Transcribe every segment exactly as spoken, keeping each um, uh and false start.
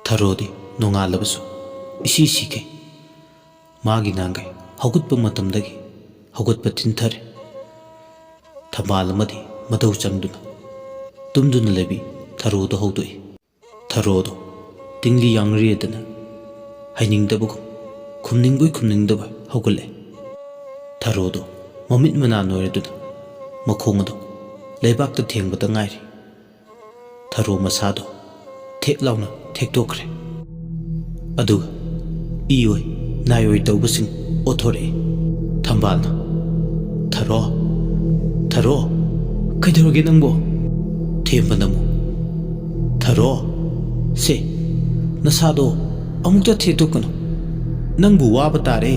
ꯊꯔꯣꯗꯤ ꯅꯣꯡꯉꯥꯜꯂꯕꯁꯨ ꯏꯁꯤ ꯁꯤꯈꯩ꯫ ꯃꯥꯒꯤ ꯅꯍꯥꯟꯈꯩ ꯍꯧꯒꯠꯄ ꯃꯇꯝꯗꯒꯤ ꯍꯧꯒꯠꯄ ꯊꯤꯟꯊꯔꯦ꯫ ꯊꯝꯕꯥꯜ ꯑꯃꯗꯤ ꯃꯇꯧ ꯆꯪꯗꯨꯅ ꯇꯨꯝꯗꯨꯅ ꯂꯩꯕꯤ ꯊꯔꯣꯗꯣ ꯍꯧꯗꯣꯛꯏ꯫ ꯊꯔꯣꯗꯣ ꯇꯤꯡꯂꯤ ꯌꯥꯡꯔꯦꯗꯅ ꯍꯩꯅꯤꯡꯗꯕꯒꯨꯝ ꯈꯨꯝꯅꯤꯡꯕꯣꯏ ꯈꯨꯝꯅꯤꯡꯗꯕꯣꯏ ꯍꯧꯒꯠꯂꯦ꯫ ꯊꯔꯣꯗꯣ ꯃꯃꯤꯠ ꯃꯅꯥ ꯅꯣꯏꯔꯗꯨꯅ ꯃꯈꯣꯡ ꯑꯗꯨ ꯂꯩꯕꯥꯛꯇ ꯊꯦꯡꯕꯗ ꯉꯥꯏꯔꯤ꯫ ꯊꯔꯣ ꯃꯁꯥꯗꯣ ꯊꯦꯛ ꯂꯥꯎꯅ ꯊꯦꯛꯇꯣꯛꯈ꯭ꯔꯦ꯫ ꯑꯗꯨꯒ ꯏ ꯑꯣꯏ ꯅꯥꯏ ꯑꯣꯏ ꯇꯧꯕꯁꯤꯡ ꯑꯣꯊꯣꯔꯛꯏ꯫ ꯊꯝꯕꯥꯜꯅ, "ꯊꯔꯣ, ꯊꯔꯣ, ꯀꯩꯗꯧꯔꯒꯦ ꯅꯪꯕꯣ?" ꯊꯦꯝꯕꯅ ꯑꯃꯨꯛ, "ꯊꯔꯣ, ꯁꯦ, ꯅꯁꯥꯗꯣ ꯑꯃꯨꯛꯇ ꯊꯦꯛꯇꯣꯛꯀꯅꯨ, ꯅꯪꯕꯨ ꯋꯥꯕ ꯇꯥꯔꯦ꯫"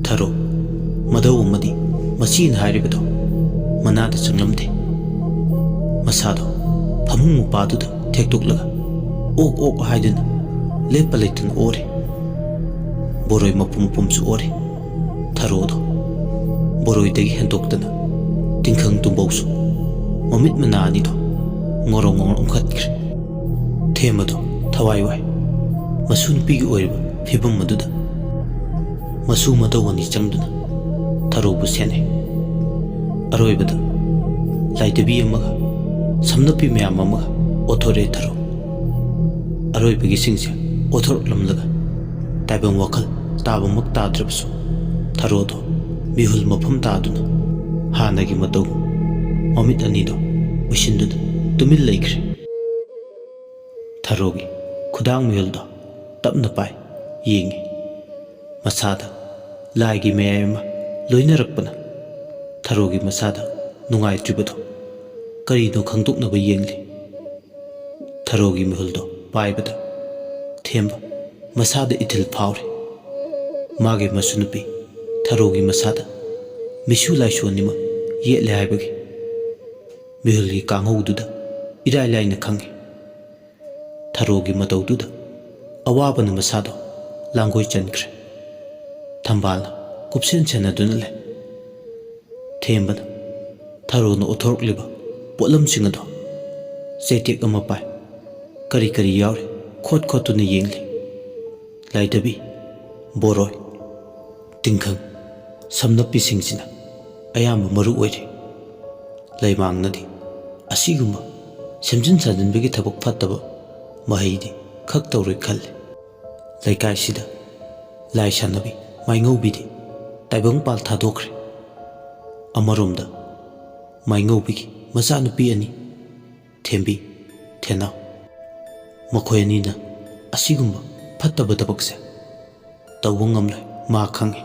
ꯊꯔꯣ ꯃꯗꯧ ꯑꯃꯗꯤ ꯃꯆꯦꯅ ꯍꯥꯏꯔꯤꯕꯗꯣ ꯃꯅꯥꯗ ꯆꯪꯂꯝꯗꯦ꯫ ꯃꯁꯥꯗꯣ ꯐꯃꯨꯡ ꯃꯄꯥꯗꯨꯗ ꯊꯦꯛꯇꯣꯛꯂꯒ ꯑꯣꯛ ꯑꯣꯛ ꯍꯥꯏꯗꯨꯅ ꯂꯦꯞꯄ ꯂꯩꯇꯅ ꯑꯣꯔꯦ꯫ ꯕꯣꯔꯣꯏ ꯃꯄꯨꯝ ꯃꯄꯨꯝꯁꯨ ꯑꯣꯔꯦ꯫ ꯊꯔꯣꯗꯣ ꯕꯣꯔꯣꯏꯗꯒꯤ ꯍꯦꯟꯗꯣꯛꯇꯅ ꯇꯤꯡꯈꯪ ꯇꯨꯝꯕꯧꯁꯨ ꯃꯃꯤꯠ ꯃꯅꯥ ꯑꯅꯤꯗꯣ ꯉꯧꯔꯣꯡ ꯉꯧꯔꯣꯡ ꯎꯪꯈꯠꯈ꯭ꯔꯦ꯫ ꯊꯦꯝꯕꯗꯣ ꯊꯋꯥꯏ ꯋꯥꯏ꯫ ꯃꯁꯨ ꯅꯨꯄꯤꯒꯤ ꯑꯣꯏꯔꯤꯕ ꯐꯤꯕꯝ ꯑꯗꯨꯗ ꯃꯁꯨ ꯃꯇꯧ ꯑꯅꯤ ꯆꯪꯗꯨꯅ ꯊꯔꯣꯕꯨ ꯁꯦꯟꯅꯩ꯫ ꯑꯔꯣꯏꯕꯗ ꯂꯥꯏꯙꯕꯤ ꯑꯃꯒ ꯁꯝꯅꯄꯤ ꯃꯌꯥꯝ ꯑꯃꯒ ꯑꯣꯊꯣꯔꯛꯑꯦ ꯊꯔꯣ꯫ ꯑꯔꯣꯏꯕꯒꯤꯁꯤꯡꯁꯦ ꯑꯣꯊꯣꯔꯛꯂꯝꯂꯒ ꯇꯥꯏꯕꯪ ꯋꯥꯈꯜ ꯇꯥꯕꯃꯛ ꯇꯥꯗ꯭ꯔꯕꯁꯨ ꯊꯔꯣꯗꯣ ꯃꯤꯍꯨꯜ ꯃꯐꯝ ꯇꯥꯗꯨꯅ ꯍꯥꯟꯅꯒꯤ ꯃꯇꯧ ꯃꯃꯤꯠ ꯑꯅꯤꯗꯣ ꯎꯏꯁꯤꯟꯗꯨꯅ ꯇꯨꯃꯤꯟ ꯂꯩꯈ꯭ꯔꯦ꯫ ꯊꯔꯣꯒꯤ ꯈꯨꯗꯥꯡ ꯃꯤꯍꯨꯜꯗꯣ ꯇꯞꯅ ꯄꯥꯏ ꯌꯦꯡꯉꯤ꯫ ꯃꯁꯥꯗ ꯂꯥꯏꯒꯤ ꯃꯌꯥꯏ ꯑꯃ ꯂꯣꯏꯅꯔꯛꯄꯅ ꯊꯔꯣꯒꯤ ꯃꯁꯥꯗ ꯅꯨꯡꯉꯥꯏꯇ꯭ꯔꯤꯕꯗꯣ ꯀꯔꯤꯅꯣ ꯈꯪꯗꯣꯛꯅꯕ ꯌꯦꯡꯂꯤ꯫ ꯊꯔꯣꯒꯤ ꯃꯤꯍꯨꯜꯗꯣ ꯄꯥꯏꯕꯗ ꯊꯦꯝꯕ ꯃꯁꯥꯗ ꯏꯊꯤꯜ ꯐꯥꯎꯔꯤ꯫ ꯃꯥꯒꯤ ꯃꯁꯨ ꯅꯨꯄꯤ ꯊꯔꯣꯒꯤ ꯃꯁꯥꯗ ꯃꯤꯁꯨ ꯂꯥꯏꯁꯨ ꯑꯅꯤꯃꯛ ꯌꯦꯠꯂꯦ ꯍꯥꯏꯕꯒꯤ ꯃꯤꯍꯨꯜꯒꯤ ꯀꯥꯡꯍꯧꯗꯨꯗ ꯏꯔꯥꯏ ꯂꯥꯏꯅ ꯈꯪꯉꯤ꯫ ꯊꯔꯣꯒꯤ ꯃꯇꯧꯗꯨꯗ ꯑꯋꯥꯕꯅ ꯃꯁꯥꯗꯣ ꯂꯥꯡꯒꯣꯏ ꯆꯟꯈ꯭ꯔꯦ꯫ ꯊꯝꯕꯥꯜꯅ ꯀꯨꯞꯁꯦꯟ ꯁꯦꯟꯅꯗꯨꯅ ꯂꯩ꯫ ꯊꯦꯝꯕꯅ ꯊꯔꯣꯅ ꯎꯠꯊꯣꯔꯛꯂꯤꯕ ꯄꯣꯠꯂꯝꯁꯤꯡ ꯑꯗꯣ ꯆꯩꯇꯦꯛ ꯑꯃ ꯄꯥꯏ꯫ ꯀꯔꯤ ꯀꯔꯤ ꯌꯥꯎꯔꯤ? ꯈꯣꯠ ꯈꯣꯠꯇꯨꯅ ꯌꯦꯡꯂꯤ꯫ ꯂꯥꯏꯙꯕꯤ, ꯕꯣꯔꯣꯏ, ꯇꯤꯡꯈꯪ, ꯁꯝꯅꯞꯄꯤꯁꯤꯡꯁꯤꯅ ꯑꯌꯥꯝꯕ ꯃꯔꯨ ꯑꯣꯏꯔꯤ꯫ ꯂꯩꯃꯥꯡꯅꯗꯤ ꯑꯁꯤꯒꯨꯝꯕ ꯁꯦꯝꯖꯤꯟ ꯁꯥꯖꯤꯟꯕꯒꯤ ꯊꯕꯛ ꯐꯠꯇꯕ ꯃꯍꯩꯗꯤ ꯈꯛ ꯇꯧꯔꯣꯏ ꯈꯜꯂꯤ꯫ ꯂꯩꯀꯥꯏꯁꯤꯗ ꯂꯥꯏ ꯁꯥꯟꯅꯕꯤ ꯃꯥꯏꯉꯧꯕꯤꯗꯤ ꯇꯥꯏꯕꯪꯄꯥꯜ ꯊꯥꯗꯣꯛꯈ꯭ꯔꯦ꯫ ꯑꯃꯔꯣꯝꯗ ꯃꯥꯏꯉꯧꯕꯤꯒꯤ ꯃꯆꯥꯅꯨꯄꯤ ꯑꯅꯤ, ꯊꯦꯝꯕꯤ, ꯊꯦꯅꯥꯎ, ꯃꯈꯣꯏ ꯑꯅꯤꯅ ꯑꯁꯤꯒꯨꯝꯕ ꯐꯠꯇꯕ ꯊꯕꯛꯁꯦ ꯇꯧꯕ ꯉꯝꯂꯣꯏ, ꯃꯥ ꯈꯪꯏ꯫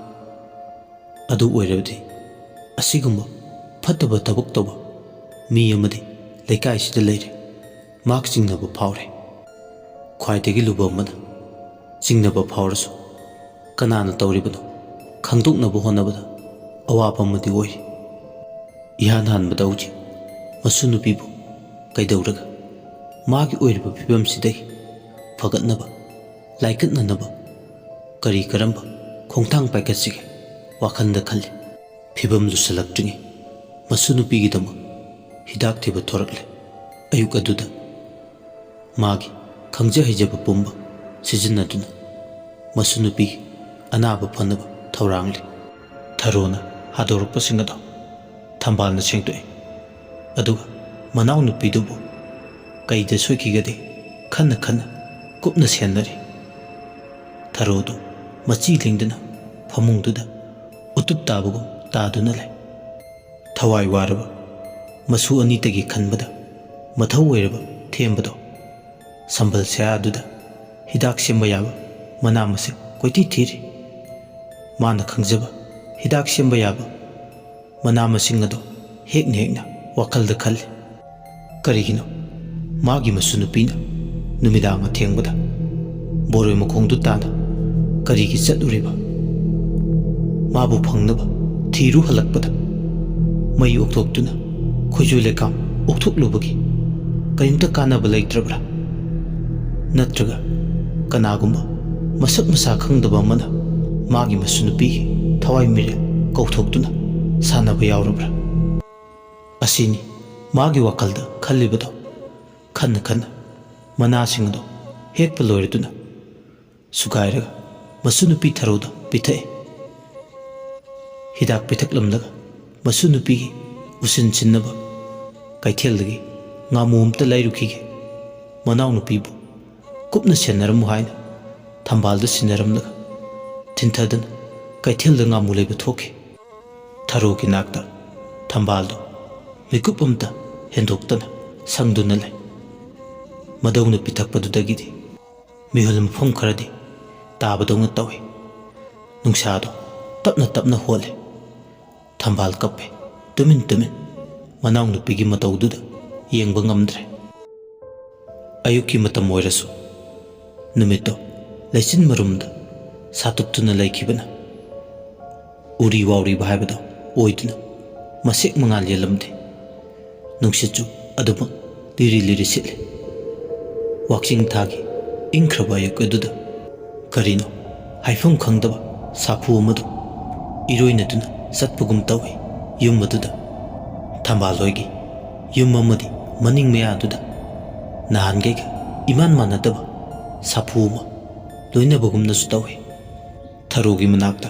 ꯑꯗꯨ ꯑꯣꯏꯔꯕꯗꯤ ꯑꯁꯤꯒꯨꯝꯕ ꯐꯠꯇꯕ ꯊꯕꯛ ꯇꯧꯕ ꯃꯤ ꯑꯃꯗꯤ ꯂꯩꯀꯥꯏꯁꯤꯗ ꯂꯩꯔꯦ꯫ ꯃꯍꯥꯛ ꯆꯤꯡꯅꯕ ꯐꯥꯎꯔꯦ꯫ ꯈ꯭ꯋꯥꯏꯗꯒꯤ ꯂꯨꯕ ꯑꯃꯅ, ꯆꯤꯡꯅꯕ ꯐꯥꯎꯔꯁꯨ ꯀꯅꯥꯅ ꯇꯧꯔꯤꯕꯅꯣ ꯈꯪꯗꯣꯛꯅꯕ ꯍꯣꯠꯅꯕꯗ ꯑꯋꯥꯕ ꯑꯃꯗꯤ ꯑꯣꯏꯔꯤ꯫ ꯏꯍꯥꯟ ꯍꯥꯟꯕꯗ ꯍꯧꯖꯤꯛ ꯃꯁꯨ ꯅꯨꯄꯤꯕꯨ ꯀꯩꯗꯧꯔꯒ ꯃꯥꯒꯤ ꯑꯣꯏꯔꯤꯕ ꯐꯤꯕꯝꯁꯤꯗꯒꯤ ꯐꯒꯠꯅꯕ, ꯂꯥꯏꯀꯠꯅꯅꯕ ꯀꯔꯤ ꯀꯔꯝꯕ ꯈꯣꯡꯊꯥꯡ ꯄꯥꯏꯈꯠꯁꯤꯒꯦ ꯋꯥꯈꯜꯗ ꯈꯜꯂꯤ꯫ ꯐꯤꯕꯝ ꯂꯨꯁꯜꯂꯛꯇ꯭ꯔꯤꯉꯩ ꯃꯁꯨ ꯅꯨꯄꯤꯒꯤꯗꯃꯛ ꯍꯤꯗꯥꯛ ꯊꯤꯕ ꯊꯣꯔꯛꯂꯦ꯫ ꯑꯌꯨꯛ ꯑꯗꯨꯗ ꯃꯥꯒꯤ ꯈꯪꯖ ꯍꯩꯖꯕ ꯄꯨꯝꯕ ꯁꯤꯖꯤꯟꯅꯗꯨꯅ ꯃꯁꯨ ꯅꯨꯄꯤꯒꯤ ꯑꯅꯥꯕ ꯐꯅꯕ ꯊꯧꯔꯥꯡꯂꯤ꯫ ꯊꯔꯣꯅ ꯍꯥꯗꯣꯔꯛꯄꯁꯤꯡ ꯑꯗꯣ ꯊꯝꯕꯥꯜꯅ ꯁꯦꯡꯗꯣꯛꯏ꯫ ꯑꯗꯨꯒ ꯃꯅꯥꯎꯅꯨꯄꯤꯗꯨꯕꯨ ꯀꯩꯗ ꯁꯣꯏꯈꯤꯒꯗꯦ ꯈꯟꯅ ꯈꯟꯅ ꯀꯨꯞꯅ ꯁꯦꯟꯅꯔꯤ꯫ ꯊꯔꯣꯗꯨ ꯃꯆꯤ ꯂꯦꯡꯗꯅ ꯐꯃꯨꯡꯗꯨꯗ ꯎꯇꯨꯞ ꯇꯥꯕꯒꯨꯝ ꯇꯥꯗꯨꯅ ꯂꯩ꯫ ꯊꯋꯥꯏ ꯋꯥꯔꯕ ꯃꯁꯨ ꯑꯅꯤꯇꯒꯤ ꯈꯟꯕꯗ ꯃꯊꯧ ꯑꯣꯏꯔꯕ ꯊꯦꯝꯕꯗꯣ ꯁꯝꯕꯜ ꯁꯌꯥꯗꯨꯗ ꯍꯤꯗꯥꯛ ꯁꯦꯝꯕ ꯌꯥꯕ ꯃꯅꯥ ꯃꯁꯤꯡ ꯀꯣꯏꯊꯤ ꯊꯤꯔꯤ꯫ ꯃꯥꯅ ꯈꯪꯖꯕ ꯍꯤꯗꯥꯛ ꯁꯦꯝꯕ ꯌꯥꯕ ꯃꯅꯥ ꯃꯁꯤꯡ ꯑꯗꯣ ꯍꯦꯛꯅ ꯍꯦꯛꯅ ꯋꯥꯈꯜꯗ ꯈꯜꯂꯤ꯫ ꯀꯔꯤꯒꯤꯅꯣ ꯃꯥꯒꯤ ꯃꯁꯨ ꯅꯨꯄꯤꯅ ꯅꯨꯃꯤꯗꯥꯡ ꯑꯊꯦꯡꯕꯗ ꯕꯣꯔꯣꯏ ꯃꯈꯣꯡꯗꯨ ꯇꯥꯅ ꯀꯔꯤꯒꯤ ꯆꯠꯂꯨꯔꯤꯕ? ꯃꯥꯕꯨ ꯐꯪꯅꯕ ꯊꯤꯔꯨ ꯍꯜꯂꯛꯄꯗ ꯃꯩ ꯑꯣꯛꯊꯣꯛꯇꯨꯅ ꯈꯣꯏꯖꯣꯏ ꯂꯩꯀꯥꯝ ꯑꯣꯛꯊꯣꯛꯂꯨꯕꯒꯤ ꯀꯔꯤꯝꯇ ꯀꯥꯟꯅꯕ ꯂꯩꯇ꯭ꯔꯕ꯭ꯔꯥ? ꯅꯠꯇ꯭ꯔꯒ ꯀꯅꯥꯒꯨꯝꯕ ꯃꯁꯛ ꯃꯁꯥ ꯈꯪꯗꯕ ꯑꯃꯅ ꯃꯥꯒꯤ ꯃꯁꯨ ꯅꯨꯄꯤꯒꯤ ꯊꯋꯥꯏ ꯃꯤꯔꯦꯜ ꯀꯧꯊꯣꯛꯇꯨꯅ ꯁꯥꯟꯅꯕ ꯌꯥꯎꯔꯕ꯭ꯔꯥ? ꯑꯁꯤꯅꯤ ꯃꯥꯒꯤ ꯋꯥꯈꯜꯗ ꯈꯜꯂꯤꯕꯗꯣ꯫ ꯈꯟꯅ ꯈꯟꯅ ꯃꯅꯥꯁꯤꯡ ꯑꯗꯨ ꯍꯦꯛꯄ ꯂꯣꯏꯔꯗꯨꯅ ꯁꯨꯒꯥꯏꯔꯒ ꯃꯁꯨ ꯅꯨꯄꯤ ꯊꯔꯣꯗ ꯄꯤꯊꯛꯑꯦ꯫ ꯍꯤꯗꯥꯛ ꯄꯤꯊꯛꯂꯝꯂꯒ ꯃꯁꯨ ꯅꯨꯄꯤꯒꯤ ꯎꯁꯤꯟꯁꯤꯟꯅꯕ ꯀꯩꯊꯦꯜꯗꯒꯤ ꯉꯥꯃꯨ ꯑꯝꯇ ꯂꯩꯔꯨꯈꯤꯒꯦ, ꯃꯅꯥꯎꯅꯨꯄꯤꯕꯨ ꯀꯨꯞꯅ ꯁꯦꯟꯅꯔꯝꯃꯨ ꯍꯥꯏꯅ ꯊꯝꯕꯥꯜꯗ ꯁꯤꯟꯅꯔꯝꯂꯒ ꯊꯤꯟꯊꯗꯨꯅ ꯀꯩꯊꯦꯜꯗ ꯉꯥꯃꯨ ꯂꯩꯕ ꯊꯣꯛꯈꯤ꯫ ꯊꯔꯣꯒꯤ ꯅꯥꯛꯇ ꯊꯝꯕꯥꯜꯗꯨ ꯃꯤꯀꯨꯞ ꯑꯃꯇ ꯍꯦꯟꯗꯣꯛꯇꯅ ꯁꯪꯗꯨꯅ ꯂꯩ꯫ ꯃꯗꯧꯅ ꯄꯤꯊꯛꯄꯗꯨꯗꯒꯤꯗꯤ ꯃꯤꯍꯨꯜ ꯃꯐꯝ ꯈꯔꯗꯤ ꯇꯥꯕꯗꯧꯅ ꯇꯧꯏ꯫ ꯅꯨꯡꯁꯥꯗꯣ ꯇꯞꯅ ꯇꯞꯅ ꯍꯣꯜꯂꯦ꯫ ꯊꯝꯕꯥꯜ ꯀꯞꯄꯦ, ꯇꯨꯃꯤꯟ ꯇꯨꯃꯤꯟ, ꯃꯅꯥꯎꯅꯨꯄꯤꯒꯤ ꯃꯇꯧꯗꯨꯗ ꯌꯦꯡꯕ ꯉꯝꯗ꯭ꯔꯦ꯫ ꯑꯌꯨꯛꯀꯤ ꯃꯇꯝ ꯑꯣꯏꯔꯁꯨ ꯅꯨꯃꯤꯠꯇꯣ ꯂꯩꯆꯤꯟ ꯃꯔꯨꯝꯗ ꯁꯥꯇꯨꯞꯇꯨꯅ ꯂꯩꯈꯤꯕꯅ ꯎꯔꯤ ꯋꯥꯎꯔꯤꯕ ꯍꯥꯏꯕꯗꯣ ꯑꯣꯏꯗꯨꯅ ꯃꯁꯦꯛ ꯃꯉꯥꯜ ꯌꯦꯜꯂꯝꯗꯦ꯫ ꯅꯨꯡꯁꯤꯠꯁꯨ ꯑꯗꯨꯃꯛ ꯂꯤꯔꯤ ꯂꯤꯔꯤ ꯁꯤꯠꯂꯤ꯫ ꯋꯥꯛꯆꯤꯡ ꯊꯥꯒꯤ ꯏꯪꯈ꯭ꯔꯕ ꯑꯌꯨꯛ ꯑꯗꯨꯗ ꯀꯔꯤꯅꯣ ꯍꯥꯏꯐꯝ ꯈꯪꯗꯕ ꯁꯥꯐꯨ ꯑꯃꯗꯨ ꯏꯔꯣꯏꯅꯗꯨꯅ ꯆꯠꯄꯒꯨꯝ ꯇꯧꯏ꯫ ꯌꯨꯝ ꯑꯗꯨꯗ, ꯊꯝꯕꯥꯜ ꯍꯣꯏꯒꯤ ꯌꯨꯝ ꯑꯃꯗꯤ ꯃꯅꯤꯡ ꯃꯌꯥꯗꯨꯗ ꯅꯍꯥꯟꯈꯩꯒ ꯏꯃꯥꯟ ꯃꯥꯟꯅꯗꯕ ꯁꯥꯐꯨ ꯑꯃ ꯂꯣꯏꯅꯕꯒꯨꯝꯅꯁꯨ ꯇꯧꯏ꯫ ꯊꯔꯣꯒꯤ ꯃꯅꯥꯛꯇ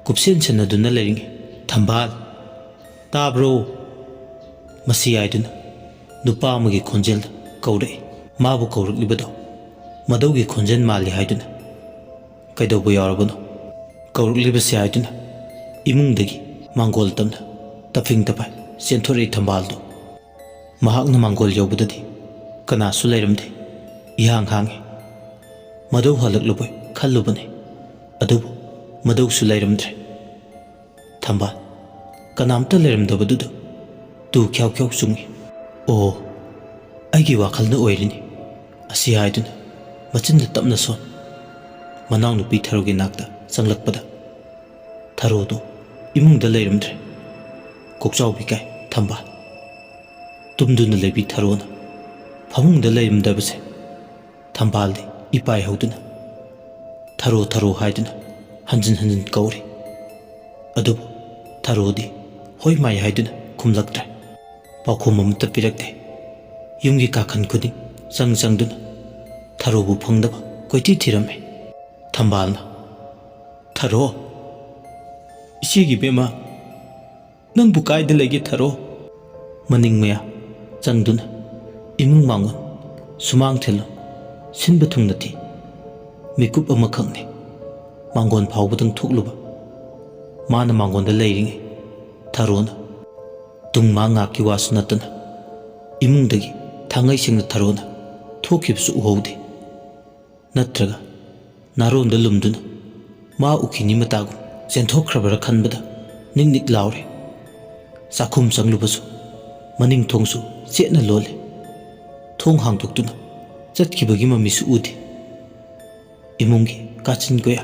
ꯀꯨꯞꯁꯦꯟ ꯁꯦꯟꯅꯗꯨꯅ ꯂꯩꯔꯤꯉꯩ, "ꯊꯝꯕꯥꯜ, ꯇꯥꯕ꯭ꯔꯣ?" ꯃꯁꯤ ꯍꯥꯏꯗꯨꯅ ꯅꯨꯄꯥ ꯑꯃꯒꯤ ꯈꯣꯟꯖꯦꯜꯗ ꯀꯧꯔꯛꯏ꯫ ꯃꯥꯕꯨ ꯀꯧꯔꯛꯂꯤꯕꯗꯣ ꯃꯗꯧꯒꯤ ꯈꯣꯟꯖꯦꯜ ꯃꯥꯜꯂꯤ ꯍꯥꯏꯗꯨꯅ, "ꯀꯩꯗꯧꯕ ꯌꯥꯎꯔꯕꯅꯣ?" ꯀꯧꯔꯛꯂꯤꯕꯁꯤ ꯍꯥꯏꯗꯨꯅ ꯏꯃꯨꯡꯗꯒꯤ ꯃꯥꯡꯒꯣꯜ ꯇꯝꯅ ꯇꯞꯐꯤꯡ ꯇꯞꯐꯥꯏ ꯆꯦꯟꯊꯣꯔꯛꯏ ꯊꯝꯕꯥꯜꯗꯨ꯫ ꯃꯍꯥꯛꯅ ꯃꯥꯡꯒꯣꯜ ꯌꯧꯕꯗꯗꯤ ꯀꯅꯥꯁꯨ ꯂꯩꯔꯝꯗꯦ꯫ ꯏꯍꯥꯡ ꯍꯥꯡꯉꯤ꯫ ꯃꯗꯧ ꯍꯜꯂꯛꯂꯕꯣꯏ ꯈꯜꯂꯨꯕꯅꯤ, ꯑꯗꯨꯕꯨ ꯃꯗꯧꯁꯨ ꯂꯩꯔꯝꯗ꯭ꯔꯦ꯫ ꯊꯝꯕꯥꯜ ꯀꯅꯥꯝꯇ ꯂꯩꯔꯝꯗꯕꯗꯨꯗ ꯇꯨ ꯈ꯭ꯌꯥꯎ ꯈ꯭ꯌꯥꯎ ꯆꯨꯡꯉꯤ꯫ "ꯑꯣ, ꯑꯩꯒꯤ ꯋꯥꯈꯜꯅ ꯑꯣꯏꯔꯤꯅꯤ" ꯑꯁꯤ ꯍꯥꯏꯗꯨꯅ ꯃꯆꯤꯟꯗ ꯇꯞꯅ ꯁꯣꯟ꯫ ꯃꯅꯥꯎꯅꯨꯄꯤ ꯊꯔꯣꯒꯤ ꯅꯥꯛꯇ ꯆꯪꯂꯛꯄꯗ ꯊꯔꯣꯗꯨ ꯏꯃꯨꯡꯗ ꯂꯩꯔꯝꯗ꯭ꯔꯦ꯫ ꯀꯣꯛꯆꯥꯎꯕꯤ ꯀꯥꯏ ꯊꯝꯕꯥꯜ꯫ ꯇꯨꯝꯗꯨꯅ ꯂꯩꯕꯤ ꯊꯔꯣꯅ ꯐꯃꯨꯡꯗ ꯂꯩꯔꯝꯗꯕꯁꯦ ꯊꯝꯕꯥꯜꯗꯤ ꯏꯄꯥꯏ ꯍꯧꯗꯨꯅ "ꯊꯔꯣ, ꯊꯔꯣ" ꯍꯥꯏꯗꯨꯅ ꯍꯟꯖꯤꯟ ꯍꯟꯖꯤꯟ ꯀꯧꯔꯤ꯫ ꯑꯗꯨꯕꯨ ꯊꯔꯣꯗꯤ ꯍꯣꯏ ꯃꯥꯏ ꯍꯥꯏꯗꯨꯅ ꯈꯨꯝꯂꯛꯇ꯭ꯔꯦ꯫ ꯄꯥꯎꯈꯨꯝ ꯑꯃꯠꯇ ꯄꯤꯔꯛꯇꯦ꯫ ꯌꯨꯝꯒꯤ ꯀꯥꯈꯟ ꯈꯨꯗꯤꯡ ꯆꯪ ꯆꯪꯗꯨꯅ ꯊꯔꯣꯕꯨ ꯐꯪꯗꯕ ꯀꯣꯏꯊꯤ ꯊꯤꯔꯝꯃꯤ꯫ ꯊꯝꯕꯥꯜꯅ, "ꯊꯔꯣ, ꯏꯆꯦꯒꯤ ꯏꯕꯦꯝꯃ, ꯅꯪꯕꯨ ꯀꯥꯏꯗ ꯂꯩꯒꯦ ꯊꯔꯣ?" ꯃꯅꯤꯡ ꯃꯌꯥ ꯆꯪꯗꯨꯅ ꯏꯃꯨꯡ ꯃꯥꯡꯒꯣꯟ ꯁꯨꯃꯥꯡ ꯊꯤꯜꯂꯨ ꯁꯤꯟꯕ ꯊꯨꯡꯅ ꯊꯤ꯫ ꯃꯤꯀꯨꯞ ꯑꯃꯈꯛꯅꯤ ꯃꯥꯡꯒꯣꯟ ꯐꯥꯎꯕꯗꯪ ꯊꯣꯛꯂꯨꯕ꯫ ꯃꯥꯅ ꯃꯥꯡꯒꯣꯟꯗ ꯂꯩꯔꯤꯉꯩ ꯊꯔꯣꯅ ꯇꯨꯡ ꯃꯥꯡ ꯉꯥꯛꯀꯤ ꯋꯥꯁꯨ ꯅꯠꯇꯅ ꯏꯃꯨꯡꯗꯒꯤ ꯊꯥꯡꯉꯩ ꯁꯦꯡꯅ ꯊꯔꯣꯅ ꯊꯣꯛꯈꯤꯕꯁꯨ ꯎꯍꯧꯗꯦ꯫ ꯅꯠꯇ꯭ꯔꯒ ꯅꯥꯔꯣꯟꯗ ꯂꯨꯝꯗꯨꯅ ꯃꯥ ꯎꯈꯤꯅꯤ ꯃꯇꯥꯒꯨꯝ ꯆꯦꯟꯊꯣꯛꯈ꯭ꯔꯕ꯭ꯔꯥ ꯈꯟꯕꯗ ꯅꯤꯛ ꯅꯤꯛ ꯂꯥꯎꯔꯦ꯫ ꯆꯥꯛꯈꯨꯝ ꯆꯪꯂꯨꯕꯁꯨ ꯃꯅꯤꯡ ꯊꯣꯡꯁꯨ ꯆꯦꯠꯅ ꯂꯣꯜꯂꯦ꯫ ꯊꯣꯡ ꯍꯥꯡꯗꯣꯛꯇꯨꯅ ꯆꯠꯈꯤꯕꯒꯤ ꯃꯃꯤꯁꯨ ꯎꯗꯦ꯫ ꯏꯃꯨꯡꯒꯤ ꯀꯥꯆꯤꯟ ꯀꯣꯌꯥ,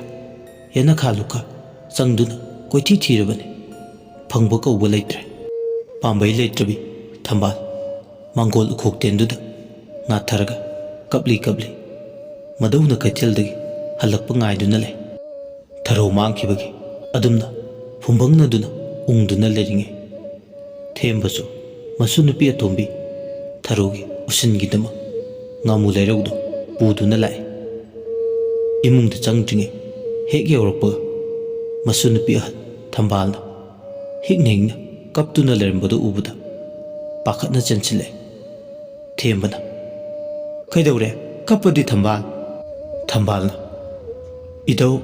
ꯌꯦꯅꯈꯥ ꯂꯨꯈꯥ ꯆꯪꯗꯨꯅ ꯀꯣꯏꯊꯤ ꯊꯤꯔꯕꯅꯤ꯫ ꯐꯪꯕ ꯀꯧꯕ ꯂꯩꯇ꯭ꯔꯦ꯫ ꯄꯥꯝꯕꯩ ꯂꯩꯇ꯭ꯔꯕꯤ ꯊꯝꯕꯥꯜ ꯃꯥꯡꯒꯣꯜ ꯎꯈꯣꯛ ꯇꯦꯟꯗꯨꯗ ꯉꯥꯊꯔꯒ ꯀꯞꯂꯤ ꯀꯞꯂꯤ ꯃꯗꯧꯅ ꯀꯩꯊꯦꯜꯗꯒꯤ ꯍꯜꯂꯛꯄ ꯉꯥꯏꯗꯨꯅ ꯂꯩ꯫ ꯊꯔꯣ ꯃꯥꯡꯈꯤꯕꯒꯤ ꯑꯗꯨꯝꯅ ꯐꯨꯝꯕꯪꯅꯗꯨꯅ ꯎꯪꯗꯨꯅ ꯂꯩꯔꯤꯉꯩ ꯊꯦꯝꯕꯁꯨ ꯃꯁꯨ ꯅꯨꯄꯤ ꯑꯇꯣꯝꯕꯤ ꯊꯔꯣꯒꯤ ꯎꯁꯤꯟꯒꯤꯗꯃꯛ ꯉꯥꯃꯨ ꯂꯩꯔꯧꯗꯨ ꯄꯨꯗꯨꯅ ꯂꯥꯛꯏ꯫ ꯏꯃꯨꯡꯗ ꯆꯪꯗ꯭ꯔꯤꯉꯩ ꯍꯦꯛ ꯌꯧꯔꯛꯄꯒ ꯃꯁꯨ ꯅꯨꯄꯤ ꯑꯍꯜ ꯊꯝꯕꯥꯜꯅ ꯍꯤꯛꯅ ꯍꯤꯛꯅ ꯀꯞꯇꯨꯅ ꯂꯩꯔꯝꯕꯗꯨ ꯎꯕꯗ ꯄꯥꯈꯠꯅ ꯆꯦꯟꯁꯤꯜꯂꯛꯏ꯫ ꯊꯦꯝꯕꯅ, "ꯀꯩꯗꯧꯔꯦ? ꯀꯞꯄꯗꯤ ꯊꯝꯕꯥꯜ?" ꯊꯝꯕꯥꯜꯅ, "ꯏꯙꯧ,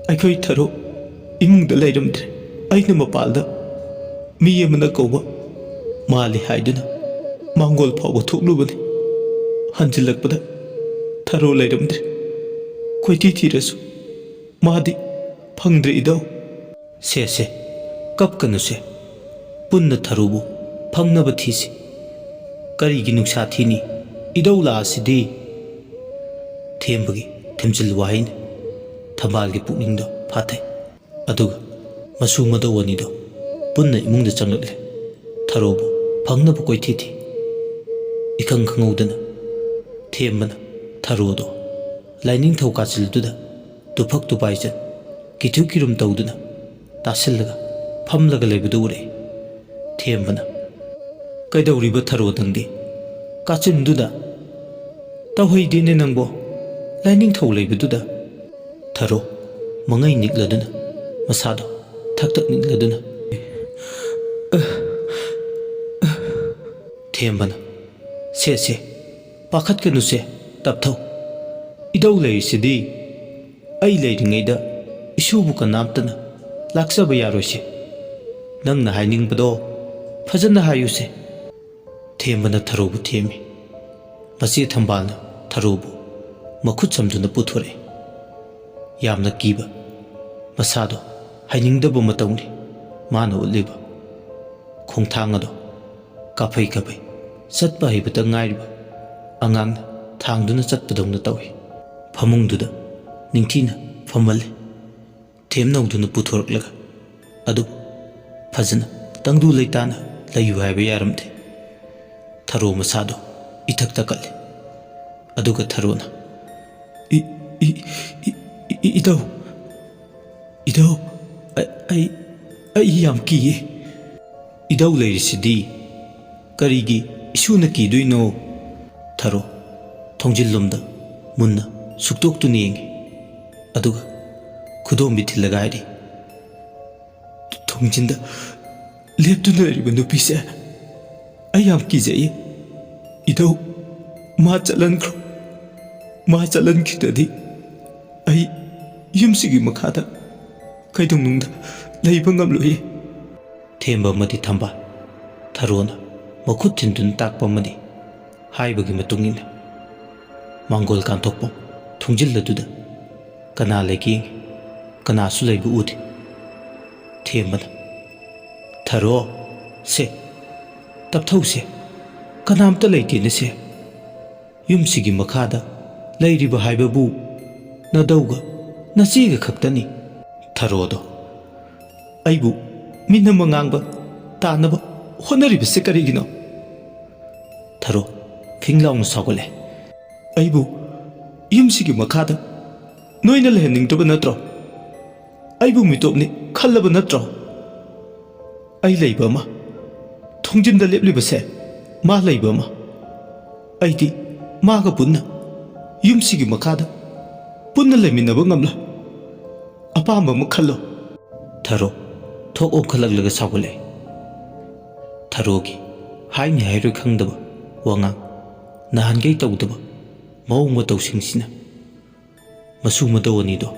ꯑꯩꯈꯣꯏ ꯊꯔꯣ ꯏꯃꯨꯡꯗ ꯂꯩꯔꯝꯗ꯭ꯔꯦ꯫ ꯑꯩꯅ ꯃꯄꯥꯜꯗ ꯃꯤ ꯑꯃꯅ ꯀꯧꯕ ꯃꯥꯜꯂꯤ ꯍꯥꯏꯗꯨꯅ ꯃꯥꯡꯒꯣꯜ ꯐꯥꯎꯕ ꯊꯣꯛꯂꯨꯕꯅꯤ꯫ ꯍꯟꯖꯤꯜꯂꯛꯄꯗ ꯊꯔꯣ ꯂꯩꯔꯝꯗ꯭ꯔꯦ꯫ ꯀꯣꯏꯊꯤ ꯊꯤꯔꯁꯨ ꯃꯥꯗꯤ ꯐꯪꯗ꯭ꯔꯦ ꯏꯙꯧ꯫" "ꯁꯦ ꯁꯦ, ꯀꯞꯀꯅꯨꯁꯦ꯫ ꯄꯨꯟꯅ ꯊꯔꯣꯕꯨ ꯐꯪꯅꯕ ꯊꯤꯁꯤ꯫ ꯀꯔꯤꯒꯤ ꯅꯨꯡꯁꯥ ꯊꯤꯅꯤ? ꯏꯙꯧ ꯂꯥꯛꯑꯁꯤꯗꯤ꯫" ꯊꯦꯝꯕꯒꯤ ꯊꯦꯝꯖꯤꯜ ꯋꯥꯍꯩꯅ ꯊꯝꯕꯥꯜꯒꯤ ꯄꯨꯛꯅꯤꯡꯗꯣ ꯐꯥꯊꯩ꯫ ꯑꯗꯨꯒ ꯃꯁꯨ ꯃꯙꯧ ꯑꯅꯤꯗꯣ ꯄꯨꯟꯅ ꯏꯃꯨꯡꯗ ꯆꯪꯂꯛꯂꯦ꯫ ꯊꯔꯣꯕꯨ ꯐꯪꯅꯕ ꯀꯣꯏꯊꯤ ꯊꯤ꯫ ꯏꯈꯪ ꯈꯪꯍꯧꯗꯅ ꯊꯦꯝꯕꯅ ꯊꯔꯣꯗꯣ ꯂꯥꯏꯅꯤꯡꯊꯧ ꯀꯥꯆꯤꯜꯗꯨꯗ ꯇꯨꯐꯛ ꯇꯨꯄꯥꯏ ꯆꯠ ꯀꯤꯊꯨ ꯀꯤꯔꯨꯝ ꯇꯧꯗꯨꯅ ꯇꯥꯁꯤꯜꯂꯒ ꯐꯝꯂꯒ ꯂꯩꯕꯗꯨ ꯎꯔꯛꯏ꯫ ꯊꯦꯝꯕꯅ, "ꯀꯩꯗꯧꯔꯤꯕ ꯊꯔꯣ ꯅꯪꯗꯤ? ꯀꯥꯆꯤꯟꯗꯨꯗ "ꯇꯧꯍꯩꯗꯦꯅꯦ ꯅꯪꯕꯣ, ꯂꯥꯏꯅꯤꯡꯊꯧ ꯂꯩꯕꯗꯨꯗ"꯫ ꯊꯔꯣ ꯃꯉꯩ ꯅꯤꯛꯂꯗꯨꯅ, ꯃꯁꯥꯗꯣ ꯊꯛ ꯊꯛ ꯅꯤꯛꯂꯗꯨꯅ, ꯊꯦꯝꯕꯅ, "ꯁꯦ, ꯁꯦ, ꯄꯥꯈꯠꯀꯅꯨꯁꯦ, ꯇꯞꯊꯧ꯫ ꯏꯙꯧ ꯂꯩꯔꯤꯁꯤꯗꯤ꯫ ꯑꯩ ꯂꯩꯔꯤꯉꯩꯗ ꯏꯁꯨꯕꯨ ꯀꯅꯥꯝꯇꯅ ꯂꯥꯛꯆꯕ ꯌꯥꯔꯣꯏꯁꯦ꯫ ꯅꯪꯅ ꯍꯥꯏꯅꯤꯡꯕꯗꯣ ꯐꯖꯅ ꯍꯥꯏꯌꯨꯁꯦ"꯫ ꯊꯦꯝꯕꯅ ꯊꯔꯣꯕꯨ ꯊꯦꯝꯃꯤ꯫ ꯃꯆꯦ ꯊꯝꯕꯥꯜꯅ ꯊꯔꯣꯕꯨ ꯃꯈꯨꯠ ꯁꯝꯗꯨꯅ ꯄꯨꯊꯣꯔꯛꯏ꯫ ꯌꯥꯝꯅ ꯀꯤꯕ, ꯃꯁꯥꯗꯣ ꯍꯥꯏꯅꯤꯡꯗꯕ ꯃꯇꯧꯅꯤ ꯃꯥꯅ ꯎꯠꯂꯤꯕ꯫ ꯈꯣꯡꯊꯥꯡ ꯑꯗꯣ ꯀꯥꯐꯩ ꯀꯥꯐꯩ ꯆꯠꯄ ꯍꯩꯕꯇ ꯉꯥꯏꯔꯤꯕ ꯑꯉꯥꯡꯅ ꯊꯥꯡꯗꯨꯅ ꯆꯠꯄꯗꯧꯅ ꯇꯧꯏ꯫ ꯐꯃꯨꯡꯗꯨꯗ ꯅꯤꯡꯊꯤꯅ ꯐꯝꯍꯜꯂꯤ꯫ ꯊꯦꯝꯅꯧꯗꯨꯅ ꯄꯨꯊꯣꯔꯛꯂꯒ, ꯑꯗꯨꯕꯨ ꯐꯖꯅ ꯇꯪꯗꯨ ꯂꯩꯇꯥꯅ ꯂꯩꯌꯨ ꯍꯥꯏꯕ ꯌꯥꯔꯝꯗꯦ꯫ ꯊꯔꯣ ꯃꯁꯥꯗꯣ ꯏꯊꯛ ꯊꯛꯀꯠꯂꯤ꯫ ꯑꯗꯨꯒ ꯊꯔꯣꯅ, "ꯏ-, ꯏ-, ꯏ-, ꯏ-, ꯏꯙꯧ, ꯏꯙꯧ, ꯑ-, ꯑꯩ, ꯑꯩ ꯌꯥꯝ ꯀꯤꯌꯦ"꯫ "ꯏꯙꯧ ꯂꯩꯔꯤꯁꯤꯗꯤ ꯀꯔꯤꯒꯤ ꯏꯁꯨꯅ ꯀꯤꯗꯣꯏꯅꯣ?" ꯊꯔꯣ ꯊꯣꯡꯖꯤꯜꯂꯣꯝꯗ ꯃꯨꯟꯅ ꯁꯨꯛꯇꯣꯛꯇꯨꯅ ꯌꯦꯡꯉꯤ꯫ ꯑꯗꯨꯒ ꯈꯨꯗꯣꯝꯕꯤ ꯊꯤꯜꯂꯒ ꯍꯥꯏꯔꯤ, "ꯊꯣꯡꯖꯤꯟꯗ ꯂꯦꯞꯇꯨꯅ ꯂꯩꯔꯤꯕ ꯅꯨꯄꯤꯁꯦ ꯑꯩ ꯌꯥꯝ ꯀꯤꯖꯩꯌꯦ꯫ ꯏꯙꯧ, ꯃꯥ ꯆꯠꯍꯟꯈ꯭ꯔꯣ꯫ ꯃꯥ ꯆꯠꯍꯟꯈꯤꯗ꯭ꯔꯗꯤ ꯑꯩ ꯌꯨꯝꯁꯤꯒꯤ ꯃꯈꯥꯗ ꯀꯩꯗꯧꯅꯨꯡꯗ ꯂꯩꯕ ꯉꯝꯂꯣꯏꯌꯦ"꯫ ꯊꯦꯝꯕ ꯑꯃꯗꯤ ꯊꯝꯕꯥꯜ ꯊꯔꯣꯅ ꯃꯈꯨꯠ ꯊꯤꯟꯗꯨꯅ ꯇꯥꯛꯄ ꯑꯃꯗꯤ ꯍꯥꯏꯕꯒꯤ ꯃꯇꯨꯡ ꯏꯟꯅ ꯃꯥꯡꯒꯣꯜ ꯀꯥꯟꯊꯣꯛꯄ ꯊꯣꯡꯖꯤꯜ ꯑꯗꯨꯗ ꯀꯅꯥ ꯂꯩꯒꯦ ꯌꯦꯡꯉꯤ꯫ ꯀꯅꯥꯁꯨ ꯂꯩꯕ ꯎꯗꯦ꯫ ꯊꯦꯝꯕꯅ, "ꯊꯔꯣ, ꯁꯦ, ꯇꯞꯊꯧꯁꯦ, ꯀꯅꯥꯝꯇ ꯂꯩꯇꯦꯅꯦ ꯁꯦ꯫ ꯌꯨꯝꯁꯤꯒꯤ ꯃꯈꯥꯗ ꯂꯩꯔꯤꯕ ꯍꯥꯏꯕꯕꯨ ꯅꯗꯧꯒ ꯅꯆꯦꯒ ꯈꯛꯇꯅꯤ"꯫ ꯊꯔꯣꯗꯣ, "ꯑꯩꯕꯨ ꯃꯤꯅꯝ ꯑꯉꯥꯡꯕ ꯇꯥꯅꯕ ꯍꯣꯠꯅꯔꯤꯕꯁꯦ ꯀꯔꯤꯒꯤꯅꯣ?" ꯊꯔꯣ ꯐꯤꯡ ꯂꯥꯎꯅ ꯁꯥꯎꯒꯠꯂꯦ꯫ "ꯑꯩꯕꯨ ꯌꯨꯝꯁꯤꯒꯤ ꯃꯈꯥꯗ ꯅꯣꯏꯅ ꯂꯩꯍꯟꯅꯤꯡꯗ꯭ꯔꯕ ꯅꯠꯇ꯭ꯔꯣ? ꯑꯩꯕꯨ ꯃꯤꯇꯣꯞꯅꯤ ꯈꯜꯂꯕ ꯅꯠꯇ꯭ꯔꯣ? ꯑꯩ ꯂꯩꯕ ꯑꯃ, ꯊꯣꯡꯖꯤꯟꯗ ꯂꯦꯞꯂꯤꯕꯁꯦ ꯃꯥ ꯂꯩꯕ ꯑꯃ, ꯑꯩꯗꯤ ꯃꯥꯒ ꯄꯨꯟꯅ ꯌꯨꯝꯁꯤꯒꯤ ꯃꯈꯥꯗ ꯄꯨꯟꯅ ꯂꯩꯃꯤꯟꯅꯕ ꯉꯝꯂꯣꯏ꯫ ꯑꯄꯥꯝꯕ ꯑꯃ ꯈꯜꯂꯣ꯫ ꯊꯔꯣ ꯊꯣꯛ ꯑꯣꯟꯈꯠꯂꯛꯂꯒ ꯁꯥꯎꯒꯠꯂꯛꯏ꯫ ꯊꯔꯣꯒꯤ ꯍꯥꯏꯅꯤ ꯍꯥꯏꯔꯣꯏ ꯈꯪꯗꯕ ꯋꯥꯉꯥꯡ, ꯅꯍꯥꯟꯈꯩ ꯇꯧꯗꯕ ꯃꯑꯣꯡ ꯃꯇꯧꯁꯤꯡꯁꯤꯅ ꯃꯁꯨ ꯃꯇꯧ ꯑꯅꯤꯗꯣ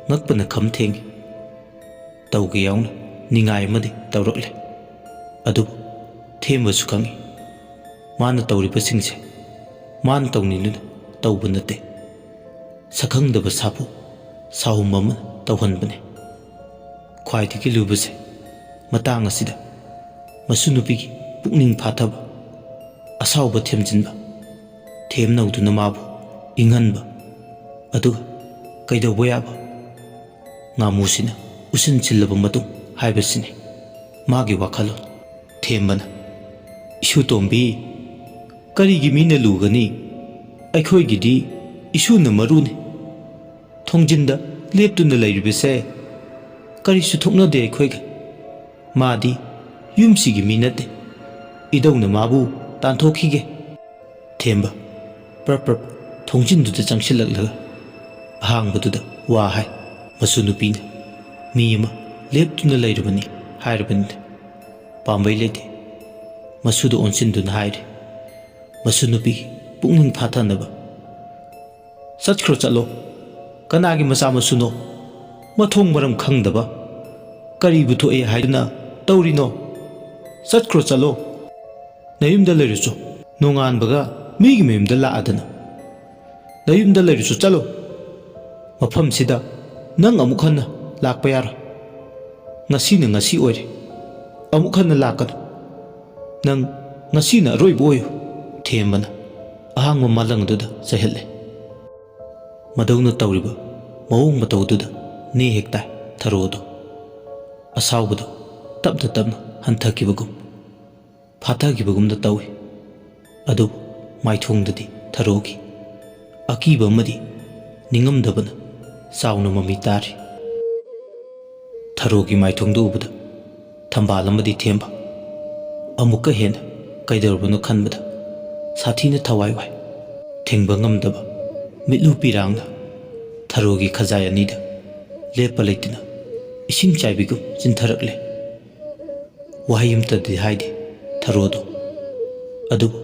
ꯉꯛꯄꯅ ꯈꯝ ꯊꯦꯡꯉꯤ꯫ ꯇꯧꯒꯦ ꯌꯥꯎꯅ ꯅꯤꯡꯉꯥꯏ ꯑꯃꯗꯤ ꯇꯧꯔꯛꯂꯦ꯫ ꯑꯗꯨꯕꯨ ꯊꯦꯝꯕꯁꯨ ꯈꯪꯏ, ꯃꯥꯅ ꯇꯧꯔꯤꯕꯁꯤꯡꯁꯦ ꯃꯥꯅ ꯇꯧꯅꯤꯡꯗꯨꯅ ꯇꯧꯕ ꯅꯠꯇꯦ꯫ ꯁꯛꯈꯪꯗꯕ ꯁꯥꯐꯨ ꯁꯥꯍꯨꯝ ꯑꯃꯅ ꯇꯧꯍꯟꯕꯅꯤ꯫ ꯈ꯭ꯋꯥꯏꯗꯒꯤ ꯂꯨꯕꯁꯦ ꯃꯇꯥꯡ ꯑꯁꯤꯗ ꯃꯁꯨ ꯅꯨꯄꯤꯒꯤ ꯄꯨꯛꯅꯤꯡ ꯐꯥꯊꯕ, ꯑꯁꯥꯎꯕ ꯊꯦꯝꯖꯤꯟꯕ, ꯊꯦꯝꯅꯧꯗꯨꯅ ꯃꯥꯕꯨ ꯏꯪꯍꯟꯕ, ꯑꯗꯨꯒ ꯀꯩꯗꯧꯕ ꯌꯥꯕ ꯉꯥꯃꯨꯁꯤꯅ ꯎꯁꯤꯟ ꯁꯤꯜꯂꯕ ꯃꯇꯨꯡ ꯍꯥꯏꯕꯁꯤꯅꯤ ꯃꯥꯒꯤ ꯋꯥꯈꯜꯂꯣꯟ꯫ ꯊꯦꯝꯕꯅ, "ꯏꯁꯨ ꯇꯣꯝꯕꯤ, ꯀꯔꯤꯒꯤ ꯃꯤꯅ ꯂꯨꯒꯅꯤ? ꯑꯩꯈꯣꯏꯒꯤꯗꯤ ꯏꯁꯨꯅ ꯃꯔꯨꯅꯤ꯫ ꯊꯣꯡꯖꯤꯟꯗ ꯂꯦꯞꯇꯨꯅ ꯂꯩꯔꯤꯕꯁꯦ ꯀꯔꯤꯁꯨ ꯊꯣꯛꯅꯗꯦ ꯑꯩꯈꯣꯏꯒ꯫ ꯃꯥꯗꯤ ꯌꯨꯝꯁꯤꯒꯤ ꯃꯤ ꯅꯠꯇꯦ꯫ ꯏꯙꯧꯅ ꯃꯥꯕꯨ ꯇꯥꯟꯊꯣꯛꯈꯤꯒꯦ꯫" ꯊꯦꯝꯕ ꯄ꯭ꯔꯞ ꯄ꯭ꯔꯞ ꯊꯣꯡꯖꯤꯟꯗꯨꯗ ꯆꯪꯁꯤꯜꯂꯛꯂꯒ ꯑꯍꯥꯡꯕꯗꯨꯗ ꯋꯥ ꯍꯥꯏ꯫ ꯃꯁꯨ ꯅꯨꯄꯤꯅ ꯃꯤ ꯑꯃ ꯂꯦꯞꯇꯨꯅ ꯂꯩꯔꯕꯅꯤ ꯍꯥꯏꯔꯕꯅꯤꯅ ꯄꯥꯝꯕꯩ ꯂꯩꯇꯦ꯫ ꯃꯁꯨꯗ ꯑꯣꯟꯁꯤꯟꯗꯨꯅ ꯍꯥꯏꯔꯦ꯫ ꯃꯁꯨ ꯅꯨꯄꯤꯒꯤ ꯄꯨꯛꯅꯤꯡ ꯐꯥꯊꯅꯕ, "ꯆꯠꯈ꯭ꯔꯣ ꯆꯠꯂꯣ꯫ ꯀꯅꯥꯒꯤ ꯃꯆꯥ ꯃꯁꯨꯅꯣ? ꯃꯊꯣꯡ ꯃꯔꯝ ꯈꯪꯗꯕ꯫ ꯀꯔꯤꯕꯨ ꯊꯣꯛꯑꯦ ꯍꯥꯏꯗꯨꯅ ꯇꯧꯔꯤꯅꯣ? ꯆꯠꯈ꯭ꯔꯣ ꯆꯠꯂꯣ꯫ ꯅꯌꯨꯝꯗ ꯂꯩꯔꯨꯆꯣ꯫ ꯅꯣꯡꯉꯥꯟꯕꯒ ꯃꯤꯒꯤ ꯃꯌꯨꯝꯗ ꯂꯥꯛꯑꯗꯅ꯫ ꯅꯌꯨꯝꯗ ꯂꯩꯔꯨꯆꯣ ꯆꯠꯂꯣ꯫ ꯃꯐꯝꯁꯤꯗ ꯅꯪ ꯑꯃꯨꯛ ꯍꯟꯅ ꯂꯥꯛꯄ ꯌꯥꯔꯣꯏ꯫ ꯉꯁꯤꯅ ꯉꯁꯤ ꯑꯣꯏꯔꯦ꯫ ꯑꯃꯨꯛ ꯍꯟꯅ ꯂꯥꯛꯀꯅꯨ꯫ ꯅꯪ ꯉꯁꯤꯅ ꯑꯔꯣꯏꯕ ꯑꯣꯏꯌꯨ꯫" ꯊꯦꯝꯕꯅ ꯑꯍꯥꯡꯕ ꯃꯥꯂꯪ ꯑꯗꯨꯗ ꯆꯩꯍꯠꯂꯦ꯫ ꯃꯗꯧꯅ ꯇꯧꯔꯤꯕ ꯃꯑꯣꯡ ꯃꯇꯧꯗꯨꯗ ꯅꯦ ꯍꯦꯛ ꯇꯥꯏ ꯊꯔꯣꯗꯣ꯫ ꯑꯁꯥꯎꯕꯗꯣ ꯇꯞꯅ ꯇꯞꯅ ꯍꯟꯊꯈꯤꯕꯒꯨꯝ, ꯐꯥꯊꯈꯤꯕꯒꯨꯝꯅ ꯇꯧꯏ꯫ ꯑꯗꯨꯕꯨ ꯃꯥꯏꯊꯣꯡꯗꯗꯤ ꯊꯔꯣꯒꯤ ꯑꯀꯤꯕ ꯑꯃꯗꯤ ꯅꯤꯡꯉꯝꯗꯕꯅ ꯆꯥꯎꯅ ꯃꯃꯤ ꯇꯥꯔꯤ꯫ ꯊꯔꯣꯒꯤ ꯃꯥꯏꯊꯣꯡꯗꯨ ꯎꯕꯗ ꯊꯝꯕꯥꯜ ꯑꯃꯗꯤ ꯊꯦꯝꯕ ꯑꯃꯨꯛꯀ ꯍꯦꯟꯅ ꯀꯩꯗꯧꯔꯕꯅꯣ ꯈꯟꯕꯗ ꯁꯥꯊꯤꯅ ꯊꯋꯥꯏ ꯋꯥꯏ꯫ ꯊꯤꯡꯕ ꯉꯝꯗꯕ ꯃꯤꯠꯂꯨ ꯄꯤꯔꯥꯡꯅ ꯊꯔꯣꯒꯤ ꯈꯖꯥꯏ ꯑꯅꯤꯗ ꯂꯦꯞꯄ ꯂꯩꯇꯅ ꯏꯁꯤꯡ ꯆꯥꯏꯕꯤꯒꯨꯝ ꯆꯤꯟꯊꯔꯛꯂꯦ꯫ ꯋꯥꯍꯩ ꯑꯃꯇꯗꯤ ꯍꯥꯏꯗꯦ ꯊꯔꯣꯗꯣ, ꯑꯗꯨꯕꯨ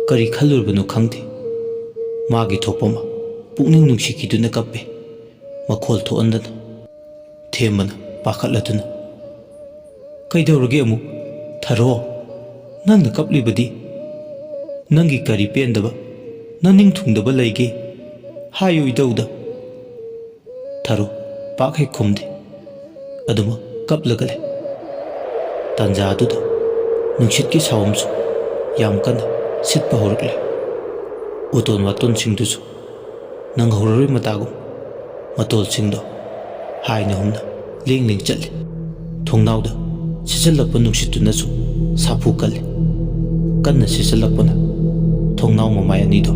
ꯀꯔꯤ ꯈꯜꯂꯨꯔꯕꯅꯣ ꯈꯪꯗꯦ, ꯃꯥꯒꯤ ꯊꯣꯛꯄ ꯑꯃ ꯄꯨꯛꯅꯤꯡ ꯅꯨꯡꯁꯤꯈꯤꯗꯨꯅ ꯀꯞꯄꯦ, ꯃꯈꯣꯜ ꯊꯣꯛꯍꯟꯗꯅ꯫ ꯊꯦꯝꯕꯅ ꯄꯥꯈꯠꯂꯗꯨꯅ, "ꯀꯩꯗꯧꯔꯒꯦ ꯑꯃꯨꯛ? ꯊꯔꯣ, ꯅꯪꯅ ꯀꯞꯂꯤꯕꯗꯤ? ꯅꯪꯒꯤ ꯀꯔꯤ ꯄꯦꯟꯗꯕ, ꯅꯅꯤꯡ ꯊꯨꯡꯗꯕ ꯂꯩꯒꯦ? ꯍꯥꯏꯌꯨ ꯏꯙꯧꯗ꯫" ꯊꯔꯣ ꯄꯥꯛ ꯍꯦꯛ ꯈꯨꯝꯗꯦ, ꯑꯗꯨꯃꯛ ꯀꯞꯂꯒ ꯂꯩ꯫ ꯇꯥꯟꯖꯥꯗꯨꯗ ꯅꯨꯡꯁꯤꯠꯀꯤ ꯁꯥꯎꯝꯁꯨ ꯌꯥꯝ ꯀꯟꯅ ꯁꯤꯠꯄ ꯍꯧꯔꯛꯂꯦ꯫ ꯎꯇꯣꯟ ꯋꯥꯇꯣꯟꯁꯤꯡꯗꯨꯁꯨ ꯅꯪꯍꯧꯔꯔꯣꯏ ꯃꯇꯥꯒꯨꯝ ꯃꯇꯣꯜꯁꯤꯡꯗꯣ ꯍꯥꯏꯅ ꯍꯨꯝꯅ ꯂꯦꯡ ꯂꯦꯡ ꯆꯠꯂꯤ꯫ ꯊꯣꯡꯅꯥꯎꯗ ꯁꯤꯠꯆꯜꯂꯛꯄ ꯅꯨꯡꯁꯤꯠꯇꯨꯅꯁꯨ ꯁꯥꯐꯨ ꯀꯜꯂꯤ꯫ ꯀꯟꯅ ꯁꯤꯠꯆꯜꯂꯛꯄꯅ ꯊꯣꯡꯅꯥꯎ ꯃꯃꯥꯏ ꯑꯅꯤꯗꯣ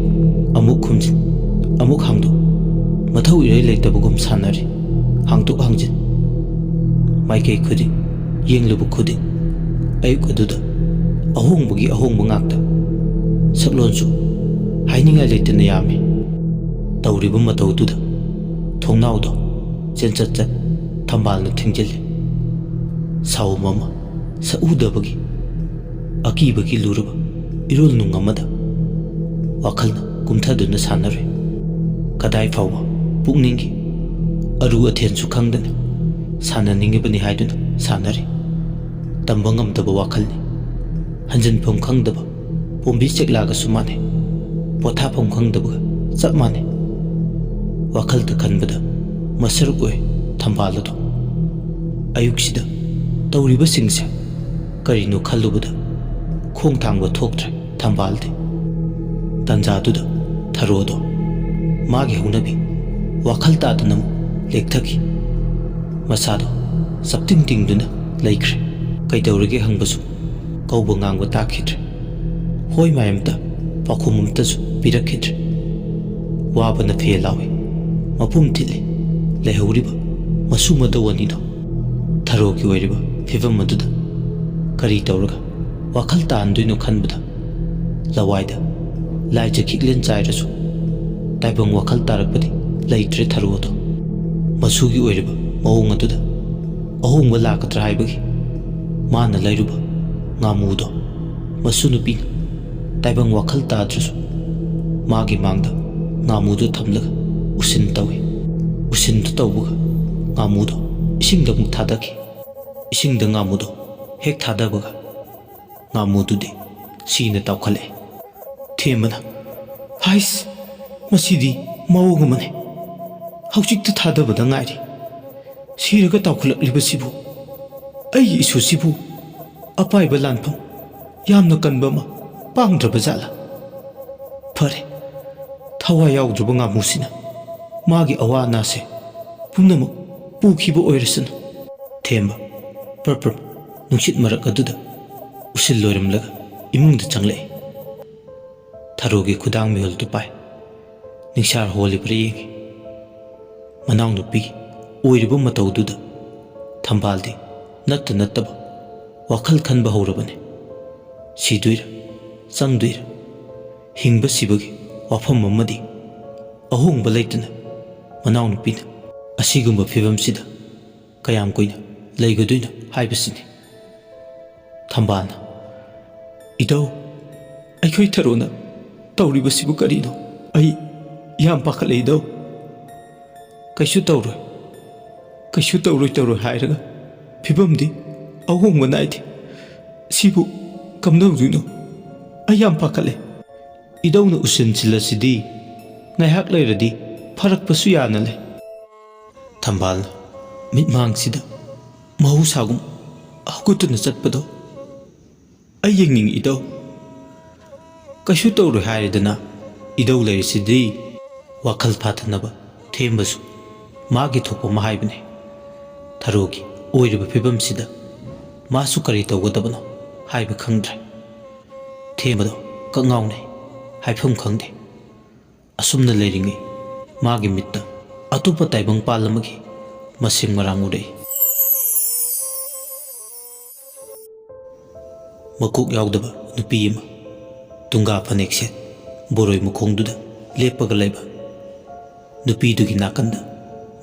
ꯑꯃꯨꯛ ꯈꯨꯝꯖꯤꯟ, ꯑꯃꯨꯛ ꯍꯥꯡꯗꯣꯛ, ꯃꯊꯧ ꯏꯔꯩ ꯂꯩꯇꯕꯒꯨꯝ ꯁꯥꯟꯅꯔꯤ꯫ ꯍꯥꯡꯗꯣꯛ ꯍꯥꯡꯖꯤꯟ꯫ ꯃꯥꯏꯀꯩ ꯈꯨꯗꯤꯡ ꯌꯦꯡꯂꯨꯕ ꯈꯨꯗꯤꯡ ꯑꯌꯨꯛ ꯑꯗꯨꯗ ꯑꯍꯣꯡꯕꯒꯤ ꯑꯍꯣꯡꯕ ꯉꯥꯛꯇ꯫ ꯁꯛꯂꯣꯟꯁꯨ ꯍꯥꯏꯅꯤꯡꯉꯥꯏ ꯂꯩꯇꯅ ꯌꯥꯝꯃꯤ꯫ ꯇꯧꯔꯤꯕ ꯃꯇꯧꯗꯨꯗ ꯊꯣꯡꯅꯥꯎꯗꯣ ꯆꯦꯟꯆꯠ ꯆꯠ ꯊꯝꯕꯥꯜꯅ ꯊꯤꯡꯖꯤꯜꯂꯤ꯫ ꯁꯥꯎꯝ ꯑꯃ ꯁꯛꯎꯗꯕꯒꯤ ꯑꯀꯤꯕꯒꯤ ꯂꯨꯔꯕ ꯏꯔꯣꯜ ꯅꯨꯡ ꯑꯃꯗ ꯋꯥꯈꯜꯅ ꯀꯨꯝꯊꯗꯨꯅ ꯁꯥꯟꯅꯔꯤ꯫ ꯀꯗꯥꯏ ꯐꯥꯎꯕ ꯄꯨꯛꯅꯤꯡꯒꯤ ꯑꯔꯨ ꯑꯊꯦꯟꯁꯨ ꯈꯪꯗꯅ ꯁꯥꯟꯅꯅꯤꯡꯉꯤꯕꯅꯤ ꯍꯥꯏꯗꯨꯅ ꯁꯥꯟꯅꯔꯤ꯫ ꯇꯝꯕ ꯉꯝꯗꯕ ꯋꯥꯈꯜꯅꯤ꯫ ꯍꯟꯖꯤꯟꯐꯝ ꯈꯪꯗꯕ ꯄꯣꯝꯕꯤ ꯆꯦꯛꯂꯥꯒꯁꯨ ꯃꯥꯟꯅꯩ꯫ ꯄꯣꯊꯥꯐꯝ ꯈꯪꯗꯕꯒ ꯆꯞ ꯃꯥꯟꯅꯩ꯫ ꯋꯥꯈꯜꯗ ꯈꯟꯕꯗ ꯃꯁꯔꯨꯛ ꯑꯣꯏ ꯊꯝꯕꯥꯜ ꯑꯗꯣ꯫ ꯑꯌꯨꯛꯁꯤꯗ ꯇꯧꯔꯤꯕꯁꯤꯡꯁꯦ ꯀꯔꯤꯅꯣ ꯈꯜꯂꯨꯕꯗ ꯈꯣꯡ ꯊꯥꯡꯕ ꯊꯣꯛꯇ꯭ꯔꯦ ꯊꯝꯕꯥꯜꯗꯤ꯫ ꯇꯥꯟꯖꯥꯗꯨꯗ ꯊꯔꯣꯗꯣ ꯃꯥꯒꯤ ꯍꯧꯅꯕꯤ ꯋꯥꯈꯜ ꯇꯥꯗꯅ ꯑꯃꯨꯛ ꯂꯦꯛꯊꯈꯤ꯫ ꯃꯁꯥꯗꯣ ꯆꯞꯇꯤꯡ ꯇꯤꯡꯗꯨꯅ ꯂꯩꯈ꯭ꯔꯦ꯫ ꯀꯩꯗꯧꯔꯒꯦ ꯍꯪꯕꯁꯨ ꯀꯧꯕ ꯉꯥꯡꯕ ꯇꯥꯈꯤꯗ꯭ꯔꯦ꯫ ꯍꯣꯏ ꯃꯥꯏ ꯑꯝꯇ ꯄꯥꯎꯈꯨꯝ ꯑꯝꯇꯁꯨ ꯄꯤꯔꯛꯈꯤꯗ꯭ꯔꯦ꯫ ꯋꯥꯕꯅ ꯐꯦ ꯂꯥꯎꯏ꯫ ꯃꯄꯨꯝ ꯊꯤꯠꯂꯤ꯫ ꯂꯩꯍꯧꯔꯤꯕ ꯃꯁꯨ ꯃꯇꯧ ꯑꯅꯤꯗꯣ ꯊꯔꯣꯒꯤ ꯑꯣꯏꯔꯤꯕ ꯐꯤꯕꯝ ꯑꯗꯨꯗ ꯀꯔꯤ ꯇꯧꯔꯒ ꯋꯥꯈꯜ ꯇꯥꯍꯟꯗꯣꯏꯅꯣ ꯈꯟꯕꯗ ꯂꯋꯥꯏꯗ ꯂꯥꯏꯖ ꯈꯤꯛꯂꯦꯟ ꯆꯥꯏꯔꯁꯨ ꯇꯥꯏꯕꯪ ꯋꯥꯈꯜ ꯇꯥꯔꯛꯄꯗꯤ ꯂꯩꯇ꯭ꯔꯦ ꯊꯔꯣꯗꯣ꯫ ꯃꯁꯨꯒꯤ ꯑꯣꯏꯔꯤꯕ ꯃꯑꯣꯡ ꯑꯗꯨꯗ ꯑꯍꯣꯡꯕ ꯂꯥꯛꯀꯗ꯭ꯔꯥ ꯍꯥꯏꯕꯒꯤ ꯃꯥꯅ ꯂꯩꯔꯨꯕ ꯉꯥꯃꯨꯗꯣ ꯃꯁꯨ ꯅꯨꯄꯤꯅ ꯇꯥꯏꯕꯪ ꯋꯥꯈꯜ ꯇꯥꯗ꯭ꯔꯁꯨ ꯃꯥꯒꯤ ꯃꯥꯡꯗ ꯉꯥꯃꯨꯗꯨ ꯊꯝꯂꯒ ꯎꯁꯤꯟ ꯇꯧꯏ꯫ ꯎꯁꯤꯟꯗꯨ ꯇꯧꯕꯒ ꯉꯥꯃꯨꯗꯣ ꯏꯁꯤꯡꯗ ꯑꯃꯨꯛ ꯊꯥꯗꯈꯤ꯫ ꯏꯁꯤꯡꯗ ꯉꯥꯃꯨꯗꯣ ꯍꯦꯛ ꯊꯥꯗꯕꯒ ꯉꯥꯃꯨꯗꯨꯗꯤ ꯁꯤꯅ ꯇꯥꯎꯈꯠꯂꯛꯏ꯫ ꯊꯦꯝꯕꯅ, "ꯍꯥꯏꯁ, ꯃꯁꯤꯗꯤ ꯃꯑꯣꯡ ꯑꯃꯅꯤ꯫ ꯍꯧꯖꯤꯛꯇ ꯊꯥꯗꯕꯗ ꯉꯥꯏꯔꯤ꯫ ꯁꯤꯔꯒ ꯇꯥꯎꯈꯠꯂꯛꯂꯤꯕꯁꯤꯕꯨ ꯑꯩꯒꯤ ꯏꯁꯨꯁꯤꯕꯨ ꯑꯄꯥꯏꯕ ꯂꯥꯟꯐꯝ ꯌꯥꯝꯅ ꯀꯟꯕ ꯑꯃ ꯄꯥꯡꯗ꯭ꯔꯕ ꯖꯥꯠꯂꯥ? ꯐꯔꯦ, ꯊꯋꯥꯏ ꯌꯥꯎꯗ꯭ꯔꯕ ꯉꯥꯃꯨꯁꯤꯅ ꯃꯥꯒꯤ ꯑꯋꯥ ꯑꯅꯥꯁꯦ ꯄꯨꯝꯅꯃꯛ ꯄꯨꯈꯤꯕ ꯑꯣꯏꯔꯁꯅꯨ꯫" ꯊꯦꯝꯕ ꯄ꯭ꯔꯞ ꯄ꯭ꯔꯞ ꯅꯨꯡꯁꯤꯠ ꯃꯔꯛ ꯑꯗꯨꯗ ꯎꯁꯤꯜ ꯂꯣꯏꯔꯝꯂꯒ ꯏꯃꯨꯡꯗ ꯆꯪꯂꯛꯏ꯫ ꯊꯔꯣꯒꯤ ꯈꯨꯗꯥꯡ ꯃꯤꯍꯨꯜꯗꯨ ꯄꯥꯏ꯫ ꯅꯤꯡꯁꯥꯔ ꯍꯣꯜꯂꯤꯕ꯭ꯔꯥ ꯌꯦꯡꯏ꯫ ꯃꯅꯥꯎꯅꯨꯄꯤꯒꯤ ꯑꯣꯏꯔꯤꯕ ꯃꯇꯧꯗꯨꯗ ꯊꯝꯕꯥꯜꯗꯤ ꯅꯠꯇ ꯅꯠꯇꯕ ꯋꯥꯈꯜ ꯈꯟꯕ ꯍꯧꯔꯕꯅꯤ꯫ ꯁꯤꯗꯣꯏꯔꯥ, ꯆꯪꯗꯣꯏꯔꯥ, ꯍꯤꯡꯕ ꯁꯤꯕꯒꯤ ꯋꯥꯐꯝ ꯑꯃꯗꯤ ꯑꯍꯣꯡꯕ ꯂꯩꯇꯅ ꯃꯅꯥꯎꯅꯨꯄꯤꯅ ꯑꯁꯤꯒꯨꯝꯕ ꯐꯤꯕꯝꯁꯤꯗ ꯀꯌꯥꯝ ꯀꯨꯏꯅ ꯂꯩꯒꯗꯣꯏꯅꯣ ꯍꯥꯏꯕꯁꯤꯅꯤ꯫ ꯊꯝꯕꯥꯜꯅ, "ꯏꯙꯧ, ꯑꯩꯈꯣꯏ ꯊꯔꯣꯅ ꯇꯧꯔꯤꯕꯁꯤꯕꯨ ꯀꯔꯤꯅꯣ? ꯑꯩ ꯌꯥꯝ ꯄꯥꯈꯠꯂꯦ ꯏꯙꯧ꯫ ꯀꯩꯁꯨ ꯇꯧꯔꯣꯏ, ꯀꯩꯁꯨ ꯇꯧꯔꯣꯏ ꯇꯧꯔꯣꯏ ꯍꯥꯏꯔꯒ ꯐꯤꯕꯝꯗꯤ ꯑꯍꯣꯡꯕ ꯅꯥꯏꯗꯦ꯫ ꯁꯤꯕꯨ ꯀꯝꯗꯧꯗꯣꯏꯅꯣ? ꯑꯩ ꯌꯥꯝ ꯄꯥꯈꯠꯂꯦ꯫" ꯏꯙꯧꯅ ꯎꯁꯤꯟꯁꯤꯜꯂꯁꯤꯗꯤ ꯉꯥꯏꯍꯥꯛ ꯂꯩꯔꯗꯤ ꯐꯔꯛꯄꯁꯨ ꯌꯥꯅ ꯂꯩ꯫ ꯊꯝꯕꯥꯜꯅ ꯃꯤꯠꯃꯥꯡꯁꯤꯗ ꯃꯍꯧꯁꯥꯒꯨꯝ ꯍꯧꯒꯠꯇꯨꯅ ꯆꯠꯄꯗꯣ ꯑꯩ ꯌꯦꯡꯅꯤꯡꯏ ꯏꯙꯧ꯫ ꯀꯩꯁꯨ ꯇꯧꯔꯣꯏ ꯍꯥꯏꯔꯦꯗꯅ, ꯏꯙꯧ ꯂꯩꯔꯤꯁꯤꯗꯤ꯫ ꯋꯥꯈꯜ ꯐꯥꯊꯅꯕ ꯊꯦꯝꯕꯁꯨ ꯃꯥꯒꯤ ꯊꯣꯛꯄ ꯑꯃ ꯍꯥꯏꯕꯅꯤ꯫ ꯊꯔꯣꯒꯤ ꯑꯣꯏꯔꯤꯕ ꯐꯤꯕꯝꯁꯤꯗ ꯃꯥꯁꯨ ꯀꯔꯤ ꯇꯧꯒꯗꯕꯅꯣ ꯍꯥꯏꯕ ꯈꯪꯗ꯭ꯔꯦ꯫ ꯊꯦꯝꯕꯗꯣ ꯀꯛꯉꯥꯎꯅꯩ, ꯍꯥꯏꯐꯝ ꯈꯪꯗꯦ꯫ ꯑꯁꯨꯝꯅ ꯂꯩꯔꯤꯉꯩ ꯃꯥꯒꯤ ꯃꯤꯠꯇ ꯑꯇꯣꯞꯄ ꯇꯥꯏꯕꯪꯄꯥꯜ ꯑꯃꯒꯤ ꯃꯁꯦꯝ ꯃꯔꯥꯡ ꯎꯔꯛꯏ꯫ ꯃꯀꯣꯛ ꯌꯥꯎꯗꯕ ꯅꯨꯄꯤ ꯑꯃ, ꯇꯨꯡꯒꯥ ꯐꯅꯦꯛ ꯁꯦꯠ, ꯕꯣꯔꯣꯏ ꯃꯈꯣꯡꯗꯨꯗ ꯂꯦꯞꯄꯒ ꯂꯩꯕ ꯅꯨꯄꯤꯗꯨꯒꯤ ꯅꯥꯀꯟꯗ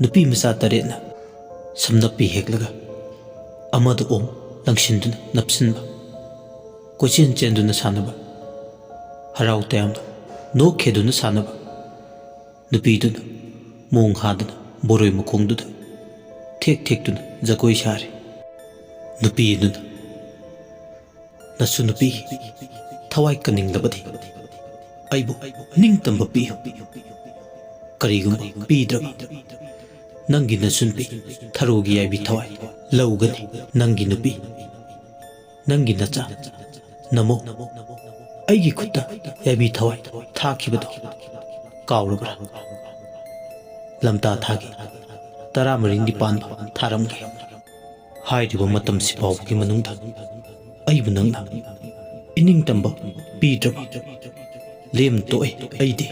ꯅꯨꯄꯤ ꯃꯆꯥ ꯇꯔꯦꯠꯅ ꯁꯝꯅꯞꯄꯤ ꯍꯦꯛꯂꯒ ꯑꯃꯗ ꯑꯣꯝ ꯂꯪꯁꯤꯟꯗꯨꯅ ꯅꯞꯁꯤꯟꯕ, ꯀꯣꯏꯆꯦꯟ ꯆꯦꯟꯗꯨꯅ ꯁꯥꯟꯅꯕ, ꯍꯔꯥꯎ ꯇꯌꯥꯝꯅ ꯅꯣꯛ ꯈꯦꯗꯨꯅ ꯁꯥꯟꯅꯕ ꯅꯨꯄꯤꯗꯨꯅ ꯃꯣꯡ ꯍꯥꯗꯨꯅ ꯕꯣꯔꯣꯏ ꯃꯈꯣꯡꯗꯨꯗ ꯊꯦꯛ ꯊꯦꯛꯇꯨꯅ ꯖꯒꯣꯏ ꯁꯥꯔꯤ꯫ ꯅꯨꯄꯤ ꯑꯗꯨꯅ, "ꯅꯁꯨ ꯅꯨꯄꯤ ꯊꯋꯥꯏ ꯀꯟꯅꯤꯡꯂꯕꯗꯤ ꯑꯩꯕꯨ ꯅꯤꯡꯇꯝꯕ ꯄꯤꯌꯨ꯫ ꯀꯔꯤꯒꯨꯝꯕ ꯄꯤꯗ꯭ꯔꯕ ꯅꯪꯒꯤ ꯅꯁꯨ ꯅꯨꯄꯤ ꯊꯔꯣꯒꯤ ꯌꯥꯏꯕꯤ ꯊꯋꯥꯏ ꯂꯧꯒꯅꯤ꯫ ꯅꯪꯒꯤ ꯅꯨꯄꯤ, ꯅꯪꯒꯤ ꯅꯆꯥ, ꯅꯃꯧ ꯑꯩꯒꯤ ꯈꯨꯠꯇ ꯌꯥꯏꯕꯤ ꯊꯋꯥꯏ ꯊꯥꯈꯤꯕꯗꯣ ꯀꯥꯎꯔꯕ꯭ꯔꯥ? ꯂꯝꯇꯥ ꯊꯥꯒꯤ ꯇꯔꯥꯃꯔꯤ ꯅꯤꯄꯥꯟꯕ ꯊꯥꯔꯝꯒꯦ꯫ ꯍꯥꯏꯔꯤꯕ ꯃꯇꯝꯁꯤ ꯐꯥꯎꯕꯒꯤ ꯃꯅꯨꯡꯗ ꯑꯩꯕꯨ ꯅꯪꯅ ꯏꯅꯤꯡꯇꯝꯕ ꯄꯤꯗ꯭ꯔꯕ ꯂꯦꯝ ꯇꯣꯛꯑꯦ ꯑꯩꯗꯤ"꯫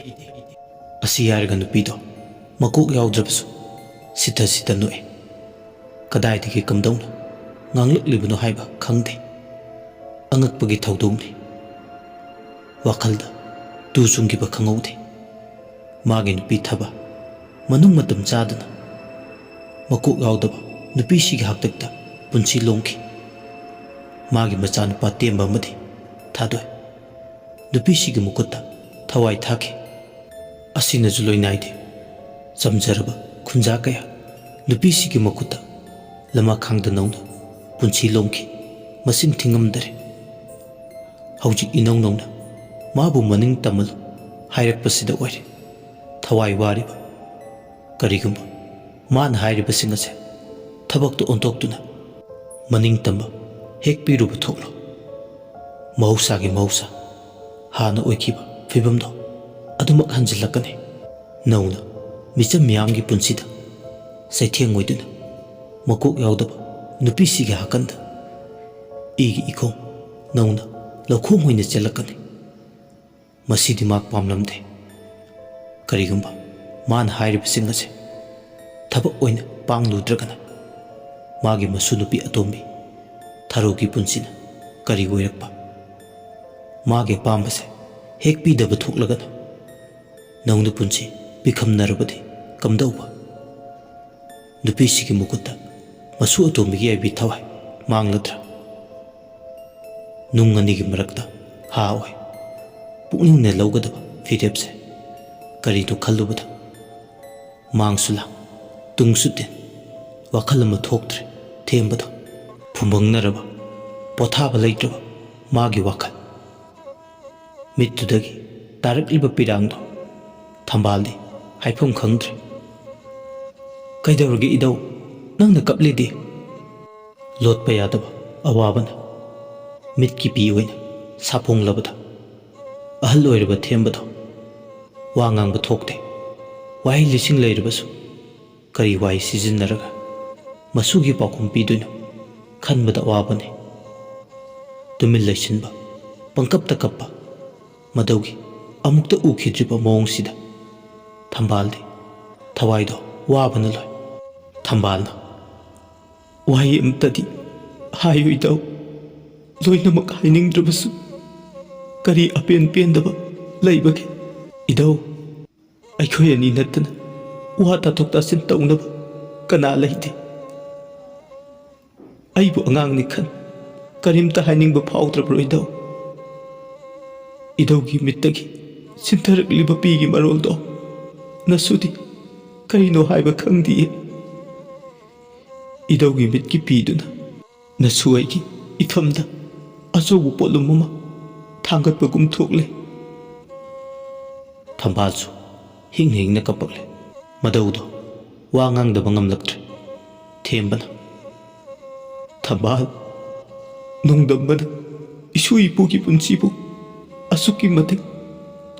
ꯑꯁꯤ ꯍꯥꯏꯔꯒ ꯅꯨꯄꯤꯗꯣ ꯃꯀꯣꯛ ꯌꯥꯎꯗ꯭ꯔꯕꯁꯨ ꯁꯤꯊ ꯁꯤꯊ ꯅꯣꯛꯑꯦ꯫ ꯀꯗꯥꯏꯗꯒꯤ ꯀꯝꯗꯧꯅ ꯉꯥꯡꯂꯛꯂꯤꯕꯅꯣ ꯍꯥꯏꯕ ꯈꯪꯗꯦ꯫ ꯑꯉꯛꯄꯒꯤ ꯊꯧꯗꯣꯛꯅꯤ꯫ ꯋꯥꯈꯜꯗ ꯇꯨ ꯆꯨꯡꯈꯤꯕ ꯈꯪꯍꯧꯗꯦ꯫ ꯃꯥꯒꯤ ꯅꯨꯄꯤ ꯊꯕ ꯃꯅꯨꯡ ꯃꯇꯝ ꯆꯥꯗꯅ ꯃꯀꯣꯛ ꯌꯥꯎꯗꯕ ꯅꯨꯄꯤꯁꯤꯒꯤ ꯍꯥꯛꯇꯛꯇ ꯄꯨꯟꯁꯤ ꯂꯣꯡꯈꯤ꯫ ꯃꯥꯒꯤ ꯃꯆꯥꯅꯨꯄꯥ ꯇꯦꯝꯕ ꯑꯃꯗꯤ ꯊꯥꯗꯣꯛꯏ꯫ ꯅꯨꯄꯤꯁꯤꯒꯤ ꯃꯈꯨꯠꯇ ꯊꯋꯥꯏ ꯊꯥꯈꯤ꯫ ꯑꯁꯤꯅꯁꯨ ꯂꯣꯏ ꯅꯥꯏꯗꯦ꯫ ꯆꯝꯖꯔꯕ ꯈꯨꯟꯖꯥ ꯀꯌꯥ ꯅꯨꯄꯤꯁꯤꯒꯤ ꯃꯈꯨꯠꯇ ꯂꯃꯈꯥꯡꯗ ꯅꯧꯅ ꯄꯨꯟꯁꯤ ꯂꯣꯡꯈꯤ꯫ ꯃꯁꯤꯡ ꯊꯤꯉꯝꯗꯔꯦ꯫ ꯍꯧꯖꯤꯛ ꯏꯅꯧ ꯅꯧꯅ ꯃꯥꯕꯨ ꯃꯅꯤꯡ ꯇꯝꯃꯜꯂꯨ ꯍꯥꯏꯔꯛꯄꯁꯤꯗ ꯑꯣꯏꯔꯦ ꯊꯋꯥꯏ ꯋꯥꯔꯤꯕ꯫ ꯀꯔꯤꯒꯨꯝꯕ ꯃꯥꯅ ꯍꯥꯏꯔꯤꯕꯁꯤꯡ ꯑꯁꯦ ꯊꯕꯛꯇ ꯑꯣꯟꯊꯣꯛꯇꯨꯅ ꯃꯅꯤꯡ ꯇꯝꯕ ꯍꯦꯛ ꯄꯤꯔꯨꯕ ꯊꯣꯛꯂꯣ꯫ ꯃꯍꯧꯁꯥꯒꯤ ꯃꯍꯧꯁꯥ ꯍꯥꯟꯅ ꯑꯣꯏꯈꯤꯕ ꯐꯤꯕꯝꯗꯣ ꯑꯗꯨꯃꯛ ꯍꯟꯖꯤꯜꯂꯛꯀꯅꯤ꯫ ꯅꯧꯅ ꯃꯤꯆꯝ ꯃꯤꯌꯥꯝꯒꯤ ꯄꯨꯟꯁꯤꯗ ꯆꯩꯊꯦꯡ ꯑꯣꯏꯗꯨꯅ ꯃꯀꯣꯛ ꯌꯥꯎꯗꯕ ꯅꯨꯄꯤꯁꯤꯒꯤ ꯍꯥꯀꯟꯗ ꯏꯒꯤ ꯏꯈꯣꯡ ꯅꯧꯅ ꯂꯧꯈꯣꯡ ꯑꯣꯏꯅ ꯆꯦꯜꯂꯛꯀꯅꯤ꯫ ꯃꯁꯤꯗꯤ ꯃꯍꯥꯛ ꯄꯥꯝꯂꯝꯗꯦ꯫ ꯀꯔꯤꯒꯨꯝꯕ ꯃꯥꯅ ꯍꯥꯏꯔꯤꯕꯁꯤꯡ ꯑꯁꯦ ꯊꯕꯛ ꯑꯣꯏꯅ ꯄꯥꯡꯂꯨꯗ꯭ꯔꯒꯅ ꯃꯥꯒꯤ ꯃꯁꯨ ꯅꯨꯄꯤ ꯑꯇꯣꯝꯕꯤ ꯊꯔꯣꯒꯤ ꯄꯨꯟꯁꯤꯅ ꯀꯔꯤ ꯑꯣꯏꯔꯛꯄ? ꯃꯥꯒꯤ ꯑꯄꯥꯝꯕꯁꯦ ꯍꯦꯛ ꯄꯤꯗꯕ ꯊꯣꯛꯂꯒꯅ ꯅꯧꯅ ꯄꯨꯟꯁꯤ ꯄꯤꯈꯝꯅꯔꯕꯗꯤ ꯀꯝꯗꯧꯕ? ꯅꯨꯄꯤꯁꯤꯒꯤ ꯃꯈꯨꯠꯇ ꯃꯁꯨ ꯑꯇꯣꯝꯕꯤꯒꯤ ꯑꯥꯏꯕꯤ ꯊꯋꯥꯏ ꯃꯥꯡꯂꯗ꯭ꯔꯥ? ꯅꯨꯡ ꯑꯅꯤꯒꯤ ꯃꯔꯛꯇ ꯍꯥ ꯑꯣꯏ꯫ ꯄꯨꯛꯅꯤꯡꯅ ꯂꯧꯒꯗꯕ ꯐꯤꯔꯦꯞꯁꯦ ꯀꯔꯤꯅꯣ ꯈꯜꯂꯨꯕꯗ ꯃꯥꯡꯁꯨ ꯂꯥꯡ, ꯇꯨꯡꯁꯨ ꯇꯤꯟ, ꯋꯥꯈꯜ ꯑꯃ ꯊꯣꯛꯇ꯭ꯔꯦ ꯊꯦꯝꯕꯗꯣ꯫ ꯐꯨꯝꯕꯪꯅꯔꯕ, ꯄꯣꯊꯥꯕ ꯂꯩꯇ꯭ꯔꯕ ꯃꯥꯒꯤ ꯋꯥꯈꯜ꯫ ꯃꯤꯠꯇꯨꯗꯒꯤ ꯇꯥꯔꯛꯂꯤꯕ ꯄꯤꯔꯥꯡꯗꯣ ꯊꯝꯕꯥꯜꯗꯤ ꯍꯥꯏꯐꯝ ꯈꯪꯗ꯭ꯔꯦ꯫ "ꯀꯩꯗꯧꯔꯒꯦ ꯏꯙꯧ, ꯅꯪꯅ ꯀꯞꯂꯤꯗꯤ?" ꯂꯣꯠꯄ ꯌꯥꯗꯕ ꯑꯋꯥꯕꯅ ꯃꯤꯠꯀꯤ ꯄꯤ ꯑꯣꯏꯅ ꯁꯥꯄꯣꯡꯂꯕꯗ ꯑꯍꯜ ꯑꯣꯏꯔꯕ ꯊꯦꯝꯕꯗꯣ ꯋꯥ ꯉꯥꯡꯕ ꯊꯣꯛꯇꯦ꯫ ꯋꯥꯍꯩ ꯂꯤꯁꯤꯡ ꯂꯩꯔꯕꯁꯨ ꯀꯔꯤ ꯋꯥꯍꯩ ꯁꯤꯖꯤꯟꯅꯔꯒ ꯃꯁꯨꯒꯤ ꯄꯥꯎꯈꯨꯝ ꯄꯤꯗꯣꯏꯅꯣ ꯈꯟꯕꯗ ꯑꯋꯥꯕꯅꯤ꯫ ꯇꯨꯃꯤꯟ ꯂꯩꯁꯤꯟꯕ, ꯄꯪꯀꯞꯇ ꯀꯞꯄ, ꯃꯗꯧꯒꯤ ꯑꯃꯨꯛꯇ ꯎꯈꯤꯗ꯭ꯔꯤꯕ ꯃꯑꯣꯡꯁꯤꯗ ꯊꯝꯕꯥꯜꯗꯤ ꯊꯋꯥꯏꯗꯣ ꯋꯥꯕꯅ ꯂꯣꯏ꯫ ꯊꯝꯕꯥꯜꯅ, "ꯋꯥꯍꯩ ꯑꯃꯇꯗꯤ ꯍꯥꯏꯌꯨ ꯏꯙꯧ, ꯂꯣꯏꯅꯃꯛ ꯍꯥꯏꯅꯤꯡꯗ꯭ꯔꯕꯁꯨ ꯀꯔꯤ ꯑꯄꯦꯟ ꯄꯦꯟꯗꯕ ꯂꯩꯕꯒꯦ? ꯏꯙꯧ, ꯑꯩꯈꯣꯏ ꯑꯅꯤ ꯅꯠꯇꯅ ꯋꯥ ꯇꯥꯊꯣꯛ ꯇꯥꯁꯤꯟ ꯇꯧꯅꯕ ꯀꯅꯥ ꯂꯩꯇꯦ? ꯑꯩꯕꯨ ꯑꯉꯥꯡꯅꯤ ꯈꯟ ꯀꯔꯤꯝꯇ ꯍꯥꯏꯅꯤꯡꯕ ꯐꯥꯎꯗ꯭ꯔꯕ꯭ꯔꯣ ꯏꯙꯧ? ꯏꯙꯧꯒꯤ ꯃꯤꯠꯇꯒꯤ ꯆꯤꯟꯊꯔꯛꯂꯤꯕ ꯄꯤꯒꯤ ꯃꯔꯣꯜꯗꯣ ꯅꯁꯨꯗꯤ ꯀꯔꯤꯅꯣ ꯍꯥꯏꯕ ꯈꯪꯗꯤꯌꯦ꯫ ꯏꯙꯧꯒꯤ ꯃꯤꯠꯀꯤ ꯄꯤꯗꯨꯅ ꯅꯁꯨ ꯑꯩꯒꯤ ꯏꯐꯝꯗ ꯑꯆꯧꯕ ꯄꯣꯠꯂꯨꯝ ꯑꯃ ꯊꯥꯡꯒꯠꯄꯒꯨꯝ ꯊꯣꯛꯂꯦ꯫" ꯊꯝꯕꯥꯜꯁꯨ ꯍꯤꯡꯅ ꯍꯤꯡꯅ ꯀꯞꯄꯛꯂꯦ꯫ ꯃꯗꯧꯗꯣ ꯋꯥ ꯉꯥꯡꯗꯕ ꯉꯝꯂꯛꯇ꯭ꯔꯦ꯫ ꯊꯦꯝꯕꯅ, "ꯊꯝꯕꯥꯜ, ꯅꯣꯡꯗꯝꯕꯅ ꯏꯁꯨ ꯏꯄꯨꯒꯤ ꯄꯨꯟꯁꯤꯕꯨ ꯑꯁꯨꯛꯀꯤ ꯃꯇꯤꯛ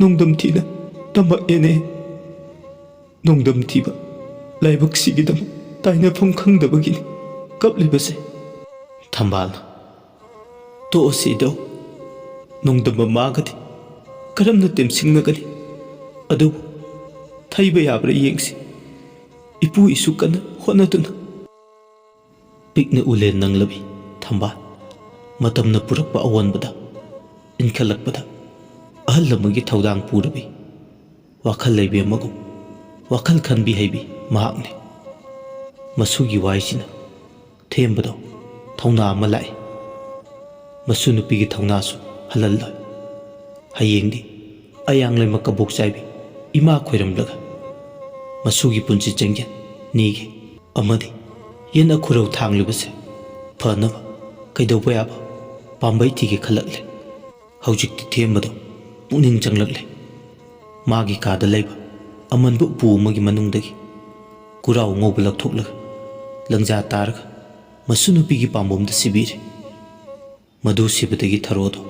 ꯅꯣꯡꯗꯝ ꯊꯤꯅ ꯇꯝꯃꯛꯑꯦꯅꯦ꯫ ꯅꯣꯡꯗꯝ ꯊꯤꯕ ꯂꯥꯏꯕꯛꯁꯤꯒꯤꯗꯃꯛ ꯇꯥꯏꯅꯐꯝ ꯈꯪꯗꯕꯒꯤꯅꯤ ꯀꯞꯂꯤꯕꯁꯦ꯫" ꯊꯝꯕꯥꯜꯅ, "ꯇꯣꯛꯑꯁꯤ ꯏꯙꯧ, ꯅꯣꯡꯗꯝꯕ ꯃꯥꯒꯗꯤ ꯀꯔꯝꯅ ꯇꯦꯝꯁꯤꯡꯅꯒꯅꯤ? ꯑꯗꯨꯕꯨ ꯊꯩꯕ ꯌꯥꯕ꯭ꯔꯥ ꯌꯦꯡꯁꯤ꯫ ꯏꯄꯨ ꯏꯁꯨ ꯀꯟꯅ ꯍꯣꯠꯅꯗꯨꯅ꯫" ꯄꯤꯛꯅ ꯎꯂꯦꯟ ꯅꯪꯂꯕꯤ ꯊꯝꯕꯥꯜ, ꯃꯇꯝꯅ ꯄꯨꯔꯛꯄ ꯑꯑꯣꯟꯕꯗ ꯏꯟꯈꯠꯂꯛꯄꯗ ꯑꯍꯜ ꯑꯃꯒꯤ ꯊꯧꯗꯥꯡ ꯄꯨꯔꯕꯤ, ꯋꯥꯈꯜ ꯂꯩꯕꯤ ꯑꯃꯒꯨꯝ ꯋꯥꯈꯜ ꯈꯟꯕꯤ ꯍꯩꯕꯤ ꯃꯍꯥꯛꯅꯤ꯫ ꯃꯁꯨꯒꯤ ꯋꯥꯍꯩꯁꯤꯅ ꯊꯦꯝꯕꯗꯣ ꯊꯧꯅꯥ ꯑꯃ ꯂꯥꯛꯏ꯫ ꯃꯁꯨ ꯅꯨꯄꯤꯒꯤ ꯊꯧꯅꯥꯁꯨ ꯍꯜꯍꯜꯂꯣꯏ꯫ ꯍꯌꯦꯡꯗꯤ ꯑꯌꯥꯡ ꯂꯩꯃ ꯀꯕꯣꯛ ꯆꯥꯏꯕꯤ ꯏꯃꯥ ꯈꯣꯏꯔꯝꯂꯒ ꯃꯁꯨꯒꯤ ꯄꯨꯟꯁꯤ ꯆꯪꯖꯟ ꯅꯤꯒꯦ꯫ ꯑꯃꯗꯤ ꯌꯦꯟ ꯑꯈꯨꯔꯧ ꯊꯥꯡꯂꯤꯕꯁꯦ ꯐꯅꯕ ꯀꯩꯗꯧꯕ ꯌꯥꯕ ꯄꯥꯝꯕꯩ ꯊꯤꯒꯦ ꯈꯜꯂꯛꯂꯦ꯫ ꯍꯧꯖꯤꯛꯇꯤ ꯊꯦꯝꯕꯗꯣ ꯄꯨꯛꯅꯤꯡ ꯆꯪꯂꯛꯂꯦ꯫ ꯃꯥꯒꯤ ꯀꯥꯗ ꯂꯩꯕ ꯑꯃꯟꯕ ꯎꯄꯨ ꯑꯃꯒꯤ ꯃꯅꯨꯡꯗꯒꯤ ꯀꯨꯔꯥꯎ ꯑꯉꯧꯕ ꯂꯧꯊꯣꯛꯂꯒ ꯂꯪꯖꯥ ꯇꯥꯔꯒ ꯃꯁꯨ ꯅꯨꯄꯤꯒꯤ ꯄꯥꯝꯕꯣꯝꯗ ꯁꯤꯕꯤꯔꯦ꯫ ꯃꯗꯨ ꯁꯤꯕꯗꯒꯤ ꯊꯔꯣꯗꯣ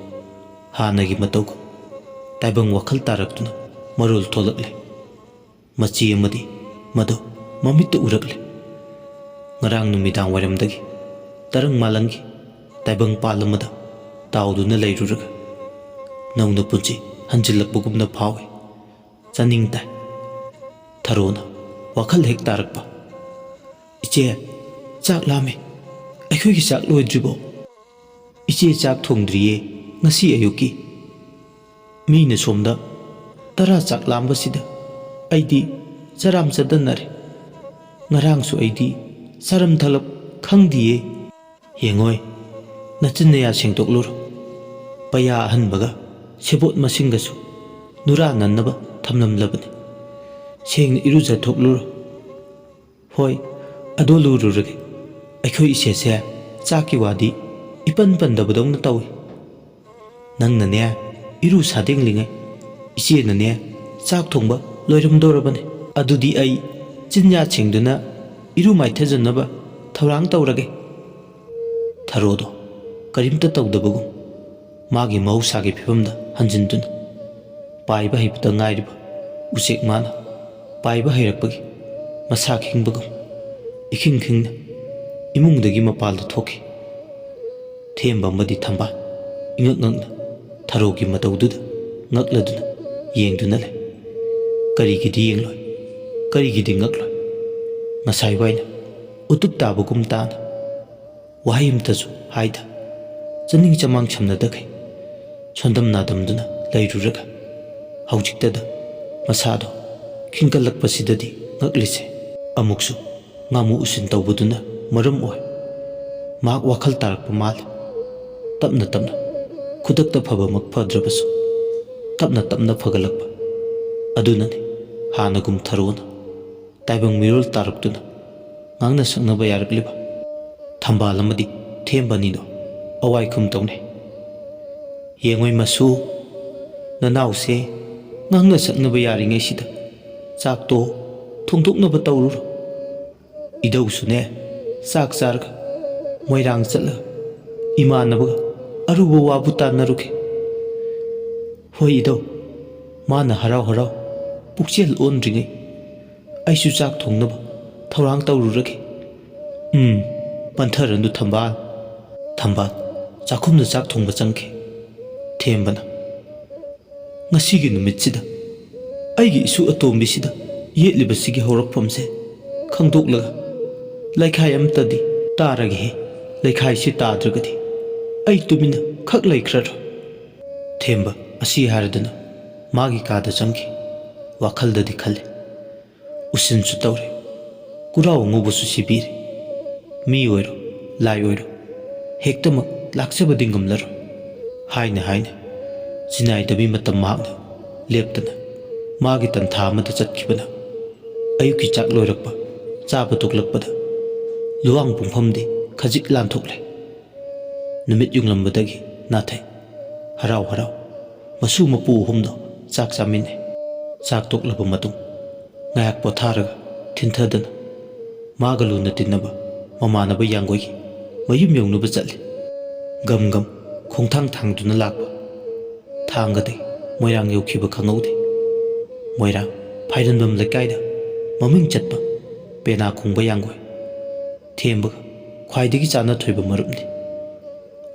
ꯍꯥꯟꯅꯒꯤ ꯃꯇꯧꯒꯨꯝ ꯇꯥꯏꯕꯪ ꯋꯥꯈꯜ ꯇꯥꯔꯛꯇꯨꯅ ꯃꯔꯣꯜ ꯊꯣꯛꯂꯛꯂꯦ꯫ ꯃꯆꯤ ꯑꯃꯗꯤ ꯃꯗꯨ ꯃꯃꯤꯠꯇ ꯎꯔꯛꯂꯦ꯫ ꯉꯔꯥꯡ ꯅꯨꯃꯤꯗꯥꯡ ꯋꯥꯏꯔꯝꯗꯒꯤ ꯇꯔꯪ ꯃꯥꯂꯪꯒꯤ ꯇꯥꯏꯕꯪ ꯄꯥꯜ ꯑꯃꯗ ꯇꯥꯎꯗꯨꯅ ꯂꯩꯔꯨꯔꯒ ꯅꯧꯅ ꯄꯨꯟꯁꯤ ꯍꯟꯖꯤꯜꯂꯛꯄꯒꯨꯝꯅ ꯐꯥꯎꯏ꯫ ꯆꯥꯅꯤꯡ ꯇꯥꯏ꯫ ꯊꯔꯣꯅ ꯋꯥꯈꯜ ꯍꯦꯛ ꯇꯥꯔꯛꯄ, "ꯏꯆꯦ, ꯆꯥꯛ ꯂꯥꯝꯃꯦ꯫ ꯑꯩꯈꯣꯏꯒꯤ ꯆꯥꯛ ꯂꯣꯏꯗ꯭ꯔꯤꯕꯣ?" "ꯏꯆꯦ, ꯆꯥꯛ ꯊꯣꯡꯗ꯭ꯔꯤꯌꯦ, ꯉꯁꯤ ꯑꯌꯨꯛꯀꯤ꯫ ꯃꯤꯅ ꯁꯣꯝꯗ ꯇꯔꯥ ꯆꯥꯛ ꯂꯥꯝꯕꯁꯤꯗ ꯑꯩꯗꯤ ꯆꯔꯥꯝ ꯆꯗꯠꯅꯔꯦ꯫ ꯉꯔꯥꯡꯁꯨ ꯑꯩꯗꯤ ꯆꯥꯔꯝ ꯊꯛꯂꯝ ꯈꯪꯗꯤꯌꯦ꯫ ꯌꯦꯡꯉꯣꯏ, ꯅꯆꯤꯟ ꯅꯌꯥ ꯁꯦꯡꯗꯣꯛꯂꯨꯔꯣ꯫ ꯄꯩꯌꯥ ꯑꯍꯟꯕꯒ ꯁꯦꯕꯣꯠ ꯃꯁꯤꯡꯒꯁꯨ ꯅꯨꯔꯥ ꯅꯟꯅꯕ ꯊꯝꯂꯝꯂꯕꯅꯤ꯫ ꯁꯦꯡꯅ ꯏꯔꯨꯖꯊꯣꯛꯂꯨꯔꯣ꯫" "ꯍꯣꯏ, ꯑꯗꯣ ꯂꯨꯔꯨꯔꯒꯦ꯫ ꯑꯩꯈꯣꯏ ꯏꯆꯦꯁꯦ ꯆꯥꯛꯀꯤ ꯋꯥꯗꯤ ꯏꯄꯟ ꯄꯟꯗꯕꯗꯧꯅ ꯇꯧꯏ꯫ ꯅꯪꯅꯅꯦ, ꯏꯔꯨ ꯁꯥꯗꯦꯡꯂꯤꯉꯩ ꯏꯆꯦꯅꯅꯦ, ꯆꯥꯛ ꯊꯣꯡꯕ ꯂꯣꯏꯔꯝꯗꯧꯔꯕꯅꯦ꯫ ꯑꯗꯨꯗꯤ ꯑꯩ ꯆꯤꯟꯌꯥ ꯁꯦꯡꯗꯨꯅ ꯏꯔꯨ ꯃꯥꯏꯊꯖꯅꯕ ꯊꯧꯔꯥꯡ ꯇꯧꯔꯒꯦ꯫" ꯊꯔꯣꯗꯣ ꯀꯔꯤꯝꯇ ꯇꯧꯗꯕꯒꯨꯝ ꯃꯥꯒꯤ ꯃꯍꯧꯁꯥꯒꯤ ꯐꯤꯕꯝꯗ ꯍꯟꯖꯤꯟꯗꯨꯅ, ꯄꯥꯏꯕ ꯍꯩꯕꯗ ꯉꯥꯏꯔꯤꯕ ꯎꯆꯦꯛ ꯃꯥꯅ ꯄꯥꯏꯕ ꯍꯩꯔꯛꯄꯒꯤ ꯃꯁꯥ ꯈꯤꯡꯕꯒꯨꯝ ꯏꯈꯤꯡ ꯈꯤꯡꯅ ꯏꯃꯨꯡꯗꯒꯤ ꯃꯄꯥꯜꯗ ꯊꯣꯛꯈꯤ꯫ ꯊꯦꯝꯕ ꯑꯃꯗꯤ ꯊꯝꯕꯥꯜ ꯏꯉꯛ ꯉꯛꯅ ꯊꯔꯣꯒꯤ ꯃꯇꯧꯗꯨꯗ ꯉꯛꯂꯗꯨꯅ ꯌꯦꯡꯗꯨꯅ ꯂꯩ꯫ ꯀꯔꯤꯒꯤꯗꯤ ꯌꯦꯡꯂꯣꯏ? ꯀꯔꯤꯒꯤꯗꯤ ꯉꯛꯂꯣꯏ? ꯉꯁꯥꯏ ꯋꯥꯏꯅ ꯎꯇꯨꯞ ꯇꯥꯕꯒꯨꯝ ꯇꯥꯅ ꯋꯥꯍꯩ ꯑꯃꯇꯁꯨ ꯍꯥꯏꯗ, ꯆꯅꯤꯡ ꯆꯃꯥꯡ ꯁꯝꯅꯗꯈꯩ ꯁꯣꯟꯗꯝ ꯅꯥꯗꯝꯗꯨꯅ ꯂꯩꯔꯨꯔꯒ ꯍꯧꯖꯤꯛꯇꯗ ꯃꯁꯥꯗꯣ ꯈꯤꯟꯒꯠꯂꯛꯄꯁꯤꯗꯗꯤ ꯉꯛꯂꯤꯁꯦ꯫ ꯑꯃꯨꯛꯁꯨ ꯉꯥꯃꯨ ꯎꯁꯤꯟ ꯇꯧꯕꯗꯨꯅ ꯃꯔꯝ ꯑꯣꯏ꯫ ꯃꯍꯥꯛ ꯋꯥꯈꯜ ꯇꯥꯔꯛꯄ ꯃꯥꯜꯂꯦ꯫ ꯇꯞꯅ ꯇꯞꯅ, ꯈꯨꯗꯛꯇ ꯐꯕꯃꯛ ꯐꯗ꯭ꯔꯕꯁꯨ, ꯇꯞꯅ ꯇꯞꯅ ꯐꯒꯠꯂꯛꯄ ꯑꯗꯨꯅꯅꯤ ꯍꯥꯟꯅꯒꯨꯝ ꯊꯔꯣꯅ ꯇꯥꯏꯕꯪ ꯃꯤꯔꯣꯜ ꯇꯥꯔꯛꯇꯨꯅ ꯉꯥꯡꯅ ꯁꯛꯅꯕ ꯌꯥꯔꯛꯂꯤꯕ꯫ ꯊꯝꯕꯥꯜ ꯑꯃꯗꯤ ꯊꯦꯝꯕꯅꯤꯗꯣ ꯑꯋꯥꯏꯈꯨꯝ ꯇꯧꯅꯩ꯫ "ꯌꯦꯡꯉꯣꯏ ꯃꯁꯨ, ꯅꯅꯥꯎꯁꯦ ꯉꯥꯡꯅ ꯁꯛꯅꯕ ꯌꯥꯔꯤꯉꯩꯁꯤꯗ ꯆꯥꯛꯇꯣ ꯊꯣꯡꯗꯣꯛꯅꯕ ꯇꯧꯔꯨꯔꯣ꯫ ꯏꯙꯧꯁꯨꯅꯦ, ꯆꯥꯛ ꯆꯥꯔꯒ ꯃꯣꯏꯔꯥꯡ ꯆꯠꯂꯒ ꯏꯃꯥꯟꯅꯕꯒ ꯑꯔꯨꯕ ꯋꯥꯕꯨ ꯇꯥꯟꯅꯔꯨꯒꯦ꯫" "ꯍꯣꯏ ꯏꯙꯧ, ꯃꯥꯅ ꯍꯔꯥꯎ ꯍꯔꯥꯎ ꯄꯨꯛꯆꯦꯜ ꯑꯣꯟꯗ꯭ꯔꯤꯉꯩ ꯑꯩꯁꯨ ꯆꯥꯛ ꯊꯣꯡꯅꯕ ꯊꯧꯔꯥꯡ ꯇꯧꯔꯨꯔꯒꯦ꯫" "ꯎꯝ, ꯄꯟꯊꯔꯅꯨ ꯊꯝꯕꯥꯜ꯫" ꯊꯝꯕꯥꯜ ꯆꯥꯛꯈꯨꯝꯗ ꯆꯥꯛ ꯊꯣꯡꯕ ꯆꯪꯈꯤ꯫ ꯊꯦꯝꯕꯅ, "ꯉꯁꯤꯒꯤ ꯅꯨꯃꯤꯠꯁꯤꯗ ꯑꯩꯒꯤ ꯏꯁꯨ ꯑꯇꯣꯝꯕꯤꯁꯤꯗ ꯌꯦꯠꯂꯤꯕꯁꯤꯒꯤ ꯍꯧꯔꯛꯐꯝꯁꯦ ꯈꯪꯗꯣꯛꯂꯒ ꯂꯩꯈꯥꯏ ꯑꯃꯇꯗꯤ ꯇꯥꯔꯒꯦꯍꯦ꯫ ꯂꯩꯈꯥꯏꯁꯤ ꯇꯥꯗ꯭ꯔꯒꯗꯤ ꯑꯩ ꯇꯨꯃꯤꯟꯅ ꯈꯛ ꯂꯩꯈ꯭ꯔꯔꯣꯏ꯫" ꯊꯦꯝꯕ ꯑꯁꯤ ꯍꯥꯏꯔꯗꯅ ꯃꯥꯒꯤ ꯀꯥꯗ ꯆꯪꯈꯤ꯫ ꯋꯥꯈꯜꯗꯗꯤ ꯈꯜꯂꯤ, "ꯎꯁꯤꯟꯁꯨ ꯇꯧꯔꯦ, ꯀꯨꯔꯥꯎ ꯑꯉꯧꯕꯁꯨ ꯁꯤꯕꯤꯔꯦ꯫ ꯃꯤ ꯑꯣꯏꯔꯣ, ꯂꯥꯏ ꯑꯣꯏꯔꯣ, ꯍꯦꯛꯇꯃꯛ ꯂꯥꯛꯆꯕꯗꯤ ꯉꯝꯂꯔꯣꯏ꯫" ꯍꯥꯏꯅ ꯍꯥꯏꯅ ꯆꯤꯅꯥꯏꯗꯕꯤ ꯃꯇꯝ ꯃꯍꯥꯛꯅ ꯂꯦꯞꯇꯅ ꯃꯥꯒꯤ ꯇꯟꯊꯥ ꯑꯃꯗ ꯆꯠꯈꯤꯕꯅ ꯑꯌꯨꯛꯀꯤ ꯆꯥꯛ ꯂꯣꯏꯔꯛꯄ, ꯆꯥꯕ ꯇꯣꯛꯂꯛꯄꯗ ꯂꯨꯋꯥꯡ ꯄꯨꯡꯐꯝꯗꯤ ꯈꯖꯤꯛ ꯂꯥꯟꯊꯣꯛꯂꯦ꯫ ꯅꯨꯃꯤꯠ ꯌꯨꯡꯂꯝꯕꯗꯒꯤ ꯅꯥꯊꯩ꯫ ꯍꯔꯥꯎ ꯍꯔꯥꯎ ꯃꯁꯨ ꯃꯄꯨ ꯑꯍꯨꯝꯗꯣ ꯆꯥꯛ ꯆꯥꯃꯤꯟꯅꯩ꯫ ꯆꯥꯛ ꯇꯣꯛꯂꯕ ꯃꯇꯨꯡ ꯉꯥꯏꯍꯥꯛ ꯄꯣꯊꯥꯔꯒ ꯊꯤꯟꯊꯗꯅ ꯃꯥꯒ ꯂꯨꯅ ꯇꯤꯟꯅꯕ ꯃꯃꯥꯟꯅꯕ ꯌꯥꯡꯒꯣꯏꯒꯤ ꯃꯌꯨꯝ ꯌꯧꯅꯕ ꯆꯠꯂꯤ꯫ ꯒꯝ ꯒꯝ ꯈꯣꯡꯊꯥꯡ ꯊꯥꯡꯗꯨꯅ ꯂꯥꯛꯄ ꯊꯥꯡꯒꯗꯒꯤ ꯃꯣꯏꯔꯥꯡ ꯌꯧꯈꯤꯕ ꯈꯪꯍꯧꯗꯦ꯫ ꯃꯣꯏꯔꯥꯡ ꯐꯥꯏꯔꯦꯟꯕꯝ ꯂꯩꯀꯥꯏꯗ ꯃꯃꯤꯡ ꯆꯠꯄ ꯄꯦꯅꯥ ꯈꯣꯡꯕ ꯌꯥꯡꯒꯣꯏ꯫ ꯊꯦꯝꯕꯒ ꯈ꯭ꯋꯥꯏꯗꯒꯤ ꯆꯥꯅ ꯊꯣꯏꯕ ꯃꯔꯨꯞꯅꯤ꯫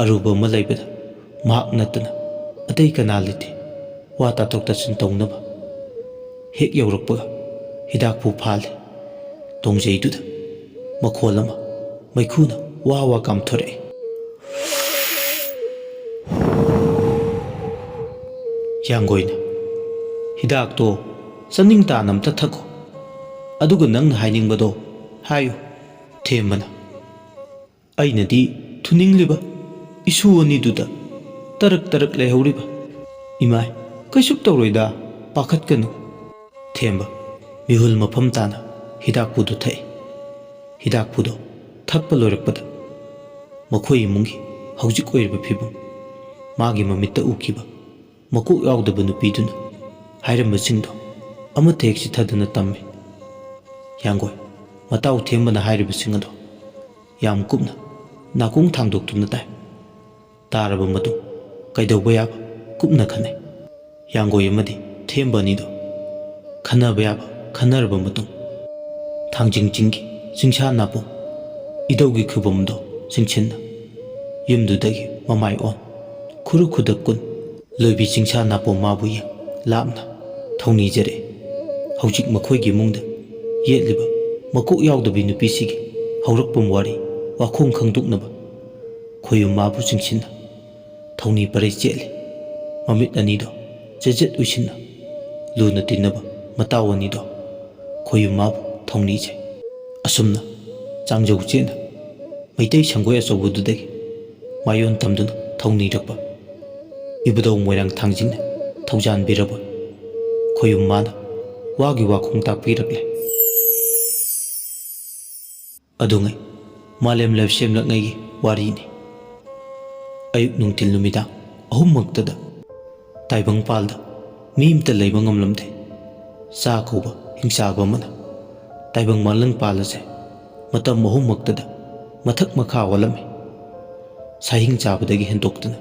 ꯑꯔꯨꯕ ꯑꯃ ꯂꯩꯕꯗ ꯃꯍꯥꯛ ꯅꯠꯇꯅ ꯑꯇꯩ ꯀꯅꯥ ꯂꯩꯇꯦ ꯋꯥ ꯇꯥꯊꯣꯛ ꯇꯥꯁꯤꯟ ꯇꯧꯅꯕ꯫ ꯍꯦꯛ ꯌꯧꯔꯛꯄꯒ ꯍꯤꯗꯥꯛꯄꯨ ꯐꯥꯜꯂꯤ꯫ ꯇꯣꯡꯖꯩꯗꯨꯗ ꯃꯈꯣꯜ ꯑꯃ ꯃꯩꯈꯨꯅ ꯋꯥ ꯋꯥ ꯀꯥꯝꯊꯣꯔꯛꯏ꯫ ꯍꯤꯌꯥꯡꯒꯣꯏꯅ, "ꯍꯤꯗꯥꯛꯇꯣ ꯆꯥꯅꯤꯡ ꯇꯥꯅ ꯑꯝꯇ ꯊꯛꯈꯣ, ꯑꯗꯨꯒ ꯅꯪꯅ ꯍꯥꯏꯅꯤꯡꯕꯗꯣ ꯍꯥꯏꯌꯨ꯫" ꯊꯦꯝꯕꯅ, "ꯑꯩꯅꯗꯤ ꯊꯨꯅꯤꯡꯂꯤꯕ ꯏꯁꯨ ꯑꯅꯤꯗꯨꯗ ꯇꯔꯛ ꯇꯔꯛ ꯂꯩꯍꯧꯔꯤꯕ꯫ ꯏꯃꯥꯏ, ꯀꯩꯁꯨ ꯇꯧꯔꯣꯏꯗ, ꯄꯥꯈꯠꯀꯅꯨ꯫" ꯊꯦꯝꯕ, ꯃꯤꯍꯨꯜ ꯃꯐꯝ ꯇꯥꯅ ꯍꯤꯗꯥꯛꯄꯨꯗꯨ ꯊꯛꯏ꯫ ꯍꯤꯗꯥꯛꯄꯨꯗꯣ ꯊꯛꯄ ꯂꯣꯏꯔꯛꯄꯗ, ꯃꯈꯣꯏ ꯏꯃꯨꯡꯒꯤ ꯍꯧꯖꯤꯛ ꯑꯣꯏꯔꯤꯕ ꯐꯤꯕꯝ, ꯃꯥꯒꯤ ꯃꯃꯤꯠꯇ ꯎꯈꯤꯕ ꯃꯀꯣꯛ ꯌꯥꯎꯗꯕ ꯅꯨꯄꯤꯗꯨꯅ ꯍꯥꯏꯔꯝꯕꯁꯤꯡꯗꯣ ꯑꯃꯠꯇ ꯍꯦꯛ ꯆꯤꯊꯗꯅ ꯇꯝꯃꯤ꯫ ꯍꯤꯌꯥꯡꯒꯣꯏ, ꯃꯇꯥꯎ ꯊꯦꯝꯕꯅ ꯍꯥꯏꯔꯤꯕꯁꯤꯡ ꯑꯗꯣ ꯌꯥꯝ ꯀꯨꯞꯅ ꯅꯥꯀꯣꯡ ꯊꯥꯡꯗꯣꯛꯇꯨꯅ ꯇꯥꯏ꯫ ꯇꯥꯔꯕ ꯃꯇꯨꯡ ꯀꯩꯗꯧꯕ ꯌꯥꯕ ꯀꯨꯞꯅ ꯈꯟꯅꯩ꯫ ꯍꯤꯌꯥꯡꯒꯣꯏ ꯑꯃꯗꯤ ꯊꯦꯝꯕ ꯑꯅꯤꯗꯣ ꯈꯟꯅꯕ ꯌꯥꯕ ꯈꯟꯅꯔꯕ ꯃꯇꯨꯡ, ꯊꯥꯡꯖꯤꯡ ꯆꯤꯡꯒꯤ ꯆꯤꯡꯁꯥ ꯅꯥꯄꯣꯝ ꯏꯙꯧꯒꯤ ꯈꯨꯕꯝꯗꯣ ꯆꯤꯡꯁꯤꯟꯅ ꯌꯨꯝꯗꯨꯗꯒꯤ ꯃꯃꯥꯏ ꯑꯣꯟ ꯈꯨꯔꯨ ꯈꯨꯗꯛ ꯀꯨꯟ ꯂꯣꯏꯕꯤ ꯆꯤꯡꯁꯥ ꯅꯥꯄꯣꯝ ꯃꯥꯕꯨ ꯌꯦꯡ ꯂꯥꯞꯅ ꯊꯧꯅꯤꯖꯔꯛꯏ꯫ ꯍꯧꯖꯤꯛ ꯃꯈꯣꯏꯒꯤ ꯏꯃꯨꯡꯗ ꯌꯦꯠꯂꯤꯕ ꯃꯀꯣꯛ ꯌꯥꯎꯗꯕꯤ ꯅꯨꯄꯤꯁꯤꯒꯤ ꯍꯧꯔꯛꯐꯝ ꯋꯥꯔꯤ ꯋꯥꯈꯣꯡ ꯈꯪꯗꯣꯛꯅꯕ ꯈꯣꯌꯨꯝ ꯃꯥꯕꯨ ꯆꯤꯡꯁꯤꯟꯅ ꯊꯧꯅꯤ ꯄꯔꯩ ꯆꯦꯠꯂꯤ꯫ ꯃꯃꯤꯠ ꯑꯅꯤꯗꯣ ꯆꯦꯖꯦꯠ ꯎꯏꯁꯤꯟꯅ ꯂꯨꯅ ꯇꯤꯟꯅꯕ ꯃꯇꯥꯎ ꯑꯅꯤꯗꯣ ꯈꯣꯌꯨꯝ ꯃꯥꯕꯨ ꯊꯧꯅꯤꯖꯩ꯫ ꯑꯁꯨꯝꯅ ꯆꯥꯡꯖꯧ ꯆꯦꯠꯅ ꯃꯩꯇꯩ ꯁꯪꯒꯣꯏ ꯑꯆꯧꯕꯗꯨꯗꯒꯤ ꯃꯥꯏꯌꯣꯟ ꯇꯝꯗꯨꯅ ꯊꯧꯅꯤꯔꯛꯄ ꯏꯕꯨꯙꯧ ꯃꯣꯏꯔꯥꯡ ꯊꯥꯡꯖꯤꯡꯅ ꯊꯧꯖꯥꯟꯕꯤꯔꯕ ꯈꯣꯌꯨꯝ ꯃꯥꯅ ꯋꯥꯒꯤ ꯋꯥꯈꯣꯡ ꯇꯥꯛꯄꯤꯔꯛꯂꯦ꯫ ꯑꯗꯨꯉꯩ ꯃꯥꯂꯦꯝ ꯂꯩꯁꯦꯝꯂꯛꯉꯩꯒꯤ ꯋꯥꯔꯤꯅꯤ꯫ ꯑꯌꯨꯛ ꯅꯨꯡꯊꯤꯜ ꯅꯨꯃꯤꯗꯥꯡ ꯑꯍꯨꯝꯃꯛꯇꯗ ꯇꯥꯏꯕꯪ ꯄꯥꯜꯗ ꯃꯤ ꯑꯃꯇ ꯂꯩꯕ ꯉꯝꯂꯝꯗꯦ꯫ ꯁꯥ ꯀꯧꯕ ꯍꯤꯡꯆꯥꯕ ꯑꯃꯅ ꯇꯥꯏꯕꯪ ꯃꯥꯂꯪ ꯄꯥꯜ ꯑꯁꯦ ꯃꯇꯝ ꯑꯍꯨꯝꯃꯛꯇꯗ ꯃꯊꯛ ꯃꯈꯥ ꯑꯣꯜꯂꯝꯃꯤ꯫ ꯁꯥꯍꯤꯡ ꯆꯥꯕꯗꯒꯤ ꯍꯦꯟꯗꯣꯛꯇꯨꯅ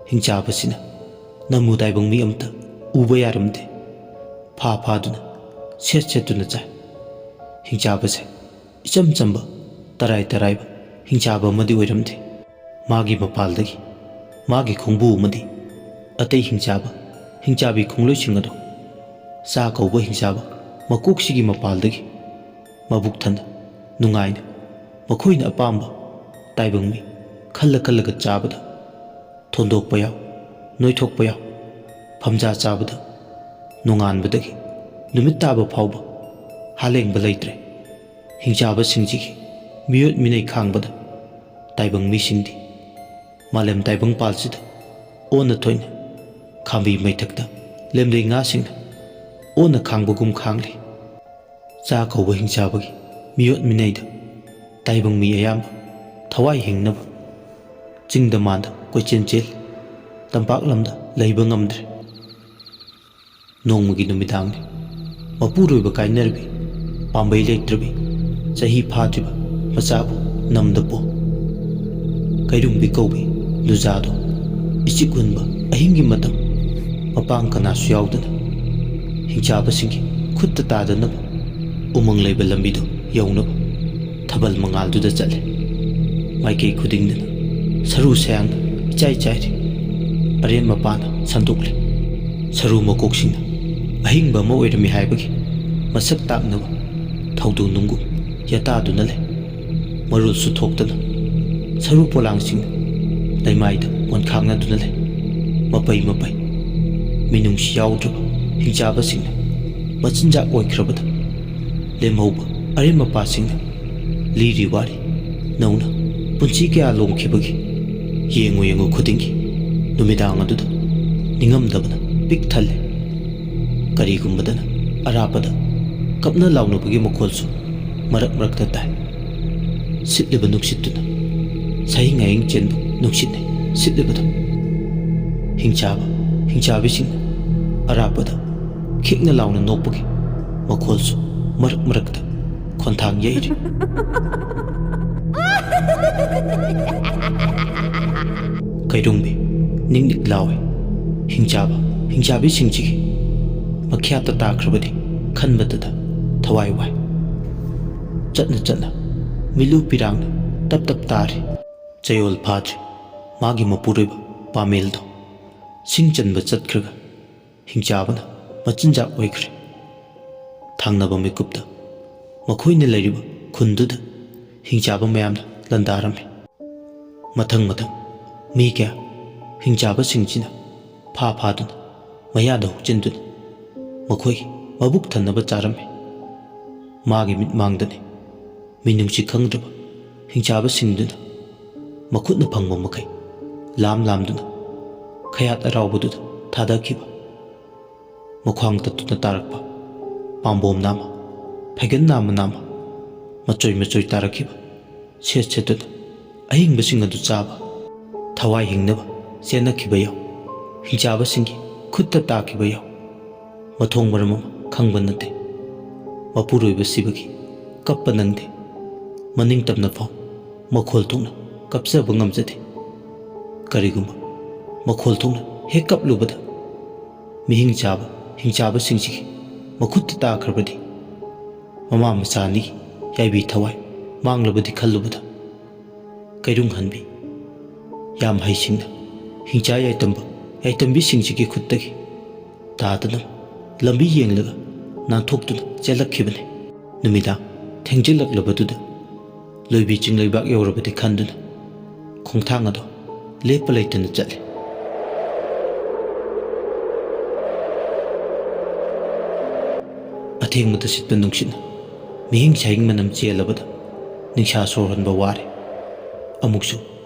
ꯍꯤꯡꯆꯥꯕꯁꯤꯅ ꯅꯝꯃꯨ ꯇꯥꯏꯕꯪ ꯃꯤ ꯑꯃꯇ ꯎꯕ ꯌꯥꯔꯝꯗꯦ꯫ ꯐꯥ ꯐꯥꯗꯨꯅ ꯁꯦꯠ ꯁꯦꯠꯇꯨꯅ ꯆꯥꯏ꯫ ꯍꯤꯡꯆꯥꯕꯁꯦ ꯏꯆꯝ ꯆꯝꯕ ꯇꯔꯥꯏ ꯇꯔꯥꯏꯕ ꯍꯤꯡꯆꯥꯕ ꯑꯃꯗꯤ ꯑꯣꯏꯔꯝꯗꯦ꯫ ꯃꯥꯒꯤ ꯃꯄꯥꯜꯗꯒꯤ ꯃꯥꯒꯤ ꯈꯣꯡꯕꯨ ꯑꯃꯗꯤ ꯑꯇꯩ ꯍꯤꯡꯆꯥꯕ ꯍꯤꯡꯆꯥꯕꯤ ꯈꯣꯡꯂꯣꯏꯁꯤꯡ ꯑꯗꯨ ꯁꯥ ꯀꯧꯕ ꯍꯤꯡꯆꯥꯕ ꯃꯀꯣꯛꯁꯤꯒꯤ ꯃꯄꯥꯜꯗꯒꯤ ꯃꯕꯨꯛ ꯊꯟꯅ ꯅꯨꯡꯉꯥꯏꯅ ꯃꯈꯣꯏꯅ ꯑꯄꯥꯝꯕ ꯇꯥꯏꯕꯪ ꯃꯤ ꯈꯜꯂ ꯈꯜꯂꯒ ꯆꯥꯕꯗ ꯊꯣꯟꯗꯣꯛꯄ ꯌꯥꯎ, ꯅꯣꯏꯊꯣꯛꯄ ꯌꯥꯎ, ꯐꯝꯖꯥ ꯆꯥꯕꯗ ꯅꯣꯡꯉꯥꯟꯕꯗꯒꯤ ꯅꯨꯃꯤꯠ ꯇꯥꯕ ꯐꯥꯎꯕ ꯍꯥꯂꯦꯡꯕ ꯂꯩꯇ꯭ꯔꯦ꯫ ꯍꯤꯡꯆꯥꯕꯁꯤꯡꯁꯤꯒꯤ ꯃꯤꯑꯣꯠ ꯃꯤꯅꯩ ꯈꯥꯡꯕꯗ ꯇꯥꯏꯕꯪ ꯃꯤꯁꯤꯡꯗꯤ ꯃꯥꯂꯦꯝ ꯇꯥꯏꯕꯪꯄꯥꯜꯁꯤꯗ ꯑꯣꯟꯅ ꯊꯣꯏꯅ ꯈꯥꯝꯕꯤ ꯃꯩꯊꯛꯇ ꯂꯦꯝꯂꯩ ꯉꯥꯁꯤꯡꯅ ꯑꯣꯟꯅ ꯈꯥꯡꯕꯒꯨꯝ ꯈꯥꯡꯂꯤ꯫ ꯆꯥ ꯀꯧꯕ ꯍꯤꯡꯆꯥꯕꯒꯤ ꯃꯤꯑꯣꯠ ꯃꯤꯅꯩꯗ ꯇꯥꯏꯕꯪ ꯃꯤ ꯑꯌꯥꯝꯕ ꯊꯋꯥꯏ ꯍꯤꯡꯅꯕ ꯆꯤꯡꯗ ꯃꯥꯟꯗ ꯀꯣꯏꯆꯦꯟ ꯆꯦꯜꯂꯤ꯫ ꯇꯝꯄꯥꯛ ꯂꯝꯗ ꯂꯩꯕ ꯉꯝꯗ꯭ꯔꯦ꯫ ꯅꯣꯡꯃꯒꯤ ꯅꯨꯃꯤꯗꯥꯡꯅꯤ꯫ ꯃꯄꯨꯔꯣꯏꯕ ꯀꯥꯏꯅꯔꯕꯤ, ꯄꯥꯝꯕꯩ ꯂꯩꯇ꯭ꯔꯕꯤ, ꯆꯍꯤ ꯐꯥꯗ꯭ꯔꯤꯕ ꯃꯆꯥꯕꯨ ꯅꯝꯗ ꯄꯣ꯫ ꯀꯩꯔꯨꯝꯕꯤ ꯀꯧꯕꯤ ꯂꯨꯖꯥꯗꯣ ꯏꯆꯤꯛ ꯍꯨꯟꯕ ꯑꯍꯤꯡꯒꯤ ꯃꯇꯝ, ꯃꯄꯥꯡ ꯀꯅꯥꯁꯨ ꯌꯥꯎꯗꯅ ꯍꯤꯡꯆꯥꯕꯁꯤꯡꯒꯤ ꯈꯨꯠꯇ ꯇꯥꯗꯅꯕ ꯎꯃꯪ ꯂꯩꯕ ꯂꯝꯕꯤꯗꯨ ꯌꯧꯅꯕ ꯊꯥꯕꯜ ꯃꯉꯥꯜꯗꯨꯗ ꯆꯠꯂꯦ꯫ ꯃꯥꯏꯀꯩ ꯈꯨꯗꯤꯡꯗꯅ ꯁꯔꯨ ꯁꯌꯥꯡꯅ ꯏꯆꯥꯏ ꯆꯥꯏꯔꯤ꯫ ꯑꯔꯦꯟ ꯃꯄꯥꯅ ꯁꯟꯗꯣꯛꯂꯦ꯫ ꯁꯔꯨ ꯃꯀꯣꯛꯁꯤꯡꯅ ꯑꯍꯤꯡꯕ ꯑꯃ ꯑꯣꯏꯔꯝꯃꯤ ꯍꯥꯏꯕꯒꯤ ꯃꯁꯛ ꯇꯥꯛꯅꯕ ꯊꯧꯗꯣ ꯅꯨꯡꯒꯨꯝ ꯌꯥꯇꯥꯗꯨꯅ ꯂꯩ꯫ ꯃꯔꯨꯜꯁꯨ ꯊꯣꯛꯇꯅ ꯁꯔꯨ ꯄꯣꯂꯥꯡꯁꯤꯡꯅ ꯂꯩꯃꯥꯏꯗ ꯑꯣꯟꯈꯥꯡꯅꯗꯨꯅ ꯂꯩ꯫ ꯃꯄꯩ ꯃꯄꯩ ꯃꯤꯅꯨꯡꯁꯤ ꯌꯥꯎꯗ꯭ꯔꯕ ꯍꯤꯡꯆꯥꯕꯁꯤꯡꯅ ꯃꯆꯤꯟꯖꯥꯛ ꯑꯣꯏꯈ꯭ꯔꯕꯗ ꯂꯦꯝꯍꯧꯕ ꯑꯔꯦꯝ ꯃꯄꯥꯁꯤꯡꯅ ꯂꯤꯔꯤ ꯋꯥꯔꯤ ꯅꯧꯅ ꯄꯨꯟꯁꯤ ꯀꯌꯥ ꯂꯣꯡꯈꯤꯕꯒꯤ ꯌꯦꯡꯉꯨ ꯌꯦꯡꯉꯨ ꯈꯨꯗꯤꯡꯒꯤ ꯅꯨꯃꯤꯗꯥꯡ ꯑꯗꯨꯗ ꯅꯤꯡꯉꯝꯗꯕꯅ ꯄꯤꯛ ꯊꯜꯂꯦ꯫ ꯀꯔꯤꯒꯨꯝꯕꯗꯅ ꯑꯔꯥꯞꯄꯗ ꯀꯞꯅ ꯂꯥꯎꯅꯕꯒꯤ ꯃꯈꯣꯜꯁꯨ ꯃꯔꯛ ꯃꯔꯛꯇ ꯇꯥꯏ꯫ ꯁꯤꯠꯂꯤꯕ ꯅꯨꯡꯁꯤꯠꯇꯨꯅ ꯁꯍꯤꯡ ꯍꯌꯤꯡ ꯆꯦꯟꯕ ꯅꯨꯡꯁꯤꯠꯅꯤ ꯁꯤꯠꯂꯤꯕꯗꯨ꯫ ꯍꯤꯡꯆꯥꯕ ꯍꯤꯡꯆꯥꯕꯤꯁꯤꯡꯅ ꯑꯔꯥꯞꯄꯗ ꯈꯤꯛꯅ ꯂꯥꯎꯅ ꯅꯣꯛꯄꯒꯤ ꯃꯈꯣꯜꯁꯨ ꯃꯔꯛ ꯃꯔꯛꯇ ꯈꯣꯟꯊꯥꯡ ꯌꯩꯔꯤ꯫ ꯀꯩꯔꯨꯝꯕꯤ ꯅꯤꯛ ꯅꯤꯛ ꯂꯥꯎꯏ꯫ ꯍꯤꯡꯆꯥꯕ ꯍꯤꯡꯆꯥꯕꯤꯁꯤꯡꯁꯤꯒꯤ ꯃꯈ꯭ꯌꯥꯠꯇ ꯇꯥꯈ꯭ꯔꯕꯗꯤ ꯈꯟꯕꯗꯗ ꯊꯋꯥꯏ ꯋꯥꯏ꯫ ꯆꯠꯅ ꯆꯠꯅ ꯃꯤꯠꯂꯨ ꯄꯤꯔꯥꯡꯅ ꯇꯞ ꯇꯞ ꯇꯥꯔꯤ꯫ ꯆꯌꯣꯜ ꯐꯥꯗ꯭ꯔꯤ꯫ ꯃꯥꯒꯤ ꯃꯄꯨꯔꯣꯏꯕ ꯄꯥꯃꯦꯜꯗꯣ ꯁꯤꯡ ꯆꯟꯕ ꯆꯠꯈ꯭ꯔꯒ ꯍꯤꯡꯆꯥꯕꯅ ꯃꯆꯤꯟꯖꯥꯛ ꯑꯣꯏꯈ꯭ꯔꯦ꯫ ꯊꯪꯅꯕ ꯃꯤꯀꯨꯞꯇ ꯃꯈꯣꯏꯅ ꯂꯩꯔꯤꯕ ꯈꯨꯟꯗꯨꯗ ꯍꯤꯡꯆꯥꯕ ꯃꯌꯥꯝꯅ ꯂꯥꯟꯗꯥꯔꯝꯃꯤ꯫ ꯃꯊꯪ ꯃꯊꯪ ꯃꯤ ꯀꯌꯥ ꯍꯤꯡꯆꯥꯕꯁꯤꯡꯁꯤꯅ ꯐꯥ ꯐꯥꯗꯨꯅ ꯃꯌꯥꯗ ꯍꯨꯛꯆꯤꯟꯗꯨꯅ ꯃꯈꯣꯏꯒꯤ ꯃꯕꯨꯛ ꯊꯟꯅꯕ ꯆꯥꯔꯝꯃꯤ꯫ ꯃꯥꯒꯤ ꯃꯤꯠꯃꯥꯡꯗꯅꯤ ꯃꯤꯅꯨꯡꯁꯤ ꯈꯪꯗ꯭ꯔꯕ ꯍꯤꯡꯆꯥꯕꯁꯤꯡꯗꯨꯅ ꯃꯈꯨꯠꯅ ꯐꯪꯕ ꯃꯈꯩ ꯂꯥꯝ ꯂꯥꯝꯗꯨꯅ ꯈꯌꯥꯠ ꯑꯔꯥꯎꯕꯗꯨꯗ ꯊꯥꯗꯈꯤꯕ꯫ ꯃꯈ꯭ꯋꯥꯡ ꯇꯠꯇꯨꯅ ꯇꯥꯔꯛꯄ ꯄꯥꯝꯕꯣꯝ ꯅꯥꯝꯃ, ꯐꯩꯒꯟ ꯅꯥꯝꯃ ꯅꯥꯝꯃ ꯃꯆꯣꯏ ꯃꯆꯣꯏ ꯇꯥꯔꯛꯈꯤꯕ ꯁꯦꯠ ꯁꯦꯠꯇꯨꯅ ꯑꯍꯤꯡꯕꯁꯤꯡ ꯑꯗꯨ ꯆꯥꯕ, ꯊꯋꯥꯏ ꯍꯤꯡꯅꯕ ꯆꯦꯟꯅꯈꯤꯕ ꯌꯥꯎ꯫ ꯍꯤꯡꯆꯥꯕꯁꯤꯡꯒꯤ ꯈꯨꯠꯇ ꯇꯥꯈꯤꯕ ꯌꯥꯎ꯫ ꯃꯊꯣꯡ ꯃꯔꯝ ꯑꯃ ꯈꯪꯕ ꯅꯠꯇꯦ꯫ ꯃꯄꯨꯔꯣꯏꯕ ꯁꯤꯕꯒꯤ ꯀꯞꯄ ꯅꯪꯗꯦ꯫ ꯃꯅꯤꯡ ꯇꯝꯅ ꯐꯥꯎ ꯃꯈꯣꯜ ꯊꯣꯛꯅ ꯀꯞꯆꯕ ꯉꯝꯖꯗꯦ꯫ ꯀꯔꯤꯒꯨꯝꯕ ꯃꯈꯣꯜ ꯊꯣꯛꯅ ꯍꯦꯛ ꯀꯞꯂꯨꯕꯗ ꯃꯤꯍꯤꯡ ꯆꯥꯕ ꯍꯤꯡꯆꯥꯕꯁꯤꯡꯁꯤꯒꯤ ꯃꯈꯨꯠꯇ ꯇꯥꯈ꯭ꯔꯕꯗꯤ, ꯃꯃꯥ ꯃꯆꯥ ꯑꯅꯤꯒꯤ ꯌꯥꯏꯕꯤ ꯊꯋꯥꯏ ꯃꯥꯡꯂꯕꯗꯤ ꯈꯜꯂꯨꯕꯗ ꯀꯩꯔꯨꯡ ꯍꯟꯕꯤ꯫ ꯌꯥꯝ ꯍꯩꯁꯤꯡꯅ ꯍꯤꯡꯆꯥ ꯌꯥꯏꯇꯝꯕ ꯌꯥꯏꯇꯝꯕꯤꯁꯤꯡꯁꯤꯒꯤ ꯈꯨꯠꯇꯒꯤ ꯇꯥꯗꯅ ꯂꯝꯕꯤ ꯌꯦꯡꯂꯒ ꯅꯥꯟꯊꯣꯛꯇꯨꯅ ꯆꯦꯜꯂꯛꯈꯤꯕꯅꯤ꯫ ꯅꯨꯃꯤꯗꯥꯡ ꯊꯦꯡꯖꯤꯜꯂꯛꯂꯕꯗꯨꯗ ꯂꯣꯏꯕꯤ ꯆꯤꯡꯂꯩꯕꯥꯛ ꯌꯧꯔꯕꯗꯤ ꯈꯟꯗꯨꯅ ꯈꯣꯡꯊꯥꯡ ꯑꯗꯨ ꯂꯦꯞꯄ ꯂꯩꯇꯅ ꯆꯠꯂꯤ꯫ ꯑꯊꯦꯡꯕꯗ ꯁꯤꯠꯄ ꯅꯨꯡꯁꯤꯠꯅ ꯃꯤꯍꯤꯡ ꯁꯥꯍꯤꯡ ꯃꯅꯝ ꯆꯦꯜꯂꯕꯗ ꯅꯤꯡꯁꯥ ꯁꯣꯔ ꯍꯣꯟꯕ ꯋꯥꯔꯦ꯫ ꯑꯃꯨꯛꯁꯨ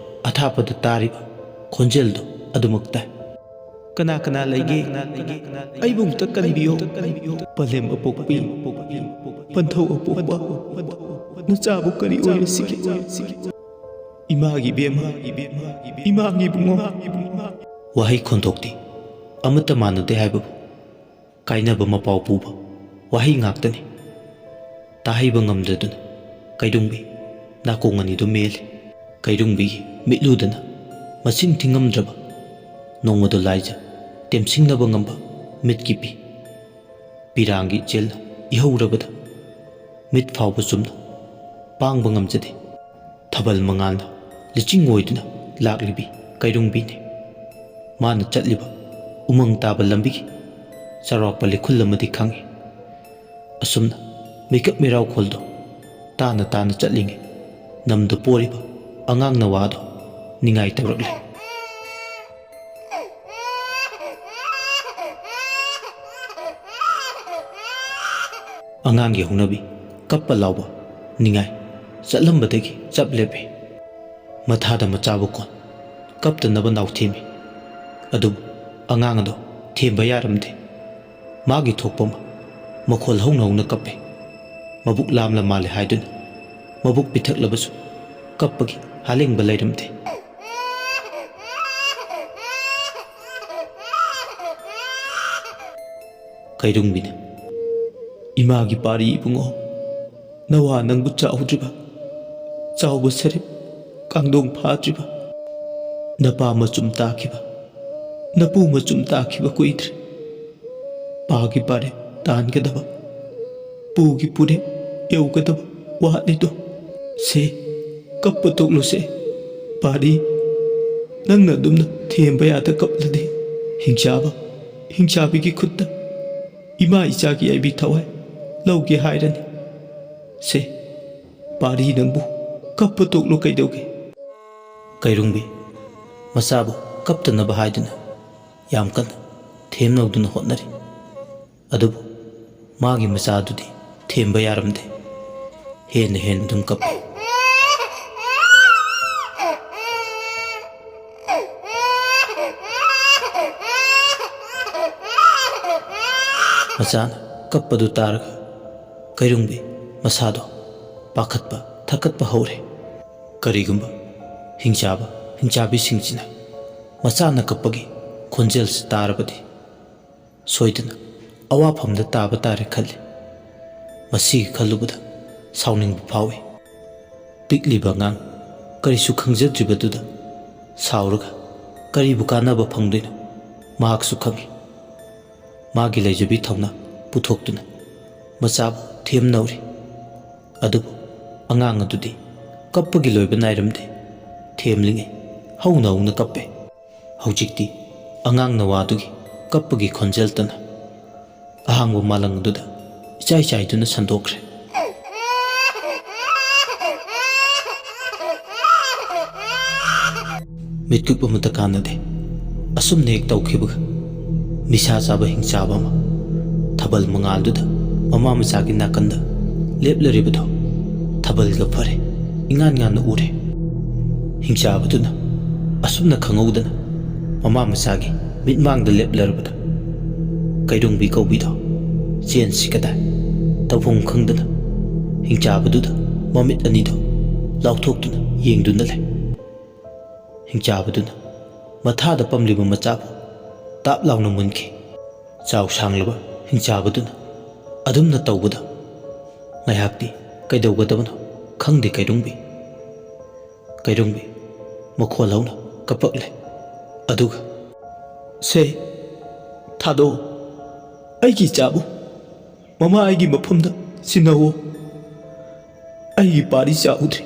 ꯑꯊꯥꯞꯄꯗ ꯇꯥꯔꯤꯕ ꯈꯣꯟꯖꯦꯜꯗꯨ ꯑꯗꯨꯃꯛ ꯇꯥꯏ꯫ "ꯀꯅꯥ ꯀꯅꯥ ꯂꯩꯒꯦ? ꯑꯩꯕꯨ ꯑꯃꯨꯛꯇ ꯀꯟꯕꯤꯌꯣ꯫ ꯄꯂꯦꯝ ꯑꯄꯣꯛꯄꯤ, ꯄꯟꯊꯧ ꯑꯄꯣꯛꯄ, ꯅꯆꯥꯕꯨ ꯀꯔꯤ ꯑꯣꯏꯔꯁꯤꯒꯦ? ꯏꯃꯥꯒꯤ ꯏꯕꯦꯝꯃ, ꯏꯃꯥꯒꯤ ꯏꯕꯨꯡꯉꯣ"꯫ ꯋꯥꯍꯩ ꯈꯣꯟꯊꯣꯛꯇꯤ ꯑꯃꯠꯇ ꯃꯥꯟꯅꯗꯦ ꯍꯥꯏꯕꯕꯨ ꯀꯥꯏꯅꯕ ꯃꯄꯥꯎ ꯄꯨꯕ ꯋꯥꯍꯩ ꯉꯥꯛꯇꯅꯤ꯫ ꯇꯥꯍꯩꯕ ꯉꯝꯗꯗꯨꯅ ꯀꯩꯔꯨꯡꯕꯤ ꯅꯥꯀꯣꯡ ꯑꯅꯤꯗꯨ ꯃꯦꯜꯂꯤ꯫ ꯀꯩꯔꯨꯡꯕꯤꯒꯤ ꯃꯤꯠꯂꯨꯗꯅ ꯃꯁꯤꯡ ꯊꯤꯉꯝꯗ꯭ꯔꯕ ꯅꯣꯡꯃꯗꯣ ꯂꯥꯏꯖ ꯇꯦꯝꯁꯤꯡꯅꯕ ꯉꯝꯕ ꯃꯤꯠꯀꯤ ꯄꯤ꯫ ꯄꯤꯔꯥꯡꯒꯤ ꯏꯆꯦꯜꯅ ꯏꯍꯧꯔꯕꯗ ꯃꯤꯠ ꯐꯥꯎꯕ ꯆꯨꯝꯅ ꯄꯥꯡꯕ ꯉꯝꯖꯗꯦ꯫ ꯊꯥꯕꯜ ꯃꯉꯥꯜꯅ ꯂꯤꯆꯤꯡ ꯑꯣꯏꯗꯨꯅ ꯂꯥꯛꯂꯤꯕꯤ ꯀꯩꯔꯨꯡꯕꯤꯅꯤ꯫ ꯃꯥꯅ ꯆꯠꯂꯤꯕ ꯎꯃꯪ ꯇꯥꯕ ꯂꯝꯕꯤꯒꯤ ꯆꯥꯎꯔꯥꯛꯄ ꯂꯩꯈꯨꯜ ꯑꯃꯗꯤ ꯈꯪꯏ꯫ ꯑꯁꯨꯝꯅ ꯃꯤꯀꯞ ꯃꯤꯔꯥꯎꯈꯣꯜꯗꯣ ꯇꯥꯅ ꯇꯥꯅ ꯆꯠꯂꯤꯉꯩ ꯅꯝꯗ ꯄꯣꯔꯤꯕ ꯑꯉꯥꯡ ꯅꯋꯥꯗꯣ ꯅꯤꯡꯉꯥꯏ ꯇꯧꯔꯛꯂꯦ꯫ ꯑꯉꯥꯡꯒꯤ ꯍꯧꯅꯕꯤ ꯀꯞꯄ ꯂꯥꯎꯕ, ꯅꯤꯡꯉꯥꯏ ꯆꯠꯂꯝꯕꯗꯒꯤ ꯆꯞ ꯂꯦꯞꯄꯦ꯫ ꯃꯊꯥꯗ ꯃꯆꯥꯕꯨ ꯀꯣꯟ ꯀꯞꯇꯅꯕ ꯅꯥꯎꯊꯦꯝꯃꯤ꯫ ꯑꯗꯨꯕꯨ ꯑꯉꯥꯡ ꯑꯗꯣ ꯊꯦꯝꯕ ꯌꯥꯔꯝꯗꯦ꯫ ꯃꯥꯒꯤ ꯊꯣꯛꯄ ꯑꯃ ꯃꯈꯣꯜ ꯍꯧꯅ ꯍꯧꯅ ꯀꯞꯄꯦ꯫ ꯃꯕꯨꯛ ꯂꯥꯝꯂ ꯃꯥꯜꯂꯦ ꯍꯥꯏꯗꯨꯅ ꯃꯕꯨꯛ ꯄꯤꯊꯛꯂꯕꯁꯨ ꯀꯞꯄꯒꯤ ꯍꯥꯂꯦꯡꯕ ꯂꯩꯔꯝꯗꯦ꯫ ꯀꯩꯔꯨꯡꯕꯤꯅ, "ꯏꯃꯥꯒꯤ ꯄꯥꯔꯤ ꯏꯕꯨꯡꯉꯣ, ꯅꯋꯥ ꯅꯪꯕꯨ ꯆꯥꯎꯗ꯭ꯔꯤꯕ, ꯆꯥꯎꯕ ꯁꯔꯦꯞ ꯀꯥꯡꯗꯣꯡ ꯐꯥꯗ꯭ꯔꯤꯕ, ꯅꯄꯥ ꯃꯆꯨꯝ ꯇꯥꯈꯤꯕ, ꯅꯄꯨ ꯃꯆꯨꯝ ꯇꯥꯈꯤꯕ ꯀꯨꯏꯗ꯭ꯔꯦ꯫ ꯄꯥꯒꯤ ꯄꯥꯔꯦꯞ ꯇꯥꯟꯒꯗꯕ, ꯄꯨꯒꯤ ꯄꯨꯔꯦꯞ ꯌꯧꯒꯗꯕ ꯋꯥꯠꯂꯤꯗꯣ꯫ ꯁꯦ, ꯀꯞꯄ ꯇꯣꯛꯂꯣꯁꯦ꯫ ꯄꯥꯔꯤ, ꯅꯪꯅ ꯑꯗꯨꯝꯅ ꯊꯦꯝꯕ ꯌꯥꯗ ꯀꯞꯂꯗꯤ ꯍꯤꯡꯆꯥꯕ, ꯍꯤꯡꯆꯥꯕꯤꯒꯤ ꯈꯨꯠꯇ ꯏꯃꯥ ꯏꯆꯥꯒꯤ ꯌꯥꯏꯕꯤ ꯊꯋꯥꯏ ꯂꯧꯒꯦ ꯍꯥꯏꯔꯅꯤ꯫ ꯁꯦ, ꯄꯥꯔꯤ ꯅꯪꯕꯨ ꯀꯞꯄ ꯇꯣꯛꯂꯣ ꯀꯩꯗꯧꯒꯦ?" ꯀꯩꯔꯨꯡꯕꯤ ꯃꯆꯥꯕꯨ ꯀꯞꯇꯅꯕ ꯍꯥꯏꯗꯨꯅ ꯌꯥꯝ ꯀꯟꯅ ꯊꯦꯝꯅꯧꯗꯨꯅ ꯍꯣꯠꯅꯔꯤ꯫ ꯑꯗꯨꯕꯨ ꯃꯥꯒꯤ ꯃꯆꯥꯗꯨꯗꯤ ꯊꯦꯝꯕ ꯌꯥꯔꯝꯗꯦ꯫ ꯍꯦꯟꯅ ꯍꯦꯟꯅ ꯑꯗꯨꯝ ꯀꯞꯄꯤ꯫ ꯃꯆꯥꯅ ꯀꯞꯄꯗꯨ ꯇꯥꯔꯒ ꯀꯩꯔꯨꯡꯕꯤ ꯃꯁꯥꯗꯣ ꯄꯥꯈꯠꯄ ꯊꯛꯀꯠꯄ ꯍꯧꯔꯦ꯫ ꯀꯔꯤꯒꯨꯝꯕ ꯍꯤꯡꯆꯥꯕ ꯍꯤꯡꯆꯥꯕꯤꯁꯤꯡꯁꯤꯅ ꯃꯆꯥꯅ ꯀꯞꯄꯒꯤ ꯈꯣꯟꯖꯦꯜꯁꯤ ꯇꯥꯔꯕꯗꯤ ꯁꯣꯏꯗꯅ ꯑꯋꯥꯐꯝꯗ ꯇꯥꯕ ꯇꯥꯔꯦ ꯈꯜꯂꯤ꯫ ꯃꯁꯤꯒꯤ ꯈꯜꯂꯨꯕꯗ ꯁꯥꯎꯅꯤꯡꯕ ꯐꯥꯎꯏ꯫ ꯄꯤꯛꯂꯤꯕ ꯑꯉꯥꯡ ꯀꯔꯤꯁꯨ ꯈꯪꯖꯗ꯭ꯔꯤꯕꯗꯨꯗ ꯁꯥꯎꯔꯒ ꯀꯔꯤꯕꯨ ꯀꯥꯟꯅꯕ ꯐꯪꯗꯣꯏꯅꯣ? ꯃꯍꯥꯛꯁꯨ ꯈꯪꯏ꯫ ꯃꯥꯒꯤ ꯂꯩꯖꯕꯤ ꯊꯧꯅꯥ ꯄꯨꯊꯣꯛꯇꯨꯅ ꯃꯆꯥꯕꯨ ꯊꯦꯝꯅꯧꯔꯤ꯫ ꯑꯗꯨꯕꯨ ꯑꯉꯥꯡ ꯑꯗꯨꯗꯤ ꯀꯞꯄꯒꯤ ꯂꯣꯏꯕ ꯅꯥꯏꯔꯝꯗꯦ꯫ ꯊꯦꯝꯂꯤꯉꯩ ꯍꯧꯅ ꯍꯧꯅ ꯀꯞꯄꯦ꯫ ꯍꯧꯖꯤꯛꯇꯤ ꯑꯉꯥꯡ ꯅꯋꯥꯗꯨꯒꯤ ꯀꯞꯄꯒꯤ ꯈꯣꯟꯖꯦꯜꯇꯅ ꯑꯍꯥꯡꯕ ꯃꯥꯂꯪ ꯑꯗꯨꯗ ꯏꯆꯥꯏ ꯆꯥꯏꯗꯨꯅ ꯁꯟꯗꯣꯛꯈ꯭ꯔꯦ꯫ ꯃꯤꯠꯀꯨꯞ ꯑꯃꯠꯇ ꯀꯥꯟꯅꯗꯦ꯫ ꯑꯁꯨꯝꯅ ꯍꯦꯛ ꯇꯧꯈꯤꯕꯒ ꯅꯤꯁꯥ ꯆꯥꯕ ꯍꯤꯡꯆꯥꯕ ꯑꯃ ꯊꯥꯕꯜ ꯃꯉꯥꯜꯗꯨꯗ ꯃꯃꯥ ꯃꯆꯥꯒꯤ ꯅꯥꯀꯟꯗ ꯂꯦꯞꯂꯔꯤꯕꯗꯣ ꯊꯥꯕꯜꯒ ꯐꯔꯦ, ꯏꯉꯥꯟ ꯉꯥꯟꯅ ꯎꯔꯦ꯫ ꯍꯤꯡꯆꯥꯕꯗꯨꯅ ꯑꯁꯨꯝꯅ ꯈꯪꯍꯧꯗꯅ ꯃꯃꯥ ꯃꯆꯥꯒꯤ ꯃꯤꯠꯃꯥꯡꯗ ꯂꯦꯞꯂꯔꯕꯗ ꯀꯩꯔꯨꯡꯕꯤ ꯀꯧꯕꯤꯗꯣ ꯆꯦꯟꯁꯤ ꯀꯗꯥꯏ ꯇꯧꯐꯝ ꯈꯪꯗꯅ ꯍꯤꯡꯆꯥꯕꯗꯨꯗ ꯃꯃꯤꯠ ꯑꯅꯤꯗꯣ ꯂꯥꯎꯊꯣꯛꯇꯨꯅ ꯌꯦꯡꯗꯨꯅ ꯂꯩ꯫ ꯍꯤꯡꯆꯥꯕꯗꯨꯅ ꯃꯊꯥꯗ ꯄꯝꯂꯤꯕ ꯃꯆꯥꯕꯨ ꯇꯥꯞ ꯂꯥꯎꯅ ꯃꯨꯟꯈꯤ꯫ ꯆꯥꯎ ꯁꯥꯡꯂꯕ ꯍꯤꯡꯆꯥꯕꯗꯨꯅ ꯑꯗꯨꯝꯅ ꯇꯧꯕꯗ ꯉꯥꯏꯍꯥꯛꯇꯤ ꯀꯩꯗꯧꯒꯗꯕꯅꯣ ꯈꯪꯗꯦ ꯀꯩꯔꯨꯡꯕꯤ꯫ ꯀꯩꯔꯨꯡꯕꯤ ꯃꯈꯣꯜ ꯍꯧꯅ ꯀꯞꯄꯛꯂꯦ꯫ ꯑꯗꯨꯒ, "ꯁꯦ, ꯊꯥꯗꯣꯛꯑꯣ꯫ ꯑꯩꯒꯤ ꯏꯆꯥꯕꯨ ꯃꯃꯥ ꯑꯩꯒꯤ ꯃꯐꯝꯗ ꯁꯤꯟꯅꯧꯑꯣ꯫ ꯑꯩꯒꯤ ꯄꯥꯔꯤ ꯆꯥꯎꯗ꯭ꯔꯤ,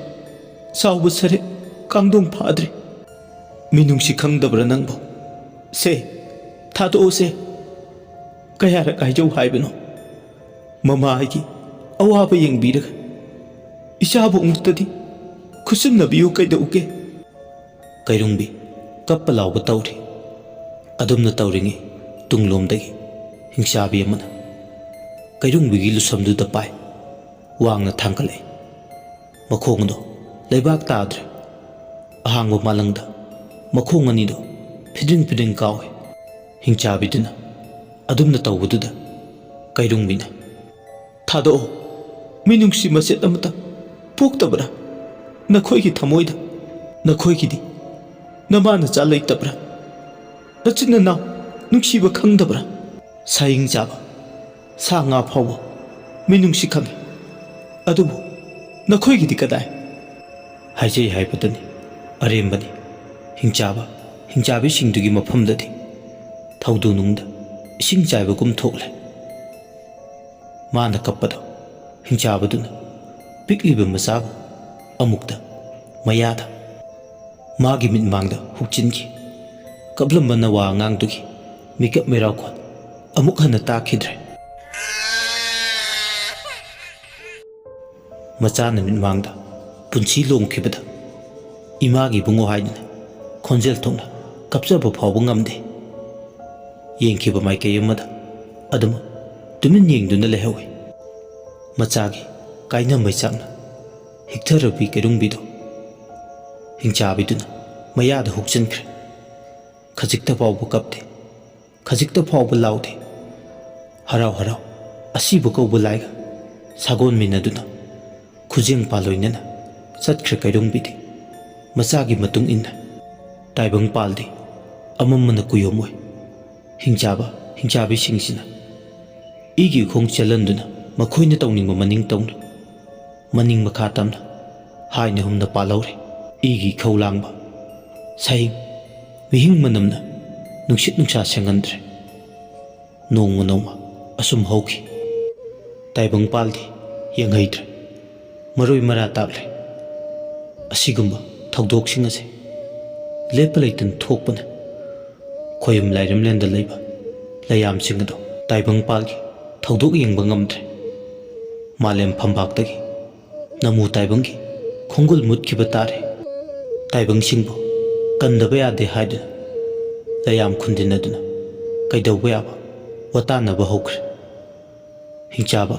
ꯆꯥꯎꯕ ꯁꯔꯦ ꯀꯥꯡꯗꯣꯡ ꯐꯥꯗ꯭ꯔꯤ꯫ ꯃꯤꯅꯨꯡꯁꯤ ꯈꯪꯗꯕ꯭ꯔꯥ ꯅꯪꯕꯣ? ꯁꯦ, ꯊꯥꯗꯣꯛꯑꯣꯁꯦ꯫ ꯀꯌꯥꯔꯛ ꯍꯥꯏꯖꯧ ꯍꯥꯏꯕꯅꯣ? ꯃꯃꯥ ꯑꯩꯒꯤ ꯑꯋꯥꯕ ꯌꯦꯡꯕꯤꯔꯒ ꯏꯆꯥꯕꯨ ꯑꯃꯨꯛꯇꯗꯤ ꯈꯨꯠꯁꯨꯝꯅꯕꯤꯌꯨ ꯀꯩꯗꯧꯒꯦ?" ꯀꯩꯔꯨꯡꯕꯤ ꯀꯞꯄ ꯂꯥꯎꯕ ꯇꯧꯔꯤ꯫ ꯑꯗꯨꯝꯅ ꯇꯧꯔꯤꯉꯩ ꯇꯨꯡꯂꯣꯝꯗꯒꯤ ꯍꯤꯡꯆꯥꯕꯤ ꯑꯃꯅ ꯀꯩꯔꯨꯡꯕꯤꯒꯤ ꯂꯨꯁꯝꯗꯨꯗ ꯄꯥꯏ ꯋꯥꯡꯅ ꯊꯥꯡꯒꯠꯂꯛꯏ꯫ ꯃꯈꯣꯡꯗꯣ ꯂꯩꯕꯥꯛ ꯇꯥꯗ꯭ꯔꯦ꯫ ꯑꯍꯥꯡꯕ ꯃꯥꯂꯪꯗ ꯃꯈꯣꯡ ꯑꯅꯤꯗꯣ ꯐꯤꯗ꯭ꯔꯤꯡ ꯐꯤꯗ꯭ꯔꯤꯡ ꯀꯥꯎꯏ꯫ ꯍꯤꯡꯆꯥꯕꯤꯗꯨꯅ ꯑꯗꯨꯝꯅ ꯇꯧꯕꯗꯨꯗ ꯀꯩꯔꯨꯡꯕꯤꯅ, "ꯊꯥꯗꯣꯛꯑꯣ꯫ ꯃꯤꯅꯨꯡꯁꯤ ꯃꯆꯦꯠ ꯑꯃꯇ ꯄꯣꯛꯇꯕ꯭ꯔꯥ ꯅꯈꯣꯏꯒꯤ ꯊꯃꯣꯏꯗ? ꯅꯈꯣꯏꯒꯤꯗꯤ ꯅꯃꯥ ꯅꯆꯥ ꯂꯩꯇꯕ꯭ꯔꯥ? ꯅꯆꯤꯟ ꯅꯅꯥꯎ ꯅꯨꯡꯁꯤꯕ ꯈꯪꯗꯕ꯭ꯔꯥ? ꯁꯥꯍꯤꯡ ꯆꯥꯕ ꯁꯥ ꯉꯥ ꯐꯥꯎꯕ ꯃꯤꯅꯨꯡꯁꯤ ꯈꯪꯏ꯫ ꯑꯗꯨꯕꯨ ꯅꯈꯣꯏꯒꯤꯗꯤ ꯀꯗꯥꯏ?" ꯍꯥꯏꯖꯩ ꯍꯥꯏꯕꯗꯨꯅꯤ꯫ ꯑꯔꯦꯝꯕꯅꯤ꯫ ꯍꯤꯡꯆꯥꯕ, ꯍꯤꯡꯆꯥꯕꯤꯁꯤꯡꯗꯨꯒꯤ ꯃꯐꯝꯗꯗꯤ ꯊꯧꯗꯨ ꯅꯨꯡꯗ ꯏꯁꯤꯡ ꯆꯥꯏꯕꯒꯨꯝ ꯊꯣꯛꯂꯦ꯫ ꯃꯥꯅ ꯀꯞꯄꯗꯣ ꯍꯤꯡꯆꯥꯕꯗꯨꯅ ꯄꯤꯛꯂꯤꯕ ꯃꯆꯥꯕꯨ ꯑꯃꯨꯛꯇ ꯃꯌꯥꯗ ꯃꯥꯒꯤ ꯃꯤꯠꯃꯥꯡꯗ ꯍꯨꯛꯆꯤꯟꯈꯤ꯫ ꯀꯞꯂꯝꯕ ꯅꯋꯥ ꯑꯉꯥꯡꯗꯨꯒꯤ ꯃꯤꯀꯞ ꯃꯤꯔꯥꯎꯈꯣꯜ ꯑꯃꯨꯛ ꯍꯟꯅ ꯇꯥꯈꯤꯗ꯭ꯔꯦ꯫ ꯃꯆꯥꯅ ꯃꯤꯠꯃꯥꯡꯗ ꯄꯨꯟꯁꯤ ꯂꯣꯡꯈꯤꯕꯗ ꯏꯃꯥꯒꯤ ꯏꯕꯨꯡꯉꯣ ꯍꯥꯏꯗꯨꯅ ꯈꯣꯟꯖꯦꯜ ꯊꯣꯛꯅ ꯀꯞꯆꯕ ꯐꯥꯎꯕ ꯉꯝꯗꯦ꯫ ꯌꯦꯡꯈꯤꯕ ꯃꯥꯏꯀꯩ ꯑꯃꯗ ꯑꯗꯨꯃꯛ ꯇꯨꯃꯤꯟ ꯌꯦꯡꯗꯨꯅ ꯂꯩꯍꯧꯏ꯫ ꯃꯆꯥꯒꯤ ꯀꯥꯏꯅ ꯃꯩꯆꯥꯛꯅ ꯍꯤꯛꯊꯔꯕꯤ ꯀꯩꯔꯨꯝꯕꯤꯗꯣ ꯍꯤꯡꯆꯥꯕꯤꯗꯨꯅ ꯃꯌꯥꯗ ꯍꯨꯛꯆꯤꯟꯈ꯭ꯔꯦ꯫ ꯈꯖꯤꯛꯇ ꯐꯥꯎꯕ ꯀꯞꯇꯦ, ꯈꯖꯤꯛꯇ ꯐꯥꯎꯕ ꯂꯥꯎꯗꯦ꯫ ꯍꯔꯥꯎ ꯍꯔꯥꯎ ꯑꯁꯤꯕ ꯀꯧꯕ ꯂꯥꯏꯒ ꯁꯥꯒꯣꯟꯃꯤꯟꯅꯗꯨꯅ ꯈꯨꯖꯦꯡ ꯄꯥꯜ ꯂꯣꯏꯅꯅ ꯆꯠꯈ꯭ꯔꯦ ꯀꯩꯔꯨꯝꯕꯤꯗꯤ꯫ ꯃꯆꯥꯒꯤ ꯃꯇꯨꯡ ꯏꯟꯅ ꯇꯥꯏꯕꯪ ꯄꯥꯜꯗꯤ ꯑꯃꯝꯕꯅ ꯀꯨꯌꯣꯝ ꯑꯣꯏ꯫ ꯍꯤꯡꯆꯥꯕ ꯍꯤꯡꯆꯥꯕꯤꯁꯤꯡꯁꯤꯅ ꯏꯒꯤ ꯏꯈꯣꯡ ꯆꯦꯜꯍꯟꯗꯨꯅ ꯃꯈꯣꯏꯅ ꯇꯧꯅꯤꯡꯕ ꯃꯅꯤꯡ ꯇꯧꯅ, ꯃꯅꯤꯡ ꯃꯈꯥ ꯇꯝꯅ ꯍꯥꯏꯅ ꯍꯨꯝꯅ ꯄꯥꯜꯍꯧꯔꯦ꯫ ꯏꯒꯤ ꯏꯈꯧ ꯂꯥꯡꯕ ꯁꯍꯤꯡ ꯃꯤꯍꯤꯡ ꯃꯅꯝꯅ ꯅꯨꯡꯁꯤꯠ ꯅꯨꯡꯁꯥ ꯁꯦꯡꯍꯟꯗ꯭ꯔꯦ꯫ ꯅꯣꯡꯃ ꯅꯣꯡꯃ ꯑꯁꯨꯝ ꯍꯧꯈꯤ꯫ ꯇꯥꯏꯕꯪꯄꯥꯜꯗꯤ ꯌꯦꯡꯍꯩꯗ꯭ꯔꯦ꯫ ꯃꯔꯣꯏ ꯃꯔꯥ ꯇꯥꯛꯂꯦ꯫ ꯑꯁꯤꯒꯨꯝꯕ ꯊꯧꯗꯣꯛꯁꯤꯡ ꯑꯁꯦ ꯂꯦꯞꯄ ꯂꯩꯇꯅ ꯊꯣꯛꯄꯅ ꯈꯣꯌꯨꯝ ꯂꯥꯏꯔꯦꯝꯂꯦꯟꯗ ꯂꯩꯕ ꯂꯩꯌꯥꯝꯁꯤꯡ ꯑꯗꯣ ꯇꯥꯏꯕꯪꯄꯥꯜꯒꯤ ꯊꯧꯗꯣꯛ ꯌꯦꯡꯕ ꯉꯝꯗ꯭ꯔꯦ꯫ ꯃꯥꯂꯦꯝ ꯐꯝꯕꯥꯛꯇꯒꯤ ꯅꯃꯨ ꯇꯥꯏꯕꯪꯒꯤ ꯈꯣꯡꯒꯨꯜ ꯃꯨꯠꯈꯤꯕ ꯇꯥꯔꯦ꯫ ꯇꯥꯏꯕꯪꯁꯤꯡꯕꯨ ꯀꯟꯗꯕ ꯌꯥꯗꯦ ꯍꯥꯏꯗꯨꯅ ꯂꯩꯌꯥꯝ ꯈꯨꯟꯗꯤꯟꯅꯗꯨꯅ ꯀꯩꯗꯧꯕ ꯌꯥꯕ ꯋꯥꯇꯥꯟꯅꯕ ꯍꯧꯈ꯭ꯔꯦ꯫ ꯍꯤꯡꯆꯥꯕ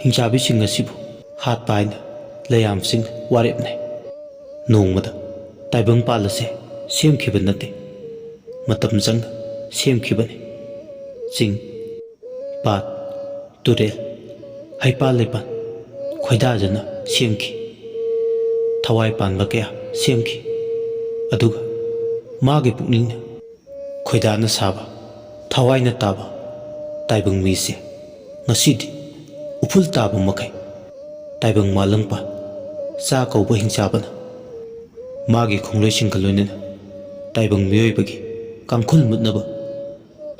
ꯍꯤꯡꯆꯥꯕꯤꯁꯤꯡ ꯑꯁꯤꯕꯨ ꯍꯥꯠꯄ ꯍꯥꯏꯅ ꯂꯩꯌꯥꯝꯁꯤꯡ ꯋꯥꯔꯦꯞꯅꯩ꯫ ꯅꯣꯡꯃꯗ ꯇꯥꯏꯕꯪꯄꯥꯜ ꯑꯁꯦ ꯁꯦꯝꯈꯤꯕ ꯅꯠꯇꯦ, ꯃꯇꯝ ꯆꯪꯅ ꯁꯦꯝꯈꯤꯕꯅꯤ꯫ ꯆꯤꯡ, ꯄꯥꯠ, ꯇꯨꯔꯦꯜ, ꯍꯩꯄꯥꯜ ꯂꯩꯄꯥꯜ ꯈꯣꯏꯗꯥꯖꯅ ꯁꯦꯝꯈꯤ꯫ ꯊꯋꯥꯏ ꯄꯥꯟꯕ ꯀꯌꯥ ꯁꯦꯝꯈꯤ꯫ ꯑꯗꯨꯒ ꯃꯥꯒꯤ ꯄꯨꯛꯅꯤꯡꯅ ꯈꯣꯏꯗꯥꯅ ꯁꯥꯕ ꯊꯋꯥꯏꯅ ꯇꯥꯕ ꯇꯥꯏꯕꯪ ꯃꯤꯁꯦ ꯉꯁꯤꯗꯤ ꯎꯐꯨꯜ ꯇꯥꯕ ꯃꯈꯩ ꯇꯥꯏꯕꯪ ꯃꯥꯂꯪꯄꯥꯟ ꯆꯥ ꯀꯧꯕ ꯍꯤꯡꯆꯥꯕꯅ ꯃꯥꯒꯤ ꯈꯣꯡꯂꯣꯏꯁꯤꯡꯒ ꯂꯣꯏꯅꯅ ꯇꯥꯏꯕꯪ ꯃꯤꯑꯣꯏꯕꯒꯤ ꯀꯥꯡꯈꯨꯜ ꯃꯨꯠꯅꯕ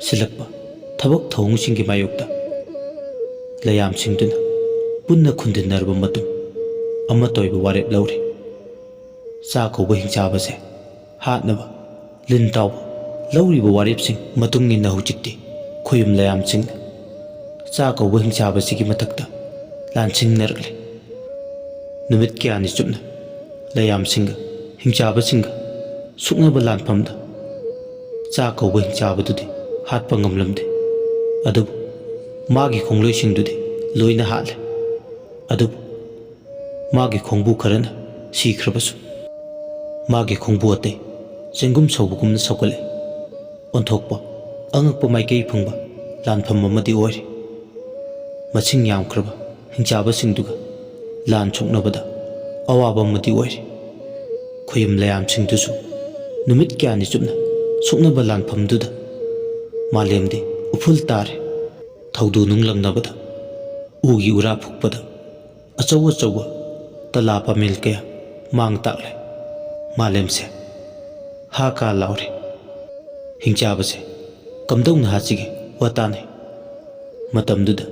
ꯁꯤꯜꯂꯛꯄ ꯊꯕꯛ ꯊꯧꯑꯣꯡꯁꯤꯡꯒꯤ ꯃꯥꯌꯣꯛꯇ ꯂꯩꯌꯥꯝꯁꯤꯡꯗꯨꯅ ꯄꯨꯟꯅ ꯈꯨꯟꯗꯤꯟꯅꯔꯕ ꯃꯇꯨꯡ ꯑꯃꯠꯇ ꯑꯣꯏꯕ ꯋꯥꯔꯦꯞ ꯂꯧꯔꯤ꯫ ꯆꯥ ꯀꯧꯕ ꯍꯤꯡꯆꯥꯕꯁꯦ ꯍꯥꯠꯅꯕ ꯂꯤꯟ ꯇꯥꯎꯕ ꯂꯧꯔꯤꯕ ꯋꯥꯔꯦꯞꯁꯤꯡ ꯃꯇꯨꯡ ꯏꯟꯅ ꯍꯧꯖꯤꯛꯇꯤ ꯈꯣꯌꯨꯝ ꯂꯩꯌꯥꯝꯁꯤꯡꯅ ꯆꯥ ꯀꯧꯕ ꯍꯤꯡꯆꯥꯕꯁꯤꯒꯤ ꯃꯊꯛꯇ ꯂꯥꯟꯁꯤꯡꯅꯔꯛꯂꯦ꯫ ꯅꯨꯃꯤꯠ ꯀꯌꯥꯅꯤ ꯆꯨꯞꯅ ꯂꯩꯌꯥꯝꯁꯤꯡꯒ ꯍꯤꯡꯆꯥꯕꯁꯤꯡꯒ ꯁꯨꯛꯅꯕ ꯂꯥꯟꯐꯝꯗ ꯆꯥ ꯀꯧꯕ ꯍꯤꯡꯆꯥꯕꯗꯨꯗꯤ ꯍꯥꯠꯄ ꯉꯝꯂꯝꯗꯦ꯫ ꯑꯗꯨꯕꯨ ꯃꯥꯒꯤ ꯈꯣꯡꯂꯣꯏꯁꯤꯡꯗꯨꯗꯤ ꯂꯣꯏꯅ ꯍꯥꯠꯂꯦ꯫ ꯑꯗꯨꯕꯨ ꯃꯥꯒꯤ ꯈꯣꯡꯕꯨ ꯈꯔꯅ ꯁꯤꯈ꯭ꯔꯕꯁꯨ, ꯃꯥꯒꯤ ꯈꯣꯡꯕꯨ ꯑꯇꯩ ꯆꯦꯡꯒꯨꯝ ꯁꯧꯕꯒꯨꯝꯅ ꯁꯧꯒꯠꯂꯛꯏ꯫ ꯑꯣꯟꯊꯣꯛꯄ ꯑꯉꯛꯄ ꯃꯥꯏꯀꯩ ꯐꯪꯕ ꯂꯥꯟꯐꯝ ꯑꯃꯗꯤ ꯑꯣꯏꯔꯤ꯫ ꯃꯁꯤꯡ ꯌꯥꯝꯈ꯭ꯔꯕ ꯍꯤꯡꯆꯥꯕꯁꯤꯡꯗꯨꯒ ꯂꯥꯟ ꯁꯣꯛꯅꯕꯗ ꯑꯋꯥꯕ ꯑꯃꯗꯤ ꯑꯣꯏꯔꯤ꯫ ꯈꯨꯌꯨꯝ ꯂꯌꯥꯝꯁꯤꯡꯗꯨꯁꯨ ꯅꯨꯃꯤꯠ ꯀꯌꯥꯅꯤ ꯆꯨꯞꯅ ꯁꯣꯛꯅꯕ ꯂꯥꯟꯐꯝꯗꯨꯗ ꯃꯥꯂꯦꯝꯗꯤ ꯎꯐꯨꯜ ꯇꯥꯔꯦ꯫ ꯊꯧꯗꯨ ꯅꯨꯡ ꯂꯪꯅꯕꯗ, ꯎꯒꯤ ꯎꯔꯥ ꯐꯨꯛꯄꯗ, ꯑꯆꯧ ꯑꯆꯧꯕ ꯇꯂꯥ ꯄꯥꯃꯦꯜ ꯀꯌꯥ ꯃꯥꯡ ꯇꯥꯛꯂꯦ꯫ ꯃꯥꯂꯦꯝꯁꯦ ꯍꯥ ꯀꯥ ꯂꯥꯎꯔꯦ꯫ ꯍꯤꯡꯆꯥꯕꯁꯦ ꯀꯝꯗꯧꯅ ꯍꯥꯠꯁꯤꯒꯦ ꯋꯥ ꯇꯥꯅꯩ꯫ ꯃꯇꯝꯗꯨꯗ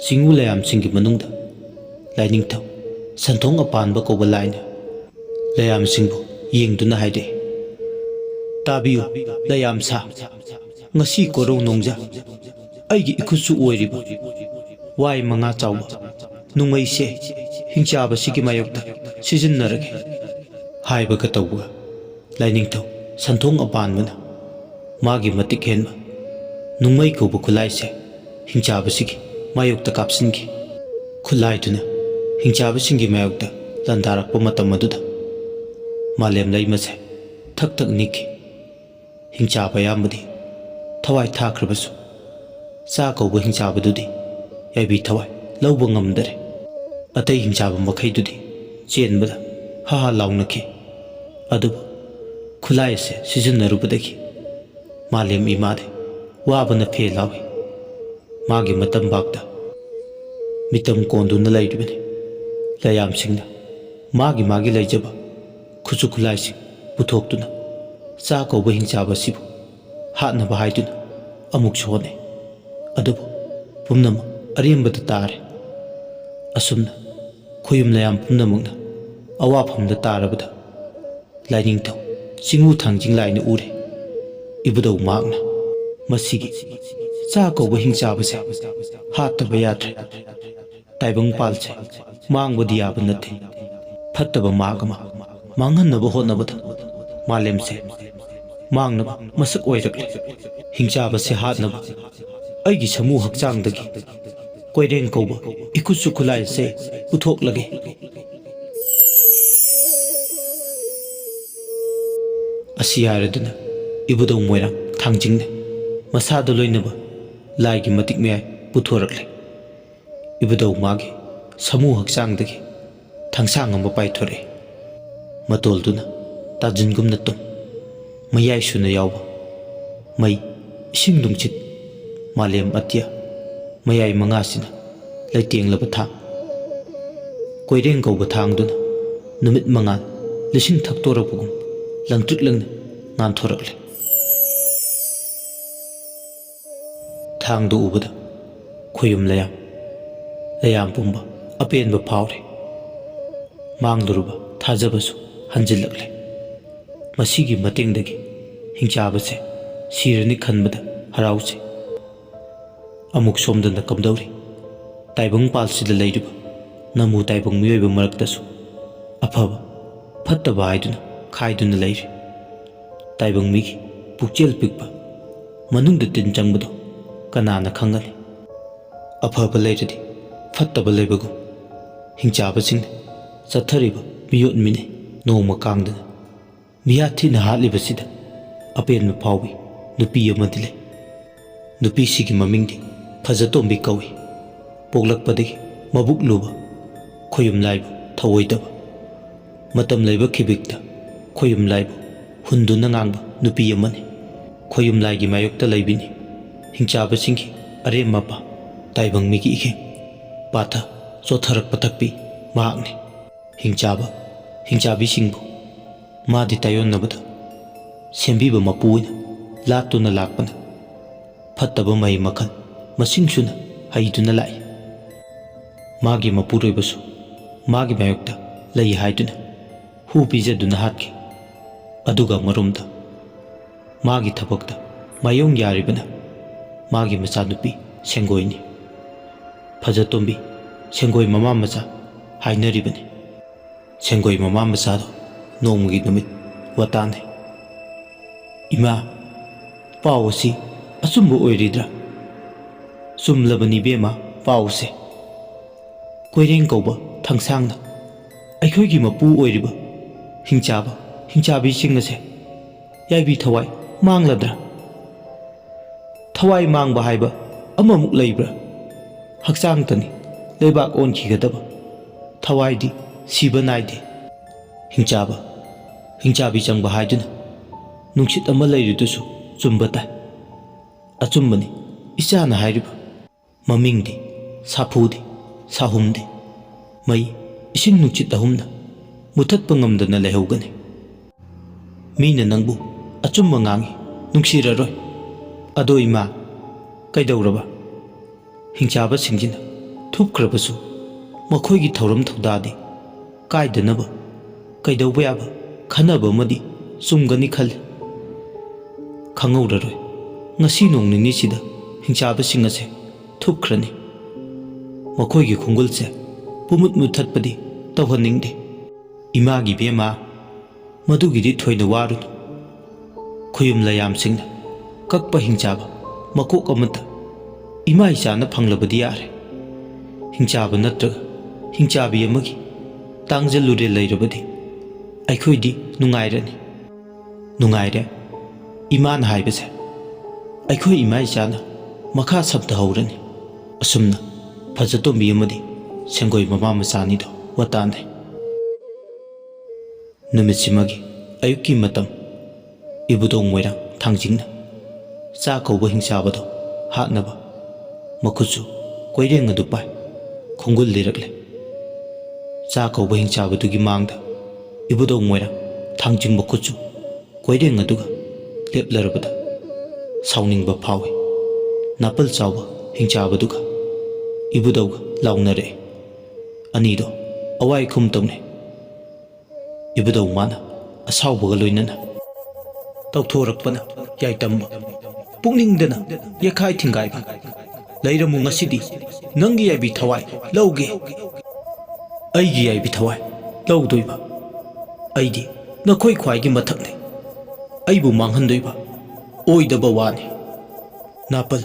ꯆꯤꯡꯉꯨ ꯂꯌꯥꯝꯁꯤꯡꯒꯤ ꯃꯅꯨꯡꯗ ꯂꯥꯏꯅꯤꯡꯊꯧ ꯁꯟꯊꯣꯡ ꯑꯄꯥꯟꯕ ꯀꯧꯕ ꯂꯥꯏꯅ ꯂꯌꯥꯝꯁꯤꯡꯕꯨ ꯌꯦꯡꯗꯨꯅ ꯍꯥꯏꯔꯛꯏ, "ꯇꯥꯕꯤꯌꯨ, ꯂꯌꯥꯝ ꯁꯥ, ꯉꯁꯤ ꯀꯣꯔꯧ ꯅꯣꯡꯖꯥ ꯑꯩꯒꯤ ꯏꯈꯨꯠꯁꯨ ꯑꯣꯏꯔꯤꯕ ꯋꯥꯏ ꯃꯉꯥ ꯆꯥꯎꯕ ꯅꯣꯡꯃꯩꯁꯦ ꯍꯤꯡꯆꯥꯕꯁꯤꯒꯤ ꯃꯥꯌꯣꯛꯇ ꯁꯤꯖꯤꯟꯅꯔꯒꯦ" ꯍꯥꯏꯕꯒ ꯇꯧꯕꯒ, ꯂꯥꯏꯅꯤꯡꯊꯧ ꯁꯟꯊꯣꯡ ꯑꯄꯥꯟꯕꯅ ꯃꯥꯒꯤ ꯃꯇꯤꯛ ꯍꯦꯟꯕ ꯅꯣꯡꯃꯩ ꯀꯧꯕ ꯈꯨꯠꯂꯥꯏꯁꯦ ꯍꯤꯡꯆꯥꯕꯁꯤꯒꯤ ꯃꯥꯌꯣꯛꯇ ꯀꯥꯞꯁꯤꯟꯈꯤ꯫ ꯈꯨꯠꯂꯥꯏꯗꯨꯅ ꯍꯤꯡꯆꯥꯕꯁꯤꯡꯒꯤ ꯃꯥꯌꯣꯛꯇ ꯂꯥꯟꯗꯥꯔꯛꯄ ꯃꯇꯝ ꯑꯗꯨꯗ ꯃꯥꯂꯦꯝ ꯂꯩꯃꯁꯦ ꯊꯛ ꯊꯛ ꯅꯤꯛꯈꯤ꯫ ꯍꯤꯡꯆꯥꯕ ꯑꯌꯥꯝꯕꯗꯤ ꯊꯋꯥꯏ ꯊꯥꯈ꯭ꯔꯕꯁꯨ, ꯆꯥ ꯀꯧꯕ ꯍꯤꯡꯆꯥꯕꯗꯨꯗꯤ ꯌꯥꯏꯕꯤ ꯊꯋꯥꯏ ꯂꯧꯕ ꯉꯝꯗꯔꯦ꯫ ꯑꯇꯩ ꯍꯤꯡꯆꯥꯕ ꯃꯈꯩꯗꯨꯗꯤ ꯆꯦꯟꯕꯗ ꯍꯥ ꯍꯥ ꯂꯥꯎꯅꯈꯤ꯫ ꯑꯗꯨꯕꯨ ꯈꯨꯠꯂꯥꯏ ꯑꯁꯦ ꯁꯤꯖꯤꯟꯅꯔꯨꯕꯗꯒꯤ ꯃꯥꯂꯦꯝ ꯏꯃꯥꯗꯤ ꯋꯥꯕꯅ ꯐꯦ ꯂꯥꯎꯏ꯫ ꯃꯥꯒꯤ ꯃꯇꯝꯕꯥꯛꯇ ꯃꯤꯇꯝ ꯀꯣꯟꯗꯨꯅ ꯂꯩꯔꯤꯕꯅꯤ꯫ ꯂꯌꯥꯝꯁꯤꯡꯅ ꯃꯥꯒꯤ ꯃꯥꯒꯤ ꯂꯩꯖꯕ ꯈꯨꯠꯁꯨ ꯈꯨꯠꯂꯥꯏꯁꯤꯡ ꯄꯨꯊꯣꯛꯇꯨꯅ ꯆꯥ ꯀꯧꯕ ꯍꯤꯡꯆꯥꯕ ꯑꯁꯤꯕꯨ ꯍꯥꯠꯅꯕ ꯍꯥꯏꯗꯨꯅ ꯑꯃꯨꯛꯁꯨ ꯍꯣꯠꯅꯩ꯫ ꯑꯗꯨꯕꯨ ꯄꯨꯝꯅꯃꯛ ꯑꯔꯦꯝꯕꯗ ꯇꯥꯔꯦ꯫ ꯑꯁꯨꯝꯅ ꯈꯨꯌꯨꯝ ꯂꯌꯥꯝ ꯄꯨꯝꯅꯃꯛꯅ ꯑꯋꯥꯐꯝꯗ ꯇꯥꯔꯕꯗ ꯂꯥꯏꯅꯤꯡꯊꯧ ꯆꯤꯡꯉꯨ ꯊꯥꯡꯖꯤꯡ ꯂꯥꯏꯅ ꯎꯔꯦ꯫ ꯏꯕꯨꯙꯧ ꯃꯍꯥꯛꯅ ꯃꯁꯤꯒꯤ ꯆꯥ ꯀꯧꯕ ꯍꯤꯡꯆꯥꯕꯁꯦ ꯍꯥꯠꯇꯕ ꯌꯥꯗ꯭ꯔꯦ꯫ ꯇꯥꯏꯕꯪ ꯄꯥꯜꯁꯦ ꯃꯥꯡꯕꯗꯤ ꯌꯥꯕ ꯅꯠꯇꯦ꯫ ꯐꯠꯇꯕ ꯃꯍꯥꯛ ꯑꯃ ꯃꯥꯡꯍꯟꯅꯕ ꯍꯣꯠꯅꯕꯗ ꯃꯥꯂꯦꯝꯁꯦ ꯃꯥꯡꯅꯕ ꯃꯁꯛ ꯑꯣꯏꯔꯛꯂꯦ꯫ ꯍꯤꯡꯆꯥꯕꯁꯦ ꯍꯥꯠꯅꯕ ꯑꯩꯒꯤ ꯁꯥꯃꯨ ꯍꯛꯆꯥꯡꯗꯒꯤ ꯀꯣꯏꯔꯦꯡ ꯀꯧꯕ ꯏꯈꯨꯠꯁꯨ ꯈꯨꯠꯂꯥꯏ ꯑꯁꯦ ꯄꯨꯊꯣꯛꯂꯒꯦ꯫ ꯑꯁꯤ ꯍꯥꯏꯔꯗꯨꯅ ꯏꯕꯨꯙꯧ ꯃꯣꯏꯔꯥꯡ ꯊꯥꯡꯖꯤꯡꯅ ꯃꯁꯥꯗ ꯂꯣꯏꯅꯕ ꯂꯥꯏꯒꯤ ꯃꯇꯤꯛ ꯃꯌꯥꯏ ꯄꯨꯊꯣꯔꯛꯂꯦ꯫ ꯏꯕꯨꯙꯧ ꯃꯥꯒꯤ ꯁꯥꯃꯨ ꯍꯛꯆꯥꯡꯗꯒꯤ ꯊꯥꯡꯁꯥꯡ ꯑꯃ ꯄꯥꯏꯊꯣꯔꯛꯏ꯫ ꯃꯇꯣꯜꯗꯨꯅ ꯇꯥꯖꯤꯟꯒꯨꯝꯅ ꯇꯨꯝ, ꯃꯌꯥꯏ ꯁꯨꯅ ꯌꯥꯎꯕ ꯃꯩ, ꯏꯁꯤꯡ ꯅꯨꯡꯁꯤꯠ, ꯃꯥꯂꯦꯝ ꯑꯇꯤꯌꯥ, ꯃꯌꯥꯏ ꯃꯉꯥꯁꯤꯅ ꯂꯩꯇꯦꯡꯂꯕ ꯊꯥꯡ꯫ ꯀꯣꯏꯔꯦꯡ ꯀꯧꯕ ꯊꯥꯡꯗꯨꯅ ꯅꯨꯃꯤꯠ ꯃꯉꯥꯜ ꯂꯤꯁꯤꯡ ꯊꯛꯇꯣꯔꯛꯄꯒꯨꯝ ꯂꯪꯇ꯭ꯔꯤꯛ ꯂꯪꯅ ꯉꯥꯟꯊꯣꯔꯛꯂꯦ꯫ ꯊꯥꯡꯗꯨ ꯎꯕꯗ ꯈꯣꯌꯨꯝ ꯂꯩꯌꯥꯝ, ꯂꯩꯌꯥꯝ ꯄꯨꯝꯕ ꯑꯄꯦꯟꯕ ꯐꯥꯎꯔꯦ꯫ ꯃꯥꯡꯂꯨꯔꯕ ꯊꯥꯖꯕꯁꯨ ꯍꯟꯖꯤꯜꯂꯛꯂꯦ꯫ ꯃꯁꯤꯒꯤ ꯃꯇꯦꯡꯗꯒꯤ ꯍꯤꯡꯆꯥꯕꯁꯦ ꯁꯤꯔꯅꯤ ꯈꯟꯕꯗ ꯍꯔꯥꯎꯖꯩ꯫ ꯑꯃꯨꯛ ꯁꯣꯝꯗꯅ ꯀꯝꯗꯧꯔꯤ? ꯇꯥꯏꯕꯪ ꯄꯥꯜꯁꯤꯗ ꯂꯩꯔꯤꯕ ꯅꯃꯨ ꯇꯥꯏꯕꯪ ꯃꯤꯑꯣꯏꯕ ꯃꯔꯛꯇꯁꯨ ꯑꯐꯕ, ꯐꯠꯇꯕ ꯍꯥꯏꯗꯨꯅ ꯈꯥꯏꯗꯨꯅ ꯂꯩꯔꯤ꯫ ꯇꯥꯏꯕꯪ ꯃꯤꯒꯤ ꯄꯨꯛꯆꯦꯜ ꯄꯤꯛꯄ, ꯃꯅꯨꯡꯗ ꯇꯤꯟ ꯆꯪꯕꯗꯣ ꯀꯅꯥꯅ ꯈꯪꯒꯅꯤ? ꯑꯐꯕ ꯂꯩꯔꯗꯤ ꯐꯠꯇꯕ ꯂꯩꯕꯒꯨꯝ, ꯍꯤꯡꯆꯥꯕꯁꯤꯡꯅ ꯆꯠꯊꯔꯤꯕ ꯃꯤꯑꯣꯠ ꯃꯤꯅꯩ ꯅꯣꯡꯃ ꯀꯥꯡꯗꯅ ꯃꯤꯍꯥꯠ ꯊꯤꯅ ꯍꯥꯠꯂꯤꯕꯁꯤꯗ ꯑꯄꯦꯟꯕ ꯐꯥꯎꯕꯤ ꯅꯨꯄꯤ ꯑꯃꯗꯤ ꯂꯩ꯫ ꯅꯨꯄꯤꯁꯤꯒꯤ ꯃꯃꯤꯡꯗꯤ ꯐꯖꯇꯣꯝꯕꯤ ꯀꯧꯏ꯫ ꯄꯣꯛꯂꯛꯄꯗꯒꯤ ꯃꯕꯨꯛ ꯂꯨꯕ, ꯈꯣꯌꯨꯝ ꯂꯥꯏꯕꯨ ꯊꯧꯑꯣꯏꯗꯕ, ꯃꯇꯝ ꯂꯩꯕ ꯈꯤꯕꯤꯛꯇ ꯈꯣꯌꯨꯝ ꯂꯥꯏꯕꯨ ꯍꯨꯟꯗꯨꯅ ꯉꯥꯡꯕ ꯅꯨꯄꯤ ꯑꯃꯅꯤ꯫ ꯈꯣꯌꯨꯝ ꯂꯥꯏꯒꯤ ꯃꯥꯌꯣꯛꯇ ꯂꯩꯕꯤꯅꯤ꯫ ꯍꯤꯡꯆꯥꯕꯁꯤꯡꯒꯤ ꯑꯔꯦꯝ ꯑꯄꯥ, ꯇꯥꯏꯕꯪ ꯃꯤꯒꯤ ꯏꯈꯦꯡ ꯄꯥꯊ ꯆꯣꯠꯊꯔꯛꯄ ꯊꯛꯄꯤ ꯃꯍꯥꯛꯅꯤ꯫ ꯍꯤꯡꯆꯥꯕ, ꯍꯤꯡꯆꯥꯕꯤꯁꯤꯡꯕꯨ ꯃꯥꯗꯤ ꯇꯥꯏꯌꯣꯟꯅꯕꯗ ꯁꯦꯝꯕꯤꯕ ꯃꯄꯨ ꯑꯣꯏꯅ ꯂꯥꯠꯇꯨꯅ ꯂꯥꯛꯄꯅ ꯐꯠꯇꯕ ꯃꯍꯩ ꯃꯈꯜ ꯃꯁꯤꯡ ꯁꯨꯅ ꯍꯩꯗꯨꯅ ꯂꯥꯛꯏ꯫ ꯃꯥꯒꯤ ꯃꯄꯨꯔꯣꯏꯕꯁꯨ ꯃꯥꯒꯤ ꯃꯥꯌꯣꯛꯇ ꯂꯩ ꯍꯥꯏꯗꯨꯅ ꯍꯨ ꯄꯤꯖꯗꯨꯅ ꯍꯥꯠꯈꯤ꯫ ꯑꯗꯨꯒ ꯑꯃꯔꯣꯝꯗ ꯃꯥꯒꯤ ꯊꯕꯛꯇ ꯃꯥꯌꯣꯡ ꯌꯥꯔꯤꯕꯅ ꯃꯥꯒꯤ ꯃꯆꯥꯅꯨꯄꯤ ꯁꯦꯡꯒꯣꯏꯅꯤ꯫ ꯐꯖꯇꯣꯝꯕꯤ ꯁꯦꯡꯒꯣꯏ ꯃꯃꯥ ꯃꯆꯥ ꯍꯥꯏꯅꯔꯤꯕꯅꯤ꯫ ꯁꯦꯡꯒꯣꯏ ꯃꯃꯥ ꯃꯆꯥꯗꯣ ꯅꯣꯡꯃꯒꯤ ꯅꯨꯃꯤꯠ ꯋꯥꯇꯥꯅꯩ꯫ "ꯏꯃꯥ, ꯄꯥꯎ ꯑꯁꯤ ꯑꯆꯨꯝꯕ ꯑꯣꯏꯔꯤꯗ꯭ꯔꯥ?" "ꯆꯨꯝꯂꯕꯅꯤ ꯏꯕꯦꯝꯃ, ꯄꯥꯎꯁꯦ꯫ ꯀꯣꯏꯔꯦꯡ ꯀꯧꯕ ꯊꯥꯡꯁꯥꯡꯅ ꯑꯩꯈꯣꯏꯒꯤ ꯃꯄꯨ ꯑꯣꯏꯔꯤꯕ ꯍꯤꯡꯆꯥꯕ, ꯍꯤꯡꯆꯥꯕꯤꯁꯤꯡ ꯑꯁꯦ ꯌꯥꯏꯕꯤ ꯊꯋꯥꯏ ꯃꯥꯡꯂꯗ꯭ꯔꯥ? ꯊꯋꯥꯏ ꯃꯥꯡꯕ ꯍꯥꯏꯕ ꯑꯃꯃꯨꯛ ꯂꯩꯕ꯭ꯔꯥ? ꯍꯛꯆꯥꯡꯇꯅꯤ ꯂꯩꯕꯥꯛ ꯑꯣꯟꯈꯤꯒꯗꯕ, ꯊꯋꯥꯏꯗꯤ ꯁꯤꯕ ꯅꯥꯏꯗꯦ꯫ ꯍꯤꯡꯆꯥꯕ, ꯍꯤꯡꯆꯥꯕꯤ ꯆꯪꯕ ꯍꯥꯏꯗꯨꯅ ꯅꯨꯡꯁꯤꯠ ꯑꯃ ꯂꯩꯔꯤꯗꯨꯁꯨ ꯆꯨꯝꯕ ꯇꯥꯏ꯫ ꯑꯆꯨꯝꯕꯅꯤ ꯏꯆꯥꯅ ꯍꯥꯏꯔꯤꯕ꯫ ꯃꯃꯤꯡꯗꯤ, ꯁꯥꯐꯨꯗꯤ, ꯁꯥꯍꯨꯝꯗꯤ, ꯃꯩ, ꯏꯁꯤꯡ, ꯅꯨꯡꯁꯤꯠ ꯑꯍꯨꯝꯅ ꯃꯨꯊꯠꯄ ꯉꯝꯗꯅ ꯂꯩꯍꯧꯒꯅꯤ꯫ ꯃꯤꯅ ꯅꯪꯕꯨ ꯑꯆꯨꯝꯕ ꯉꯥꯡꯏ, ꯅꯨꯡꯁꯤꯔꯔꯣꯏ꯫ ꯑꯗꯣ ꯏꯃꯥ, ꯀꯩꯗꯧꯔꯕ? ꯍꯤꯡꯆꯥꯕꯁꯤꯡꯁꯤꯅ ꯊꯨꯞꯈ꯭ꯔꯕꯁꯨ ꯃꯈꯣꯏꯒꯤ ꯊꯧꯔꯝ ꯊꯧꯗꯥꯗꯤ ꯀꯥꯏꯗꯅꯕ ꯀꯩꯗꯧꯕ ꯌꯥꯕ ꯈꯟꯅꯕ ꯑꯃꯗꯤ ꯆꯨꯝꯒꯅꯤ ꯈꯜꯂꯤ꯫ ꯈꯪꯍꯧꯔꯔꯣꯏ, ꯉꯁꯤ ꯅꯣꯡ ꯅꯤꯅꯤꯁꯤꯗ ꯍꯤꯡꯆꯥꯕꯁꯤꯡ ꯑꯁꯦ ꯊꯨꯞꯈ꯭ꯔꯅꯤ꯫ ꯃꯈꯣꯏꯒꯤ ꯈꯣꯡꯒꯨꯜꯁꯦ ꯄꯨꯃꯨꯠ ꯃꯨꯠꯊꯠꯄꯗꯤ ꯇꯧꯍꯟꯅꯤꯡꯗꯦ꯫ ꯏꯃꯥꯒꯤ ꯕꯦꯝꯃ, ꯃꯗꯨꯒꯤꯗꯤ ꯊꯣꯏꯅ ꯋꯥꯔꯨꯅꯨ꯫ ꯈꯨꯌꯨꯝ ꯂꯩꯌꯥꯝꯁꯤꯡꯅ ꯀꯛꯄ ꯍꯤꯡꯆꯥꯕ ꯃꯀꯣꯛ ꯑꯃꯠꯇ ꯏꯃꯥ ꯏꯆꯥꯅ ꯐꯪꯂꯕꯗꯤ ꯌꯥꯔꯦ꯫ ꯍꯤꯡꯆꯥꯕ ꯅꯠꯇ꯭ꯔꯒ ꯍꯤꯡꯆꯥꯕꯤ ꯑꯃꯒꯤ ꯇꯥꯡꯖꯜꯂꯨꯔꯦ ꯂꯩꯔꯕꯗꯤ ꯑꯩꯈꯣꯏꯗꯤ ꯅꯨꯡꯉꯥꯏꯔꯅꯤ꯫ ꯅꯨꯡꯉꯥꯏꯔꯦ꯫ ꯏꯃꯥꯅ ꯍꯥꯏꯕꯁꯦ ꯑꯩꯈꯣꯏ ꯏꯃꯥ ꯏꯆꯥꯅ ꯃꯈꯥ ꯁꯝꯊꯍꯧꯔꯅꯤ꯫ ꯑꯁꯨꯝꯅ ꯐꯖꯇꯣꯝꯕꯤ ꯑꯃꯗꯤ ꯁꯦꯡꯒꯣꯏ ꯃꯃꯥ ꯃꯆꯥꯅꯤꯗꯣ ꯋꯥꯇꯥꯅꯩ꯫ ꯅꯨꯃꯤꯠꯁꯤꯃꯒꯤ ꯑꯌꯨꯛꯀꯤ ꯃꯇꯝ꯫ ꯏꯕꯨꯙꯧ ꯃꯣꯏꯔꯥꯡ ꯊꯥꯡꯖꯤꯡꯅ ꯆꯥ ꯀꯧꯕ ꯍꯤꯡꯆꯥꯕꯗꯣ ꯍꯥꯠꯅꯕ ꯃꯈꯨꯠꯁꯨ ꯀꯣꯏꯔꯦꯡ ꯑꯗꯨ ꯄꯥꯏ ꯈꯣꯡꯒꯨꯜ ꯂꯤꯔꯛꯂꯦ꯫ ꯆꯥ ꯀꯧꯕ ꯍꯤꯡꯆꯥꯕꯗꯨꯒꯤ ꯃꯥꯡꯗ ꯏꯕꯨꯙꯧ ꯃꯣꯏꯔꯥꯡ ꯊꯥꯡꯖꯤꯡ ꯃꯈꯨꯠꯁꯨ ꯀꯣꯏꯔꯦꯡ ꯑꯗꯨꯒ ꯂꯦꯞꯂꯔꯕꯗ ꯁꯥꯎꯅꯤꯡꯕ ꯐꯥꯎꯏ꯫ ꯅꯥꯄꯜ ꯆꯥꯎꯕ ꯍꯤꯡꯆꯥꯕꯗꯨꯒ ꯏꯕꯨꯙꯧꯒ ꯂꯥꯎꯅꯔꯛꯏ꯫ ꯑꯅꯤꯗꯣ ꯑꯋꯥꯏ ꯈꯨꯝ ꯇꯧꯅꯩ꯫ ꯏꯕꯨꯙꯧ ꯃꯥꯅ ꯑꯁꯥꯎꯕꯒ ꯂꯣꯏꯅꯅ ꯇꯧꯊꯣꯔꯛꯄꯅ ꯌꯥꯏꯇꯝꯕ, ꯄꯨꯛꯅꯤꯡꯗꯅ ꯌꯦꯛꯈꯥꯏ ꯊꯤꯡꯒꯥꯏꯕ꯫ ꯂꯩꯔꯝꯃꯨ, ꯉꯁꯤꯗꯤ ꯅꯪꯒꯤ ꯌꯥꯏꯕꯤ ꯊꯋꯥꯏ ꯂꯧꯒꯦ꯫ ꯑꯩꯒꯤ ꯌꯥꯏꯕꯤ ꯊꯋꯥꯏ ꯂꯧꯗꯣꯏꯕ? ꯑꯩꯗꯤ ꯅꯈꯣꯏ ꯈ꯭ꯋꯥꯏꯒꯤ ꯃꯊꯛꯅꯤ꯫ ꯑꯩꯕꯨ ꯃꯥꯡꯍꯟꯗꯣꯏꯕ? ꯑꯣꯏꯗꯕ ꯋꯥꯅꯤ꯫ ꯅꯥꯄꯜ,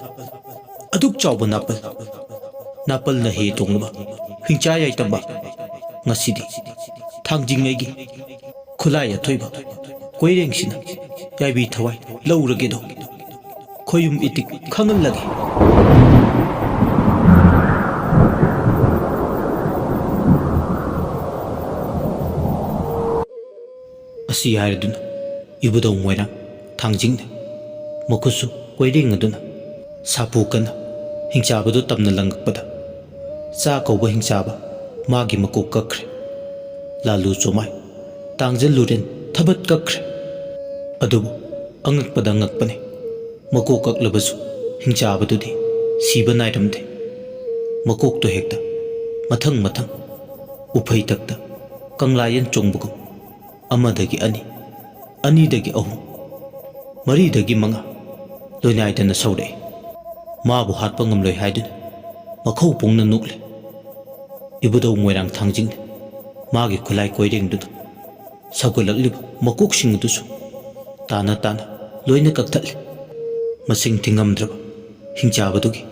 ꯑꯗꯨꯛ ꯆꯥꯎꯕ ꯅꯥꯄꯜ, ꯅꯥꯄꯜꯅ ꯍꯦ ꯇꯣꯡꯂꯕ ꯍꯤꯡꯆꯥ ꯌꯥꯏꯇꯝꯕ, ꯉꯁꯤꯗꯤ ꯊꯥꯡꯖꯤꯡꯉꯩꯒꯤ ꯈꯨꯂꯥꯏ ꯑꯊꯣꯏꯕ ꯀꯣꯏꯔꯦꯡꯁꯤꯅ ꯌꯥꯏꯕꯤ ꯊꯋꯥꯏ ꯂꯧꯔꯒꯦꯗꯣ ꯈꯣꯌꯨꯝ ꯏꯇꯤꯛ ꯈꯪꯍꯜꯂꯒꯦ꯫ ꯑꯁꯤ ꯍꯥꯏꯔꯗꯨꯅ ꯏꯕꯨꯙꯧ ꯃꯣꯏꯔꯥꯡ ꯊꯥꯡꯖꯤꯡꯅ ꯃꯈꯨꯠꯁꯨ ꯀꯣꯏꯔꯦꯡ ꯑꯗꯨꯅ ꯁꯥꯄꯨ ꯀꯟꯅ ꯍꯤꯡꯆꯥꯕꯗꯨ ꯇꯝꯅ ꯂꯪꯉꯛꯄꯗ, ꯆꯥ ꯀꯧꯕ ꯍꯤꯡꯆꯥꯕ ꯃꯥꯒꯤ ꯃꯀꯣꯛ ꯀꯛꯈ꯭ꯔꯦ꯫ ꯂꯥꯂꯨ ꯆꯣꯃꯥꯏ ꯇꯥꯡꯖꯜꯂꯨꯔꯦꯟ ꯊꯕꯠ ꯀꯛꯈ꯭ꯔꯦ꯫ ꯑꯗꯨꯕꯨ ꯑꯉꯛꯄꯗ ꯑꯉꯛꯄꯅꯤ, ꯃꯀꯣꯛ ꯀꯛꯂꯕꯁꯨ ꯍꯤꯡꯆꯥꯕꯗꯨꯗꯤ ꯁꯤꯕ ꯅꯥꯏꯔꯝꯗꯦ꯫ ꯃꯀꯣꯛꯇꯣ ꯍꯦꯛꯇ ꯃꯊꯪ ꯃꯊꯪ ꯎꯐꯩ ꯇꯛꯇ ꯀꯪꯂꯥꯌꯦꯟ ꯆꯣꯡꯕꯒꯨꯝ ꯑꯃꯗꯒꯤ ꯑꯅꯤ, ꯑꯅꯤꯗꯒꯤ ꯑꯍꯨꯝ, ꯃꯔꯤꯗꯒꯤ ꯃꯉꯥ ꯂꯣꯏꯅꯥꯏꯗꯅ ꯁꯧꯔꯛꯏ꯫ ꯃꯥꯕꯨ ꯍꯥꯠꯄ ꯉꯝꯂꯣꯏ ꯍꯥꯏꯗꯨꯅ ꯃꯈꯧ ꯄꯨꯡꯅ ꯅꯣꯛꯂꯦ꯫ ꯏꯕꯨꯙꯧ ꯃꯣꯏꯔꯥꯡ ꯊꯥꯡꯖꯤꯡꯅ ꯃꯥꯒꯤ ꯈꯨꯠꯂꯥꯏ ꯀꯣꯏꯔꯦꯡꯗꯨꯅ ꯁꯧꯒꯠꯂꯛꯂꯤꯕ ꯃꯀꯣꯛꯁꯤꯡ ꯑꯗꯨꯁꯨ ꯇꯥꯅ ꯇꯥꯅ ꯂꯣꯏꯅ ꯀꯛꯊꯠꯂꯦ꯫ ꯃꯁꯤꯡ ꯊꯤꯉꯝꯗ꯭ꯔꯕ ꯍꯤꯡꯆꯥꯕꯗꯨꯒꯤ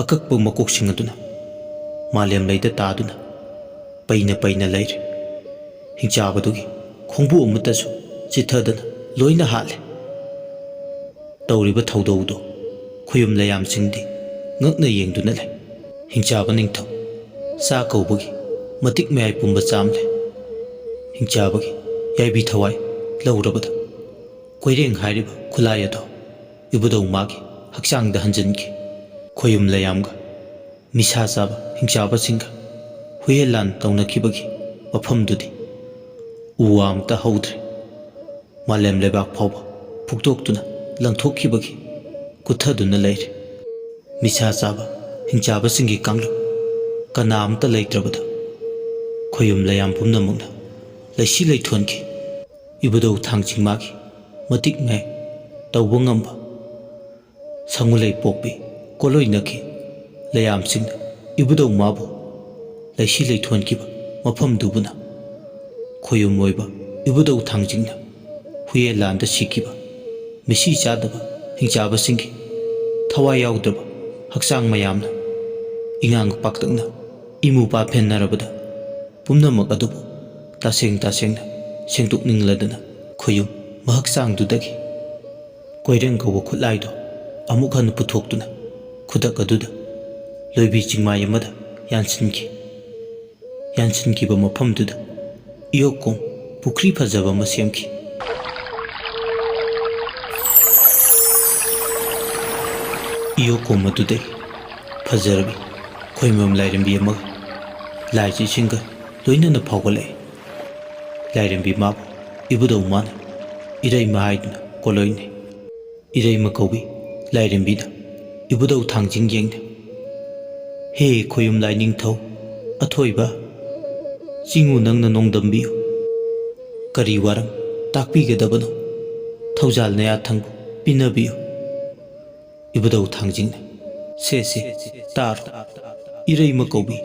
ꯑꯀꯛꯄ ꯃꯀꯣꯛꯁꯤꯡ ꯑꯗꯨꯅ ꯃꯥꯂꯦꯝ ꯂꯩꯗ ꯇꯥꯗꯨꯅ ꯄꯩꯅ ꯄꯩꯅ ꯂꯩꯔꯦ꯫ ꯍꯤꯡꯆꯥꯕꯗꯨꯒꯤ ꯈꯣꯡꯕꯨ ꯑꯃꯠꯇꯁꯨ ꯆꯤꯊꯗꯅ ꯂꯣꯏꯅ ꯍꯥꯠꯂꯦ꯫ ꯇꯧꯔꯤꯕ ꯊꯧꯗꯧꯗꯨ ꯈꯨꯌꯨꯝ ꯂꯩꯌꯥꯝꯁꯤꯡꯗꯤ ꯉꯛꯅ ꯌꯦꯡꯗꯨꯅ ꯂꯩ꯫ ꯍꯤꯡꯆꯥꯕ ꯅꯤꯡꯊꯧ ꯆꯥ ꯀꯧꯕꯒꯤ ꯃꯇꯤꯛ ꯃꯌꯥꯏ ꯄꯨꯝꯕ ꯆꯥꯝꯂꯦ꯫ ꯍꯤꯡꯆꯥꯕꯒꯤ ꯌꯥꯏꯕꯤ ꯊꯋꯥꯏ ꯂꯧꯔꯕꯗ ꯀꯣꯏꯔꯦꯡ ꯍꯥꯏꯔꯤꯕ ꯈꯨꯠꯂꯥꯏ ꯑꯗꯣ ꯏꯕꯨꯙꯧ ꯃꯥꯒꯤ ꯍꯛꯆꯥꯡꯗ ꯍꯟꯖꯤꯟꯈꯤ꯫ ꯈꯣꯌꯨꯝ ꯂꯩꯌꯥꯝꯒ ꯃꯤꯁꯥ ꯆꯥꯕ ꯍꯤꯡꯆꯥꯕꯁꯤꯡꯒ ꯍꯨꯌꯦꯟ ꯂꯥꯟ ꯇꯧꯅꯈꯤꯕꯒꯤ ꯃꯐꯝꯗꯨꯗꯤ ꯎ ꯋꯥ ꯑꯃꯇ ꯍꯧꯗ꯭ꯔꯦ꯫ ꯃꯥꯂꯦꯝ ꯂꯩꯕꯥꯛ ꯐꯥꯎꯕ ꯐꯨꯛꯇꯣꯛꯇꯨꯅ ꯂꯪꯊꯣꯛꯈꯤꯕꯒꯤ ꯀꯨꯠꯊꯗꯨꯅ ꯂꯩꯔꯦ꯫ ꯃꯤꯁꯥ ꯆꯥꯕ ꯍꯤꯡꯆꯥꯕꯁꯤꯡꯒꯤ ꯀꯥꯡꯂꯨꯞ ꯀꯅꯥ ꯑꯃꯇ ꯂꯩꯇ꯭ꯔꯕꯗ ꯈꯣꯌꯨꯝ ꯂꯩꯌꯥꯝ ꯄꯨꯝꯅꯃꯛꯅ ꯂꯩꯁꯤ ꯂꯩꯊꯣꯟꯈꯤ꯫ ꯏꯕꯨꯙꯧ ꯊꯥꯡꯖꯤꯡꯃꯥꯒꯤ ꯃꯇꯤꯛ ꯃꯌꯥꯏ ꯇꯧꯕ ꯉꯝꯕ ꯁꯪꯒꯨꯂꯩ ꯄꯣꯛꯄꯤ ꯀꯣꯂꯣꯏꯅꯈꯤ꯫ ꯂꯩꯌꯥꯝꯁꯤꯡꯅ ꯏꯕꯨꯙꯧ ꯃꯥꯕꯨ ꯂꯩꯁꯤ ꯂꯩꯊꯣꯟꯈꯤꯕ ꯃꯐꯝꯗꯨꯕꯨꯅ ꯈꯣꯌꯨꯝ ꯑꯣꯏꯕ ꯏꯕꯨꯙꯧ ꯊꯥꯡꯖꯤꯡꯅ ꯍꯨꯌꯦꯟ ꯂꯥꯟꯗ ꯁꯤꯈꯤꯕ ꯃꯤꯁꯤ ꯆꯥꯗꯕ ꯍꯤꯡꯆꯥꯕꯁꯤꯡꯒꯤ ꯊꯋꯥꯏ ꯌꯥꯎꯗ꯭ꯔꯕ ꯍꯛꯆꯥꯡ ꯃꯌꯥꯝꯅ ꯏꯉꯥꯡ ꯄꯥꯛꯇꯛꯅ ꯏꯃꯨ ꯄꯥꯐꯦꯟꯅꯔꯕꯗ ꯄꯨꯝꯅꯃꯛ ꯑꯗꯨꯕꯨ ꯇꯁꯦꯡ ꯇꯁꯦꯡꯅ ꯁꯦꯡꯗꯣꯛꯅꯤꯡꯂꯗꯅ ꯈꯣꯌꯨꯝ ꯃꯍꯛꯆꯥꯡꯗꯨꯗꯒꯤ ꯀꯣꯏꯔꯦꯡ ꯀꯧꯕ ꯈꯨꯠꯂꯥꯏꯗꯣ ꯑꯃꯨꯛ ꯍꯟꯅ ꯄꯨꯊꯣꯛꯇꯨꯅ ꯈꯨꯗꯛ ꯑꯗꯨꯗ ꯂꯣꯏꯕꯤ ꯆꯤꯡꯃꯥꯏ ꯑꯃꯗ ꯌꯥꯟꯁꯤꯟꯈꯤ꯫ ꯌꯥꯟꯁꯤꯟꯈꯤꯕ ꯃꯐꯝꯗꯨꯗ ꯏꯌꯣꯛꯀꯣꯝ ꯄꯨꯈ꯭ꯔꯤ ꯐꯖꯕ ꯑꯃ ꯁꯦꯝꯈꯤ꯫ ꯏꯌꯣꯛꯀꯣꯝ ꯑꯗꯨꯗꯒꯤ ꯐꯖꯔꯕꯤ ꯈꯣꯏꯃꯣꯝ ꯂꯥꯏꯔꯦꯝꯕꯤ ꯑꯃꯒ ꯂꯥꯏꯁ ꯏꯁꯤꯡꯒ ꯂꯣꯏꯅꯅ ꯐꯥꯎꯒꯠꯂꯛꯏ꯫ ꯂꯥꯏꯔꯦꯝꯕꯤ ꯃꯥꯕꯨ ꯏꯕꯨꯙꯧ ꯃꯥꯅ ꯏꯔꯩꯃ ꯍꯥꯏꯗꯨꯅ ꯀꯣꯂꯣꯏꯅꯩ꯫ ꯏꯔꯩꯃ ꯀꯧꯕꯤ ꯂꯥꯏꯔꯦꯝꯕꯤꯅ ꯏꯕꯨꯙꯧ ꯊꯥꯡꯖꯤꯡ ꯌꯦꯡꯅ, "ꯍꯦ ꯈꯣꯌꯨꯝ ꯂꯥꯏꯅꯤꯡꯊꯧ ꯑꯊꯣꯏꯕ, ꯆꯤꯡꯉꯨ ꯅꯪꯅ ꯅꯣꯡꯗꯝꯕꯤꯌꯨ꯫ ꯀꯔꯤ ꯋꯥꯔꯝ ꯇꯥꯛꯄꯤꯒꯗꯕꯅꯣ? ꯊꯧꯖꯥꯜ ꯅꯌꯥꯊꯪꯕꯨ ꯄꯤꯅꯕꯤꯌꯨ꯫" ꯏꯕꯨꯙꯧ ꯊꯥꯡꯖꯤꯡꯅ, "ꯁꯦ ꯁꯦ, ꯇꯥꯔꯣ꯫ ꯏꯔꯩꯃ ꯀꯧꯕꯤ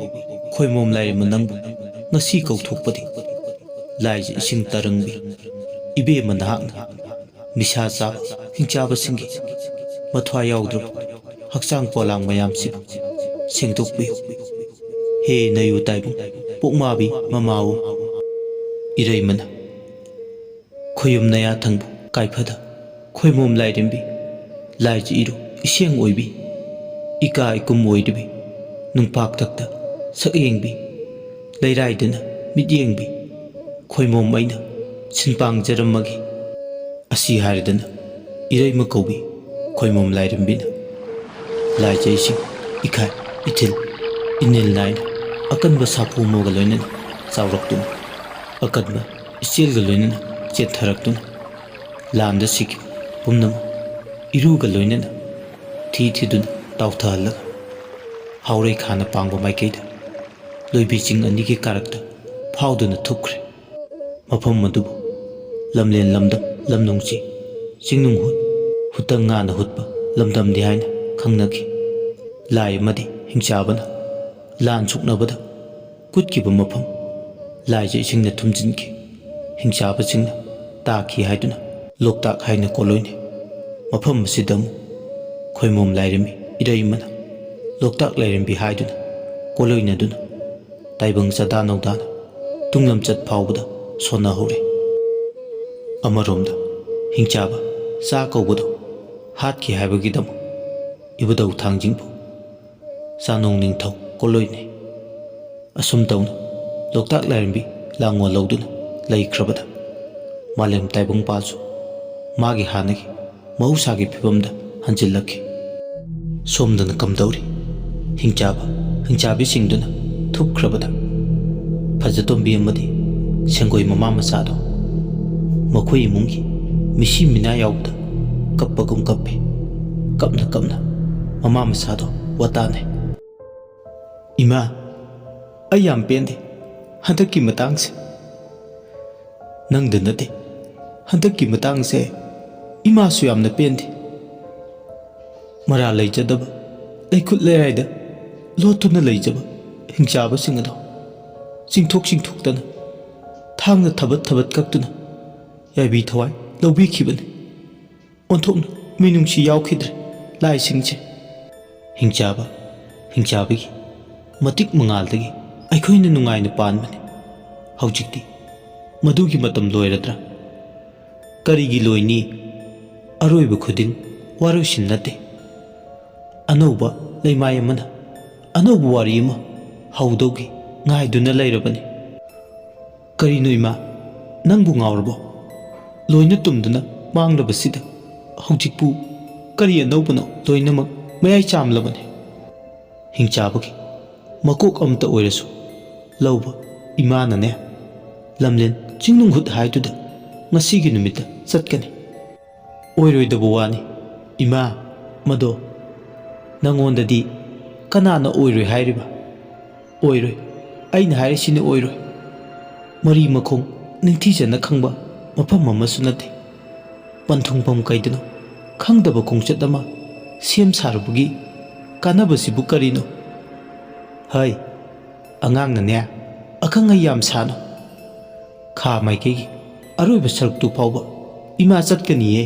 ꯈꯣꯏꯃꯣꯝ ꯂꯥꯏꯔꯦꯝꯕ ꯅꯪꯕꯨ ꯉꯁꯤ ꯀꯧꯊꯣꯛꯄꯗꯤ ꯂꯥꯏꯁ ꯏꯁꯤꯡ ꯇꯔꯪꯕꯤ ꯏꯕꯦꯝꯃ ꯅꯍꯥꯛꯅ ꯅꯤꯁꯥ ꯆꯥꯕ ꯍꯤꯡꯆꯥꯕꯁꯤꯡꯒꯤ ꯃꯊ꯭ꯋꯥꯏ ꯌꯥꯎꯗ꯭ꯔꯕ ꯍꯛꯆꯥꯡ ꯄꯣꯂꯥꯡ ꯃꯌꯥꯝꯁꯤꯕꯨ ꯁꯦꯡꯗꯣꯛꯄꯤꯌꯨ꯫ ꯍꯦ ꯅꯌꯨ ꯇꯥꯏꯕꯨꯡ ꯄꯣꯛꯃꯥꯕꯤ ꯃꯃꯥꯋꯣ, ꯏꯔꯩꯃꯅ ꯈꯣꯌꯨꯝ ꯅꯌꯥꯊꯪꯕ ꯀꯥꯏꯐꯗ ꯈꯣꯏꯃꯣꯝ ꯂꯥꯏꯔꯦꯝꯕꯤ, ꯂꯥꯏꯖ ꯏꯔꯨ ꯏꯁꯦꯡ ꯑꯣꯏꯕꯤ, ꯏꯀꯥ ꯏꯀꯨꯝ ꯑꯣꯏꯔꯤꯕꯤ, ꯅꯨꯡꯄꯥꯛꯊꯛꯇ ꯁꯛꯌꯦꯡꯕꯤ, ꯂꯩꯔꯥꯏꯗꯅ ꯃꯤꯠꯌꯦꯡꯕꯤ, ꯈꯣꯏꯃꯣꯝ ꯑꯩꯅ ꯁꯤꯟꯄꯥꯡꯖꯔꯝꯃꯒꯦ꯫" ꯑꯁꯤ ꯍꯥꯏꯔꯗꯅ ꯏꯔꯩꯃ ꯀꯧꯕꯤ ꯈꯣꯏꯃꯣꯝ ꯂꯥꯏꯔꯦꯝꯕꯤꯅ ꯂꯥꯏꯖ ꯏꯁꯤꯡ ꯏꯈꯥꯏ ꯏꯊꯤꯜ ꯏꯅꯤꯜ ꯅꯥꯏꯅ ꯑꯀꯟꯕ ꯁꯥꯐꯨ ꯑꯃꯒ ꯂꯣꯏꯅꯅ ꯆꯥꯎꯔꯛꯇꯨꯅ, ꯑꯀꯟꯕ ꯏꯆꯦꯜꯒ ꯂꯣꯏꯅꯅ ꯆꯦꯟꯊꯔꯛꯇꯨꯅ, ꯂꯥꯟꯗ ꯁꯤꯈꯤꯕ ꯄꯨꯝꯅꯃꯛ ꯏꯔꯨꯒ ꯂꯣꯏꯅꯅ ꯊꯤ ꯊꯤꯗꯨꯅ ꯇꯥꯎꯊꯍꯜꯂꯒ, ꯍꯥꯎꯔꯩ ꯈꯥꯅ ꯄꯥꯡꯕ ꯃꯥꯏꯀꯩꯗ ꯂꯣꯏꯕꯤ ꯆꯤꯡ ꯑꯅꯤꯒꯤ ꯀꯥꯔꯛꯇ ꯐꯥꯎꯗꯨꯅ ꯊꯨꯞꯈ꯭ꯔꯦ꯫ ꯃꯐꯝ ꯑꯗꯨꯕꯨ ꯂꯝꯂꯦꯟ ꯂꯝꯗꯝ ꯂꯝꯅꯨꯡꯆꯤ ꯆꯤꯡꯅꯨꯡ ꯍꯨꯠ ꯍꯨꯠꯇ ꯉꯥꯅ ꯍꯨꯠꯄ ꯂꯝꯗꯝꯅꯤ ꯍꯥꯏꯅ ꯈꯪꯅꯈꯤ꯫ ꯂꯥꯏ ꯑꯃꯗꯤ ꯍꯤꯡꯆꯥꯕꯅ ꯂꯥꯟ ꯁꯣꯛꯅꯕꯗ ꯀꯨꯠꯈꯤꯕ ꯃꯐꯝ ꯂꯥꯏꯖ ꯏꯁꯤꯡꯅ ꯊꯨꯝꯖꯤꯟꯈꯤ꯫ ꯍꯤꯡꯆꯥꯕꯁꯤꯡꯅ ꯇꯥꯈꯤ ꯍꯥꯏꯗꯨꯅ ꯂꯣꯛꯇꯥꯛ ꯍꯥꯏꯅ ꯀꯣꯂꯣꯏꯅꯩ꯫ ꯃꯐꯝ ꯑꯁꯤꯗ ꯑꯃꯨꯛ ꯈꯣꯏꯃꯣꯝ ꯂꯥꯏꯔꯦꯝꯕꯤ ꯏꯔꯩꯃꯅ ꯂꯣꯛꯇꯥꯛ ꯂꯥꯏꯔꯦꯝꯕꯤ ꯍꯥꯏꯗꯨꯅ ꯀꯣꯂꯣꯏꯅꯗꯨꯅ ꯇꯥꯏꯕꯪ ꯆꯥꯗꯥ ꯅꯧꯗꯥꯅ ꯇꯨꯡꯂꯝꯆꯠ ꯐꯥꯎꯕꯗ ꯁꯣꯟꯅꯍꯧꯔꯦ꯫ ꯑꯃꯔꯣꯝꯗ ꯍꯤꯡꯆꯥꯕ ꯆꯥ ꯀꯧꯕꯗꯣ ꯍꯥꯠꯈꯤ ꯍꯥꯏꯕꯒꯤꯗꯃꯛ ꯏꯕꯨꯙꯧ ꯊꯥꯡꯖꯤꯡꯕꯨ ꯆꯥꯅꯣꯡ ꯅꯤꯡꯊꯧ ꯀꯣꯂꯣꯏꯅꯩ꯫ ꯑꯁꯨꯝ ꯇꯧꯅ ꯂꯣꯛꯇꯥꯛ ꯂꯥꯏꯔꯦꯝꯕꯤ ꯂꯥꯡꯒꯣꯜ ꯂꯧꯗꯨꯅ ꯂꯩꯈ꯭ꯔꯕꯗ ꯃꯥꯂꯦꯝ ꯇꯥꯏꯕꯪꯄꯥꯜꯁꯨ ꯃꯥꯒꯤ ꯍꯥꯟꯅꯒꯤ ꯃꯍꯧꯁꯥꯒꯤ ꯐꯤꯕꯝꯗ ꯍꯟꯖꯤꯜꯂꯛꯈꯤ꯫ ꯁꯣꯝꯗꯅ ꯀꯝꯗꯧꯔꯤ? ꯍꯤꯡꯆꯥꯕ ꯍꯤꯡꯆꯥꯕꯤꯁꯤꯡꯗꯨꯅ ꯊꯨꯞꯈ꯭ꯔꯕꯗ ꯐꯖꯇꯣꯝꯕꯤ ꯑꯃꯗꯤ ꯁꯦꯡꯒꯣꯏ ꯃꯃꯥ ꯃꯆꯥꯗꯣ ꯃꯈꯣꯏ ꯏꯃꯨꯡꯒꯤ ꯃꯤꯁꯤ ꯃꯤꯅꯥ ꯌꯥꯎꯕꯗ ꯀꯞꯄꯒꯨꯝ ꯀꯞꯄꯤ꯫ ꯀꯞꯅ ꯀꯞꯅ ꯃꯃꯥ ꯃꯆꯥꯗꯣ ꯋꯥꯇꯥꯅꯩ꯫ "ꯏꯃꯥ, ꯑꯩ ꯌꯥꯝ ꯄꯦꯟꯗꯦ ꯍꯟꯗꯛꯀꯤ ꯃꯇꯥꯡꯁꯦ꯫ ꯅꯪꯗ ꯅꯠꯇꯦ, ꯍꯟꯗꯛꯀꯤ ꯃꯇꯥꯡꯁꯦ ꯏꯃꯥꯁꯨ ꯌꯥꯝꯅ ꯄꯦꯟꯗꯦ꯫ ꯃꯔꯥ ꯂꯩꯖꯗꯕ, ꯂꯩꯈꯨꯠ ꯂꯩꯔꯥꯏꯗ ꯂꯣꯠꯇꯨꯅ ꯂꯩꯖꯕ ꯍꯤꯡꯆꯥꯕꯁꯤꯡ ꯑꯗꯣ ꯆꯤꯡꯊꯣꯛ ꯆꯤꯡꯊꯣꯛꯇꯅ, ꯊꯥꯡꯅ ꯊꯕꯠ ꯊꯕꯠ ꯀꯛꯇꯨꯅ ꯌꯥꯏꯕꯤ ꯊꯋꯥꯏ ꯂꯧꯕꯤꯈꯤꯕꯅꯤ꯫ ꯑꯣꯟꯊꯣꯛꯅ ꯃꯤꯅꯨꯡꯁꯤ ꯌꯥꯎꯈꯤꯗ꯭ꯔꯦ ꯂꯥꯏꯁꯤꯡꯁꯦ꯫" ꯍꯤꯡꯆꯥꯕ ꯍꯤꯡꯆꯥꯕꯒꯤ ꯃꯇꯤꯛ ꯃꯉꯥꯜꯗꯒꯤ ꯑꯩꯈꯣꯏꯅ ꯅꯨꯡꯉꯥꯏꯅ ꯄꯥꯟꯕꯅꯤ꯫ ꯍꯧꯖꯤꯛꯇꯤ ꯃꯗꯨꯒꯤ ꯃꯇꯝ ꯂꯣꯏꯔꯗ꯭ꯔꯥ? ꯀꯔꯤꯒꯤ ꯂꯣꯏꯅꯤ? ꯑꯔꯣꯏꯕ ꯈꯨꯗꯤꯡ ꯋꯥꯔꯣꯏꯁꯤꯟ ꯅꯠꯇꯦ꯫ ꯑꯅꯧꯕ ꯂꯩꯃꯥꯏ ꯑꯃꯅ ꯑꯅꯧꯕ ꯋꯥꯔꯤ ꯑꯃ ꯍꯧꯗꯧꯒꯤ ꯉꯥꯏꯗꯨꯅ ꯂꯩꯔꯕꯅꯤ꯫ "ꯀꯔꯤꯅꯣ ꯏꯃꯥ, ꯅꯪꯕꯨ ꯉꯥꯎꯔꯕꯣ? ꯂꯣꯏꯅ ꯇꯨꯝꯗꯨꯅ ꯃꯥꯡꯂꯕꯁꯤꯗ ꯍꯧꯖꯤꯛꯄꯨ ꯀꯔꯤ ꯑꯅꯧꯕꯅꯣ? ꯂꯣꯏꯅꯃꯛ ꯃꯌꯥꯏ ꯆꯥꯝꯂꯕꯅꯤ꯫" ꯍꯤꯡꯆꯥꯕꯒꯤ ꯃꯀꯣꯛ ꯑꯃꯇ ꯑꯣꯏꯔꯁꯨ ꯂꯧꯕ ꯏꯃꯥꯅꯅꯦ, ꯂꯝꯂꯦꯟ ꯆꯤꯡꯅꯨꯡꯍꯨꯠ ꯍꯥꯏꯗꯨꯗ ꯉꯁꯤꯒꯤ ꯅꯨꯃꯤꯠꯇ ꯆꯠꯀꯅꯤ꯫ "ꯑꯣꯏꯔꯣꯏꯗꯕ ꯋꯥꯅꯤ ꯏꯃꯥ, ꯃꯗꯣ ꯅꯪꯉꯣꯟꯗꯗꯤ ꯀꯅꯥꯅ ꯑꯣꯏꯔꯣꯏ ꯍꯥꯏꯔꯤꯕ? ꯑꯣꯏꯔꯣꯏ, ꯑꯩꯅ ꯍꯥꯏꯔꯤꯁꯤꯅꯤ ꯑꯣꯏꯔꯣꯏ꯫ ꯃꯔꯤ ꯃꯈꯣꯡ ꯅꯤꯡꯊꯤꯖꯅ ꯈꯪꯕ ꯃꯐꯝ ꯑꯃꯁꯨ ꯅꯠꯇꯦ꯫ ꯄꯟꯊꯨꯡꯐꯝ ꯀꯩꯗꯅꯣ ꯈꯪꯗꯕ ꯈꯣꯡꯆꯠ ꯑꯃ ꯁꯦꯝ ꯁꯥꯔꯨꯕꯒꯤ ꯀꯥꯟꯅꯕꯁꯤꯕꯨ ꯀꯔꯤꯅꯣ? ꯍꯩ, ꯑꯉꯥꯡꯅꯅꯦ ꯑꯈꯪ ꯑꯍꯩ ꯌꯥꯝ ꯁꯥꯅꯨ꯫ ꯈꯥ ꯃꯥꯏꯀꯩꯒꯤ ꯑꯔꯣꯏꯕ ꯁꯔꯨꯛꯇꯨ ꯐꯥꯎꯕ ꯏꯃꯥ ꯆꯠꯀꯅꯤꯌꯦ꯫"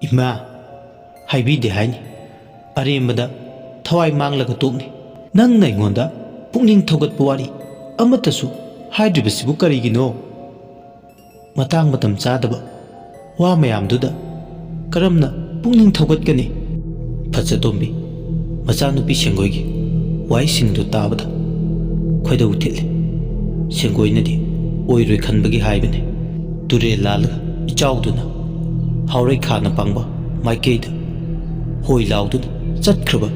"ꯏꯃꯥ, ꯍꯥꯏꯕꯤꯗꯦ ꯍꯥꯏꯅꯤ꯫ ꯑꯔꯦꯝꯕꯗ ꯊꯋꯥꯏ ꯃꯥꯡꯂꯒ ꯇꯣꯛꯅꯤ꯫ ꯅꯪꯅ ꯑꯩꯉꯣꯟꯗ ꯄꯨꯛꯅꯤꯡ ꯊꯧꯒꯠꯄ ꯋꯥꯔꯤ ꯑꯃꯠꯇꯁꯨ ꯍꯥꯏꯗ꯭ꯔꯤꯕꯁꯤꯕꯨ ꯀꯔꯤꯒꯤꯅꯣ? ꯃꯇꯥꯡ ꯃꯇꯝ ꯆꯥꯗꯕ ꯋꯥ ꯃꯌꯥꯝꯗꯨꯗ ꯀꯔꯝꯅ ꯄꯨꯛꯅꯤꯡ ꯊꯧꯒꯠꯀꯅꯤ? ꯐꯖꯇꯣꯝꯕꯤ ꯃꯆꯥꯅꯨꯄꯤ ꯁꯦꯡꯒꯣꯏꯒꯤ ꯋꯥꯍꯩꯁꯤꯡꯗꯨ ꯇꯥꯕꯗ ꯈꯣꯏꯗꯧ ꯊꯤꯠꯂꯤ꯫ ꯁꯦꯡꯒꯣꯏꯅꯗꯤ ꯑꯣꯏꯔꯣꯏ ꯈꯟꯕꯒꯤ ꯍꯥꯏꯕꯅꯤ꯫ ꯇꯨꯔꯦꯜ ꯂꯥꯜꯂꯒ ꯏꯆꯥꯎꯗꯨꯅ ꯍꯥꯎꯔꯩ ꯈꯥꯅ ꯄꯥꯡꯕ ꯃꯥꯏꯀꯩꯗ ꯍꯣꯏ ꯂꯥꯎꯗꯨꯅ ꯆꯠꯈ꯭ꯔꯕ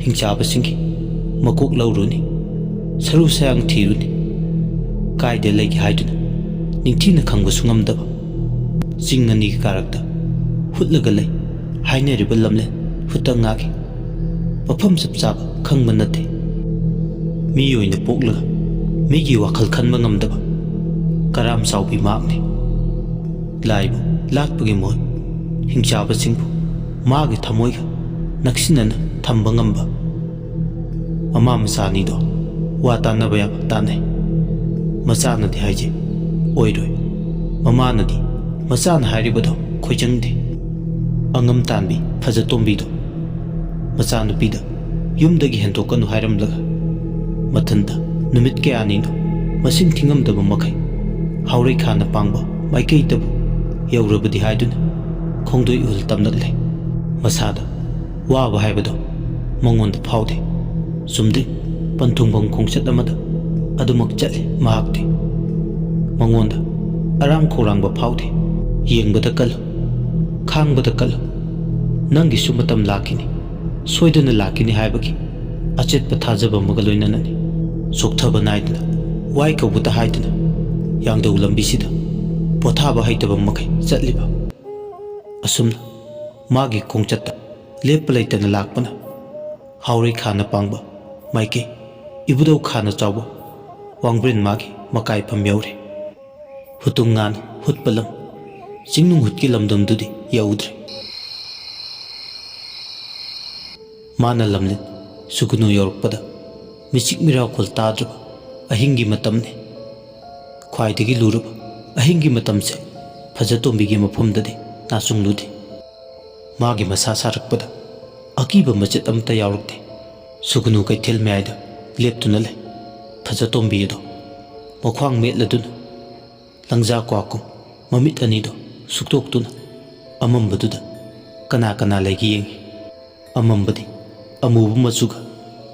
ꯍꯤꯡꯆꯥꯕꯁꯤꯡꯒꯤ ꯃꯀꯣꯛ ꯂꯧꯔꯨꯅꯤ, ꯁꯔꯨ ꯁꯌꯥꯡ ꯊꯤꯔꯨꯅꯤ꯫ ꯀꯥꯏꯗ ꯂꯩꯒꯦ ꯍꯥꯏꯗꯨꯅ ꯅꯤꯡꯊꯤꯅ ꯈꯪꯕꯁꯨ ꯉꯝꯗꯕ ꯆꯤꯡ ꯑꯅꯤꯒꯤ ꯀꯥꯔꯛꯇ ꯍꯨꯠꯂꯒ ꯂꯩ ꯍꯥꯏꯅꯔꯤꯕ ꯂꯝꯂꯦꯟ ꯍꯨꯠꯇ ꯉꯥꯒꯤ ꯃꯐꯝ ꯆꯞ ꯆꯥꯕ ꯈꯪꯕ ꯅꯠꯇꯦ꯫ ꯃꯤ ꯑꯣꯏꯅ ꯄꯣꯛꯂꯒ ꯃꯤꯒꯤ ꯋꯥꯈꯜ ꯈꯟꯕ ꯉꯝꯗꯕ ꯀꯔꯥꯝ ꯆꯥꯎꯕꯤ ꯃꯍꯥꯛꯅꯤ꯫ ꯂꯥꯏꯕꯨ ꯂꯥꯠꯄꯒꯤ ꯃꯍꯨꯠ ꯍꯤꯡꯆꯥꯕꯁꯤꯡꯕꯨ ꯃꯥꯒꯤ ꯊꯃꯣꯏꯒ ꯅꯛꯁꯤꯟꯅꯅ ꯊꯝꯕ ꯉꯝꯕ ꯃꯃꯥ ꯃꯆꯥ ꯑꯅꯤꯗꯣ ꯋꯥ ꯇꯥꯟꯅꯕ ꯌꯥꯕ ꯇꯥꯟꯅꯩ꯫ ꯃꯆꯥꯅꯗꯤ ꯍꯥꯏꯖꯩ, "ꯑꯣꯏꯔꯣꯏ"꯫ ꯃꯃꯥꯅꯗꯤ ꯃꯆꯥꯅ ꯍꯥꯏꯔꯤꯕꯗꯣ ꯈꯣꯏꯖꯪꯗꯦ꯫ ꯑꯉꯝ ꯇꯥꯟꯕꯤ ꯐꯖꯇꯣꯝꯕꯤꯗꯣ ꯃꯆꯥꯅꯨꯄꯤꯗ ꯌꯨꯝꯗꯒꯤ ꯍꯦꯟꯗꯣꯛꯀꯅꯨ ꯍꯥꯏꯔꯝꯂꯒ ꯃꯊꯟꯇ ꯅꯨꯃꯤꯠ ꯀꯌꯥꯅꯤꯅꯣ ꯃꯁꯤꯡ ꯊꯤꯉꯝꯗꯕ ꯃꯈꯩ ꯍꯥꯎꯔꯩ ꯈꯥꯅ ꯄꯥꯡꯕ ꯃꯥꯏꯀꯩꯗꯕꯨ ꯌꯧꯔꯕꯗꯤ ꯍꯥꯏꯗꯨꯅ ꯈꯣꯡꯗꯣꯏ ꯎꯍꯜ ꯇꯝꯂꯛꯂꯦ꯫ ꯃꯁꯥꯗ ꯋꯥꯕ ꯍꯥꯏꯕꯗꯣ ꯃꯉꯣꯟꯗ ꯐꯥꯎꯗꯦ꯫ ꯆꯨꯝꯗꯦ, ꯄꯟꯊꯨꯡꯐꯝ ꯈꯣꯡꯆꯠ ꯑꯃꯗ ꯑꯗꯨꯃꯛ ꯆꯠꯂꯤ ꯃꯍꯥꯛꯇꯤ꯫ ꯃꯉꯣꯟꯗ ꯑꯔꯥꯝ ꯈꯧꯔꯥꯡꯕ ꯐꯥꯎꯗꯦ꯫ ꯌꯦꯡꯕꯗ ꯀꯜꯂꯨ, ꯈꯥꯡꯕꯗ ꯀꯜꯂꯨ꯫ ꯅꯪꯒꯤꯁꯨ ꯃꯇꯝ ꯂꯥꯛꯈꯤꯅꯤ, ꯁꯣꯏꯗꯅ ꯂꯥꯛꯈꯤꯅꯤ ꯍꯥꯏꯕꯒꯤ ꯑꯆꯦꯠꯄ ꯊꯥꯖꯕ ꯑꯃꯒ ꯂꯣꯏꯅꯅꯅꯤ꯫ ꯆꯣꯛꯊꯕ ꯅꯥꯏꯗꯅ ꯋꯥꯏ ꯀꯧꯕꯇ ꯍꯥꯏꯗꯨꯅ ꯌꯥꯡꯗꯧ ꯂꯝꯕꯤꯁꯤꯗ ꯄꯣꯊꯥꯕ ꯍꯩꯇꯕ ꯃꯈꯩ ꯆꯠꯂꯤꯕ꯫ ꯑꯁꯨꯝꯅ ꯃꯥꯒꯤ ꯈꯣꯡꯆꯠꯇ ꯂꯦꯞꯄ ꯂꯩꯇꯅ ꯂꯥꯛꯄꯅ ꯍꯥꯎꯔꯩ ꯈꯥꯅ ꯄꯥꯡꯕ ꯃꯥꯏꯀꯩ, ꯏꯕꯨꯙꯧ ꯈꯥꯅ ꯆꯥꯎꯕ ꯋꯥꯡꯕ꯭ꯔꯦꯟ ꯃꯥꯒꯤ ꯃꯀꯥꯏꯐꯝ ꯌꯧꯔꯦ꯫ ꯍꯨꯇꯨꯝ ꯉꯥꯅ ꯍꯨꯠꯄ ꯂꯝ, ꯆꯤꯡꯅꯨꯡ ꯍꯨꯠꯀꯤ ꯂꯝꯗꯝꯗꯨꯗꯤ ꯌꯧꯗ꯭ꯔꯦ꯫ ꯃꯥꯅ ꯂꯝꯂꯦꯟ ꯁꯨꯒꯨꯅꯨ ꯌꯧꯔꯛꯄꯗ ꯃꯤꯆꯤꯛ ꯃꯤꯔꯥꯎꯈꯣꯜ ꯇꯥꯗ꯭ꯔꯕ ꯑꯍꯤꯡꯒꯤ ꯃꯇꯝꯅꯤ꯫ ꯈ꯭ꯋꯥꯏꯗꯒꯤ ꯂꯨꯔꯕ ꯑꯍꯤꯡꯒꯤ ꯃꯇꯝꯁꯦ ꯐꯖꯇꯣꯝꯕꯤꯒꯤ ꯃꯐꯝꯗꯗꯤ ꯅꯥꯆꯨꯡꯂꯨꯗꯦ꯫ ꯃꯥꯒꯤ ꯃꯁꯥ ꯁꯥꯔꯛꯄꯗ ꯑꯀꯤꯕ ꯃꯆꯦꯠ ꯑꯃꯠꯇ ꯌꯥꯎꯔꯛꯇꯦ꯫ ꯁꯨꯒꯅꯨ ꯀꯩꯊꯦꯜ ꯃꯌꯥꯏꯗ ꯂꯦꯞꯇꯨꯅ ꯂꯩ꯫ ꯐꯖꯇꯣꯝꯕꯤ ꯑꯗꯣ ꯃꯈ꯭ꯋꯥꯡ ꯃꯦꯠꯂꯗꯨꯅ, ꯂꯪꯖꯥ ꯀ꯭ꯋꯥꯛꯀꯨꯝ ꯃꯃꯤꯠ ꯑꯅꯤꯗꯣ ꯁꯨꯛꯇꯣꯛꯇꯨꯅ, ꯑꯃꯝꯕꯗꯨꯗ ꯀꯅꯥ ꯀꯅꯥ ꯂꯩꯒꯦ ꯌꯦꯡꯏ꯫ ꯑꯃꯝꯕꯗꯤ ꯑꯃꯨꯕ ꯃꯆꯨꯒ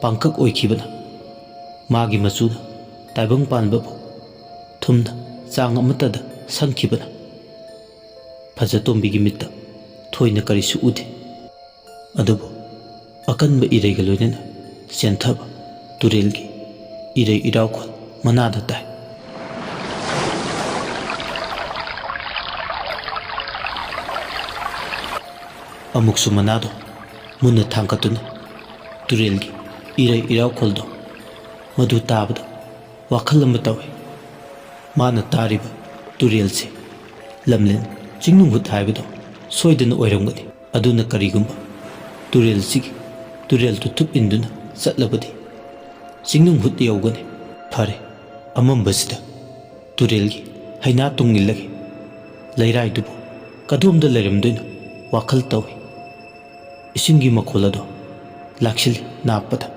ꯄꯥꯡꯀꯛ ꯑꯣꯏꯈꯤꯕꯅ, ꯃꯥꯒꯤ ꯃꯆꯨꯅ ꯇꯥꯏꯕꯪ ꯄꯥꯟꯕꯕꯨ ꯊꯨꯝꯅ ꯆꯥꯡ ꯑꯃꯠꯇꯗ ꯁꯪꯈꯤꯕꯅ, ꯐꯖꯇꯣꯝꯕꯤꯒꯤ ꯃꯤꯠꯇ ꯊꯣꯏꯅ ꯀꯔꯤꯁꯨ ꯎꯗꯦ꯫ ꯑꯗꯨꯕꯨ ꯑꯀꯟꯕ ꯏꯔꯩꯒ ꯂꯣꯏꯅꯅ ꯆꯦꯟꯊꯕ ꯇꯨꯔꯦꯜꯒꯤ ꯏꯔꯩ ꯏꯔꯥꯎꯈꯣꯜ ꯃꯅꯥꯗ ꯇꯥꯏ꯫ ꯑꯃꯨꯛꯁꯨ ꯃꯅꯥꯗꯣ ꯃꯨꯟꯅ ꯊꯥꯡꯒꯠꯇꯨꯅ ꯇꯨꯔꯦꯜꯒꯤ ꯏꯔꯩ ꯏꯔꯥꯎꯈꯣꯜꯗꯣ ꯃꯗꯨ ꯇꯥꯕꯗ ꯋꯥꯈꯜ ꯑꯃ ꯇꯧꯏ꯫ ꯃꯥꯅ ꯇꯥꯔꯤꯕ ꯇꯨꯔꯦꯜꯁꯦ ꯂꯝꯂꯦꯟ ꯆꯤꯡꯅꯨꯡꯍꯨꯠ ꯍꯥꯏꯕꯗꯣ ꯁꯣꯏꯗꯅ ꯑꯣꯏꯔꯝꯒꯅꯤ꯫ ꯑꯗꯨꯅ ꯀꯔꯤꯒꯨꯝꯕ ꯇꯨꯔꯦꯜꯁꯤꯒꯤ ꯇꯨꯔꯦꯜꯗꯨ ꯊꯨꯞ ꯏꯟꯗꯨꯅ ꯆꯠꯂꯕꯗꯤ ꯆꯤꯡꯅꯨꯡꯍꯨꯠ ꯌꯧꯒꯅꯤ꯫ ꯐꯔꯦ, ꯑꯃꯝꯕꯁꯤꯗ ꯇꯨꯔꯦꯜꯒꯤ ꯍꯩꯅꯥ ꯇꯨꯡ ꯏꯜꯂꯒꯦ꯫ ꯂꯩꯔꯥꯏꯗꯨꯕꯨ ꯀꯗꯣꯝꯗ ꯂꯩꯔꯝꯗꯣꯏꯅꯣ ꯋꯥꯈꯜ ꯇꯧꯏ꯫ ꯏꯁꯤꯡꯒꯤ ꯃꯈꯣꯜ ꯑꯗꯣ ꯂꯥꯛꯁꯤꯜꯂꯤ ꯅꯥꯞꯄꯗ꯫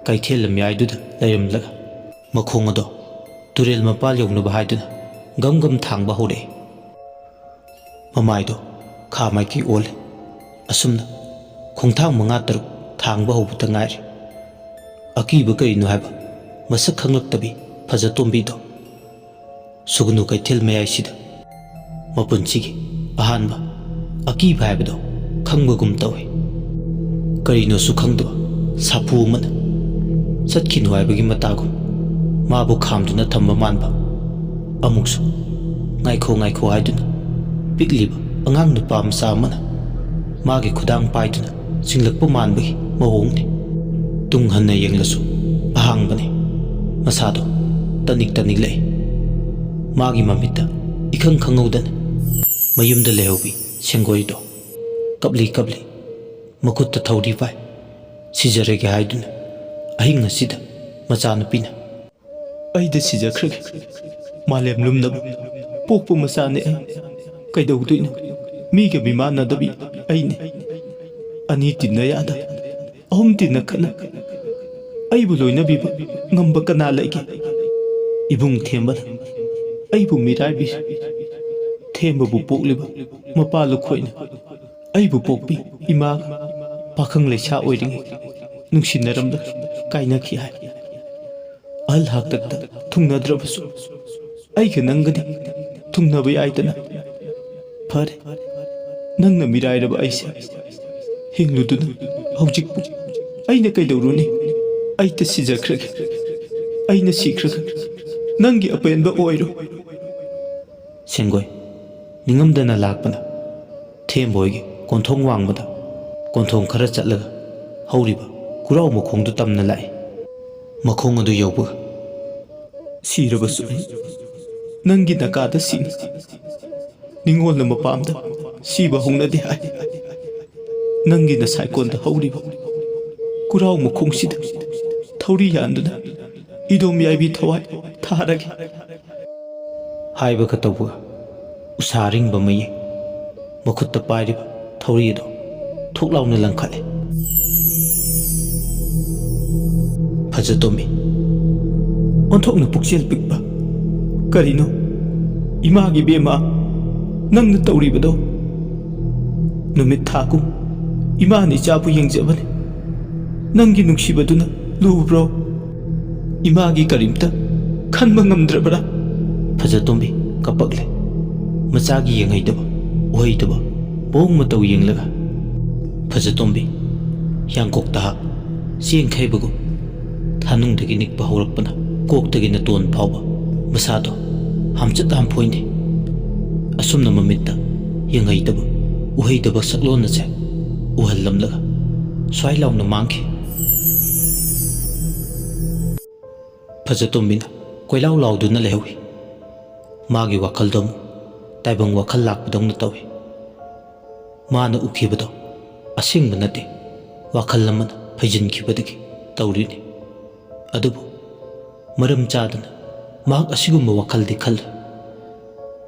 ꯀꯩꯊꯦꯜ ꯂꯝꯌꯥꯏꯗꯨꯗ ꯂꯩꯔꯝꯂꯒ ꯃꯈꯣꯡ ꯑꯗꯣ ꯇꯨꯔꯦꯜ ꯃꯄꯥꯜ ꯌꯧꯅꯕ ꯍꯥꯏꯗꯨꯅ ꯒꯝ ꯒꯝ ꯊꯥꯡꯕ ꯍꯧꯔꯛꯏ꯫ ꯃꯃꯥꯏꯗꯣ ꯈꯥ ꯃꯥꯏꯀꯩ ꯑꯣꯜꯂꯦ꯫ ꯑꯁꯨꯝꯅ ꯈꯣꯡꯊꯥꯡ ꯃꯉꯥ ꯇꯔꯨꯛ ꯊꯥꯡꯕ ꯍꯧꯕꯇ ꯉꯥꯏꯔꯤ꯫ ꯑꯀꯤꯕ ꯀꯔꯤꯅꯣ ꯍꯥꯏꯕ ꯃꯁꯛ ꯈꯪꯂꯛꯇꯕꯤ ꯐꯖꯇꯣꯝꯕꯤꯗꯣ ꯁꯨꯒꯅꯨ ꯀꯩꯊꯦꯜ ꯃꯌꯥꯏꯁꯤꯗ ꯃꯄꯨꯟꯁꯤꯒꯤ ꯑꯍꯥꯟꯕ ꯑꯀꯤꯕ ꯍꯥꯏꯕꯗꯣ ꯈꯪꯕꯒꯨꯝ ꯇꯧꯏ꯫ ꯀꯔꯤꯅꯣꯁꯨ ꯈꯪꯗꯕ ꯁꯥꯐꯨ ꯑꯃꯅ ꯆꯠꯈꯤꯅꯨ ꯍꯥꯏꯕꯒꯤ ꯃꯇꯥꯒꯨꯝ ꯃꯥꯕꯨ ꯈꯥꯝꯗꯨꯅ ꯊꯝꯕ ꯃꯥꯟꯕ꯫ ꯑꯃꯨꯛꯁꯨ "ꯉꯥꯏꯈꯣ, ꯉꯥꯏꯈꯣ" ꯍꯥꯏꯗꯨꯅ ꯄꯤꯛꯂꯤꯕ ꯑꯉꯥꯡ ꯅꯨꯄꯥ ꯃꯆꯥ ꯑꯃꯅ ꯃꯥꯒꯤ ꯈꯨꯗꯥꯡ ꯄꯥꯏꯗꯨꯅ ꯆꯤꯡꯂꯛꯄ ꯃꯥꯟꯕꯒꯤ ꯃꯑꯣꯡꯅꯤ꯫ ꯇꯨꯡ ꯍꯟꯅ ꯌꯦꯡꯂꯁꯨ ꯑꯍꯥꯡꯕꯅꯤ꯫ ꯃꯁꯥꯗꯣ ꯇꯅꯤꯛ ꯇꯅꯤꯛꯂꯛꯏ꯫ ꯃꯥꯒꯤ ꯃꯃꯤꯠꯇ ꯏꯈꯪ ꯈꯪꯍꯧꯗꯅ ꯃꯌꯨꯝꯗ ꯂꯩꯍꯧꯕꯤ ꯁꯦꯡꯒꯣꯏꯗꯣ ꯀꯞꯂꯤ ꯀꯞꯂꯤ ꯃꯈꯨꯠꯇ ꯊꯧꯔꯤ ꯄꯥꯏ꯫ ꯁꯤꯖꯔꯒꯦ ꯍꯥꯏꯗꯨꯅ ꯑꯍꯤꯡ ꯑꯁꯤꯗ ꯃꯆꯥꯅꯨꯄꯤꯅ "ꯑꯩꯗ ꯁꯤꯖꯈ꯭ꯔꯒꯦ꯫ ꯃꯥꯂꯦꯝ ꯂꯨꯝꯅꯕ ꯄꯣꯛꯄ ꯃꯆꯥꯅꯦ ꯑꯩ꯫ ꯀꯩꯗꯧꯗꯣꯏꯅꯣ? ꯃꯤꯒ ꯃꯤꯃꯥꯟꯅꯗꯕꯤ ꯑꯩꯅꯦ꯫ ꯑꯅꯤ ꯇꯤꯟꯅ ꯌꯥꯗ ꯑꯍꯨꯝ ꯇꯤꯟꯅ ꯈꯠꯅ ꯑꯩꯕꯨ ꯂꯣꯏꯅꯕꯤꯕ ꯉꯝꯕ ꯀꯅꯥ ꯂꯩꯒꯦ? ꯏꯕꯨꯡ ꯊꯦꯝꯕꯅ ꯑꯩꯕꯨ ꯃꯤꯔꯥꯏꯕꯤꯔꯤ꯫ ꯊꯦꯝꯕꯕꯨ ꯄꯣꯛꯂꯤꯕ ꯃꯄꯥ ꯂꯨꯈꯣꯏꯅ ꯑꯩꯕꯨ ꯄꯣꯛꯄꯤ ꯏꯃꯥꯒ ꯄꯥꯈꯪ ꯂꯩꯁꯥ ꯑꯣꯏꯔꯤꯉꯩ ꯅꯨꯡꯁꯤꯅꯔꯝꯂꯒ ꯀꯥꯏꯅꯈꯤ ꯍꯥꯏ꯫ ꯑꯍꯜ ꯍꯥꯛꯇꯛꯇ ꯊꯨꯡꯅꯗ꯭ꯔꯕꯁꯨ ꯑꯩꯒ ꯅꯪꯒꯗꯤ ꯊꯨꯡꯅꯕ ꯌꯥꯏꯗꯅ꯫ ꯐꯔꯦ, ꯅꯪꯅ ꯃꯤꯔꯥꯏꯔꯕ ꯑꯩꯁꯦ ꯍꯤꯡꯂꯨꯗꯨꯅ ꯍꯧꯖꯤꯛꯄꯨ ꯑꯩꯅ ꯀꯩꯗꯧꯔꯨꯅꯤ? ꯑꯩꯇ ꯁꯤꯖꯈ꯭ꯔꯒꯦ꯫ ꯑꯩꯅ ꯁꯤꯈ꯭ꯔꯒ ꯅꯪꯒꯤ ꯑꯄꯦꯟꯕ ꯑꯣꯏꯔꯣ꯫ ꯁꯦꯡꯒꯣꯏ, ꯅꯤꯡꯉꯝꯗꯅ ꯂꯥꯛꯄꯅ ꯊꯦꯝꯕꯣꯏꯒꯤ ꯀꯣꯟꯊꯣꯡ ꯋꯥꯡꯃꯗ ꯀꯣꯟꯊꯣꯡ ꯈꯔ ꯆꯠꯂꯒ ꯍꯧꯔꯤꯕ ꯀꯨꯔꯥꯎ ꯃꯈꯣꯡꯗꯨ ꯇꯝꯅ ꯂꯥꯛꯏ꯫ ꯃꯈꯣꯡ ꯑꯗꯨ ꯌꯧꯕꯒ ꯁꯤꯔꯕꯁꯨ ꯑꯩ ꯅꯪꯒꯤ ꯅꯀꯥꯗ ꯁꯤꯅꯤ꯫ ꯅꯤꯡꯉꯣꯜꯅ ꯃꯄꯥꯝꯗ ꯁꯤꯕ ꯍꯧꯅꯗꯦ ꯍꯥꯏ꯫ ꯅꯪꯒꯤ ꯅꯁꯥꯏꯀꯣꯟꯗ ꯍꯧꯔꯤꯕ ꯀꯨꯔꯥꯎ ꯃꯈꯣꯡꯁꯤꯗ ꯊꯧꯔꯤ ꯌꯥꯟꯗꯨꯅ ꯏꯗꯣꯝ ꯌꯥꯏꯕꯤ ꯊꯋꯥꯏ ꯊꯥꯔꯒꯦ꯫ ꯍꯥꯏꯕꯒ ꯇꯧꯕꯒ ꯎꯁꯥ ꯑꯔꯤꯡꯕ ꯃꯌꯦꯛ ꯃꯈꯨꯠꯇ ꯄꯥꯏꯔꯤꯕ ꯊꯧꯔꯤ ꯑꯗꯨ ꯊꯣꯛ ꯂꯥꯎꯅ ꯂꯪꯈꯠꯂꯦ꯫ ꯐꯖꯇꯣꯝꯕꯤ, ꯑꯣꯟꯊꯣꯛꯅ ꯄꯨꯛꯆꯦꯜ ꯄꯤꯛꯄ꯫ ꯀꯔꯤꯅꯣ? ꯏꯃꯥꯒꯤ ꯕꯦꯝꯃ, ꯅꯪꯅ ꯇꯧꯔꯤꯕꯗꯣ? ꯅꯨꯃꯤꯠ ꯊꯥꯒꯨꯝ ꯏꯃꯥꯅ ꯏꯆꯥꯕꯨ ꯌꯦꯡꯖꯕꯅꯤ꯫ ꯅꯪꯒꯤ ꯅꯨꯡꯁꯤꯕꯗꯨꯅ ꯂꯨꯕ꯭ꯔꯣ? ꯏꯃꯥꯒꯤ ꯀꯔꯤꯝꯇ ꯈꯟꯕ ꯉꯝꯗ꯭ꯔꯕ꯭ꯔꯥ? ꯐꯖꯇꯣꯝꯕꯤ ꯀꯞꯄꯛꯂꯦ꯫ ꯃꯆꯥꯒꯤ ꯌꯦꯡꯍꯩꯗꯕ, ꯎꯍꯩꯗꯕ ꯃꯑꯣꯡ ꯃꯇꯧ ꯌꯦꯡꯂꯒ꯫ ꯐꯖꯇꯣꯝꯕꯤ ꯍꯤꯌꯥꯡꯀꯣꯛꯇ ꯍꯥꯞ ꯆꯦꯡ ꯈꯩꯕꯒꯨꯝ ꯊꯥꯅꯨꯡꯗꯒꯤ ꯅꯤꯛꯄ ꯍꯧꯔꯛꯄꯅ ꯀꯣꯛꯇꯒꯤ ꯅꯥꯇꯣꯟ ꯐꯥꯎꯕ ꯃꯁꯥꯗꯣ ꯍꯥꯝꯆꯠ ꯍꯥꯝꯐꯣꯏꯅꯩ꯫ ꯑꯁꯨꯝꯅ ꯃꯃꯤꯠꯇ ꯌꯦꯡꯍꯩꯗꯕ, ꯎꯍꯩꯗꯕ ꯁꯛꯂꯣꯟ ꯑꯁꯦ ꯎꯍꯜꯂꯝꯂꯒ ꯁ꯭ꯋꯥꯏ ꯂꯥꯎꯅ ꯃꯥꯡꯈꯤ꯫ ꯐꯖꯇꯣꯝꯕꯤꯅ ꯀꯣꯏꯂꯥꯎ ꯂꯥꯎꯗꯨꯅ ꯂꯩꯍꯧꯏ꯫ ꯃꯥꯒꯤ ꯋꯥꯈꯜꯗ ꯑꯃꯨꯛ ꯇꯥꯏꯕꯪ ꯋꯥꯈꯜ ꯂꯥꯛꯄꯗꯧꯅ ꯇꯧꯏ꯫ ꯃꯥꯅ ꯎꯈꯤꯕꯗꯣ ꯑꯁꯦꯡꯕ ꯅꯠꯇꯦ, ꯋꯥꯈꯜ ꯑꯃꯅ ꯐꯩꯖꯤꯟꯈꯤꯕꯗꯒꯤ ꯇꯧꯔꯤꯅꯤ꯫ ꯑꯗꯨꯕꯨ ꯃꯔꯝ ꯆꯥꯗꯅ ꯃꯍꯥꯛ ꯑꯁꯤꯒꯨꯝꯕ ꯋꯥꯈꯜꯗꯤ ꯈꯜꯂꯣꯏ꯫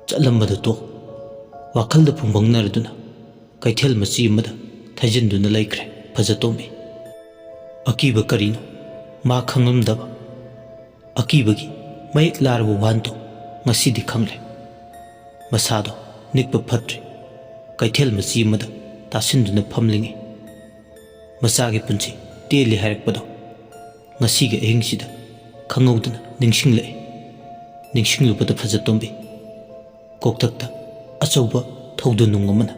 ꯆꯠꯂꯝꯕꯗꯨ ꯇꯣꯛ, ꯋꯥꯈꯜꯗ ꯐꯨꯡꯕꯪꯅꯔꯗꯨꯅ ꯀꯩꯊꯦꯜ ꯃꯆꯤ ꯑꯃꯗ ꯊꯩꯖꯤꯟꯗꯨꯅ ꯂꯩꯈ꯭ꯔꯦ ꯐꯖꯇꯣꯝꯕꯤ꯫ ꯑꯀꯤꯕ ꯀꯔꯤꯅꯣ ꯃꯥ ꯈꯪꯂꯝꯗꯕ꯫ ꯑꯀꯤꯕꯒꯤ ꯃꯌꯦꯛ ꯂꯥꯔꯕ ꯋꯥꯍꯟꯗꯣ ꯉꯁꯤꯗꯤ ꯈꯪꯂꯦ꯫ ꯃꯁꯥꯗꯣ ꯅꯤꯛꯄ ꯐꯠꯇ꯭ꯔꯤ꯫ ꯀꯩꯊꯦꯜ ꯃꯆꯤ ꯑꯃꯗ ꯇꯥꯁꯤꯟꯗꯨꯅ ꯐꯝꯂꯤꯉꯩ, ꯃꯆꯥꯒꯤ ꯄꯨꯟꯁꯤ ꯇꯦꯜꯂꯤ ꯍꯥꯏꯔꯛꯄꯗꯣ ꯉꯁꯤꯒꯤ ꯑꯍꯤꯡꯁꯤꯗ ꯈꯪꯍꯧꯗꯅ ꯅꯤꯡꯁꯤꯡꯂꯛꯏ꯫ ꯅꯤꯡꯁꯤꯡꯂꯨꯕꯗ ꯐꯖꯇꯣꯝꯕꯤ ꯀꯣꯛꯊꯛꯇ ꯑꯆꯧꯕ ꯊꯧꯗꯣ ꯅꯨꯡ ꯑꯃꯅ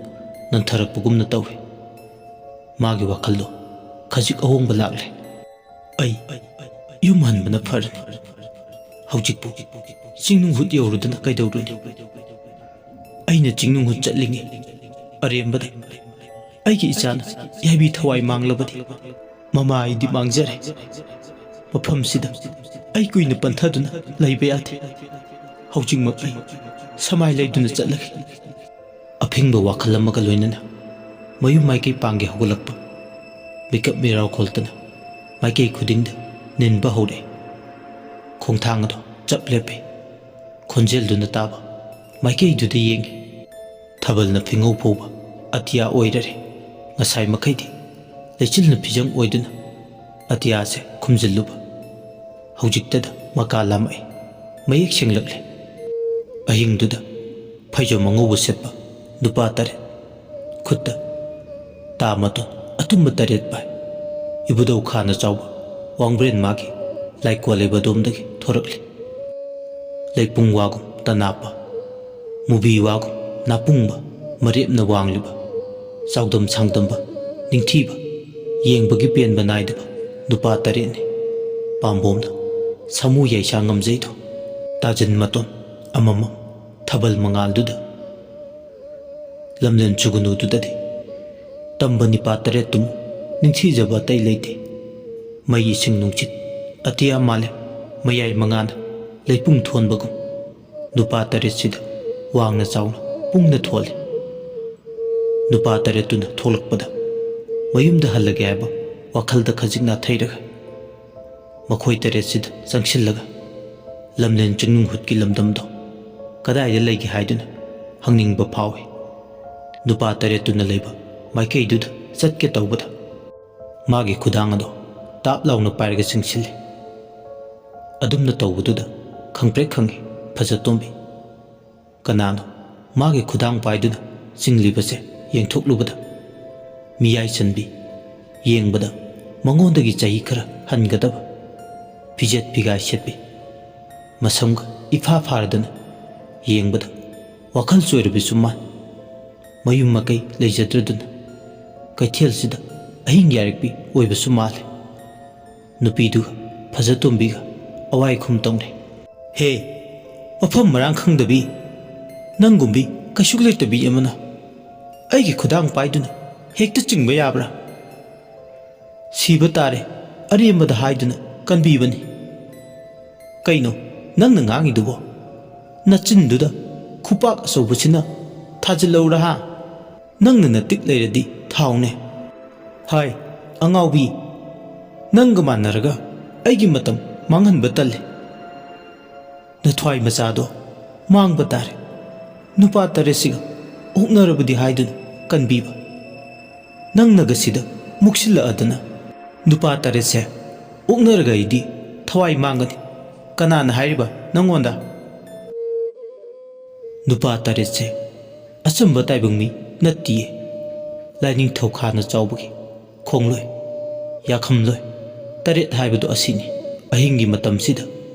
ꯅꯟꯊꯔꯛꯄꯒꯨꯝꯅ ꯇꯧꯏ꯫ ꯃꯥꯒꯤ ꯋꯥꯈꯜꯗꯣ ꯈꯖꯤꯛ ꯑꯍꯣꯡꯕ ꯂꯥꯛꯂꯦ꯫ "ꯑꯩ ꯌꯨꯝ ꯍꯟꯕꯅ ꯐꯔꯅꯤ꯫ ꯍꯧꯖꯤꯛꯄꯨ ꯆꯤꯡꯅꯨꯡꯍꯨꯠ ꯌꯧꯔꯨꯗꯅ ꯀꯩꯗꯧꯔꯨꯅꯤ? ꯑꯩꯅ ꯆꯤꯡꯅꯨꯡꯍꯨꯠ ꯆꯠꯂꯤꯉꯩ ꯑꯔꯦꯝꯕꯗ ꯑꯩꯒꯤ ꯏꯆꯥꯅ ꯌꯥꯏꯕꯤ ꯊꯋꯥꯏ ꯃꯥꯡꯂꯕꯗꯤ ꯃꯃꯥ ꯑꯩꯗꯤ ꯃꯥꯡꯖꯔꯦ꯫ ꯃꯐꯝꯁꯤꯗ ꯑꯩ ꯀꯨꯏꯅ ꯄꯟꯊꯗꯨꯅ ꯂꯩꯕ ꯌꯥꯗꯦ꯫ ꯍꯧꯖꯤꯛꯃꯛ ꯑꯩ ꯁꯃꯥꯏ ꯂꯩꯗꯨꯅ ꯆꯠꯂꯒꯦ"꯫ ꯑꯐꯤꯡꯕ ꯋꯥꯈꯜ ꯑꯃꯒ ꯂꯣꯏꯅꯅ ꯃꯌꯨꯝ ꯃꯥꯏꯀꯩ ꯄꯥꯡꯒꯦ ꯍꯧꯒꯠꯂꯛꯄ꯫ ꯃꯤꯀꯞ ꯃꯤꯔꯥꯎ ꯈꯣꯜꯇꯅ ꯃꯥꯏꯀꯩ ꯈꯨꯗꯤꯡꯗ ꯅꯤꯟꯕ ꯍꯧꯔꯛꯏ꯫ ꯈꯣꯡꯊꯥꯡ ꯑꯗꯨ ꯆꯞ ꯂꯦꯞꯄꯤ꯫ ꯈꯣꯟꯖꯦꯜꯗꯨꯅ ꯇꯥꯕ ꯃꯥꯏꯀꯩꯗꯨꯗ ꯌꯦꯡꯏ꯫ ꯊꯥꯕꯜꯅ ꯐꯤꯉꯧ ꯐꯧꯕ ꯑꯇꯤꯌꯥ ꯑꯣꯏꯔꯔꯦ꯫ ꯉꯁꯥꯏ ꯃꯈꯩꯗꯤ ꯂꯩꯆꯤꯜꯅ ꯐꯤꯖꯪ ꯑꯣꯏꯗꯨꯅ ꯑꯇꯤꯌꯥꯁꯦ ꯈꯨꯝꯖꯤꯜꯂꯨꯕ꯫ ꯍꯧꯖꯤꯛꯇꯗ ꯃꯀꯥ ꯂꯥꯝꯃꯛꯏ꯫ ꯃꯌꯦꯛ ꯁꯦꯡꯂꯛꯂꯦ꯫ ꯑꯍꯤꯡꯗꯨꯗ ꯐꯩꯖꯣꯝ ꯑꯉꯧꯕ ꯁꯦꯠꯄ ꯅꯨꯄꯥ ꯇꯔꯦꯠ, ꯈꯨꯠꯇ ꯇꯥ ꯃꯇꯣꯟ ꯑꯊꯨꯝꯕ ꯇꯔꯦꯠ ꯄꯥꯏ, ꯏꯕꯨꯙꯧ ꯈꯥꯅ ꯆꯥꯎꯕ ꯋꯥꯡꯕ꯭ꯔꯦꯟ ꯃꯥꯒꯤ ꯂꯥꯏꯀꯣꯜ ꯂꯩꯕ ꯑꯗꯣꯝꯗꯒꯤ ꯊꯣꯔꯛꯂꯤ꯫ ꯂꯩꯄꯨꯡ ꯋꯥꯒꯨꯝ ꯇꯅꯥꯞꯄ, ꯃꯨꯕꯤ ꯋꯥꯒꯨꯝ ꯅꯥꯄꯨꯡꯕ, ꯃꯔꯦꯞꯅ ꯋꯥꯡꯂꯤꯕ, ꯆꯥꯎꯗꯝ ꯁꯥꯡꯗꯝꯕ, ꯅꯤꯡꯊꯤꯕ, ꯌꯦꯡꯕꯒꯤ ꯄꯦꯟꯕ ꯅꯥꯏꯗꯕ ꯅꯨꯄꯥ ꯇꯔꯦꯠꯅꯤ꯫ ꯄꯥꯝꯕꯣꯝꯅ ꯁꯥꯃꯨ ꯌꯩꯁꯥ ꯉꯝꯖꯩꯗꯣ꯫ ꯇꯥꯖꯤꯟ ꯃꯇꯣꯟ ꯑꯃꯃꯝ ꯊꯥꯕꯜ ꯃꯉꯥꯜꯗꯨꯗ, ꯂꯝꯂꯦꯟ ꯆꯨꯒꯅꯨꯗꯨꯗꯗꯤ ꯇꯝꯕ ꯅꯤꯄꯥ ꯇꯔꯦꯠꯇꯨꯃ ꯅꯤꯡꯊꯤꯖꯕ ꯑꯇꯩ ꯂꯩꯇꯦ꯫ ꯃꯩ ꯏꯁꯤꯡ ꯅꯨꯡꯁꯤꯠ ꯑꯇꯤꯌꯥ ꯃꯥꯂꯦꯝ ꯃꯌꯥꯏ ꯃꯉꯥꯅ ꯂꯩꯄꯨꯡ ꯊꯣꯟꯕꯒꯨꯝ ꯅꯨꯄꯥ ꯇꯔꯦꯠꯁꯤꯗ ꯋꯥꯡꯅ ꯆꯥꯎꯅ ꯄꯨꯡꯅ ꯊꯣꯜꯂꯤ꯫ ꯅꯨꯄꯥ ꯇꯔꯦꯠꯇꯨꯅ ꯊꯣꯛꯂꯛꯄꯗ ꯃꯌꯨꯝꯗ ꯍꯜꯂꯒꯦ ꯍꯥꯏꯕ ꯋꯥꯈꯜꯗ ꯈꯖꯤꯛ ꯅꯥꯊꯩꯔꯒ ꯃꯈꯣꯏ ꯇꯔꯦꯠꯁꯤꯗ ꯆꯪꯁꯤꯜꯂꯒ ꯂꯝꯂꯦꯟ ꯆꯤꯡꯅꯨꯡꯍꯨꯠꯀꯤ ꯂꯝꯗꯝꯗꯣ ꯀꯗꯥꯏꯗ ꯂꯩꯒꯦ ꯍꯥꯏꯗꯨꯅ ꯍꯪꯅꯤꯡꯕ ꯐꯥꯎꯏ꯫ ꯅꯨꯄꯥ ꯇꯔꯦꯠꯇꯨꯅ ꯂꯩꯕ ꯃꯥꯏꯀꯩꯗꯨꯗ ꯆꯠꯀꯦ ꯇꯧꯕꯗ ꯃꯥꯒꯤ ꯈꯨꯗꯥꯡ ꯑꯗꯣ ꯇꯥꯞ ꯂꯥꯎꯅ ꯄꯥꯏꯔꯒ ꯆꯤꯡꯁꯤꯜꯂꯤ꯫ ꯑꯗꯨꯝꯅ ꯇꯧꯕꯗꯨꯗ ꯈꯪꯄ꯭ꯔꯦꯛ ꯈꯪꯉꯤ ꯐꯖꯇꯣꯝꯕꯤ꯫ ꯀꯅꯥꯅꯣ ꯃꯥꯒꯤ ꯈꯨꯗꯥꯡ ꯄꯥꯏꯗꯨꯅ ꯆꯤꯡꯂꯤꯕꯁꯦ ꯌꯦꯡꯊꯣꯛꯂꯨꯕꯗ ꯃꯤꯌꯥꯏ ꯆꯟꯕꯤ, ꯌꯦꯡꯕꯗ ꯃꯉꯣꯟꯗꯒꯤ ꯆꯍꯤ ꯈꯔ ꯍꯟꯒꯗꯕ, ꯐꯤꯖꯦꯠ ꯐꯤꯒꯥꯏ ꯁꯦꯠꯄꯤ, ꯃꯁꯝꯒ ꯏꯐꯥ ꯐꯥꯔꯗꯅ ꯌꯦꯡꯕꯗ ꯋꯥꯈꯜ ꯆꯣꯏꯔꯕꯤꯁꯨ ꯃꯥꯟ꯫ ꯃꯌꯨꯝ ꯃꯀꯩ ꯂꯩꯖꯗ꯭ꯔꯗꯨꯅ ꯀꯩꯊꯦꯜꯁꯤꯗ ꯑꯍꯤꯡ ꯌꯥꯔꯛꯄꯤ ꯑꯣꯏꯕꯁꯨ ꯃꯥꯜꯂꯦ꯫ ꯅꯨꯄꯤꯗꯨꯒ ꯐꯖꯇꯣꯝꯕꯤꯒ ꯑꯋꯥꯏ ꯈꯨꯝ ꯇꯧꯅꯩ꯫ "ꯍꯦ, ꯃꯐꯝ ꯃꯔꯥꯡ ꯈꯪꯗꯕꯤ, ꯅꯪꯒꯨꯝꯕꯤ ꯀꯩꯁꯨ ꯂꯩꯇꯕꯤ ꯑꯃꯅ ꯑꯩꯒꯤ ꯈꯨꯗꯥꯡ ꯄꯥꯏꯗꯨꯅ ꯍꯦꯛꯇ ꯆꯤꯡꯕ ꯌꯥꯕ꯭ꯔꯥ? ꯁꯤꯕ ꯇꯥꯔꯦ ꯑꯔꯦꯝꯕꯗ" ꯍꯥꯏꯗꯨꯅ ꯀꯟꯕꯤꯕꯅꯤ꯫ "ꯀꯩꯅꯣ ꯅꯪꯅ ꯉꯥꯡꯉꯤꯗꯨꯕꯣ? ꯅꯆꯤꯟꯗꯨꯗ ꯈꯨꯄꯥꯛ ꯑꯆꯧꯕꯁꯤꯅ ꯊꯥꯖꯤꯜꯂꯧꯔꯥ ꯍꯥ? ꯅꯪꯅ ꯅꯇꯤꯛ ꯂꯩꯔꯗꯤ ꯊꯥꯎꯅꯦ꯫ ꯍꯥꯏ, ꯑꯉꯥꯎꯕꯤ, ꯅꯪꯒ ꯃꯥꯟꯅꯔꯒ ꯑꯩꯒꯤ ꯃꯇꯝ ꯃꯥꯡꯍꯟꯕ ꯇꯜꯂꯤ꯫ ꯅꯊ꯭ꯋꯥꯏ ꯃꯆꯥꯗꯣ ꯃꯥꯡꯕ ꯇꯥꯔꯦ꯫ ꯅꯨꯄꯥ ꯇꯔꯦꯠꯁꯤꯒ ꯑꯣꯛꯅꯔꯕꯗꯤ ꯍꯥꯏꯗꯨꯅ ꯀꯟꯕꯤꯕ꯫ ꯅꯪꯅꯒ ꯁꯤꯗ ꯃꯨꯛꯁꯤꯜꯂꯛꯑꯗꯅ ꯅꯨꯄꯥ ꯇꯔꯦꯠꯁꯦ ꯑꯣꯛꯅꯔꯒ ꯑꯩꯗꯤ ꯊꯋꯥꯏ ꯃꯥꯡꯒꯅꯤ꯫ ꯀꯅꯥꯅ ꯍꯥꯏꯔꯤꯕ ꯅꯪꯉꯣꯟꯗ?" ꯅꯨꯄꯥ ꯇꯔꯦꯠꯁꯦ ꯑꯆꯝꯕ ꯇꯥꯏꯕꯪ ꯃꯤ ꯅꯠꯇꯤꯌꯦ꯫ ꯂꯥꯏꯅꯤꯡꯊꯧ ꯈꯥꯅ ꯆꯥꯎꯕꯒꯤ ꯈꯣꯡꯂꯣꯏ, ꯌꯥꯈꯝꯂꯣꯏ ꯇꯔꯦꯠ ꯍꯥꯏꯕꯗꯨ ꯑꯁꯤꯅꯤ꯫ ꯑꯍꯤꯡꯒꯤ ꯃꯇꯝꯁꯤꯗ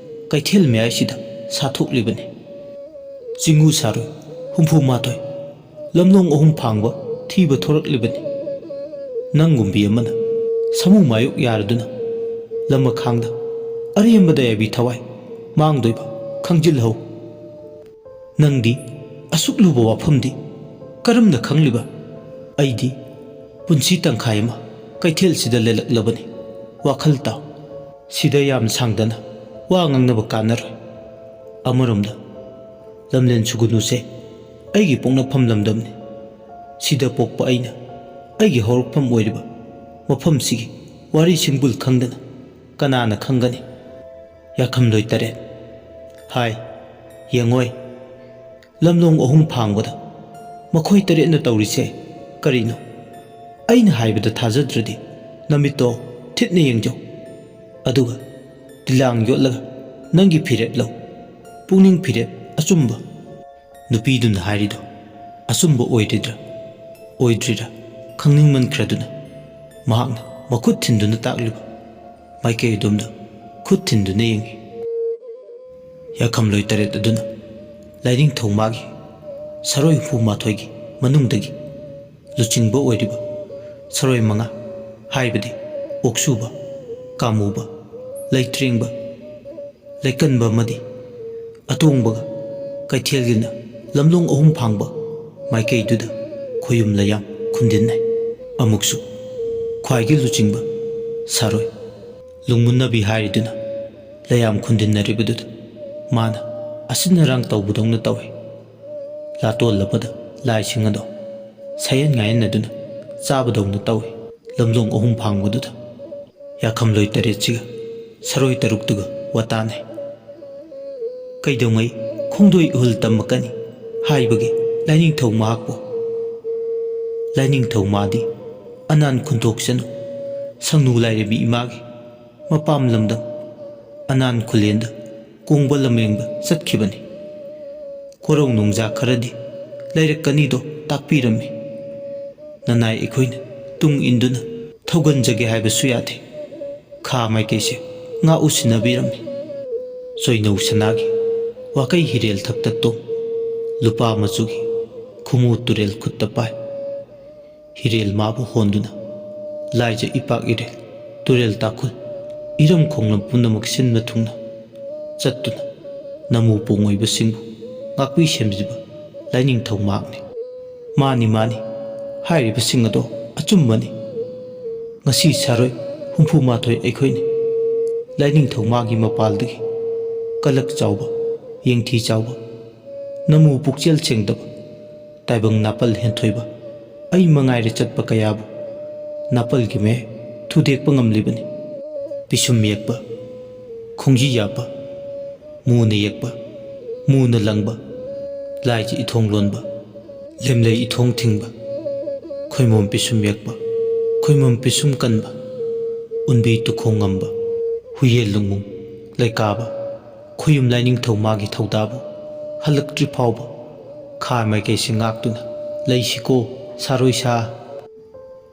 ꯀꯩꯊꯦꯜ ꯃꯌꯥꯏꯁꯤꯗ ꯁꯥꯊꯣꯛꯂꯤꯕꯅꯤ꯫ ꯆꯤꯡꯉꯨ ꯁꯥꯔꯣꯏ ꯍꯨꯝꯐꯨ ꯃꯥꯊꯣꯏ, ꯂꯝꯂꯣꯡ ꯑꯍꯨꯝ ꯐꯥꯡꯕ ꯊꯤꯕ ꯊꯣꯔꯛꯂꯤꯕꯅꯤ꯫ ꯅꯪꯒꯨꯝꯕꯤ ꯑꯃꯅ ꯁꯃꯨ ꯃꯥꯌꯣꯛ ꯌꯥꯔꯗꯨꯅ ꯂꯃꯈꯥꯡꯗ ꯑꯔꯦꯝꯕꯗ ꯌꯥꯕꯤ ꯊꯋꯥꯏ ꯃꯥꯡꯗꯣꯏꯕ ꯈꯪꯖꯤꯜꯍꯧ꯫ ꯅꯪꯗꯤ ꯑꯁꯨꯛ ꯂꯨꯕ ꯋꯥꯐꯝꯗꯤ ꯀꯔꯝꯅ ꯈꯪꯂꯤꯕ? ꯑꯩꯗꯤ ꯄꯨꯟꯁꯤ ꯇꯪꯈꯥꯏ ꯑꯃ ꯀꯩꯊꯦꯜꯁꯤꯗ ꯂꯦꯜꯂꯛꯂꯕꯅꯤ꯫ ꯋꯥꯈꯜ ꯇꯥꯎ꯫ ꯁꯤꯗ ꯌꯥꯝ ꯁꯥꯡꯗꯅ ꯋꯥ ꯉꯥꯡꯅꯕ ꯀꯥꯟꯅꯔꯣꯏ꯫ ꯑꯃꯔꯣꯝꯗ ꯂꯝꯂꯦꯟ ꯁꯨꯒꯨꯅꯨꯁꯦ ꯑꯩꯒꯤ ꯄꯣꯛꯅꯐꯝ ꯂꯝꯗꯝꯅꯤ꯫ ꯁꯤꯗ ꯄꯣꯛꯄ ꯑꯩꯅ ꯑꯩꯒꯤ ꯍꯧꯔꯛꯐꯝ ꯑꯣꯏꯔꯤꯕ ꯃꯐꯝꯁꯤꯒꯤ ꯋꯥꯔꯤ ꯁꯤꯡꯕꯨꯜ ꯈꯪꯗꯅ ꯀꯅꯥꯅ ꯈꯪꯒꯅꯤ? ꯌꯥꯈꯝꯂꯣꯏ ꯇꯔꯦꯠ꯫ ꯍꯥꯏ, ꯌꯦꯡꯉꯣꯏ, ꯂꯝꯂꯣꯡ ꯑꯍꯨꯝ ꯐꯥꯡꯕꯗ ꯃꯈꯣꯏ ꯇꯔꯦꯠꯅ ꯇꯧꯔꯤꯁꯦ ꯀꯔꯤꯅꯣ? ꯑꯩꯅ ꯍꯥꯏꯕꯗ ꯊꯥꯖꯗ꯭ꯔꯗꯤ ꯅꯃꯤꯠꯇꯣ ꯊꯤꯠꯅ ꯌꯦꯡꯖꯧ꯫ ꯑꯗꯨꯒ ꯇꯤꯂꯥꯡ ꯌꯣꯠꯂꯒ ꯅꯪꯒꯤ ꯐꯤꯔꯦꯞ ꯂꯧ꯫ ꯄꯨꯛꯅꯤꯡ ꯐꯤꯔꯦꯞ ꯑꯆꯨꯝꯕ꯫ ꯅꯨꯄꯤꯗꯨꯅ ꯍꯥꯏꯔꯤꯗꯣ ꯑꯆꯨꯝꯕ ꯑꯣꯏꯔꯤꯗ꯭ꯔꯥ ꯑꯣꯏꯗ꯭ꯔꯤꯔꯥ ꯈꯪꯅꯤꯡꯃꯟꯈ꯭ꯔꯗꯨꯅ ꯃꯍꯥꯛꯅ ꯃꯈꯨꯠ ꯊꯤꯟꯗꯨꯅ ꯇꯥꯛꯂꯤꯕ ꯃꯥꯏꯀꯩ ꯑꯗꯣꯝꯗ ꯈꯨꯠ ꯊꯤꯟꯗꯨꯅ ꯌꯦꯡꯏ꯫ ꯌꯥꯈꯝꯂꯣꯏ ꯇꯔꯦꯠ ꯑꯗꯨꯅ ꯂꯥꯏꯅꯤꯡꯊꯧ ꯃꯥꯒꯤ ꯁꯔꯣꯏ ꯍꯨꯝꯐꯨ ꯃꯥꯊꯣꯏꯒꯤ ꯃꯅꯨꯡꯗꯒꯤ ꯂꯨꯆꯤꯡꯕ ꯑꯣꯏꯔꯤꯕ ꯁꯔꯣꯏ ꯃꯉꯥ, ꯍꯥꯏꯕꯗꯤ ꯑꯣꯛꯁꯨꯕ, ꯀꯥꯃꯨꯕ, ꯂꯩꯇ꯭ꯔꯦꯡꯕ, ꯂꯩꯀꯟꯕ ꯑꯃꯗꯤ ꯑꯇꯣꯡꯕꯒ ꯀꯩꯊꯦꯜꯒꯤꯅ ꯂꯝꯂꯣꯡ ꯑꯍꯨꯝ ꯐꯥꯡꯕ ꯃꯥꯏꯀꯩꯗꯨꯗ ꯈꯣꯌꯨꯝ ꯂꯩꯌꯥꯝ ꯈꯨꯟꯗꯤꯟꯅꯩ꯫ ꯑꯃꯨꯛꯁꯨ ꯈ꯭ꯋꯥꯏꯒꯤ ꯂꯨꯆꯤꯡꯕ ꯁꯥꯔꯣꯏ ꯂꯨꯡꯃꯨꯟꯅꯕꯤ ꯍꯥꯏꯔꯤꯗꯨꯅ ꯂꯩꯌꯥꯝ ꯈꯨꯟꯗꯤꯟꯅꯔꯤꯕꯗꯨꯗ ꯃꯥꯅ ꯑꯁꯤꯟ ꯑꯔꯥꯡ ꯇꯧꯕꯗꯧꯅ ꯇꯧꯏ꯫ ꯂꯥꯇꯣꯜ ꯑꯃꯗ ꯂꯥꯏꯁꯤꯡ ꯑꯗꯣ ꯁꯌꯦꯟ ꯉꯥꯌꯦꯟꯅꯗꯨꯅ ꯆꯥꯕꯗꯧꯅ ꯇꯧꯏ꯫ ꯂꯝꯂꯣꯡ ꯑꯍꯨꯝ ꯐꯥꯡꯕꯗꯨꯗ ꯌꯥꯈꯝꯂꯣꯏ ꯇꯔꯦꯠꯁꯤꯒ ꯁꯔꯣꯏ ꯇꯔꯨꯛꯇꯨꯒ ꯋꯥꯇꯥꯅꯩ꯫ ꯀꯩꯗꯧꯉꯩ ꯈꯣꯡꯗꯣꯏ ꯏꯍꯨꯜ ꯇꯝꯃꯛꯀꯅꯤ ꯍꯥꯏꯕꯒꯤ ꯂꯥꯏꯅꯤꯡꯊꯧ ꯃꯍꯥꯛꯄꯨ꯫ ꯂꯥꯏꯅꯤꯡꯊꯧ ꯃꯥꯗꯤ ꯑꯅꯥꯟ ꯈꯨꯟꯊꯣꯛꯁꯅꯨ, ꯁꯪꯅꯨ ꯂꯥꯏꯔꯦꯝꯕꯤ ꯏꯃꯥꯒꯤ ꯃꯄꯥꯝ ꯂꯝꯗꯝ ꯑꯅꯥꯟ ꯈꯨꯂꯦꯟꯗ ꯀꯣꯡꯕ ꯂꯝꯂꯦꯟꯗ ꯆꯠꯈꯤꯕꯅꯤ꯫ ꯀꯣꯔꯧ ꯅꯣꯡꯖꯥ ꯈꯔꯗꯤ ꯂꯩꯔꯛꯀꯅꯤꯗꯣ ꯇꯥꯛꯄꯤꯔꯝꯃꯤ꯫ ꯅꯅꯥꯏ ꯑꯩꯈꯣꯏꯅ ꯇꯨꯡ ꯏꯟꯗꯨꯅ ꯊꯧꯒꯟꯖꯒꯦ ꯍꯥꯏꯕꯁꯨ ꯌꯥꯗꯦ꯫ ꯈꯥ ꯃꯥꯏꯀꯩꯁꯦ ꯉꯥꯛꯎ ꯁꯤꯟꯅꯕꯤꯔꯝꯃꯤ꯫ ꯆꯣꯏꯅꯧ ꯁꯅꯥꯒꯤ ꯋꯥꯀꯩ ꯍꯤꯔꯦꯜ ꯊꯛꯇ ꯇꯣꯡ, ꯂꯨꯄꯥ ꯃꯆꯨꯒꯤ ꯈꯨꯃꯨ ꯇꯨꯔꯦꯜ ꯈꯨꯠꯇ ꯄꯥꯏ꯫ ꯍꯤꯔꯦꯜ ꯃꯥꯕꯨ ꯍꯣꯟꯗꯨꯅ ꯂꯥꯏꯖ ꯏꯄꯥꯛ ꯏꯔꯦꯜ, ꯇꯨꯔꯦꯜ ꯇꯥꯈꯨꯜ, ꯏꯔꯝ ꯈꯣꯡꯂꯝ ꯄꯨꯝꯅꯃꯛ ꯁꯤꯟꯕ ꯊꯨꯡꯅ ꯆꯠꯇꯨꯅ ꯅꯃꯨ ꯄꯣꯡꯉꯣꯏꯕꯁꯤꯡꯕꯨ ꯉꯥꯛꯄꯤ ꯁꯦꯝꯕꯤꯕ ꯂꯥꯏꯅꯤꯡꯊꯧ ꯃꯍꯥꯛꯅꯤ꯫ ꯃꯥꯅꯤ, ꯃꯥꯅꯤ, ꯍꯥꯏꯔꯤꯕꯁꯤꯡ ꯑꯗꯣ ꯑꯆꯨꯝꯕꯅꯤ꯫ ꯉꯁꯤ ꯁꯥꯔꯣꯏ ꯍꯨꯝꯐꯨ ꯃꯥꯊꯣꯏ ꯑꯩꯈꯣꯏꯅꯤ꯫ ꯂꯥꯏꯅꯤꯡꯊꯧ ꯃꯥꯒꯤ ꯃꯄꯥꯜꯗꯒꯤ ꯀꯂꯛ ꯆꯥꯎꯕ, ꯌꯦꯡꯊꯤ ꯆꯥꯎꯕ, ꯅꯃꯨ ꯄꯨꯛꯆꯦꯜ ꯁꯦꯡꯗꯕ, ꯇꯥꯏꯕꯪ ꯅꯥꯄꯜ ꯍꯦꯟꯊꯣꯏꯕ ꯑꯩ ꯃꯉꯥꯏꯔꯦ ꯆꯠꯄ ꯀꯌꯥꯕꯨ ꯅꯥꯄꯜꯒꯤ ꯃꯌꯥꯏ ꯊꯨꯗꯦꯛꯄ ꯉꯝꯂꯤꯕꯅꯤ꯫ ꯄꯤꯁꯨꯝ ꯌꯦꯛꯄ, ꯈꯣꯡꯖꯤ ꯌꯥꯞꯄ, ꯃꯨꯅ ꯌꯦꯛꯄ, ꯃꯨꯅ ꯂꯪꯕ, ꯂꯥꯏꯒꯤ ꯏꯊꯣꯡ ꯂꯣꯟꯕ, ꯂꯦꯝꯂꯩ ꯏꯊꯣꯡ ꯊꯤꯡꯕ, ꯈꯣꯏꯃꯣꯝ ꯄꯤꯁꯨꯝ ꯌꯦꯛꯄ, ꯈꯣꯏꯃꯣꯝ ꯄꯤꯁꯨꯝ ꯀꯟꯕ, ꯎꯟꯕꯤ ꯇꯨꯈꯣꯡ ꯉꯝꯕ, ꯍꯨꯏꯌꯦꯟ ꯂꯨꯡꯃꯨꯡ ꯂꯩꯀꯥꯕ, ꯈꯨꯌꯨꯝ ꯂꯥꯏꯅꯤꯡꯊꯧ ꯃꯥꯒꯤ ꯊꯧꯗꯥꯕꯨ ꯍꯜꯂꯛꯇ꯭ꯔꯤ ꯐꯥꯎꯕ ꯈꯥ ꯃꯥꯏꯀꯩꯁꯤꯡ ꯉꯥꯛꯇꯨꯅ ꯂꯩꯁꯤꯀꯣ ꯁꯥꯔꯣꯏ ꯁꯥ꯫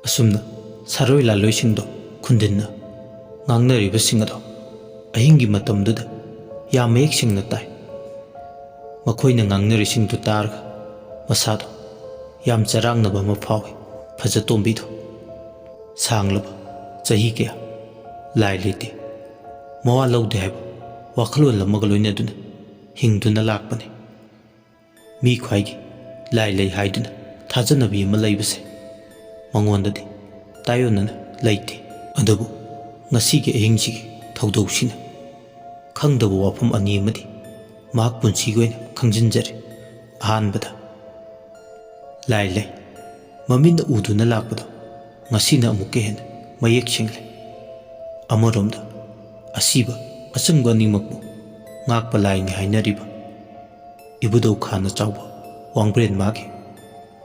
ꯑꯁꯨꯝꯅ ꯁꯥꯔꯣꯏ ꯂꯥꯂꯣꯏꯁꯤꯡꯗꯣ ꯈꯨꯟꯗꯤꯟꯅ ꯉꯥꯡꯅꯔꯤꯕꯁꯤꯡ ꯑꯗꯣ ꯑꯍꯤꯡꯒꯤ ꯃꯇꯝꯗꯨꯗ ꯌꯥꯝ ꯃꯌꯦꯛ ꯁꯦꯡꯅ ꯇꯥꯏ꯫ ꯃꯈꯣꯏꯅ ꯉꯥꯡꯅꯔꯤꯁꯤꯡꯗꯨ ꯇꯥꯔꯒ ꯃꯁꯥꯗꯣ ꯌꯥꯝ ꯆꯔꯥꯡꯅꯕ ꯑꯃ ꯐꯥꯎꯏ꯫ ꯐꯖꯇꯣꯝꯕꯤꯗꯣ ꯁꯥꯡꯂꯕ ꯆꯍꯤ ꯀꯌꯥ ꯂꯥꯏ ꯂꯩꯇꯦ, ꯃꯋꯥ ꯂꯧꯗꯦ ꯍꯥꯏꯕ ꯋꯥꯈꯜꯂꯣꯟ ꯑꯃꯒ ꯂꯣꯏꯅꯗꯨꯅ ꯍꯤꯡꯗꯨꯅ ꯂꯥꯛꯄꯅꯤ꯫ ꯃꯤ ꯈ꯭ꯋꯥꯏꯒꯤ ꯂꯥꯏ ꯂꯩ ꯍꯥꯏꯗꯨꯅ ꯊꯥꯖꯅꯕꯤ ꯑꯃ ꯂꯩꯕꯁꯦ ꯃꯉꯣꯟꯗꯗꯤ ꯇꯥꯏꯌꯣꯟꯅꯅ ꯂꯩꯇꯦ꯫ ꯑꯗꯨꯕꯨ ꯉꯁꯤꯒꯤ ꯑꯍꯤꯡꯁꯤꯒꯤ ꯊꯧꯗꯣꯛꯁꯤꯅ ꯈꯪꯗꯕ ꯋꯥꯐꯝ ꯑꯅꯤ ꯑꯃꯗꯤ ꯃꯍꯥꯛ ꯄꯨꯟꯁꯤꯒꯤ ꯑꯣꯏꯅ ꯈꯪꯖꯤꯟꯖꯔꯦ꯫ ꯑꯍꯥꯟꯕꯗ, ꯂꯥꯏ ꯂꯩ ꯃꯃꯤꯠꯅ ꯎꯗꯨꯅ ꯂꯥꯛꯄꯗꯣ ꯉꯁꯤꯅ ꯑꯃꯨꯛꯀ ꯍꯦꯟꯅ ꯃꯌꯦꯛ ꯁꯦꯡꯂꯦ꯫ ꯑꯃꯔꯣꯝꯗ, ꯑꯁꯤꯕ ꯑꯆꯪꯕ ꯑꯅꯤꯃꯛꯄꯨ ꯉꯥꯛꯄ ꯂꯥꯏꯅꯤ ꯍꯥꯏꯅꯔꯤꯕ ꯏꯕꯨꯙꯧ ꯈꯥꯅ ꯆꯥꯎꯕ ꯋꯥꯡꯕ꯭ꯔꯦꯟ ꯃꯥꯒꯤ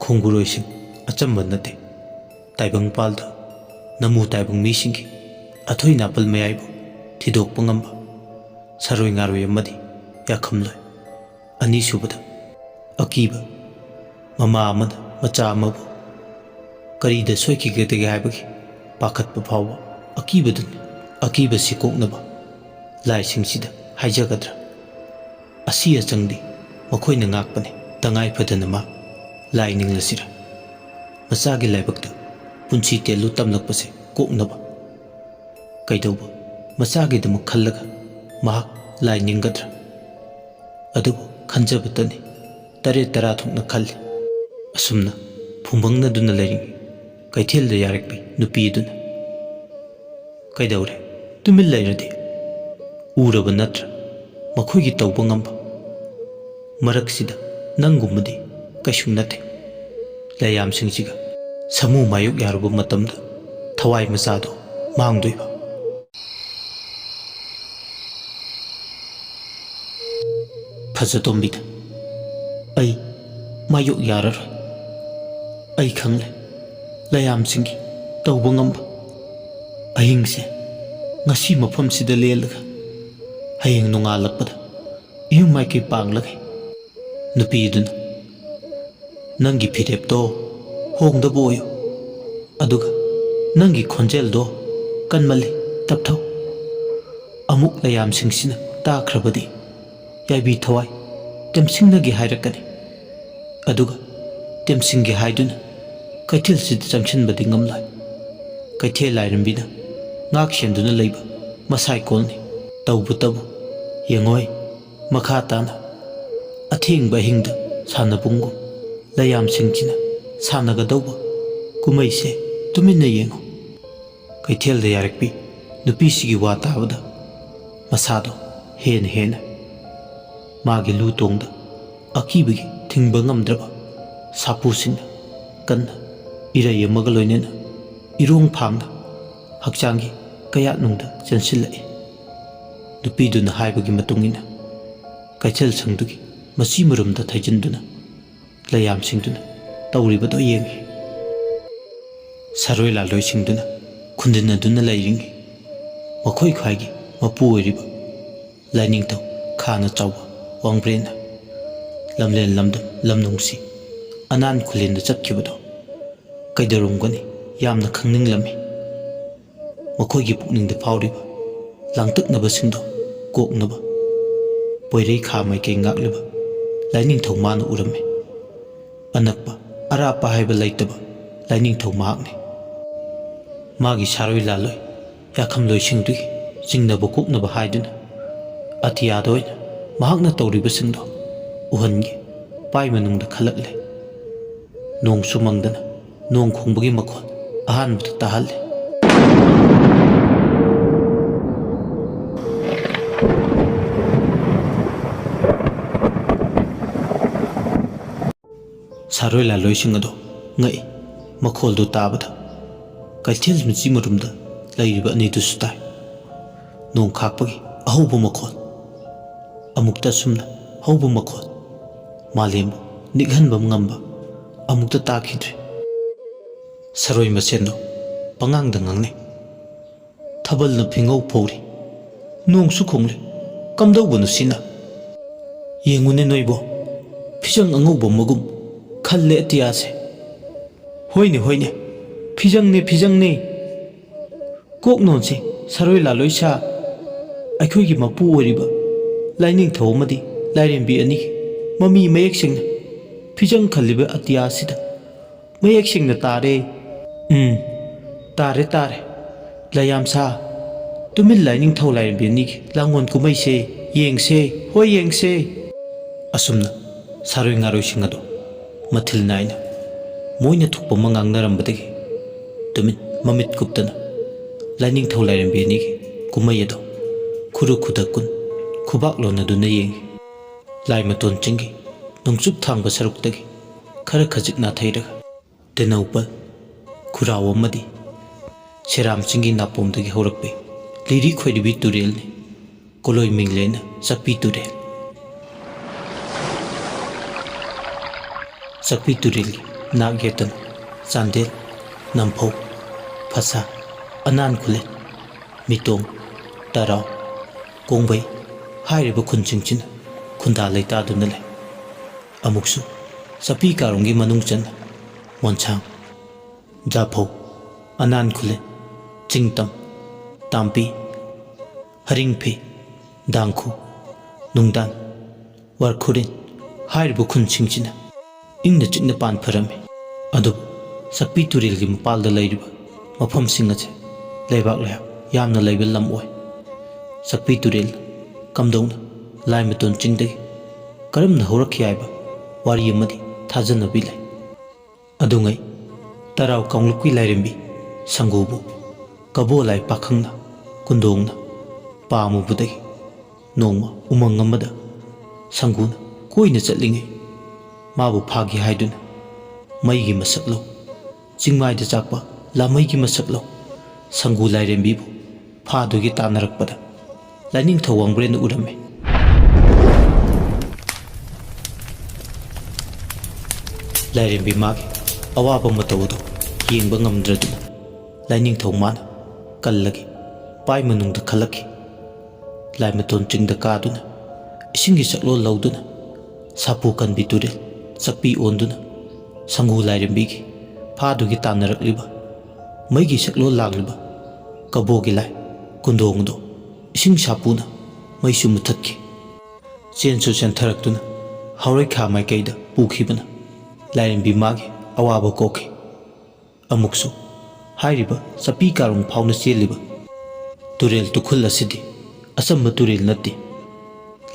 ꯈꯣꯡꯒꯨꯔꯣꯏꯁꯤꯡ ꯑꯆꯝꯕ ꯅꯠꯇꯦ꯫ ꯇꯥꯏꯕꯪꯄꯥꯜꯗ ꯅꯃꯨ ꯇꯥꯏꯕꯪ ꯃꯤꯁꯤꯡꯒꯤ ꯑꯊꯣꯏ ꯅꯥꯄꯜ ꯃꯌꯥꯏꯕꯨ ꯊꯤꯗꯣꯛꯄ ꯉꯝꯕ ꯁꯥꯔꯣꯏ ꯉꯥꯔꯣꯏ ꯑꯃꯗꯤ ꯌꯥꯈꯝꯂꯣꯏ꯫ ꯑꯅꯤꯁꯨꯕꯗ, ꯑꯀꯤꯕ ꯃꯃꯥ ꯑꯃꯅ ꯃꯆꯥ ꯑꯃꯕꯨ ꯀꯔꯤꯗ ꯁꯣꯏꯈꯤꯒꯗꯒꯦ ꯍꯥꯏꯕꯒꯤ ꯄꯥꯈꯠꯄ ꯐꯥꯎꯕ ꯑꯀꯤꯕꯗꯨꯅꯤ꯫ ꯑꯀꯤꯕꯁꯤ ꯀꯣꯛꯅꯕ ꯂꯥꯏꯁꯤꯡꯁꯤꯗ ꯍꯥꯏꯖꯒꯗ꯭ꯔꯥ? ꯑꯁꯤ ꯑꯆꯪꯗꯤ ꯃꯈꯣꯏꯅ ꯉꯥꯛꯄꯅꯤ꯫ ꯇꯉꯥꯏ ꯐꯗꯅ ꯃꯥ ꯂꯥꯏ ꯅꯤꯡꯂꯁꯤꯔꯥ? ꯃꯆꯥꯒꯤ ꯂꯥꯏꯕꯛꯇ ꯄꯨꯟꯁꯤ ꯇꯦꯜꯂꯨ ꯇꯝꯂꯛꯄꯁꯦ ꯀꯣꯛꯅꯕ꯫ ꯀꯩꯗꯧꯕ ꯃꯆꯥꯒꯤꯗꯃꯛ ꯈꯜꯂꯒ ꯃꯍꯥꯛ ꯂꯥꯏ ꯅꯤꯡꯒꯗ꯭ꯔꯥ? ꯑꯗꯨꯕꯨ ꯈꯟꯖꯕꯇꯅꯤ꯫ ꯇꯔꯦꯠ ꯇꯔꯥ ꯊꯣꯛꯅ ꯈꯜꯂꯤ꯫ ꯑꯁꯨꯝꯅ ꯐꯨꯝꯕꯪꯅꯗꯨꯅ ꯂꯩꯔꯤꯉꯩ ꯀꯩꯊꯦꯜꯗ ꯌꯥꯔꯛꯄꯤ ꯅꯨꯄꯤ ꯑꯗꯨꯅ, "ꯀꯩꯗꯧꯔꯦ? ꯇꯨꯃꯤꯟ ꯂꯩꯔꯗꯤ? ꯎꯔꯕ ꯅꯠꯇ꯭ꯔꯥ ꯃꯈꯣꯏꯒꯤ ꯇꯧꯕ ꯉꯝꯕ? ꯃꯔꯛꯁꯤꯗ ꯅꯪꯒꯨꯝꯕꯗꯤ ꯀꯩꯁꯨ ꯅꯠꯇꯦ꯫ ꯂꯩꯌꯥꯝꯁꯤꯡꯁꯤꯒ ꯁꯥꯃꯨ ꯃꯥꯌꯣꯛ ꯌꯥꯔꯨꯕ ꯃꯇꯝꯗ ꯊꯋꯥꯏ ꯃꯆꯥꯗꯣ ꯃꯥꯡꯗꯣꯏꯕ"꯫ ꯐꯖꯇꯣꯝꯕꯤꯗ, "ꯑꯩ ꯃꯥꯌꯣꯛ ꯌꯥꯔꯔꯣꯏ꯫ ꯑꯩ ꯈꯪꯂꯦ ꯂꯩꯌꯥꯝꯁꯤꯡꯒꯤ ꯇꯧꯕ ꯉꯝꯕ꯫ ꯑꯍꯤꯡꯁꯦ ꯉꯁꯤ ꯃꯐꯝꯁꯤꯗ ꯂꯦꯜꯂꯒ ꯍꯌꯦꯡ ꯅꯣꯡꯉꯥꯜꯂꯛꯄꯗ ꯏꯌꯨꯝ ꯃꯥꯏꯀꯩ ꯄꯥꯡꯂꯒꯦ꯫ ꯅꯨꯄꯤꯗꯨꯅ, "ꯅꯪꯒꯤ ꯐꯤꯔꯦꯞꯇꯣ ꯍꯣꯡꯗꯕ ꯑꯣꯏꯌꯨ, ꯑꯗꯨꯒ ꯅꯪꯒꯤ ꯈꯣꯟꯖꯦꯜꯗꯣ ꯀꯟꯃꯜꯂꯤ, ꯇꯞꯊꯧ꯫ ꯑꯃꯨꯛ ꯂꯌꯥꯝꯁꯤꯡꯁꯤꯅ ꯇꯥꯈ꯭ꯔꯕꯗꯤ ꯌꯥꯏꯕꯤ ꯊꯋꯥꯏ ꯇꯦꯝꯁꯤꯡꯅꯒꯦ ꯍꯥꯏꯔꯛꯀꯅꯤ꯫ ꯑꯗꯨꯒ ꯇꯦꯝꯁꯤꯡꯒꯦ ꯍꯥꯏꯗꯨꯅ ꯀꯩꯊꯦꯜꯁꯤꯗ ꯆꯪꯁꯤꯟꯕꯗꯤ ꯉꯝꯂꯣꯏ꯫ ꯀꯩꯊꯦꯜ ꯂꯥꯏꯔꯦꯝꯕꯤꯅ ꯉꯥꯛ ꯁꯦꯟꯗꯨꯅ ꯂꯩꯕ ꯃꯁꯥꯏꯀꯣꯜꯅꯤ꯫ ꯇꯧꯕꯇꯕꯨ ꯌꯦꯡꯉꯣꯏ, ꯃꯈꯥ ꯇꯥꯅ ꯑꯊꯦꯡꯕ ꯑꯍꯤꯡꯗ ꯁꯥꯟꯅꯕꯨꯡꯒꯨꯝ ꯂꯌꯥꯝꯁꯤꯡꯁꯤꯅ ꯁꯥꯟꯅꯒꯗꯧꯕ ꯀꯨꯝꯍꯩꯁꯦ ꯇꯨꯃꯤꯟꯅ ꯌꯦꯡꯉꯨ꯫" ꯀꯩꯊꯦꯜꯗ ꯌꯥꯔꯛꯄꯤ ꯅꯨꯄꯤꯁꯤꯒꯤ ꯋꯥ ꯇꯥꯕꯗ ꯃꯁꯥꯗꯣ ꯍꯦꯟꯅ ꯍꯦꯟꯅ ꯃꯥꯒꯤ ꯂꯨ ꯇꯣꯡꯗ ꯑꯀꯤꯕꯒꯤ ꯊꯤꯡꯕ ꯉꯝꯗ꯭ꯔꯕ ꯁꯥꯄꯨꯁꯤꯡꯅ ꯀꯟꯅ ꯏꯔꯩ ꯑꯃꯒ ꯂꯣꯏꯅꯅ ꯏꯔꯣꯡ ꯐꯥꯡꯅ ꯍꯛꯆꯥꯡꯒꯤ ꯀꯌꯥꯠꯅꯨꯡꯗ ꯆꯦꯟꯁꯤꯜꯂꯛꯏ꯫ ꯅꯨꯄꯤꯗꯨꯅ ꯍꯥꯏꯕꯒꯤ ꯃꯇꯨꯡ ꯏꯟꯅ ꯀꯩꯊꯦꯜ ꯁꯪꯗꯨꯒꯤ ꯃꯆꯤ ꯃꯔꯨꯝꯗ ꯊꯩꯖꯤꯟꯗꯨꯅ ꯂꯌꯥꯝꯁꯤꯡꯗꯨꯅ ꯇꯧꯔꯤꯕꯗꯨ ꯌꯦꯡꯏ꯫ ꯁꯥꯔꯣꯏ ꯂꯥꯂꯣꯏꯁꯤꯡꯗꯨꯅ ꯈꯨꯟꯗꯤꯟꯅꯗꯨꯅ ꯂꯩꯔꯤꯉꯩ, ꯃꯈꯣꯏ ꯈ꯭ꯋꯥꯏꯒꯤ ꯃꯄꯨ ꯑꯣꯏꯔꯤꯕ ꯂꯥꯏꯅꯤꯡꯊꯧ ꯈꯥꯅ ꯆꯥꯎꯕ ꯋꯥꯡꯕ꯭ꯔꯦꯟꯅ ꯂꯝꯂꯦꯟ ꯂꯝꯗꯝ ꯂꯝꯅꯨꯡꯁꯤ ꯑꯅꯥꯟ ꯈꯨꯂꯦꯟꯗ ꯆꯠꯈꯤꯕꯗꯣ ꯀꯩꯗꯧꯔꯝꯒꯅꯤ ꯌꯥꯝꯅ ꯈꯪꯅꯤꯡꯂꯝꯃꯤ꯫ ꯃꯈꯣꯏꯒꯤ ꯄꯨꯛꯅꯤꯡꯗ ꯐꯥꯎꯔꯤꯕ ꯂꯥꯡꯇꯛꯅꯕꯁꯤꯡꯗꯨ ꯀꯣꯛꯅꯕ ꯄꯣꯏꯔꯩ ꯈꯥ ꯃꯥꯏꯀꯩ ꯉꯥꯛꯂꯤꯕ ꯂꯥꯏꯅꯤꯡꯊꯧ ꯃꯥꯅ ꯎꯔꯝꯃꯤ꯫ ꯑꯅꯛꯄ ꯑꯔꯥꯞꯄ ꯍꯥꯏꯕ ꯂꯩꯇꯕ ꯂꯥꯏꯅꯤꯡꯊꯧ ꯃꯍꯥꯛꯅꯤ꯫ ꯃꯥꯒꯤ ꯁꯥꯔꯣꯏ ꯂꯥꯂꯣꯏ ꯌꯥꯈꯝꯂꯣꯏꯁꯤꯡꯗꯨꯒꯤ ꯆꯤꯡꯅꯕ ꯀꯣꯛꯅꯕ ꯍꯥꯏꯗꯨꯅ ꯑꯇꯤꯌꯥꯗ ꯑꯣꯏꯅ ꯃꯍꯥꯛꯅ ꯇꯧꯔꯤꯕꯁꯤꯡꯗꯣ ꯎꯍꯟꯒꯦ ꯄꯥꯏ ꯃꯅꯨꯡꯗ ꯈꯜꯂꯛꯂꯦ꯫ ꯅꯣꯡꯁꯨ ꯃꯪꯗꯅ ꯅꯣꯡ ꯈꯣꯡꯕꯒꯤ ꯃꯈꯣꯜ ꯑꯍꯥꯟꯕꯗ ꯇꯥꯍꯜꯂꯦ꯫ ꯁꯥꯔꯣꯏ ꯂꯥꯂꯣꯏꯁꯤꯡ ꯑꯗꯣ ꯉꯛꯏ꯫ ꯃꯈꯣꯜꯗꯨ ꯇꯥꯕꯗ ꯀꯩꯊꯦꯜ ꯃꯆꯤ ꯃꯔꯨꯝꯗ ꯂꯩꯔꯤꯕ ꯑꯅꯤꯗꯨꯁꯨ ꯇꯥꯏ꯫ ꯅꯣꯡ ꯈꯥꯛꯄꯒꯤ ꯑꯍꯧꯕ ꯃꯈꯣꯜ, ꯑꯃꯨꯛꯇ ꯑꯁꯨꯝꯅ ꯍꯧꯕ ꯃꯈꯣꯜ, ꯃꯥꯂꯦꯝꯕꯨ ꯅꯤꯛꯍꯟꯕ ꯉꯝꯕ ꯑꯃꯨꯛꯇ ꯇꯥꯈꯤꯗ꯭ꯔꯤ꯫ ꯁꯥꯔꯣꯏ ꯃꯁꯦꯟꯗꯣ ꯄꯉꯥꯡꯗ ꯉꯥꯡꯅꯩ꯫ ꯊꯥꯕꯜꯅ ꯐꯤꯉꯧ ꯐꯧꯔꯤ꯫ ꯅꯣꯡꯁꯨ ꯈꯣꯡꯂꯤ꯫ ꯀꯝꯗꯧꯕꯅꯣ ꯁꯤꯅ? ꯌꯦꯡꯉꯨꯅꯦ ꯅꯣꯏꯕꯣ, ꯐꯤꯖꯪ ꯑꯉꯧꯕ ꯃꯒꯨꯝ ꯈꯜꯂꯦ ꯑꯇꯤꯌꯥꯁꯦ꯫ ꯍꯣꯏꯅꯦ, ꯍꯣꯏꯅꯦ, ꯐꯤꯖꯪꯅꯦ, ꯐꯤꯖꯪꯅꯦ꯫ ꯀꯣꯛ ꯅꯣꯟꯁꯤ ꯁꯥꯔꯣꯏ ꯂꯥꯂꯣꯏ ꯁꯥ ꯑꯩꯈꯣꯏꯒꯤ ꯃꯄꯨ ꯑꯣꯏꯔꯤꯕ ꯂꯥꯏꯅꯤꯡꯊꯧ ꯑꯃꯗꯤ ꯂꯥꯏꯔꯦꯝꯕꯤ ꯑꯅꯤꯒꯤ ꯃꯃꯤ ꯃꯌꯦꯛ ꯁꯦꯡꯅ ꯐꯤꯖꯪ ꯈꯜꯂꯤꯕ ꯑꯇꯤꯌꯥꯁꯤꯗ ꯃꯌꯦꯛ ꯁꯦꯡꯅ ꯇꯥꯔꯦ꯫ ꯎꯝ, ꯇꯥꯔꯦ, ꯇꯥꯔꯦ꯫ ꯂꯥꯏꯌꯥꯝꯁꯥ, ꯇꯨꯃꯤꯟ ꯂꯥꯏꯅꯤꯡꯊꯧ ꯂꯥꯏꯔꯦꯝꯕꯤ ꯑꯅꯤꯒꯤ ꯂꯥꯡꯑꯣꯟ ꯀꯨꯝꯍꯩꯁꯦ ꯌꯦꯡꯁꯦ, ꯍꯣꯏ, ꯌꯦꯡꯁꯦ꯫ ꯑꯁꯨꯝꯅ ꯁꯥꯔꯣꯏ ꯉꯥꯔꯣꯏꯁꯤꯡ ꯑꯗꯨ ꯃꯊꯤꯜ ꯅꯥꯏꯅ ꯃꯣꯏꯅ ꯊꯣꯛꯄ ꯑꯃ ꯉꯥꯡꯅꯔꯝꯕꯗꯒꯤ ꯇꯨꯃꯤꯟ ꯃꯃꯤꯠ ꯀꯨꯞꯇꯅ ꯂꯥꯏꯅꯤꯡꯊꯧ ꯂꯥꯏꯔꯦꯝꯕꯤ ꯑꯅꯤꯒꯤ ꯀꯨꯝꯍꯩ ꯑꯗꯨ ꯈꯨꯔꯨ ꯈꯨꯗꯛ ꯀꯨꯟ ꯈꯨꯕꯥꯛ ꯂꯣꯟꯅꯗꯨꯅ ꯌꯦꯡꯉꯤ꯫ ꯂꯥꯏꯃꯇꯣꯟ ꯆꯤꯡꯒꯤ ꯅꯣꯡꯆꯨꯞ ꯊꯥꯡꯕ ꯁꯔꯨꯛꯇꯒꯤ ꯈꯔ ꯈꯖꯤꯛ ꯅꯥꯊꯩꯔꯒ ꯇꯦꯅꯧꯄꯜ, ꯈꯨꯔꯥꯎ ꯑꯃꯗꯤ ꯁꯦꯔꯥꯝ ꯆꯤꯡꯒꯤ ꯅꯥꯄꯣꯝꯗꯒꯤ ꯍꯧꯔꯛꯄꯤ ꯂꯤꯔꯤ ꯈꯣꯏꯔꯤꯕꯤ ꯇꯨꯔꯦꯜꯅꯤ꯫ ꯀꯣꯂꯣꯏ ꯃꯤꯡꯂꯦꯟꯅ ꯆꯛꯄꯤ ꯇꯨꯔꯦꯜ꯫ ꯆꯛꯄꯤ ꯇꯨꯔꯦꯜꯒꯤ ꯅꯥꯛ ꯌꯦꯠꯇꯅ ꯆꯥꯟꯗꯦꯜ, ꯅꯝꯐꯧ, ꯐꯁꯥ, ꯑꯅꯥꯟ ꯈꯨꯂꯦꯟ, ꯃꯤꯇꯣꯡ, ꯇꯔꯥꯎ, ꯀꯣꯡꯕꯩ ꯍꯥꯏꯔꯤꯕ ꯈꯨꯟꯁꯤꯡꯁꯤꯅ ꯈꯨꯟꯗꯥ ꯂꯩꯇꯥꯗꯨꯅ ꯂꯩ꯫ ꯑꯃꯨꯛꯁꯨ ꯆꯛꯄꯤ ꯀꯥꯔꯣꯡꯒꯤ ꯃꯅꯨꯡ ꯆꯟꯅ ꯃꯣꯟꯁꯥꯡ, ꯖꯥꯐꯧ, ꯑꯅꯥꯟ ꯈꯨꯂꯦꯟ, ꯆꯤꯡꯇꯝ, ꯇꯥꯝꯄꯤ, ꯍꯔꯤꯡꯐꯤ, ꯗꯥꯡꯈꯨ, ꯅꯨꯡꯗꯥꯟ, ꯋꯥꯔꯈꯨꯔꯦꯟ ꯍꯥꯏꯔꯤꯕ ꯈꯨꯟꯁꯤꯡꯁꯤꯅ ꯏꯪꯅ ꯆꯤꯛꯅ ꯄꯥꯟ ꯐꯔꯝꯃꯤ꯫ ꯑꯗꯨꯕꯨ ꯆꯛꯄꯤ ꯇꯨꯔꯦꯜꯒꯤ ꯃꯄꯥꯜꯗ ꯂꯩꯔꯤꯕ ꯃꯐꯝꯁꯤꯡ ꯑꯁꯤ ꯂꯩꯕꯥꯛ ꯂꯩꯍꯥꯎ ꯌꯥꯝꯅ ꯂꯩꯕ ꯂꯝ ꯑꯣꯏ꯫ ꯆꯛꯄꯤ ꯇꯨꯔꯦꯜ ꯀꯝꯗꯧꯅ ꯂꯥꯏꯃꯇꯣꯟ ꯆꯤꯡꯗꯒꯤ ꯀꯔꯝꯅ ꯍꯧꯔꯛꯈꯤ ꯍꯥꯏꯕ ꯋꯥꯔꯤ ꯑꯃꯗꯤ ꯊꯥꯖꯅꯕꯤ ꯂꯩ꯫ ꯑꯗꯨꯉꯩ ꯇꯔꯥꯎ ꯀꯥꯡꯂꯨꯞꯀꯤ ꯂꯥꯏꯔꯦꯝꯕꯤ ꯁꯪꯒꯨꯕꯨ ꯀꯕꯣ ꯂꯥꯏ ꯄꯥꯈꯪꯅ ꯀꯨꯟꯗꯣꯡꯅ ꯄꯥꯝꯃꯨꯕꯗꯒꯤ ꯅꯣꯡꯃ ꯎꯃꯪ ꯑꯃꯗ ꯁꯪꯒꯨꯅ ꯀꯣꯏꯅ ꯆꯠꯂꯤꯉꯩ ꯃꯥꯕꯨ ꯐꯥꯒꯦ ꯍꯥꯏꯗꯨꯅ ꯃꯩꯒꯤ ꯃꯁꯛꯂꯧ, ꯆꯤꯡꯃꯥꯏꯗ ꯆꯥꯛꯄ ꯂꯥꯃꯩꯒꯤ ꯃꯁꯛꯂꯧ ꯁꯪꯒꯨ ꯂꯥꯏꯔꯦꯝꯕꯤꯕꯨ ꯐꯥꯗꯨꯒꯤ ꯇꯥꯟꯅꯔꯛꯄꯗ ꯂꯥꯏꯅꯤꯡꯊꯧ ꯋꯥꯡꯕ꯭ꯔꯦꯟꯅ ꯎꯔꯝꯃꯤ꯫ ꯂꯥꯏꯔꯦꯝꯕꯤ ꯃꯥꯒꯤ ꯑꯋꯥꯕ ꯃꯇꯧ ꯑꯗꯨ ꯌꯦꯡꯕ ꯉꯝꯗ꯭ꯔꯗꯨꯅ ꯂꯥꯏꯅꯤꯡꯊꯧ ꯃꯥꯅ ꯀꯜꯂꯒꯦ ꯄꯥꯏ ꯃꯅꯨꯡꯗ ꯈꯜꯂꯛꯈꯤ꯫ ꯂꯥꯏꯃꯇꯣꯟ ꯆꯤꯡꯗ ꯀꯥꯗꯨꯅ, ꯏꯁꯤꯡꯒꯤ ꯁꯛꯂꯣꯟ ꯂꯧꯗꯨꯅ, ꯁꯥꯄꯨ ꯀꯟꯕꯤ ꯇꯨꯔꯦꯜ ꯆꯛꯄꯤ ꯑꯣꯟꯗꯨꯅ, ꯁꯪꯒꯨ ꯂꯥꯏꯔꯦꯝꯕꯤꯒꯤ ꯐꯥꯗꯨꯒꯤ ꯇꯥꯟꯅꯔꯛꯂꯤꯕ, ꯃꯩꯒꯤ ꯁꯛꯂꯣꯟ ꯂꯥꯡꯂꯤꯕ ꯀꯕꯣꯒꯤ ꯂꯥꯏ ꯀꯨꯟꯗꯣꯡꯗꯣ ꯏꯁꯤꯡ ꯁꯥꯄꯨꯅ ꯃꯩꯁꯨ ꯃꯨꯊꯠꯈꯤ꯫ ꯆꯦꯟꯁꯨ ꯆꯦꯟꯊꯔꯛꯇꯨꯅ ꯍꯥꯎꯔꯩꯈꯥ ꯃꯥꯏꯀꯩꯗ ꯄꯨꯈꯤꯕꯅ ꯂꯥꯏꯔꯦꯝꯕꯤ ꯃꯥꯒꯤ ꯑꯋꯥꯕ ꯀꯣꯛꯈꯤ꯫ ꯑꯃꯨꯛꯁꯨ ꯍꯥꯏꯔꯤꯕ ꯆꯄꯤ ꯀꯥꯔꯣꯡ ꯐꯥꯎꯅ ꯆꯦꯜꯂꯤꯕ ꯇꯨꯔꯦꯜ ꯇꯨꯈꯨꯜ ꯑꯁꯤꯗꯤ ꯑꯆꯝꯕ ꯇꯨꯔꯦꯜ ꯅꯠꯇꯦ꯫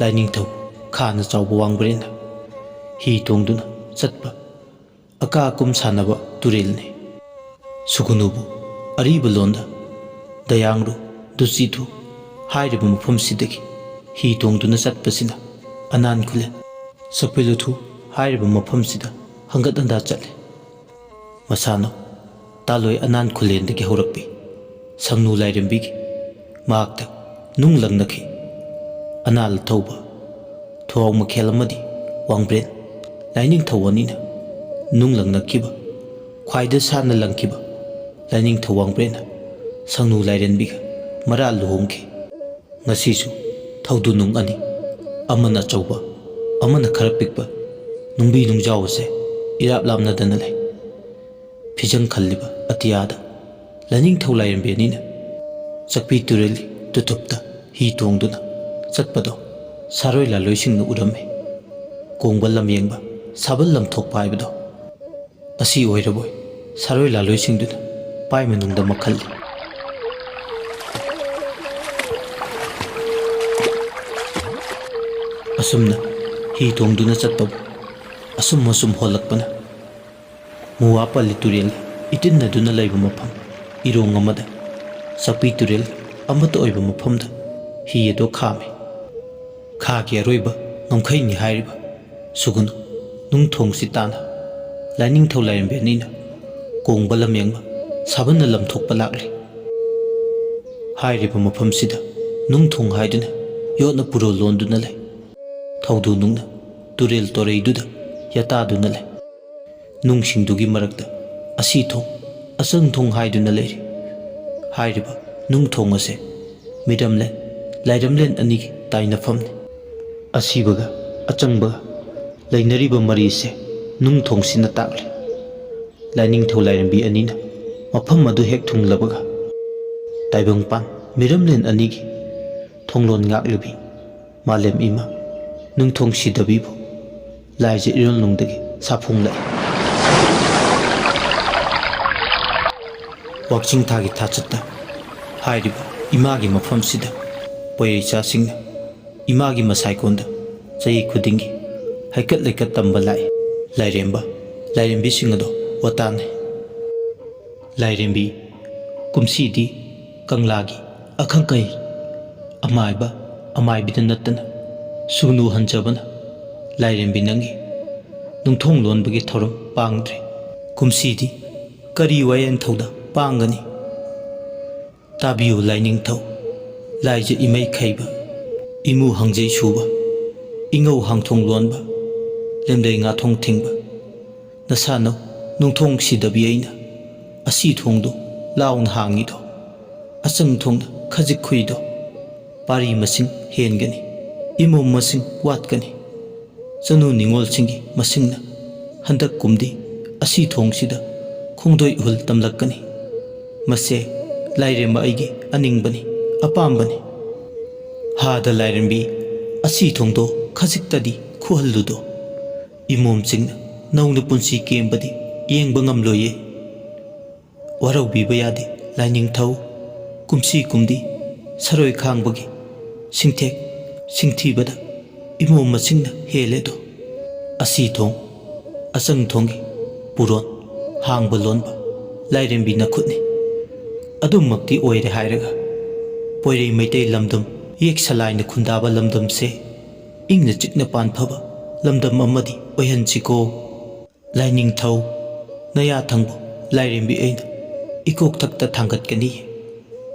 ꯂꯥꯏꯅꯤꯡꯊꯧ ꯈꯥꯅ ꯆꯥꯎꯕ ꯋꯥꯡꯕ꯭ꯔꯦꯟꯅ ꯍꯤ ꯇꯣꯡꯗꯨꯅ ꯆꯠꯄ, ꯑꯀꯥ ꯑꯀꯨꯝ ꯁꯥꯟꯅꯕ ꯇꯨꯔꯦꯜꯅꯤ꯫ ꯁꯨꯒꯨꯅꯨꯕꯨ ꯑꯔꯤꯕ ꯂꯣꯟꯗ ꯗꯌꯥꯡꯔꯨ, ꯗꯨꯆꯤꯊꯨ ꯍꯥꯏꯔꯤꯕ ꯃꯐꯝꯁꯤꯗꯒꯤ ꯍꯤ ꯇꯣꯡꯗꯨꯅ ꯆꯠꯄꯁꯤꯅ ꯑꯅꯥꯟ ꯈꯨꯂꯦꯟ, ꯁꯛꯄꯦꯂꯨꯊꯨ ꯍꯥꯏꯔꯤꯕ ꯃꯐꯝꯁꯤꯗ ꯍꯪꯒꯠ ꯍꯟꯗꯥ ꯆꯠꯂꯤ꯫ ꯃꯁꯥꯅꯧ ꯇꯥꯂꯣꯏ ꯑꯅꯥꯟ ꯈꯨꯂꯦꯟꯗꯒꯤ ꯍꯧꯔꯛꯄꯤ ꯁꯪꯅꯨ ꯂꯥꯏꯔꯦꯝꯕꯤꯒꯤ ꯃꯍꯥꯛꯇ ꯅꯨꯡ ꯂꯪꯅꯈꯤ꯫ ꯑꯅꯥꯜ ꯊꯧꯕ ꯊꯨꯍꯥꯎ ꯃꯈꯦꯜ ꯑꯃꯗꯤ ꯋꯥꯡꯕ꯭ꯔꯦꯟ ꯂꯥꯏꯅꯤꯡꯊꯧ ꯑꯅꯤꯅ ꯅꯨꯡ ꯂꯪꯅꯈꯤꯕ, ꯈ꯭ꯋꯥꯏꯗ ꯁꯥꯟꯅ ꯂꯪꯈꯤꯕ ꯂꯥꯏꯅꯤꯡꯊꯧ ꯋꯥꯡꯕ꯭ꯔꯦꯟꯅ ꯁꯪꯅꯨ ꯂꯥꯏꯔꯦꯝꯕꯤꯒ ꯃꯔꯥ ꯂꯨꯍꯣꯡꯈꯤ꯫ ꯉꯁꯤꯁꯨ ꯊꯧꯗꯨ ꯅꯨꯡ ꯑꯅꯤ, ꯑꯃꯅ ꯑꯆꯧꯕ, ꯑꯃꯅ ꯈꯔ ꯄꯤꯛꯄ ꯅꯨꯡꯕꯤ ꯅꯨꯡꯖꯥꯎ ꯑꯁꯦ ꯏꯔꯥꯞ ꯂꯥꯞꯅꯗꯅ ꯂꯩ꯫ ꯐꯤꯖꯪ ꯈꯜꯂꯤꯕ ꯑꯇꯤꯌꯥꯗ ꯂꯥꯏꯅꯤꯡꯊꯧ ꯂꯥꯏꯔꯦꯝꯕꯤ ꯑꯅꯤꯅ ꯆꯛꯄꯤ ꯇꯨꯔꯦꯜꯒꯤ ꯇꯨꯊꯨꯞꯇ ꯍꯤ ꯇꯣꯡꯗꯨꯅ ꯆꯠꯄꯗꯣ ꯁꯥꯔꯣꯏ ꯂꯥꯂꯣꯏꯁꯤꯡꯅ ꯎꯔꯝꯃꯤ꯫ ꯀꯣꯡꯕ ꯂꯝꯌꯦꯡꯕ, ꯁꯥꯕꯜ ꯂꯝꯊꯣꯛꯄ ꯍꯥꯏꯕꯗꯣ ꯑꯁꯤ ꯑꯣꯏꯔꯕꯣꯏ ꯁꯥꯔꯣꯏ ꯂꯥꯂꯣꯏꯁꯤꯡꯗꯨꯅ ꯄꯥꯏ ꯃꯅꯨꯡꯗ ꯃꯈꯜꯂꯤ꯫ ꯑꯁꯨꯝꯅ ꯍꯤ ꯇꯣꯡꯗꯨꯅ ꯆꯠꯄꯕꯨ ꯑꯁꯨꯝ ꯑꯁꯨꯝ ꯍꯣꯜꯂꯛꯄꯅ ꯃꯨꯋꯥꯄꯜꯂꯤ ꯇꯨꯔꯦꯜ ꯏꯇꯤꯟꯅꯗꯨꯅ ꯂꯩꯕ ꯃꯐꯝ ꯏꯔꯣꯡ ꯑꯃꯗ ꯆꯛꯄꯤ ꯇꯨꯔꯦꯜ ꯑꯃꯠꯇ ꯑꯣꯏꯕ ꯃꯐꯝꯗ ꯍꯤ ꯑꯗꯨ ꯈꯥꯝꯃꯤ꯫ ꯈꯥꯒꯤ ꯑꯔꯣꯏꯕ ꯉꯝꯈꯩꯅꯤ ꯍꯥꯏꯔꯤꯕ ꯁꯨꯒꯨꯅꯨ ꯅꯨꯡꯊꯣꯡꯁꯤ ꯇꯥꯟꯅ ꯂꯥꯏꯅꯤꯡꯊꯧ ꯂꯥꯏꯔꯦꯝꯕꯤ ꯑꯅꯤꯅ ꯀꯣꯡꯕ ꯂꯝꯌꯦꯡꯕ ꯁꯥꯕꯟꯅ ꯂꯝꯊꯣꯛꯄ ꯂꯥꯛꯂꯤ꯫ ꯍꯥꯏꯔꯤꯕ ꯃꯐꯝꯁꯤꯗ ꯅꯨꯡꯊꯣꯡ ꯍꯥꯏꯗꯨꯅ ꯌꯣꯠꯅ ꯄꯨꯔꯣꯜ ꯂꯣꯟꯗꯨꯅ ꯂꯩ꯫ ꯊꯧꯗꯨ ꯅꯨꯡꯅ ꯇꯨꯔꯦꯜ ꯇꯣꯔꯩꯗꯨꯗ ꯌꯥꯇꯥꯗꯨꯅ ꯂꯩ꯫ ꯅꯨꯡꯁꯤꯡꯗꯨꯒꯤ ꯃꯔꯛꯇ ꯑꯁꯤ ꯊꯣꯡ, ꯑꯆꯪ ꯊꯣꯡ ꯍꯥꯏꯗꯨꯅ ꯂꯩꯔꯤ꯫ ꯍꯥꯏꯔꯤꯕ ꯅꯨꯡꯊꯣꯡ ꯑꯁꯦ ꯃꯤꯔꯝꯂꯦꯟ, ꯂꯥꯏꯔꯝꯂꯦꯟ ꯑꯅꯤꯒꯤ ꯇꯥꯏꯅꯐꯝꯅꯤ꯫ ꯑꯁꯤꯕꯒ ꯑꯆꯪꯕꯒ ꯂꯩꯅꯔꯤꯕ ꯃꯔꯤꯁꯦ ꯅꯨꯡꯊꯣꯡꯁꯤꯅ ꯇꯥꯛꯂꯤ꯫ ꯂꯥꯏꯅꯤꯡꯊꯧ ꯂꯥꯏꯔꯦꯝꯕꯤ ꯑꯅꯤꯅ ꯃꯐꯝ ꯑꯗꯨ ꯍꯦꯛ ꯊꯨꯡꯂꯕꯒ, ꯇꯥꯏꯕꯪꯄꯥꯟ ꯃꯤꯔꯝꯂꯦꯟ ꯑꯅꯤꯒꯤ ꯊꯣꯡꯂꯣꯟ ꯉꯥꯛꯂꯤꯕꯤ ꯃꯥꯂꯦꯝ ꯏꯃꯥ ꯅꯨꯡꯊꯣꯡ ꯁꯤꯗꯕꯤꯕꯨ ꯂꯥꯏꯖ ꯏꯔꯣꯜꯅꯨꯡꯗꯒꯤ ꯁꯥꯐꯣꯡꯂꯛꯏ꯫ ꯋꯥꯛꯆꯤꯡ ꯊꯥꯒꯤ ꯊꯥꯆꯠꯇ ꯍꯥꯏꯔꯤꯕ ꯏꯃꯥꯒꯤ ꯃꯐꯝꯁꯤꯗ ꯄꯣꯏꯔꯩꯆꯥꯁꯤꯡꯅ ꯏꯃꯥꯒꯤ ꯃꯁꯥꯏꯀꯣꯟꯗ ꯆꯍꯤ ꯈꯨꯗꯤꯡꯒꯤ ꯍꯩꯀꯠ ꯂꯩꯀꯠ ꯇꯝꯕ ꯂꯥꯛꯏ꯫ ꯂꯥꯏꯔꯦꯝꯕ, ꯂꯥꯏꯔꯦꯝꯕꯤꯁꯤꯡ ꯑꯗꯣ ꯋꯥꯇꯥꯅꯩ꯫ ꯂꯥꯏꯔꯦꯝꯕꯤ, ꯀꯨꯝꯁꯤꯗꯤ ꯀꯪꯂꯥꯒꯤ ꯑꯈꯪ ꯑꯍꯩ ꯑꯃꯥꯏꯕ ꯑꯃꯥꯏꯕꯤꯗ ꯅꯠꯇꯅ ꯁꯨꯒꯅꯨ ꯍꯟꯖꯕꯅ ꯂꯥꯏꯔꯦꯝꯕꯤ ꯅꯪꯒꯤ ꯅꯨꯡꯊꯣꯡ ꯂꯣꯟꯕꯒꯤ ꯊꯧꯔꯝ ꯄꯥꯡꯗ꯭ꯔꯦ꯫ ꯀꯨꯝꯁꯤꯗꯤ ꯀꯔꯤ ꯋꯥꯌꯦꯜ ꯊꯧꯗꯥ ꯄꯥꯡꯒꯅꯤ? ꯇꯥꯕꯤꯌꯨ ꯂꯥꯏꯅꯤꯡꯊꯧ, ꯂꯥꯏꯖ ꯏꯃꯩ ꯈꯩꯕ, ꯏꯃꯨ ꯍꯪꯖꯩ ꯁꯨꯕ, ꯏꯉꯧ ꯍꯥꯡꯊꯣꯡ ꯂꯣꯟꯕ, ꯂꯦꯝꯂꯩ ꯉꯥꯊꯣꯡ ꯊꯤꯡꯕ, ꯅꯁꯥꯅꯧ ꯅꯨꯡꯊꯣꯡ ꯁꯤꯗꯕꯤ ꯑꯩꯅ ꯑꯁꯤ ꯊꯣꯡꯗꯨ ꯂꯥꯎꯅ ꯍꯥꯡꯉꯤꯗꯣ, ꯑꯆꯪ ꯊꯣꯡꯅ ꯈꯖꯤꯛ ꯈꯨꯏꯗꯣ, ꯄꯥꯔꯤ ꯃꯁꯤꯡ ꯍꯦꯟꯒꯅꯤ, ꯏꯃꯣꯝ ꯃꯁꯤꯡ ꯋꯥꯠꯀꯅꯤ꯫ ꯆꯅꯨ ꯅꯤꯉꯣꯜꯁꯤꯡꯒꯤ ꯃꯁꯤꯡꯅ ꯍꯟꯗꯛ ꯀꯨꯝꯗꯤ ꯑꯁꯤ ꯊꯣꯡꯁꯤꯗ ꯈꯣꯡꯗꯣꯏ ꯎꯍꯜ ꯇꯝꯂꯛꯀꯅꯤ꯫ ꯃꯁꯦ ꯂꯥꯏꯔꯦꯝꯕ ꯑꯩꯒꯤ ꯑꯅꯤꯡꯕꯅꯤ, ꯑꯄꯥꯝꯕꯅꯤ꯫ ꯍꯥꯗ ꯂꯥꯏꯔꯦꯝꯕꯤ, ꯑꯁꯤ ꯊꯣꯡꯗꯣ ꯈꯖꯤꯛꯇꯗꯤ ꯈꯨꯍꯜꯂꯨꯗꯣ꯫ ꯏꯃꯣꯝꯁꯤꯡꯅ ꯅꯧꯅ ꯄꯨꯟꯁꯤ ꯀꯦꯝꯕꯗꯤ ꯌꯦꯡꯕ ꯉꯝꯂꯣꯏꯌꯦ꯫ ꯋꯥꯔꯧꯕꯤꯕ ꯌꯥꯗꯦ ꯂꯥꯏꯅꯤꯡꯊꯧ꯫ ꯀꯨꯝꯁꯤ ꯀꯨꯝꯗꯤ ꯁꯔꯣꯏ ꯈꯥꯡꯕꯒꯤ ꯁꯤꯡꯊꯦꯛ ꯁꯤꯡꯊꯤꯕꯗ ꯏꯃꯣꯝ ꯃꯁꯤꯡꯅ ꯍꯦꯜꯂꯦꯗꯣ꯫ ꯑꯁꯤ ꯊꯣꯡ, ꯑꯆꯪ ꯊꯣꯡꯒꯤ ꯄꯨꯔꯣꯟ ꯍꯥꯡꯕ ꯂꯣꯟꯕ ꯂꯥꯏꯔꯦꯝꯕꯤ ꯅꯈꯨꯠꯅꯤ꯫ ꯑꯗꯨꯃꯛꯇꯤ ꯑꯣꯏꯔꯦ ꯍꯥꯏꯔꯒ ꯄꯣꯏꯔꯩ ꯃꯩꯇꯩ ꯂꯝꯗꯝ, ꯌꯦꯛ ꯁꯂꯥꯏꯅ ꯈꯨꯟꯗꯥꯕ ꯂꯝꯗꯝꯁꯦ ꯏꯪꯅ ꯆꯤꯛꯅ ꯄꯥꯟꯐꯕ ꯂꯝꯗꯝ ꯑꯃꯗꯤ ꯑꯣꯏꯍꯟꯁꯤꯀꯣ꯫ ꯂꯥꯏꯅꯤꯡꯊꯧ, ꯅꯌꯥ ꯊꯪꯕ ꯂꯥꯏꯔꯦꯝꯕꯤ ꯑꯩꯅ ꯏꯀꯣꯛ ꯊꯛꯇ ꯊꯥꯡꯒꯠꯀꯅꯤ,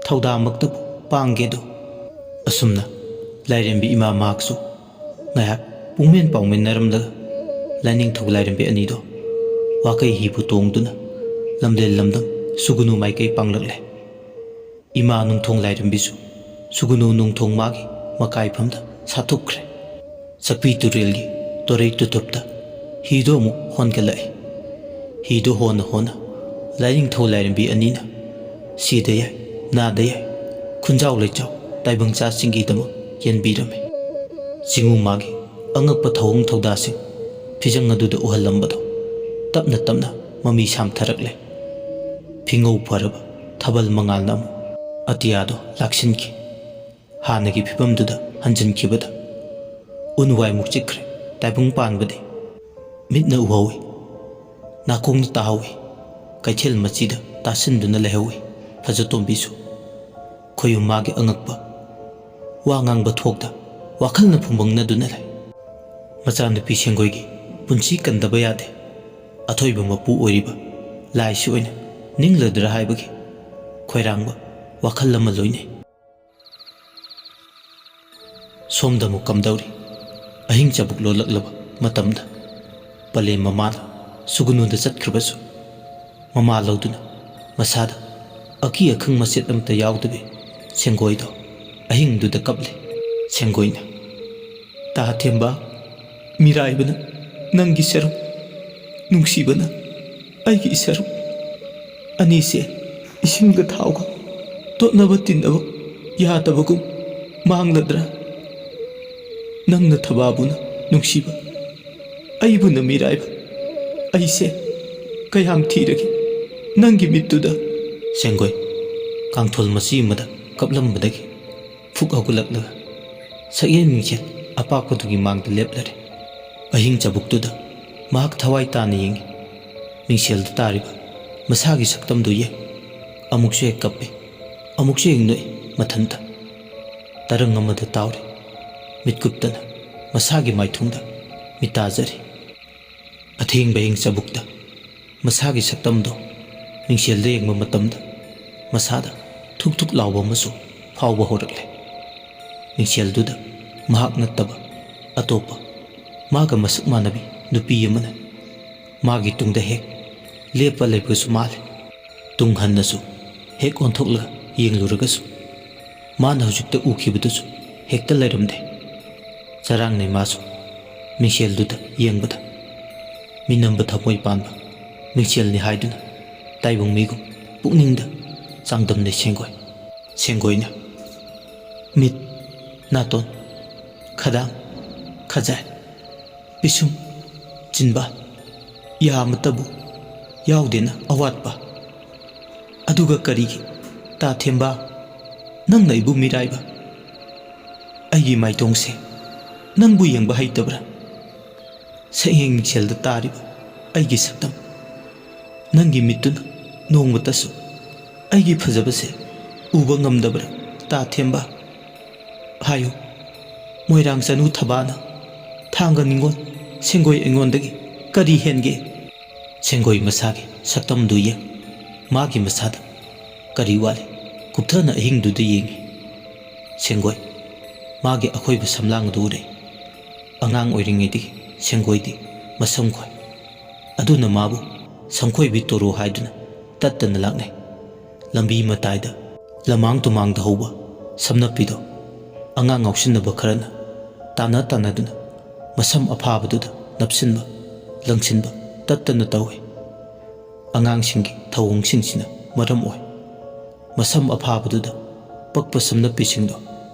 ꯊꯧꯗꯥꯃꯛꯇꯕꯨ ꯄꯥꯡꯒꯦꯗꯣ꯫ ꯑꯁꯨꯝꯅ ꯂꯥꯏꯔꯦꯝꯕꯤ ꯏꯃꯥ ꯃꯍꯥꯛꯁꯨ ꯉꯥꯏꯍꯥꯛ ꯄꯨꯡꯃꯦꯟ ꯄꯥꯎꯃꯦꯟꯅꯔꯝꯂꯒ ꯂꯥꯏꯅꯤꯡꯊꯧ ꯂꯥꯏꯔꯦꯝꯕꯤ ꯑꯅꯤꯗꯣ ꯋꯥꯀꯩ ꯍꯤꯕꯨ ꯇꯣꯡꯗꯨꯅ ꯂꯝꯂꯦꯟ ꯂꯝꯗꯝ ꯁꯨꯒꯨꯅꯨ ꯃꯥꯏꯀꯩ ꯄꯥꯡꯂꯛꯂꯦ꯫ ꯏꯃꯥ ꯅꯨꯡꯊꯣꯡ ꯂꯥꯏꯔꯦꯝꯕꯤꯁꯨ ꯁꯨꯒꯨꯅꯨ ꯅꯨꯡꯊꯣꯡ ꯃꯥꯒꯤ ꯃꯀꯥꯏꯐꯝꯗ ꯁꯥꯠꯊꯣꯛꯈ꯭ꯔꯦ꯫ ꯁꯛꯄꯤ ꯇꯨꯔꯦꯜꯒꯤ ꯇꯣꯔꯩ ꯇꯨꯊꯨꯞꯇ ꯍꯤꯗꯨ ꯑꯃꯨꯛ ꯍꯣꯟꯒꯠꯂꯛꯏ꯫ ꯍꯤꯗꯨ ꯍꯣꯟꯅ ꯍꯣꯟꯅ ꯂꯥꯏꯅꯤꯡꯊꯧ ꯂꯥꯏꯔꯦꯝꯕꯤ ꯑꯅꯤꯅ ꯁꯤꯗ ꯌꯥꯏ, ꯅꯥꯗ ꯌꯥꯏ, ꯈꯨꯟꯖꯥꯎ ꯂꯩꯆꯥꯎ ꯇꯥꯏꯕꯪ ꯆꯥꯁꯤꯡꯒꯤꯗꯃꯛ ꯌꯦꯟꯕꯤꯔꯝꯃꯤ꯫ ꯆꯤꯡꯉꯨ ꯃꯥꯒꯤ ꯑꯉꯛꯄ ꯊꯧꯑꯣꯡ ꯊꯧꯗꯥꯁꯤꯡ ꯐꯤꯖꯪ ꯑꯗꯨꯗ ꯎꯍꯜꯂꯝꯕꯗꯣ ꯇꯞꯅ ꯇꯞꯅ ꯃꯃꯤ ꯁꯥꯝꯊꯔꯛꯂꯦ꯫ ꯐꯤꯉꯧ ꯐꯔꯕ ꯊꯥꯕꯜ ꯃꯉꯥꯜꯅ ꯑꯃꯨꯛ ꯑꯇꯤꯌꯥꯗꯣ ꯂꯥꯛꯁꯤꯟꯈꯤ꯫ ꯍꯥꯟꯅꯒꯤ ꯐꯤꯕꯝꯗꯨꯗ ꯍꯟꯖꯤꯟꯈꯤꯕꯗ ꯎꯟ ꯋꯥꯏꯃꯨꯛ ꯆꯤꯛꯈ꯭ꯔꯦ꯫ ꯇꯥꯏꯕꯪ ꯄꯥꯟꯕꯗꯤ ꯃꯤꯠꯅ ꯎꯍꯧꯏ, ꯅꯥꯀꯣꯡꯅ ꯇꯥꯍꯧꯏ, ꯀꯩꯊꯦꯜ ꯃꯆꯤꯗ ꯇꯥꯁꯤꯟꯗꯨꯅ ꯂꯩꯍꯧꯏ꯫ ꯐꯖꯇꯣꯝꯕꯤꯁꯨ ꯈꯣꯌꯨꯝ ꯃꯥꯒꯤ ꯑꯉꯛꯄ ꯋꯥ ꯉꯥꯡꯕ ꯊꯣꯛꯇ ꯋꯥꯈꯜꯅ ꯐꯨꯝꯕꯪꯅꯗꯨꯅ ꯂꯩ꯫ ꯃꯆꯥꯅꯨꯄꯤ ꯁꯦꯡꯒꯣꯏꯒꯤ ꯄꯨꯟꯁꯤ ꯀꯟꯗꯕ ꯌꯥꯗꯦ꯫ ꯑꯊꯣꯏꯕ ꯃꯄꯨ ꯑꯣꯏꯔꯤꯕ ꯂꯥꯏꯁꯤ ꯑꯣꯏꯅ ꯅꯤꯡꯂꯗ꯭ꯔꯥ ꯍꯥꯏꯕꯒꯤ ꯈꯣꯏꯔꯥꯡꯕ ꯋꯥꯈꯜ ꯑꯃ ꯂꯣꯏꯅꯩ꯫ ꯁꯣꯝꯗ ꯑꯃꯨꯛ ꯀꯝꯗꯧꯔꯤ? ꯑꯍꯤꯡ ꯆꯕꯨꯛ ꯂꯣꯜꯂꯛꯂꯕ ꯃꯇꯝꯗ ꯄꯂꯦꯝ ꯃꯃꯥꯅ ꯁꯨꯒꯨꯅꯨꯗ ꯆꯠꯈ꯭ꯔꯕꯁꯨ, ꯃꯃꯥ ꯂꯧꯗꯨꯅ ꯃꯁꯥꯗ ꯑꯀꯤ ꯑꯈꯪ ꯃꯆꯦꯠ ꯑꯃꯠꯇ ꯌꯥꯎꯗꯕꯤ ꯁꯦꯡꯒꯣꯏꯗꯣ ꯑꯍꯤꯡꯗꯨꯗ ꯀꯞꯂꯤ꯫ ꯁꯦꯡꯒꯣꯏꯅ, "ꯇꯥ ꯊꯦꯝꯕ, ꯃꯤꯔꯥꯏꯕꯅ ꯅꯪꯒꯤ ꯁꯔꯨꯛ, ꯅꯨꯡꯁꯤꯕꯅ ꯑꯩꯒꯤ ꯁꯔꯨꯛ, ꯑꯅꯤꯁꯦ ꯏꯁꯤꯡꯒ ꯊꯥꯎꯒ ꯇꯣꯠꯅꯕ ꯇꯤꯟꯅꯕ ꯌꯥꯗꯕꯒꯨꯝ ꯃꯥꯡꯂꯗ꯭ꯔꯥ? ꯅꯪꯅ ꯊꯕꯥꯕꯨꯅ ꯅꯨꯡꯁꯤꯕ, ꯑꯩꯕꯨꯅ ꯃꯤꯔꯥꯏꯕ, ꯑꯩꯁꯦ ꯀꯌꯥꯝ ꯊꯤꯔꯒꯦ ꯅꯪꯒꯤ ꯃꯤꯠꯇꯨꯗ?" ꯁꯦꯡꯒꯣꯏ ꯀꯥꯡꯊꯣꯜ ꯃꯆꯤ ꯑꯃꯗ ꯀꯞꯂꯝꯕꯗꯒꯤ ꯐꯨꯛ ꯍꯧꯒꯠꯂꯛꯂꯒ ꯁꯛꯌꯦꯡ ꯃꯤꯡꯁꯦꯜ ꯑꯄꯥꯛꯄꯗꯨꯒꯤ ꯃꯥꯡꯗ ꯂꯦꯞꯂꯔꯦ꯫ ꯑꯍꯤꯡ ꯆꯕꯨꯛꯇꯨꯗ ꯃꯍꯥꯛ ꯊꯋꯥꯏ ꯇꯥꯅ ꯌꯦꯡꯏ꯫ ꯃꯤꯡꯁꯦꯜꯗ ꯇꯥꯔꯤꯕ ꯃꯁꯥꯒꯤ ꯁꯛꯇꯝꯗꯨ ꯌꯦꯡ ꯑꯃꯨꯛꯁꯨ ꯍꯦꯛ ꯀꯞꯄꯤ, ꯑꯃꯨꯛꯁꯨ ꯍꯦꯛ ꯅꯣꯛꯏ ꯃꯊꯟꯇ꯫ ꯇꯔꯪ ꯑꯃꯗ ꯇꯥꯎꯔꯤ꯫ ꯃꯤꯠꯀꯨꯞꯇꯅ ꯃꯁꯥꯒꯤ ꯃꯥꯏꯊꯣꯡꯗ ꯃꯤꯠ ꯇꯥꯖꯔꯤ꯫ ꯑꯊꯦꯡꯕ ꯑꯍꯤꯡ ꯆꯕꯨꯛꯇ ꯃꯁꯥꯒꯤ ꯁꯛꯇꯝꯗꯣ ꯃꯤꯡꯁꯦꯜꯗ ꯌꯦꯡꯕ ꯃꯇꯝꯗ ꯃꯁꯥꯗ ꯊꯨꯛ ꯊꯨꯛ ꯂꯥꯎꯕ ꯑꯃꯁꯨ ꯐꯥꯎꯕ ꯍꯧꯔꯛꯂꯦ꯫ ꯃꯤꯡꯁꯦꯜꯗꯨꯗ ꯃꯍꯥꯛ ꯅꯠꯇꯕ ꯑꯇꯣꯞꯄ ꯃꯥꯒ ꯃꯁꯛ ꯃꯥꯟꯅꯕꯤ ꯅꯨꯄꯤ ꯑꯃꯅ ꯃꯥꯒꯤ ꯇꯨꯡꯗ ꯍꯦꯛ ꯂꯦꯞꯄ ꯂꯩꯕꯒꯁꯨ ꯃꯥꯜꯂꯦ꯫ ꯇꯨꯡ ꯍꯟꯅꯁꯨ ꯍꯦꯛ ꯑꯣꯟꯊꯣꯛꯂꯒ ꯌꯦꯡꯂꯨꯔꯒꯁꯨ ꯃꯥꯅ ꯍꯧꯖꯤꯛꯇ ꯎꯈꯤꯕꯗꯨꯁꯨ ꯍꯦꯛꯇ ꯂꯩꯔꯝꯗꯦ꯫ ꯆꯔꯥꯡꯅꯩ ꯃꯥꯁꯨ ꯃꯤꯡꯁꯦꯜꯗꯨꯗ ꯌꯦꯡꯕꯗ꯫ ꯃꯤꯅꯝꯕ ꯊꯃꯣꯏ ꯄꯥꯟꯕ ꯃꯤꯡꯁꯦꯜꯅꯤ ꯍꯥꯏꯗꯨꯅ ꯇꯥꯏꯕꯪ ꯃꯤꯒꯨꯝ ꯄꯨꯛꯅꯤꯡꯗ ꯆꯥꯡꯗꯝꯅꯩ ꯁꯦꯡꯒꯣꯏ꯫ ꯁꯦꯡꯒꯣꯏꯅ ꯃꯤꯠ, ꯅꯥꯇꯣꯟ, ꯈꯗꯥꯡ, ꯈꯖꯥꯏ, ꯄꯤꯁꯨꯝ, ꯆꯤꯟꯕꯥꯜ, ꯌꯥ ꯑꯃꯠꯇꯕꯨ ꯌꯥꯎꯗꯦꯅ ꯑꯋꯥꯠꯄ꯫ ꯑꯗꯨꯒ ꯀꯔꯤꯒꯤ, ꯇꯥ ꯊꯦꯝꯕ, ꯅꯪꯅ ꯑꯩꯕꯨ ꯃꯤꯔꯥꯏꯕ? ꯑꯩꯒꯤ ꯃꯥꯏꯇꯣꯡꯁꯦ ꯅꯪꯕꯨ ꯌꯦꯡꯕ ꯍꯩꯇꯕ꯭ꯔꯥ? ꯁꯛꯌꯦꯡ ꯃꯤꯡꯁꯦꯜꯗ ꯇꯥꯔꯤꯕ ꯑꯩꯒꯤ ꯁꯛꯇꯝ, ꯅꯪꯒꯤ ꯃꯤꯠꯇꯨꯅ ꯅꯣꯡꯃꯇꯁꯨ ꯑꯩꯒꯤ ꯐꯖꯕꯁꯦ ꯎꯕ ꯉꯝꯗꯕ꯭ꯔꯥ, ꯇꯥ ꯊꯦꯝꯕ? ꯍꯥꯏꯌꯨ, ꯃꯣꯏꯔꯥꯡ ꯆꯅꯨ ꯊꯕꯥꯅ ꯊꯥꯡꯒ ꯅꯤꯉꯣꯜ ꯁꯦꯡꯒꯣꯏ ꯑꯩꯉꯣꯟꯗꯒꯤ ꯀꯔꯤ ꯍꯦꯟꯒꯦ? ꯁꯦꯡꯒꯣꯏ ꯃꯁꯥꯒꯤ ꯁꯛꯇꯝꯗꯨ ꯌꯦꯡ, ꯃꯥꯒꯤ ꯃꯁꯥꯗ ꯀꯔꯤ ꯋꯥꯠꯂꯤ? ꯀꯨꯞꯊꯅ ꯑꯍꯤꯡꯗꯨꯗ ꯌꯦꯡꯉꯤ꯫ ꯁꯦꯡꯒꯣꯏ ꯃꯥꯒꯤ ꯑꯈꯣꯏꯕ ꯁꯝꯂꯥꯡ ꯑꯗꯨ ꯎꯔꯦ꯫ ꯑꯉꯥꯡ ꯑꯣꯏꯔꯤꯉꯩꯗꯒꯤ ꯁꯦꯡꯒꯣꯏꯗꯤ ꯃꯁꯝ ꯈꯣꯏ꯫ ꯑꯗꯨꯅ ꯃꯥꯕꯨ ꯁꯝꯈꯣꯏꯕꯤ ꯇꯣꯔꯣ ꯍꯥꯏꯗꯨꯅ ꯇꯠꯇꯅ ꯂꯥꯛꯅꯩ꯫ ꯂꯝꯕꯤ ꯃꯇꯥꯏꯗ ꯂꯃꯥꯡ ꯇꯨꯃꯥꯡꯗ ꯍꯧꯕ ꯁꯝꯅꯞꯄꯤꯗꯣ ꯑꯉꯥꯡ ꯉꯥꯎꯁꯤꯟꯅꯕ ꯈꯔꯅ ꯇꯥꯟꯅ ꯇꯥꯟꯅꯗꯨꯅ ꯃꯁꯝ ꯑꯐꯥꯕꯗꯨꯗ ꯅꯞꯁꯤꯟꯕ, ꯂꯪꯁꯤꯟꯕ ꯇꯠꯇꯅ ꯇꯧꯏ꯫ ꯑꯉꯥꯡꯁꯤꯡꯒꯤ ꯊꯧꯑꯣꯡꯁꯤꯡꯁꯤꯅ ꯃꯔꯝ ꯑꯣꯏ ꯃꯁꯝ ꯑꯐꯥꯕꯗꯨꯗ ꯄꯛꯄ ꯁꯝꯅꯞꯄꯤꯁꯤꯡꯗꯣ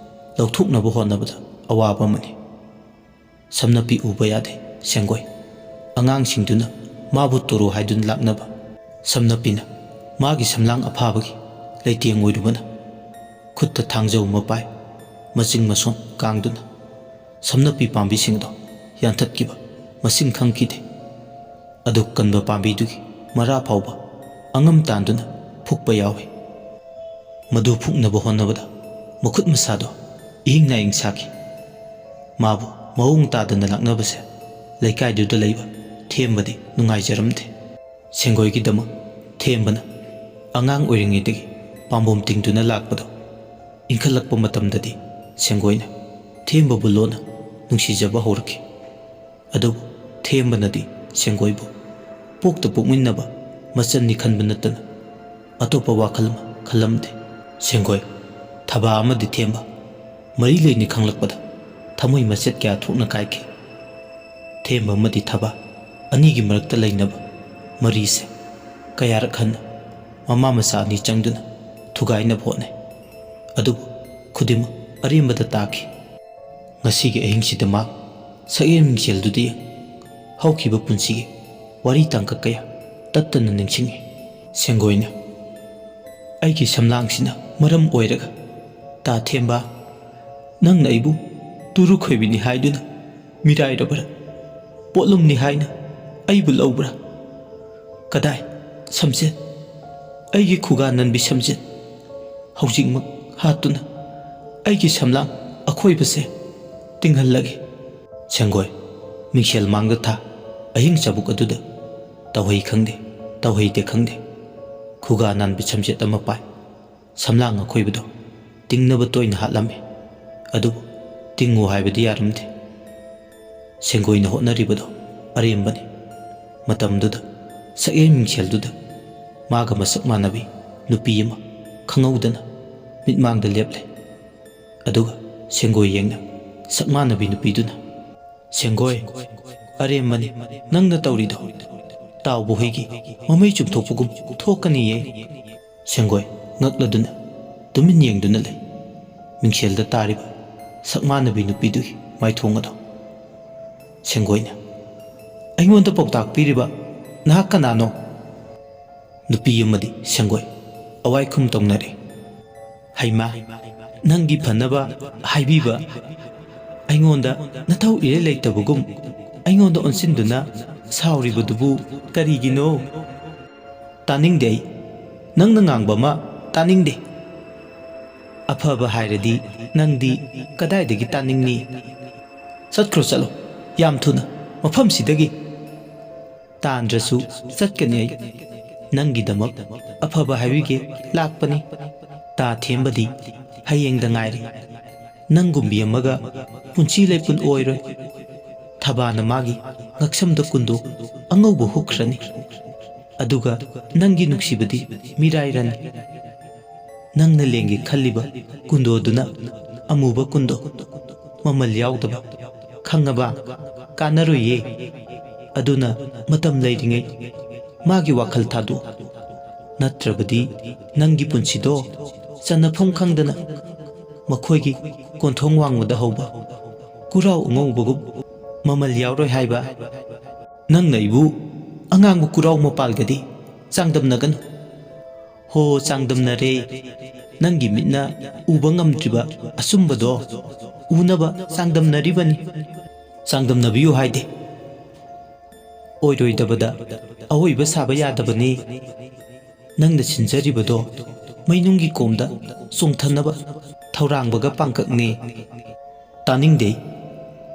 ꯂꯧꯊꯣꯛꯅꯕ ꯍꯣꯠꯅꯕꯗ ꯑꯋꯥꯕ ꯑꯃꯅꯤ꯫ ꯁꯝꯅꯞꯄꯤ ꯎꯕ ꯌꯥꯗꯦ ꯁꯦꯡꯒꯣꯏ꯫ ꯑꯉꯥꯡꯁꯤꯡꯗꯨꯅ ꯃꯥꯕꯨ ꯇꯣꯔꯣ ꯍꯥꯏꯗꯨꯅ ꯂꯥꯛꯅꯕ꯫ ꯁꯝꯅꯞꯄꯤꯅ ꯃꯥꯒꯤ ꯁꯝꯂꯥꯡ ꯑꯐꯥꯕꯒꯤ ꯂꯩꯇꯦꯡ ꯑꯣꯏꯔꯨꯕꯅ ꯈꯨꯠꯇ ꯊꯥꯡꯖꯧ ꯑꯃ ꯄꯥꯏ, ꯃꯆꯤꯡ ꯃꯁꯣꯝ ꯀꯥꯡꯗꯨꯅ ꯁꯝꯅꯞꯄꯤ ꯄꯥꯝꯕꯤꯁꯤꯡꯗꯣ ꯌꯥꯟꯊꯠꯈꯤꯕ ꯃꯁꯤꯡ ꯈꯪꯈꯤꯗꯦ꯫ ꯑꯗꯨꯛ ꯀꯟꯕ ꯄꯥꯝꯕꯤꯗꯨꯒꯤ ꯃꯔꯥ ꯐꯥꯎꯕ ꯑꯉꯝ ꯇꯥꯟꯗꯨꯅ ꯐꯨꯛꯄ ꯌꯥꯎꯏ꯫ ꯃꯗꯨ ꯐꯨꯛꯅꯕ ꯍꯣꯠꯅꯕꯗ ꯃꯈꯨꯠ ꯃꯁꯥꯗꯣ ꯏꯍꯤꯡ ꯅꯥꯍꯤꯡ ꯁꯥꯈꯤ꯫ ꯃꯥꯕꯨ ꯃꯑꯣꯡ ꯇꯥꯗꯅ ꯂꯥꯛꯅꯕꯁꯦ ꯂꯩꯀꯥꯏꯗꯨꯗ ꯂꯩꯕ ꯊꯦꯝꯕꯗꯤ ꯅꯨꯡꯉꯥꯏꯖꯔꯝꯗꯦ꯫ ꯁꯦꯡꯒꯣꯏꯒꯤꯗꯃꯛ ꯊꯦꯝꯕꯅ ꯑꯉꯥꯡ ꯑꯣꯏꯔꯤꯉꯩꯗꯒꯤ ꯄꯥꯝꯕꯣꯝ ꯇꯤꯡꯗꯨꯅ ꯂꯥꯛꯄꯗꯣ ꯏꯟꯈꯠꯂꯛꯄ ꯃꯇꯝꯗꯗꯤ ꯁꯦꯡꯒꯣꯏꯅ ꯊꯦꯝꯕꯕꯨ ꯂꯣꯟꯅ ꯅꯨꯡꯁꯤꯖꯕ ꯍꯧꯔꯛꯈꯤ꯫ ꯑꯗꯨꯕꯨ ꯊꯦꯝꯕꯅꯗꯤ ꯁꯦꯡꯒꯣꯏꯕꯨ ꯄꯣꯛꯇ ꯄꯣꯛꯃꯤꯟꯅꯕ ꯃꯆꯟꯅꯤ ꯈꯟꯕ ꯅꯠꯇꯅ ꯑꯇꯣꯞꯄ ꯋꯥꯈꯜ ꯑꯃ ꯈꯜꯂꯝꯗꯦ꯫ ꯁꯦꯡꯒꯣꯏ, ꯊꯕꯥ ꯑꯃꯗꯤ ꯊꯦꯝꯕ ꯃꯔꯤ ꯂꯩꯅꯤ ꯈꯪꯂꯛꯄꯗ ꯊꯃꯣꯏ ꯃꯆꯦꯠ ꯀꯌꯥ ꯊꯣꯛꯅ ꯀꯥꯏꯈꯤ꯫ ꯊꯦꯝꯕ ꯑꯃꯗꯤ ꯊꯕꯥ ꯑꯅꯤꯒꯤ ꯃꯔꯛꯇ ꯂꯩꯅꯕ ꯃꯔꯤꯁꯦ ꯀꯌꯥꯔꯛ ꯍꯟꯅ ꯃꯃꯥ ꯃꯆꯥ ꯑꯅꯤ ꯆꯪꯗꯨꯅ ꯊꯨꯒꯥꯏꯅꯕ ꯍꯣꯠꯅꯩ꯫ ꯑꯗꯨꯕꯨ ꯈꯨꯗꯤꯡꯃꯛ ꯑꯔꯦꯝꯕꯗ ꯇꯥꯈꯤ꯫ ꯉꯁꯤꯒꯤ ꯑꯍꯤꯡꯁꯤꯗ ꯃꯥ ꯁꯛꯍꯦꯟ ꯃꯤꯡꯁꯦꯜꯗꯨꯗ ꯌꯦꯡ ꯍꯧꯈꯤꯕ ꯄꯨꯟꯁꯤꯒꯤ ꯋꯥꯔꯤ ꯇꯥꯡꯀꯛ ꯀꯌꯥ ꯇꯠꯇꯅ ꯅꯤꯡꯁꯤꯡꯉꯤ꯫ ꯁꯦꯡꯒꯣꯏꯅ, "ꯑꯩꯒꯤ ꯁꯝꯂꯥꯡꯁꯤꯅ ꯃꯔꯝ ꯑꯣꯏꯔꯒ ꯇꯥ ꯊꯦꯝꯕ, ꯅꯪꯅ ꯑꯩꯕꯨ ꯇꯨꯔꯨ ꯈꯣꯏꯕꯤꯅꯤ ꯍꯥꯏꯗꯨꯅ ꯃꯤꯔꯥꯏꯔꯕ꯭ꯔꯥ? ꯄꯣꯠꯂꯨꯝꯅꯤ ꯍꯥꯏꯅ ꯑꯩꯕꯨ ꯂꯧꯕ꯭ꯔꯥ? ꯀꯗꯥꯏ ꯁꯝꯖꯦꯠ, ꯑꯩꯒꯤ ꯈꯨꯒꯥ ꯅꯟꯕꯤ ꯁꯝꯖꯦꯠ? ꯍꯧꯖꯤꯛꯃꯛ ꯍꯥꯠꯇꯨꯅ ꯑꯩꯒꯤ ꯁꯝꯂꯥꯡ ꯑꯈꯣꯏꯕꯁꯦ ꯇꯤꯡꯍꯜꯂꯒꯦ꯫" ꯁꯦꯡꯒꯣꯏ, ꯃꯤꯡꯁꯦꯜ ꯃꯥꯡꯗ ꯊꯥ ꯑꯍꯤꯡ ꯆꯕꯨꯛ ꯑꯗꯨꯗ ꯇꯧꯍꯩ ꯈꯪꯗꯦ, ꯇꯧꯍꯩꯗꯦ ꯈꯪꯗꯦ, ꯈꯨꯒꯥ ꯅꯥꯟꯕꯤ ꯁꯝꯖꯦꯠ ꯑꯃ ꯄꯥꯏ꯫ ꯁꯝꯂꯥꯡ ꯑꯈꯣꯏꯕꯗꯣ ꯇꯤꯡꯅꯕ ꯇꯣꯏꯅ ꯍꯥꯠꯂꯝꯃꯤ꯫ ꯑꯗꯨꯕꯨ ꯇꯤꯡꯉꯨ ꯍꯥꯏꯕꯗꯤ ꯌꯥꯔꯝꯗꯦ꯫ ꯁꯦꯡꯒꯣꯏꯅ ꯍꯣꯠꯅꯔꯤꯕꯗꯣ ꯑꯔꯦꯝꯕꯅꯤ꯫ ꯃꯇꯝꯗꯨꯗ ꯁꯛꯍꯦꯟ ꯃꯤꯡꯁꯦꯜꯗꯨꯗ ꯃꯥꯒ ꯃꯁꯛ ꯃꯥꯟꯅꯕꯤ ꯅꯨꯄꯤ ꯑꯃ ꯈꯪꯍꯧꯗꯅ ꯃꯤꯠꯃꯥꯡꯗ ꯂꯦꯞꯂꯦ꯫ ꯑꯗꯨꯒ ꯁꯦꯡꯒꯣꯏ ꯌꯦꯡꯅ ꯁꯛꯃꯥꯟꯅꯕꯤ ꯅꯨꯄꯤꯗꯨꯅ, "ꯁꯦꯡꯒꯣꯏ, ꯑꯔꯦꯝꯕꯅꯤ ꯅꯪꯅ ꯇꯧꯔꯤꯗꯣ꯫ ꯇꯥꯎꯕ ꯍꯨꯏꯒꯤ ꯃꯃꯩ ꯆꯨꯝꯊꯣꯛꯄꯒꯨꯝ ꯊꯣꯛꯀꯅꯤꯌꯦ꯫" ꯁꯦꯡꯒꯣꯏ ꯉꯛꯂꯗꯨꯅ ꯇꯨꯃꯤꯟ ꯌꯦꯡꯗꯨꯅ ꯂꯩ꯫ ꯃꯤꯡꯁꯦꯜꯗ ꯇꯥꯔꯤꯕ ꯁꯛꯃꯥꯟꯅꯕꯤ ꯅꯨꯄꯤꯗꯨꯒꯤ ꯃꯥꯏꯊꯣꯡ ꯑꯗꯣ꯫ ꯁꯦꯡꯒꯣꯏꯅ, "ꯑꯩꯉꯣꯟꯗ ꯄꯥꯎꯇꯥꯛ ꯄꯤꯔꯤꯕ ꯅꯍꯥꯛ ꯀꯅꯥꯅꯣ?" ꯅꯨꯄꯤ ꯑꯃꯗꯤ ꯁꯦꯡꯒꯣꯏ ꯑꯋꯥꯏꯈꯨꯝ ꯇꯧꯅꯔꯦ꯫ "ꯍꯩꯃꯥ, ꯅꯪꯒꯤ ꯐꯅꯕ ꯍꯥꯏꯕꯤꯕ꯫ ꯑꯩꯉꯣꯟꯗ ꯅꯊꯧ ꯏꯔꯩ ꯂꯩꯇꯕꯒꯨꯝ ꯑꯩꯉꯣꯟꯗ ꯑꯣꯟꯁꯤꯟꯗꯨꯅ ꯁꯥꯎꯔꯤꯕꯗꯨꯕꯨ ꯀꯔꯤꯒꯤꯅꯣ?" "ꯇꯥꯅꯤꯡꯗꯦ ꯑꯩ꯫ ꯅꯪꯅ ꯉꯥꯡꯕ ꯑꯃ ꯇꯥꯅꯤꯡꯗꯦ꯫ ꯑꯐꯕ ꯍꯥꯏꯔꯗꯤ ꯅꯪꯗꯤ ꯀꯗꯥꯏꯗꯒꯤ ꯇꯥꯅꯤꯡꯅꯤ? ꯆꯠꯈ꯭ꯔꯣ, ꯆꯠꯂꯣ, ꯌꯥꯝ ꯊꯨꯅ ꯃꯐꯝꯁꯤꯗꯒꯤ꯫ ꯇꯥꯟꯗ꯭ꯔꯁꯨ ꯆꯠꯀꯅꯤ ꯑꯩ꯫ ꯅꯪꯒꯤꯗꯃꯛ ꯑꯐꯕ ꯍꯥꯏꯕꯤꯒꯦ ꯂꯥꯛꯄꯅꯤ꯫ ꯇꯥ ꯊꯦꯝꯕꯗꯤ ꯍꯌꯦꯡꯗ ꯉꯥꯏꯔꯦ꯫ ꯅꯪꯒꯨꯝꯕꯤ ꯑꯃꯒ ꯄꯨꯟꯁꯤ ꯂꯩꯄꯨꯟ ꯑꯣꯏꯔꯣꯏ꯫ ꯊꯕꯥꯅ ꯃꯥꯒꯤ ꯉꯛꯁꯝꯗ ꯀꯨꯟꯗꯣ ꯑꯉꯧꯕ ꯍꯨꯛꯈ꯭ꯔꯅꯤ꯫ ꯑꯗꯨꯒ ꯅꯪꯒꯤ ꯅꯨꯡꯁꯤꯕꯗꯤ ꯃꯤꯔꯥꯏꯔꯅꯤ꯫ ꯅꯪꯅ ꯂꯦꯡꯒꯦ ꯈꯜꯂꯤꯕ ꯀꯨꯟꯗꯣꯗꯨꯅ ꯑꯃꯨꯕ ꯀꯨꯟꯗꯣ, ꯃꯃꯜ ꯌꯥꯎꯗꯕ꯫ ꯈꯪꯉꯕ? ꯀꯥꯟꯅꯔꯣꯏꯌꯦ꯫ ꯑꯗꯨꯅ ꯃꯇꯝ ꯂꯩꯔꯤꯉꯩ ꯃꯥꯒꯤ ꯋꯥꯈꯜ ꯊꯥꯗꯣꯛ꯫ ꯅꯠꯇ꯭ꯔꯕꯗꯤ ꯅꯪꯒꯤ ꯄꯨꯟꯁꯤꯗꯣ ꯆꯟꯅꯐꯝ ꯈꯪꯗꯅ ꯃꯈꯣꯏꯒꯤ ꯀꯣꯟꯊꯣꯡ ꯋꯥꯡꯃꯗ ꯍꯧꯕ ꯀꯨꯔꯥꯎ ꯑꯉꯧꯕꯒꯨꯝ ꯃꯃꯜ ꯌꯥꯎꯔꯣꯏ ꯍꯥꯏꯕ꯫ ꯅꯪꯅ ꯑꯩꯕꯨ ꯑꯉꯥꯡꯕ ꯀꯨꯔꯥꯎ ꯃꯄꯥꯜꯒꯗꯤ ꯆꯥꯡꯗꯝꯅꯒꯅꯨ꯫ ꯍꯣ, ꯆꯥꯡꯗꯝꯅꯔꯦ꯫ ꯅꯪꯒꯤ ꯃꯤꯠꯅ ꯎꯕ ꯉꯝꯗ꯭ꯔꯤꯕ ꯑꯆꯨꯝꯕꯗꯣ ꯎꯅꯕ ꯆꯥꯡꯗꯝꯅꯔꯤꯕꯅꯤ꯫ ꯆꯥꯡꯗꯝꯅꯕꯤꯌꯨ ꯍꯥꯏꯗꯦ꯫ ꯑꯣꯏꯔꯣꯏꯗꯕꯗ ꯑꯑꯣꯏꯕ ꯁꯥꯕ ꯌꯥꯗꯕꯅꯤ꯫ ꯅꯪꯅ ꯁꯤꯟꯖꯔꯤꯕꯗꯣ ꯃꯩꯅꯨꯡꯒꯤ ꯀꯣꯝꯗ ꯆꯣꯡꯊꯅꯕ ꯊꯧꯔꯥꯡꯕꯒ ꯄꯥꯡꯀꯛꯅꯦ꯫ ꯇꯥꯅꯤꯡꯗꯦ꯫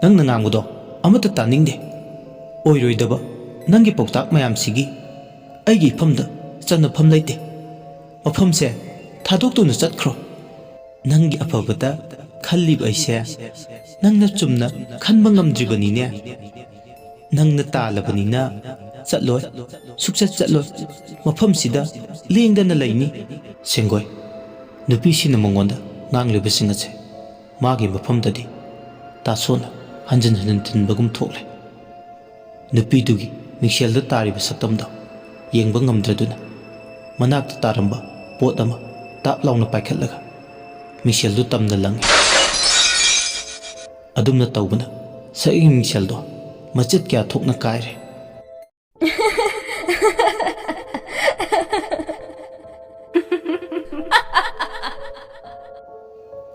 ꯅꯪꯅ ꯉꯥꯡꯕꯗꯣ ꯑꯃꯠꯇ ꯇꯥꯅꯤꯡꯗꯦ꯫ ꯑꯣꯏꯔꯣꯏꯗꯕ ꯅꯪꯒꯤ ꯄꯥꯎꯇꯥꯛ ꯃꯌꯥꯝꯁꯤꯒꯤ ꯑꯩꯒꯤ ꯏꯐꯝꯗ ꯆꯟꯅꯐꯝ ꯂꯩꯇꯦ꯫ ꯃꯐꯝꯁꯦ ꯊꯥꯗꯣꯛꯇꯨꯅ ꯆꯠꯈ꯭ꯔꯣ꯫ ꯅꯪꯒꯤ ꯑꯐꯕꯇ ꯈꯜꯂꯤꯕ ꯑꯩꯁꯦ ꯅꯪꯅ ꯆꯨꯝꯅ ꯈꯟꯕ ꯉꯝꯗ꯭ꯔꯤꯕꯅꯤꯅꯦ꯫ ꯅꯪꯅ ꯇꯥꯜꯂꯕꯅꯤꯅ ꯆꯠꯂꯣꯏ, ꯁꯨꯛꯆꯠ ꯆꯠꯂꯣꯏ꯫ ꯃꯐꯝꯁꯤꯗ ꯂꯦꯡꯗꯅ ꯂꯩꯅꯤ꯫ ꯁꯦꯡꯒꯣꯏ, ꯅꯨꯄꯤꯁꯤꯡꯅ ꯃꯉꯣꯟꯗ ꯉꯥꯡꯂꯤꯕꯁꯤꯡ ꯑꯁꯦ ꯃꯥꯒꯤ ꯃꯐꯝꯗꯗꯤ ꯇꯥꯁꯣꯅ ꯍꯟꯖꯤꯟ ꯍꯟꯖꯤꯟ ꯊꯤꯟꯕꯒꯨꯝ ꯊꯣꯛꯂꯦ꯫ ꯅꯨꯄꯤꯗꯨꯒꯤ ꯃꯤꯡꯁꯦꯜꯗ ꯇꯥꯔꯤꯕ ꯁꯛꯇꯝꯗꯣ ꯌꯦꯡꯕ ꯉꯝꯗ꯭ꯔꯗꯨꯅ ꯃꯅꯥꯛꯇ ꯇꯥꯔꯝꯕ ꯄꯣꯠ ꯑꯃ ꯇꯥꯞ ꯂꯥꯎꯅ ꯄꯥꯏꯈꯠꯂꯒ ꯃꯤꯡꯁꯦꯜꯗꯨ ꯇꯝꯅ ꯂꯪꯉꯤ꯫ ꯑꯗꯨꯝꯅ ꯇꯧꯕꯅ ꯁꯛꯌꯦꯡ ꯃꯤꯡꯁꯦꯜꯗꯣ ꯃꯆꯦꯠ ꯀꯌꯥ ꯊꯣꯛꯅ ꯀꯥꯏꯔꯦ꯫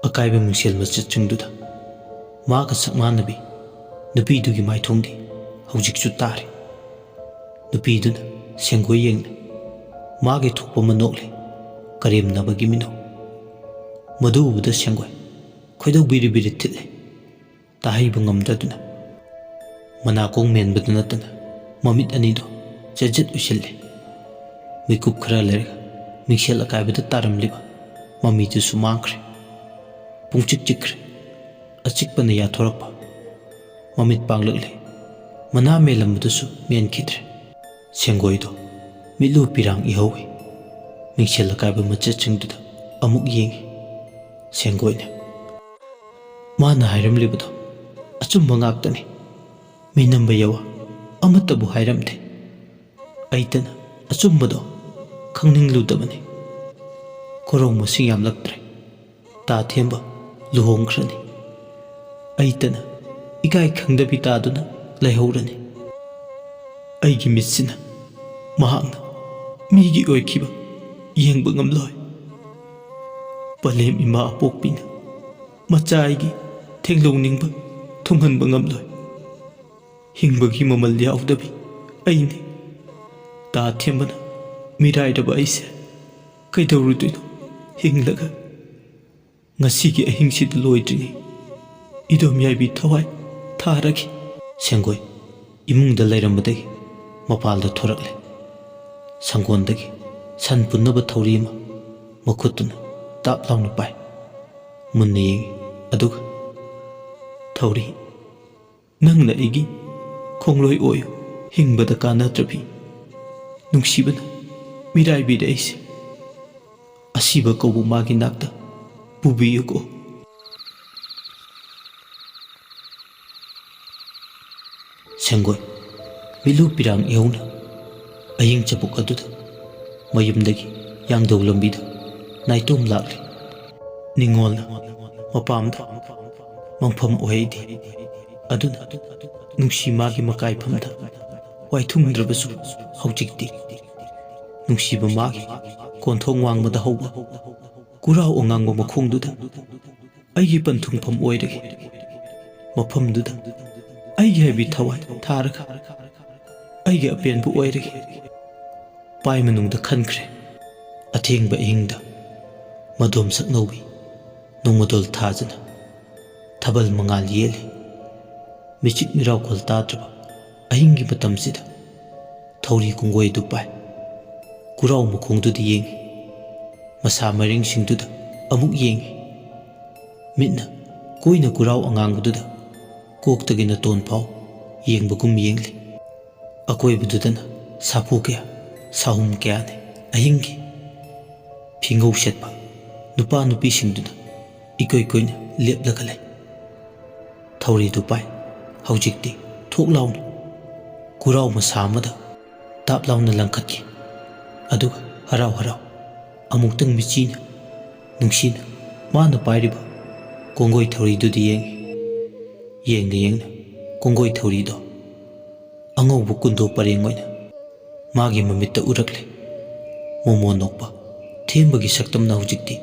ꯑꯀꯥꯏꯕ ꯃꯤꯡꯁꯦꯜ ꯃꯆꯦꯠꯁꯤꯡꯗꯨꯗ ꯃꯥꯒ ꯁꯛ ꯃꯥꯟꯅꯕꯤ ꯅꯨꯄꯤꯗꯨꯒꯤ ꯃꯥꯏꯊꯣꯡꯗꯤ ꯍꯧꯖꯤꯛꯁꯨ ꯇꯥꯔꯤ꯫ ꯅꯨꯄꯤꯗꯨꯅ ꯁꯦꯡꯒꯣꯏ ꯌꯦꯡꯂꯦ꯫ ꯃꯥꯒꯤ ꯊꯣꯛꯄ ꯑꯃ ꯅꯣꯛꯂꯦ, ꯀꯔꯦꯝꯅꯕꯒꯤ ꯃꯤꯅꯣꯛ꯫ ꯃꯗꯨ ꯎꯕꯗ ꯁꯦꯡꯒꯣꯏ ꯈꯣꯏꯗꯧ ꯕꯤꯔꯤ ꯕꯤꯔꯤ ꯊꯤꯠꯂꯦ꯫ ꯇꯥꯍꯩꯕ ꯉꯝꯗ꯭ꯔꯗꯨꯅ ꯃꯅꯥꯀꯣꯡ ꯃꯦꯟꯕꯗ ꯅꯠꯇꯅ ꯃꯃꯤꯠ ꯑꯅꯤꯗꯣ ꯆꯦꯖꯦꯠ ꯎꯏꯁꯤꯜꯂꯦ꯫ ꯃꯤꯀꯨꯞ ꯈꯔ ꯂꯩꯔꯒ ꯃꯤꯡꯁꯦꯜ ꯑꯀꯥꯏꯕꯗ ꯇꯥꯔꯝꯂꯤꯕ ꯃꯃꯤꯗꯨꯁꯨ ꯃꯥꯡꯈ꯭ꯔꯦ꯫ ꯄꯨꯡꯆꯤꯛ ꯆꯤꯛꯈ꯭ꯔꯦ꯫ ꯑꯆꯤꯛꯄꯅ ꯌꯥꯊꯣꯔꯛꯄ꯫ ꯃꯃꯤꯠ ꯄꯥꯡꯂꯛꯂꯦ꯫ ꯃꯅꯥ ꯃꯦꯜꯂꯝꯕꯗꯨꯁꯨ ꯃꯦꯟꯈꯤꯗ꯭ꯔꯦ꯫ ꯁꯦꯡꯒꯣꯏꯗꯣ ꯃꯤꯠꯂꯨ ꯄꯤꯔꯥꯡ ꯏꯍꯧꯏ꯫ ꯃꯤꯡꯁꯦꯜ ꯑꯀꯥꯏꯕ ꯃꯆꯦꯠꯁꯤꯡꯗꯨꯗ ꯑꯃꯨꯛ ꯌꯦꯡꯉꯤ꯫ ꯁꯦꯡꯒꯣꯏꯅ, "ꯃꯥꯅ ꯍꯥꯏꯔꯝꯂꯤꯕꯗꯣ ꯑꯆꯨꯝꯕ ꯉꯥꯛꯇꯅꯤ꯫ ꯃꯤꯅꯝꯕ ꯌꯥꯋꯥ ꯑꯃꯠꯇꯕꯨ ꯍꯥꯏꯔꯝꯗꯦ꯫ ꯑꯩꯇꯅ ꯑꯆꯨꯝꯕꯗꯣ ꯈꯪꯅꯤꯡꯂꯨꯗꯕꯅꯤ꯫ ꯀꯣꯔꯧ ꯃꯁꯤꯡ ꯌꯥꯝꯂꯛꯇ꯭ꯔꯦ꯫ ꯇꯥ ꯊꯦꯝꯕ ꯂꯨꯍꯣꯡꯈ꯭ꯔꯅꯤ꯫ ꯑꯩꯇꯅ ꯏꯀꯥꯏ ꯈꯪꯗꯕꯤ ꯇꯥꯗꯨꯅ ꯂꯩꯍꯧꯔꯅꯤ꯫ ꯑꯩꯒꯤ ꯃꯤꯠꯁꯤꯅ ꯃꯍꯥꯛꯅ ꯃꯤꯒꯤ ꯑꯣꯏꯈꯤꯕ ꯌꯦꯡꯕ ꯉꯝꯂꯣꯏ꯫ ꯄꯂꯦꯝ ꯏꯃꯥ ꯑꯄꯣꯛꯄꯤꯅ ꯃꯆꯥ ꯑꯩꯒꯤ ꯊꯦꯡꯂꯧꯅꯤꯡꯕ ꯊꯨꯡꯍꯟꯕ ꯉꯝꯂꯣꯏ꯫ ꯍꯤꯡꯕꯒꯤ ꯃꯃꯜ ꯌꯥꯎꯗꯕꯤ ꯑꯩꯅꯤ꯫ ꯇꯥ ꯊꯦꯝꯕꯅ ꯃꯤꯔꯥꯏꯔꯕ ꯑꯩꯁꯦ ꯀꯩꯗꯧꯔꯨꯗꯣꯏꯅꯣ ꯍꯤꯡꯂꯒ? ꯉꯁꯤꯒꯤ ꯑꯍꯤꯡꯁꯤꯗ ꯂꯣꯏꯗ꯭ꯔꯤꯉꯩ ꯏꯗꯣꯝ ꯌꯥꯏꯕꯤ ꯊꯋꯥꯏ ꯊꯥꯔꯒꯦ꯫" ꯁꯦꯡꯒꯣꯏ ꯏꯃꯨꯡꯗ ꯂꯩꯔꯝꯕꯗꯒꯤ ꯃꯄꯥꯜꯗ ꯊꯣꯔꯛꯂꯦ꯫ ꯁꯪꯒꯣꯟꯗꯒꯤ ꯁꯟ ꯄꯨꯟꯅꯕ ꯊꯧꯔꯤ ꯑꯃ ꯃꯈꯨꯠꯇꯨꯅ ꯇꯥꯞ ꯂꯥꯎꯅ ꯄꯥꯏ꯫ ꯃꯨꯟꯅ ꯌꯦꯡꯉꯤ꯫ ꯑꯗꯨꯒ, "ꯊꯧꯔꯤ, ꯅꯪꯅ ꯑꯩꯒꯤ ꯈꯣꯡꯂꯣꯏ ꯑꯣꯏꯌꯨ꯫ ꯍꯤꯡꯕꯗ ꯀꯥꯟꯅꯗ꯭ꯔꯕꯤ ꯅꯨꯡꯁꯤꯕꯅ ꯃꯤꯔꯥꯏꯕꯤꯔꯦ ꯑꯩꯁꯦ꯫ ꯑꯁꯤꯕ ꯀꯧꯕ ꯃꯥꯒꯤ ꯅꯥꯛꯇ ꯄꯨꯕꯤꯌꯨꯀꯣ꯫" ꯁꯦꯡꯒꯣꯏ ꯃꯤꯠꯂꯨ ꯄꯤꯔꯥꯡ ꯏꯍꯧꯅ ꯑꯍꯤꯡ ꯆꯕꯨꯛ ꯑꯗꯨꯗ ꯃꯌꯨꯝꯗꯒꯤ ꯌꯥꯡꯗꯧ ꯂꯝꯕꯤꯗ ꯅꯥꯏꯇꯣꯝ ꯂꯥꯛꯂꯤ꯫ ꯅꯤꯡꯉꯣꯜꯅ ꯃꯄꯥꯝꯗ ꯃꯪꯐꯝ ꯑꯣꯏꯍꯩꯗꯦ꯫ ꯑꯗꯨꯅ ꯅꯨꯡꯁꯤ ꯃꯥꯒꯤ ꯃꯀꯥꯏꯐꯝꯗ ꯋꯥꯏꯊꯨꯡꯗ꯭ꯔꯕꯁꯨ ꯍꯧꯖꯤꯛꯇꯤ ꯅꯨꯡꯁꯤꯕ ꯃꯥꯒꯤ ꯀꯣꯟꯊꯣꯡ ꯋꯥꯡꯃꯗ ꯍꯧꯕ ꯀꯨꯔꯥꯎ ꯑꯉꯥꯡꯕ ꯃꯈꯣꯡꯗꯨꯗ ꯑꯩꯒꯤ ꯄꯟꯊꯨꯡꯐꯝ ꯑꯣꯏꯔꯒꯦ꯫ ꯃꯐꯝꯗꯨꯗ ꯑꯩꯒꯤ ꯍꯥꯏꯕꯤ ꯊꯋꯥꯏ ꯊꯥꯔꯒ ꯑꯩꯒꯤ ꯑꯄꯦꯟꯕ ꯑꯣꯏꯔꯒꯦ꯫ ꯄꯥꯏ ꯃꯅꯨꯡꯗ ꯈꯟꯈ꯭ꯔꯦ꯫ ꯑꯊꯦꯡꯕ ꯑꯍꯤꯡꯗ ꯃꯗꯣꯝ ꯁꯛꯅꯧꯕꯤ ꯅꯣꯡꯃꯗꯣꯜ ꯊꯥꯖꯅ ꯊꯥꯕꯜ ꯃꯉꯥꯜ ꯌꯦꯜꯂꯤ꯫ ꯃꯤꯆꯤꯛ ꯃꯤꯔꯥꯎꯈꯣꯜ ꯇꯥꯗ꯭ꯔꯕ ꯑꯍꯤꯡꯒꯤ ꯃꯇꯝꯁꯤꯗ ꯊꯧꯔꯤ ꯀꯨꯡꯒꯣꯏ ꯑꯗꯨ ꯄꯥꯏ꯫ ꯀꯨꯔꯥꯎ ꯃꯈꯣꯡꯗꯨꯗ ꯌꯦꯡꯉꯤ꯫ ꯃꯁꯥ ꯃꯔꯦꯡꯁꯤꯡꯗꯨꯗ ꯑꯃꯨꯛ ꯌꯦꯡꯉꯤ꯫ ꯃꯤꯠꯅ ꯀꯣꯏꯅ ꯀꯨꯔꯥꯎ ꯑꯉꯥꯡꯕꯗꯨꯗ ꯀꯣꯛꯇꯒꯤ ꯅꯇꯣꯟ ꯐꯥꯎ ꯌꯦꯡꯕꯒꯨꯝ ꯌꯦꯡꯂꯤ꯫ ꯑꯀꯣꯏꯕꯗꯨꯗꯅ ꯁꯥꯐꯨ ꯀꯌꯥ, ꯁꯥꯍꯨꯝ ꯀꯌꯥꯅꯤ꯫ ꯑꯍꯤꯡꯒꯤ ꯐꯤꯉꯧ ꯁꯦꯠꯄ ꯅꯨꯄꯥ ꯅꯨꯄꯤꯁꯤꯡꯗꯨꯅ ꯏꯀꯨꯏ ꯀꯨꯏꯅ ꯂꯦꯞꯂꯒ ꯂꯩ꯫ ꯊꯧꯔꯤꯗꯨ ꯄꯥꯏ꯫ ꯍꯧꯖꯤꯛꯇꯤ ꯊꯣꯛ ꯂꯥꯎꯅ ꯀꯨꯔꯥꯎ ꯃꯁꯥ ꯑꯃꯗ ꯇꯥꯞ ꯂꯥꯎꯅ ꯂꯪꯈꯠꯈꯤ꯫ ꯑꯗꯨꯒ ꯍꯔꯥꯎ ꯍꯔꯥꯎ ꯑꯃꯨꯛꯇꯪ ꯃꯤꯆꯤꯅ ꯅꯨꯡꯁꯤꯅ ꯃꯥꯅ ꯄꯥꯏꯔꯤꯕ ꯀꯣꯡꯒꯣꯏ ꯊꯧꯔꯤꯗꯨꯗ ꯌꯦꯡꯉꯤ꯫ ꯌꯦꯡꯅ ꯌꯦꯡꯅ ꯀꯣꯡꯒꯣꯏ ꯊꯧꯔꯤꯗꯣ ꯑꯉꯧꯕ ꯀꯨꯟꯗꯣ ꯄꯔꯦꯡ ꯑꯣꯏꯅ ꯃꯥꯒꯤ ꯃꯃꯤꯠꯇ ꯎꯔꯛꯂꯦ꯫ ꯃꯣꯃꯣꯟ ꯅꯣꯛꯄ ꯊꯦꯝꯕꯒꯤ ꯁꯛꯇꯝꯅ ꯍꯧꯖꯤꯛꯇꯤ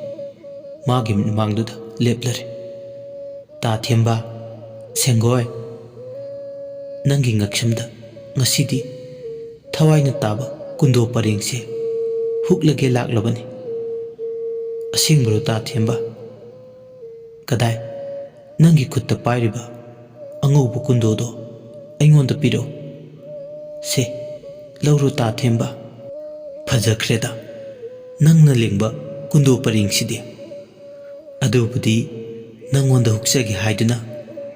ꯃꯥꯒꯤ ꯃꯤꯠꯃꯥꯡꯗꯨꯗ ꯂꯦꯞꯂꯔꯦ꯫ "ꯇꯥ ꯊꯦꯝꯕ, ꯁꯦꯡꯒꯣꯏ, ꯅꯪꯒꯤ ꯉꯛꯁꯝꯗ ꯉꯁꯤꯗꯤ ꯊꯋꯥꯏꯅ ꯇꯥꯕ ꯀꯨꯟꯗꯣ ꯄꯔꯦꯡꯁꯦ ꯍꯨꯛꯂꯒꯦ ꯂꯥꯛꯂꯕꯅꯤ꯫ ꯑꯁꯦꯡꯕꯔꯣ, ꯇꯥ ꯊꯦꯝꯕ? ꯀꯗꯥꯏ, ꯅꯪꯒꯤ ꯈꯨꯠꯇ ꯄꯥꯏꯔꯤꯕ ꯑꯉꯧꯕ ꯀꯨꯟꯗꯣꯗꯣ ꯑꯩꯉꯣꯟꯗ ꯄꯤꯔꯛꯎ꯫ ꯁꯦ, ꯂꯧꯔꯣ, ꯇꯥ ꯊꯦꯝꯕ꯫ ꯐꯖꯈ꯭ꯔꯦꯗ ꯅꯪꯅ ꯂꯦꯡꯕ ꯀꯨꯟꯗꯣ ꯄꯔꯦꯡꯁꯤꯗꯤ꯫ ꯑꯗꯨꯕꯨꯗꯤ ꯅꯪꯉꯣꯟꯗ ꯍꯨꯛꯆꯒꯦ ꯍꯥꯏꯗꯨꯅ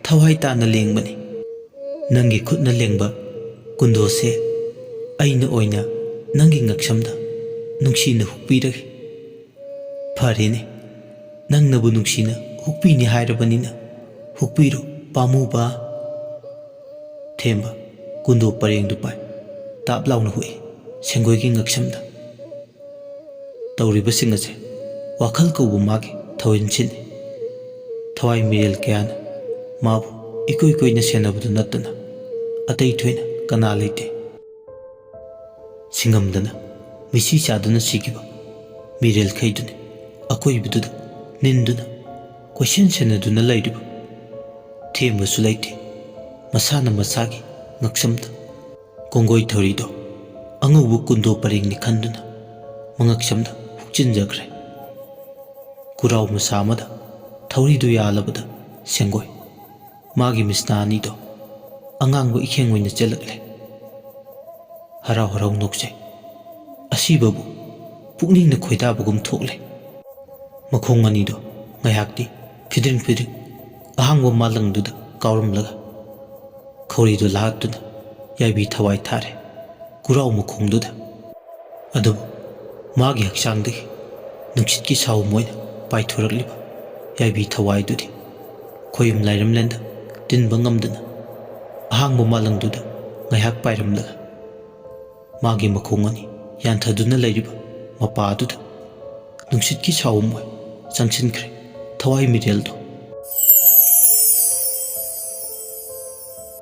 ꯊꯋꯥꯏ ꯇꯥꯅ ꯂꯦꯡꯕꯅꯤ꯫ ꯅꯪꯒꯤ ꯈꯨꯠꯅ ꯂꯦꯡꯕ ꯀꯨꯟꯗꯣꯁꯦ ꯑꯩꯅ ꯑꯣꯏꯅ ꯅꯪꯒꯤ ꯉꯛꯁꯝꯗ ꯅꯨꯡꯁꯤꯅ ꯍꯨꯛꯄꯤꯔꯒꯦ꯫" "ꯐꯔꯦꯅꯦ, ꯅꯪꯅꯕꯨ ꯅꯨꯡꯁꯤꯅ ꯍꯨꯛꯄꯤꯅꯤ ꯍꯥꯏꯔꯕꯅꯤꯅ ꯍꯨꯛꯄꯤꯔꯣ, ꯄꯥꯝꯃꯨꯕ꯫" ꯊꯦꯝꯕ ꯀꯨꯟꯗꯣ ꯄꯔꯦꯡꯗꯨ ꯄꯥꯏ꯫ ꯇꯥꯞ ꯂꯥꯎꯅ ꯍꯨꯛꯏ ꯁꯦꯡꯒꯣꯏꯒꯤ ꯉꯛꯁꯝꯗ꯫ ꯇꯧꯔꯤꯕꯁꯤꯡ ꯑꯁꯦ ꯋꯥꯈꯜ ꯀꯧꯕ ꯃꯥꯒꯤ ꯊꯧꯔꯤꯟꯁꯤꯅꯤ꯫ ꯊꯋꯥꯏ ꯃꯤꯔꯦꯜ ꯀꯌꯥꯅ ꯃꯥꯕꯨ ꯏꯀꯨꯏ ꯀꯨꯏꯅ ꯁꯦꯟꯅꯕꯗꯨ ꯅꯠꯇꯅ ꯑꯇꯩ ꯊꯣꯏꯅ ꯀꯅꯥ ꯂꯩꯇꯦ꯫ ꯁꯤꯡꯉꯝꯗꯅ ꯃꯤꯁꯤ ꯆꯥꯗꯨꯅ ꯁꯤꯈꯤꯕ ꯃꯤꯔꯦꯜꯈꯩꯗꯨꯅꯤ ꯑꯀꯣꯏꯕꯗꯨꯗ ꯅꯤꯟꯗꯨꯅ ꯀꯣꯏꯁꯦꯟ ꯁꯦꯟꯅꯗꯨꯅ ꯂꯩꯔꯤꯕ꯫ ꯊꯦꯝꯕꯁꯨ ꯂꯩꯇꯦ꯫ ꯃꯁꯥꯅ ꯃꯁꯥꯒꯤ ꯉꯛꯁꯝꯗ ꯀꯣꯡꯒꯣꯏ ꯊꯧꯔꯤꯗꯣ ꯑꯉꯧꯕ ꯀꯨꯟꯗꯣ ꯄꯔꯦꯡꯅꯤ ꯈꯟꯗꯨꯅ ꯃꯉꯛꯁꯝꯗ ꯍꯨꯛꯆꯤꯟꯖꯈ꯭ꯔꯦ꯫ ꯀꯨꯔꯥꯎ ꯃꯁꯥ ꯑꯃꯗ ꯊꯧꯔꯤꯗꯨ ꯌꯥꯜꯂꯕꯗ ꯁꯦꯡꯒꯣꯏ ꯃꯥꯒꯤ ꯃꯤꯁꯅꯥ ꯑꯅꯤꯗꯣ ꯑꯉꯥꯡꯕ ꯏꯈꯦꯡ ꯑꯣꯏꯅ ꯆꯦꯜꯂꯛꯂꯦ꯫ ꯍꯔꯥꯎ ꯍꯔꯥꯎ ꯅꯣꯛꯆꯩ꯫ ꯑꯁꯤꯕꯕꯨ ꯄꯨꯛꯅꯤꯡꯅ ꯈꯣꯏꯗꯥꯕꯒꯨꯝ ꯊꯣꯛꯂꯦ꯫ ꯃꯈꯣꯡ ꯑꯅꯤꯗꯣ ꯉꯥꯏꯍꯥꯛꯇꯤ ꯐꯤꯗ꯭ꯔꯤꯡ ꯐꯤꯗ꯭ꯔꯤꯡ ꯑꯍꯥꯡꯕ ꯃꯥꯂꯪꯗꯨꯗ ꯀꯥꯎꯔꯝꯂꯒ ꯈꯧꯔꯤꯗꯨ ꯂꯥꯛꯇꯨꯅ ꯌꯥꯏꯕꯤ ꯊꯋꯥꯏ ꯊꯥꯔꯦ ꯀꯨꯔꯥꯎ ꯃꯈꯣꯡꯗꯨꯗ꯫ ꯑꯗꯨꯕꯨ ꯃꯥꯒꯤ ꯍꯛꯆꯥꯡꯗꯒꯤ ꯅꯨꯡꯁꯤꯠꯀꯤ ꯁꯥꯎꯝ ꯑꯣꯏꯅ ꯄꯥꯏꯊꯣꯔꯛꯂꯤꯕ ꯌꯥꯏꯕꯤ ꯊꯋꯥꯏꯗꯨꯗꯤ ꯈꯣꯌꯨꯝ ꯂꯥꯏꯔꯝꯂꯦꯟꯗ ꯇꯤꯟꯕ ꯉꯝꯗꯅ ꯑꯍꯥꯡꯕ ꯃꯥꯂꯪꯗꯨꯗ ꯉꯥꯏꯍꯥꯛ ꯄꯥꯏꯔꯝꯂꯒ ꯃꯥꯒꯤ ꯃꯈꯣꯡ ꯑꯅꯤ ꯌꯥꯟꯊꯗꯨꯅ ꯂꯩꯔꯤꯕ ꯃꯄꯥ ꯑꯗꯨꯗ ꯅꯨꯡꯁꯤꯠꯀꯤ ꯁꯥꯎꯝ ꯑꯣꯏ ꯆꯪꯁꯤꯟꯈ꯭ꯔꯦ ꯊꯋꯥꯏ ꯃꯤꯔꯦꯜꯗꯣ꯫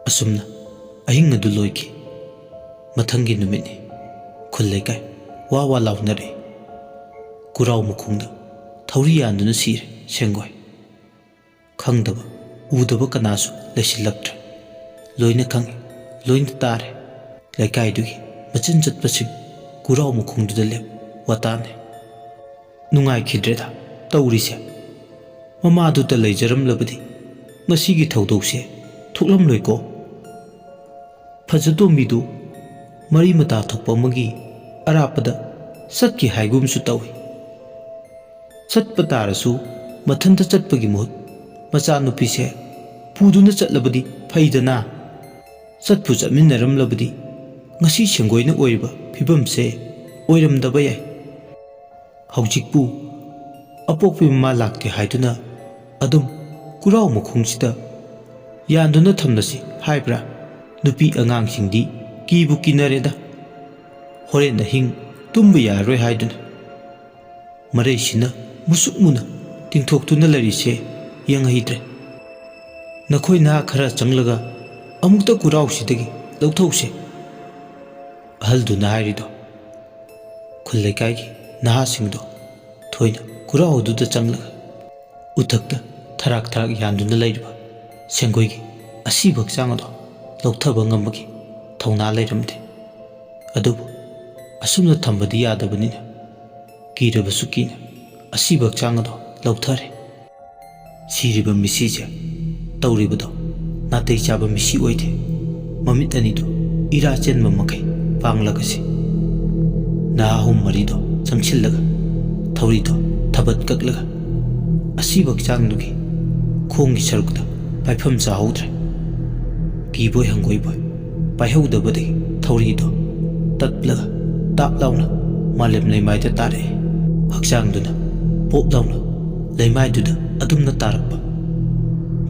ꯑꯁꯨꯝꯅ ꯑꯍꯤꯡ ꯑꯗꯨ ꯂꯣꯏꯈꯤ꯫ ꯃꯊꯪꯒꯤ ꯅꯨꯃꯤꯠꯅꯤ꯫ ꯈꯨꯜ ꯂꯩꯀꯥꯏ ꯋꯥ ꯋꯥ ꯂꯥꯎꯅꯔꯛꯏ꯫ ꯀꯨꯔꯥꯎ ꯃꯈꯣꯡꯗ ꯊꯧꯔꯤ ꯌꯥꯟꯗꯨꯅ ꯁꯤꯔꯦ ꯁꯦꯡꯒꯣꯏ꯫ ꯈꯪꯗꯕ ꯎꯗꯕ ꯀꯅꯥꯁꯨ ꯂꯩꯁꯤꯜꯂꯛꯇ꯭ꯔꯦ꯫ ꯂꯣꯏꯅ ꯈꯪꯉꯤ, ꯂꯣꯏꯅ ꯇꯥꯔꯦ꯫ ꯂꯩꯀꯥꯏꯗꯨꯒꯤ ꯃꯆꯤꯟ ꯆꯠꯄꯁꯤꯡ ꯀꯨꯔꯥꯎ ꯃꯈꯣꯡꯗꯨꯗ ꯂꯦꯞ ꯋꯥꯇꯥꯅꯩ꯫ ꯅꯨꯡꯉꯥꯏꯈꯤꯗ꯭ꯔꯦꯗ ꯇꯧꯔꯤꯁꯦ꯫ ꯃꯃꯥꯗꯨꯗ ꯂꯩꯖꯔꯝꯂꯕꯗꯤ ꯉꯁꯤꯒꯤ ꯊꯧꯗꯣꯛꯁꯦ ꯊꯣꯛꯂꯝꯂꯣꯏꯀꯣ꯫ ꯐꯖꯇꯣꯝꯕꯤꯗꯨ ꯃꯔꯤ ꯃꯇꯥ ꯊꯣꯛꯄ ꯑꯃꯒꯤ ꯑꯔꯥꯞꯄꯗ ꯆꯠꯈꯤ ꯍꯥꯏꯒꯨꯝꯁꯨ ꯇꯧꯏ꯫ ꯆꯠꯄ ꯇꯥꯔꯁꯨ ꯃꯊꯟꯇ ꯆꯠꯄꯒꯤ ꯃꯍꯨꯠ ꯃꯆꯥꯅꯨꯄꯤꯁꯦ ꯄꯨꯗꯨꯅ ꯆꯠꯂꯕꯗꯤ ꯐꯩꯗꯅ꯫ ꯆꯠꯄꯨ ꯆꯠꯃꯤꯟꯅꯔꯝꯂꯕꯗꯤ ꯉꯁꯤ ꯁꯦꯡꯒꯣꯏꯅ ꯑꯣꯏꯔꯤꯕ ꯐꯤꯕꯝꯁꯦ ꯑꯣꯏꯔꯝꯗꯕ ꯌꯥꯏ꯫ ꯍꯧꯖꯤꯛꯄꯨ ꯑꯄꯣꯛꯄꯤ ꯃꯃꯥ ꯂꯥꯛꯇꯦ ꯍꯥꯏꯗꯨꯅ ꯑꯗꯨꯝ ꯀꯨꯔꯥꯎ ꯃꯈꯣꯡꯁꯤꯗ ꯌꯥꯟꯗꯨꯅ ꯊꯝꯂꯁꯤ ꯍꯥꯏꯕ꯭ꯔꯥ? ꯅꯨꯄꯤ ꯑꯉꯥꯡꯁꯤꯡꯗꯤ ꯀꯤꯕꯨ ꯀꯤꯅꯔꯦꯗ꯫ ꯍꯣꯔꯦꯟ ꯑꯍꯤꯡ ꯇꯨꯝꯕ ꯌꯥꯔꯔꯣꯏ ꯍꯥꯏꯗꯨꯅ꯫ ꯃꯔꯩꯁꯤꯅ ꯃꯨꯁꯨꯛ ꯃꯨꯅ ꯇꯤꯡꯊꯣꯛꯇꯨꯅ ꯂꯩꯔꯤꯁꯦ ꯌꯦꯡꯍꯩꯗ꯭ꯔꯦ꯫ ꯅꯈꯣꯏ ꯅꯍꯥ ꯈꯔ ꯆꯪꯂꯒ ꯑꯃꯨꯛꯇ ꯀꯨꯔꯥꯎꯁꯤꯗꯒꯤ ꯂꯧꯊꯧꯁꯦ꯫ ꯑꯍꯜꯗꯨꯅ ꯍꯥꯏꯔꯤꯗꯣ꯫ ꯈꯨꯜ ꯂꯩꯀꯥꯏꯒꯤ ꯅꯍꯥꯁꯤꯡꯗꯣ ꯊꯣꯏꯅ ꯀꯨꯔꯥꯎ ꯑꯗꯨꯗ ꯆꯪꯂꯒ ꯎꯊꯛꯇ ꯊꯔꯥꯛ ꯊꯔꯥꯛ ꯌꯥꯟꯗꯨꯅ ꯂꯩꯔꯤꯕ ꯁꯦꯡꯒꯣꯏꯒꯤ ꯑꯁꯤꯕ ꯍꯛꯆꯥꯡ ꯑꯗꯣ ꯂꯧꯊꯕ ꯉꯝꯕꯒꯤ ꯊꯧꯅꯥ ꯂꯩꯔꯝꯗꯦ꯫ ꯑꯗꯨꯕꯨ ꯑꯁꯨꯝꯅ ꯊꯝꯕꯗꯤ ꯌꯥꯗꯕꯅꯤꯅ ꯀꯤꯔꯕꯁꯨ ꯀꯤꯅ ꯑꯁꯤꯕ ꯍꯛꯆꯥꯡ ꯑꯗꯣ ꯂꯧꯊꯔꯦ꯫ ꯁꯤꯔꯤꯕ ꯃꯤꯁꯤꯁꯦ ꯇꯧꯔꯤꯕꯗꯣ ꯅꯥꯇꯩ ꯆꯥꯕ ꯃꯤꯁꯤ ꯑꯣꯏꯗꯦ꯫ ꯃꯃꯤꯠ ꯑꯅꯤꯗꯨ ꯏꯔꯥ ꯆꯦꯟꯕ ꯃꯈꯩ ꯄꯥꯡꯂꯒꯁꯤ ꯅꯍꯥ ꯑꯍꯨꯝ ꯃꯔꯤꯗꯣ ꯆꯪꯁꯤꯜꯂꯒ ꯊꯧꯔꯤꯗꯣ ꯊꯕꯠ ꯀꯛꯂꯒ ꯑꯁꯤꯕ ꯍꯛꯆꯥꯡꯗꯨꯒꯤ ꯈꯣꯡꯒꯤ ꯁꯔꯨꯛꯇ ꯄꯥꯏꯐꯝ ꯆꯥꯍꯧꯗ꯭ꯔꯦ꯫ ꯀꯤꯕꯣꯏ ꯍꯪꯒꯣꯏꯕꯣꯏ ꯄꯥꯏꯍꯧꯗꯕꯗꯒꯤ ꯊꯧꯔꯤꯗꯣ ꯇꯠꯂꯒ ꯇꯥꯞ ꯂꯥꯎꯅ ꯃꯥꯂꯦꯝ ꯂꯩꯃꯥꯏꯗ ꯇꯥꯔꯛꯑꯦ꯫ ꯍꯛꯆꯥꯡꯗꯨꯅ ꯄꯣꯞ ꯂꯥꯎꯅ ꯂꯩꯃꯥꯏꯗꯨꯗ ꯑꯗꯨꯝꯅ ꯇꯥꯔꯛꯄ꯫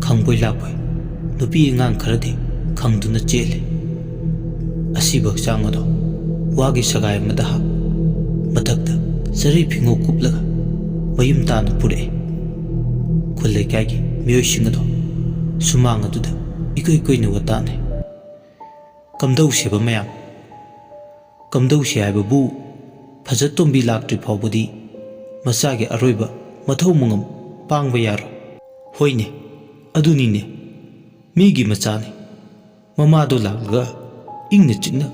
ꯈꯪꯕꯣꯏ ꯂꯥꯛꯄꯣꯏ ꯅꯨꯄꯤ ꯑꯉꯥꯡ ꯈꯔꯗꯤ ꯈꯪꯗꯨꯅ ꯆꯦꯜꯂꯤ꯫ ꯑꯁꯤꯕ ꯍꯛꯆꯥꯡ ꯑꯗꯣ ꯋꯥꯒꯤ ꯁꯒꯥꯏ ꯑꯃꯗ ꯍꯥꯞ, ꯃꯊꯛꯇ ꯆꯔꯩ ꯐꯤꯉꯧ ꯀꯨꯞꯂꯒ ꯃꯌꯨꯝ ꯇꯥꯅ ꯄꯨꯔꯛꯏ꯫ ꯈꯨꯜ ꯂꯩꯀꯥꯏꯒꯤ ꯃꯤꯑꯣꯏꯁꯤꯡ ꯑꯗꯣ ꯁꯨꯃꯥꯡ ꯑꯗꯨꯗ ꯏꯀꯨꯏ ꯀꯨꯏꯅ ꯋꯥꯇꯥꯅꯩ꯫ "ꯀꯝꯗꯧꯁꯦꯕ ꯃꯌꯥꯝ? ꯀꯝꯗꯧꯁꯦ ꯍꯥꯏꯕꯕꯨ, ꯐꯖꯇꯣꯝꯕꯤ ꯂꯥꯛꯇ꯭ꯔꯤ ꯐꯥꯎꯕꯗꯤ ꯃꯆꯥꯒꯤ ꯑꯔꯣꯏꯕ ꯃꯊꯧ ꯃꯉꯝ ꯄꯥꯡꯕ ꯌꯥꯔꯣꯏ꯫" "ꯍꯣꯏꯅꯦ, ꯑꯗꯨꯅꯤꯅꯦ, ꯃꯤꯒꯤ ꯃꯆꯥꯅꯤ꯫ ꯃꯃꯥꯗꯣ ꯂꯥꯛꯂꯒ ꯏꯪꯅ ꯆꯤꯛꯅ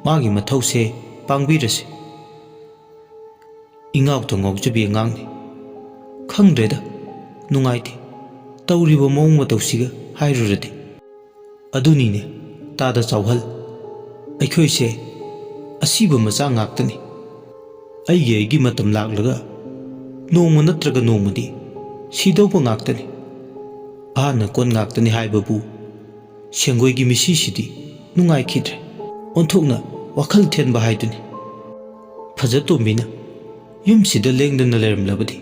ꯃꯥꯒꯤ ꯃꯊꯧꯁꯦ ꯄꯥꯡꯕꯤꯔꯁꯤ꯫" "ꯏꯉꯥꯎꯇ ꯉꯥꯎꯖꯕꯤ ꯑꯉꯥꯡꯅꯤ꯫ ꯈꯪꯗ꯭ꯔꯦꯗ, ꯅꯨꯡꯉꯥꯏꯇꯦ꯫ ꯇꯧꯔꯤꯕ ꯃꯑꯣꯡ ꯃꯇꯧꯁꯤꯒ ꯍꯥꯏꯔꯨꯔꯗꯤ꯫" "ꯑꯗꯨꯅꯤꯅꯦ, ꯇꯥꯗ ꯆꯥꯎꯍꯜ꯫ ꯑꯩꯈꯣꯏꯁꯦ ꯑꯁꯤꯕ ꯃꯆꯥ ꯉꯥꯛꯇꯅꯤ꯫ ꯑꯩꯒꯤ ꯑꯩꯒꯤ ꯃꯇꯝ ꯂꯥꯛꯂꯒ ꯅꯣꯡꯃ ꯅꯠꯇ꯭ꯔꯒ ꯅꯣꯡꯃꯗꯤ ꯁꯤꯗꯧꯕ ꯉꯥꯛꯇꯅꯤ꯫ ꯑꯍꯥꯟꯅ ꯀꯣꯟ ꯉꯥꯛꯇꯅꯤ ꯍꯥꯏꯕꯕꯨ ꯁꯦꯡꯒꯣꯏꯒꯤ ꯃꯤꯁꯤꯁꯤꯗꯤ ꯅꯨꯡꯉꯥꯏꯈꯤꯗ꯭ꯔꯦ꯫ ꯑꯣꯟꯊꯣꯛꯅ ꯋꯥꯈꯜ ꯊꯦꯟꯕ ꯍꯥꯏꯗꯨꯅꯤ꯫ ꯐꯖꯇꯣꯝꯕꯤꯅ ꯌꯨꯝꯁꯤꯗ ꯂꯦꯡꯗꯅ ꯂꯩꯔꯝꯂꯕꯗꯤ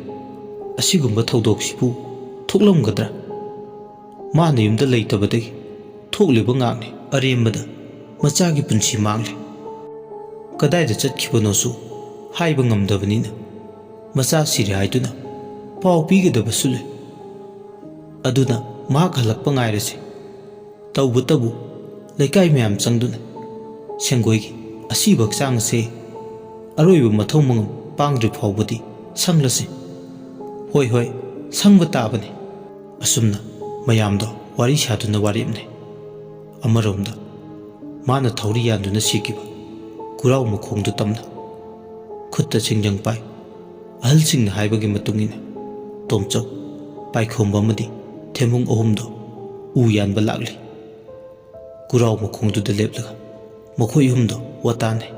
ꯑꯁꯤꯒꯨꯝꯕ ꯊꯧꯗꯣꯛꯁꯤꯕꯨ ꯊꯣꯛꯂꯝꯒꯗ꯭ꯔꯥ? ꯃꯥꯅ ꯌꯨꯝꯗ ꯂꯩꯇꯕꯗꯒꯤ ꯊꯣꯛꯂꯤꯕ ꯉꯥꯛꯅꯤ꯫ ꯑꯔꯦꯝꯕꯗ ꯃꯆꯥꯒꯤ ꯄꯨꯟꯁꯤ ꯃꯥꯡꯂꯦ꯫ ꯀꯗꯥꯏꯗ ꯆꯠꯈꯤꯕꯅꯣꯁꯨ ꯍꯥꯏꯕ ꯉꯝꯗꯕꯅꯤꯅ, ꯃꯆꯥ ꯁꯤꯔꯦ ꯍꯥꯏꯗꯨꯅ ꯄꯥꯎ ꯄꯤꯒꯗꯕꯁꯨ ꯂꯩ꯫ ꯑꯗꯨꯅ ꯃꯍꯥꯛ ꯍꯜꯂꯛꯄ ꯉꯥꯏꯔꯁꯤ꯫ ꯇꯧꯕꯇꯕꯨ ꯂꯩꯀꯥꯏ ꯃꯌꯥꯝ ꯆꯪꯗꯨꯅ ꯁꯦꯡꯒꯣꯏꯒꯤ ꯑꯁꯤꯕ ꯍꯛꯆꯥꯡ ꯑꯁꯦ ꯑꯔꯣꯏꯕ ꯃꯊꯧ ꯃꯉꯝ ꯄꯥꯡꯗ꯭ꯔꯤ ꯐꯥꯎꯕꯗꯤ ꯁꯪꯂꯁꯤ꯫" "ꯍꯣꯏ, ꯍꯣꯏ, ꯁꯪꯕ ꯇꯥꯕꯅꯤ꯫" ꯑꯁꯨꯝꯅ ꯃꯌꯥꯝꯗꯣ ꯋꯥꯔꯤ ꯁꯥꯗꯨꯅ ꯋꯥꯔꯦꯞꯅꯩ꯫ ꯑꯃꯔꯣꯝꯗ ꯃꯥꯅ ꯊꯧꯔꯤ ꯌꯥꯟꯗꯨꯅ ꯁꯤꯈꯤꯕ ꯀꯨꯔꯥꯎ ꯃꯈꯣꯡꯗꯨ ꯇꯝꯅ ꯈꯨꯠꯇ ꯁꯤꯡꯖꯪ ꯄꯥꯏ꯫ ꯑꯍꯜꯁꯤꯡꯅ ꯍꯥꯏꯕꯒꯤ ꯃꯇꯨꯡ ꯏꯟꯅ ꯇꯣꯝꯆꯧ, ꯄꯥꯏꯈꯣꯝꯕ ꯑꯃꯗꯤ ꯊꯦꯝꯕꯨꯡ ꯑꯍꯨꯝꯗꯣ ꯎ ꯌꯥꯟꯕ ꯂꯥꯛꯂꯤ꯫ ꯀꯨꯔꯥꯎ ꯃꯈꯣꯡꯗꯨꯗ ꯂꯦꯞꯂꯒ ꯃꯈꯣꯏ ꯑꯍꯨꯝꯗꯣ ꯋꯥ ꯇꯥꯅꯩ꯫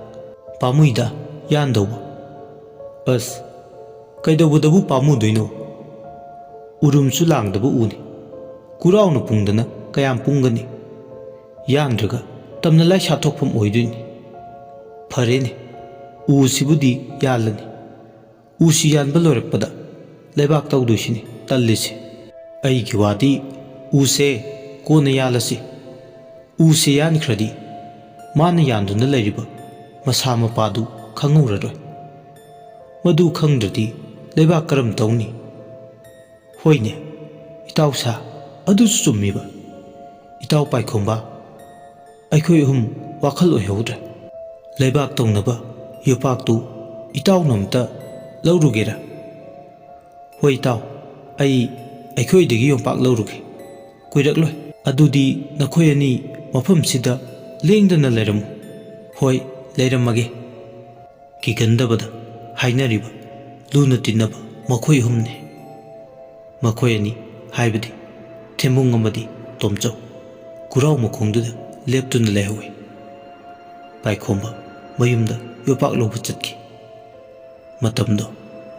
"ꯄꯥꯝꯃꯨꯏꯗ ꯌꯥꯟꯗꯧꯕ꯫" "ꯑꯁ, ꯀꯩꯗꯧꯕꯗꯕꯨ ꯄꯥꯝꯃꯨꯗꯣꯏꯅꯣ? ꯎꯔꯨꯝꯁꯨ ꯂꯥꯡꯗꯕ ꯎꯅꯤ꯫ ꯀꯨꯔꯥꯎꯅ ꯄꯨꯡꯗꯅ ꯀꯌꯥꯝ ꯄꯨꯡꯒꯅꯤ? ꯌꯥꯟꯗ꯭ꯔꯒ ꯇꯝꯅ ꯂꯥꯏ ꯁꯥꯊꯣꯛꯐꯝ ꯑꯣꯏꯗꯣꯏꯅꯤ꯫ ꯐꯔꯦꯅꯦ, ꯎꯁꯤꯕꯨꯗꯤ ꯌꯥꯜꯂꯅꯤ꯫ ꯎꯁꯤ ꯌꯥꯟꯕ ꯂꯣꯏꯔꯛꯄꯗ ꯂꯩꯕꯥꯛ ꯇꯧꯗꯣꯏꯁꯤꯅꯤ ꯇꯜꯂꯤꯁꯦ꯫ ꯑꯩꯒꯤ ꯋꯥꯗꯤ ꯎꯁꯦ ꯀꯣꯟꯅ ꯌꯥꯜꯂꯁꯤ꯫ ꯎꯁꯦ ꯌꯥꯟꯈ꯭ꯔꯗꯤ ꯃꯥꯅ ꯌꯥꯟꯗꯨꯅ ꯂꯩꯔꯤꯕ ꯃꯁꯥ ꯃꯄꯥꯗꯨ ꯈꯪꯍꯧꯔꯔꯣꯏ꯫ ꯃꯗꯨ ꯈꯪꯗ꯭ꯔꯗꯤ ꯂꯩꯕꯥꯛ ꯀꯔꯝ ꯇꯧꯅꯤ? ꯍꯣꯏꯅꯦ, ꯏꯇꯥꯎ ꯁꯥ, ꯑꯗꯨꯁꯨ ꯆꯨꯝꯃꯤꯕ꯫ ꯏꯇꯥꯎ ꯄꯥꯏꯈꯣꯝꯕ, ꯑꯩꯈꯣꯏ ꯑꯍꯨꯝ ꯋꯥꯈꯜ ꯑꯣꯏꯍꯧꯗ꯭ꯔꯦ꯫ ꯂꯩꯕꯥꯛ ꯇꯧꯅꯕ ꯌꯣꯄꯥꯛꯇꯨ ꯏꯇꯥꯎꯅ ꯑꯝꯇ ꯂꯧꯔꯨꯒꯦꯔꯥ? ꯍꯣꯏ ꯏꯇꯥꯎ, ꯑꯩ ꯑꯩꯈꯣꯏꯗꯒꯤ ꯌꯣꯝꯄꯥꯛ ꯂꯧꯔꯨꯒꯦ꯫ ꯀꯨꯏꯔꯛꯂꯣꯏ꯫ ꯑꯗꯨꯗꯤ ꯅꯈꯣꯏ ꯑꯅꯤ ꯃꯐꯝꯁꯤꯗ ꯂꯦꯡꯗꯅ ꯂꯩꯔꯝꯃꯨ꯫ ꯍꯣꯏ, ꯂꯩꯔꯝꯃꯒꯦ꯫ ꯀꯤꯒꯟꯗꯕꯗ ꯍꯥꯏꯅꯔꯤꯕ ꯂꯨꯅ ꯇꯤꯟꯅꯕ ꯃꯈꯣꯏ ꯑꯍꯨꯝꯅꯤ꯫ ꯃꯈꯣꯏ ꯑꯅꯤ ꯍꯥꯏꯕꯗꯤ ꯊꯦꯝꯕꯨꯡ ꯑꯃꯗꯤ ꯇꯣꯝꯆꯧ ꯈꯨꯔꯥꯎ ꯃꯈꯣꯡꯗꯨꯗ ꯂꯦꯞꯇꯨꯅ ꯂꯩꯍꯧꯏ꯫ ꯄꯥꯏꯈꯣꯝꯕ ꯃꯌꯨꯝꯗ ꯌꯣꯄꯥꯛ ꯂꯧꯕ ꯆꯠꯈꯤ꯫ ꯃꯇꯝꯗꯣ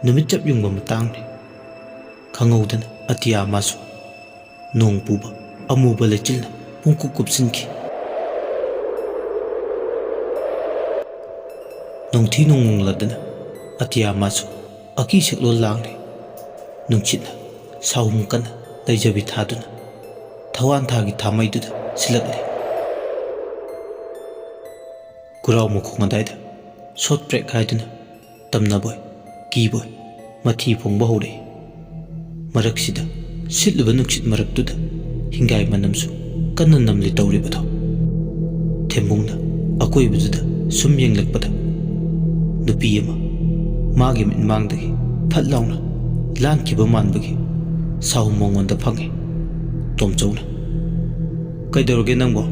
ꯅꯨꯃꯤꯠ ꯆꯞ ꯌꯨꯡꯕ ꯃꯇꯥꯡꯅꯤ꯫ ꯈꯪꯍꯧꯗꯅ ꯑꯇꯤꯌꯥ ꯃꯥꯁꯨ ꯅꯣꯡ ꯄꯨꯕ ꯑꯃꯨꯕ ꯂꯩꯆꯤꯜꯅ ꯄꯨꯡꯀꯨꯞ ꯀꯨꯞꯁꯤꯟꯈꯤ꯫ ꯅꯣꯡꯊꯤ ꯅꯣꯡꯃꯪꯂꯗꯅ ꯑꯇꯤꯌꯥ ꯃꯥꯁꯨ ꯑꯀꯤ ꯁꯛꯂꯣꯟ ꯂꯥꯡꯂꯤ꯫ ꯅꯨꯡꯁꯤꯠꯅ ꯁꯥꯍꯨꯝ ꯀꯟꯅ ꯂꯩꯖꯕꯤ ꯊꯥꯗꯨꯅ ꯊꯋꯥꯟ ꯊꯥꯒꯤ ꯊꯥꯃꯩꯗꯨꯗ ꯁꯤꯜꯂꯛꯂꯤ꯫ ꯈꯨꯔꯥꯎ ꯃꯈꯣꯡ ꯑꯗꯥꯏꯗ ꯁꯣꯠ ꯄ꯭ꯔꯦꯛ ꯍꯥꯏꯗꯨꯅ ꯇꯝꯅꯕꯣꯏ ꯀꯤꯕꯣꯏ ꯃꯊꯤ ꯐꯣꯡꯕ ꯍꯧꯔꯛꯏ꯫ ꯃꯔꯛꯁꯤꯗ ꯁꯤꯠꯂꯤꯕ ꯅꯨꯡꯁꯤꯠ ꯃꯔꯛꯇꯨꯗ ꯍꯤꯡꯒꯥꯏ ꯃꯅꯝꯁꯨ ꯀꯟꯅ ꯅꯝꯂꯤ ꯇꯧꯔꯤꯕꯗꯣ꯫ ꯊꯦꯝꯕꯨꯡꯅ ꯑꯀꯣꯏꯕꯗꯨꯗ ꯁꯨꯝ ꯌꯦꯡꯂꯛꯄꯗ ꯅꯨꯄꯤ ꯑꯃ ꯃꯥꯒꯤ ꯃꯤꯠꯃꯥꯡꯗꯒꯤ ꯐꯠ ꯂꯥꯎꯅ ꯂꯥꯟꯈꯤꯕ ꯃꯥꯟꯕꯒꯤ ꯁꯥꯍꯨꯝ ꯃꯉꯣꯟꯗ ꯐꯪꯉꯤ꯫ ꯇꯣꯝꯆꯧꯅ, "ꯀꯩꯗꯧꯔꯒꯦ ꯅꯪꯕꯣ?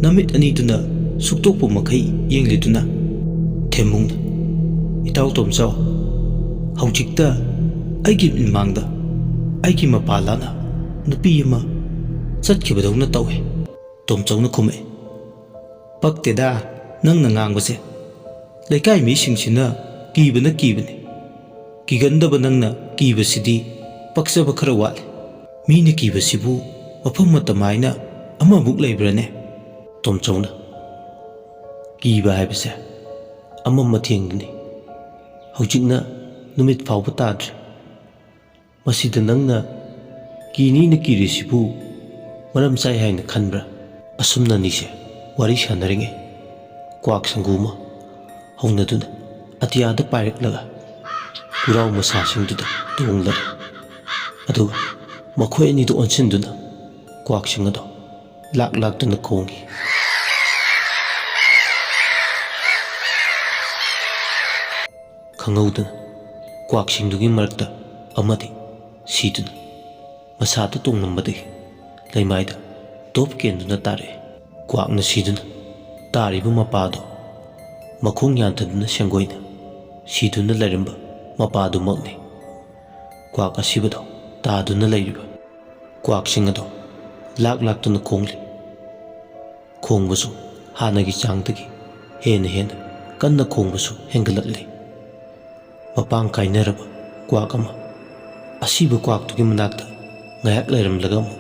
ꯅꯃꯤꯠ ꯑꯅꯤꯗꯨꯅ ꯁꯨꯛꯇꯣꯛꯄ ꯃꯈꯩ ꯌꯦꯡꯂꯤꯗꯨꯅ?" ꯊꯦꯝꯕꯨꯡꯅ, "ꯏꯇꯥꯎ ꯇꯣꯝꯆꯧ, ꯍꯧꯖꯤꯛꯇ ꯑꯩꯒꯤ ꯃꯤꯠꯃꯥꯡꯗ ꯑꯩꯒꯤ ꯃꯄꯥ ꯂꯥꯛꯅ ꯅꯨꯄꯤ ꯑꯃ ꯆꯠꯈꯤꯕꯗꯧꯅ ꯇꯧꯏ꯫" ꯇꯣꯝꯆꯧꯅ ꯈꯨꯝꯃꯛꯏ, "ꯄꯛꯇꯦꯗ ꯅꯪꯅ ꯉꯥꯡꯕꯁꯦ꯫ ꯂꯩꯀꯥꯏ ꯃꯤꯁꯤꯡꯁꯤꯅ ꯀꯤꯕꯅ ꯀꯤꯕꯅꯤ꯫ ꯀꯤꯒꯟꯗꯕ ꯅꯪꯅ ꯀꯤꯕꯁꯤꯗꯤ ꯄꯛꯆꯕ ꯈꯔ ꯋꯥꯠꯂꯤ꯫ ꯃꯤꯅ ꯀꯤꯕꯁꯤꯕꯨ ꯃꯐꯝ ꯃꯇꯝ ꯍꯥꯏꯅ ꯑꯃꯃꯨꯛ ꯂꯩꯕ꯭ꯔꯅꯦ?" ꯇꯣꯝꯆꯧꯅ, "ꯀꯤꯕ ꯍꯥꯏꯕꯁꯦ ꯑꯃꯝ ꯑꯊꯦꯡꯗꯨꯅꯤ꯫ ꯍꯧꯖꯤꯛꯅ ꯅꯨꯃꯤꯠ ꯐꯥꯎꯕ ꯇꯥꯗ꯭ꯔꯤ꯫ "ꯃꯁꯤꯗ ꯅꯪꯅ ꯀꯤꯅꯤꯅ ꯀꯤꯔꯤꯁꯤꯕꯨ ꯃꯔꯝ ꯆꯥꯏ ꯍꯥꯏꯅ ꯈꯟꯕ꯭ꯔꯥ?" ꯑꯁꯨꯝꯅ ꯑꯅꯤꯁꯦ ꯋꯥꯔꯤ ꯁꯥꯟꯅꯔꯤꯉꯩ, ꯀ꯭ꯋꯥꯛ ꯁꯪꯒꯨ ꯑꯃ ꯍꯧꯅꯗꯨꯅ ꯑꯇꯤꯌꯥꯗ ꯄꯥꯏꯔꯛꯂꯒ ꯄꯨꯔꯥꯎ ꯃꯁꯥꯁꯤꯡꯗꯨꯗ ꯇꯣꯡꯂꯔꯦ꯫ ꯑꯗꯨꯒ ꯃꯈꯣꯏ ꯑꯅꯤꯗꯨ ꯑꯣꯟꯁꯤꯟꯗꯨꯅ ꯀ꯭ꯋꯥꯛꯁꯤꯡ ꯑꯗꯣ ꯂꯥꯛ ꯂꯥꯛꯇꯨꯅ ꯈꯣꯡꯏ꯫ ꯈꯪꯍꯧꯗꯅ ꯀ꯭ꯋꯥꯛꯁꯤꯡꯗꯨꯒꯤ ꯃꯔꯛꯇ ꯑꯃꯗꯤ ꯁꯤꯗꯨꯅ ꯃꯁꯥꯗ ꯇꯣꯡꯂꯝꯕꯗꯒꯤ ꯂꯩꯃꯥꯏꯗ ꯇꯣꯞ ꯀꯦꯟꯗꯨꯅ ꯇꯥꯔꯛꯏ꯫ ꯀ꯭ꯋꯥꯛꯅ ꯁꯤꯗꯨꯅ ꯇꯥꯔꯤꯕ ꯃꯄꯥꯗꯣ ꯃꯈꯣꯡ ꯌꯥꯟꯊꯗꯨꯅ ꯁꯦꯡꯒꯣꯏꯅ ꯁꯤꯗꯨꯅ ꯂꯩꯔꯝꯕ ꯃꯄꯥꯗꯨꯃꯛꯅꯤ꯫ ꯀ꯭ꯋꯥꯛ ꯑꯁꯤꯕꯗꯣ ꯇꯥꯗꯨꯅ ꯂꯩꯔꯤꯕ ꯀ꯭ꯋꯥꯛꯁꯤꯡ ꯑꯗꯣ ꯂꯥꯛ ꯂꯥꯛꯇꯨꯅ ꯈꯣꯡꯂꯤ꯫ ꯈꯣꯡꯕꯁꯨ ꯍꯥꯟꯅꯒꯤ ꯆꯥꯡꯗꯒꯤ ꯍꯦꯟꯅ ꯍꯦꯟꯅ ꯀꯟꯅ ꯈꯣꯡꯕꯁꯨ ꯍꯦꯟꯒꯠꯂꯛꯂꯤ꯫ ꯃꯄꯥꯡ ꯀꯥꯏꯅꯔꯕ ꯀ꯭ꯋꯥꯛ ꯑꯃ ꯑꯁꯤꯕ ꯀ꯭ꯋꯥꯛꯇꯨꯒꯤ ꯃꯅꯥꯛꯇ ꯉꯥꯏꯍꯥꯛ ꯂꯩꯔꯝꯂꯒ ꯑꯃꯨꯛ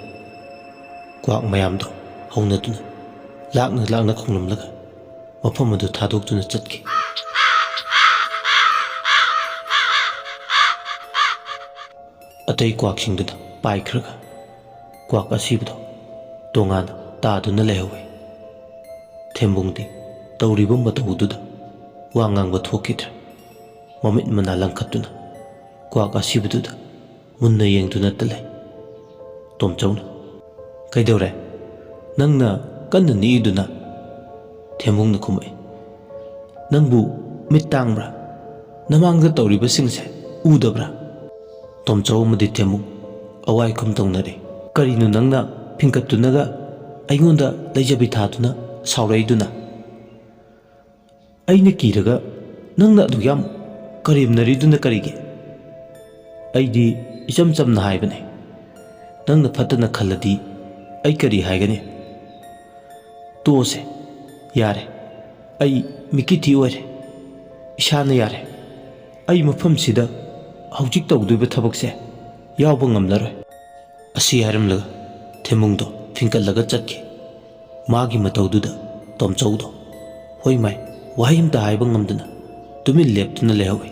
ꯀ꯭ꯋꯥꯛ ꯃꯌꯥꯝꯗꯣ ꯍꯧꯅꯗꯨꯅ ꯂꯥꯛꯅ ꯂꯥꯛꯅ ꯈꯣꯡꯂꯝꯂꯒ ꯃꯐꯝ ꯑꯗꯨ ꯊꯥꯗꯣꯛꯇꯨꯅ ꯆꯠꯈꯤ꯫ ꯑꯇꯩ ꯀ꯭ꯋꯥꯛꯁꯤꯡꯗꯨꯅ ꯄꯥꯏꯈ꯭ꯔꯒ ꯀ꯭ꯋꯥꯛ ꯑꯁꯤꯕꯗꯣ ꯇꯣꯉꯥꯟꯅ ꯇꯥꯗꯨꯅ ꯂꯩꯍꯧꯋꯤ꯫ ꯊꯦꯝꯕꯨꯡꯗꯤ ꯇꯧꯔꯤꯕ ꯃꯇꯧꯗꯨꯗ ꯋꯥ ꯉꯥꯡꯕ ꯊꯣꯛꯈꯤꯗ꯭ꯔꯦ꯫ ꯃꯃꯤꯠ ꯃꯅꯥ ꯂꯪꯈꯠꯇꯨꯅ ꯀ꯭ꯋꯥꯛ ꯑꯁꯤꯕꯗꯨꯗ ꯃꯨꯟꯅ ꯌꯦꯡꯗꯨꯅꯇ ꯂꯩ꯫ ꯇꯣꯝꯆꯧꯅ, "ꯀꯩꯗꯧꯔꯦ? ꯅꯪꯅ ꯀꯟꯅ ꯅꯤꯛꯏꯗꯨꯅ?" ꯊꯦꯝꯕꯨꯡꯅ ꯈꯨꯝꯃꯛꯏ, "ꯅꯪꯕꯨ ꯃꯤꯠ ꯇꯥꯡꯕ꯭ꯔꯥ? ꯅꯃꯥꯡꯗ ꯇꯧꯔꯤꯕꯁꯤꯡꯁꯦ ꯎꯗꯕ꯭ꯔꯥ?" ꯇꯣꯝꯆꯧ ꯑꯃꯗꯤ ꯊꯦꯝꯕꯨꯡ ꯑꯋꯥꯏꯈꯨꯝ ꯇꯧꯅꯔꯦ꯫ "ꯀꯔꯤꯅꯣ ꯅꯪꯅ ꯐꯤꯡꯀꯠꯇꯨꯅꯒ ꯑꯩꯉꯣꯟꯗ ꯂꯩꯖꯕꯤ ꯊꯥꯗꯨꯅ ꯁꯥꯎꯔꯛꯏꯗꯨꯅ?" "ꯑꯩꯅ ꯀꯤꯔꯒ ꯅꯪꯅ ꯑꯗꯨꯛ ꯌꯥꯝ ꯀꯔꯦꯝꯅꯔꯤꯗꯨꯅ ꯀꯔꯤꯒꯤ? ꯑꯩꯗꯤ ꯏꯆꯝ ꯆꯝꯅ ꯍꯥꯏꯕꯅꯦ꯫ ꯅꯪꯅ ꯐꯠꯇꯅ ꯈꯜꯂꯗꯤ ꯑꯩ ꯀꯔꯤ ꯍꯥꯏꯒꯅꯤ? ꯇꯣꯛꯑꯁꯦ, ꯌꯥꯔꯦ꯫ ꯑꯩ ꯃꯤꯀꯤꯊꯤ ꯑꯣꯏꯔꯦ꯫ ꯏꯁꯥꯅ ꯌꯥꯔꯦ꯫ ꯑꯩ ꯃꯐꯝꯁꯤꯗ ꯍꯧꯖꯤꯛ ꯇꯧꯗꯣꯏꯕ ꯊꯕꯛꯁꯦ ꯌꯥꯎꯕ ꯉꯝꯂꯔꯣꯏ꯫" ꯑꯁꯤ ꯍꯥꯏꯔꯝꯂꯒ ꯊꯦꯝꯕꯨꯡꯗꯣ ꯐꯤꯡꯀꯠꯂꯒ ꯆꯠꯈꯤ꯫ ꯃꯥꯒꯤ ꯃꯇꯧꯗꯨꯗ ꯇꯣꯝꯆꯧꯗꯣ ꯍꯣꯏ ꯃꯥꯏ ꯋꯥꯍꯩ ꯑꯃꯇ ꯍꯥꯏꯕ ꯉꯝꯗꯅ ꯇꯨꯃꯤꯟ ꯂꯦꯞꯇꯨꯅ ꯂꯩꯍꯧꯏ꯫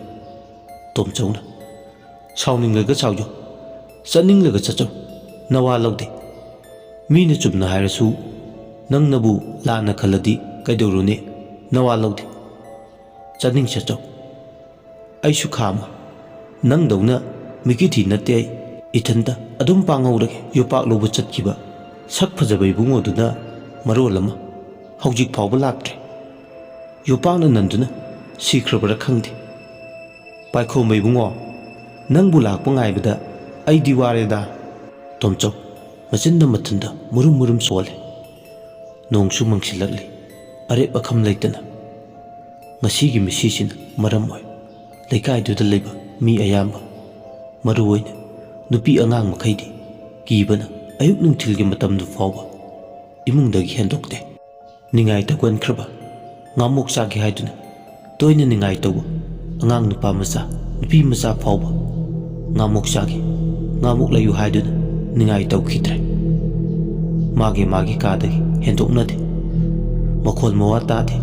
ꯇꯣꯝꯆꯧꯅ, "ꯁꯥꯎꯅꯤꯡꯂꯒ ꯁꯥꯎꯖꯧ, "ꯆꯠꯅꯤꯡꯂꯒ ꯆꯠꯆꯧ, ꯅꯋꯥ ꯂꯧꯗꯦ꯫ ꯃꯤꯅ ꯆꯨꯝꯅ ꯍꯥꯏꯔꯁꯨ ꯅꯪꯅꯕꯨ ꯂꯥꯟꯅ ꯈꯜꯂꯗꯤ ꯀꯩꯗꯧꯔꯨꯅꯤ? ꯅꯋꯥ ꯂꯧꯗꯦ꯫ ꯆꯠꯅꯤꯡ ꯆꯠꯆꯧ꯫ ꯑꯩꯁꯨ ꯈꯥꯝꯃꯣꯏ꯫ ꯅꯪꯗꯧꯅ ꯃꯤꯀꯤꯊꯤ ꯅꯠꯇꯦ ꯑꯩ꯫ ꯏꯊꯟꯇ ꯑꯗꯨꯝ ꯄꯥꯡꯍꯧꯔꯒꯦ꯫" ꯌꯣꯄꯥꯛ ꯂꯧꯕ ꯆꯠꯈꯤꯕ ꯁꯛ ꯐꯖꯕ ꯏꯕꯨꯡꯉꯣꯗꯨꯅ ꯃꯔꯣꯜ ꯑꯃ ꯍꯧꯖꯤꯛ ꯐꯥꯎꯕ ꯂꯥꯛꯇ꯭ꯔꯤ꯫ ꯌꯣꯄꯥꯛꯅ ꯅꯟꯗꯨꯅ ꯁꯤꯈ꯭ꯔꯕꯔꯥ ꯈꯪꯗꯦ꯫ "ꯄꯥꯏꯈꯣꯝꯕ ꯏꯕꯨꯡꯉꯣ, ꯅꯪꯕꯨ ꯂꯥꯛꯄ ꯉꯥꯏꯕꯗ ꯑꯩꯗꯤ ꯋꯥꯔꯦꯗ꯫" ꯇꯣꯝꯆꯧ ꯃꯆꯤꯟꯗ ꯃꯊꯟꯗ ꯃꯨꯔꯨꯝ ꯃꯨꯔꯨꯝ ꯁꯣꯜꯂꯦ꯫ ꯅꯣꯡꯁꯨ ꯃꯪꯁꯤꯜꯂꯛꯂꯤ꯫ ꯑꯔꯦꯞ ꯑꯈꯝ ꯂꯩꯇꯅ ꯉꯁꯤꯒꯤ ꯃꯤꯁꯤꯁꯤꯅ ꯃꯔꯝ ꯑꯣꯏ ꯂꯩꯀꯥꯏꯗꯨꯗ ꯂꯩꯕ ꯃꯤ ꯑꯌꯥꯝꯕ, ꯃꯔꯨꯑꯣꯏꯅ ꯅꯨꯄꯤ ꯑꯉꯥꯡ ꯃꯈꯩꯗꯤ ꯀꯤꯕꯅ ꯑꯌꯨꯛ ꯅꯨꯡꯊꯤꯜꯒꯤ ꯃꯇꯝꯗꯨ ꯐꯥꯎꯕ ꯏꯃꯨꯡꯗꯒꯤ ꯍꯦꯟꯗꯣꯛꯇꯦ꯫ ꯅꯤꯡꯉꯥꯏ ꯇꯧꯒꯟꯈ꯭ꯔꯕ, ꯉꯥꯃꯣꯛ ꯆꯥꯒꯦ ꯍꯥꯏꯗꯨꯅ ꯇꯣꯏꯅ ꯅꯤꯡꯉꯥꯏ ꯇꯧꯕ ꯑꯉꯥꯡ ꯅꯨꯄꯥ ꯃꯆꯥ, ꯅꯨꯄꯤ ꯃꯆꯥ ꯐꯥꯎꯕ ꯉꯥꯃꯣꯛ ꯆꯥꯒꯦ, ꯉꯥꯃꯣꯛ ꯂꯩꯌꯨ ꯍꯥꯏꯗꯨꯅ ꯅꯤꯡꯉꯥꯏ ꯇꯧꯈꯤꯗ꯭ꯔꯦ꯫ ꯃꯥꯒꯤ ꯃꯥꯒꯤ ꯀꯥꯗꯒꯤ ꯍꯦꯟꯗꯣꯛꯅꯗꯦ꯫ ꯃꯈꯣꯜ ꯃꯋꯥ ꯇꯥꯗꯦ꯫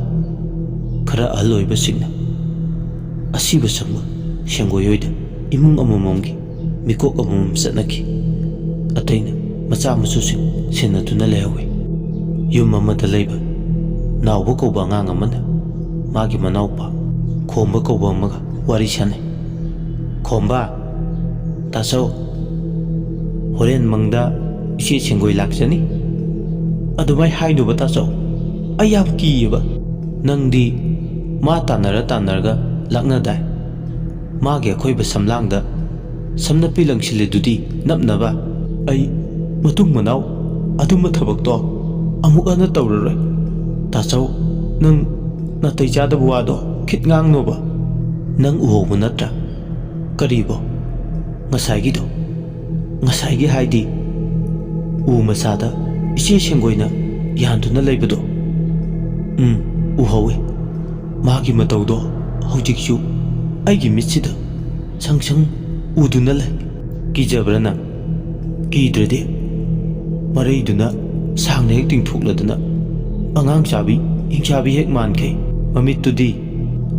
ꯈꯔ ꯑꯍꯜ ꯑꯣꯏꯕꯁꯤꯡꯅ ꯑꯁꯤꯕ ꯁꯪꯕ ꯁꯦꯡꯒꯣꯏ ꯍꯣꯏꯗ ꯏꯃꯨꯡ ꯑꯃꯃꯝꯒꯤ ꯃꯤꯀꯣꯛ ꯑꯃꯃꯝ ꯆꯠꯅꯈꯤ꯫ ꯑꯇꯩꯅ ꯃꯆꯥ ꯃꯁꯨꯁꯤꯡ ꯁꯦꯟꯅꯗꯨꯅ ꯂꯩꯍꯧꯏ꯫ ꯌꯨꯝ ꯑꯃꯗ ꯂꯩꯕ ꯅꯥꯎꯕ ꯀꯧꯕ ꯑꯉꯥꯡ ꯑꯃꯅ ꯃꯥꯒꯤ ꯃꯅꯥꯎꯄꯥ ꯈꯣꯝꯕ ꯀꯧꯕ ꯑꯃꯒ ꯋꯥꯔꯤ ꯁꯥꯟꯅꯩ꯫ "ꯈꯣꯝꯕ, ꯇꯥꯆꯧ, ꯍꯣꯔꯦꯟ ꯃꯪꯗ ꯏꯆꯦ ꯁꯦꯡꯒꯣꯏ ꯂꯥꯛꯆꯅꯤ꯫ ꯑꯗꯨꯃꯥꯏ ꯍꯥꯏꯅꯨꯕ ꯇꯥꯆꯧ, ꯑꯩ ꯌꯥꯝ ꯀꯤꯌꯦꯕ꯫ ꯅꯪꯗꯤ ꯃꯥ ꯇꯥꯟꯅꯔ ꯇꯥꯟꯅꯔꯒ ꯂꯥꯛꯅꯗꯥꯏ? ꯃꯥꯒꯤ ꯑꯀꯣꯏꯕ ꯁꯝꯂꯥꯡꯗ ꯁꯝꯅꯄꯤ ꯂꯪꯁꯤꯜꯂꯤꯗꯨꯗꯤ ꯅꯞꯅꯕ꯫ ꯑꯩ ꯃꯇꯨꯡ ꯃꯅꯥꯎ ꯑꯗꯨꯝꯕ ꯊꯕꯛꯇꯣ ꯑꯃꯨꯛ ꯍꯟꯅ ꯇꯧꯔꯔꯣꯏ꯫ ꯇꯥꯆꯧ, ꯅꯪ ꯅꯥꯇꯩ ꯆꯥꯗꯕ ꯋꯥꯗꯣ ꯈꯤꯠ ꯉꯥꯡꯅꯣꯕ꯫ ꯅꯪ ꯎꯍꯧꯕ ꯅꯠꯇ꯭ꯔꯥ? ꯀꯔꯤꯕꯣ? ꯉꯁꯥꯏꯒꯤꯗꯣ?" "ꯉꯁꯥꯏꯒꯤ ꯍꯥꯏꯗꯤ?" "ꯎ ꯃꯆꯥꯗ ꯏꯆꯦ ꯁꯦꯡꯒꯣꯏꯅ ꯌꯥꯟꯗꯨꯅ ꯂꯩꯕꯗꯣ?" "ꯎꯝ, ꯎꯍꯧꯋꯤ꯫ ꯃꯥꯒꯤ ꯃꯇꯧꯗꯣ ꯍꯧꯖꯤꯛꯁꯨ ꯑꯩꯒꯤ ꯃꯤꯠꯁꯤꯗ ꯁꯪ ꯁꯪ ꯎꯗꯨꯅ ꯂꯩ꯫ ꯀꯤꯖꯕ꯭ꯔꯥ ꯅꯪ? ꯀꯤꯗ꯭ꯔꯗꯤ?" ꯃꯔꯩꯗꯨꯅ ꯁꯥꯡꯅ ꯍꯦꯛ ꯇꯤꯡꯊꯣꯛꯂꯗꯅ ꯑꯉꯥꯡ ꯆꯥꯕꯤ, ꯍꯤꯡꯆꯥꯕꯤ ꯍꯦꯛ ꯃꯥꯟꯈꯩ꯫ ꯃꯃꯤꯠꯇꯨꯗꯤ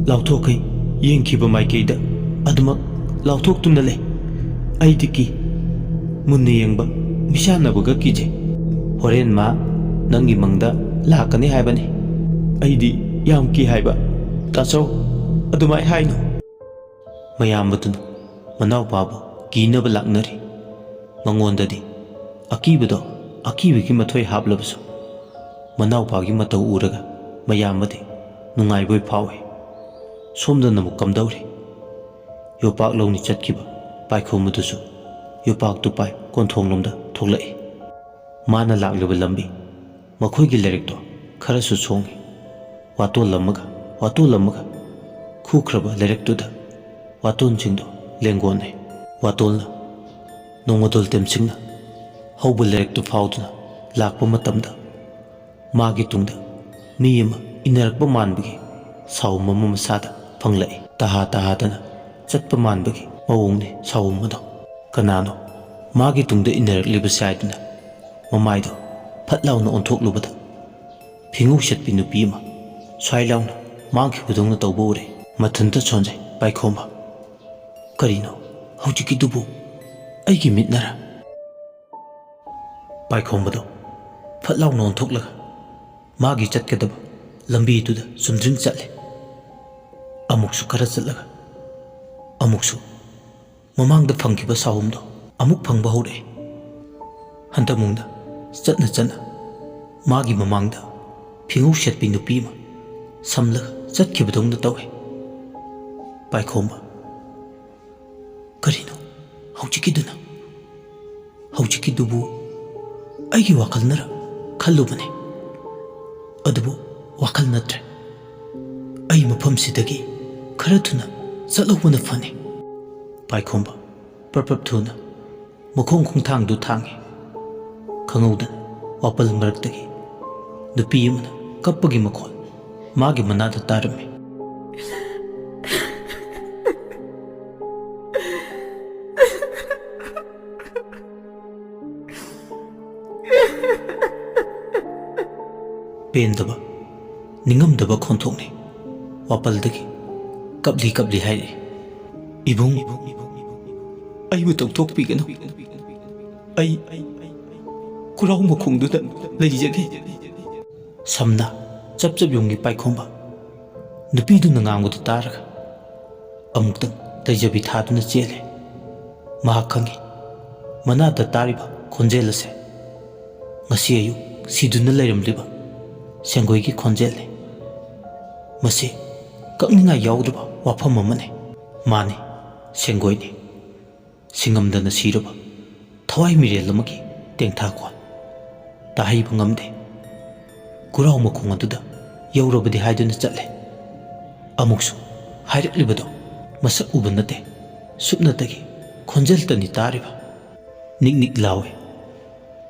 ꯂꯥꯎꯊꯣꯛꯈꯩ ꯌꯦꯡꯈꯤꯕ ꯃꯥꯏꯀꯩꯗ ꯑꯗꯨꯃꯛ ꯂꯥꯎꯊꯣꯛꯇꯨꯅ ꯂꯩ꯫ ꯑꯩꯗꯤ ꯀꯤ꯫ ꯃꯨꯟꯅ ꯌꯦꯡꯕ ꯃꯤꯁꯥꯟꯅꯕꯒ ꯀꯤꯖꯩ꯫ ꯍꯣꯔꯦꯟ ꯃꯥ ꯅꯪꯒꯤ ꯃꯪꯗ ꯂꯥꯛꯀꯅꯤ ꯍꯥꯏꯕꯅꯤ꯫ ꯑꯩꯗꯤ ꯌꯥꯝ ꯀꯤ ꯍꯥꯏꯕ꯫ "ꯇꯥꯆꯧ, ꯑꯗꯨꯃꯥꯏ ꯍꯥꯏꯅꯨ!" ꯃꯌꯥꯝꯕꯗꯨꯅ ꯃꯅꯥꯎꯄꯥꯕꯨ ꯀꯤꯅꯕ ꯂꯥꯛꯅꯔꯤ꯫ ꯃꯉꯣꯟꯗꯗꯤ ꯑꯀꯤꯕꯗꯣ ꯑꯀꯤꯕꯒꯤ ꯃꯊꯣꯏ ꯍꯥꯞꯂꯕꯁꯨ, ꯃꯅꯥꯎꯄꯥꯒꯤ ꯃꯇꯧ ꯎꯔꯒ ꯃꯌꯥꯝꯕꯗꯤ ꯅꯨꯡꯉꯥꯏꯕꯣꯏ ꯐꯥꯎꯏ꯫ ꯁꯣꯝꯗꯅ ꯑꯃꯨꯛ ꯀꯝꯗꯧꯔꯤ? ꯌꯣꯄꯥꯛ ꯂꯧꯅꯤ ꯆꯠꯈꯤꯕ ꯄꯥꯏꯈꯣꯝꯕꯗꯨꯁꯨ ꯌꯣꯄꯥꯛꯇꯨ ꯄꯥꯏ ꯀꯣꯟꯊꯣꯡꯂꯣꯝꯗ ꯊꯣꯛꯂꯛꯏ꯫ ꯃꯥꯅ ꯂꯥꯛꯂꯤꯕ ꯂꯝꯕꯤ ꯃꯈꯣꯏꯒꯤ ꯂꯩꯔꯛꯇꯣ ꯈꯔꯁꯨ ꯁꯣꯡꯏ꯫ ꯋꯥꯇꯣꯜ ꯑꯃꯒ ꯋꯥꯇꯣꯜ ꯑꯃꯒ ꯈꯨꯈ꯭ꯔꯕ ꯂꯩꯔꯛꯇꯨꯗ ꯋꯥꯇꯣꯟꯁꯤꯡꯗꯣ ꯂꯦꯡꯒꯣꯟꯅꯩ꯫ ꯋꯥꯇꯣꯜꯅ ꯅꯣꯡꯃꯗꯣꯜ ꯇꯦꯝꯁꯤꯡꯅ ꯍꯧꯕ ꯂꯩꯔꯛꯇꯨ ꯐꯥꯎꯗꯨꯅ ꯂꯥꯛꯄ ꯃꯇꯝꯗ, ꯃꯥꯒꯤ ꯇꯨꯡꯗ ꯃꯤ ꯑꯃ ꯏꯟꯅꯔꯛꯄ ꯃꯥꯟꯕꯒꯤ ꯁꯥꯎꯝ ꯑꯃ ꯃꯁꯥꯗ ꯐꯪꯂꯛꯏ꯫ ꯇꯍꯥ ꯇꯍꯥꯗꯅ ꯆꯠꯄ ꯃꯥꯟꯕꯒꯤ ꯃꯑꯣꯡꯅꯤ ꯁꯥꯎꯝ ꯑꯗꯣ꯫ ꯀꯅꯥꯅꯣ ꯃꯥꯒꯤ ꯇꯨꯡꯗ ꯏꯟꯅꯔꯛꯂꯤꯕꯁꯦ ꯍꯥꯏꯗꯨꯅ ꯃꯃꯥꯏꯗꯣ ꯐꯠ ꯂꯥꯎꯅ ꯑꯣꯟꯊꯣꯛꯂꯨꯕꯗ, ꯐꯤꯉꯧ ꯁꯦꯠꯄꯤ ꯅꯨꯄꯤ ꯑꯃ ꯁ꯭ꯋꯥꯏ ꯂꯥꯎꯅ ꯃꯥꯡꯈꯤꯕꯗꯧꯅ ꯇꯧꯕ ꯎꯔꯦ꯫ ꯃꯊꯟꯇ ꯁꯣꯟꯖꯩ ꯄꯥꯏꯈꯣꯝꯕ꯫ "ꯀꯔꯤꯅꯣ ꯍꯧꯖꯤꯛꯀꯤꯗꯨꯕꯨ? ꯑꯩꯒꯤ ꯃꯤꯠꯅꯔ?" ꯄꯥꯏꯈꯣꯝꯕꯗꯣ ꯐꯠ ꯂꯥꯎꯅ ꯑꯣꯟꯊꯣꯛꯂꯒ ꯃꯥꯒꯤ ꯆꯠꯀꯗꯕ ꯂꯝꯕꯤꯗꯨꯗ ꯆꯨꯝꯗ꯭ꯔꯤꯡ ꯆꯠꯂꯦ꯫ ꯑꯃꯨꯛꯁꯨ ꯈꯔ ꯆꯠꯂꯒ ꯑꯃꯨꯛꯁꯨ ꯃꯃꯥꯡꯗ ꯐꯪꯈꯤꯕ ꯁꯥꯍꯨꯝꯗꯣ ꯑꯃꯨꯛ ꯐꯪꯕ ꯍꯧꯔꯛꯑꯦ꯫ ꯍꯟꯗꯛꯃꯨꯛꯅ ꯆꯠꯅ ꯆꯠꯅ ꯃꯥꯒꯤ ꯃꯃꯥꯡꯗ ꯐꯤꯉꯧ ꯁꯦꯠꯄꯤ ꯅꯨꯄꯤ ꯑꯃ ꯁꯝꯂꯒ ꯆꯠꯈꯤꯕꯗꯧꯅ ꯇꯧꯋꯦ꯫ ꯄꯥꯏꯈꯣꯝꯕ, "ꯀꯔꯤꯅꯣ ꯍꯧꯖꯤꯛꯀꯤꯗꯨꯅ? ꯍꯧꯖꯤꯛꯀꯤꯗꯨꯕꯨ ꯑꯩꯒꯤ ꯋꯥꯈꯜꯅꯔ?" ꯈꯜꯂꯨꯕꯅꯦ꯫ ꯑꯗꯨꯕꯨ ꯋꯥꯈꯜ ꯅꯠꯇ꯭ꯔꯦ꯫ ꯑꯩ ꯃꯐꯝꯁꯤꯗꯒꯤ ꯈꯔ ꯊꯨꯅ ꯆꯠꯍꯧꯕꯅ ꯐꯅꯤ꯫ ꯄꯥꯏꯈꯣꯝꯕ ꯄ꯭ꯔꯞ ꯄ꯭ꯔꯞ ꯊꯨꯅ ꯃꯈꯣꯡ ꯈꯣꯡꯊꯥꯡꯗꯨ ꯊꯥꯡꯉꯤ꯫ ꯈꯪꯍꯧꯗꯅ ꯋꯥꯄꯜ ꯃꯔꯛꯇꯒꯤ ꯅꯨꯄꯤ ꯑꯃꯅ ꯀꯞꯄꯒꯤ ꯃꯈꯣꯜ ꯃꯥꯒꯤ ꯃꯅꯥꯗ ꯇꯥꯔꯝꯃꯤ꯫ ꯄꯦꯟꯗꯕ, ꯅꯤꯡꯉꯝꯗꯕ ꯈꯣꯟꯊꯣꯛꯅꯤ꯫ ꯋꯥꯄꯜꯗꯒꯤ ꯀꯞꯂꯤ ꯀꯞꯂꯤ ꯍꯥꯏꯔꯛꯏ, "ꯏꯕꯨꯡ, ꯑꯩꯕꯨ ꯇꯧꯊꯣꯛꯄꯤꯒꯅꯨ꯫ ꯑꯩ ꯈꯨꯔꯥꯎ ꯃꯈꯣꯡꯗꯨꯗ ꯂꯩꯖꯒꯦ꯫ ꯁꯝꯅ ꯆꯞ ꯆꯞ ꯌꯨꯡꯉꯤ ꯄꯥꯏꯈꯣꯝꯕ꯫ ꯅꯨꯄꯤꯗꯨꯅ ꯉꯥꯡꯕꯗꯨ ꯇꯥꯔꯒ ꯑꯃꯨꯛꯇꯪ ꯂꯩꯖꯕꯤ ꯊꯥꯗꯨꯅ ꯆꯦꯜꯂꯦ꯫ ꯃꯍꯥꯛ ꯈꯪꯏ, ꯃꯅꯥꯗ ꯇꯥꯔꯤꯕ ꯈꯣꯟꯖꯦꯜ ꯑꯁꯦ ꯉꯁꯤ ꯑꯌꯨꯛ ꯁꯤꯗꯨꯅ ꯂꯩꯔꯝꯂꯤꯕ ꯁꯦꯡꯒꯣꯏꯒꯤ ꯈꯣꯟꯖꯦꯜꯅꯤ꯫ ꯃꯁꯤ ꯀꯛꯅꯤꯡꯉꯥꯏ ꯌꯥꯎꯗꯕ ꯋꯥꯐꯝ ꯑꯃꯅꯤ꯫ ꯃꯥꯅꯤ, ꯁꯦꯡꯒꯣꯏꯅꯤ꯫ ꯁꯤꯡꯉꯝꯗꯅ ꯁꯤꯔꯕ ꯊꯋꯥꯏ ꯃꯤꯔꯦꯜ ꯑꯃꯒꯤ ꯇꯦꯡꯊꯥꯈꯣꯜ ꯇꯥꯍꯩꯕ ꯉꯝꯗꯦ꯫ ꯈꯨꯔꯥꯎ ꯃꯈꯣꯡ ꯑꯗꯨꯗ ꯌꯧꯔꯕꯗꯤ ꯍꯥꯏꯗꯨꯅ ꯆꯠꯂꯦ꯫ ꯑꯃꯨꯛꯁꯨ ꯍꯥꯏꯔꯛꯂꯤꯕꯗꯣ ꯃꯁꯛ ꯎꯕ ꯅꯠꯇꯦ, ꯁꯨꯞꯅꯇꯒꯤ ꯈꯣꯟꯖꯦꯜꯇꯅꯤ ꯇꯥꯔꯤꯕ꯫ ꯅꯤꯛ ꯅꯤꯛ ꯂꯥꯎꯏ꯫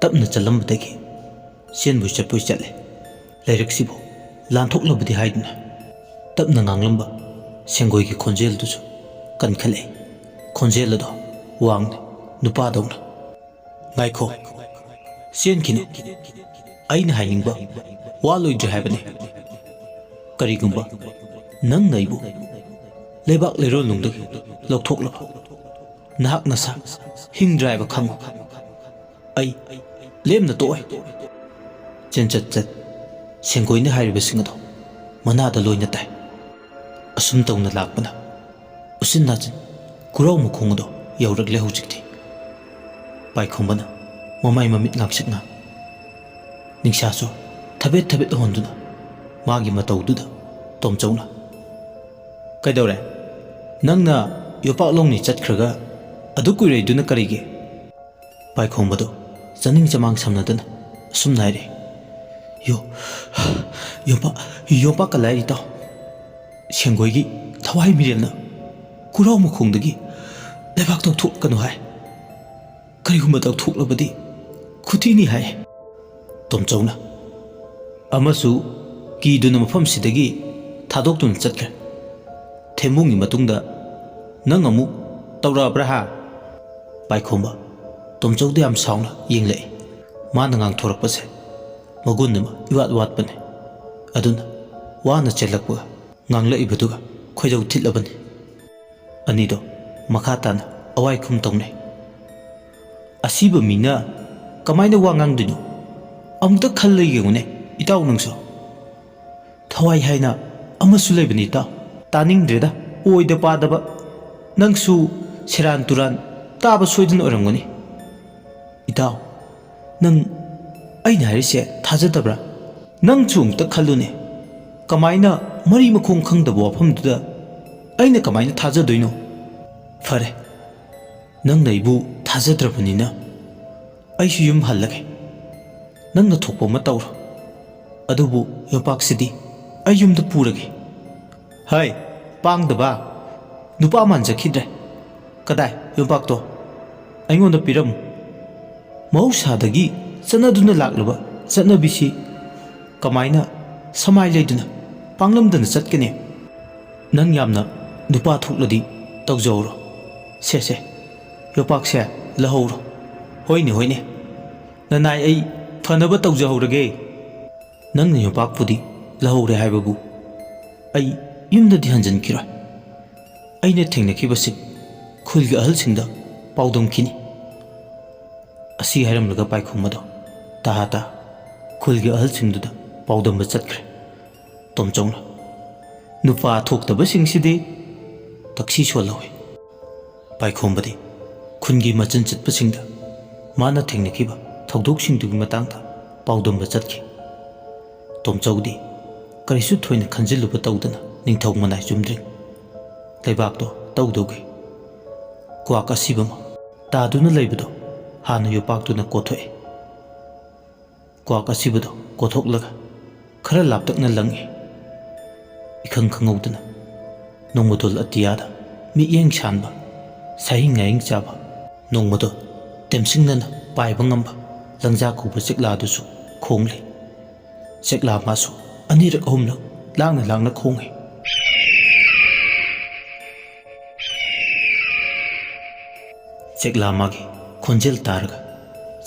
ꯇꯞꯅ ꯆꯠꯂꯝꯕꯗꯒꯤ ꯆꯦꯟꯕꯣꯏ ꯆꯠꯄꯣꯏ ꯆꯠꯂꯦ꯫ ꯂꯩꯔꯛꯁꯤꯕꯨ ꯂꯥꯟꯊꯣꯛꯂꯕꯗꯤ ꯍꯥꯏꯗꯨꯅ ꯇꯞꯅ ꯉꯥꯡꯂꯝꯕ ꯁꯦꯡꯒꯣꯏꯒꯤ ꯈꯣꯟꯖꯦꯜꯗꯨꯁꯨ ꯀꯟꯈꯠꯂꯛꯏ꯫ ꯈꯣꯟꯖꯦꯜ ꯑꯗꯣ ꯋꯥꯡꯅ, ꯅꯨꯄꯥꯗꯧꯅ꯫ "ꯉꯥꯏꯈꯣ, ꯆꯦꯟꯈꯤꯅꯨ꯫ ꯑꯩꯅ ꯍꯥꯏꯅꯤꯡꯕ ꯋꯥ ꯂꯣꯏꯗ꯭ꯔꯤ ꯍꯥꯏꯕꯅꯤ꯫ ꯀꯔꯤꯒꯨꯝꯕ ꯅꯪꯅ ꯑꯩꯕꯨ ꯂꯩꯕꯥꯛ ꯂꯩꯔꯣꯜꯅꯨꯡꯗꯒꯤ ꯂꯧꯊꯣꯛꯂꯕ ꯅꯍꯥꯛ ꯅꯁꯥ ꯍꯤꯡꯗ꯭ꯔꯦ ꯍꯥꯏꯕ ꯈꯪꯉꯨ꯫ ꯑꯩ ꯂꯦꯝꯅ ꯇꯣꯛꯑꯣꯏ꯫" ꯆꯦꯟꯆꯠ ꯆꯠ ꯁꯦꯡꯒꯣꯏꯅ ꯍꯥꯏꯔꯤꯕꯁꯤꯡ ꯑꯗꯣ ꯃꯅꯥꯗ ꯂꯣꯏꯅ ꯇꯥꯏ꯫ ꯑꯁꯨꯝ ꯇꯧꯅ ꯂꯥꯛꯄꯅ ꯎꯆꯤꯟ ꯅꯥꯆꯤꯟ ꯈꯨꯔꯥꯎ ꯃꯈꯣꯡ ꯑꯗꯣ ꯌꯧꯔꯛꯂꯦ ꯍꯧꯖꯤꯛꯇꯤ꯫ ꯄꯥꯏꯈꯣꯝꯕꯅ ꯃꯃꯥꯏ ꯃꯃꯤꯠ ꯉꯥꯡꯁꯛ ꯉꯥꯡ, ꯅꯤꯡꯁꯥꯁꯨ ꯊꯕꯦꯠ ꯊꯕꯦꯠ ꯍꯣꯟꯗꯨꯅ ꯃꯥꯒꯤ ꯃꯇꯧꯗꯨꯗ ꯇꯣꯝꯆꯧꯅ, "ꯀꯩꯗꯧꯔꯦ? ꯅꯪꯅ ꯌꯣꯄꯥꯛ ꯂꯧꯅꯤ ꯆꯠꯈ꯭ꯔꯒ ꯑꯗꯨ ꯀꯨꯏꯔꯩꯗꯨꯅ ꯀꯔꯤꯒꯤ?" ꯄꯥꯏꯈꯣꯝꯕꯗꯣ ꯆꯥꯅꯤꯡ ꯆꯃꯥꯡ ꯁꯝꯅꯗꯅ ꯑꯁꯨꯝꯅ ꯍꯥꯏꯔꯛꯏ, "ꯌꯣ-, ꯌꯣꯝꯄꯥꯛ, ꯌꯣꯝꯄꯥꯛꯀ ꯂꯥꯏꯔꯤ ꯏꯇꯥꯎ꯫ ꯁꯦꯡꯒꯣꯏꯒꯤ ꯊꯋꯥꯏ ꯃꯤꯔꯦꯜꯅ ꯈꯨꯔꯥꯎ ꯃꯈꯣꯡꯗꯒꯤ ꯂꯩꯕꯥꯛ ꯇꯧꯊꯣꯛꯀꯅꯨ ꯍꯥꯏ꯫ ꯀꯔꯤꯒꯨꯝꯕ ꯇꯧꯊꯣꯛꯂꯕꯗꯤ ꯈꯨꯊꯤꯅꯤ ꯍꯥꯏ꯫" ꯇꯣꯝꯆꯧꯅ ꯑꯃꯁꯨ ꯀꯤꯗꯨꯅ ꯃꯐꯝꯁꯤꯗꯒꯤ ꯊꯥꯗꯣꯛꯇꯨꯅ ꯆꯠꯈ꯭ꯔꯦ꯫ ꯊꯦꯝꯕꯨꯡꯒꯤ ꯃꯇꯨꯡꯗ, "ꯅꯪ ꯑꯃꯨꯛ ꯇꯧꯔꯛꯑꯕ꯭ꯔꯥ ꯍꯥ?" ꯄꯥꯏꯈꯣꯝꯕ ꯇꯣꯝꯆꯧꯗ ꯌꯥꯝ ꯁꯥꯎꯅ ꯌꯦꯡꯂꯛꯏ꯫ ꯃꯥꯅ ꯉꯥꯡꯊꯣꯔꯛꯄꯁꯦ ꯃꯒꯨꯟ ꯑꯃ ꯏꯋꯥꯠ ꯋꯥꯠꯄꯅꯦ꯫ ꯑꯗꯨꯅ ꯋꯥꯅ ꯆꯦꯜꯂꯛꯄꯒ ꯉꯥꯡꯂꯛꯏꯕꯗꯨꯒ ꯈꯣꯏꯗꯧ ꯊꯤꯠꯂꯕꯅꯤ꯫ ꯑꯅꯤꯗꯣ ꯃꯈꯥ ꯇꯥꯅ ꯑꯋꯥꯏ ꯈꯨꯝ ꯇꯧꯅꯩ꯫ ꯑꯁꯤꯕ ꯃꯤꯅ ꯀꯃꯥꯏꯅ ꯋꯥ ꯉꯥꯡꯗꯣꯏꯅꯣ? ꯑꯃꯨꯛꯇ ꯈꯜꯂ ꯌꯦꯡꯉꯨꯅꯦ, ꯏꯇꯥꯎ ꯅꯪꯁꯨ꯫ ꯊꯋꯥꯏ ꯍꯥꯏꯅ ꯑꯃꯁꯨ ꯂꯩꯕꯅꯤ, ꯏꯇꯥꯎ꯫ ꯇꯥꯅꯤꯡꯗ꯭ꯔꯦꯗ, ꯑꯣꯏꯗ ꯄꯥꯗꯕ꯫ ꯅꯪꯁꯨ ꯁꯦꯔꯥꯟ ꯇꯨꯔꯥꯟ ꯇꯥꯕ ꯁꯣꯏꯗꯅ ꯑꯣꯏꯔꯝꯒꯅꯤ꯫ ꯏꯇꯥꯎ, ꯅꯪ ꯑꯩꯅ ꯍꯥꯏꯔꯤꯁꯦ ꯊꯥꯖꯗꯕ꯭ꯔꯥ? ꯅꯪꯁꯨ ꯑꯃꯨꯛꯇ ꯈꯜꯂꯨꯅꯦ, ꯀꯃꯥꯏꯅ ꯃꯔꯤ ꯃꯈꯣꯡ ꯈꯪꯗꯕ ꯋꯥꯐꯝꯗꯨꯗ ꯑꯩꯅ ꯀꯃꯥꯏꯅ ꯊꯥꯖꯗꯣꯏꯅꯣ? ꯐꯔꯦ, ꯅꯪꯅ ꯑꯩꯕꯨ ꯊꯥꯖꯗ꯭ꯔꯕꯅꯤꯅ ꯑꯩꯁꯨ ꯌꯨꯝ ꯍꯜꯂꯒꯦ꯫ ꯅꯪꯅ ꯊꯣꯛꯄ ꯑꯃ ꯇꯧꯔꯣ꯫ ꯑꯗꯨꯕꯨ ꯌꯣꯄꯥꯛꯁꯤꯗꯤ ꯑꯩ ꯌꯨꯝꯗ ꯄꯨꯔꯒꯦ꯫ ꯍꯩ, ꯄꯥꯡꯗꯕ! ꯅꯨꯄꯥ ꯃꯥꯟꯖꯈꯤꯗ꯭ꯔꯦ꯫ ꯀꯗꯥꯏ ꯌꯣꯄꯥꯛꯇꯣ? ꯑꯩꯉꯣꯟꯗ ꯄꯤꯔꯝꯃꯨ꯫ ꯃꯍꯧꯁꯥꯗꯒꯤ ꯆꯠꯅꯗꯨꯅ ꯂꯥꯛꯂꯕ ꯆꯠꯅꯕꯤꯁꯤ ꯀꯃꯥꯏꯅ ꯁꯃꯥꯏ ꯂꯩꯗꯨꯅ ꯄꯥꯡꯂꯝꯗꯅ ꯆꯠꯀꯅꯤ? ꯅꯪ ꯌꯥꯝꯅ ꯅꯨꯄꯥ ꯊꯣꯛꯂꯗꯤ ꯇꯧꯖꯍꯧꯔꯣ꯫ ꯁꯦ, ꯁꯦ, ꯌꯣꯄꯥꯛꯁꯦ ꯂꯧꯍꯧꯔꯣ꯫ ꯍꯣꯏꯅꯦ, ꯍꯣꯏꯅꯦ, ꯅꯅꯥꯏ ꯑꯩ ꯐꯅꯕ ꯇꯧꯖꯍꯧꯔꯒꯦ꯫ ꯅꯪꯅ ꯌꯣꯄꯥꯛꯄꯨꯗꯤ ꯂꯧꯍꯧꯔꯦ ꯍꯥꯏꯕꯕꯨ ꯑꯩ ꯌꯨꯝꯗꯗꯤ ꯍꯟꯖꯤꯟꯈꯤꯔꯣꯏ꯫ ꯑꯩꯅ ꯊꯦꯡꯅꯈꯤꯕꯁꯤꯡ ꯈꯨꯜꯒꯤ ꯑꯍꯜꯁꯤꯡꯗ ꯄꯥꯎꯗꯝꯈꯤꯅꯤ꯫ ꯑꯁꯤ ꯍꯥꯏꯔꯝꯂꯒ ꯄꯥꯏꯈꯣꯝꯕꯗꯣ ꯇꯍꯥ ꯇꯍꯥ ꯈꯨꯜꯒꯤ ꯑꯍꯜꯁꯤꯡꯗꯨꯗ ꯄꯥꯎꯗꯝꯕ ꯆꯠꯈ꯭ꯔꯦ꯫ ꯇꯣꯝꯆꯧꯅ, "ꯅꯨꯄꯥ ꯊꯣꯛꯇꯕꯁꯤꯡꯁꯤꯗꯤ ꯇꯛꯁꯤ ꯁꯣꯜꯍꯧꯏ"꯫ ꯄꯥꯏꯈꯣꯝꯕꯗꯤ ꯈꯨꯟꯒꯤ ꯃꯆꯤꯟ ꯆꯠꯄꯁꯤꯡꯗ ꯃꯥꯅ ꯊꯦꯡꯅꯈꯤꯕ ꯊꯧꯗꯣꯛꯁꯤꯡꯗꯨꯒꯤ ꯃꯇꯥꯡꯗ ꯄꯥꯎꯗꯝꯕ ꯆꯠꯈꯤ꯫ ꯇꯣꯝꯆꯧꯗꯤ ꯀꯔꯤꯁꯨ ꯊꯣꯏꯅ ꯈꯟꯖꯤꯜꯂꯨꯕ ꯇꯧꯗꯅ ꯅꯤꯡꯊꯧ ꯃꯅꯥꯏ ꯆꯨꯝꯗ꯭ꯔꯤꯡ ꯂꯩꯕꯥꯛꯇꯣ ꯇꯧꯗꯧꯒꯤ ꯀ꯭ꯋꯥꯛ ꯑꯁꯤꯕ ꯑꯃ ꯇꯥꯗꯨꯅ ꯂꯩꯕꯗꯣ ꯍꯥꯟꯅ ꯌꯣꯄꯥꯛꯇꯨꯅ ꯀꯣꯊꯣꯛꯏ꯫ ꯀ꯭ꯋꯥꯛ ꯑꯁꯤꯕꯗꯣ ꯀꯣꯊꯣꯛꯂꯒ ꯈꯔ ꯂꯥꯞꯇꯛꯅ ꯂꯪꯏ꯫ ꯏꯈꯪ ꯈꯪꯍꯧꯗꯅ ꯅꯣꯡꯃꯗꯣꯜ ꯑꯇꯤꯌꯥꯗ ꯃꯤꯠꯌꯦꯡ ꯁꯥꯟꯕ, ꯁꯥꯍꯤꯡ ꯉꯥꯍꯤꯡ ꯆꯥꯕ, ꯅꯣꯡꯃꯗꯣꯜ ꯇꯦꯝꯁꯤꯡꯅꯅ ꯄꯥꯏꯕ ꯉꯝꯕ ꯂꯪꯖꯥ ꯀꯧꯕ ꯆꯦꯛꯂꯥꯗꯨꯁꯨ ꯈꯣꯡꯂꯤ꯫ ꯆꯦꯛꯂꯥ ꯃꯥꯁꯨ ꯑꯅꯤꯔꯛ ꯑꯍꯨꯝꯂꯛ ꯂꯥꯡꯅ ꯂꯥꯡꯅ ꯈꯣꯡꯏ꯫ ꯆꯦꯛꯂꯥ ꯃꯥꯒꯤ ꯈꯣꯟꯖꯦꯜ ꯇꯥꯔꯒ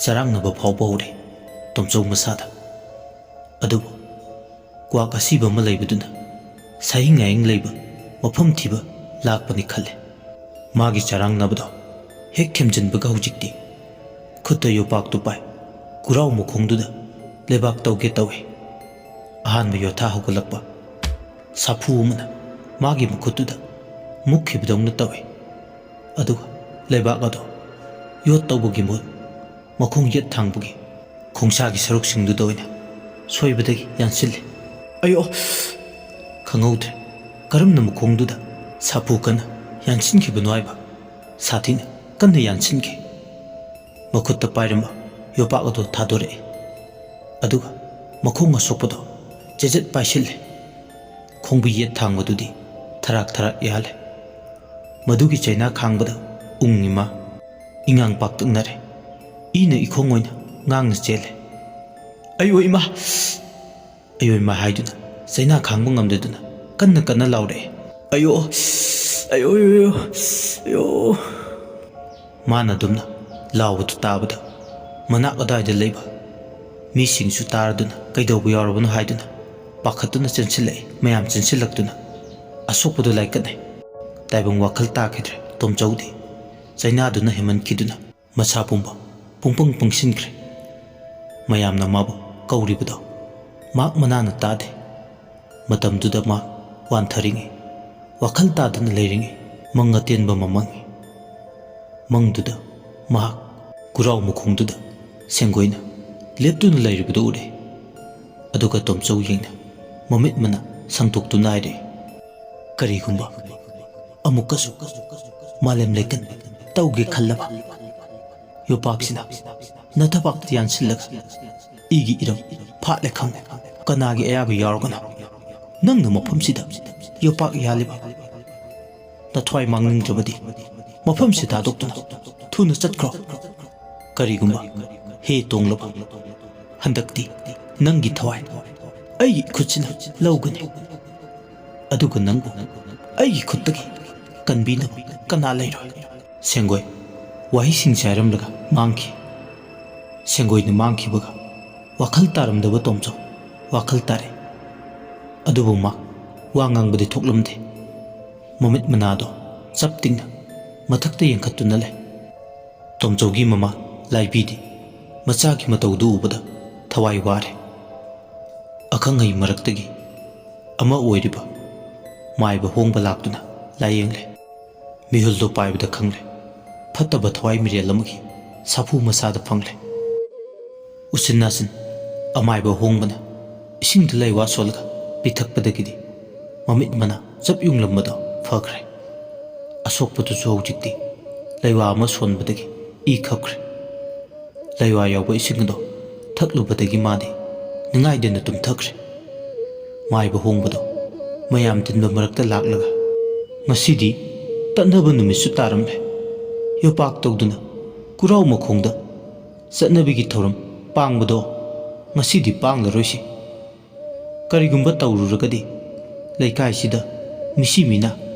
ꯆꯔꯥꯡꯅꯕ ꯐꯥꯎꯕ ꯍꯧꯔꯦ ꯇꯣꯝꯆꯧ ꯃꯁꯥꯗ꯫ ꯑꯗꯨꯕꯨ ꯀ꯭ꯋꯥꯛ ꯑꯁꯤꯕ ꯑꯃ ꯂꯩꯕꯗꯨꯅ ꯁꯥꯍꯤꯡ ꯉꯥꯍꯤꯡ ꯂꯩꯕ ꯃꯐꯝ ꯊꯤꯕ ꯂꯥꯛꯄꯅꯤ ꯈꯜꯂꯦ꯫ ꯃꯥꯒꯤ ꯆꯔꯥꯡꯅꯕꯗꯣ ꯍꯦꯛ ꯊꯦꯝꯖꯤꯟꯕꯒ ꯍꯧꯖꯤꯛꯇꯤ ꯈꯨꯠꯇ ꯌꯣꯄꯥꯛꯇꯨ ꯄꯥꯏ꯫ ꯈꯨꯔꯥꯎ ꯃꯈꯣꯡꯗꯨꯗ ꯂꯩꯕꯥꯛ ꯇꯧꯒꯦ ꯇꯧꯏ꯫ ꯑꯍꯥꯟꯕ ꯌꯣꯠꯊꯥ ꯍꯧꯒꯠꯂꯛꯄ ꯁꯥꯐꯨ ꯑꯃꯅ ꯃꯥꯒꯤ ꯃꯈꯨꯠꯇꯨꯗ ꯃꯨꯛꯈꯤꯕꯗꯧꯅ ꯇꯧꯏ꯫ ꯑꯗꯨꯒ ꯂꯩꯕꯥꯛ ꯑꯗꯨ ꯌꯣꯠ ꯇꯧꯕꯒꯤ ꯃꯍꯨꯠ ꯃꯈꯣꯡ ꯌꯦꯠ ꯊꯥꯡꯕꯒꯤ ꯈꯣꯡꯁꯥꯒꯤ ꯁꯔꯨꯛꯁꯤꯡꯗꯨꯗ ꯑꯣꯏꯅ ꯁꯣꯏꯕꯗꯒꯤ ꯌꯥꯟꯁꯤꯜꯂꯤ꯫ "ꯑꯌꯣ!" ꯈꯪꯍꯧꯗ꯭ꯔꯦ ꯀꯔꯝꯅ ꯃꯈꯣꯡꯗꯨꯗ ꯁꯥꯐꯨ ꯀꯟꯅ ꯌꯥꯟꯁꯤꯟꯈꯤꯕꯅꯣ ꯍꯥꯏꯕ꯫ ꯁꯥꯊꯤꯅ ꯀꯟꯅ ꯌꯥꯟꯁꯤꯟꯈꯤ꯫ ꯃꯈꯨꯠꯇ ꯄꯥꯏꯔꯝꯕ ꯌꯣꯄꯥꯛ ꯑꯗꯨ ꯊꯥꯗꯣꯔꯛꯏ꯫ ꯑꯗꯨꯒ ꯃꯈꯣꯡ ꯑꯁꯣꯛꯄꯗꯣ ꯆꯦꯖꯠ ꯄꯥꯏꯁꯤꯜꯂꯦ꯫ ꯈꯣꯡꯕꯤ ꯌꯦꯠ ꯊꯥꯡꯕꯗꯨꯗꯤ ꯊꯔꯥꯛ ꯊꯔꯥꯛ ꯌꯥꯜꯂꯦ꯫ ꯃꯗꯨꯒꯤ ꯆꯩꯅꯥ ꯈꯥꯡꯕꯗ ꯎꯪꯉꯤ ꯃꯥ꯫ ꯏꯉꯥꯡ ꯄꯥꯛꯇꯛꯅꯔꯦ꯫ ꯏꯅ ꯏꯈꯣꯡ ꯑꯣꯏꯅ ꯉꯥꯡꯅ ꯆꯦꯜꯂꯦ꯫ "ꯑꯌꯣ ꯏꯃꯥ!" "ꯑꯌꯣ ꯏꯃꯥ!" ꯍꯥꯏꯗꯨꯅ ꯆꯩꯅꯥ ꯈꯥꯡꯕ ꯉꯝꯗꯗꯨꯅ ꯀꯟꯅ ꯀꯟꯅ ꯂꯥꯎꯔꯛꯑꯦ꯫ "ꯑꯌꯣ! ꯑꯌꯣ, ꯑꯌꯣ, ꯑꯌꯣ!" ꯃꯥꯅ ꯑꯗꯨꯝꯅ ꯂꯥꯎꯕꯗꯨ ꯇꯥꯕꯗ ꯃꯅꯥꯛ ꯑꯗꯨꯋꯥꯏꯗ ꯂꯩꯕ ꯃꯤꯁꯤꯡꯁꯨ ꯇꯥꯔꯗꯨꯅ ꯀꯩꯗꯧꯕ ꯌꯥꯎꯔꯕꯅꯣ ꯍꯥꯏꯗꯨꯅ ꯄꯥꯈꯠꯇꯨꯅ ꯆꯦꯟꯁꯤꯜꯂꯛꯏ꯫ ꯃꯌꯥꯝ ꯆꯦꯟꯁꯤꯜꯂꯛꯇꯨꯅ ꯑꯁꯣꯛꯄꯗꯨ ꯂꯥꯏꯀꯠꯅꯩ꯫ ꯇꯥꯏꯕꯪ ꯋꯥꯈꯜ ꯇꯥꯈꯤꯗ꯭ꯔꯦ ꯇꯣꯝꯆꯧꯗꯤ꯫ ꯆꯩꯅꯥꯗꯨꯅ ꯍꯦꯟꯃꯟꯈꯤꯗꯨꯅ ꯃꯁꯥ ꯄꯨꯝꯕ ꯄꯨꯡꯄꯪ ꯄꯪꯁꯤꯟꯈ꯭ꯔꯦ꯫ ꯃꯌꯥꯝꯅ ꯃꯥꯕꯨ ꯀꯧꯔꯤꯕꯗꯣ ꯃꯍꯥꯛ ꯃꯅꯥꯅ ꯇꯥꯗꯦ꯫ ꯃꯇꯝꯗꯨꯗ ꯃꯥ ꯋꯥꯟꯊꯔꯤꯉꯩ, ꯋꯥꯈꯜ ꯇꯥꯗꯅ ꯂꯩꯔꯤꯉꯩ ꯃꯪ ꯑꯇꯦꯟꯕ ꯑꯃ ꯃꯪꯉꯤ꯫ ꯃꯪꯗꯨꯗ ꯃꯍꯥꯛ ꯈꯨꯔꯥꯎ ꯃꯈꯣꯡꯗꯨꯗ ꯁꯦꯡꯒꯣꯏꯅ ꯂꯦꯞꯇꯨꯅ ꯂꯩꯔꯤꯕꯗꯨ ꯎꯔꯦ꯫ ꯑꯗꯨꯒ ꯇꯣꯝꯆꯧ ꯌꯦꯡꯅ ꯃꯃꯤꯠ ꯃꯅꯥ ꯁꯪꯗꯣꯛꯇꯨꯅ ꯍꯥꯏꯔꯛꯏ, "ꯀꯔꯤꯒꯨꯝꯕ ꯑꯃꯨꯛꯀꯁꯨ ꯃꯥꯂꯦꯝ ꯂꯩꯀꯟ ꯇꯧꯒꯦ ꯈꯜꯂꯕ, ꯌꯣꯄꯥꯛꯁꯤꯅ ꯅꯊꯕꯥꯛꯇ ꯌꯥꯟꯁꯤꯜꯂꯒ ꯏꯒꯤ ꯏꯔꯝ ꯐꯥꯠꯂꯦ ꯈꯪꯉꯨ꯫ ꯀꯅꯥꯒꯤ ꯑꯌꯥꯕ ꯌꯥꯎꯔꯒꯅꯣ? ꯅꯪꯅ ꯃꯐꯝꯁꯤꯗ ꯌꯣꯄꯥꯛ ꯌꯥꯜꯂꯤꯕ? ꯅꯊ꯭ꯋꯥꯏ ꯃꯥꯡꯅꯤꯡꯗ꯭ꯔꯕꯗꯤ ꯃꯐꯝꯁꯤ ꯊꯥꯗꯣꯛꯇꯨꯅ ꯊꯨꯅ ꯆꯠꯈ꯭ꯔꯣ꯫ ꯀꯔꯤꯒꯨꯝꯕ ꯍꯦ ꯇꯣꯡꯂꯕ, ꯍꯟꯗꯛꯇꯤ ꯅꯪꯒꯤ ꯊꯋꯥꯏ ꯑꯩꯒꯤ ꯏꯈꯨꯠꯁꯤꯅ ꯂꯧꯒꯅꯤ꯫ ꯑꯗꯨꯒ ꯅꯪꯕꯨ ꯑꯩꯒꯤ ꯈꯨꯠꯇꯒꯤ ꯀꯟꯕꯤꯅꯕ ꯀꯅꯥ ꯂꯩꯔꯣꯏ?" ꯁꯦꯡꯒꯣꯏ ꯋꯥꯍꯩꯁꯤꯡꯁꯦ ꯍꯥꯏꯔꯝꯂꯒ ꯃꯥꯡꯈꯤ꯫ ꯁꯦꯡꯒꯣꯏꯅ ꯃꯥꯡꯈꯤꯕꯒ ꯋꯥꯈꯜ ꯇꯥꯔꯝꯗꯕ ꯇꯣꯝꯆꯧ ꯋꯥꯈꯜ ꯇꯥꯔꯦ꯫ ꯑꯗꯨꯕꯨ ꯃꯥ ꯋꯥ ꯉꯥꯡꯕꯗꯤ ꯊꯣꯛꯂꯝꯗꯦ꯫ ꯃꯃꯤꯠ ꯃꯅꯥꯗꯣ ꯆꯞ ꯇꯤꯡꯅ ꯃꯊꯛꯇ ꯌꯦꯡꯈꯠꯇꯨꯅ ꯂꯩ꯫ ꯇꯣꯝꯆꯧꯒꯤ ꯃꯃꯥ ꯂꯥꯏꯕꯤꯗꯤ ꯃꯆꯥꯒꯤ ꯃꯇꯧꯗꯨ ꯎꯕꯗ ꯊꯋꯥꯏ ꯋꯥꯔꯦ꯫ ꯑꯈꯪ ꯑꯍꯩ ꯃꯔꯛꯇꯒꯤ ꯑꯃ ꯑꯣꯏꯔꯤꯕ ꯃꯥꯏꯕ ꯍꯣꯡꯕ ꯂꯥꯛꯇꯨꯅ ꯂꯥꯏꯌꯦꯡꯂꯦ꯫ ꯃꯤꯍꯨꯜꯗꯣ ꯄꯥꯏꯕꯗ ꯈꯪꯂꯦ, ꯐꯠꯇꯕ ꯊꯋꯥꯏ ꯃꯤꯔꯦꯜ ꯑꯃꯒꯤ ꯁꯥꯐꯨ ꯃꯁꯥꯗ ꯐꯪꯂꯦ꯫ ꯎꯆꯤꯟ ꯅꯥꯆꯤꯟ ꯑꯃꯥꯏꯕ ꯍꯣꯡꯕꯅ ꯏꯁꯤꯡꯗ ꯂꯩꯋꯥ ꯁꯣꯜꯂꯒ ꯄꯤꯊꯛꯄꯗꯒꯤꯗꯤ ꯃꯃꯤꯠ ꯃꯅꯥ ꯆꯞ ꯌꯨꯡꯂꯝꯕꯗꯣ ꯐꯈ꯭ꯔꯦ꯫ ꯑꯁꯣꯛꯄꯗꯨꯁꯨ ꯍꯧꯖꯤꯛꯇꯤ ꯂꯩꯋꯥ ꯑꯃ ꯁꯣꯟꯕꯗꯒꯤ ꯏ ꯈꯞꯈ꯭ꯔꯦ꯫ ꯂꯩꯋꯥ ꯌꯥꯎꯕ ꯏꯁꯤꯡ ꯑꯗꯣ ꯊꯛꯂꯨꯕꯗꯒꯤ ꯃꯥꯗꯤ ꯅꯤꯡꯉꯥꯏꯗꯅ ꯇꯨꯝꯊꯈ꯭ꯔꯦ꯫ ꯃꯥꯏꯕ ꯍꯣꯡꯕꯗꯣ ꯃꯌꯥꯝ ꯇꯤꯟꯕ ꯃꯔꯛꯇ ꯂꯥꯛꯂꯒ, "ꯉꯁꯤꯗꯤ ꯇꯠꯅꯕ ꯅꯨꯃꯤꯠꯁꯨ ꯇꯥꯔꯝꯂꯦ꯫ ꯌꯣꯄꯥꯛ ꯇꯧꯗꯨꯅ ꯀꯨꯔꯥꯎ ꯃꯈꯣꯡꯗ ꯆꯠꯅꯕꯤꯒꯤ ꯊꯧꯔꯝ ꯄꯥꯡꯕꯗꯣ ꯉꯁꯤꯗꯤ ꯄꯥꯡꯂꯔꯣꯏꯁꯤ꯫ ꯀꯔꯤꯒꯨꯝꯕ ꯇꯧꯔꯨꯔꯒꯗꯤ ꯂꯩꯀꯥꯏꯁꯤꯗ ꯃꯤꯁꯤ ꯃꯤꯅꯥ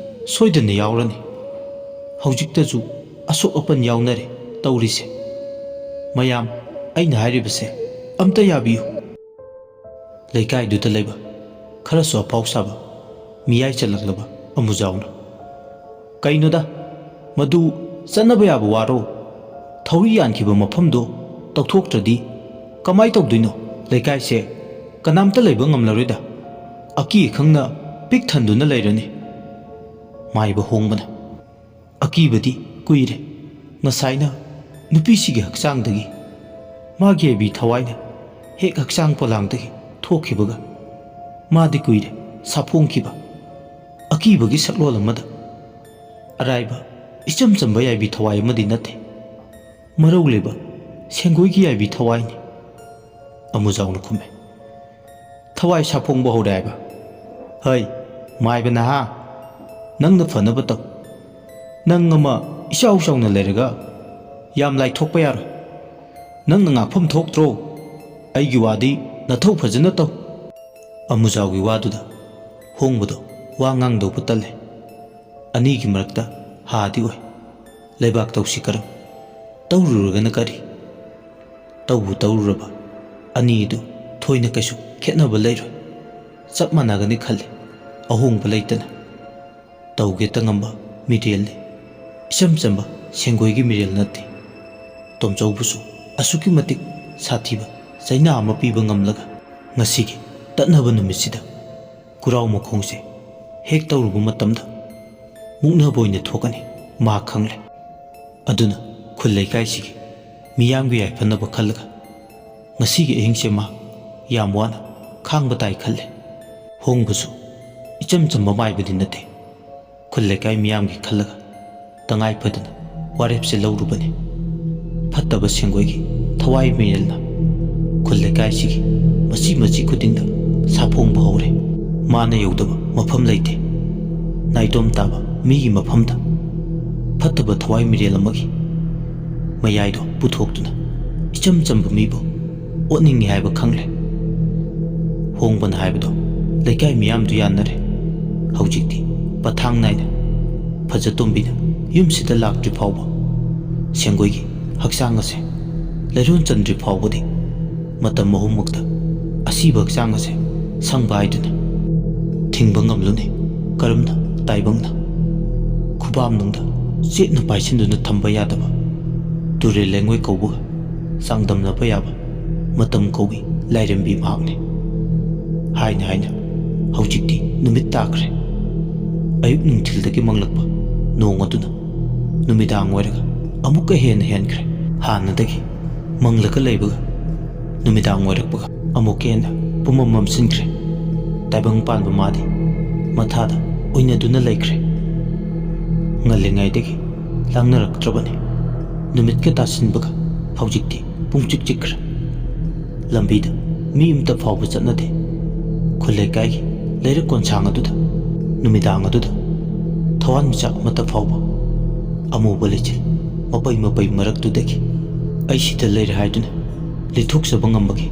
ꯁꯣꯏꯗꯅ ꯌꯥꯎꯔꯅꯤ꯫ ꯍꯧꯖꯤꯛꯇꯁꯨ ꯑꯁꯣꯛ ꯑꯄꯟ ꯌꯥꯎꯅꯔꯦ ꯇꯧꯔꯤꯁꯦ꯫ ꯃꯌꯥꯝ, ꯑꯩꯅ ꯍꯥꯏꯔꯤꯕꯁꯦ ꯑꯝꯇ ꯌꯥꯕꯤꯌꯨ"꯫ ꯂꯩꯀꯥꯏꯗꯨꯗ ꯂꯩꯕ ꯈꯔꯁꯨ ꯑꯐꯥꯎ ꯁꯥꯕ ꯃꯤꯌꯥꯏ ꯆꯜꯂꯛꯂꯕ ꯑꯃꯨꯖꯥꯎꯅ, "ꯀꯩꯅꯣꯗ, ꯃꯗꯨ ꯆꯠꯅꯕ ꯌꯥꯕ ꯋꯥꯔꯣ? ꯊꯧꯔꯤ ꯌꯥꯟꯈꯤꯕ ꯃꯐꯝꯗꯣ ꯇꯧꯊꯣꯛꯇ꯭ꯔꯗꯤ ꯀꯃꯥꯏ ꯇꯧꯗꯣꯏꯅꯣ? ꯂꯩꯀꯥꯏꯁꯦ ꯀꯅꯥꯝꯇ ꯂꯩꯕ ꯉꯝꯂꯔꯣꯏꯗ꯫ ꯑꯀꯤ ꯑꯈꯪꯅ ꯄꯤꯛ ꯊꯟꯗꯨꯅ ꯂꯩꯔꯅꯤ"꯫ ꯃꯥꯏꯕ ꯍꯣꯡꯕꯅ, "ꯑꯀꯤꯕꯗꯤ ꯀꯨꯏꯔꯦ꯫ ꯉꯁꯥꯏꯅ ꯅꯨꯄꯤꯁꯤꯒꯤ ꯍꯛꯆꯥꯡꯗꯒꯤ, ꯃꯥꯒꯤ ꯑꯩꯕꯤ ꯊꯋꯥꯏꯅ ꯍꯦꯛ ꯍꯛꯆꯥꯡ ꯄꯣꯂꯥꯡꯗꯒꯤ ꯊꯣꯛꯈꯤꯕꯒ ꯃꯥꯗꯤ ꯀꯨꯏꯔꯦ ꯁꯥꯐꯣꯡꯈꯤꯕ꯫ ꯑꯀꯤꯕꯒꯤ ꯁꯛꯂꯣꯟ ꯑꯃꯗ ꯑꯔꯥꯏꯕ ꯏꯆꯝ ꯆꯝꯕ ꯌꯥꯏꯕꯤ ꯊꯋꯥꯏ ꯑꯃꯗꯤ ꯅꯠꯇꯦ꯫ ꯃꯔꯧ ꯂꯩꯕ ꯁꯦꯡꯒꯣꯏꯒꯤ ꯌꯥꯏꯕꯤ ꯊꯋꯥꯏꯅꯤ"꯫ ꯑꯃꯨꯖꯥꯎꯅ ꯈꯨꯝꯃꯦ꯫ "ꯊꯋꯥꯏ ꯁꯥꯐꯣꯡꯕ ꯍꯧꯔꯦ ꯍꯥꯏꯕ? ꯍꯩ, ꯃꯥꯏꯕ ꯅꯍꯥ, ꯅꯪꯅ ꯐꯅꯕ ꯇꯧ꯫ ꯅꯪ ꯑꯃ ꯏꯆꯥꯎ ꯆꯥꯎꯅ ꯂꯩꯔꯒ ꯌꯥꯝ ꯂꯥꯏꯊꯣꯛꯄ ꯌꯥꯔꯣꯏ꯫ ꯅꯪꯅ ꯉꯥꯛꯐꯝ ꯊꯣꯛꯇ꯭ꯔꯣ? ꯑꯩꯒꯤ ꯋꯥꯗꯤ ꯅꯊꯧ ꯐꯖꯅ ꯇꯧ"꯫ ꯑꯃꯨꯖꯥꯎꯒꯤ ꯋꯥꯗꯨꯗ ꯍꯣꯡꯕꯗꯣ ꯋꯥ ꯉꯥꯡꯗꯧꯕ ꯇꯜꯂꯦ꯫ ꯑꯅꯤꯒꯤ ꯃꯔꯛꯇ ꯍꯥꯗꯤ ꯑꯣꯏ꯫ ꯂꯩꯕꯥꯛ ꯇꯧꯁꯤ ꯀꯔꯝ? ꯇꯧꯔꯨꯔꯒꯅ ꯀꯔꯤ? ꯇꯧꯕꯨ ꯇꯧꯔꯨꯔꯕ, ꯑꯅꯤꯗꯨ ꯊꯣꯏꯅ ꯀꯩꯁꯨ ꯈꯦꯠꯅꯕ ꯂꯩꯔꯣꯏ꯫ ꯆꯞ ꯃꯥꯟꯅꯒꯅꯤ ꯈꯜꯂꯤ, ꯑꯍꯣꯡꯕ ꯂꯩꯇꯅ꯫ ꯇꯧꯒꯦꯇ ꯉꯝꯕ ꯃꯤꯔꯦꯜꯅꯤ꯫ ꯏꯆꯝ ꯆꯝꯕ ꯁꯦꯡꯒꯣꯏꯒꯤ ꯃꯤꯔꯦꯜ ꯅꯠꯇꯦ꯫ ꯇꯣꯝꯆꯧꯕꯨꯁꯨ ꯑꯁꯨꯛꯀꯤ ꯃꯇꯤꯛ ꯁꯥꯊꯤꯕ ꯆꯩꯅꯥ ꯑꯃ ꯄꯤꯕ ꯉꯝꯂꯒ ꯉꯁꯤꯒꯤ ꯇꯠꯅꯕ ꯅꯨꯃꯤꯠꯁꯤꯗ ꯈꯨꯔꯥꯎ ꯃꯈꯣꯡꯁꯦ ꯍꯦꯛ ꯇꯧꯔꯨꯕ ꯃꯇꯝꯗ ꯃꯨꯛꯅꯕ ꯑꯣꯏꯅ ꯊꯣꯛꯀꯅꯤ ꯃꯍꯥꯛ ꯈꯪꯂꯦ꯫ ꯑꯗꯨꯅ ꯈꯨꯜ ꯂꯩꯀꯥꯏꯁꯤꯒꯤ ꯃꯤꯌꯥꯝꯒꯤ ꯌꯥꯏꯐꯅꯕ ꯈꯜꯂꯒ ꯉꯁꯤꯒꯤ ꯑꯍꯤꯡꯁꯦ ꯃꯍꯥꯛ ꯌꯥꯝ ꯋꯥꯅ ꯈꯥꯡꯕ ꯇꯥꯏ ꯈꯜꯂꯦ꯫ ꯍꯣꯡꯕꯁꯨ ꯏꯆꯝ ꯆꯝꯕ ꯃꯥꯏꯕꯗꯤ ꯅꯠꯇꯦ꯫ ꯈꯨꯜ ꯂꯩꯀꯥꯏ ꯃꯤꯌꯥꯝꯒꯤ ꯈꯜꯂꯒ ꯇꯉꯥꯏ ꯐꯗꯅ ꯋꯥꯔꯦꯞꯁꯦ ꯂꯧꯔꯨꯕꯅꯤ꯫ ꯐꯠꯇꯕ ꯁꯦꯡꯒꯣꯏꯒꯤ ꯊꯋꯥꯏ ꯃꯤꯔꯦꯜꯅ ꯈꯨꯜ ꯂꯩꯀꯥꯏꯁꯤꯒꯤ ꯃꯆꯤ ꯃꯆꯤ ꯈꯨꯗꯤꯡꯗ ꯁꯥꯐꯣꯡꯕ ꯍꯧꯔꯦ꯫ ꯃꯥꯅ ꯌꯧꯗꯕ ꯃꯐꯝ ꯂꯩꯇꯦ꯫ ꯅꯥꯏꯇꯣꯝ ꯇꯥꯕ ꯃꯤꯒꯤ ꯃꯐꯝꯗ ꯐꯠꯇꯕ ꯊꯋꯥꯏ ꯃꯤꯔꯦꯜ ꯑꯃꯒꯤ ꯃꯌꯥꯏꯗꯣ ꯄꯨꯊꯣꯛꯇꯨꯅ ꯏꯆꯝ ꯆꯝꯕ ꯃꯤꯕꯨ ꯑꯣꯠꯅꯤꯡꯉꯤ ꯍꯥꯏꯕ ꯈꯪꯂꯦ꯫ ꯍꯣꯡꯕꯅ ꯍꯥꯏꯕꯗꯣ ꯂꯩꯀꯥꯏ ꯃꯤꯌꯥꯝꯗꯨ ꯌꯥꯅꯔꯦ꯫ ꯍꯧꯖꯤꯛꯇꯤ ꯄꯊꯥꯡ ꯅꯥꯏꯅ ꯐꯖꯇꯣꯝꯕꯤꯅ ꯌꯨꯝꯁꯤꯗ ꯂꯥꯛꯇ꯭ꯔꯤ ꯐꯥꯎꯕ, ꯁꯦꯡꯒꯣꯏꯒꯤ ꯍꯛꯆꯥꯡ ꯑꯁꯦ ꯂꯩꯔꯣꯟ ꯆꯟꯗ꯭ꯔꯤ ꯐꯥꯎꯕꯗꯤ ꯃꯇꯝ ꯑꯍꯨꯝꯃꯛꯇ ꯑꯁꯤꯕ ꯍꯛꯆꯥꯡ ꯑꯁꯦ ꯁꯪꯕ ꯍꯥꯏꯗꯨꯅ ꯊꯤꯡꯕ ꯉꯝꯂꯨꯅꯤ꯫ ꯀꯔꯝꯅ? ꯇꯥꯏꯕꯪꯅ ꯈꯨꯕꯥꯝꯅꯨꯡꯗ ꯆꯦꯠꯅ ꯄꯥꯏꯁꯤꯟꯗꯨꯅ ꯊꯝꯕ ꯌꯥꯗꯕ ꯇꯨꯔꯦꯜ ꯂꯩꯉꯣꯏ ꯀꯧꯕꯒ ꯆꯥꯡꯗꯝꯅꯕ ꯌꯥꯕ ꯃꯇꯝ ꯀꯧꯏ ꯂꯥꯏꯔꯦꯝꯕꯤ ꯃꯍꯥꯛꯅꯤ꯫ ꯍꯥꯏꯅ ꯍꯥꯏꯅ ꯍꯧꯖꯤꯛꯇꯤ ꯅꯨꯃꯤꯠ ꯇꯥꯈ꯭ꯔꯦ꯫ ꯑꯌꯨꯛ ꯅꯨꯡꯊꯤꯜꯗꯒꯤ ꯃꯪꯂꯛꯄ ꯅꯣꯡ ꯑꯗꯨꯅ ꯅꯨꯃꯤꯗꯥꯡ ꯑꯣꯏꯔꯒ ꯑꯃꯨꯛꯀ ꯍꯦꯟꯅ ꯍꯦꯟꯈ꯭ꯔꯦ꯫ ꯍꯥꯟꯅꯗꯒꯤ ꯃꯪꯂꯒ ꯂꯩꯕꯒ ꯅꯨꯃꯤꯗꯥꯡ ꯑꯣꯏꯔꯛꯄꯒ ꯑꯃꯨꯛꯀ ꯍꯦꯟꯅ ꯄꯨꯝꯃꯝ ꯃꯝꯁꯤꯟꯈ꯭ꯔꯦ꯫ ꯇꯥꯏꯕꯪ ꯄꯥꯟꯕ ꯃꯥꯗꯤ ꯃꯊꯥꯗ ꯑꯣꯏꯅꯗꯨꯅ ꯂꯩꯈ꯭ꯔꯦ꯫ ꯉꯜꯂꯤꯉꯩꯗꯒꯤ ꯂꯥꯡꯅꯔꯛꯇ꯭ꯔꯕꯅꯤ꯫ ꯅꯨꯃꯤꯠꯀ ꯇꯥꯁꯤꯟꯕꯒ ꯍꯧꯖꯤꯛꯇꯤ ꯄꯨꯡꯆꯤꯛ ꯆꯤꯛꯈ꯭ꯔꯦ꯫ ꯂꯝꯕꯤꯗ ꯃꯤ ꯑꯃꯇ ꯐꯥꯎꯕ ꯆꯠꯅꯗꯦ꯫ ꯈꯨꯜ ꯂꯩꯀꯥꯏꯒꯤ ꯂꯩꯔꯛ ꯀꯣꯟꯁꯥꯡ ꯑꯗꯨꯗ ꯅꯨꯃꯤꯗꯥꯡ ꯑꯗꯨꯗ ꯊꯋꯥꯟꯃꯤꯆꯥꯛ ꯑꯃꯠꯇ ꯐꯥꯎꯕ ꯑꯃꯨꯕ ꯂꯩꯆꯤꯜ ꯃꯄꯩ ꯃꯄꯩ ꯃꯔꯛꯇꯨꯗꯒꯤ ꯑꯩ ꯁꯤꯗ ꯂꯩꯔꯦ ꯍꯥꯏꯗꯨꯅ ꯂꯤꯊꯣꯛꯆꯕ ꯉꯝꯕꯒꯤ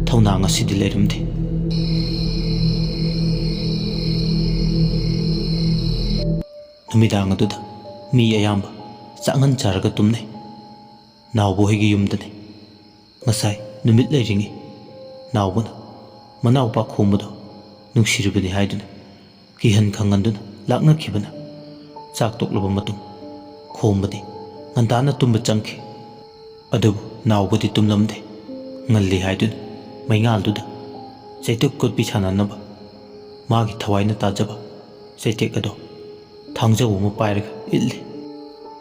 ꯊꯧꯅꯥ ꯉꯁꯤꯗꯤ ꯂꯩꯔꯝꯗꯦ꯫ ꯅꯨꯃꯤꯗꯥꯡ ꯑꯗꯨꯗ ꯃꯤ ꯑꯌꯥꯝꯕ ꯆꯥꯛꯉꯟ ꯆꯥꯔꯒ ꯇꯨꯝꯅꯩ꯫ ꯅꯥꯎꯕ ꯍꯣꯏꯒꯤ ꯌꯨꯝꯗꯅꯤ꯫ ꯉꯁꯥꯏ ꯅꯨꯃꯤꯠ ꯂꯩꯔꯤꯉꯩ ꯅꯥꯎꯕꯅ ꯃꯅꯥꯎꯄꯥ ꯈꯣꯝꯕꯗꯨ ꯅꯨꯡꯁꯤꯔꯤꯕꯅꯤ ꯍꯥꯏꯗꯨꯅ ꯀꯤꯍꯟ ꯈꯪꯍꯟꯗꯨꯅ ꯂꯥꯛꯅꯈꯤꯕꯅ ꯆꯥꯛ ꯇꯣꯛꯂꯕ ꯃꯇꯨꯡ ꯈꯣꯝꯕꯗꯤ ꯉꯟꯇꯥꯅ ꯇꯨꯝꯕ ꯆꯪꯈꯤ꯫ ꯑꯗꯨꯕꯨ ꯅꯥꯎꯕꯗꯤ ꯇꯨꯝꯂꯝꯗꯦ꯫ ꯉꯜꯂꯤ ꯍꯥꯏꯗꯨꯅ ꯃꯩꯉꯥꯜꯗꯨꯗ ꯆꯩꯇꯦꯛ ꯀꯣꯠꯄꯤ ꯁꯥꯟꯅꯅꯕ ꯃꯥꯒꯤ ꯊꯋꯥꯏꯅ ꯇꯥꯖꯕ ꯆꯩꯇꯦꯛ ꯑꯗꯣ ꯊꯥꯡꯖꯧ ꯑꯃ ꯄꯥꯏꯔꯒ ꯏꯠꯂꯤ꯫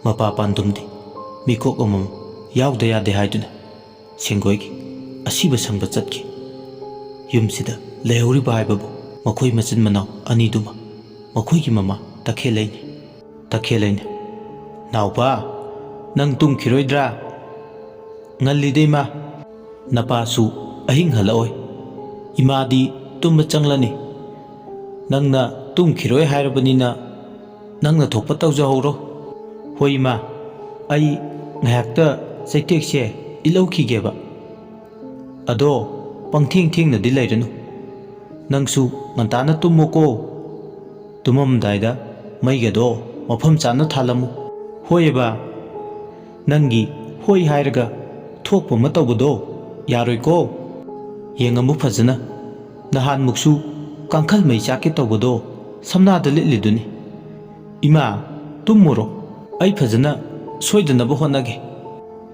ꯃꯄꯥ ꯄꯥꯟꯗꯨꯝꯗꯤ ꯃꯤꯀꯣꯛ ꯑꯃꯃꯝ ꯌꯥꯎꯗ ꯌꯥꯗꯦ ꯍꯥꯏꯗꯨꯅ ꯁꯦꯡꯒꯣꯏꯒꯤ ꯑꯁꯤꯕ ꯁꯪꯕ ꯆꯠꯈꯤ꯫ ꯌꯨꯝꯁꯤꯗ ꯂꯩꯍꯧꯔꯤꯕ ꯍꯥꯏꯕꯕꯨ ꯃꯈꯣꯏ ꯃꯆꯤꯟ ꯃꯅꯥꯎ ꯑꯅꯤꯗꯨꯃ ꯃꯈꯣꯏꯒꯤ ꯃꯃꯥ ꯇꯈꯦꯜꯂꯩꯅꯤ꯫ ꯇꯈꯦꯜꯂꯩꯅ, "ꯅꯥꯎꯕ, ꯅꯪ ꯇꯨꯝꯈꯤꯔꯣꯏꯗ꯭ꯔꯥ? ꯉꯜꯂꯤꯗ ꯏꯃꯥ꯫ ꯅꯄꯥꯁꯨ ꯑꯍꯤꯡ ꯍꯜꯂꯛꯑꯣꯏ꯫ ꯏꯃꯥꯗꯤ ꯇꯨꯝꯕ ꯆꯪꯂꯅꯤ꯫ ꯅꯪꯅ ꯇꯨꯝꯈꯤꯔꯣꯏ ꯍꯥꯏꯔꯕꯅꯤꯅ ꯅꯪꯅ ꯊꯣꯛꯄ ꯇꯧꯖꯍꯧꯔꯣ꯫" "ꯍꯣꯏ ꯏꯃꯥ, ꯑꯩ ꯉꯥꯏꯍꯥꯛꯇ ꯆꯩꯇꯦꯛꯁꯦ ꯏꯜꯍꯧꯈꯤꯒꯦꯕ꯫ ꯑꯗꯣ ꯄꯪꯊꯦꯡ ꯊꯦꯡꯅꯗꯤ ꯂꯩꯔꯅꯨ꯫ ꯅꯪꯁꯨ ꯉꯟꯇꯥꯅ ꯇꯨꯝꯃꯣꯀꯣ꯫ ꯇꯨꯝꯃꯝꯗꯥꯏꯗ ꯃꯩꯒꯗꯣ ꯃꯐꯝ ꯆꯥꯅ ꯊꯥꯜꯂꯝꯃꯨ꯫" "ꯍꯣꯏꯑꯕ, ꯅꯪꯒꯤ ꯍꯣꯏ ꯍꯥꯏꯔꯒ ꯊꯣꯛꯄ ꯑꯃ ꯇꯧꯕꯗꯣ ꯌꯥꯔꯣꯏꯀꯣ꯫ ꯌꯦꯡꯉꯝꯃꯨ ꯐꯖꯅ, ꯅꯍꯥꯟꯃꯨꯛꯁꯨ ꯀꯥꯡꯈꯜ ꯃꯩ ꯆꯥꯛꯀꯦ ꯇꯧꯕꯗꯣ ꯁꯝꯅꯥꯗ ꯂꯤꯠꯂꯤꯗꯨꯅꯤ꯫ ꯏꯃꯥ, ꯇꯨꯝꯃꯨꯔꯣ, ꯑꯩ ꯐꯖꯅ ꯁꯣꯏꯗꯅꯕ ꯍꯣꯠꯅꯒꯦ꯫"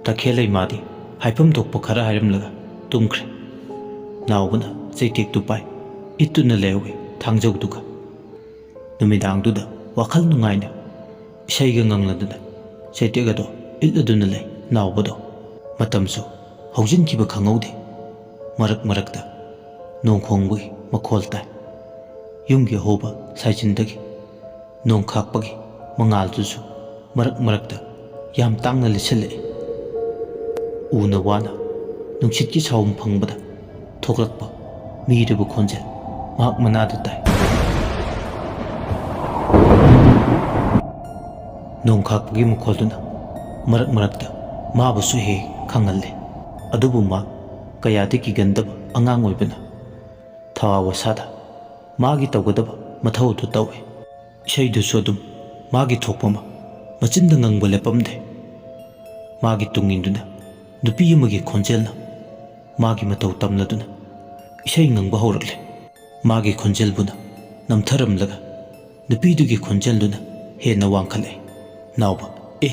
ꯇꯈꯦꯜꯂꯩ ꯃꯥꯗꯤ ꯍꯥꯏꯐꯝ ꯊꯣꯛꯄ ꯈꯔ ꯍꯥꯏꯔꯝꯂꯒ ꯇꯨꯝꯈ꯭ꯔꯦ꯫ ꯅꯥꯎꯕꯅ ꯆꯩꯇꯦꯛꯇꯨ ꯄꯥꯏ, ꯏꯠꯇꯨꯅ ꯂꯩꯍꯧꯏ ꯊꯥꯡꯖꯧꯗꯨꯒ꯫ ꯅꯨꯃꯤꯗꯥꯡꯗꯨꯗ ꯋꯥꯈꯜ ꯅꯨꯡꯉꯥꯏꯅ ꯏꯁꯩꯒ ꯉꯪꯂꯗꯨꯅ ꯆꯩꯇꯦꯛ ꯑꯗꯣ ꯏꯠꯂꯗꯨꯅ ꯂꯩ ꯅꯥꯎꯕꯗꯣ꯫ ꯃꯇꯝꯁꯨ ꯍꯧꯖꯤꯟꯈꯤꯕ ꯈꯪꯍꯧꯗꯦ꯫ ꯃꯔꯛ ꯃꯔꯛꯇ ꯅꯣꯡ ꯈꯣꯡꯕꯒꯤ ꯃꯈꯣꯜ ꯇꯥꯏ꯫ ꯌꯨꯝꯒꯤ ꯑꯍꯣꯕ ꯁꯥꯏꯖꯤꯟꯗꯒꯤ ꯅꯣꯡ ꯈꯥꯛꯄꯒꯤ ꯃꯉꯥꯜꯗꯨꯁꯨ ꯃꯔꯛ ꯃꯔꯛꯇ ꯌꯥꯝ ꯇꯥꯡꯅ ꯂꯤꯠꯁꯤꯜꯂꯛꯏ꯫ ꯎꯅ ꯋꯥꯅ ꯅꯨꯡꯁꯤꯠꯀꯤ ꯁꯥꯍꯨꯝ ꯐꯪꯕꯗ ꯊꯣꯛꯂꯛꯄ ꯃꯤꯔꯕ ꯈꯣꯟꯖꯦꯜ ꯃꯍꯥꯛ ꯃꯅꯥꯗ ꯇꯥꯏ꯫ ꯅꯣꯡ ꯈꯥꯛꯄꯒꯤ ꯃꯈꯣꯜꯗꯨꯅ ꯃꯔꯛ ꯃꯔꯛꯇ ꯃꯥꯕꯨꯁꯨ ꯍꯦꯛ ꯈꯪꯍꯜꯂꯤ꯫ ꯑꯗꯨꯕꯨ ꯃꯥ ꯀꯌꯥꯗꯤ ꯀꯤꯒꯟꯗꯕ ꯑꯉꯥꯡ ꯑꯣꯏꯕꯅ ꯊꯋꯥ ꯋꯥꯁꯥꯗ ꯃꯥꯒꯤ ꯇꯧꯒꯗꯕ ꯃꯊꯧ ꯑꯗꯨ ꯇꯧꯏ꯫ ꯏꯁꯩꯗꯨꯁꯨ ꯑꯗꯨꯝ ꯃꯥꯒꯤ ꯊꯣꯛꯄ ꯑꯃ ꯃꯆꯤꯟꯗ ꯉꯪꯕ ꯂꯦꯞꯄꯝꯗꯦ꯫ ꯃꯥꯒꯤ ꯇꯨꯡ ꯏꯟꯗꯨꯅ ꯅꯨꯄꯤ ꯑꯃꯒꯤ ꯈꯣꯟꯖꯦꯜꯅ ꯃꯥꯒꯤ ꯃꯇꯧ ꯇꯝꯂꯗꯨꯅ ꯏꯁꯩ ꯉꯪꯕ ꯍꯧꯔꯛꯂꯦ꯫ ꯃꯥꯒꯤ ꯈꯣꯟꯖꯦꯜꯕꯨꯅ ꯅꯝꯊꯔꯝꯂꯒ ꯅꯨꯄꯤꯗꯨꯒꯤ ꯈꯣꯟꯖꯦꯜꯗꯨꯅ ꯍꯦꯟꯅ ꯋꯥꯡꯈꯠꯂꯛꯏ꯫ "ꯅꯥꯎꯕ, ꯑꯦ,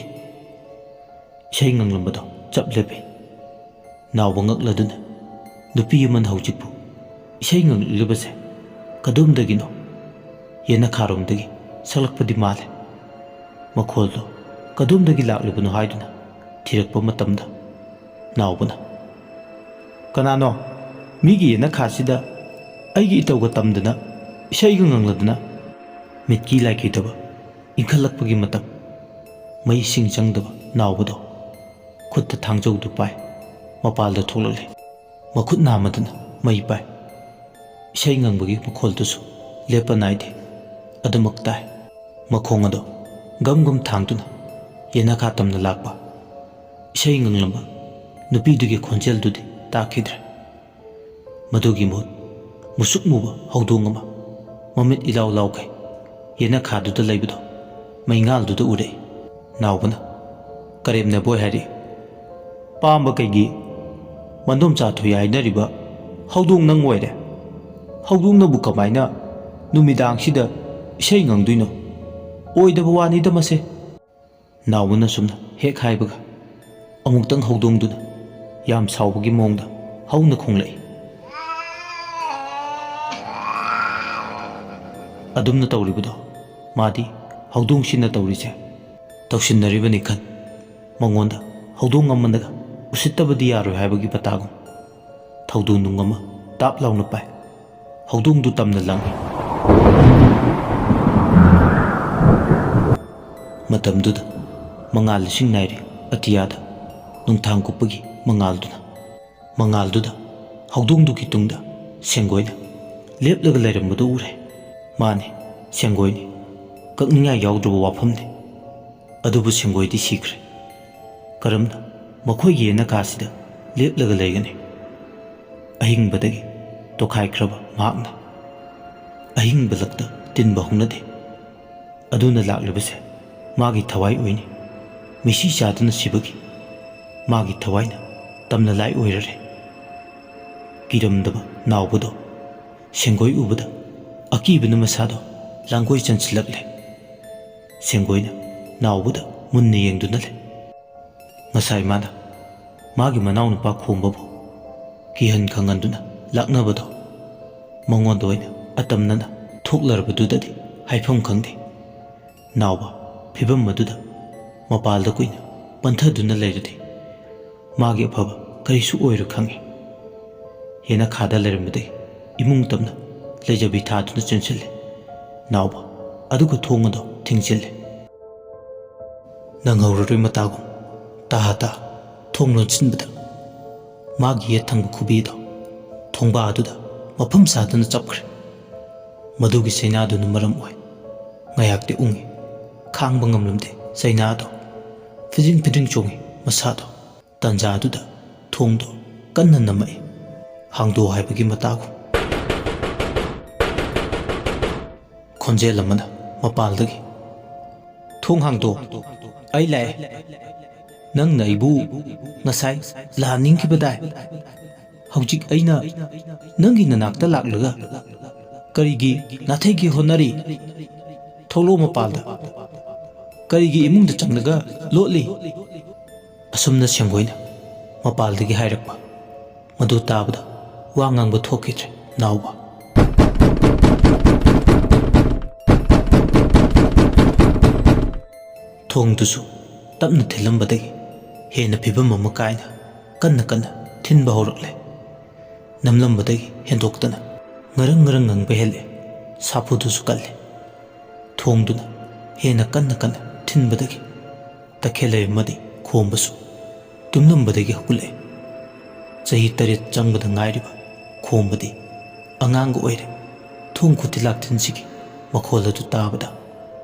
ꯏꯁꯩ ꯉꯪꯂꯝꯕꯗꯣ ꯆꯞ ꯂꯦꯞꯄꯤ꯫ ꯅꯥꯎꯕ ꯉꯛꯂꯗꯨꯅ ꯅꯨꯄꯤ ꯑꯃꯅ ꯍꯧꯖꯤꯛꯄꯨ ꯏꯁꯩ ꯉꯪꯂꯛꯂꯤꯕꯁꯦ ꯀꯗꯣꯝꯗꯒꯤꯅꯣ? ꯌꯦꯅꯈꯥꯔꯣꯝꯗꯒꯤ ꯁꯛꯂꯛꯄꯗꯤ ꯃꯥꯜꯂꯦ꯫ ꯃꯈꯣꯜꯗꯣ ꯀꯗꯣꯝꯗꯒꯤ ꯂꯥꯛꯂꯤꯕꯅꯣ ꯍꯥꯏꯗꯨꯅ ꯊꯤꯔꯛꯄ ꯃꯇꯝꯗ ꯅꯥꯎꯕꯅ, "ꯀꯅꯥꯅꯣ ꯃꯤꯒꯤ ꯌꯦꯅꯈꯥꯁꯤꯗ ꯑꯩꯒꯤ ꯏꯇꯧꯒ ꯇꯝꯗꯅ ꯏꯁꯩꯒ ꯉꯪꯂꯗꯅ?" ꯃꯤꯠꯀꯤ ꯂꯥꯏꯈꯤꯗꯕ ꯏꯪꯈꯠꯂꯛꯄꯒꯤ ꯃꯇꯝ꯫ ꯃꯩꯁꯤꯡ ꯆꯪꯗꯕ ꯅꯥꯎꯕꯗꯣ ꯈꯨꯠꯇ ꯊꯥꯡꯖꯧꯗꯨ ꯄꯥꯏ ꯃꯄꯥꯜꯗ ꯊꯣꯛꯂꯛꯂꯦ꯫ ꯃꯈꯨꯠ ꯅꯥꯝꯃꯗꯨꯅ ꯃꯩ ꯄꯥꯏ꯫ ꯏꯁꯩ ꯉꯪꯕꯒꯤ ꯃꯈꯣꯜꯗꯨꯁꯨ ꯂꯦꯞꯄ ꯅꯥꯏꯗꯦ꯫ ꯑꯗꯨꯃꯛ ꯇꯥꯏ꯫ ꯃꯈꯣꯡ ꯑꯗꯣ ꯒꯝ ꯒꯝ ꯊꯥꯡꯗꯨꯅ ꯌꯦꯅꯈꯥ ꯇꯝꯅ ꯂꯥꯛꯄ ꯏꯁꯩ ꯉꯪꯂꯝꯕ ꯅꯨꯄꯤꯗꯨꯒꯤ ꯈꯣꯟꯖꯦꯜꯗꯨꯗꯤ ꯇꯥꯈꯤꯗ꯭ꯔꯦ꯫ ꯃꯗꯨꯒꯤ ꯃꯍꯨꯠ ꯃꯨꯁꯨꯛ ꯃꯨꯕ ꯍꯧꯗꯣꯡ ꯑꯃ ꯃꯃꯤꯠ ꯏꯂꯥꯎ ꯂꯥꯎꯈꯩ ꯌꯦꯅꯈꯥꯗꯨꯗ ꯂꯩꯕꯗꯣ ꯃꯩꯉꯥꯜꯗꯨꯗ ꯎꯔꯛꯏ꯫ ꯅꯥꯎꯕꯅ ꯀꯔꯦꯝꯅꯕꯣꯏ ꯍꯥꯏꯔꯛꯏ, "ꯄꯥꯝꯕ ꯀꯩꯒꯤ? ꯃꯟꯗꯣꯝꯆꯥ ꯊꯣꯏ ꯍꯥꯏꯅꯔꯤꯕ ꯍꯧꯗꯣꯡ ꯅꯪ ꯑꯣꯏꯔꯦ꯫ ꯍꯧꯗꯣꯡꯅꯕꯨ ꯀꯃꯥꯏꯅ ꯅꯨꯃꯤꯗꯥꯡꯁꯤꯗ ꯏꯁꯩ ꯉꯪꯗꯣꯏꯅꯣ? ꯑꯣꯏꯗꯕ ꯋꯥꯅꯤꯗ ꯃꯁꯦ!" ꯅꯥꯎꯕꯅ ꯁꯨꯝꯅ ꯍꯦꯛ ꯍꯥꯏꯕꯒ ꯑꯃꯨꯛꯇꯪ ꯍꯧꯗꯣꯡꯗꯨꯅ ꯌꯥꯝ ꯁꯥꯎꯕꯒꯤ ꯃꯑꯣꯡꯗ ꯍꯧꯅ ꯈꯣꯡꯂꯛꯏ꯫ ꯑꯗꯨꯝꯅ ꯇꯧꯔꯤꯕꯗꯣ ꯃꯥꯗꯤ ꯍꯧꯗꯣꯡꯁꯤꯅ ꯇꯧꯔꯤꯁꯦ ꯇꯧꯁꯤꯟꯅꯔꯤꯕꯅꯤ ꯈꯟ ꯃꯉꯣꯟꯗ ꯍꯧꯗꯣꯡ ꯑꯃꯅꯒ ꯎꯁꯤꯠꯇꯕꯗꯤ ꯌꯥꯔꯣꯏ ꯍꯥꯏꯕꯒꯤ ꯄꯇꯥꯒꯨꯝ ꯊꯧꯗꯣꯡ ꯅꯨꯡ ꯑꯃ ꯇꯥꯞ ꯂꯥꯎꯅ ꯄꯥꯏ꯫ ꯍꯧꯗꯣꯡꯗꯨ ꯇꯝꯅ ꯂꯪꯏ꯫ ꯃꯇꯝꯗꯨꯗ ꯃꯉꯥꯜ ꯂꯤꯁꯤꯡ ꯅꯥꯏꯔꯤ ꯑꯇꯤꯌꯥꯗ ꯅꯨꯡꯊꯥꯡ ꯀꯨꯞꯄꯒꯤ ꯃꯉꯥꯜꯗꯨꯅ꯫ ꯃꯉꯥꯜꯗꯨꯗ ꯍꯧꯗꯣꯡꯗꯨꯒꯤ ꯇꯨꯡꯗ ꯁꯦꯡꯒꯣꯏꯅ ꯂꯦꯞꯂꯒ ꯂꯩꯔꯝꯕꯗꯨ ꯎꯔꯦ꯫ ꯃꯥꯅꯤ, ꯁꯦꯡꯒꯣꯏꯅꯤ꯫ ꯀꯛꯅꯤꯡꯉꯥꯏ ꯌꯥꯎꯗ꯭ꯔꯕ ꯋꯥꯐꯝꯅꯤ꯫ ꯑꯗꯨꯕꯨ ꯁꯦꯡꯒꯣꯏꯗꯤ ꯁꯤꯈ꯭ꯔꯦ꯫ ꯀꯔꯝꯅ ꯃꯈꯣꯏꯒꯤ ꯌꯦꯅꯈꯥꯁꯤꯗ ꯂꯦꯞꯂꯒ ꯂꯩꯒꯅꯤ? ꯑꯍꯤꯡꯕꯗꯒꯤ ꯇꯣꯈꯥꯏꯈ꯭ꯔꯕ ꯃꯍꯥꯛꯅ ꯑꯍꯤꯡꯕ ꯂꯛꯇ ꯇꯤꯟꯕ ꯍꯧꯅꯗꯦ꯫ ꯑꯗꯨꯅ ꯂꯥꯛꯂꯤꯕꯁꯦ ꯃꯥꯒꯤ ꯊꯋꯥꯏ ꯑꯣꯏꯅꯤ꯫ ꯃꯤꯁꯤ ꯆꯥꯗꯨꯅ ꯁꯤꯕꯒꯤ ꯃꯥꯒꯤ ꯊꯋꯥꯏꯅ ꯇꯝꯅ ꯂꯥꯏ ꯑꯣꯏꯔꯔꯦ꯫ ꯀꯤꯔꯝꯗꯕ ꯅꯥꯎꯕꯗꯣ ꯁꯦꯡꯒꯣꯏ ꯎꯕꯗ ꯑꯀꯤꯕꯅ ꯃꯁꯥꯗꯣ ꯂꯥꯡꯒꯣꯏ ꯆꯟꯁꯤꯜꯂꯛꯂꯦ꯫ ꯁꯦꯡꯒꯣꯏꯅ ꯅꯥꯎꯕꯗ ꯃꯨꯟꯅ ꯌꯦꯡꯗꯨꯅ ꯂꯩ꯫ ꯉꯁꯥꯏ ꯃꯥꯅ ꯃꯥꯒꯤ ꯃꯅꯥꯎꯅꯨꯄꯥ ꯈꯣꯝꯕꯕꯨ ꯀꯤꯍꯟ ꯈꯪꯍꯟꯗꯨꯅ ꯂꯥꯛꯅꯕꯗꯣ ꯃꯉꯣꯟꯗ ꯑꯣꯏꯅ ꯑꯇꯝꯅꯅ ꯊꯣꯛꯂꯔꯕꯗꯨꯗꯗꯤ ꯍꯥꯏꯐꯝ ꯈꯪꯗꯦ꯫ ꯅꯥꯎꯕ ꯐꯤꯕꯝ ꯑꯗꯨꯗ ꯃꯄꯥꯜꯗ ꯀꯨꯏꯅ ꯄꯟꯊꯗꯨꯅ ꯂꯩꯔꯗꯤ ꯃꯥꯒꯤ ꯑꯐꯕ ꯀꯔꯤꯁꯨ ꯑꯣꯏꯔꯣꯏ ꯈꯪꯏ꯫ ꯌꯦꯅꯈꯥꯗ ꯂꯩꯔꯝꯕꯗꯒꯤ ꯏꯃꯨꯡ ꯇꯝꯅ ꯂꯩꯖꯕꯤ ꯊꯥꯗꯨꯅ ꯆꯦꯟꯁꯤꯜꯂꯦ꯫ ꯅꯥꯎꯕ ꯑꯗꯨꯒ ꯊꯣꯡ ꯑꯗꯨ ꯊꯤꯡꯖꯤꯜꯂꯦ꯫ ꯅꯪꯍꯧꯔꯔꯣꯏ ꯃꯇꯥꯒꯨꯝ ꯇꯥ ꯇꯥ ꯊꯣꯡ ꯂꯣꯟꯁꯤꯟꯕꯗ ꯃꯥꯒꯤ ꯌꯦꯠ ꯊꯪꯕ ꯈꯨꯕꯤꯗꯣ ꯊꯣꯡꯕꯥ ꯑꯗꯨꯗ ꯃꯐꯝ ꯆꯥꯗꯅ ꯆꯞꯈ꯭ꯔꯦ꯫ ꯃꯗꯨꯒꯤ ꯆꯩꯅꯥꯗꯨꯅ ꯃꯔꯝ ꯑꯣꯏ ꯉꯥꯏꯍꯥꯛꯇꯤ ꯎꯪꯉꯤ꯫ ꯈꯥꯡꯕ ꯉꯝꯂꯝꯗꯦ ꯆꯩꯅꯥꯗꯣ꯫ ꯐꯤꯗ꯭ꯔꯤꯡ ꯐꯤꯗ꯭ꯔꯤꯡ ꯆꯣꯡꯉꯤ ꯃꯁꯥꯗꯣ꯫ ꯇꯟꯖꯥꯗꯨꯗ ꯊꯣꯡꯗꯣ ꯀꯟꯅ ꯅꯝꯃꯛꯏ꯫ "ꯍꯥꯡꯗꯣꯛ" ꯍꯥꯏꯕꯒꯤ ꯃꯇꯥꯒꯨꯝ꯫ ꯈꯣꯟꯖꯦꯜ ꯑꯃꯅ ꯃꯄꯥꯜꯗꯒꯤ, "ꯊꯣꯡ ꯍꯥꯡꯗꯣꯛ, ꯑꯩ ꯂꯥꯛꯑꯦ꯫ ꯅꯪꯅ ꯑꯩꯕꯨ ꯉꯁꯥꯏ ꯂꯥꯟꯅꯤꯡꯈꯤꯕꯗꯥꯏ? ꯍꯧꯖꯤꯛ ꯑꯩꯅ ꯅꯪꯒꯤ ꯅꯅꯥꯛꯇ ꯂꯥꯛꯂꯒ ꯀꯔꯤꯒꯤ ꯅꯥꯊꯩꯒꯦ ꯍꯣꯠꯅꯔꯤ? ꯊꯣꯛꯂꯛꯑꯣ ꯃꯄꯥꯜꯗ꯫ ꯀꯔꯤꯒꯤ ꯏꯃꯨꯡꯗ ꯆꯪꯂꯒ ꯂꯣꯠꯂꯤ?" ꯑꯁꯨꯝꯅ ꯁꯦꯡꯒꯣꯏꯅ ꯃꯄꯥꯜꯗꯒꯤ ꯍꯥꯏꯔꯛꯄ꯫ ꯃꯗꯨ ꯇꯥꯕꯗ ꯋꯥ ꯉꯥꯡꯕ ꯊꯣꯛꯈꯤꯗ꯭ꯔꯦ ꯅꯥꯎꯕ꯫ ꯊꯣꯡꯗꯨꯁꯨ ꯇꯞꯅ ꯊꯤꯜꯂꯝꯕꯗꯒꯤ ꯍꯦꯟꯅ ꯐꯤꯕꯝ ꯑꯃ ꯀꯥꯏꯅ ꯀꯟꯅ ꯀꯟꯅ ꯊꯤꯟꯕ ꯍꯧꯔꯛꯂꯦ꯫ ꯅꯝꯂꯝꯕꯗꯒꯤ ꯍꯦꯟꯗꯣꯛꯇꯅ ꯉꯔꯪ ꯉꯔꯪ ꯉꯪꯕ ꯍꯦꯜꯂꯦ꯫ ꯁꯥꯐꯨꯗꯨꯁꯨ ꯀꯜꯂꯦ꯫ ꯊꯣꯡꯗꯨꯅ ꯍꯦꯟꯅ ꯀꯟꯅ ꯀꯟꯅ ꯊꯤꯟꯕꯗꯒꯤ ꯇꯈꯦꯜꯂꯩ ꯑꯃꯗꯤ ꯈꯣꯝꯕꯁꯨ ꯇꯨꯝꯂꯝꯕꯗꯒꯤ ꯍꯧꯒꯠꯂꯛꯑꯦ꯫ ꯆꯍꯤ ꯇꯔꯦꯠ ꯆꯪꯕꯗ ꯉꯥꯏꯔꯤꯕ ꯈꯣꯝꯕꯗꯤ ꯑꯉꯥꯡꯒ ꯑꯣꯏꯔꯦ꯫ ꯊꯣꯡ ꯈꯨꯊꯤꯜ ꯂꯥꯛꯊꯤꯟꯁꯤꯒꯤ ꯃꯈꯣꯜ ꯑꯗꯨ ꯇꯥꯕꯗ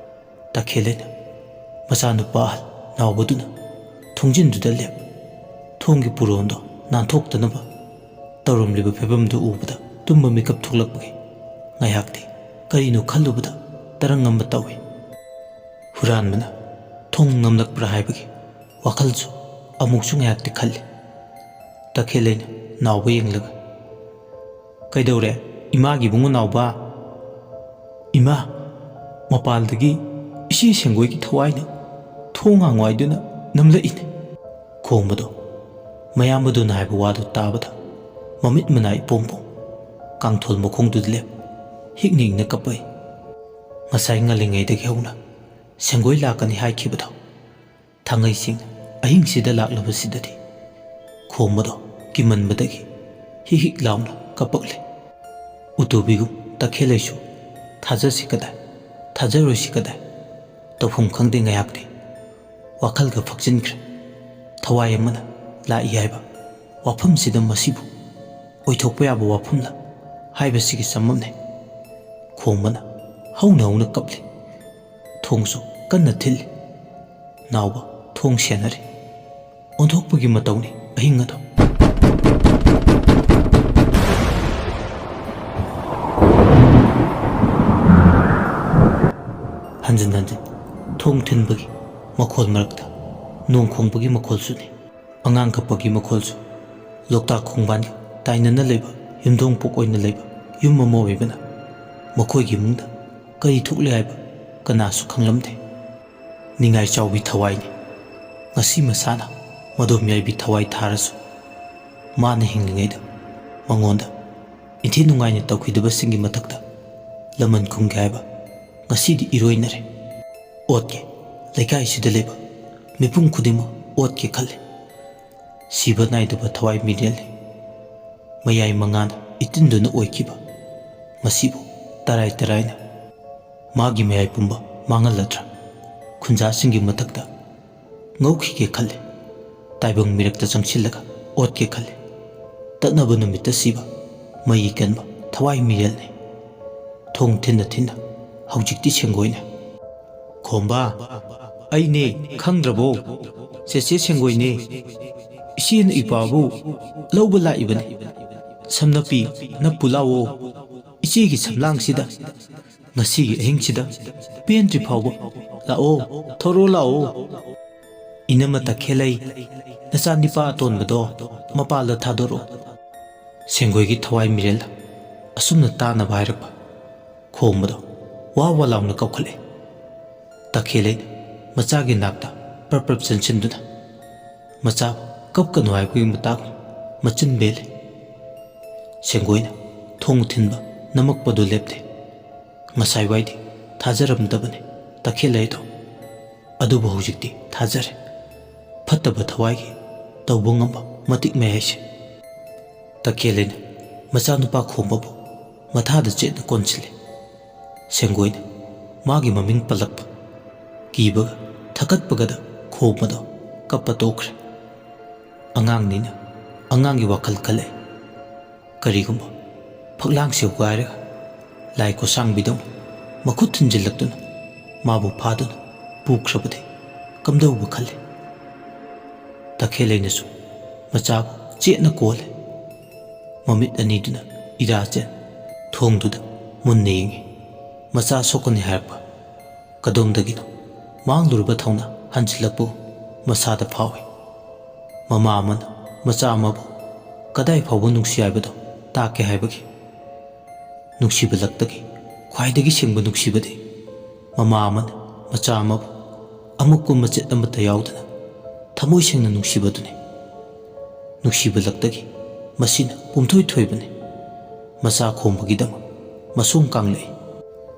ꯇꯈꯦꯜꯂꯩꯅ ꯃꯆꯥꯅꯨꯄꯥ ꯑꯍꯜ ꯅꯥꯎꯕꯗꯨꯅ ꯊꯣꯡꯖꯤꯟꯗꯨꯗ ꯂꯦꯞ꯫ ꯊꯣꯡꯒꯤ ꯄꯨꯔꯣꯟꯗꯣ ꯅꯥꯟꯊꯣꯛꯇꯅꯕ ꯇꯧꯔꯝꯂꯤꯕ ꯐꯤꯕꯝꯗꯨ ꯎꯕꯗ ꯇꯨꯝꯕ ꯃꯤꯀꯞ ꯊꯣꯛꯂꯛꯄꯒꯤ ꯉꯥꯏꯍꯥꯛꯇꯤ ꯀꯔꯤꯅꯣ ꯈꯜꯂꯨꯕꯗ ꯇꯔꯪ ꯑꯃ ꯇꯧꯏ꯫ ꯍꯨꯔꯥꯟꯕꯅ ꯊꯣꯡ ꯉꯝꯂꯛꯄ꯭ꯔꯥ ꯍꯥꯏꯕꯒꯤ ꯋꯥꯈꯜꯁꯨ ꯑꯃꯨꯛꯁꯨ ꯉꯥꯏꯍꯥꯛꯇꯤ ꯈꯜꯂꯤ꯫ ꯇꯈꯦꯜꯂꯩꯅ ꯅꯥꯎꯕ ꯌꯦꯡꯂꯒ, "ꯀꯩꯗꯧꯔꯦ? ꯏꯃꯥꯒꯤ ꯏꯕꯨꯡꯉꯣ ꯅꯥꯎꯕ?" "ꯏꯃꯥ, ꯃꯄꯥꯜꯗꯒꯤ ꯏꯆꯦ ꯁꯦꯡꯒꯣꯏꯒꯤ ꯊꯋꯥꯏꯅ ꯊꯣꯡ ꯍꯥꯡꯉꯣ ꯍꯥꯏꯗꯨꯅ ꯅꯝꯂꯛꯏꯅꯦ꯫" ꯈꯣꯝꯕꯗꯣ ꯃꯌꯥꯝꯕꯗꯨꯅ ꯍꯥꯏꯕ ꯋꯥꯗꯨ ꯇꯥꯕꯗ ꯃꯃꯤꯠ ꯃꯅꯥ ꯏꯄꯣꯝ ꯄꯣꯝ, ꯀꯥꯡꯊꯣꯜ ꯃꯈꯣꯡꯗꯨꯗ ꯂꯦꯞ, ꯍꯤꯛꯅ ꯍꯤꯛꯅ ꯀꯞꯄꯛꯏ꯫ ꯉꯁꯥꯏ ꯉꯜꯂꯤꯉꯩꯗꯒꯤ ꯍꯧꯅ ꯁꯦꯡꯒꯣꯏ ꯂꯥꯛꯀꯅꯤ ꯍꯥꯏꯈꯤꯕꯗꯣ ꯊꯥꯡꯉꯩ ꯁꯦꯡꯅ ꯑꯍꯤꯡꯁꯤꯗ ꯂꯥꯛꯂꯕꯁꯤꯗꯗꯤ ꯈꯣꯝꯕꯗꯣ ꯀꯤꯃꯟꯕꯗꯒꯤ ꯍꯤꯛ ꯍꯤꯛ ꯂꯥꯎꯅ ꯀꯞꯄꯛꯂꯦ꯫ ꯎꯇꯨꯕꯤꯒꯨꯝ ꯇꯈꯦꯜꯂꯩꯁꯨ ꯊꯥꯖꯁꯤ ꯀꯗꯥꯏ, ꯊꯥꯖꯔꯣꯏꯁꯤ ꯀꯗꯥꯏ, ꯇꯧꯐꯝ ꯈꯪꯗꯦ ꯉꯥꯏꯍꯥꯛꯇꯤ꯫ ꯋꯥꯈꯜꯒ ꯐꯛꯆꯤꯟꯈ꯭ꯔꯦ꯫ ꯊꯋꯥꯏ ꯑꯃꯅ ꯂꯥꯛꯏ ꯍꯥꯏꯕ ꯋꯥꯐꯝꯁꯤꯗ ꯃꯁꯤꯕꯨ ꯑꯣꯏꯊꯣꯛꯄ ꯌꯥꯕ ꯋꯥꯐꯝꯂ ꯍꯥꯏꯕꯁꯤꯒꯤ ꯆꯃꯝꯅꯩ꯫ ꯈꯣꯝꯕꯅ ꯍꯧꯅ ꯍꯧꯅ ꯀꯞꯂꯤ꯫ ꯊꯣꯡꯁꯨ ꯀꯟꯅ ꯊꯤꯜꯂꯤ꯫ ꯅꯥꯎꯕ ꯊꯣꯡ ꯁꯦꯟꯅꯔꯤ꯫ ꯑꯣꯟꯊꯣꯛꯄꯒꯤ ꯃꯇꯧꯅꯤ ꯑꯍꯤꯡ ꯑꯗꯣ꯫ ꯍꯟꯖꯤꯟ ꯍꯟꯖꯤꯟ ꯊꯣꯡ ꯊꯤꯟꯕꯒꯤ ꯃꯈꯣꯜ ꯃꯔꯛꯇ ꯅꯣꯡ ꯈꯣꯡꯕꯒꯤ ꯃꯈꯣꯜꯁꯨꯅꯤ꯫ ꯑꯉꯥꯡ ꯀꯞꯄꯒꯤ ꯃꯈꯣꯜꯁꯨ꯫ ꯂꯣꯛꯇꯥꯛ ꯈꯣꯡꯕꯥꯟꯒ ꯇꯥꯏꯅꯅ ꯂꯩꯕ ꯌꯨꯝꯊꯣꯡ ꯄꯣꯛ ꯑꯣꯏꯅ ꯂꯩꯕ ꯌꯨꯝ ꯑꯃ ꯑꯣꯏꯕꯅ ꯃꯈꯣꯏꯒꯤ ꯏꯃꯨꯡꯗ ꯀꯔꯤ ꯊꯣꯛꯂꯤ ꯍꯥꯏꯕ ꯀꯅꯥꯁꯨ ꯈꯪꯂꯝꯗꯦ꯫ ꯅꯤꯡꯉꯥꯏ ꯆꯥꯎꯕꯤ ꯊꯋꯥꯏꯅꯤ꯫ ꯉꯁꯤ ꯃꯁꯥꯅ ꯃꯗꯣꯝ ꯌꯥꯏꯕꯤ ꯊꯋꯥꯏ ꯊꯥꯔꯁꯨ ꯃꯥꯅ ꯍꯤꯡꯂꯤꯉꯩꯗ ꯃꯉꯣꯟꯗ ꯏꯟꯊꯤ ꯅꯨꯡꯉꯥꯏꯅ ꯇꯧꯈꯤꯗꯕꯁꯤꯡꯒꯤ ꯃꯊꯛꯇ ꯂꯃꯟ ꯈꯨꯝꯒꯦ ꯍꯥꯏꯕ ꯉꯁꯤꯗꯤ ꯏꯔꯣꯏꯅꯔꯦ꯫ ꯑꯣꯠꯀꯦ, ꯂꯩꯀꯥꯏꯁꯤꯗ ꯂꯩꯕ ꯃꯤꯄꯨꯝ ꯈꯨꯗꯤꯡꯃꯛ ꯑꯣꯠꯀꯦ ꯈꯜꯂꯦ꯫ ꯁꯤꯕ ꯅꯥꯏꯗꯕ ꯊꯋꯥꯏ ꯃꯤꯔꯦꯜꯅꯤ꯫ ꯃꯌꯥꯏ ꯃꯉꯥꯅ ꯏꯇꯤꯟꯗꯨꯅ ꯑꯣꯏꯈꯤꯕ ꯃꯁꯤꯕꯨ ꯇꯔꯥꯏ ꯇꯔꯥꯏꯅ ꯃꯥꯒꯤ ꯃꯌꯥꯏ ꯄꯨꯝꯕ ꯃꯥꯡꯍꯜꯂꯗ꯭ꯔꯥ? ꯈꯨꯟꯖꯥꯁꯤꯡꯒꯤ ꯃꯊꯛꯇ ꯉꯧꯈꯤꯒꯦ ꯈꯜꯂꯤ꯫ ꯇꯥꯏꯕꯪ ꯃꯤꯔꯛꯇ ꯆꯪꯁꯤꯜꯂꯒ ꯑꯣꯠꯀꯦ ꯈꯜꯂꯤ꯫ ꯇꯠꯅꯕ ꯅꯨꯃꯤꯠꯇ ꯁꯤꯕ ꯃꯩ ꯀꯟꯕ ꯊꯋꯥꯏ ꯃꯤꯔꯦꯜꯅꯤ꯫ ꯊꯣꯡ ꯊꯤꯟꯅ ꯊꯤꯟꯅ ꯍꯧꯖꯤꯛꯇꯤ ꯁꯦꯡꯒꯣꯏꯅꯦ꯫ ꯈꯣꯝꯕ, ꯑꯩꯅꯦ, ꯈꯪꯗ꯭ꯔꯕꯣ? ꯆꯦꯆꯦ ꯁꯦꯡꯒꯣꯏꯅꯦ꯫ ꯏꯆꯦꯅ ꯏꯄꯥꯕꯨ ꯂꯧꯕ ꯂꯥꯛꯏꯕꯅꯤ꯫ ꯁꯝꯅꯄꯤ, ꯅꯞꯄꯨ ꯂꯥꯛꯑꯣ꯫ ꯏꯆꯦꯒꯤ ꯁꯝꯂꯥꯡꯁꯤꯗ ꯉꯁꯤꯒꯤ ꯑꯍꯤꯡꯁꯤꯗ ꯄꯦꯟꯗ꯭ꯔꯤ ꯐꯥꯎꯕ ꯂꯥꯛꯑꯣ, ꯊꯣꯔꯛꯑꯣ ꯂꯥꯛꯑꯣ꯫ ꯏꯅꯝꯃ ꯇꯈꯦꯜꯂꯩ, ꯅꯆꯥꯅꯤꯄꯥ ꯑꯇꯣꯟꯕꯗꯣ ꯃꯄꯥꯜꯗ ꯊꯥꯗꯣꯔꯛꯑꯣ꯫ ꯁꯦꯡꯒꯣꯏꯒꯤ ꯊꯋꯥꯏ ꯃꯤꯔꯦꯜ ꯑꯁꯨꯝꯅ ꯇꯥꯅꯕ ꯍꯥꯏꯔꯛꯄ ꯈꯣꯝꯕꯗꯣ ꯋꯥ ꯋꯥ ꯂꯥꯎꯅ ꯀꯧꯈꯠꯂꯦ꯫ ꯇꯈꯦꯜꯂꯩꯅ ꯃꯆꯥꯒꯤ ꯅꯥꯛꯇ ꯄ꯭ꯔꯞ ꯄ꯭ꯔꯞ ꯆꯪꯁꯤꯟꯗꯨꯅ ꯃꯆꯥꯕꯨ "ꯀꯞꯀꯅꯨ" ꯍꯥꯏꯕꯒꯤ ꯃꯇꯥꯡ ꯃꯆꯤꯟ ꯕꯦꯜꯂꯤ꯫ ꯁꯦꯡꯒꯣꯏꯅ ꯊꯣꯡ ꯊꯤꯟꯕ ꯅꯝꯃꯛꯄꯗꯨ ꯂꯦꯞꯇꯦ꯫ ꯉꯁꯥꯏ ꯋꯥꯏꯗꯤ ꯊꯥꯖꯔꯝꯗꯕꯅꯤ ꯇꯈꯦꯜꯂꯩꯗꯣ, ꯑꯗꯨꯕꯨ ꯍꯧꯖꯤꯛꯇꯤ ꯊꯥꯖꯔꯦ꯫ ꯐꯠꯇꯕ ꯊꯋꯥꯏꯒꯤ ꯇꯧꯕ ꯉꯝꯕ ꯃꯇꯤꯛ ꯃꯌꯥꯏꯁꯦ꯫ ꯇꯈꯦꯜꯂꯩꯅ ꯃꯆꯥꯅꯨꯄꯥ ꯈꯣꯝꯕꯕꯨ ꯃꯊꯥꯗ ꯆꯦꯠꯅ ꯀꯣꯟꯁꯤꯜꯂꯤ꯫ ꯁꯦꯡꯒꯣꯏꯅ ꯃꯥꯒꯤ ꯃꯃꯤꯡ ꯄꯜꯂꯛꯄ, ꯀꯤꯕꯒ ꯊꯀꯠꯄꯒꯗ ꯈꯣꯝꯕꯗꯣ ꯀꯞꯄ ꯇꯣꯛꯈ꯭ꯔꯦ꯫ ꯑꯉꯥꯡꯅꯤꯅ ꯑꯉꯥꯡꯒꯤ ꯋꯥꯈꯜ ꯈꯜꯂꯛꯏ꯫ ꯀꯔꯤꯒꯨꯝꯕ ꯐꯛꯂꯥꯡꯁꯦ ꯍꯨꯒꯥꯏꯔꯒ ꯂꯥꯏ ꯈꯨꯠꯁꯥꯡꯕꯤꯗꯧꯅ ꯃꯈꯨꯠ ꯊꯤꯟꯖꯤꯜꯂꯛꯇꯨꯅ ꯃꯥꯕꯨ ꯐꯥꯗꯨꯅ ꯄꯨꯈ꯭ꯔꯕꯗꯤ ꯀꯝꯗꯧꯕ ꯈꯜꯂꯤ꯫ ꯇꯈꯦꯜꯂꯩꯅꯁꯨ ꯃꯆꯥꯕꯨ ꯆꯦꯠꯅ ꯀꯣꯜꯂꯦ꯫ ꯃꯃꯤꯠ ꯑꯅꯤꯗꯨꯅ ꯏꯔꯥꯆꯦꯟ ꯊꯣꯡꯗꯨꯗ ꯃꯨꯟꯅ ꯌꯦꯡꯉꯤ꯫ ꯃꯆꯥ ꯁꯣꯛꯀꯅꯤ ꯍꯥꯏꯔꯛꯄ ꯀꯗꯣꯝꯗꯒꯤꯅꯣ ꯃꯥꯡꯂꯨꯔꯕ ꯊꯧꯅꯥ ꯍꯟꯖꯤꯜꯂꯛꯄ ꯃꯁꯥꯗ ꯐꯥꯎꯏ꯫ ꯃꯃꯥ ꯑꯃꯅ ꯃꯆꯥ ꯑꯃꯕꯨ ꯀꯗꯥꯏ ꯐꯥꯎꯕ ꯅꯨꯡꯁꯤ ꯍꯥꯏꯕꯗꯣ ꯇꯥꯛꯀꯦ ꯍꯥꯏꯕꯒꯤ ꯅꯨꯡꯁꯤꯕ ꯂꯛꯇꯒꯤ ꯈ꯭ꯋꯥꯏꯗꯒꯤ ꯁꯦꯡꯕ ꯅꯨꯡꯁꯤꯕꯗꯤ ꯃꯃꯥ ꯑꯃꯅ ꯃꯆꯥ ꯑꯃꯕꯨ ꯑꯃꯨꯛꯄ ꯃꯆꯦꯠ ꯑꯃꯠꯇ ꯌꯥꯎꯗꯅ ꯊꯃꯣꯏ ꯁꯦꯡꯅ ꯅꯨꯡꯁꯤꯕꯗꯨꯅꯤ꯫ ꯅꯨꯡꯁꯤꯕ ꯂꯛꯇꯒꯤ ꯃꯁꯤꯅ ꯄꯨꯝꯊꯣꯏ ꯊꯣꯏꯕꯅꯤ꯫ ꯃꯆꯥ ꯈꯣꯝꯕꯒꯤꯗꯃꯛ ꯃꯁꯣꯝ ꯀꯥꯡꯂꯛꯏ꯫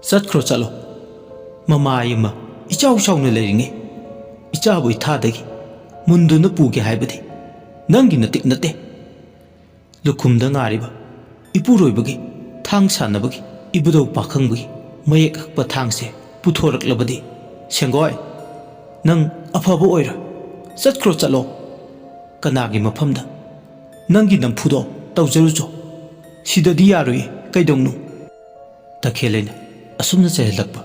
"ꯆꯠꯈ꯭ꯔꯣ, ꯆꯠꯂꯣ꯫ ꯃꯃꯥ ꯑꯃ ꯏꯆꯥꯎ ꯆꯥꯎꯅ ꯂꯩꯔꯤꯉꯩ ꯏꯆꯥꯕꯨ ꯏꯊꯥꯗꯒꯤ ꯃꯨꯟꯗꯨꯅ ꯄꯨꯒꯦ ꯍꯥꯏꯕꯗꯤ ꯅꯪꯒꯤ ꯅꯇꯤꯛ ꯅꯠꯇꯦ꯫ ꯂꯨꯈꯨꯝꯗ ꯉꯥꯔꯤꯕ ꯏꯄꯨꯔꯣꯏꯕꯒꯤ ꯊꯥꯡ ꯁꯥꯟꯅꯕꯒꯤ ꯏꯕꯨꯙꯧ ꯄꯥꯈꯪꯕꯒꯤ ꯃꯌꯦꯛ ꯍꯛꯄ ꯊꯥꯡꯁꯦ ꯄꯨꯊꯣꯔꯛꯂꯕꯗꯤ, ꯁꯦꯡꯒꯣꯏ, ꯅꯪ ꯑꯐꯕ ꯑꯣꯏꯔꯣꯏ꯫ ꯆꯠꯈ꯭ꯔꯣ, ꯆꯠꯂꯣ꯫ ꯀꯅꯥꯒꯤ ꯃꯐꯝꯗ ꯅꯪꯒꯤ ꯅꯝꯐꯨꯗꯣ ꯇꯧꯖꯔꯨꯆꯣ꯫ ꯁꯤꯗꯗꯤ ꯌꯥꯔꯣꯏꯌꯦ, ꯀꯩꯗꯧꯅꯨ?" ꯇꯈꯦꯜꯂꯩꯅ ꯑꯁꯨꯝꯅ ꯆꯩꯍꯜꯂꯛꯄ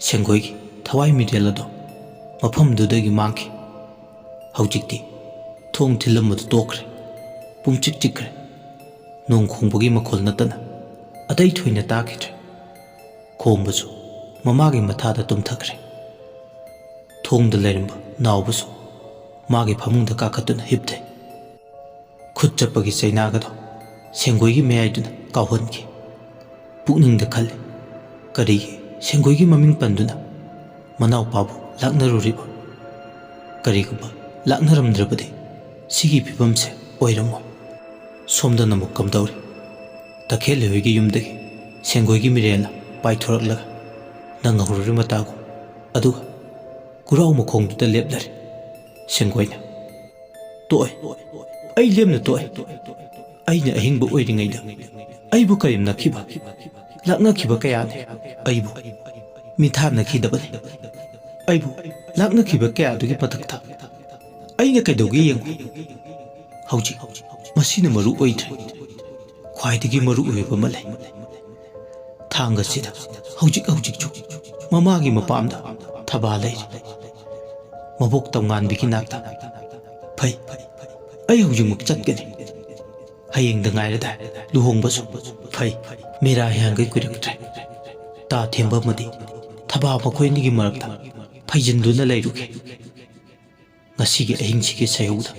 ꯁꯦꯡꯒꯣꯏꯒꯤ ꯊꯋꯥꯏ ꯃꯤꯔꯦꯜ ꯑꯗꯣ ꯃꯐꯝꯗꯨꯗꯒꯤ ꯃꯥꯡꯈꯤ꯫ ꯍꯧꯖꯤꯛꯇꯤ ꯊꯣꯡ ꯊꯤꯜꯂꯝꯕꯗꯨ ꯇꯣꯛꯈ꯭ꯔꯦ꯫ ꯄꯨꯡꯆꯤꯛ ꯆꯤꯛꯈ꯭ꯔꯦ꯫ ꯅꯣꯡ ꯈꯣꯡꯕꯒꯤ ꯃꯈꯣꯜ ꯅꯠꯇꯅ ꯑꯇꯩ ꯊꯣꯏꯅ ꯇꯥꯈꯤꯗ꯭ꯔꯦ꯫ ꯈꯣꯝꯕꯁꯨ ꯃꯃꯥꯒꯤ ꯃꯊꯥꯗ ꯇꯨꯝꯊꯈ꯭ꯔꯦ꯫ ꯊꯣꯡꯗ ꯂꯩꯔꯝꯕ ꯅꯥꯎꯕꯁꯨ ꯃꯥꯒꯤ ꯐꯃꯨꯡꯗ ꯀꯥꯈꯠꯇꯨꯅ ꯍꯤꯞꯊꯩ꯫ ꯈꯨꯠ ꯆꯠꯄꯒꯤ ꯆꯩꯅꯥꯒꯗꯣ ꯁꯦꯡꯒꯣꯏꯒꯤ ꯃꯌꯥꯏꯗꯨꯅ ꯀꯥꯎꯍꯟꯈꯤ꯫ ꯄꯨꯛꯅꯤꯡꯗ ꯈꯜꯂꯤ, ꯀꯔꯤꯒꯤ ꯁꯦꯡꯒꯣꯏꯒꯤ ꯃꯃꯤꯡ ꯄꯟꯗꯨꯅ ꯃꯅꯥꯎꯄꯥꯕꯨ ꯂꯥꯛꯅꯔꯨꯔꯤꯕ? ꯀꯔꯤꯒꯨꯝꯕ ꯂꯥꯛꯅꯔꯝꯗ꯭ꯔꯕꯗꯤ ꯁꯤꯒꯤ ꯐꯤꯕꯝꯁꯦ ꯑꯣꯏꯔꯝꯃꯣꯏ꯫ ꯁꯣꯝꯗꯅ ꯑꯃꯨꯛ ꯀꯝꯗꯧꯔꯤ? ꯇꯈꯦꯜ ꯍꯣꯏꯒꯤ ꯌꯨꯝꯗꯒꯤ ꯁꯦꯡꯒꯣꯏꯒꯤ ꯃꯤꯔꯦꯜꯅ ꯄꯥꯏꯊꯣꯔꯛꯂꯒ ꯅꯪ ꯍꯧꯔꯨꯔꯤ ꯃꯇꯥꯒꯨꯝ, ꯑꯗꯨꯒ ꯀꯨꯔꯥꯎ ꯃꯈꯣꯡꯗꯨꯗ ꯂꯦꯞꯂꯔꯦ꯫ ꯁꯦꯡꯒꯣꯏꯅ, "ꯇꯣꯛꯑꯦ, ꯑꯩ ꯂꯦꯝꯅ ꯇꯣꯛꯑꯦ꯫ ꯑꯩꯅ ꯑꯍꯤꯡꯕ ꯑꯣꯏꯔꯤꯉꯩꯗ ꯑꯩꯕꯨ ꯀꯔꯦꯝꯅꯈꯤꯕ, ꯂꯥꯛꯅꯈꯤꯕ ꯀꯌꯥꯅꯤ꯫ ꯑꯩꯕꯨ ꯃꯤꯊꯥꯅꯈꯤꯗꯕꯅꯤ꯫ ꯑꯩꯕꯨ ꯂꯥꯛꯅꯈꯤꯕ ꯀꯌꯥꯗꯨꯒꯤ ꯃꯊꯛꯇ ꯑꯩꯅ ꯀꯩꯗꯧꯒꯦ ꯌꯦꯡꯉꯨ꯫ ꯍꯧꯖꯤꯛ ꯃꯁꯤꯅ ꯃꯔꯨ ꯑꯣꯏꯗ꯭ꯔꯦ꯫ ꯈ꯭ꯋꯥꯏꯗꯒꯤ ꯃꯔꯨ ꯑꯣꯏꯕ ꯑꯃ ꯂꯩ꯫ ꯊꯥꯡꯒ ꯑꯁꯤꯗ ꯍꯧꯖꯤꯛ ꯍꯧꯖꯤꯛꯁꯨ ꯃꯃꯥꯒꯤ ꯃꯄꯥꯝꯗ ꯊꯕꯥ ꯂꯩꯔꯤ꯫ ꯃꯕꯣꯛ ꯇꯝꯉꯥꯟꯕꯤꯒꯤ ꯅꯥꯛꯇ꯫ ꯐꯩ, ꯑꯩ ꯍꯧꯖꯤꯛꯃꯛ ꯆꯠꯀꯅꯤ꯫ ꯍꯌꯦꯡꯗ ꯉꯥꯏꯔꯗꯥꯏ ꯂꯨꯍꯣꯡꯕꯁꯨ꯫ ꯐꯩ, ꯃꯦꯔꯥ ꯍꯤꯌꯥꯡꯒꯩ ꯀꯨꯏꯔꯛꯇ꯭ꯔꯦ꯫ ꯇꯥ ꯊꯦꯝꯕ ꯑꯃꯗꯤ ꯊꯕꯥ ꯃꯈꯣꯏ ꯑꯅꯤꯒꯤ ꯃꯔꯛꯇ ꯐꯩꯖꯤꯟꯗꯨꯅ ꯂꯩꯔꯨꯒꯦ꯫ ꯉꯁꯤꯒꯤ ꯑꯍꯤꯡꯁꯤꯒꯤ ꯁꯩꯍꯧꯗ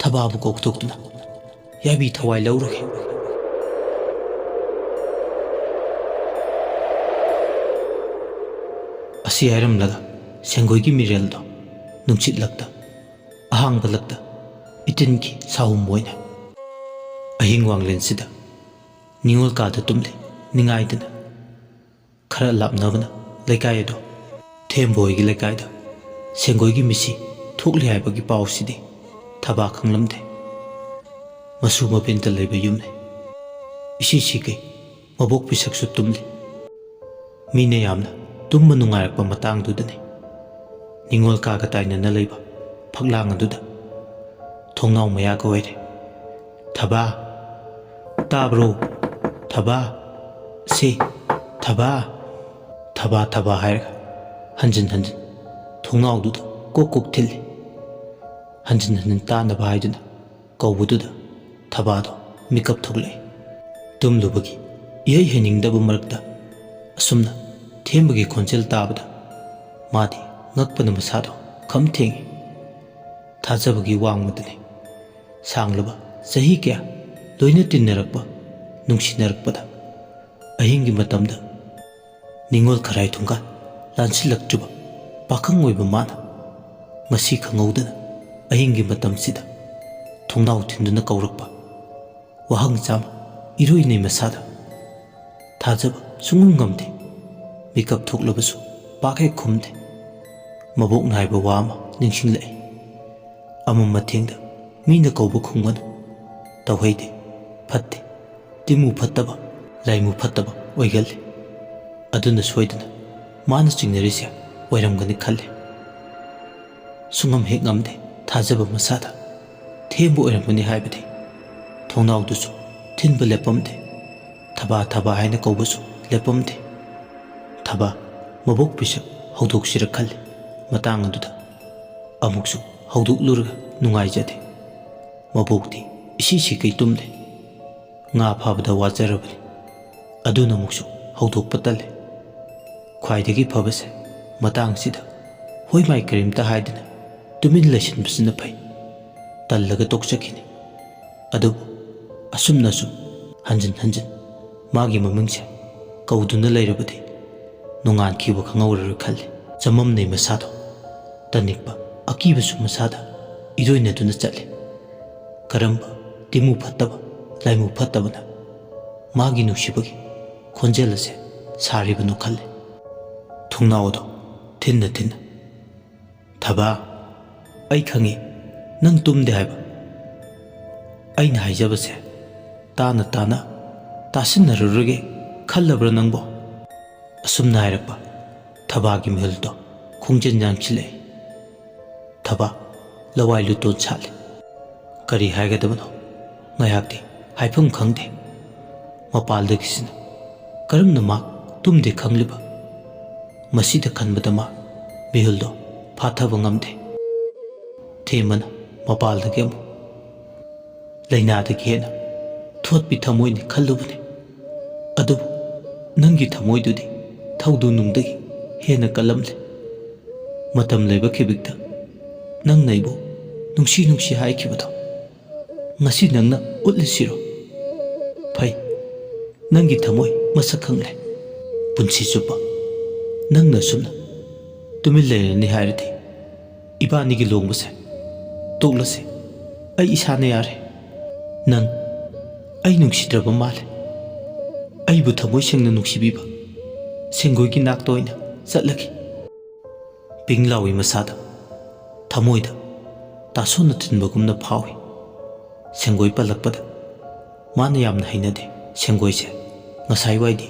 ꯊꯕꯥꯕꯨ ꯀꯧꯊꯣꯛꯇꯨꯅ ꯌꯥꯏꯕꯤ ꯊꯋꯥꯏ ꯂꯧꯔꯒꯦ꯫" ꯑꯁꯤ ꯍꯥꯏꯔꯝꯂꯒ ꯁꯦꯡꯒꯣꯏꯒꯤ ꯃꯤꯔꯦꯜꯗꯣ ꯅꯨꯡꯁꯤꯠ ꯂꯛꯇ, ꯑꯍꯥꯡꯕ ꯂꯛꯇ ꯏꯇꯤꯟꯒꯤ ꯁꯥꯍꯨꯝ ꯑꯣꯏꯅ ꯑꯍꯤꯡ ꯋꯥꯡꯂꯦꯟꯁꯤꯗ ꯅꯤꯉꯣꯜ ꯀꯥꯗ ꯇꯨꯝꯂꯤ꯫ ꯅꯤꯡꯉꯥꯏꯗꯅ ꯈꯔ ꯂꯥꯞꯅꯕꯅ ꯂꯩꯀꯥꯏ ꯑꯗꯣ ꯊꯦꯝꯕꯣꯏꯒꯤ ꯂꯩꯀꯥꯏꯗ ꯁꯦꯡꯒꯣꯏꯒꯤ ꯃꯤꯁꯤ ꯊꯣꯛꯂꯤ ꯍꯥꯏꯕꯒꯤ ꯄꯥꯎꯁꯤꯗꯤ ꯊꯕꯥ ꯈꯪꯂꯝꯗꯦ꯫ ꯃꯁꯨ ꯃꯕꯦꯟꯇ ꯂꯩꯕ ꯌꯨꯝꯅꯤ꯫ ꯏꯁꯤ ꯁꯤꯒꯩ ꯃꯕꯣꯛ ꯄꯤꯁꯛꯁꯨ ꯇꯨꯝꯂꯤ꯫ ꯃꯤꯅ ꯌꯥꯝꯅ ꯇꯨꯝꯕ ꯅꯨꯡꯉꯥꯏꯔꯛꯄ ꯃꯇꯥꯡꯗꯨꯗꯅꯤ꯫ ꯅꯤꯉꯣꯜ ꯀꯥꯒ ꯇꯥꯏꯅꯅ ꯂꯩꯕ ꯐꯛꯂꯥꯡ ꯑꯗꯨꯗ ꯊꯣꯡꯅꯥꯎ ꯃꯌꯥꯒ ꯑꯣꯏꯔꯦ꯫ "ꯊꯕꯥ! ꯇꯥꯕ꯭ꯔꯣ? ꯊꯕꯥ! ꯁꯦ! ꯊꯕꯥ!" "ꯊꯕꯥ, ꯊꯕꯥ" ꯍꯥꯏꯔꯒ ꯍꯟꯖꯤꯟ ꯍꯟꯖꯤꯟ ꯊꯣꯡꯅꯥꯎꯗꯨꯗ ꯀꯣꯛ ꯀꯣꯛ ꯊꯤꯜꯂꯤ꯫ ꯍꯟꯖꯤꯟ ꯍꯟꯖꯤꯟ ꯇꯥꯅꯕ ꯍꯥꯏꯗꯨꯅ ꯀꯧꯕꯗꯨꯗ ꯊꯕꯥꯗꯣ ꯃꯤꯀꯞ ꯊꯣꯛꯂꯛꯏ꯫ ꯇꯨꯝꯂꯨꯕꯒꯤ ꯏꯍꯩ ꯍꯩꯅꯤꯡꯗꯕ ꯃꯔꯛꯇ ꯑꯁꯨꯝꯅ ꯊꯦꯝꯕꯒꯤ ꯈꯣꯟꯖꯦꯜ ꯇꯥꯕꯗ ꯃꯥꯗꯤ ꯉꯛꯄꯅ ꯃꯁꯥꯗꯣ ꯈꯝ ꯊꯦꯡꯉꯤ꯫ ꯊꯥꯖꯕꯒꯤ ꯋꯥꯡꯃꯗꯅꯤ꯫ ꯁꯥꯡꯂꯕ ꯆꯍꯤ ꯀꯌꯥ ꯂꯣꯏꯅ ꯇꯤꯟꯅꯔꯛꯄ, ꯅꯨꯡꯁꯤꯅꯔꯛꯄꯗ ꯑꯍꯤꯡꯒꯤ ꯃꯇꯝꯗ ꯅꯤꯉꯣꯜ ꯈꯔꯥꯏ ꯊꯣꯡꯒꯥꯟ ꯂꯥꯟꯁꯤꯜꯂꯛꯇ꯭ꯔꯤꯕ ꯄꯥꯈꯪ ꯑꯣꯏꯕ ꯃꯥꯅ ꯉꯁꯤ ꯈꯪꯍꯧꯗꯅ ꯑꯍꯤꯡꯒꯤ ꯃꯇꯝꯁꯤꯗ ꯊꯣꯡꯅꯥꯎ ꯊꯤꯟꯗꯨꯅ ꯀꯧꯔꯛꯄ ꯋꯥꯍꯪ ꯆꯥꯝꯃ ꯏꯔꯣꯏꯅꯩ ꯃꯁꯥꯗ꯫ ꯊꯥꯖꯕ ꯁꯨꯡꯉꯝ ꯉꯝꯗꯦ꯫ ꯃꯤꯀꯞ ꯊꯣꯛꯂꯕꯁꯨ ꯄꯥꯛ ꯍꯦꯛ ꯈꯨꯝꯗꯦ꯫ ꯃꯕꯣꯛꯅ ꯍꯥꯏꯕ ꯋꯥ ꯑꯃ ꯅꯤꯡꯁꯤꯡꯂꯛꯏ꯫ ꯑꯃꯝ ꯑꯊꯦꯡꯗ ꯃꯤꯅ ꯀꯧꯕ ꯈꯨꯝꯒꯅꯨ꯫ ꯇꯧꯍꯩꯗꯦ, ꯐꯠꯇꯦ, ꯇꯤꯃꯨ ꯐꯠꯇꯕ, ꯂꯥꯏꯃꯨ ꯐꯠꯇꯕ ꯑꯣꯏꯒꯜꯂꯤ꯫ ꯑꯗꯨꯅ ꯁꯣꯏꯗꯅ ꯃꯥꯅ ꯆꯤꯡꯅꯔꯤꯁꯦ ꯑꯣꯏꯔꯝꯒꯅꯤ ꯈꯜꯂꯤ꯫ ꯁꯨꯡꯉꯝ ꯍꯦꯛ ꯉꯝꯗꯦ ꯊꯥꯖꯕ ꯃꯁꯥꯗ꯫ ꯊꯦꯝꯕ ꯑꯣꯏꯔꯝꯒꯅꯤ ꯍꯥꯏꯕꯗꯤ꯫ ꯊꯣꯡꯅꯥꯎꯗꯨꯁꯨ ꯊꯤꯟꯕ ꯂꯦꯞꯄꯝꯗꯦ꯫ "ꯊꯕꯥ, ꯊꯕꯥ" ꯍꯥꯏꯅ ꯀꯧꯕꯁꯨ ꯂꯦꯞꯄꯝꯗꯦ꯫ ꯊꯕꯥ ꯃꯕꯣꯛ ꯄꯤꯁꯛ ꯍꯧꯗꯣꯛꯁꯤꯔ ꯈꯜꯂꯤ꯫ ꯃꯇꯥꯡ ꯑꯗꯨꯗ ꯑꯃꯨꯛꯁꯨ ꯍꯧꯗꯣꯛꯂꯨꯔꯒ ꯅꯨꯡꯉꯥꯏꯖꯗꯦ꯫ ꯃꯕꯣꯛꯇꯤ ꯏꯁꯤ ꯁꯤꯈꯩ ꯇꯨꯝꯂꯦ꯫ ꯉꯥ ꯐꯥꯕꯗ ꯋꯥꯖꯔꯕꯅꯤ꯫ ꯑꯗꯨꯅ ꯑꯃꯨꯛꯁꯨ ꯍꯧꯗꯣꯛꯄ ꯇꯜꯂꯦ꯫ ꯈ꯭ꯋꯥꯏꯗꯒꯤ ꯐꯕꯁꯦ ꯃꯇꯥꯡꯁꯤꯗ ꯍꯣꯏ ꯃꯥꯏ ꯀꯔꯤꯝꯇ ꯍꯥꯏꯗꯅ ꯇꯨꯃꯤꯟ ꯂꯩꯁꯤꯟꯕꯁꯤꯅ ꯐꯩ꯫ ꯇꯜꯂꯒ ꯇꯣꯛꯆꯈꯤꯅꯤ꯫ ꯑꯗꯨꯕꯨ ꯑꯁꯨꯝꯅ ꯁꯨꯝ ꯍꯟꯖꯤꯟ ꯍꯟꯖꯤꯟ ꯃꯥꯒꯤ ꯃꯃꯤꯡꯁꯦ ꯀꯧꯗꯨꯅ ꯂꯩꯔꯕꯗꯤ ꯅꯣꯡꯉꯥꯟꯈꯤꯕ ꯈꯪꯍꯧꯔꯔꯣꯏ ꯈꯜꯂꯤ꯫ ꯆꯃꯝꯅꯩ ꯃꯁꯥꯗꯣ꯫ ꯇꯅꯤꯛꯄ ꯑꯀꯤꯕꯁꯨ ꯃꯁꯥꯗ ꯏꯔꯣꯏꯅꯗꯨꯅ ꯆꯠꯂꯤ꯫ ꯀꯔꯝꯕ ꯇꯤꯃꯨ ꯐꯠꯇꯕ, ꯂꯥꯏꯃꯨ ꯐꯠꯇꯕꯅ ꯃꯥꯒꯤ ꯅꯨꯡꯁꯤꯕꯒꯤ ꯈꯣꯟꯖꯦꯜ ꯑꯁꯦ ꯁꯥꯔꯤꯕꯅꯣ ꯈꯜꯂꯤ꯫ ꯊꯣꯡꯅꯥꯎ ꯑꯗꯣ ꯊꯤꯟꯅ ꯊꯤꯟꯅ, "ꯊꯕꯥ, ꯑꯩ ꯈꯪꯉꯤ ꯅꯪ ꯇꯨꯝꯗꯦ ꯍꯥꯏꯕ꯫ ꯑꯩꯅ ꯍꯥꯏꯖꯕꯁꯦ ꯇꯥꯅ ꯇꯥꯅ ꯇꯥꯁꯤꯟꯅꯔꯨꯔꯒꯦ ꯈꯜꯂꯕ꯭ꯔꯥ ꯅꯪꯕꯣ?" ꯑꯁꯨꯝꯅ ꯍꯥꯏꯔꯛꯄ ꯊꯕꯥꯒꯤ ꯃꯤꯍꯨꯜꯗꯣ ꯈꯣꯡꯖꯦꯜ ꯌꯥꯡꯁꯤꯜꯂꯛꯏ꯫ ꯊꯕꯥ ꯂꯋꯥꯏ ꯂꯨꯇꯣꯟ ꯁꯥꯠꯂꯤ꯫ ꯀꯔꯤ ꯍꯥꯏꯒꯗꯕꯅꯣ ꯉꯥꯏꯍꯥꯛꯇꯤ ꯍꯥꯏꯐꯝ ꯈꯪꯗꯦ꯫ ꯃꯄꯥꯜꯗꯒꯤꯁꯤꯅ ꯀꯔꯝꯅ ꯃꯥ ꯇꯨꯝꯗꯦ ꯈꯪꯂꯤꯕ? ꯃꯁꯤꯗ ꯈꯟꯕꯗ ꯃꯥ ꯃꯤꯍꯨꯜꯗꯣ ꯐꯥꯊꯕ ꯉꯝꯗꯦ꯫ ꯊꯦꯝꯕꯅ ꯃꯄꯥꯜꯗꯒꯤ ꯑꯃꯨꯛ, "ꯂꯥꯏꯅꯥꯗꯒꯤ ꯍꯦꯟꯅ ꯊꯣꯠꯄꯤ ꯊꯃꯣꯏꯅꯤ ꯈꯜꯂꯨꯕꯅꯤ꯫ ꯑꯗꯨꯕꯨ ꯅꯪꯒꯤ ꯊꯃꯣꯏꯗꯨꯗꯤ ꯊꯧꯗꯨ ꯅꯨꯡꯗꯒꯤ ꯍꯦꯟꯅ ꯀꯜꯂꯝꯂꯦ꯫ ꯃꯇꯝ ꯂꯩꯕ ꯈꯤꯕꯤꯛꯇ ꯅꯪꯅ ꯑꯩꯕꯨ ꯅꯨꯡꯁꯤ ꯅꯨꯡꯁꯤ ꯍꯥꯏꯈꯤꯕꯗꯣ ꯉꯁꯤ ꯅꯪꯅ ꯎꯠꯂꯤꯁꯤꯔꯣ? ꯐꯩ, ꯅꯪꯒꯤ ꯊꯃꯣꯏ ꯃꯁꯛ ꯈꯪꯂꯦ꯫ ꯄꯨꯟꯁꯤ ꯆꯨꯞꯄ ꯅꯪꯅ ꯑꯁꯨꯝꯅ ꯇꯨꯃꯤꯟ ꯂꯩꯔꯅꯤ ꯍꯥꯏꯔꯗꯤ ꯏꯕꯥꯅꯤꯒꯤ ꯂꯨꯍꯣꯡꯕꯁꯦ ꯇꯣꯛꯂꯁꯤ꯫ ꯑꯩ ꯏꯁꯥꯅ ꯌꯥꯔꯦ꯫ ꯅꯪ ꯑꯩ ꯅꯨꯡꯁꯤꯗ꯭ꯔꯕ ꯃꯥꯜꯂꯦ꯫ ꯑꯩꯕꯨ ꯊꯃꯣꯏ ꯁꯦꯡꯅ ꯅꯨꯡꯁꯤꯕꯤꯕ ꯁꯦꯡꯒꯣꯏꯒꯤ ꯅꯥꯛꯇ ꯑꯣꯏꯅ ꯆꯠꯂꯒꯦ꯫ ꯄꯤꯡ ꯂꯥꯎꯏ ꯃꯁꯥꯗ꯫ ꯊꯃꯣꯏꯗ ꯇꯥꯁꯣꯟꯅ ꯊꯤꯟꯕꯒꯨꯝꯅ ꯐꯥꯎꯏ꯫ ꯁꯦꯡꯒꯣꯏ ꯄꯜꯂꯛꯄꯗ ꯃꯥꯅ ꯌꯥꯝꯅ ꯍꯩꯅꯗꯦ꯫ ꯁꯦꯡꯒꯣꯏꯁꯦ ꯉꯁꯥꯏꯋꯥꯏꯗꯤ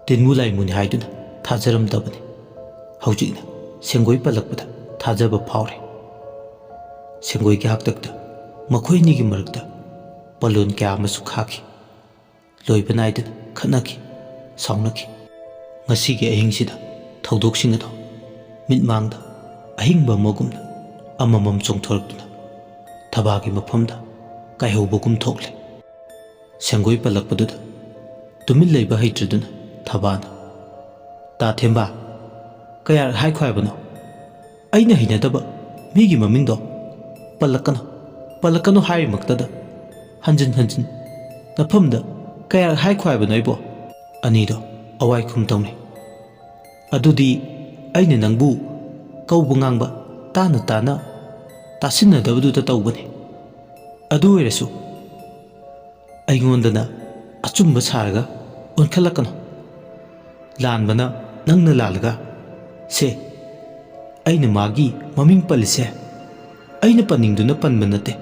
ꯇꯤꯟꯃꯨ ꯂꯥꯏꯃꯨꯅꯤ ꯍꯥꯏꯗꯨꯅ ꯊꯥꯖꯔꯝꯗꯕꯅꯤ꯫ ꯍꯧꯖꯤꯛꯅ ꯁꯦꯡꯒꯣꯏ ꯄꯜꯂꯛꯄꯗ ꯊꯥꯖꯕ ꯐꯥꯎꯔꯦ꯫ ꯁꯦꯡꯒꯣꯏꯒꯤ ꯍꯥꯛꯇꯛꯇ ꯃꯈꯣꯏ ꯑꯅꯤꯒꯤ ꯃꯔꯛꯇ ꯄꯥꯂꯣꯟ ꯀꯌꯥ ꯑꯃꯁꯨ ꯈꯥꯈꯤ꯫ ꯂꯣꯏꯕ ꯅꯥꯏꯗꯅ ꯈꯠꯅꯈꯤ, ꯁꯥꯎꯅꯈꯤ꯫ ꯉꯁꯤꯒꯤ ꯑꯍꯤꯡꯁꯤꯗ ꯊꯧꯗꯣꯛꯁꯤꯡ ꯑꯗꯣ ꯃꯤꯠꯃꯥꯡꯗ ꯑꯍꯤꯡꯕ ꯑꯃꯒꯨꯝꯅ ꯑꯃꯃꯝ ꯆꯣꯡꯊꯣꯔꯛꯇꯨꯅ ꯊꯕꯥꯒꯤ ꯃꯐꯝꯗ ꯀꯥꯏꯍꯧꯕꯒꯨꯝ ꯊꯣꯛꯂꯦ꯫ ꯁꯦꯡꯒꯣꯏ ꯄꯜꯂꯛꯄꯗꯨꯗ ꯇꯨꯃꯤꯟ ꯂꯩꯕ ꯍꯩꯇ꯭ꯔꯗꯨꯅ ꯊꯕꯥꯅ, "ꯇꯥ ꯊꯦꯝꯕ, ꯀꯌꯥꯔꯛ ꯍꯥꯏꯈꯣ ꯍꯥꯏꯕꯅꯣ? ꯑꯩꯅ ꯍꯩꯅꯗꯕ ꯃꯤꯒꯤ ꯃꯃꯤꯡꯗꯣ ꯄꯜꯂꯛꯀꯅꯨ, ꯄꯜꯂꯛꯀꯅꯨ ꯍꯥꯏꯔꯤꯃꯛꯇꯗ ꯍꯟꯖꯤꯟ ꯍꯟꯖꯤꯟ ꯅꯐꯝꯗ ꯀꯌꯥꯔꯛ ꯍꯥꯏꯈꯣ ꯍꯥꯏꯕꯅꯣ ꯑꯩꯕꯣ?" ꯑꯅꯤꯗꯣ ꯑꯋꯥꯏꯈꯨꯝ ꯇꯧꯅꯩ꯫ "ꯑꯗꯨꯗꯤ ꯑꯩꯅ ꯅꯪꯕꯨ ꯀꯧꯕ ꯉꯥꯡꯕ ꯇꯥꯅ ꯇꯥꯅ ꯇꯥꯁꯤꯟꯅꯗꯕꯗꯨꯗ ꯇꯧꯕꯅꯤ꯫ ꯑꯗꯨ ꯑꯣꯏꯔꯁꯨ ꯑꯩꯉꯣꯟꯗꯅ ꯑꯆꯨꯝꯕ ꯁꯥꯔꯒ ꯑꯣꯟꯈꯠꯂꯛꯀꯅꯨ꯫ ꯂꯥꯟꯕꯅ ꯅꯪꯅ ꯂꯥꯜꯂꯒ, ꯁꯦ, ꯑꯩꯅ ꯃꯥꯒꯤ ꯃꯃꯤꯡ ꯄꯜꯂꯤꯁꯦ ꯑꯩꯅ ꯄꯟꯅꯤꯡꯗꯨꯅ ꯄꯟꯕ ꯅꯠꯇꯦ꯫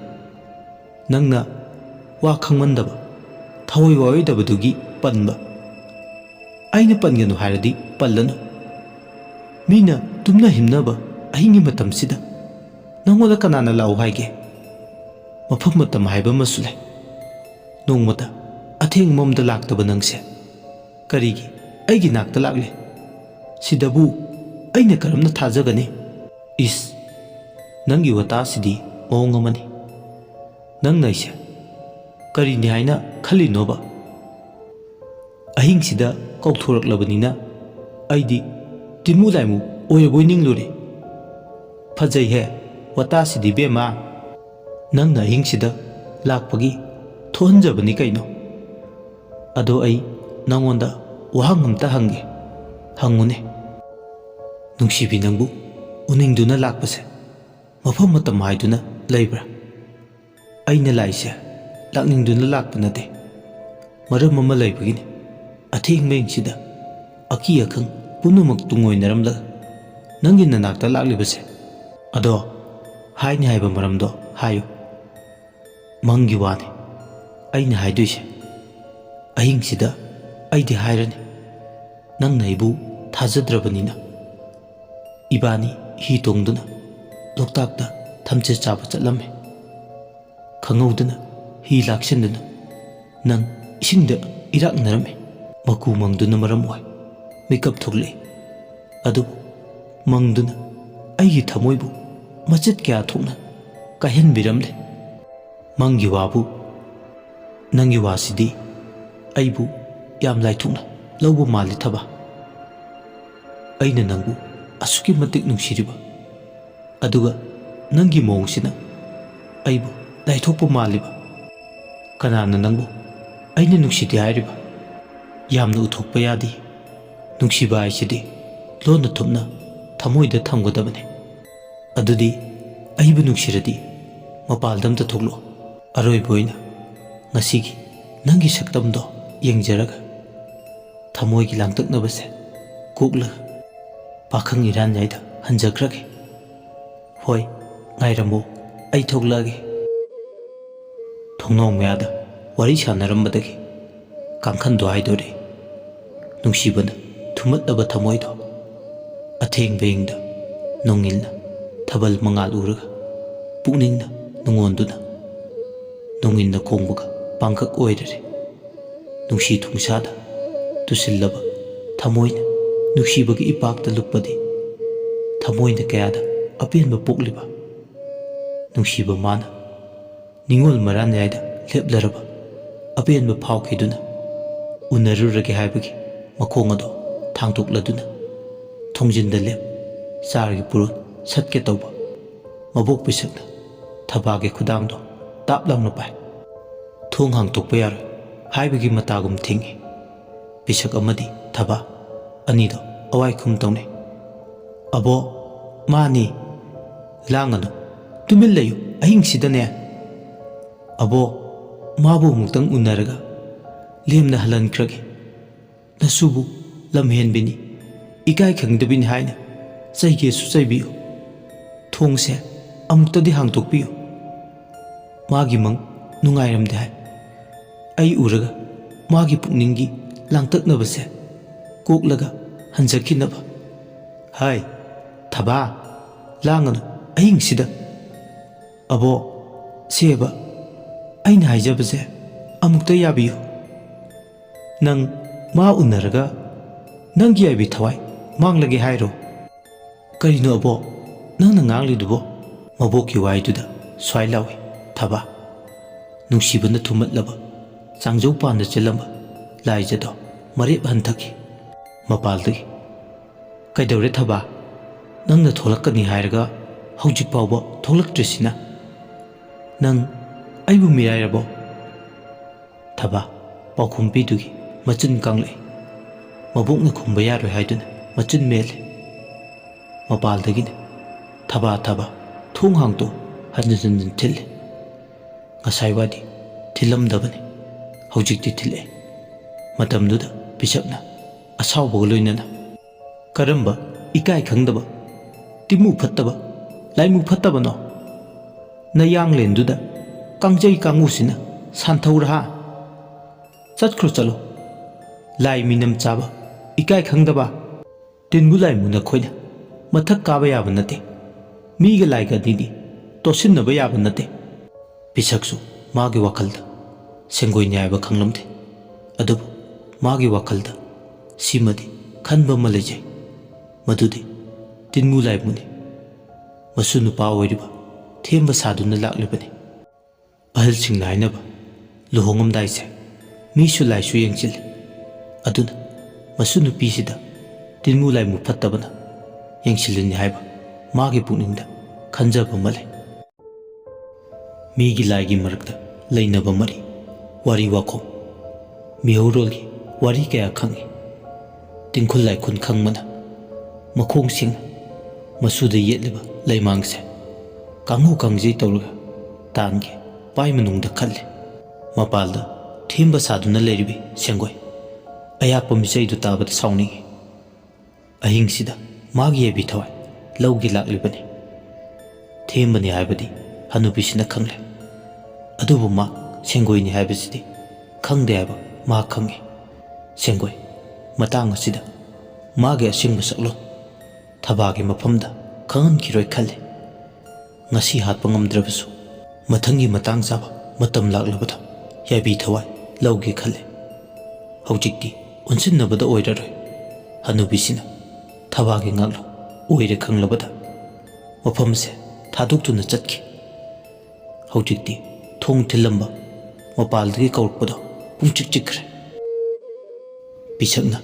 ꯅꯪꯅ ꯋꯥ ꯈꯪꯃꯟꯗꯕ, ꯊꯑꯣꯏ ꯋꯥꯑꯣꯏꯗꯕꯗꯨꯒꯤ ꯄꯟꯕ꯫ ꯑꯩꯅ ꯄꯟꯒꯅꯨ ꯍꯥꯏꯔꯗꯤ ꯄꯜꯂꯅꯨ꯫ ꯃꯤꯅ ꯇꯨꯝꯅ ꯍꯤꯞꯅꯕ ꯑꯍꯤꯡꯒꯤ ꯃꯇꯝꯁꯤꯗ ꯅꯪꯉꯣꯟꯗ ꯀꯅꯥꯅ ꯂꯥꯛꯎ ꯍꯥꯏꯒꯦ? ꯃꯐꯝ ꯃꯇꯝ ꯍꯥꯏꯕ ꯑꯃꯁꯨ ꯂꯩ꯫ ꯅꯣꯡꯃꯇ ꯑꯊꯦꯡꯕ ꯑꯃꯗ ꯂꯥꯛꯇꯕ ꯅꯪꯁꯦ ꯀꯔꯤꯒꯤ ꯑꯩꯒꯤ ꯅꯥꯛꯇ ꯂꯥꯛꯂꯦ? ꯁꯤꯗꯕꯨ ꯑꯩꯅ ꯀꯔꯝꯅ ꯊꯥꯖꯒꯅꯤ?" "ꯏꯁ, ꯅꯪꯒꯤ ꯋꯥꯇꯥꯁꯤꯗꯤ ꯃꯑꯣꯡ ꯑꯃꯅꯤ꯫ ꯅꯪꯅ ꯑꯩꯁꯦ ꯀꯔꯤꯅꯤ ꯍꯥꯏꯅ ꯈꯜꯂꯤꯅꯣꯕ? ꯑꯍꯤꯡꯁꯤꯗ ꯀꯧꯊꯣꯔꯛꯂꯕꯅꯤꯅ ꯑꯩꯗꯤ ꯇꯤꯟꯃꯨ ꯂꯥꯏꯃꯨ ꯑꯣꯏꯔꯕꯣꯏ ꯅꯤꯡꯂꯨꯔꯦ꯫ ꯐꯖꯩꯍꯦ ꯋꯥꯇꯥꯁꯤꯗꯤ ꯕꯦꯝꯃ꯫ ꯅꯪꯅ ꯑꯍꯤꯡꯁꯤꯗ ꯂꯥꯛꯄꯒꯤ ꯊꯣꯛꯍꯟꯖꯕꯅꯤ ꯀꯩꯅꯣ꯫ ꯑꯗꯣ ꯑꯩ ꯅꯪꯉꯣꯟꯗ ꯋꯥꯍꯪ ꯑꯝꯇ ꯍꯪꯒꯦ, ꯍꯪꯉꯨꯅꯦ꯫ ꯅꯨꯡꯁꯤꯕꯤ, ꯅꯪꯕꯨ ꯎꯅꯤꯡꯗꯨꯅ ꯂꯥꯛꯄꯁꯦ ꯃꯐꯝ ꯃꯇꯝ ꯍꯥꯏꯗꯨꯅ ꯂꯩꯕ꯭ꯔꯥ? ꯑꯩꯅ ꯂꯥꯛꯏꯁꯦ ꯂꯥꯛꯅꯤꯡꯗꯨꯅ ꯂꯥꯛꯄ ꯅꯠꯇꯦ꯫ ꯃꯔꯝ ꯑꯃ ꯂꯩꯕꯒꯤꯅꯤ꯫ ꯑꯊꯦꯡꯕꯁꯤꯗ ꯑꯀꯤ ꯑꯈꯪ ꯄꯨꯝꯅꯃꯛ ꯇꯨꯡꯑꯣꯏꯅꯔꯝꯂꯒ ꯅꯪꯒꯤ ꯅꯅꯥꯛꯇ ꯂꯥꯛꯂꯤꯕꯁꯦ꯫ ꯑꯗꯣ ꯍꯥꯏꯅꯤ ꯍꯥꯏꯕ ꯃꯔꯝꯗꯣ ꯍꯥꯏꯌꯨ꯫ ꯃꯪꯒꯤ ꯋꯥꯅꯤ ꯑꯩꯅ ꯍꯥꯏꯗꯣꯏꯁꯦ꯫ ꯑꯍꯤꯡꯁꯤꯗ ꯑꯩꯗꯤ ꯍꯥꯏꯔꯅꯤ, ꯅꯪꯅ ꯑꯩꯕꯨ ꯊꯥꯖꯗ꯭ꯔꯕꯅꯤꯅ꯫ ꯏꯕꯥꯅꯤ ꯍꯤ ꯇꯣꯡꯗꯨꯅ ꯂꯣꯛꯇꯥꯛꯇ ꯊꯝꯆꯦꯠ ꯆꯥꯕ ꯆꯠꯂꯝꯃꯤ꯫ ꯈꯪꯍꯧꯗꯅ ꯍꯤ ꯂꯥꯛꯁꯤꯟꯗꯨꯅ ꯅꯪ ꯏꯁꯤꯡꯗ ꯏꯔꯥꯛꯅꯔꯝꯃꯤ꯫ ꯃꯀꯨ ꯃꯪꯗꯨꯅ ꯃꯔꯝ ꯑꯣꯏ ꯃꯤꯀꯞ ꯊꯣꯛꯂꯛꯏ꯫ ꯑꯗꯨꯕꯨ ꯃꯪꯗꯨꯅ ꯑꯩꯒꯤ ꯊꯃꯣꯏꯕꯨ ꯃꯆꯦꯠ ꯀꯌꯥ ꯊꯣꯛꯅ ꯀꯥꯏꯍꯟꯕꯤꯔꯝꯂꯦ꯫ ꯃꯪꯒꯤ ꯋꯥꯕꯨ, ꯅꯪꯒꯤ ꯋꯥꯁꯤꯗꯤ ꯑꯩꯕꯨ ꯌꯥꯝ ꯂꯥꯏꯊꯣꯛꯅ ꯂꯧꯕ ꯃꯥꯜꯂꯤ ꯊꯕꯥ꯫ ꯑꯩꯅ ꯅꯪꯕꯨ ꯑꯁꯨꯛꯀꯤ ꯃꯇꯤꯛ ꯅꯨꯡꯁꯤꯔꯤꯕ, ꯑꯗꯨꯒ ꯅꯪꯒꯤ ꯃꯑꯣꯡꯁꯤꯅ ꯑꯩꯕꯨ ꯂꯥꯏꯊꯣꯛꯄ ꯃꯥꯜꯂꯤꯕ꯫ ꯀꯅꯥꯅ ꯅꯪꯕꯨ ꯑꯩꯅ ꯅꯨꯡꯁꯤꯗꯦ ꯍꯥꯏꯔꯤꯕ? ꯌꯥꯝꯅ ꯎꯊꯣꯛꯄ ꯌꯥꯗꯦ꯫ ꯅꯨꯡꯁꯤꯕ ꯍꯥꯏꯁꯤꯗꯤ ꯂꯣꯟꯅ ꯊꯨꯞꯅ ꯊꯃꯣꯏꯗ ꯊꯝꯒꯗꯕꯅꯤ꯫ ꯑꯗꯨꯗꯤ ꯑꯩꯕꯨ ꯅꯨꯡꯁꯤꯔꯗꯤ ꯃꯄꯥꯜꯗ ꯑꯝꯇ ꯊꯣꯛꯂꯛꯑꯣ꯫ ꯑꯔꯣꯏꯕ ꯑꯣꯏꯅ ꯉꯁꯤꯒꯤ ꯅꯪꯒꯤ ꯁꯛꯇꯝꯗꯣ ꯌꯦꯡꯖꯔꯒ ꯊꯃꯣꯏꯒꯤ ꯂꯥꯡꯇꯛꯅꯕꯁꯦ ꯀꯣꯛꯂꯒ ꯄꯥꯈꯪ ꯏꯔꯥꯟꯌꯥꯏꯗ ꯍꯟꯖꯈ꯭ꯔꯒꯦ꯫ ꯍꯣꯏ, ꯉꯥꯏꯔꯝꯃꯨ, ꯑꯩ ꯊꯣꯛꯂꯛꯑꯒꯦ꯫ ꯊꯣꯡꯅꯥꯎ ꯃꯌꯥꯗ ꯋꯥꯔꯤ ꯁꯥꯟꯅꯔꯝꯕꯗꯒꯤ ꯀꯥꯡꯈꯟꯗꯣ ꯍꯥꯏꯗꯣꯔꯛꯏ꯫ ꯅꯨꯡꯁꯤꯕꯅ ꯊꯨꯝꯍꯠꯂꯕ ꯊꯃꯣꯏꯗꯣ ꯑꯊꯦꯡꯕ ꯏꯪꯗ ꯅꯣꯡꯏꯜꯅ ꯊꯕꯜ ꯃꯉꯥꯜ ꯎꯔꯒ ꯄꯨꯛꯅꯤꯡꯅ ꯅꯨꯡꯉꯣꯟꯗꯨꯅ ꯅꯣꯡꯏꯜꯅ ꯈꯣꯡꯕꯒ ꯄꯥꯡꯒꯛ ꯑꯣꯏꯔꯔꯦ꯫ ꯅꯨꯡꯁꯤ ꯊꯨꯡꯁꯥꯗ ꯇꯨꯁꯤꯜꯂꯕ ꯊꯃꯣꯏꯅ ꯅꯨꯡꯁꯤꯕꯒꯤ ꯏꯄꯥꯛꯇ ꯂꯨꯞꯄꯗꯤ ꯊꯃꯣꯏꯅ ꯀꯌꯥꯗ ꯑꯄꯦꯟꯕ ꯄꯣꯛꯂꯤꯕ꯫ ꯅꯨꯡꯁꯤꯕ ꯃꯥꯅ ꯅꯤꯡꯉꯣꯜ ꯃꯔꯥꯟꯌꯥꯏꯗ ꯂꯦꯞꯂꯔꯕ ꯑꯄꯦꯟꯕ ꯐꯥꯎꯈꯤꯗꯨꯅ ꯎꯅꯔꯨꯔꯒꯦ ꯍꯥꯏꯕꯒꯤ ꯃꯈꯣꯡ ꯑꯗꯣ ꯊꯥꯡꯗꯣꯛꯂꯗꯨꯅ ꯊꯣꯡꯖꯤꯟꯗ ꯂꯦꯞ ꯆꯥꯔꯒꯤ ꯄꯨꯔꯣꯟ ꯁꯠꯀꯦ ꯇꯧꯕ ꯃꯕꯣꯛ ꯄꯤꯁꯛꯅ ꯊꯕꯥꯒꯤ ꯈꯨꯗꯥꯡꯗꯣ ꯇꯥꯞ ꯂꯥꯎꯅ ꯄꯥꯏ꯫ ꯊꯣꯡ ꯍꯥꯡꯗꯣꯛꯄ ꯌꯥꯔꯣꯏ ꯍꯥꯏꯕꯒꯤ ꯃꯇꯥꯒꯨꯝ ꯊꯤꯡꯏ꯫ ꯄꯤꯁꯛ ꯑꯃꯗꯤ ꯊꯕꯥ ꯑꯅꯤꯗꯣ ꯑꯋꯥꯏꯈꯨꯝ ꯇꯧꯅꯩ꯫ "ꯑꯕꯣ, ꯃꯥꯅꯤ, ꯂꯥꯡꯒꯅꯨ, "ꯇꯨꯃꯤꯟ ꯂꯩꯌꯨ, ꯑꯍꯤꯡꯁꯤꯗꯅꯦ꯫" "ꯑꯕꯣ, ꯃꯥꯕꯨ ꯑꯃꯨꯛꯇꯪ ꯎꯅꯔꯒ ꯂꯦꯝꯅ ꯍꯜꯍꯟꯈ꯭ꯔꯒꯦ꯫ ꯅꯁꯨꯕꯨ ꯂꯝꯍꯦꯟꯕꯤꯅꯤ, ꯏꯀꯥꯏ ꯈꯪꯗꯕꯤꯅꯤ ꯍꯥꯏꯅ ꯆꯩꯒꯦꯁꯨ ꯆꯩꯕꯤꯌꯨ꯫ ꯊꯣꯡꯁꯦ ꯑꯃꯨꯛꯇꯗꯤ ꯍꯥꯡꯗꯣꯛꯄꯤꯌꯨ꯫ ꯃꯥꯒꯤ ꯃꯪ ꯅꯨꯡꯉꯥꯏꯔꯝꯗꯦ ꯍꯥꯏ꯫ ꯑꯩ ꯎꯔꯒ ꯃꯥꯒꯤ ꯄꯨꯛꯅꯤꯡꯒꯤ ꯂꯥꯡꯇꯛꯅꯕꯁꯦ ꯀꯣꯛꯂꯒ ꯍꯟꯖꯈꯤꯅꯕ꯫" "ꯍꯥꯏ, ꯊꯕꯥ, ꯂꯥꯡꯒꯅꯨ ꯑꯍꯤꯡꯁꯤꯗ꯫" "ꯑꯕꯣ, ꯁꯦꯕ, ꯑꯩꯅ ꯍꯥꯏꯖꯕꯁꯦ ꯑꯃꯨꯛꯇ ꯌꯥꯕꯤꯌꯨ꯫ ꯅꯪ ꯃꯥ ꯎꯅꯔꯒ ꯅꯪꯒꯤ ꯑꯣꯏꯕꯤ ꯊꯋꯥꯏ ꯃꯥꯡꯂꯒꯦ ꯍꯥꯏꯔꯣ?" "ꯀꯔꯤꯅꯣ ꯑꯕꯣ ꯅꯪꯅ ꯉꯥꯡꯂꯤꯗꯨꯕꯣ?" ꯃꯕꯣꯛꯀꯤ ꯋꯥꯍꯩꯗꯨꯗ ꯁ꯭ꯋꯥꯏ ꯂꯥꯎꯏ ꯊꯕꯥ꯫ ꯅꯨꯡꯁꯤꯕꯅ ꯊꯨꯝꯃꯠꯂꯕ ꯆꯥꯡꯖꯧ ꯄꯥꯟꯗ ꯆꯦꯜꯂꯝꯕ ꯂꯥꯏꯖꯗꯣ ꯃꯔꯦꯞ ꯍꯟꯊꯈꯤ꯫ ꯃꯄꯥꯜꯗꯒꯤ, "ꯀꯩꯗꯧꯔꯦ ꯊꯕꯥ? ꯅꯪꯅ ꯊꯣꯛꯂꯛꯀꯅꯤ ꯍꯥꯏꯔꯒ ꯍꯧꯖꯤꯛ ꯐꯥꯎꯕ ꯊꯣꯛꯂꯛꯇ꯭ꯔꯤꯁꯤꯅ? ꯅꯪ ꯑꯩꯕꯨ ꯃꯤꯔꯥꯏꯔꯕꯣ?" ꯊꯕꯥ ꯄꯥꯎꯈꯨꯝ ꯄꯤꯗꯨꯒꯤ ꯃꯆꯤꯟ ꯀꯪꯂꯛꯏ꯫ ꯃꯕꯣꯛꯅ ꯈꯨꯝꯕ ꯌꯥꯔꯣꯏ ꯍꯥꯏꯗꯨꯅ ꯃꯆꯤꯟ ꯃꯦꯜꯂꯤ꯫ ꯃꯄꯥꯜꯗꯒꯤꯅ, "ꯊꯕꯥ, ꯊꯕꯥ, ꯊꯣꯡ ꯍꯥꯡꯗꯣꯛ!" ꯍꯟꯖꯤꯟ ꯍꯟꯖꯤꯟ ꯊꯤꯜꯂꯤ꯫ ꯉꯁꯥꯏ ꯋꯥꯗꯤ ꯊꯤꯜꯂꯝꯗꯕꯅꯤ, ꯍꯧꯖꯤꯛꯇꯤ ꯊꯤꯜꯂꯛꯏ꯫ ꯃꯇꯝꯗꯨꯗ ꯄꯤꯁꯛꯅ ꯑꯁꯥꯎꯕꯒ ꯂꯣꯏꯅꯅ, "ꯀꯔꯝꯕ ꯏꯀꯥꯏ ꯈꯪꯗꯕ, ꯇꯤꯃꯨ ꯐꯠꯇꯕ, ꯂꯥꯏꯃꯨ ꯐꯠꯇꯕꯅꯣ? ꯅꯌꯥꯡꯂꯦꯟꯗꯨꯗ ꯀꯥꯡꯖꯩ ꯀꯥꯡꯉꯨꯁꯤꯅ ꯁꯥꯟꯊꯧꯔ ꯍꯥ? ꯆꯠꯈ꯭ꯔꯣ ꯆꯠꯂꯣ, ꯂꯥꯏ ꯃꯤꯅꯝ ꯆꯥꯕ, ꯏꯀꯥꯏ ꯈꯪꯗꯕ!" "ꯇꯤꯟꯕꯨ ꯂꯥꯏꯃꯨ ꯅꯈꯣꯏꯅ ꯃꯊꯛ ꯀꯥꯕ ꯌꯥꯕ ꯅꯠꯇꯦ꯫ ꯃꯤꯒ ꯂꯥꯏꯒ ꯑꯅꯤꯗꯤ ꯇꯣꯠꯁꯤꯟꯅꯕ ꯌꯥꯕ ꯅꯠꯇꯦ꯫" ꯄꯤꯁꯛꯁꯨ ꯃꯥꯒꯤ ꯋꯥꯈꯜꯗ ꯁꯦꯡꯒꯣꯏꯅꯤ ꯍꯥꯏꯕ ꯈꯪꯂꯝꯗꯦ꯫ ꯑꯗꯨꯕꯨ ꯃꯥꯒꯤ ꯋꯥꯈꯜꯗ ꯁꯤꯃꯗꯤ ꯈꯟꯕ ꯑꯃ ꯂꯩꯖꯩ, ꯃꯗꯨꯗꯤ ꯇꯤꯟꯃꯨ ꯂꯥꯏꯃꯨꯅꯤ꯫ ꯃꯁꯨ ꯅꯨꯄꯥ ꯑꯣꯏꯔꯤꯕ ꯊꯦꯝꯕ ꯁꯥꯗꯨꯅ ꯂꯥꯛꯂꯤꯕꯅꯤ꯫ ꯑꯍꯜꯁꯤꯡꯅ ꯍꯥꯏꯅꯕ, ꯂꯨꯍꯣꯡꯉꯝꯗꯥꯏꯁꯦ ꯃꯤꯁꯨ ꯂꯥꯏꯁꯨ ꯌꯦꯡꯁꯤꯜꯂꯤ꯫ ꯑꯗꯨꯅ ꯃꯁꯨ ꯅꯨꯄꯤꯁꯤꯗ ꯇꯤꯟꯃꯨ ꯂꯥꯏꯃꯨ ꯐꯠꯇꯕꯅ ꯌꯦꯡꯁꯤꯜꯂꯤꯅꯤ ꯍꯥꯏꯕ ꯃꯥꯒꯤ ꯄꯨꯛꯅꯤꯡꯗ ꯈꯟꯖꯕ ꯑꯃ ꯂꯩ꯫ ꯃꯤꯒꯤ ꯂꯥꯏꯒꯤ ꯃꯔꯛꯇ ꯂꯩꯅꯕ ꯃꯔꯤ, ꯋꯥꯔꯤ ꯋꯥꯈꯣꯡ, ꯃꯤꯍꯧꯔꯣꯜꯒꯤ ꯋꯥꯔꯤ ꯀꯌꯥ ꯈꯪꯏ꯫ ꯇꯤꯡꯈꯨꯜ ꯂꯥꯏꯈꯨꯜ ꯈꯪꯕꯅ ꯃꯈꯣꯡꯁꯤꯡ ꯃꯁꯨꯗ ꯌꯦꯠꯂꯤꯕ ꯂꯩꯃꯥꯡꯁꯦ ꯀꯥꯡꯉꯨ ꯀꯥꯡꯖꯩ ꯇꯧꯔꯒ ꯇꯥꯟꯒꯦ ꯄꯥꯏ ꯃꯅꯨꯡꯗ ꯈꯜꯂꯦ꯫ ꯃꯄꯥꯜꯗ ꯊꯦꯝꯕ ꯁꯥꯗꯨꯅ ꯂꯩꯔꯤꯕꯤ ꯁꯦꯡꯒꯣꯏ ꯑꯌꯥꯛꯄ ꯃꯤꯆꯩꯗꯨ ꯇꯥꯕꯗ ꯁꯥꯎꯅꯤꯡꯏ꯫ ꯑꯍꯤꯡꯁꯤꯗ ꯃꯥꯒꯤ ꯌꯥꯏꯕꯤ ꯊꯋꯥꯏ ꯂꯧꯒꯦ ꯂꯥꯛꯂꯤꯕꯅꯤ꯫ ꯊꯦꯝꯕꯅꯤ ꯍꯥꯏꯕꯗꯤ ꯍꯅꯨꯕꯤꯁꯤꯅ ꯈꯪꯂꯦ꯫ ꯑꯗꯨꯕꯨ ꯃꯥ ꯁꯦꯡꯒꯣꯏꯅꯤ ꯍꯥꯏꯕꯁꯤꯗꯤ ꯈꯪꯗꯦ ꯍꯥꯏꯕ ꯃꯥ ꯈꯪꯏ꯫ ꯁꯦꯡꯒꯣꯏ ꯃꯇꯥꯡ ꯑꯁꯤꯗ ꯃꯥꯒꯤ ꯑꯁꯦꯡꯕ ꯁꯛꯂꯣꯟ ꯊꯕꯥꯒꯤ ꯃꯐꯝꯗ ꯈꯪꯍꯟꯈꯤꯔꯣꯏ ꯈꯜꯂꯤ꯫ ꯉꯁꯤ ꯍꯥꯠꯄ ꯉꯝꯗ꯭ꯔꯕꯁꯨ ꯃꯊꯪꯒꯤ ꯃꯇꯥꯡ ꯆꯥꯕ ꯃꯇꯝ ꯂꯥꯛꯂꯕꯗ ꯌꯥꯏꯕꯤ ꯊꯋꯥꯏ ꯂꯧꯒꯦ ꯈꯜꯂꯤ꯫ ꯍꯧꯖꯤꯛꯇꯤ ꯑꯣꯟꯁꯤꯟꯅꯕꯗ ꯑꯣꯏꯔꯔꯣꯏ꯫ ꯍꯅꯨꯕꯤꯁꯤꯅ ꯊꯕꯥꯒꯤ ꯉꯥꯛꯂꯣ ꯑꯣꯏꯔꯦ ꯈꯪꯂꯕꯗ ꯃꯐꯝꯁꯦ ꯊꯥꯗꯣꯛꯇꯨꯅ ꯆꯠꯈꯤ꯫ ꯍꯧꯖꯤꯛꯇꯤ ꯊꯣꯡ ꯊꯤꯜꯂꯝꯕ ꯃꯄꯥꯜꯗꯒꯤ ꯀꯧꯔꯛꯄꯗꯣ ꯄꯨꯡꯆꯤꯛ ꯆꯤꯛꯈ꯭ꯔꯦ꯫ ꯄꯤꯁꯛꯅ,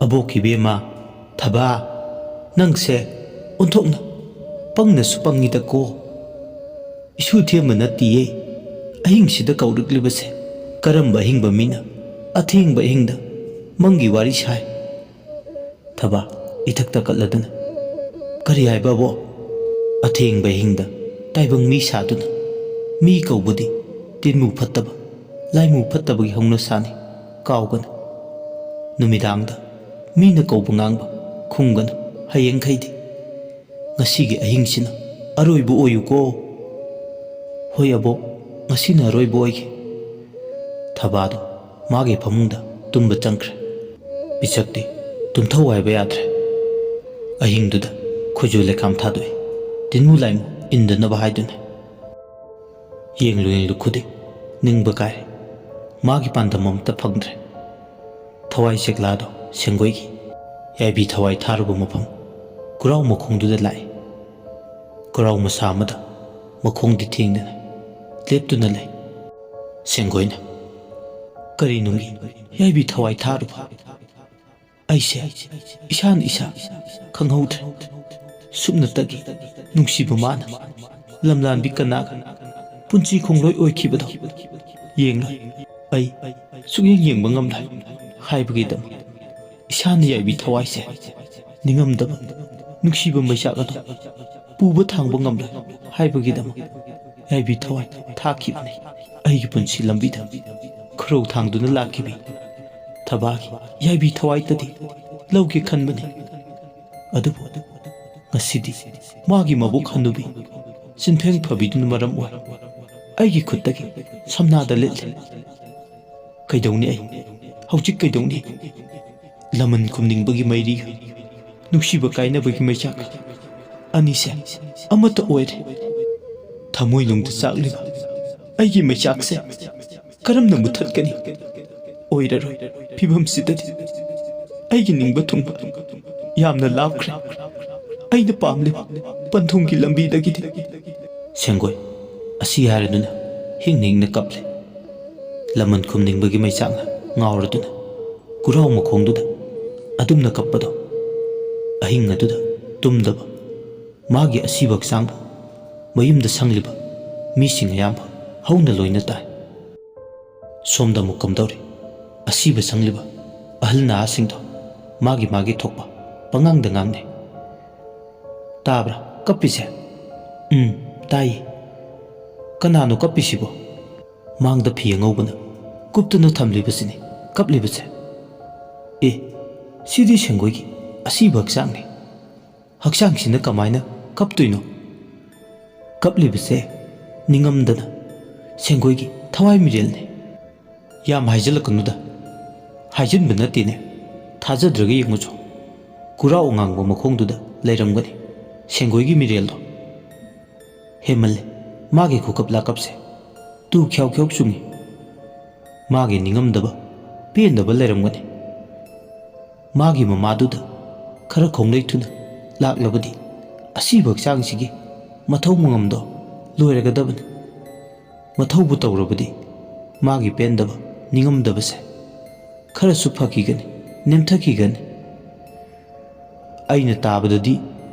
"ꯑꯕꯣꯛꯀꯤ ꯏꯕꯦꯝꯃ, ꯊꯕꯥ, ꯅꯪꯁꯦ ꯑꯣꯟꯊꯣꯛꯅ ꯄꯪꯅꯁꯨ ꯄꯪꯉꯤꯗꯀꯣ꯫ ꯏꯁꯨ ꯊꯦꯝꯕ ꯅꯠꯇꯤꯌꯦ꯫ ꯑꯍꯤꯡꯁꯤꯗ ꯀꯧꯔꯛꯂꯤꯕꯁꯦ ꯀꯔꯝꯕ ꯑꯍꯤꯡꯕ ꯃꯤꯅ ꯑꯊꯦꯡꯕ ꯑꯍꯤꯡꯗ ꯃꯪꯒꯤ ꯋꯥꯔꯤ ꯁꯥꯏ?" ꯊꯕꯥ ꯏꯊꯛꯇ ꯀꯠꯂꯗꯨꯅ, "ꯀꯔꯤ ꯍꯥꯏꯕ ꯑꯕꯣ? ꯑꯊꯦꯡꯕ ꯑꯍꯤꯡꯗ ꯇꯥꯏꯕꯪ ꯃꯤ ꯁꯥꯗꯨꯅ ꯃꯤ ꯀꯧꯕꯗꯤ ꯇꯤꯟꯃꯨ ꯐꯠꯇꯕ, ꯂꯥꯏꯃꯨ ꯐꯠꯇꯕꯒꯤ ꯍꯧꯅꯁꯥꯅꯤ꯫ ꯀꯥꯎꯒꯅꯨ꯫ ꯅꯨꯃꯤꯗꯥꯡꯗ ꯃꯤꯅ ꯀꯧꯕ ꯉꯥꯡꯕ ꯈꯨꯝꯒꯅꯨ꯫ ꯍꯌꯦꯡꯈꯩꯗꯤ ꯉꯁꯤꯒꯤ ꯑꯍꯤꯡꯁꯤꯅ ꯑꯔꯣꯏꯕ ꯑꯣꯏꯌꯨꯀꯣ꯫" "ꯍꯣꯏ ꯑꯕꯣꯛ, ꯉꯁꯤꯅ ꯑꯔꯣꯏꯕ ꯑꯣꯏꯒꯦ꯫" ꯊꯕꯥꯗꯣ ꯃꯥꯒꯤ ꯐꯃꯨꯡꯗ ꯇꯨꯝꯕ ꯆꯪꯈ꯭ꯔꯦ꯫ ꯄꯤꯁꯛꯇꯤ ꯇꯨꯝꯊꯧ ꯍꯥꯏꯕ ꯌꯥꯗ꯭ꯔꯦ꯫ ꯑꯍꯤꯡꯗꯨꯗ ꯈꯨꯖꯨ ꯂꯩꯈꯥꯝ ꯊꯥꯗꯣꯛꯏ, ꯇꯤꯟꯃꯨ ꯂꯥꯏꯃꯨ ꯏꯟꯗꯅꯕ ꯍꯥꯏꯗꯨꯅ꯫ ꯌꯦꯡꯂꯨ ꯌꯦꯡꯂꯨ ꯈꯨꯗꯤꯡ ꯅꯤꯡꯕ ꯀꯥꯏꯔꯦ꯫ ꯃꯥꯒꯤ ꯄꯥꯟꯗꯝ ꯑꯃꯠꯇ ꯐꯪꯗ꯭ꯔꯦ꯫ ꯊꯋꯥꯏ ꯆꯦꯛꯂꯥꯗꯣ ꯁꯦꯡꯒꯣꯏꯒꯤ ꯌꯥꯏꯕꯤ ꯊꯋꯥꯏ ꯊꯥꯔꯨꯕ ꯃꯐꯝ ꯀꯨꯔꯥꯎ ꯃꯈꯣꯡꯗꯨꯗ ꯂꯥꯛꯏ꯫ ꯀꯨꯔꯥꯎ ꯃꯁꯥ ꯑꯃꯗ ꯃꯈꯣꯡꯗꯤ ꯊꯦꯡꯗꯅ ꯂꯦꯞꯇꯨꯅ ꯂꯩ꯫ ꯁꯦꯡꯒꯣꯏꯅ, "ꯀꯔꯤ ꯅꯨꯡꯒꯤ ꯌꯥꯏꯕꯤ ꯊꯋꯥꯏ ꯊꯥꯔꯨꯕ? ꯑꯩꯁꯦ ꯏꯁꯥꯅ ꯏꯁꯥ ꯈꯪꯍꯧꯗ꯭ꯔꯦ꯫ ꯁꯨꯞꯅꯇꯒꯤ ꯅꯨꯡꯁꯤꯕ ꯃꯥꯅ ꯂꯝꯂꯥꯟꯕꯤ ꯀꯅꯥꯒ ꯄꯨꯟꯁꯤ ꯈꯣꯡꯂꯣꯏ ꯑꯣꯏꯈꯤꯕꯗꯣ ꯌꯦꯡꯂꯣꯏ꯫ ꯑꯩ ꯁꯨꯛꯌꯦꯡ ꯌꯦꯡꯕ ꯉꯝꯂꯣꯏ ꯍꯥꯏꯕꯒꯤꯗꯃꯛ ꯏꯁꯥꯅ ꯌꯥꯏꯕꯤ ꯊꯋꯥꯏꯁꯦ ꯅꯤꯡꯉꯝꯗꯕ ꯅꯨꯡꯁꯤꯕ ꯃꯩꯆꯥꯛ ꯑꯗꯨ ꯄꯨꯕ ꯊꯥꯡꯕ ꯉꯝꯂꯣꯏ ꯍꯥꯏꯕꯒꯤꯗꯃꯛ ꯌꯥꯏꯕꯤ ꯊꯋꯥꯏ ꯊꯥꯈꯤꯕꯅꯤ꯫ ꯑꯩꯒꯤ ꯄꯨꯟꯁꯤ ꯂꯝꯕꯤꯗ ꯈꯨꯔꯧ ꯊꯥꯡꯗꯨꯅ ꯂꯥꯛꯈꯤꯕꯤ ꯊꯕꯥꯒꯤ ꯌꯥꯏꯕꯤ ꯊꯋꯥꯏꯇꯗꯤ ꯂꯧꯒꯦ ꯈꯟꯕꯅꯤ꯫ ꯑꯗꯨꯕꯨ ꯉꯁꯤꯗꯤ ꯃꯥꯒꯤ ꯃꯕꯨꯛ ꯍꯟꯅꯨꯕꯤ ꯆꯤꯟꯐꯦꯡ ꯐꯕꯤꯗꯨꯅ ꯃꯔꯝ ꯑꯣꯏ ꯑꯩꯒꯤ ꯈꯨꯠꯇꯒꯤ ꯁꯝꯅꯥꯗ ꯂꯤꯠꯂꯦ꯫ ꯀꯩꯗꯧꯅꯤ ꯑꯩ? ꯍꯧꯖꯤꯛ ꯀꯩꯗꯧꯅꯤ? ꯂꯃꯟ ꯈꯨꯝꯅꯤꯡꯕꯒꯤ ꯃꯩꯔꯤꯒ ꯅꯨꯡꯁꯤꯕ ꯀꯥꯏꯅꯕꯒꯤ ꯃꯩꯆꯥꯛ ꯑꯅꯤꯁꯦ ꯑꯃꯠꯇ ꯑꯣꯏꯔꯦ꯫ ꯊꯃꯣꯏꯅꯨꯡꯗ ꯆꯥꯛꯂꯤꯕ ꯑꯩꯒꯤ ꯃꯩꯆꯥꯛꯁꯦ ꯀꯔꯝꯅ ꯃꯨꯊꯠꯀꯅꯤ? ꯑꯣꯏꯔꯔꯣꯏ꯫ ꯐꯤꯕꯝꯁꯤꯗꯗꯤ ꯑꯩꯒꯤ ꯅꯤꯡꯕ ꯊꯨꯡꯕ ꯌꯥꯝꯅ ꯂꯥꯞꯈ꯭ꯔꯦ꯫ ꯑꯩꯅ ꯄꯥꯝꯂꯤꯕ ꯄꯟꯊꯨꯡꯒꯤ ꯂꯝꯕꯤꯗꯒꯤꯗꯤ꯫ ꯁꯦꯡꯒꯣꯏ ꯑꯁꯤ ꯍꯥꯏꯔꯗꯨꯅ ꯍꯤꯡꯅ ꯍꯤꯡꯅ ꯀꯞꯂꯦ꯫ ꯂꯃꯟ ꯈꯨꯝꯅꯤꯡꯕꯒꯤ ꯃꯩꯆꯥꯛꯅ ꯉꯥꯎꯔꯗꯨꯅ ꯒꯨꯔꯥꯎ ꯃꯈꯣꯡꯗꯨꯗ ꯑꯗꯨꯝꯅ ꯀꯞꯄꯗꯣ ꯑꯍꯤꯡ ꯑꯗꯨꯗ ꯇꯨꯝꯗꯕ ꯃꯥꯒꯤ ꯑꯁꯤꯕ ꯍꯛꯆꯥꯡꯕꯨ ꯃꯌꯨꯝꯗ ꯁꯪꯂꯤꯕ ꯃꯤꯁꯤꯡ ꯑꯌꯥꯝꯕ ꯍꯧꯅ ꯂꯣꯏꯅ ꯇꯥꯏ꯫ ꯁꯣꯝꯗ ꯑꯃꯨꯛ ꯀꯝꯗꯧꯔꯤ? ꯑꯁꯤꯕ ꯁꯪꯂꯤꯕ ꯑꯍꯜ ꯅꯍꯥꯁꯤꯡꯗꯣ ꯃꯥꯒꯤ ꯃꯥꯒꯤ ꯊꯣꯛꯄ ꯄꯉꯥꯡꯗ ꯉꯥꯡꯅꯩ꯫ "ꯇꯥꯕ꯭ꯔꯥ ꯀꯞꯄꯤꯁꯦ?" "ꯎꯝ, ꯇꯥꯏꯌꯦ꯫ ꯀꯅꯥꯅꯣ ꯀꯞꯄꯤꯁꯤꯕꯣ?" "ꯃꯥꯡꯗ ꯐꯤ ꯑꯉꯧꯕꯅ ꯀꯨꯞꯇꯨꯅ ꯊꯝꯂꯤꯕꯁꯤꯅꯤ ꯀꯞꯂꯤꯕꯁꯦ꯫" "ꯑꯦ, ꯁꯤꯗꯤ ꯁꯦꯡꯒꯣꯏꯒꯤ ꯑꯁꯤꯕ ꯍꯛꯆꯥꯡꯅꯤ꯫ ꯍꯛꯆꯥꯡꯁꯤꯅ ꯀꯃꯥꯏꯅ ꯀꯞꯇꯣꯏꯅꯣ?" "ꯀꯞꯂꯤꯕꯁꯦ ꯅꯤꯡꯉꯝꯗꯅ ꯁꯦꯡꯒꯣꯏꯒꯤ ꯊꯋꯥꯏ ꯃꯤꯔꯦꯜꯅꯤ꯫" "ꯌꯥꯝ ꯍꯥꯏꯖꯤꯜꯂꯛꯀꯅꯨꯗ꯫" "ꯍꯥꯏꯖꯤꯟꯕ ꯅꯠꯇꯦꯅꯦ, ꯊꯥꯖꯗ꯭ꯔꯒ ꯌꯦꯡꯉꯨꯆꯣ꯫ ꯒꯨꯔꯥꯎ ꯑꯉꯥꯡꯕ ꯃꯈꯣꯡꯗꯨꯗ ꯂꯩꯔꯝꯒꯅꯤ ꯁꯦꯡꯒꯣꯏꯒꯤ ꯃꯤꯔꯦꯜꯗꯣ꯫ ꯍꯦꯟꯃꯜꯂꯦ ꯃꯥꯒꯤ ꯈꯨꯀꯞ ꯂꯥꯀꯞꯁꯦ꯫ ꯇꯨ ꯈ꯭ꯌꯥꯎ ꯈ꯭ꯌꯥꯎ ꯆꯨꯡꯉꯤ꯫ ꯃꯥꯒꯤ ꯅꯤꯡꯉꯝꯗꯕ, ꯄꯦꯟꯗꯕ ꯂꯩꯔꯝꯒꯅꯤ꯫ ꯃꯥꯒꯤ ꯃꯃꯥꯗꯨꯗ ꯈꯔ ꯈꯣꯡꯂꯩ ꯊꯨꯅ ꯂꯥꯛꯂꯕꯗꯤ ꯑꯁꯤꯕ ꯍꯛꯆꯥꯡꯁꯤꯒꯤ ꯃꯊꯧ ꯃꯉꯝꯗꯣ ꯂꯣꯏꯔꯒꯗꯕꯅꯤ꯫ ꯃꯊꯧꯕꯨ ꯇꯧꯔꯕꯗꯤ ꯃꯥꯒꯤ ꯄꯦꯟꯗꯕ, ꯅꯤꯡꯉꯝꯗꯕꯁꯦ ꯈꯔꯁꯨ ꯐꯈꯤꯒꯅꯤ, ꯅꯦꯝꯊꯈꯤꯒꯅꯤ꯫" "ꯑꯩꯅ ꯇꯥꯕꯗꯗꯤ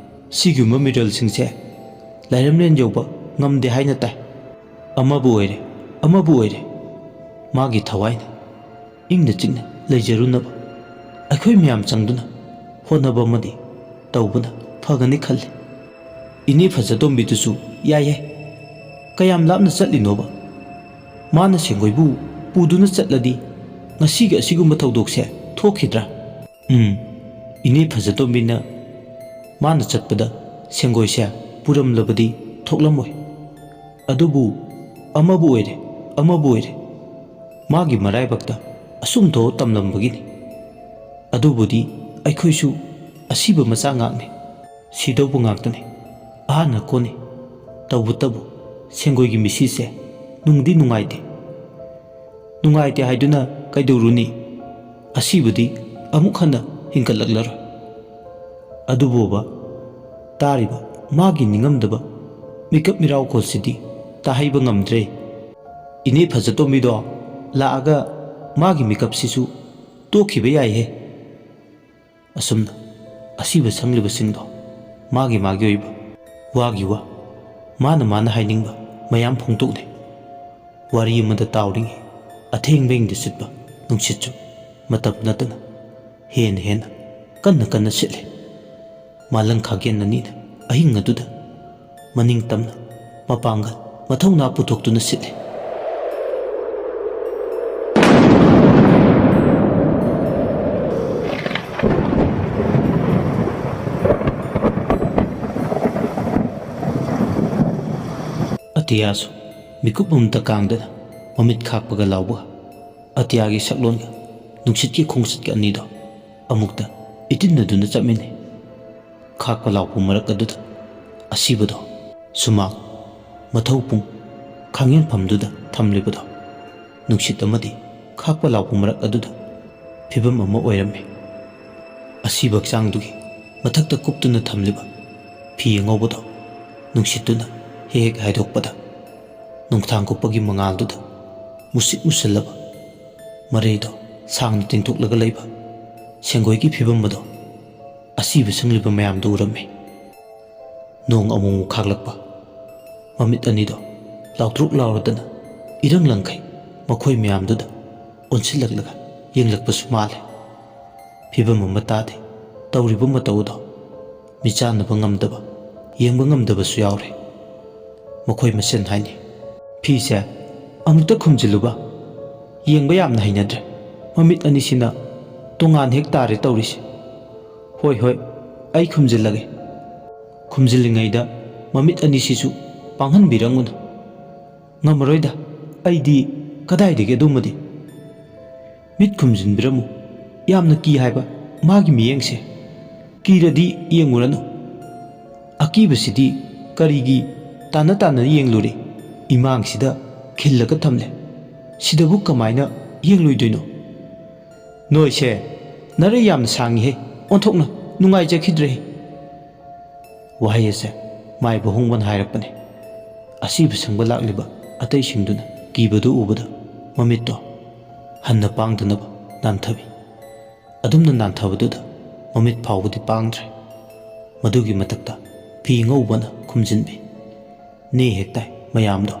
ꯁꯤꯒꯨꯝꯕ ꯃꯤꯔꯦꯜꯁꯤꯡꯁꯦ ꯂꯥꯏꯔꯦꯝꯂꯦꯟ ꯌꯧꯕ ꯉꯝꯗꯦ ꯍꯥꯏꯅ ꯇꯥꯏ꯫ ꯑꯃꯕꯨ ꯑꯣꯏꯔꯦ, ꯑꯃꯕꯨ ꯑꯣꯏꯔꯦ, ꯃꯥꯒꯤ ꯊꯋꯥꯏꯅ ꯏꯪꯅ ꯆꯤꯛꯅ ꯂꯩꯖꯔꯨꯅꯕ ꯑꯩꯈꯣꯏ ꯃꯌꯥꯝ ꯆꯪꯗꯨꯅ ꯍꯣꯠꯅꯕ ꯑꯃꯗꯤ ꯇꯧꯕꯅ ꯐꯒꯅꯤ ꯈꯜꯂꯤ꯫" ꯏꯅꯦ ꯐꯖꯇꯣꯝꯕꯤꯗꯨꯁꯨ ꯌꯥꯏ ꯌꯥꯏ, ꯀꯌꯥꯝ ꯂꯥꯞꯅ ꯆꯠꯂꯤꯅꯣꯕ? ꯃꯥꯅ ꯁꯦꯡꯒꯣꯏꯕꯨ ꯄꯨꯗꯨꯅ ꯆꯠꯂꯗꯤ ꯉꯁꯤꯒꯤ ꯑꯁꯤꯒꯨꯝꯕ ꯊꯧꯗꯣꯛꯁꯦ ꯊꯣꯛꯈꯤꯗ꯭ꯔꯥ? ꯎꯝ, ꯏꯅꯦ ꯐꯖꯇꯣꯝꯕꯤꯅ ꯃꯥꯅ ꯆꯠꯄꯗ ꯁꯦꯡꯒꯣꯏꯁꯦ ꯄꯨꯔꯝꯂꯕꯗꯤ ꯊꯣꯛꯂꯝꯃꯣꯏ꯫ ꯑꯗꯨꯕꯨ ꯑꯃꯕꯨ ꯑꯣꯏꯔꯦ, ꯑꯃꯕꯨ ꯑꯣꯏꯔꯦ, ꯃꯥꯒꯤ ꯃꯔꯥꯏꯕꯛꯇ ꯑꯁꯨꯝ ꯊꯣꯛꯑ ꯇꯝꯂꯝꯕꯒꯤꯅꯤ꯫ ꯑꯗꯨꯕꯨꯗꯤ ꯑꯩꯈꯣꯏꯁꯨ ꯑꯁꯤꯕ ꯃꯆꯥ ꯉꯥꯛꯅꯤ, ꯁꯤꯗꯧꯕ ꯉꯥꯛꯇꯅꯤ꯫ ꯑꯍꯥꯟꯅ ꯀꯣꯟꯅꯤ꯫ ꯇꯧꯕꯇꯕꯨ ꯁꯦꯡꯒꯣꯏꯒꯤ ꯃꯤꯁꯤꯁꯦ ꯅꯨꯡꯗꯤ ꯅꯨꯡꯉꯥꯏꯇꯦ꯫ ꯅꯨꯡꯉꯥꯏꯇꯦ ꯍꯥꯏꯗꯨꯅ ꯀꯩꯗꯧꯔꯨꯅꯤ? ꯑꯁꯤꯕꯗꯤ ꯑꯃꯨꯛ ꯍꯟꯅ ꯍꯤꯡꯒꯠꯂꯛꯂꯔꯣꯏ꯫ ꯑꯗꯨꯕꯨꯕ, ꯇꯥꯔꯤꯕ ꯃꯥꯒꯤ ꯅꯤꯡꯉꯝꯗꯕ ꯃꯤꯀꯞ ꯃꯤꯔꯥꯎꯈꯣꯜꯁꯤꯗꯤ ꯇꯥꯍꯩꯕ ꯉꯝꯗ꯭ꯔꯦ꯫ ꯏꯅꯦ ꯐꯖꯇꯣꯝꯕꯤꯗꯣ ꯂꯥꯛꯑꯒ ꯃꯥꯒꯤ ꯃꯤꯀꯞꯁꯤꯁꯨ ꯇꯣꯛꯈꯤꯕ ꯌꯥꯏꯍꯦ꯫ ꯑꯁꯨꯝꯅ ꯑꯁꯤꯕ ꯁꯪꯂꯤꯕꯁꯤꯡꯗꯣ ꯃꯥꯒꯤ ꯃꯥꯒꯤ ꯑꯣꯏꯕ ꯋꯥꯒꯤ ꯋꯥ, ꯃꯥꯅ ꯃꯥꯅ ꯍꯥꯏꯅꯤꯡꯕ ꯃꯌꯥꯝ ꯐꯣꯡꯗꯣꯛꯂꯦ꯫ ꯋꯥꯔꯤ ꯑꯃꯗ ꯇꯥꯎꯔꯤꯉꯩ ꯑꯊꯦꯡ ꯃꯦꯡꯗ ꯁꯤꯠꯄ ꯅꯨꯡꯁꯤꯠꯁꯨ ꯃꯇꯝ ꯅꯠꯇꯅ ꯍꯦꯟꯅ ꯍꯦꯟꯅ ꯀꯟꯅ ꯀꯟꯅ ꯁꯤꯠꯂꯦ꯫ ꯃꯥꯂꯪ ꯈꯥꯒꯦꯟ ꯑꯅꯤꯅ ꯑꯍꯤꯡ ꯑꯗꯨꯗ ꯃꯅꯤꯡ ꯇꯝꯅ ꯃꯄꯥꯡꯒꯜ ꯃꯊꯧꯅꯥ ꯄꯨꯊꯣꯛꯇꯨꯅ ꯁꯤꯠꯂꯦ꯫ ꯑꯇꯤꯌꯥꯁꯨ ꯃꯤꯀꯨꯞ ꯑꯃꯇ ꯀꯥꯡꯗꯅ ꯃꯃꯤꯠ ꯈꯥꯛꯄꯒ ꯂꯥꯎꯕꯒ, ꯑꯇꯤꯌꯥꯒꯤ ꯁꯛꯂꯣꯟꯒ ꯅꯨꯡꯁꯤꯠꯀꯤ ꯈꯣꯡꯆꯠꯀ ꯑꯅꯤꯗꯣ ꯑꯃꯨꯛꯇ ꯏꯇꯤꯟꯅꯗꯨꯅ ꯆꯠꯃꯤꯟꯅꯩ꯫ ꯈꯥꯛꯄ ꯂꯥꯎꯕ ꯃꯔꯛ ꯑꯗꯨꯗ ꯑꯁꯤꯕꯗꯣ ꯁꯨꯃꯥꯡ, ꯃꯊꯧ ꯄꯨꯡ, ꯈꯥꯡꯍꯦꯟꯐꯝꯗꯨꯗ ꯊꯝꯂꯤꯕꯗꯣ, ꯅꯨꯡꯁꯤꯠ ꯑꯃꯗꯤ ꯈꯥꯛꯄ ꯂꯥꯎꯕ ꯃꯔꯛ ꯑꯗꯨꯗ ꯐꯤꯕꯝ ꯑꯃ ꯑꯣꯏꯔꯝꯃꯤ꯫ ꯑꯁꯤꯕ ꯍꯛꯆꯥꯡꯗꯨꯒꯤ ꯃꯊꯛꯇ ꯀꯨꯞꯇꯨꯅ ꯊꯝꯂꯤꯕ ꯐꯤ ꯑꯉꯧꯕꯗꯣ ꯅꯨꯡꯁꯤꯠꯇꯨꯅ ꯍꯦꯛ ꯍꯦꯛ ꯍꯥꯏꯗꯣꯛꯄꯗ, ꯅꯨꯡꯊꯥꯡ ꯀꯨꯞꯄꯒꯤ ꯃꯉꯥꯜꯗꯨꯗ ꯃꯨꯁꯤꯛ ꯃꯨꯁꯤꯜꯂꯕ ꯃꯔꯩꯗꯣ ꯁꯥꯡꯅ ꯇꯤꯡꯊꯣꯛꯂꯒ ꯂꯩꯕ ꯁꯦꯡꯒꯣꯏꯒꯤ ꯐꯤꯕꯝ ꯑꯗꯣ ꯑꯁꯤꯕ ꯁꯪꯂꯤꯕ ꯃꯌꯥꯝꯗꯨ ꯎꯔꯝꯃꯤ꯫ ꯅꯣꯡ ꯑꯃꯨꯛ ꯑꯃꯨꯛ ꯈꯥꯛꯂꯛꯄ, ꯃꯃꯤꯠ ꯑꯅꯤꯗꯣ ꯂꯥꯎꯇ꯭ꯔꯣꯛ ꯂꯥꯎꯔꯗꯅ ꯏꯔꯪ ꯂꯪꯈꯩ ꯃꯈꯣꯏ ꯃꯌꯥꯝꯗꯨꯗ ꯑꯣꯟꯁꯤꯜꯂꯛꯂꯒ ꯌꯦꯡꯂꯛꯄꯁꯨ ꯃꯥꯜꯂꯦ꯫ ꯐꯤꯕꯝ ꯑꯃ ꯇꯥꯗꯦ ꯇꯧꯔꯤꯕ ꯃꯇꯧ ꯑꯗꯣ꯫ ꯃꯤꯆꯥꯟꯅꯕ ꯉꯝꯗꯕ ꯌꯦꯡꯕ ꯉꯝꯗꯕꯁꯨ ꯌꯥꯎꯔꯦ꯫ ꯃꯈꯣꯏ ꯃꯁꯦꯟ ꯍꯥꯏꯅꯩ, "ꯐꯤꯁꯦ ꯑꯃꯨꯛꯇ ꯈꯨꯝꯖꯤꯜꯂꯨꯕ, ꯌꯦꯡꯕ ꯌꯥꯝꯅ ꯍꯩꯅꯗ꯭ꯔꯦ꯫ ꯃꯃꯤꯠ ꯑꯅꯤꯁꯤꯅ ꯇꯣꯉꯥꯟ ꯍꯦꯛ ꯇꯥꯔꯦ ꯇꯧꯔꯤꯁꯦ꯫" "ꯍꯣꯏ, ꯍꯣꯏ, ꯑꯩ ꯈꯨꯝꯖꯤꯜꯂꯒꯦ꯫" "ꯈꯨꯝꯖꯤꯜꯂꯤꯉꯩꯗ ꯃꯃꯤꯠ ꯑꯅꯤꯁꯤꯁꯨ ꯄꯥꯡꯍꯟꯕꯤꯔꯝꯒꯅꯨ꯫" "ꯉꯝꯃꯔꯣꯏꯗ, ꯑꯩꯗꯤ ꯀꯗꯥꯏꯗꯒꯤ ꯑꯗꯨꯃꯗꯤ꯫" "ꯃꯤꯠ ꯈꯨꯝꯖꯤꯟꯕꯤꯔꯝꯃꯨ, ꯌꯥꯝꯅ ꯀꯤ ꯍꯥꯏꯕ ꯃꯥꯒꯤ ꯃꯤꯠꯌꯦꯡꯁꯦ꯫ ꯀꯤꯔꯗꯤ ꯌꯦꯡꯉꯨꯔꯅꯨ꯫" "ꯑꯀꯤꯕꯁꯤꯗꯤ ꯀꯔꯤꯒꯤ ꯇꯥꯟꯅ ꯇꯥꯟꯅ ꯌꯦꯡꯂꯨꯔꯤ? ꯏꯃꯥꯡꯁꯤꯗ ꯈꯤꯜꯂꯒ ꯊꯝꯂꯦ꯫ ꯁꯤꯗꯕꯨ ꯀꯃꯥꯏꯅ ꯌꯦꯡꯂꯣꯏꯗꯣꯏꯅꯣ?" "ꯅꯣꯏꯁꯦ ꯅꯔꯩ ꯌꯥꯝꯅ ꯁꯥꯡꯉꯤꯍꯦ, ꯑꯣꯟꯊꯣꯛꯅ ꯅꯨꯡꯉꯥꯏꯖꯈꯤꯗ꯭ꯔꯦꯍꯦ꯫" ꯋꯥꯍꯩ ꯑꯁꯦ ꯃꯥꯏꯕ ꯍꯣꯡꯕꯅ ꯍꯥꯏꯔꯛꯄꯅꯤ꯫ ꯑꯁꯤꯕ ꯁꯪꯕ ꯂꯥꯛꯂꯤꯕ ꯑꯇꯩꯁꯤꯡꯗꯨꯅ ꯀꯤꯕꯗꯨ ꯎꯕꯗ ꯃꯃꯤꯠꯇꯣ ꯍꯟꯅ ꯄꯥꯡꯗꯅꯕ ꯅꯥꯟꯊꯕꯤ꯫ ꯑꯗꯨꯝꯅ ꯅꯥꯟꯊꯕꯗꯨꯗ ꯃꯃꯤꯠ ꯐꯥꯎꯕꯗꯤ ꯄꯥꯡꯗ꯭ꯔꯦ꯫ ꯃꯗꯨꯒꯤ ꯃꯊꯛꯇ ꯐꯤ ꯑꯉꯧꯕꯅ ꯈꯨꯝꯖꯤꯟꯕꯤ꯫ ꯅꯦ ꯍꯦꯛ ꯇꯥꯏ ꯃꯌꯥꯝꯗꯣ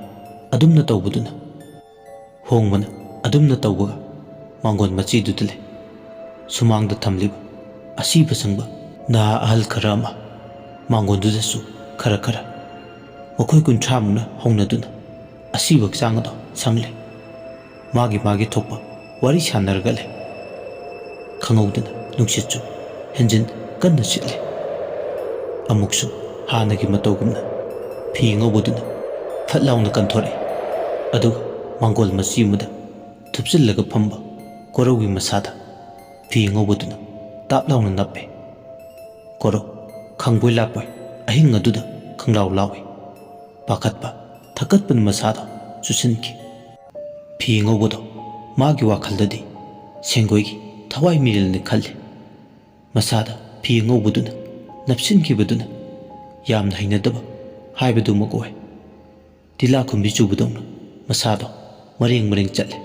ꯑꯗꯨꯝꯅ ꯇꯧꯕꯗꯨꯅ꯫ ꯍꯣꯡꯕꯅ ꯑꯗꯨꯝꯅ ꯇꯧꯕꯒ ꯃꯥꯡꯒꯣꯟ ꯃꯆꯤꯗꯨꯗ ꯂꯩ꯫ ꯁꯨꯃꯥꯡꯗ ꯊꯝꯂꯤꯕ ꯑꯁꯤꯕ ꯁꯪꯕ ꯅꯍꯥ ꯑꯍꯜ ꯈꯔ ꯑꯃ ꯃꯥꯡꯒꯣꯟꯗꯨꯗꯁꯨ ꯈꯔ ꯈꯔ ꯃꯈꯣꯏ ꯀꯨꯟꯊ꯭ꯔꯥꯃꯨꯛꯅ ꯍꯧꯅꯗꯨꯅ ꯑꯁꯤꯕ ꯍꯛꯆꯥꯡ ꯑꯗꯣ ꯁꯪꯂꯦ꯫ ꯃꯥꯒꯤ ꯃꯥꯒꯤ ꯊꯣꯛꯄ ꯋꯥꯔꯤ ꯁꯥꯟꯅꯔꯒ ꯂꯩ꯫ ꯈꯪꯍꯧꯗꯅ ꯅꯨꯡꯁꯤꯠꯁꯨ ꯍꯦꯟꯖꯤꯟ ꯀꯟꯅ ꯁꯤꯠꯂꯦ꯫ ꯑꯃꯨꯛꯁꯨ ꯍꯥꯟꯅꯒꯤ ꯃꯇꯧꯒꯨꯝꯅ ꯐꯤ ꯑꯉꯧꯕꯗꯨꯅ ꯐꯠ ꯂꯥꯎꯅ ꯀꯟꯊꯣꯔꯛꯏ꯫ ꯑꯗꯨꯒ ꯃꯥꯡꯒꯣꯜ ꯃꯆꯤ ꯑꯃꯗ ꯊꯨꯞꯆꯤꯜꯂꯒ ꯐꯝꯕ ꯀꯣꯔꯧꯒꯤ ꯃꯁꯥꯗ ꯐꯤ ꯑꯉꯧꯕꯗꯨꯅ ꯇꯥꯞ ꯂꯥꯎꯅ ꯅꯞꯄꯦ꯫ ꯀꯣꯔꯧ ꯈꯪꯕꯣꯏ ꯂꯥꯛꯄꯣꯏ ꯑꯍꯤꯡ ꯑꯗꯨꯗ ꯈꯪꯂꯥꯎ ꯂꯥꯎꯏ꯫ ꯄꯥꯈꯠꯄ ꯊꯛꯀꯠꯄꯅ ꯃꯁꯥꯗꯣ ꯆꯨꯁꯤꯟꯈꯤ꯫ ꯐꯤ ꯑꯉꯧꯕꯗꯣ ꯃꯥꯒꯤ ꯋꯥꯈꯜꯗꯗꯤ ꯁꯦꯡꯒꯣꯏꯒꯤ ꯊꯋꯥꯏ ꯃꯤꯔꯦꯜꯅꯤ ꯈꯜꯂꯤ꯫ ꯃꯁꯥꯗ ꯐꯤ ꯑꯉꯧꯕꯗꯨꯅ ꯅꯞꯁꯤꯟꯈꯤꯕꯗꯨꯅ ꯌꯥꯝꯅ ꯍꯩꯅꯗꯕ ꯍꯥꯏꯕꯗꯨꯃꯛ ꯑꯣꯏ꯫ ꯇꯤꯂꯥ ꯈꯨꯝꯕꯤ ꯆꯨꯕꯗꯧꯅ ꯃꯁꯥꯗꯣ ꯃꯔꯦꯡ ꯃꯔꯦꯡ ꯆꯠꯂꯦ꯫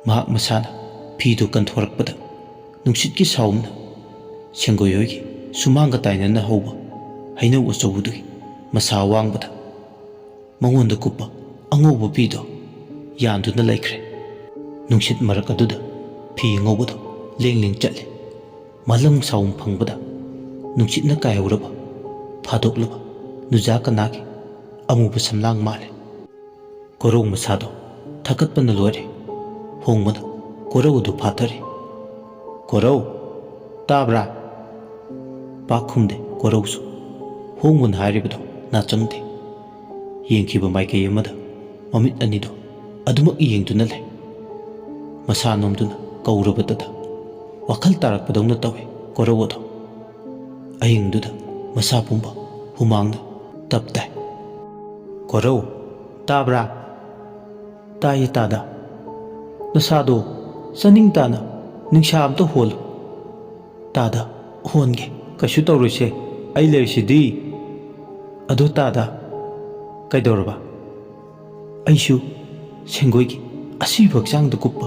ꯃꯍꯥꯛ ꯃꯁꯥꯅ ꯐꯤꯗꯨ ꯀꯟꯊꯣꯔꯛꯄꯗ ꯅꯨꯡꯁꯤꯠꯀꯤ ꯁꯥꯎꯝꯅ ꯁꯦꯡꯒꯣꯏ ꯍꯣꯏꯒꯤ ꯁꯨꯃꯥꯡꯒ ꯇꯥꯏꯅꯅ ꯍꯧꯕ ꯍꯩꯅꯧ ꯑꯆꯧꯕꯗꯨꯒꯤ ꯃꯁꯥ ꯑꯋꯥꯡꯕꯗ ꯃꯉꯣꯟꯗ ꯀꯨꯞꯄ ꯑꯉꯧꯕ ꯐꯤꯗꯣ ꯌꯥꯟꯗꯨꯅ ꯂꯩꯈ꯭ꯔꯦ꯫ ꯅꯨꯡꯁꯤꯠ ꯃꯔꯛ ꯑꯗꯨꯗ ꯐꯤ ꯑꯉꯧꯕꯗꯣ ꯂꯦꯡ ꯂꯦꯡ ꯆꯠꯂꯦ꯫ ꯃꯂꯪ ꯁꯥꯎꯝ ꯐꯪꯕꯗ ꯅꯨꯡꯁꯤꯠꯅ ꯀꯥꯏꯍꯧꯔꯕ ꯐꯥꯗꯣꯛꯂꯕ ꯅꯨꯖꯥ ꯀꯅꯥꯒꯤ ꯑꯃꯨꯕ ꯁꯝꯂꯥꯡ ꯃꯥꯜꯂꯦ꯫ ꯀꯣꯔꯧ ꯃꯁꯥꯗꯣ ꯊꯀꯠꯄꯅ ꯂꯣꯏꯔꯦ꯫ ꯍꯣꯡꯕꯅ ꯀꯣꯔꯧ ꯑꯗꯨ ꯐꯥꯊꯔꯦ꯫ "ꯀꯣꯔꯧ, ꯇꯥꯕ꯭ꯔꯥ?" ꯄꯥꯛ ꯈꯨꯝꯗꯦ ꯀꯣꯔꯧꯁꯨ꯫ ꯍꯣꯡꯕꯅ ꯍꯥꯏꯔꯤꯕꯗꯣ ꯅꯥꯆꯪꯗꯦ꯫ ꯌꯦꯡꯈꯤꯕ ꯃꯥꯏꯀꯩ ꯑꯃꯗ ꯃꯃꯤꯠ ꯑꯅꯤꯗꯣ ꯑꯗꯨꯃꯛ ꯌꯦꯡꯗꯨꯅ ꯂꯩ꯫ ꯃꯁꯥ ꯅꯣꯝꯗꯨꯅ ꯀꯧꯔꯕꯗꯇ ꯋꯥꯈꯜ ꯇꯥꯔꯛꯄꯗꯧꯅ ꯇꯧꯏ ꯀꯣꯔꯧ ꯑꯗꯣ꯫ ꯑꯍꯤꯡꯗꯨꯗ ꯃꯁꯥ ꯄꯨꯝꯕ ꯍꯨꯃꯥꯡꯅ ꯇꯞ ꯇꯥꯏ꯫ "ꯀꯣꯔꯧ, ꯇꯥꯕ꯭ꯔꯥ?" "ꯇꯥꯏꯌꯦ ꯇꯥꯗ꯫ ꯅꯁꯥꯗꯣ ꯆꯥꯅꯤꯡ ꯇꯥꯅ ꯅꯤꯡꯁꯥ ꯑꯝꯇ ꯍꯣꯜꯂꯨ꯫" "ꯇꯥꯗ, ꯍꯣꯟꯒꯦ꯫ ꯀꯩꯁꯨ ꯇꯧꯔꯣꯏꯁꯦ, ꯑꯩ ꯂꯩꯔꯤꯁꯤꯗꯤ꯫" "ꯑꯗꯨ ꯇꯥꯗ, ꯀꯩꯗꯧꯔꯕ?" "ꯑꯩꯁꯨ ꯁꯦꯡꯒꯣꯏꯒꯤ ꯑꯁꯤꯕ ꯍꯛꯆꯥꯡꯗ ꯀꯨꯞꯄ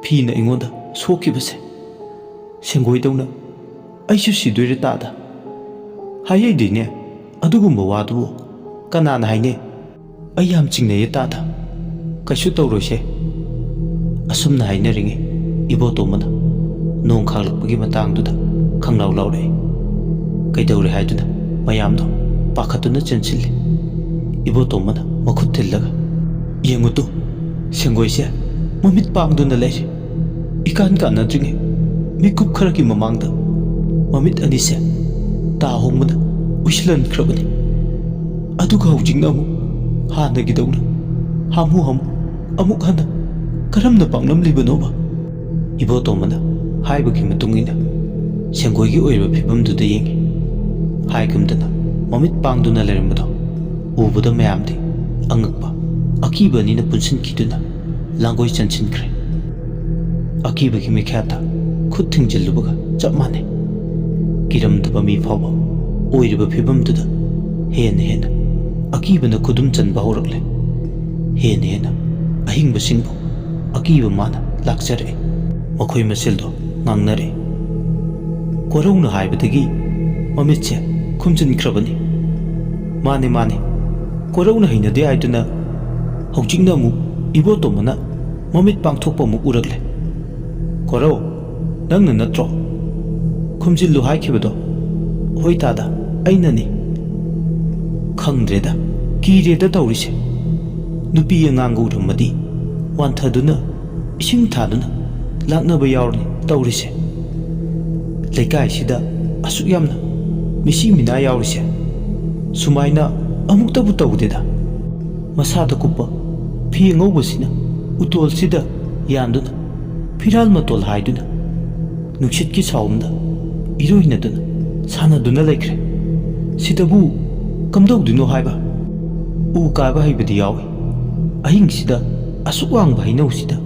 ꯐꯤꯅ ꯑꯩꯉꯣꯟꯗ ꯁꯣꯛꯈꯤꯕꯁꯦ, ꯁꯦꯡꯒꯣꯏꯗꯧꯅ ꯑꯩꯁꯨ ꯁꯤꯗꯣꯏꯔꯦ ꯇꯥꯗ꯫ ꯍꯥꯏꯍꯩꯗꯦꯅꯦ ꯑꯗꯨꯒꯨꯝꯕ ꯋꯥꯗꯨꯕꯨ꯫ ꯀꯅꯥꯅ ꯍꯥꯏꯅꯩ? ꯑꯩ ꯌꯥꯝ ꯆꯤꯡꯅꯩꯌꯦ ꯇꯥꯗ꯫ ꯀꯩꯁꯨ ꯇꯧꯔꯣꯏꯁꯦ꯫" ꯑꯁꯨꯝꯅ ꯍꯥꯏꯅꯔꯤꯉꯩ ꯏꯕꯣꯇꯣꯝꯕꯅ ꯅꯣꯡ ꯈꯥꯛꯂꯛꯄꯒꯤ ꯃꯇꯥꯡꯗꯨꯗ ꯈꯪꯂꯥꯎ ꯂꯥꯎꯔꯛꯏ꯫ ꯀꯩꯗꯧꯔꯦ ꯍꯥꯏꯗꯨꯅ ꯃꯌꯥꯝꯗꯣ ꯄꯥꯈꯠꯇꯨꯅ ꯆꯦꯟꯁꯤꯜꯂꯤ꯫ ꯏꯕꯣꯇꯣꯝꯕꯅ ꯃꯈꯨꯠ ꯊꯤꯜꯂꯒ, "ꯌꯦꯡꯉꯨꯇꯨ, ꯁꯦꯡꯒꯣꯏꯁꯦ ꯃꯃꯤꯠ ꯄꯥꯡꯗꯨꯅ ꯂꯩꯔꯦ꯫ ꯏꯀꯥꯟ ꯀꯥꯟꯅꯗ꯭ꯔꯤꯉꯩ ꯃꯤꯀꯨꯞ ꯈꯔꯒꯤ ꯃꯃꯥꯡꯗ ꯃꯃꯤꯠ ꯑꯅꯤꯁꯦ ꯇꯥ ꯍꯣꯡꯕꯅ ꯎꯏꯁꯤꯜꯍꯟꯈ꯭ꯔꯕꯅꯤ꯫ ꯑꯗꯨꯒ ꯍꯧꯖꯤꯛꯅ ꯑꯃꯨꯛ ꯍꯥꯟꯅꯒꯤꯗꯧꯅ ꯍꯥꯃꯨ ꯍꯥꯃꯨ ꯑꯃꯨꯛ ꯍꯟꯅ ꯀꯔꯝꯅ ꯄꯥꯡꯂꯝꯂꯤꯕꯅꯣꯕ?" ꯏꯕꯣꯇꯣꯝꯕꯅ ꯍꯥꯏꯕꯒꯤ ꯃꯇꯨꯡ ꯏꯟꯅ ꯁꯦꯡꯒꯣꯏꯒꯤ ꯑꯣꯏꯔꯤꯕ ꯐꯤꯕꯝꯗꯨꯗ ꯌꯦꯡꯉꯤ꯫ ꯍꯥꯏꯒꯨꯝꯗꯅ ꯃꯃꯤꯠ ꯄꯥꯡꯗꯨꯅ ꯂꯩꯔꯝꯕꯗꯣ ꯎꯕꯗ ꯃꯌꯥꯝꯗꯤ ꯑꯉꯛꯄ, ꯑꯀꯤꯕ ꯑꯅꯤꯅ ꯄꯨꯟꯁꯤꯟꯈꯤꯗꯨꯅ ꯂꯥꯡꯒꯣꯏ ꯆꯟꯁꯤꯟꯈ꯭ꯔꯦ꯫ ꯑꯀꯤꯕꯒꯤ ꯃꯤꯈꯥꯗ ꯈꯨꯠ ꯊꯤꯡꯖꯤꯜꯂꯨꯕꯒ ꯆꯞ ꯃꯥꯟꯅꯩ꯫ ꯀꯤꯔꯝꯗꯕ ꯃꯤ ꯐꯥꯎꯕ ꯑꯣꯏꯔꯤꯕ ꯐꯤꯕꯝꯗꯨꯗ ꯍꯦꯟꯅ ꯍꯦꯟꯅ ꯑꯀꯤꯕꯅ ꯈꯨꯗꯨꯝ ꯆꯟꯕ ꯍꯧꯔꯛꯂꯦ꯫ ꯍꯦꯟꯅ ꯍꯦꯟꯅ ꯑꯍꯤꯡꯕꯁꯤꯡꯕꯨ ꯑꯀꯤꯕ ꯃꯥꯅ ꯂꯥꯛꯆꯔꯛꯏ꯫ ꯃꯈꯣꯏ ꯃꯁꯦꯜꯗꯣ ꯉꯥꯡꯅꯔꯛꯏ꯫ ꯀꯣꯔꯧꯅ ꯍꯥꯏꯕꯗꯒꯤ ꯃꯃꯤꯠꯁꯦ ꯈꯨꯝꯖꯤꯟꯈ꯭ꯔꯕꯅꯤ꯫ ꯃꯥꯅꯦ, ꯃꯥꯅꯦ, ꯀꯣꯔꯧꯅ ꯍꯩꯅꯗꯦ ꯍꯥꯏꯗꯨꯅ ꯍꯧꯖꯤꯛꯅ ꯑꯃꯨꯛ ꯏꯕꯣꯇꯣꯝꯕꯅ ꯃꯃꯤꯠ ꯄꯥꯡꯊꯣꯛꯄ ꯑꯃꯨꯛ ꯎꯔꯛꯂꯦ꯫ "ꯀꯣꯔꯧ, ꯅꯪꯅ ꯅꯠꯇ꯭ꯔꯣ ꯈꯨꯝꯖꯤꯜꯂꯨ ꯍꯥꯏꯈꯤꯕꯗꯣ?" "ꯍꯣꯏ ꯇꯥꯗ, ꯑꯩꯅꯅꯤ꯫ ꯈꯪꯗ꯭ꯔꯦꯗ, ꯀꯤꯔꯦꯗ ꯇꯧꯔꯤꯁꯦ꯫ ꯅꯨꯄꯤ ꯑꯉꯥꯡꯒ ꯎꯔꯝꯃꯗꯤ ꯋꯥꯟꯊꯗꯨꯅ, ꯏꯁꯤꯡ ꯊꯥꯗꯨꯅ ꯂꯥꯛꯅꯕ ꯌꯥꯎꯔꯅꯤ ꯇꯧꯔꯤꯁꯦ꯫ ꯂꯩꯀꯥꯏꯁꯤꯗ ꯑꯁꯨꯛ ꯌꯥꯝꯅ ꯃꯤꯁꯤ ꯃꯤꯅꯥ ꯌꯥꯎꯔꯤꯁꯦ ꯁꯨꯃꯥꯏꯅ ꯑꯃꯨꯛꯇꯕꯨ ꯇꯧꯗꯦꯗ꯫ ꯃꯁꯥꯗ ꯀꯨꯞꯄ ꯐꯤ ꯑꯉꯧꯕꯁꯤꯅ ꯎꯇꯣꯜꯁꯤꯗ ꯌꯥꯟꯗꯨꯅ, ꯐꯤꯔꯥꯜ ꯃꯇꯣꯜ ꯍꯥꯏꯗꯨꯅ, ꯅꯨꯡꯁꯤꯠꯀꯤ ꯁꯥꯎꯝꯗ ꯏꯔꯣꯏꯅꯗꯨꯅ ꯁꯥꯟꯅꯗꯨꯅ ꯂꯩꯈ꯭ꯔꯦ꯫ ꯁꯤꯗꯕꯨ ꯀꯝꯗꯧꯗꯣꯏꯅꯣ ꯍꯥꯏꯕ? ꯎ ꯀꯥꯕ ꯍꯩꯕꯗꯤ ꯌꯥꯎꯏ꯫ ꯑꯍꯤꯡꯁꯤꯗ ꯑꯁꯨꯛ ꯋꯥꯡꯕ ꯍꯩꯅꯧꯁꯤꯗ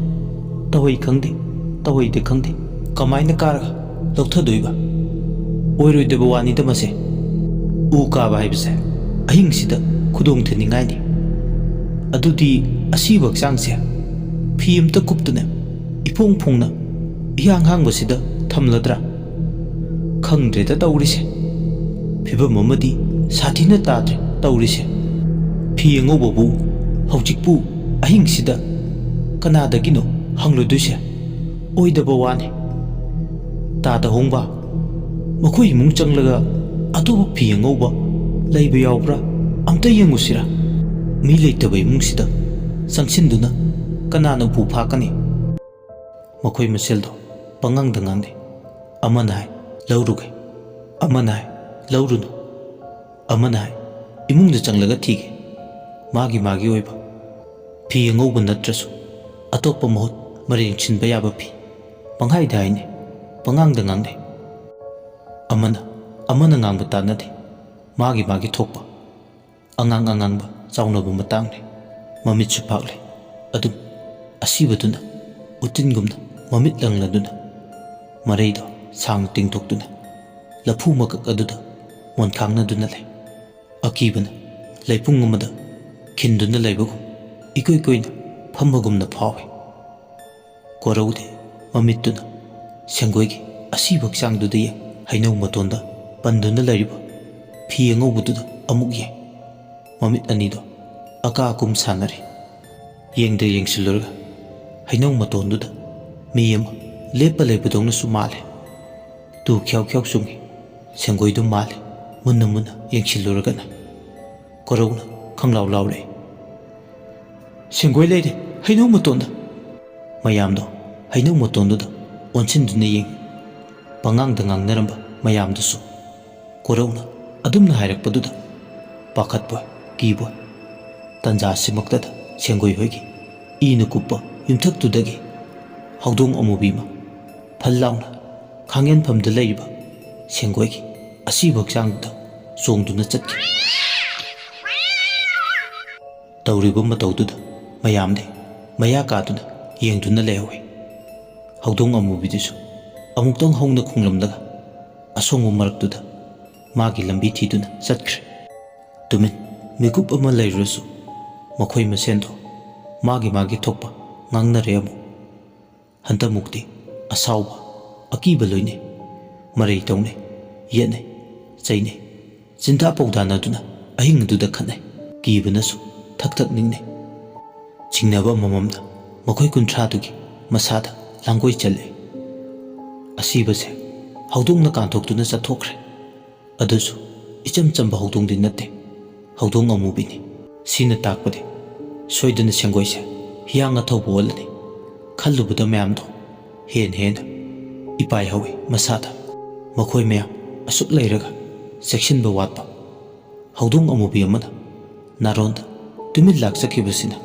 ꯇꯧꯍꯩ ꯈꯪꯗꯦ, ꯇꯧꯍꯩꯗꯦ ꯈꯪꯗꯦ, ꯀꯃꯥꯏꯅ ꯀꯥꯔꯒ ꯂꯧꯊꯗꯣꯏꯕ? ꯑꯣꯏꯔꯣꯏꯗꯕ ꯋꯥꯅꯤꯗ ꯃꯁꯦ꯫ ꯎ ꯀꯥꯕ ꯍꯥꯏꯕꯁꯦ ꯑꯍꯤꯡꯁꯤꯗ ꯈꯨꯗꯣꯡ ꯊꯤꯅꯤꯡꯉꯥꯏꯅꯤ꯫ ꯑꯗꯨꯗꯤ ꯑꯁꯤꯕ ꯍꯛꯆꯥꯡꯁꯦ ꯐꯤ ꯑꯝꯇ ꯀꯨꯞꯇꯅ, ꯏꯐꯣꯡ ꯐꯣꯡꯅ, ꯏꯍꯥꯡ ꯍꯥꯡꯕꯁꯤꯗ ꯊꯝꯂꯗ꯭ꯔꯥ? ꯈꯪꯗ꯭ꯔꯦꯗ ꯇꯧꯔꯤꯁꯦ꯫ ꯐꯤꯕꯝ ꯑꯃꯗꯤ ꯁꯥꯊꯤꯅ ꯇꯥꯗ꯭ꯔꯦ ꯇꯧꯔꯤꯁꯦ꯫ ꯐꯤ ꯑꯉꯧꯕꯕꯨ ꯍꯧꯖꯤꯛꯄꯨ ꯑꯍꯤꯡꯁꯤꯗ ꯀꯅꯥꯗꯒꯤꯅꯣ ꯍꯪꯂꯨꯗꯣꯏꯁꯦ? ꯑꯣꯏꯗꯕ ꯋꯥꯅꯤ꯫ ꯇꯥꯗ ꯍꯣꯡꯕ, ꯃꯈꯣꯏ ꯏꯃꯨꯡ ꯆꯪꯂꯒ ꯑꯇꯣꯞꯄ ꯐꯤ ꯑꯉꯧꯕ ꯂꯩꯕ ꯌꯥꯎꯕ꯭ꯔꯥ ꯑꯝꯇ ꯌꯦꯡꯉꯨꯁꯤꯔꯥ? ꯃꯤ ꯂꯩꯇꯕ ꯏꯃꯨꯡꯁꯤꯗ ꯆꯪꯁꯤꯟꯗꯨꯅ ꯀꯅꯥꯅ ꯎꯄꯨ ꯐꯥꯛꯀꯅꯤ? ꯃꯈꯣꯏ ꯃꯁꯦꯜꯗꯣ ꯄꯉꯥꯡꯗ ꯉꯥꯡꯅꯩ꯫ ꯑꯃꯅ ꯍꯥꯏ, "ꯂꯧꯔꯨꯒꯦ"꯫ ꯑꯃꯅ ꯍꯥꯏ, "ꯂꯧꯔꯨꯅꯨ"꯫ ꯑꯃꯅ ꯍꯥꯏ, "ꯏꯃꯨꯡꯗ ꯆꯪꯂꯒ ꯊꯤꯒꯦ"꯫ ꯃꯥꯒꯤ ꯃꯥꯒꯤ ꯑꯣꯏꯕ ꯐꯤ ꯑꯉꯧꯕ ꯅꯠꯇ꯭ꯔꯁꯨ ꯑꯇꯣꯞꯄ ꯃꯍꯨꯠ ꯃꯔꯦꯡ ꯁꯤꯟꯕ ꯌꯥꯕ ꯐꯤ ꯄꯪꯍꯥꯏꯗ ꯍꯥꯏꯅꯩ, ꯄꯉꯥꯡꯗ ꯉꯥꯡꯅꯩ꯫ ꯑꯃꯅ ꯑꯃꯅ ꯉꯥꯡꯕ ꯇꯥꯅꯗꯦ꯫ ꯃꯥꯒꯤ ꯃꯥꯒꯤ ꯊꯣꯛꯄ ꯑꯉꯥꯡ ꯑꯉꯥꯡꯕ ꯆꯥꯎꯅꯕ ꯃꯇꯥꯡꯅꯤ꯫ ꯃꯃꯤꯠꯁꯨ ꯐꯥꯛꯂꯦ꯫ ꯑꯗꯨꯝ ꯑꯁꯤꯕꯗꯨꯅ ꯎꯇꯤꯟꯒꯨꯝꯅ ꯃꯃꯤꯠ ꯂꯪꯂꯗꯨꯅ, ꯃꯔꯩꯗꯣ ꯁꯥꯡꯅ ꯇꯤꯡꯊꯣꯛꯇꯨꯅ, ꯂꯐꯨ ꯃꯀꯛ ꯑꯗꯨꯗ ꯃꯣꯟꯈꯥꯡꯅꯗꯨꯅ ꯂꯩ꯫ ꯑꯀꯤꯕꯅ ꯂꯩꯄꯨꯡ ꯑꯃꯗ ꯈꯤꯟꯗꯨꯅ ꯂꯩꯕꯒꯨꯝ ꯏꯀꯨꯏ ꯀꯨꯏꯅ ꯐꯝꯕꯒꯨꯝꯅ ꯐꯥꯎꯏ꯫ ꯀꯣꯔꯧꯗꯦ ꯃꯃꯤꯠꯇꯨꯅ ꯁꯦꯡꯒꯣꯏꯒꯤ ꯑꯁꯤꯕ ꯍꯛꯆꯥꯡꯗꯨꯗ ꯌꯦꯡ, ꯍꯩꯅꯧ ꯃꯇꯣꯟꯗ ꯄꯟꯗꯨꯅ ꯂꯩꯔꯤꯕ ꯐꯤ ꯑꯉꯧꯕꯗꯨꯗ ꯑꯃꯨꯛ ꯌꯦꯡ꯫ ꯃꯃꯤꯠ ꯑꯅꯤꯗꯣ ꯑꯀꯥ ꯑꯀꯨꯝ ꯁꯥꯟꯅꯔꯤ꯫ ꯌꯦꯡꯗ ꯌꯦꯡꯁꯤꯜꯂꯨꯔꯒ ꯍꯩꯅꯧ ꯃꯇꯣꯟꯗꯨꯗ ꯃꯤ ꯑꯃ ꯂꯦꯞꯄ ꯂꯩꯕꯗꯧꯅꯁꯨ ꯃꯥꯜꯂꯦ꯫ ꯇꯨ ꯈ꯭ꯌꯥꯎ ꯈ꯭ꯌꯥꯎ ꯆꯨꯡꯏ꯫ ꯁꯦꯡꯒꯣꯏꯗꯨ ꯃꯥꯜꯂꯤ꯫ ꯃꯨꯟꯅ ꯃꯨꯟꯅ ꯌꯦꯡꯁꯤꯜꯂꯨꯔꯒꯅ ꯀꯣꯔꯧꯅ ꯈꯪꯂꯥꯎ ꯂꯥꯎꯔꯛꯏ꯫ "ꯁꯦꯡꯒꯣꯏ ꯂꯩꯔꯦ ꯍꯩꯅꯧ ꯃꯇꯣꯟꯗ!" ꯃꯌꯥꯝꯗꯣ ꯍꯩꯅꯧ ꯃꯇꯣꯟꯗꯨꯗ ꯑꯣꯟꯁꯤꯟꯗꯨꯅ ꯌꯦꯡꯉꯤ꯫ ꯄꯉꯥꯡꯗ ꯉꯥꯡꯅꯔꯝꯕ ꯃꯌꯥꯝꯗꯨꯁꯨ ꯀꯣꯔꯧꯅ ꯑꯗꯨꯝꯅ ꯍꯥꯏꯔꯛꯄꯗꯨꯗ ꯄꯥꯈꯠꯄꯣꯏ ꯀꯤꯕꯣꯏ꯫ ꯇꯟꯖꯥꯁꯤꯃꯛꯇꯗ ꯁꯦꯡꯒꯣꯏ ꯍꯣꯏꯒꯤ ꯏꯅ ꯀꯨꯞꯄ ꯌꯨꯝꯊꯛꯇꯨꯗꯒꯤ ꯍꯧꯗꯣꯡ ꯑꯃꯨꯕꯤ ꯑꯃ ꯐꯜ ꯂꯥꯎꯅ ꯈꯥꯡꯉꯦꯟꯐꯝꯗ ꯂꯩꯔꯤꯕ ꯁꯦꯡꯒꯣꯏꯒꯤ ꯑꯁꯤꯕ ꯍꯛꯆꯥꯡꯗꯨꯗ ꯆꯣꯡꯗꯨꯅ ꯆꯠꯈꯤ꯫ ꯇꯧꯔꯤꯕ ꯃꯇꯧꯗꯨꯗ ꯃꯌꯥꯝꯗꯤ ꯃꯌꯥ ꯀꯥꯗꯨꯅ ꯌꯦꯡꯗꯨꯅ ꯂꯩꯍꯧꯏ꯫ ꯍꯧꯗꯣꯡ ꯑꯃꯨꯕꯤꯗꯨꯁꯨ ꯑꯃꯨꯛꯇꯪ ꯍꯧꯅ ꯈꯣꯡꯂꯝꯂꯒ ꯑꯁꯣꯡꯕ ꯃꯔꯛꯇꯨꯗ ꯃꯥꯒꯤ ꯂꯝꯕꯤ ꯊꯤꯗꯨꯅ ꯆꯠꯈ꯭ꯔꯦ꯫ ꯇꯨꯃꯤꯟ ꯃꯤꯀꯨꯞ ꯑꯃ ꯂꯩꯔꯨꯔꯁꯨ ꯃꯈꯣꯏ ꯃꯁꯦꯟꯗꯣ ꯃꯥꯒꯤ ꯃꯥꯒꯤ ꯊꯣꯛꯄ ꯉꯥꯡꯅꯔꯦ ꯑꯃꯨꯛ꯫ ꯍꯟꯗꯛꯃꯨꯛꯇꯤ ꯑꯁꯥꯎꯕ, ꯑꯀꯤꯕ ꯂꯣꯏꯅꯩ꯫ ꯃꯔꯩ ꯇꯧꯅꯩ, ꯌꯦꯠꯅꯩ, ꯆꯩꯅꯩ꯫ ꯆꯤꯟꯗꯥ ꯄꯧꯗꯥꯅꯗꯨꯅ ꯑꯍꯤꯡ ꯑꯗꯨꯗ ꯈꯠꯅꯩ꯫ ꯀꯤꯕꯅꯁꯨ ꯊꯛ ꯊꯛ ꯅꯤꯛꯅꯩ꯫ ꯆꯤꯡꯅꯕ ꯑꯃꯃꯝꯅ ꯃꯈꯣꯏ ꯀꯨꯟꯊ꯭ꯔꯥꯗꯨꯒꯤ ꯃꯁꯥꯗ ꯂꯥꯡꯒꯣꯏ ꯆꯜꯂꯦ꯫ ꯑꯁꯤꯕꯁꯦ ꯍꯧꯗꯣꯡꯅ ꯀꯥꯟꯊꯣꯛꯇꯨꯅ ꯆꯠꯊꯣꯛꯈ꯭ꯔꯦ꯫ ꯑꯗꯨꯁꯨ ꯏꯆꯝ ꯆꯝꯕ ꯍꯧꯗꯣꯡꯗꯤ ꯅꯠꯇꯦ, ꯍꯧꯗꯣꯡ ꯑꯃꯨꯕꯤꯅꯤ꯫ ꯁꯤꯅ ꯇꯥꯛꯄꯗꯤ ꯁꯣꯏꯗꯅ ꯁꯦꯡꯒꯣꯏꯁꯦ ꯍꯤꯌꯥꯡ ꯑꯊꯧꯕ ꯑꯣꯜꯂꯅꯤ ꯈꯜꯂꯨꯕꯗ ꯃꯌꯥꯝꯗꯣ ꯍꯦꯟꯅ ꯍꯦꯟꯅ ꯏꯄꯥꯏ ꯍꯧꯏ ꯃꯁꯥꯗ꯫ ꯃꯈꯣꯏ ꯃꯌꯥꯝ ꯑꯁꯨꯛ ꯂꯩꯔꯒ ꯆꯦꯛꯁꯤꯟꯕ ꯋꯥꯠꯄ꯫ ꯍꯧꯗꯣꯡ ꯑꯃꯨꯕꯤ ꯑꯃꯅ ꯅꯥꯔꯣꯟꯗ ꯇꯨꯃꯤꯟ ꯂꯥꯛꯆꯈꯤꯕꯁꯤꯅ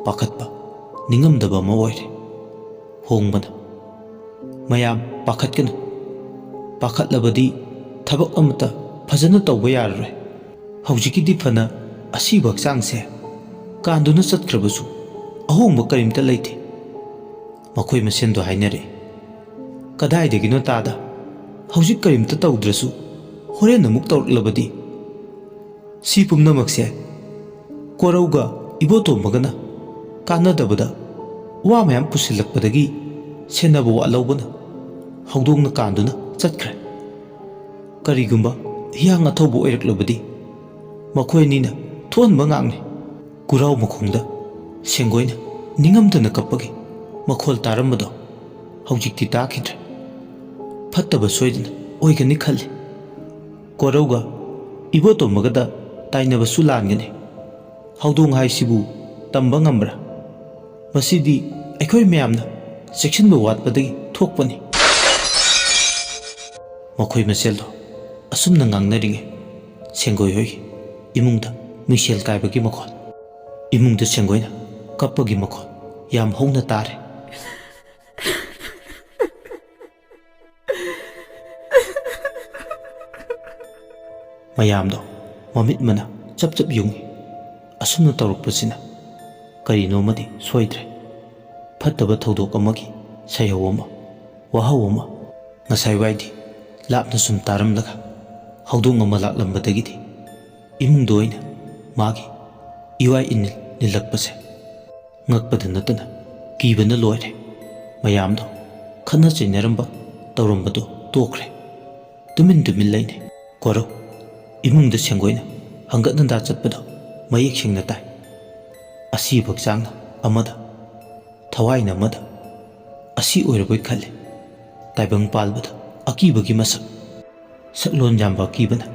ꯄꯥꯈꯠꯄ, ꯅꯤꯡꯉꯝꯗꯕ ꯑꯃ ꯑꯣꯏꯔꯦ꯫ ꯍꯣꯡꯕꯅ, "ꯃꯌꯥꯝ ꯄꯥꯈꯠꯀꯅꯨ꯫ ꯄꯥꯈꯠꯂꯕꯗꯤ ꯊꯕꯛ ꯑꯃꯠꯇ ꯐꯖꯅ ꯇꯧꯕ ꯌꯥꯔꯔꯣꯏ꯫ ꯍꯧꯖꯤꯛꯀꯤꯗꯤ ꯐꯅ ꯑꯁꯤꯕ ꯍꯛꯆꯥꯡꯁꯦ ꯀꯥꯟꯗꯨꯅ ꯆꯠꯈ꯭ꯔꯕꯁꯨ ꯑꯍꯣꯡꯕ ꯀꯔꯤꯝꯇ ꯂꯩꯇꯦ"꯫ ꯃꯈꯣꯏ ꯃꯁꯦꯟꯗꯣ ꯍꯥꯏꯅꯔꯛꯏ꯫ "ꯀꯗꯥꯏꯗꯒꯤꯅꯣ ꯇꯥꯗ? ꯍꯧꯖꯤꯛ ꯀꯔꯤꯝꯇ ꯇꯧꯗ꯭ꯔꯁꯨ ꯍꯣꯔꯦꯟ ꯑꯃꯨꯛ ꯇꯧꯔꯛꯂꯕꯗꯤ?" ꯁꯤ ꯄꯨꯝꯅꯃꯛꯁꯦ ꯀꯣꯔꯧꯒ ꯏꯕꯣꯇꯣꯝꯕꯒꯅ ꯀꯥꯟꯅꯗꯕꯗ ꯋꯥ ꯃꯌꯥꯝ ꯄꯨꯁꯤꯜꯂꯛꯄꯗꯒꯤ ꯁꯦꯟꯅꯕ ꯋꯥꯠꯍꯧꯕꯅ ꯍꯧꯗꯣꯡꯅ ꯀꯥꯟꯗꯨꯅ ꯆꯠꯈ꯭ꯔꯦ꯫ ꯀꯔꯤꯒꯨꯝꯕ ꯍꯤꯌꯥꯡ ꯑꯊꯧꯕ ꯑꯣꯏꯔꯛꯂꯕꯗꯤ ꯃꯈꯣꯏ ꯑꯅꯤꯅ ꯊꯣꯛꯍꯟꯕ ꯉꯥꯛꯅꯤ꯫ ꯀꯨꯔꯥꯎ ꯃꯈꯣꯡꯗ ꯁꯦꯡꯒꯣꯏꯅ ꯅꯤꯡꯉꯝꯗꯅ ꯀꯞꯄꯒꯤ ꯃꯈꯣꯜ ꯇꯥꯔꯝꯕꯗꯣ ꯍꯧꯖꯤꯛꯇꯤ ꯇꯥꯈꯤꯗ꯭ꯔꯦ꯫ ꯐꯠꯇꯕ ꯁꯣꯏꯗꯅ ꯑꯣꯏꯒꯅꯤ ꯈꯜꯂꯤ꯫ ꯀꯣꯔꯧꯒ ꯏꯕꯣꯇꯣꯝꯕꯒꯗ ꯇꯥꯏꯅꯕꯁꯨ ꯂꯥꯟꯒꯅꯤ꯫ ꯍꯧꯗꯣꯡ ꯍꯥꯏꯁꯤꯕꯨ ꯇꯝꯕ ꯉꯝꯕ꯭ꯔꯥ? ꯃꯁꯤꯗꯤ ꯑꯩꯈꯣꯏ ꯃꯌꯥꯝꯅ ꯆꯦꯛꯁꯤꯟꯕ ꯋꯥꯠꯄꯗꯒꯤ ꯊꯣꯛꯄꯅꯤ꯫ ꯃꯈꯣꯏ ꯃꯁꯦꯜꯗꯣ ꯑꯁꯨꯝꯅ ꯉꯥꯡꯅꯔꯤꯉꯩ, ꯁꯦꯡꯒꯣꯏ ꯍꯣꯏꯒꯤ ꯏꯃꯨꯡꯗ ꯃꯤꯡꯁꯦꯜ ꯀꯥꯏꯕꯒꯤ ꯃꯈꯣꯜ, ꯏꯃꯨꯡꯗ ꯁꯦꯡꯒꯣꯏꯅ ꯀꯞꯄꯒꯤ ꯃꯈꯣꯜ ꯌꯥꯝ ꯍꯧꯅ ꯇꯥꯔꯦ꯫ ꯃꯌꯥꯝꯗꯣ ꯃꯃꯤꯠ ꯃꯅꯥ ꯆꯞ ꯆꯞ ꯌꯨꯡꯏ꯫ ꯑꯁꯨꯝꯅ ꯇꯧꯔꯛꯄꯁꯤꯅ ꯀꯔꯤꯅꯣꯃꯗꯤ ꯁꯣꯏꯗ꯭ꯔꯦ꯫ ꯐꯠꯇꯕ ꯊꯧꯗꯣꯛ ꯑꯃꯒꯤ ꯁꯩꯍꯧ ꯑꯃ, ꯋꯥꯍꯧ ꯑꯃ꯫ ꯉꯁꯥꯏ ꯋꯥꯏꯗꯤ ꯂꯥꯞꯅ ꯁꯨꯝ ꯇꯥꯔꯝꯂꯒ ꯍꯧꯗꯣꯡ ꯑꯃ ꯂꯥꯛꯂꯝꯕꯗꯒꯤꯗꯤ ꯏꯃꯨꯡꯗ ꯑꯣꯏꯅ ꯃꯥꯒꯤ ꯏꯋꯥꯏ ꯏꯅꯤꯜ ꯅꯤꯜꯂꯛꯄꯁꯦ ꯉꯛꯄꯗ ꯅꯠꯇꯅ ꯀꯤꯕꯅ ꯂꯣꯏꯔꯦ꯫ ꯃꯌꯥꯝꯗꯣ ꯈꯠꯅ ꯆꯩꯅꯔꯝꯕ ꯇꯧꯔꯝꯕꯗꯣ ꯇꯣꯛꯈ꯭ꯔꯦ꯫ ꯇꯨꯃꯤꯟ ꯇꯨꯃꯤꯟ ꯂꯩꯅꯩ꯫ ꯀꯣꯔꯧ ꯏꯃꯨꯡꯗ ꯁꯦꯡꯒꯣꯏꯅ ꯍꯪꯒꯠ ꯍꯟꯗꯥ ꯆꯠꯄꯗꯣ ꯃꯌꯦꯛ ꯁꯦꯡꯅ ꯇꯥꯏ꯫ ꯑꯁꯤꯕ ꯍꯛꯆꯥꯡꯅ ꯑꯃꯗ, ꯊꯋꯥꯏꯅ ꯑꯃꯗ, ꯑꯁꯤ ꯑꯣꯏꯔꯕꯣꯏ ꯈꯜꯂꯦ꯫ ꯇꯥꯏꯕꯪ ꯄꯥꯜꯕꯗ ꯑꯀꯤꯕꯒꯤ ꯃꯁꯛ꯫ ꯁꯛꯂꯣꯟ ꯌꯥꯝꯕ ꯑꯀꯤꯕꯅ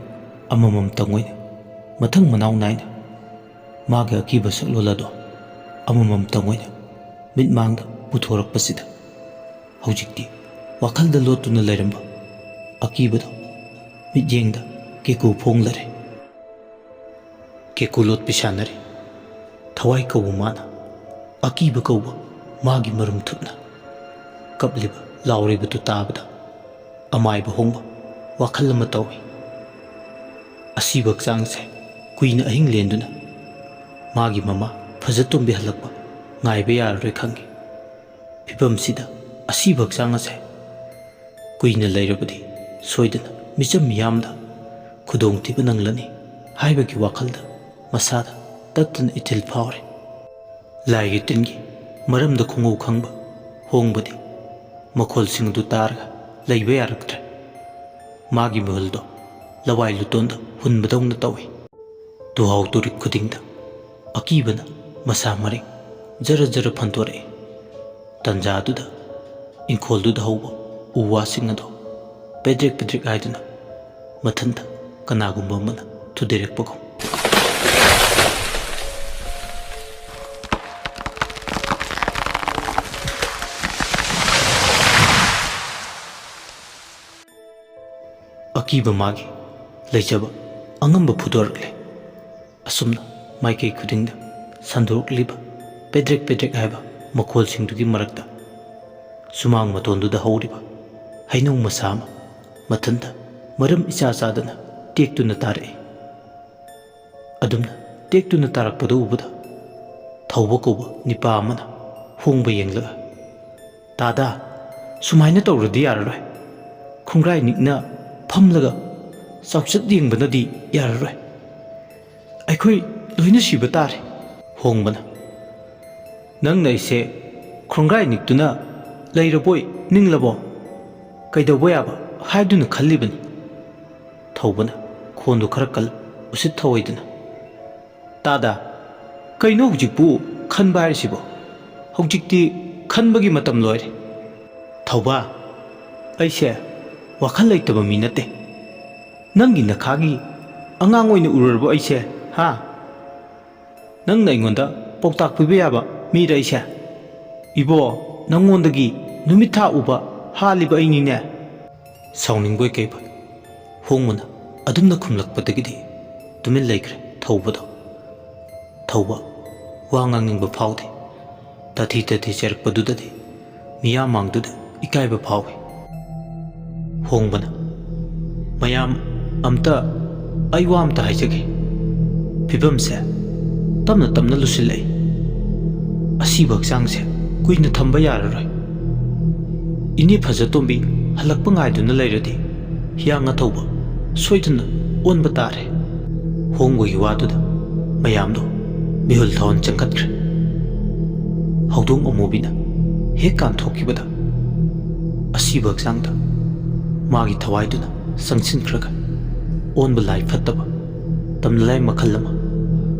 ꯑꯃꯃꯝꯇꯪ ꯑꯣꯏꯅ ꯃꯊꯪ ꯃꯅꯥꯎ ꯅꯥꯏꯅ ꯃꯥꯒꯤ ꯑꯀꯤꯕ ꯁꯛꯂꯣꯟ ꯑꯗꯣ ꯑꯃꯃꯝꯇꯪ ꯑꯣꯏꯅ ꯃꯤꯠꯃꯥꯡꯗ ꯄꯨꯊꯣꯔꯛꯄꯁꯤꯗ ꯍꯧꯖꯤꯛꯇꯤ ꯋꯥꯈꯜꯗ ꯂꯣꯠꯇꯨꯅ ꯂꯩꯔꯝꯕ ꯑꯀꯤꯕꯗꯣ ꯃꯤꯠꯌꯦꯡꯗ ꯀꯦꯀꯨ ꯐꯣꯡꯂꯔꯦ꯫ ꯀꯦꯀꯨ ꯂꯣꯠꯄꯤ ꯁꯥꯟꯅꯔꯦ꯫ ꯊꯋꯥꯏ ꯀꯧꯕ ꯃꯥꯅ, ꯑꯀꯤꯕ ꯀꯧꯕ ꯃꯥꯒꯤ ꯃꯔꯨꯝ ꯊꯨꯞꯅ꯫ ꯀꯞꯂꯤꯕ ꯂꯥꯎꯔꯤꯕꯗꯨ ꯇꯥꯕꯗ ꯑꯃꯥꯏꯕ ꯍꯣꯡꯕ ꯋꯥꯈꯜ ꯑꯃ ꯇꯧꯏ꯫ ꯑꯁꯤꯕ ꯍꯛꯆꯥꯡꯁꯦ ꯀꯨꯏꯅ ꯑꯍꯤꯡ ꯂꯦꯟꯗꯨꯅ ꯃꯥꯒꯤ ꯃꯃꯥ ꯐꯖꯇꯣꯝꯕꯤ ꯍꯜꯂꯛꯄ ꯉꯥꯏꯕ ꯌꯥꯔꯔꯣꯏ ꯈꯪꯏ꯫ ꯐꯤꯕꯝꯁꯤꯗ ꯑꯁꯤꯕ ꯍꯛꯆꯥꯡ ꯑꯁꯦ ꯀꯨꯏꯅ ꯂꯩꯔꯕꯗꯤ ꯁꯣꯏꯗꯅ ꯃꯤꯆꯝ ꯃꯤꯌꯥꯝꯗ ꯈꯨꯗꯣꯡꯊꯤꯕ ꯅꯪꯂꯅꯤ ꯍꯥꯏꯕꯒꯤ ꯋꯥꯈꯜꯗ ꯃꯁꯥꯗ ꯇꯠꯇꯅ ꯏꯊꯤꯜ ꯐꯥꯎꯔꯦ꯫ ꯂꯥꯏꯒꯤ ꯇꯤꯟꯒꯤ ꯃꯔꯝꯗ ꯈꯣꯡꯍꯧ ꯈꯪꯕ ꯍꯣꯡꯕꯗꯤ ꯃꯈꯣꯜꯁꯤꯡ ꯑꯗꯨ ꯇꯥꯔꯒ ꯂꯩꯕ ꯌꯥꯔꯛꯇ꯭ꯔꯦ꯫ ꯃꯥꯒꯤ ꯃꯤꯍꯨꯜꯗꯣ ꯂꯋꯥꯏ ꯂꯨꯇꯣꯟꯗ ꯍꯨꯟꯕꯗꯧꯅ ꯇꯧꯏ꯫ ꯇꯨꯍꯥꯎ ꯇꯨꯔꯤꯛ ꯈꯨꯗꯤꯡꯗ ꯑꯀꯤꯕꯅ ꯃꯁꯥ ꯃꯔꯦꯡ ꯖꯔ ꯖꯔ ꯐꯟꯗꯣꯔꯛꯏ꯫ ꯇꯟꯖꯥꯗꯨꯗ ꯏꯪꯈꯣꯜꯗꯨꯗ ꯍꯧꯕ ꯎ ꯋꯥꯁꯤꯡ ꯑꯗꯣ ꯄꯦꯗ꯭ꯔꯦꯛ ꯄꯦꯗ꯭ꯔꯦꯛ ꯍꯥꯏꯗꯨꯅ ꯃꯊꯟꯇ ꯀꯅꯥꯒꯨꯝꯕ ꯑꯃꯅ ꯊꯨꯗꯦꯔꯛꯄꯒꯨꯝ꯫ ꯑꯀꯤꯕ ꯃꯥꯒꯤ ꯂꯩꯖꯕ ꯑꯉꯝꯕ ꯐꯨꯗꯣꯔꯛꯂꯦ꯫ ꯑꯁꯨꯝꯅ ꯃꯥꯏꯀꯩ ꯈꯨꯗꯤꯡꯗ ꯁꯟꯗꯣꯔꯛꯂꯤꯕ ꯄꯦꯗ꯭ꯔꯦꯛ ꯄꯦꯗ꯭ꯔꯦꯛ ꯍꯥꯏꯕ ꯃꯈꯣꯜꯁꯤꯡꯗꯨꯒꯤ ꯃꯔꯛꯇ ꯁꯨꯃꯥꯡ ꯃꯇꯣꯟꯗꯨꯗ ꯍꯧꯔꯤꯕ ꯍꯩꯅꯧ ꯃꯁꯥ ꯑꯃ ꯃꯊꯟꯇ ꯃꯔꯝ ꯏꯆꯥ ꯆꯥꯗꯅ ꯇꯦꯛꯇꯨꯅ ꯇꯥꯔꯛꯏ꯫ ꯑꯗꯨꯝꯅ ꯇꯦꯛꯇꯨꯅ ꯇꯥꯔꯛꯄꯗꯨ ꯎꯕꯗ ꯊꯧꯕ ꯀꯧꯕ ꯅꯤꯄꯥ ꯑꯃꯅ ꯍꯣꯡꯕ ꯌꯦꯡꯂꯒ, "ꯇꯥꯗꯥ, ꯁꯨꯃꯥꯏꯅ ꯇꯧꯔꯗꯤ ꯌꯥꯔꯔꯣꯏ꯫ ꯈꯣꯡꯒ꯭ꯔꯥꯏ ꯅꯤꯛꯅ ꯐꯝꯂꯒ ꯆꯥꯎꯆꯠ ꯌꯦꯡꯕꯅꯗꯤ ꯌꯥꯔꯔꯣꯏ꯫ ꯑꯩꯈꯣꯏ ꯂꯣꯏꯅ ꯁꯤꯕ ꯇꯥꯔꯦ"꯫ ꯍꯣꯡꯕꯅ, "ꯅꯪꯅ ꯑꯩꯁꯦ ꯈꯣꯡꯒ꯭ꯔꯥꯏ ꯅꯤꯛꯇꯨꯅ ꯂꯩꯔꯕꯣꯏ ꯅꯤꯡꯂꯕꯣ? ꯀꯩꯗꯧꯕ ꯌꯥꯕ ꯍꯥꯏꯗꯨꯅ ꯈꯜꯂꯤꯕꯅꯤ?" ꯊꯧꯕꯅ ꯈꯣꯟꯗꯨ ꯈꯔ ꯀꯜ ꯎꯁꯤꯠ ꯊꯧꯑꯣꯏꯗꯅ, "ꯇꯥꯗꯥ, ꯀꯩꯅꯣ ꯍꯧꯖꯤꯛꯄꯨ ꯈꯟꯕ ꯍꯥꯏꯔꯤꯁꯤꯕꯣ? ꯍꯧꯖꯤꯛꯇꯤ ꯈꯟꯕꯒꯤ ꯃꯇꯝ ꯂꯣꯏꯔꯦ"꯫ ꯊꯧꯕ, "ꯑꯩꯁꯦ ꯋꯥꯈꯜ ꯂꯩꯇꯕ ꯃꯤ ꯅꯠꯇꯦ꯫ ꯅꯪꯒꯤ ꯅꯈꯥꯒꯤ ꯑꯉꯥꯡ ꯑꯣꯏꯅ ꯎꯔꯨꯔꯕꯣ ꯑꯩꯁꯦ, ꯍꯥ? ꯅꯪꯅ ꯑꯩꯉꯣꯟꯗ ꯄꯥꯎꯇꯥꯛ ꯄꯤꯕ ꯌꯥꯕ ꯃꯤꯔ ꯑꯩꯁꯦ? ꯏꯕꯣ, ꯅꯪꯉꯣꯟꯗꯒꯤ ꯅꯨꯃꯤꯠ ꯊꯥ ꯎꯕ ꯍꯥꯜꯂꯤꯕ ꯑꯩꯅꯤꯅꯦ"꯫ ꯁꯥꯎꯅꯤꯡꯕꯣꯏ ꯀꯩꯕꯣꯏ ꯍꯣꯡꯕꯅ ꯑꯗꯨꯝꯅ ꯈꯨꯝꯂꯛꯄꯗꯒꯤꯗꯤ ꯇꯨꯃꯤꯟ ꯂꯩꯈ꯭ꯔꯦ ꯊꯧꯕꯗꯣ꯫ ꯊꯧꯕ ꯋꯥ ꯉꯥꯡꯅꯤꯡꯕ ꯐꯥꯎꯗꯦ꯫ ꯇꯥꯊꯤ ꯇꯥꯊꯤ ꯆꯩꯔꯛꯄꯗꯨꯗꯗꯤ ꯃꯤꯌꯥꯝ ꯃꯥꯡꯗꯨꯗ ꯏꯀꯥꯏꯕ ꯐꯥꯎꯏ꯫ ꯍꯣꯡꯕꯅ, "ꯃꯌꯥꯝ ꯑꯝꯇ, ꯑꯩ ꯋꯥ ꯑꯝꯇ ꯍꯥꯏꯖꯒꯦ꯫ ꯐꯤꯕꯝꯁꯦ ꯇꯞꯅ ꯇꯞꯅ ꯂꯨꯁꯤꯜꯂꯛꯏ꯫ ꯑꯁꯤꯕ ꯍꯛꯆꯥꯡꯁꯦ ꯀꯨꯏꯅ ꯊꯝꯕ ꯌꯥꯔꯔꯣꯏ꯫ ꯏꯅꯦ ꯐꯖꯇꯣꯝꯕꯤ ꯍꯜꯂꯛꯄ ꯉꯥꯏꯗꯨꯅ ꯂꯩꯔꯗꯤ ꯍꯤꯌꯥꯡ ꯑꯊꯧꯕ ꯁꯣꯏꯗꯅ ꯑꯣꯟꯕ ꯇꯥꯔꯦ"꯫ ꯍꯣꯡꯕꯒꯤ ꯋꯥꯗꯨꯗ ꯃꯌꯥꯝꯗꯣ ꯃꯤꯍꯨꯜ ꯊꯥꯍꯨꯜ ꯆꯪꯈꯠꯈ꯭ꯔꯦ꯫ ꯍꯧꯗꯣꯡ ꯑꯃꯨꯕꯤꯅ ꯍꯦꯛ ꯀꯥꯟꯊꯣꯛꯈꯤꯕꯗ ꯑꯁꯤꯕ ꯍꯛꯆꯥꯡꯗ ꯃꯥꯒꯤ ꯊꯋꯥꯏꯗꯨꯅ ꯆꯪꯁꯤꯟꯈ꯭ꯔꯒ ꯑꯣꯟꯕ ꯂꯥꯏ ꯐꯠꯇꯕ, ꯇꯝꯅ ꯂꯥꯏ ꯃꯈꯜ ꯑꯃ,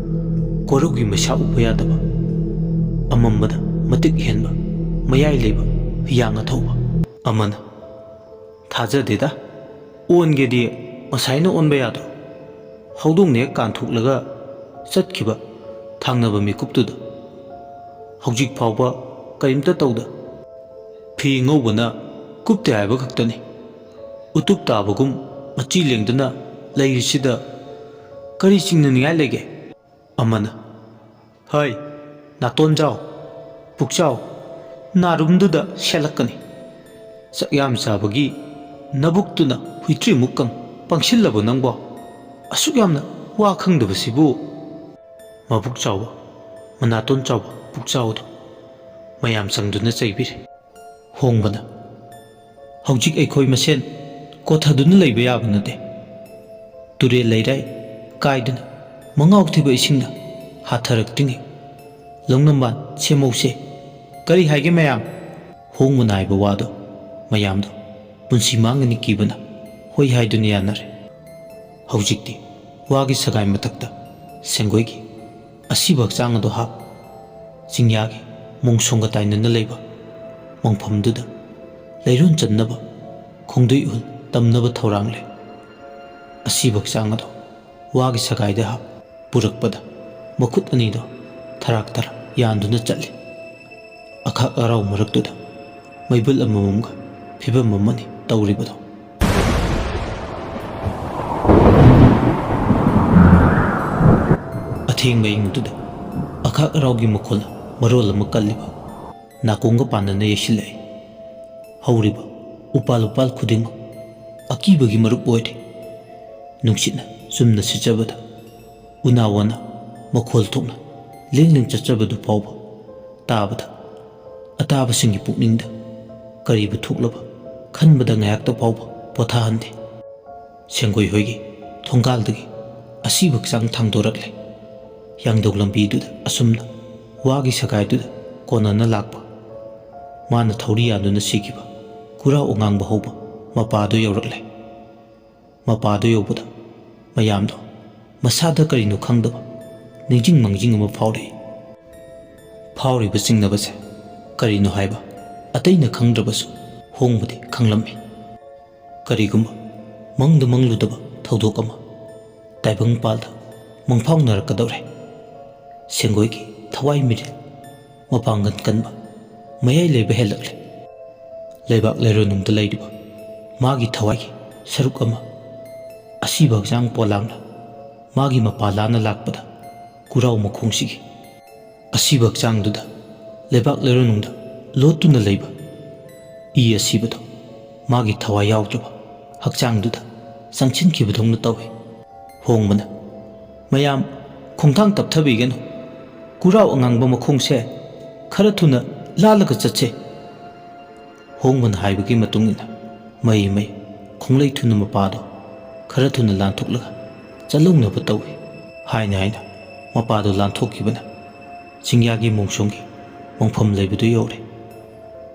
ꯀꯣꯔꯧꯒꯤ ꯃꯩꯁꯥ ꯎꯕ ꯌꯥꯗꯕ, ꯑꯃꯝꯕꯗ ꯃꯇꯤꯛ ꯍꯦꯟꯕ, ꯃꯌꯥꯏ ꯂꯩꯕ ꯍꯤꯌꯥꯡ ꯑꯊꯧꯕ ꯑꯃꯅ꯫ "ꯊꯥꯖꯗꯦꯗ, ꯑꯣꯟꯒꯦꯗꯤ ꯉꯁꯥꯏꯅ ꯑꯣꯟꯕ ꯌꯥꯗ꯭ꯔꯣ? ꯍꯧꯗꯣꯡꯅ ꯍꯦꯛ ꯀꯥꯟꯊꯣꯛꯂꯒ ꯆꯠꯈꯤꯕ ꯊꯥꯡꯅꯕ ꯃꯤꯀꯨꯞꯇꯨꯗ ꯍꯧꯖꯤꯛ ꯐꯥꯎꯕ ꯀꯔꯤꯝꯇ ꯇꯧꯗ ꯐꯤ ꯉꯧꯕꯅ ꯀꯨꯞꯇꯦ ꯍꯥꯏꯕ ꯈꯛꯇꯅꯤ꯫ ꯎꯇꯨꯞ ꯇꯥꯕꯒꯨꯝ ꯃꯆꯤ ꯂꯦꯡꯗꯅ ꯂꯩꯔꯤꯁꯤꯗ ꯀꯔꯤ ꯆꯤꯡꯅꯅꯤꯡꯉꯥꯏ ꯂꯩꯒꯦ? ꯑꯃꯅ, "ꯍꯩ, ꯅꯥꯇꯣꯟꯖꯥꯎ, ꯄꯨꯛꯆꯥꯎ, ꯅꯥꯔꯨꯝꯗꯨꯗ ꯁꯦꯠꯂꯛꯀꯅꯤ꯫ ꯆꯥꯛ ꯌꯥꯝ ꯆꯥꯕꯒꯤ ꯅꯕꯨꯛꯇꯨꯅ ꯍꯨꯏꯇ꯭ꯔꯤꯃꯨꯛ ꯀꯪ ꯄꯪꯁꯤꯜꯂꯕꯣ ꯅꯪꯕꯣ? ꯑꯁꯨꯛ ꯌꯥꯝꯅ ꯋꯥ ꯈꯪꯗꯕꯁꯤꯕꯨ?" ꯃꯕꯨꯛ ꯆꯥꯎꯕ, ꯃꯅꯥꯇꯣꯟ ꯆꯥꯎꯕ ꯄꯨꯛꯆꯥꯎꯗꯣ ꯃꯌꯥꯝ ꯆꯪꯗꯨꯅ ꯆꯩꯕꯤꯔꯦ꯫ ꯍꯣꯡꯕꯅ, "ꯍꯧꯖꯤꯛ ꯑꯩꯈꯣꯏ ꯃꯁꯦꯟ ꯀꯣꯊꯗꯨꯅ ꯂꯩꯕ ꯌꯥꯕ ꯅꯠꯇꯦ꯫ ꯇꯨꯔꯦꯜ ꯂꯩꯔꯥꯏ ꯀꯥꯏꯗꯨꯅ ꯃꯉꯥꯎ ꯊꯤꯕ ꯏꯁꯤꯡꯅ ꯍꯥꯊꯔꯛꯇ꯭ꯔꯤꯉꯩ ꯂꯧꯅꯝꯕꯥꯟ ꯁꯦꯝꯍꯧꯁꯦ꯫ ꯀꯔꯤ ꯍꯥꯏꯒꯦ ꯃꯌꯥꯝ?" ꯍꯣꯡꯕꯅ ꯍꯥꯏꯕ ꯋꯥꯗꯣ ꯃꯌꯥꯝꯗꯣ ꯄꯨꯟꯁꯤ ꯃꯥꯡꯒꯅꯤ ꯀꯤꯕꯅ ꯍꯣꯏ ꯍꯥꯏꯗꯨꯅ ꯌꯥꯅꯔꯦ꯫ ꯍꯧꯖꯤꯛꯇꯤ ꯋꯥꯒꯤ ꯁꯒꯥꯏ ꯃꯊꯛꯇ ꯁꯦꯡꯒꯣꯏꯒꯤ ꯑꯁꯤꯕ ꯍꯛꯆꯥꯡ ꯑꯗꯣ ꯍꯥꯞ ꯆꯤꯡꯌꯥꯒꯤ ꯃꯣꯡꯁꯣꯡꯒ ꯇꯥꯏꯅꯅ ꯂꯩꯕ ꯃꯪꯐꯝꯗꯨꯗ ꯂꯩꯔꯣꯟ ꯆꯟꯅꯕ ꯈꯣꯡꯗꯣꯏ ꯎꯍꯜ ꯇꯝꯅꯕ ꯊꯧꯔꯥꯡ ꯂꯩ꯫ ꯑꯁꯤꯕ ꯍꯛꯆꯥꯡ ꯑꯗꯣ ꯋꯥꯒꯤ ꯁꯒꯥꯏꯗ ꯍꯥꯞ ꯄꯨꯔꯛꯄꯗ ꯃꯈꯨꯠ ꯑꯅꯤꯗꯣ ꯊꯔꯥꯛ ꯊꯔꯥꯛ ꯌꯥꯟꯗꯨꯅ ꯆꯠꯂꯤ꯫ ꯑꯈꯥꯛ ꯑꯔꯥꯎ ꯃꯔꯛꯇꯨꯗ ꯃꯩꯕꯨꯜ ꯑꯃꯃꯝꯒ ꯐꯤꯕꯝ ꯑꯃꯅꯤ ꯇꯧꯔꯤꯕꯗꯣ꯫ ꯑꯊꯦꯡꯕ ꯑꯌꯤꯡꯗꯨꯗ ꯑꯈꯥꯛ ꯑꯔꯥꯎꯒꯤ ꯃꯈꯣꯜꯅ ꯃꯔꯣꯜ ꯑꯃ ꯀꯜꯂꯤꯕ, ꯅꯥꯀꯣꯡꯒ ꯄꯥꯟꯅꯅ ꯌꯩꯁꯤꯜꯂꯛꯏ꯫ ꯍꯧꯔꯤꯕ ꯎꯄꯥꯜ ꯎꯄꯥꯜ ꯈꯨꯗꯤꯡꯃꯛ ꯑꯀꯤꯕꯒꯤ ꯃꯔꯨꯞ ꯑꯣꯏꯔꯦ꯫ ꯅꯨꯡꯁꯤꯠꯅ ꯆꯨꯝꯅ ꯁꯤꯠꯆꯕꯗ, ꯎꯅꯥ ꯋꯥꯅ ꯃꯈꯣꯜ ꯊꯣꯛꯅ ꯂꯦꯡ ꯂꯦꯡ ꯆꯠꯆꯕꯗꯨ ꯐꯥꯎꯕ ꯇꯥꯕꯗ, ꯑꯇꯥꯕꯁꯤꯡꯒꯤ ꯄꯨꯛꯅꯤꯡꯗ ꯀꯔꯤꯕꯨ ꯊꯣꯛꯂꯕ ꯈꯟꯕꯗ ꯉꯥꯏꯍꯥꯛꯇ ꯐꯥꯎꯕ ꯄꯣꯊꯥꯍꯟꯗꯦ꯫ ꯁꯦꯡꯒꯣꯏ ꯍꯣꯏꯒꯤ ꯊꯣꯡꯒꯥꯜꯗꯒꯤ ꯑꯁꯤꯕ ꯍꯛꯆꯥꯡ ꯊꯥꯡꯗꯣꯔꯛꯂꯦ꯫ ꯌꯥꯡꯗꯧ ꯂꯝꯕꯤꯗꯨꯗ ꯑꯁꯨꯝꯅ ꯋꯥꯒꯤ ꯁꯒꯥꯏꯗꯨꯗ ꯀꯣꯟꯅꯅ ꯂꯥꯛꯄ, ꯃꯥꯅ ꯊꯧꯔꯤ ꯌꯥꯟꯗꯨꯅ ꯁꯤꯈꯤꯕ ꯈꯨꯔꯥꯎ ꯑꯉꯥꯡꯕ ꯍꯧꯕ ꯃꯄꯥꯗꯨ ꯌꯧꯔꯛꯂꯦ꯫ ꯃꯄꯥꯗꯨ ꯌꯧꯕꯗ ꯃꯌꯥꯝꯗꯣ ꯃꯁꯥꯗ ꯀꯔꯤꯅꯣ ꯈꯪꯗꯕ ꯅꯤꯡꯁꯤꯡ ꯃꯥꯡꯖꯤꯡ ꯑꯃ ꯐꯥꯎꯔꯛꯏ꯫ ꯐꯥꯎꯔꯤꯕ ꯆꯤꯡꯅꯕꯁꯦ ꯀꯔꯤꯅꯣ ꯍꯥꯏꯕ ꯑꯇꯩꯅ ꯈꯪꯗ꯭ꯔꯕꯁꯨ ꯍꯣꯡꯕꯗꯤ ꯈꯪꯂꯝꯃꯤ꯫ ꯀꯔꯤꯒꯨꯝꯕ ꯃꯪꯗ ꯃꯪꯂꯨꯗꯕ ꯊꯧꯗꯣꯛ ꯑꯃ ꯇꯥꯏꯕꯪ ꯄꯥꯜꯗ ꯃꯪꯐꯥꯎꯅꯔꯛꯀꯗꯧꯔꯦ꯫ ꯁꯦꯡꯒꯣꯏꯒꯤ ꯊꯋꯥꯏ ꯃꯤꯔꯦꯜ, ꯃꯄꯥꯡꯒꯜ ꯀꯟꯕ, ꯃꯌꯥꯏ ꯂꯩꯕ ꯍꯦꯜꯂꯛꯂꯦ꯫ ꯂꯩꯕꯥꯛ ꯂꯩꯔꯣꯟꯅꯨꯡꯗ ꯂꯩꯔꯤꯕ ꯃꯥꯒꯤ ꯊꯋꯥꯏꯒꯤ ꯁꯔꯨꯛ ꯑꯃ ꯑꯁꯤꯕ ꯍꯛꯆꯥꯡ ꯄꯣꯂꯥꯡꯅ ꯃꯥꯒꯤ ꯃꯄꯥ ꯂꯥꯅ ꯂꯥꯛꯄꯗ ꯀꯨꯔꯥꯎ ꯃꯈꯣꯡꯁꯤꯒꯤ ꯑꯁꯤꯕ ꯍꯛꯆꯥꯡꯗꯨꯗ ꯂꯩꯕꯥꯛ ꯂꯩꯔꯣꯟꯅꯨꯡꯗ ꯂꯣꯠꯇꯨꯅ ꯂꯩꯕ ꯏ ꯑꯁꯤꯕꯗꯣ ꯃꯥꯒꯤ ꯊꯋꯥꯏ ꯌꯥꯎꯗ꯭ꯔꯕ ꯍꯛꯆꯥꯡꯗꯨꯗ ꯆꯪꯁꯤꯟꯈꯤꯕꯗꯧꯅ ꯇꯧꯏ꯫ ꯍꯣꯡꯕꯅ, "ꯃꯌꯥꯝ ꯈꯣꯡꯊꯥꯡ ꯇꯞꯊꯕꯤꯒꯅꯨ, ꯀꯨꯔꯥꯎ ꯑꯉꯥꯡꯕ ꯃꯈꯣꯡꯁꯦ ꯈꯔ ꯊꯨꯅ ꯂꯥꯜꯂꯒ ꯆꯠꯁꯦ"꯫ ꯍꯣꯡꯕꯅ ꯍꯥꯏꯕꯒꯤ ꯃꯇꯨꯡ ꯏꯟꯅ ꯃꯩ ꯃꯩ ꯈꯣꯡꯂꯩ ꯊꯨꯅ ꯃꯄꯥꯗꯣ ꯈꯔ ꯊꯨꯅ ꯂꯥꯟꯊꯣꯛꯂꯒ ꯆꯠꯍꯧꯅꯕ ꯇꯧꯏ꯫ ꯍꯥꯏꯅ ꯍꯥꯏꯅ ꯃꯄꯥꯗꯣ ꯂꯥꯟꯊꯣꯛꯈꯤꯕꯅ ꯆꯤꯡꯌꯥꯒꯤ ꯃꯣꯡꯁꯣꯡꯒꯤ ꯃꯣꯡꯐꯝ ꯂꯩꯕꯗꯨ ꯌꯧꯔꯦ꯫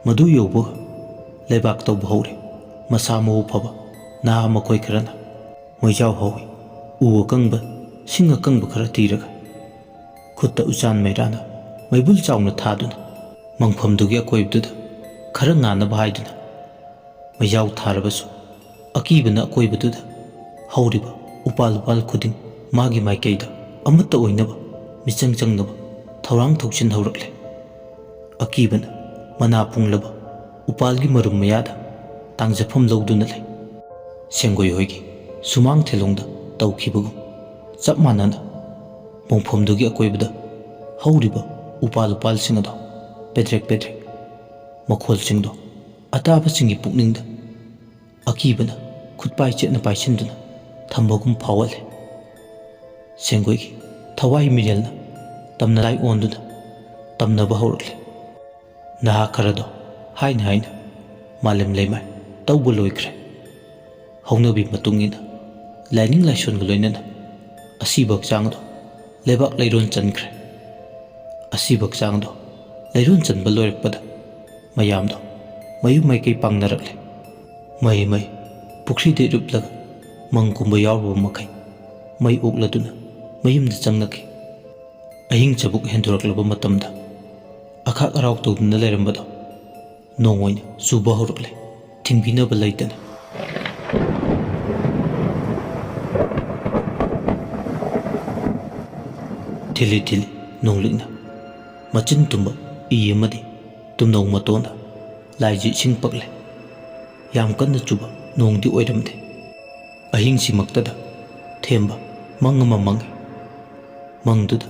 ꯃꯗꯨ ꯌꯧꯕꯒ ꯂꯩꯕꯥꯛ ꯇꯧꯕ ꯍꯧꯔꯦ꯫ ꯃꯁꯥ ꯃꯎ ꯐꯕ ꯅꯍꯥ ꯃꯈꯣꯏ ꯈꯔꯅ ꯃꯩꯖꯥꯎ ꯍꯧꯏ꯫ ꯎ ꯑꯀꯪꯕ, ꯁꯤꯡ ꯑꯀꯪꯕ ꯈꯔ ꯊꯤꯔꯒ ꯈꯨꯠꯇ ꯎꯆꯥꯟ ꯃꯩꯔꯥꯅ ꯃꯩꯕꯨꯜ ꯆꯥꯎꯅ ꯊꯥꯗꯨꯅ ꯃꯪꯐꯝꯗꯨꯒꯤ ꯑꯀꯣꯏꯕꯗꯨꯗ ꯈꯔ ꯉꯥꯟꯅꯕ ꯍꯥꯏꯗꯨꯅ ꯃꯩꯖꯥꯎ ꯊꯥꯔꯕꯁꯨ ꯑꯀꯤꯕꯅ ꯑꯀꯣꯏꯕꯗꯨꯗ ꯍꯧꯔꯤꯕ ꯎꯄꯥꯜ ꯎꯄꯥꯜ ꯈꯨꯗꯤꯡ ꯃꯥꯒꯤ ꯃꯥꯏꯀꯩꯗ ꯑꯃꯠꯇ ꯑꯣꯏꯅꯕ ꯃꯤꯆꯪ ꯆꯪꯅꯕ ꯊꯧꯔꯥꯡ ꯊꯧꯁꯤꯟ ꯍꯧꯔꯛꯂꯦ꯫ ꯑꯀꯤꯕꯅ ꯃꯅꯥ ꯄꯨꯡꯂꯕ ꯎꯄꯥꯜꯒꯤ ꯃꯔꯨꯝ ꯃꯌꯥꯗ ꯇꯥꯡꯖꯐꯝ ꯂꯧꯗꯨꯅ ꯂꯩ꯫ ꯁꯦꯡꯒꯣꯏ ꯍꯣꯏꯒꯤ ꯁꯨꯃꯥꯡ ꯊꯦꯂꯣꯡꯗ ꯇꯧꯈꯤꯕꯒꯨꯝ ꯆꯞ ꯃꯥꯟꯅꯅ ꯃꯣꯡꯐꯝꯗꯨꯒꯤ ꯑꯀꯣꯏꯕꯗ ꯍꯧꯔꯤꯕ ꯎꯄꯥꯜ ꯎꯄꯥꯜꯁꯤꯡ ꯑꯗꯣ ꯄꯦꯗ꯭ꯔꯦꯛ ꯄꯦꯗ꯭ꯔꯦꯛ ꯃꯈꯣꯜꯁꯤꯡꯗꯣ ꯑꯇꯥꯕꯁꯤꯡꯒꯤ ꯄꯨꯛꯅꯤꯡꯗ ꯑꯀꯤꯕꯅ ꯈꯨꯠꯄꯥꯏ ꯆꯦꯠꯅ ꯄꯥꯏꯁꯤꯟꯗꯨꯅ ꯊꯝꯕꯒꯨꯝ ꯐꯥꯎꯍꯜꯂꯦ꯫ ꯁꯦꯡꯒꯣꯏꯒꯤ ꯊꯋꯥꯏ ꯃꯤꯔꯦꯜꯅ ꯇꯝꯅ ꯂꯥꯏ ꯑꯣꯟꯗꯨꯅ ꯇꯝꯅꯕ ꯍꯧꯔꯛꯂꯦ꯫ ꯅꯍꯥ ꯈꯔꯗꯣ ꯍꯥꯏꯅ ꯍꯥꯏꯅ ꯃꯥꯂꯦꯝ ꯂꯩꯃꯥꯏ ꯇꯧꯕ ꯂꯣꯏꯈ꯭ꯔꯦ꯫ ꯍꯧꯅꯕꯤ ꯃꯇꯨꯡ ꯏꯟꯅ ꯂꯥꯏꯅꯤꯡ ꯂꯥꯏꯁꯣꯟꯒ ꯂꯣꯏꯅꯅ ꯑꯁꯤꯕ ꯍꯛꯆꯥꯡꯗꯣ ꯂꯩꯕꯥꯛ ꯂꯩꯔꯣꯟ ꯆꯟꯈ꯭ꯔꯦ꯫ ꯑꯁꯤꯕ ꯍꯛꯆꯥꯡꯗꯣ ꯂꯩꯔꯣꯟ ꯆꯟꯕ ꯂꯣꯏꯔꯛꯄꯗ ꯃꯌꯥꯝꯗꯣ ꯃꯌꯨꯝ ꯃꯥꯏꯀꯩ ꯄꯥꯡꯅꯔꯛꯂꯦ꯫ ꯃꯩ ꯃꯩ ꯄꯨꯈ꯭ꯔꯤꯗ ꯏꯔꯨꯞꯂꯒ ꯃꯪ ꯀꯨꯝꯕ ꯌꯥꯎꯔꯨꯕ ꯃꯈꯩ ꯃꯩ ꯑꯣꯛꯂꯗꯨꯅ ꯃꯌꯨꯝꯗ ꯆꯪꯅꯈꯤ꯫ ꯑꯍꯤꯡ ꯆꯕꯨꯛ ꯍꯦꯟꯗꯣꯔꯛꯂꯕ ꯃꯇꯝꯗ ꯑꯈꯥꯛ ꯑꯔꯥꯎ ꯇꯧꯗꯨꯅ ꯂꯩꯔꯝꯕꯗꯣ ꯅꯣꯡ ꯑꯣꯏꯅ ꯆꯨꯕ ꯍꯧꯔꯛꯂꯦ, ꯊꯤꯡꯕꯤꯅꯕ ꯂꯩꯇꯅ꯫ ꯊꯤꯜꯂꯤ ꯊꯤꯜꯂꯤ ꯅꯣꯡꯂꯤꯛꯅ ꯃꯆꯤꯟ ꯇꯨꯝꯕ ꯏ ꯑꯃꯗꯤ ꯇꯨꯝꯅꯧ ꯃꯇꯣꯟꯗ ꯂꯥꯏꯖꯤ ꯏꯁꯤꯡ ꯄꯛꯂꯦ꯫ ꯌꯥꯝ ꯀꯟꯅ ꯆꯨꯕ ꯅꯣꯡꯗꯤ ꯑꯣꯏꯔꯝꯗꯦ꯫ ꯑꯍꯤꯡꯁꯤꯃꯛꯇꯗ ꯊꯦꯝꯕ ꯃꯪ ꯑꯃ ꯃꯪꯉꯤ꯫ ꯃꯪꯗꯨꯗ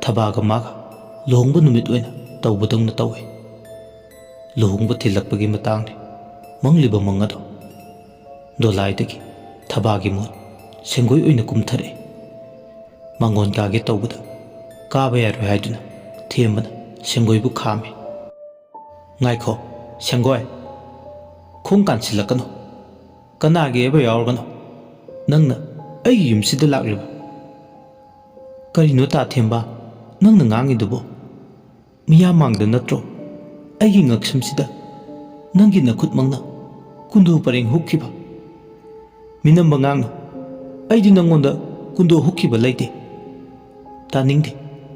ꯊꯕꯥꯒ ꯃꯥꯒ ꯂꯨꯍꯣꯡꯕ ꯅꯨꯃꯤꯠ ꯑꯣꯏꯅ ꯇꯧꯕꯗꯧꯅ ꯇꯧꯏ꯫ ꯂꯨꯍꯣꯡꯕ ꯊꯤꯜꯂꯛꯄꯒꯤ ꯃꯇꯥꯡꯅꯤ ꯃꯪꯂꯤꯕ ꯃꯪ ꯑꯗꯣ꯫ ꯗꯣꯂꯥꯏꯗꯒꯤ ꯊꯕꯥꯒꯤ ꯃꯍꯨꯠ ꯁꯦꯡꯒꯣꯏ ꯑꯣꯏꯅ ꯀꯨꯝꯊꯔꯛꯏ꯫ ꯃꯥꯡꯒꯣꯟ ꯀꯥꯒꯦ ꯇꯧꯕꯗ ꯀꯥꯕ ꯌꯥꯔꯣꯏ ꯍꯥꯏꯗꯨꯅ ꯊꯦꯝꯕꯅ ꯁꯦꯡꯒꯣꯏꯕꯨ ꯈꯥꯝꯃꯤ꯫ "ꯉꯥꯏꯈꯣ, ꯁꯦꯡꯒꯣꯏ, ꯈꯣꯡ ꯀꯥꯟꯁꯤꯜꯂꯛꯀꯅꯨ꯫ ꯀꯅꯥꯒꯤ ꯑꯣꯏꯕ ꯌꯥꯎꯔꯒꯅꯣ, ꯅꯪꯅ ꯑꯩꯒꯤ ꯌꯨꯝꯁꯤꯗ ꯂꯥꯛꯂꯤꯕ?" "ꯀꯔꯤꯅꯣ ꯇꯥ ꯊꯦꯝꯕ, ꯅꯪꯅ ꯉꯥꯡꯉꯤꯗꯨꯕꯣ? ꯃꯤꯌꯥꯝ ꯃꯥꯡꯗ ꯅꯠꯇ꯭ꯔꯣ ꯑꯩꯒꯤ ꯉꯛꯁꯝꯁꯤꯗ ꯅꯪꯒꯤ ꯅꯈꯨꯠꯃꯛꯅ ꯀꯨꯟꯗꯣ ꯄꯔꯦꯡ ꯍꯨꯛꯈꯤꯕ?" "ꯃꯤꯅꯝꯕ ꯉꯥꯡꯅꯨ, ꯑꯩꯗꯤ ꯅꯪꯉꯣꯟꯗ ꯀꯨꯟꯗꯣ ꯍꯨꯛꯈꯤꯕ ꯂꯩꯇꯦ꯫ ꯇꯥꯅꯤꯡꯗꯦ,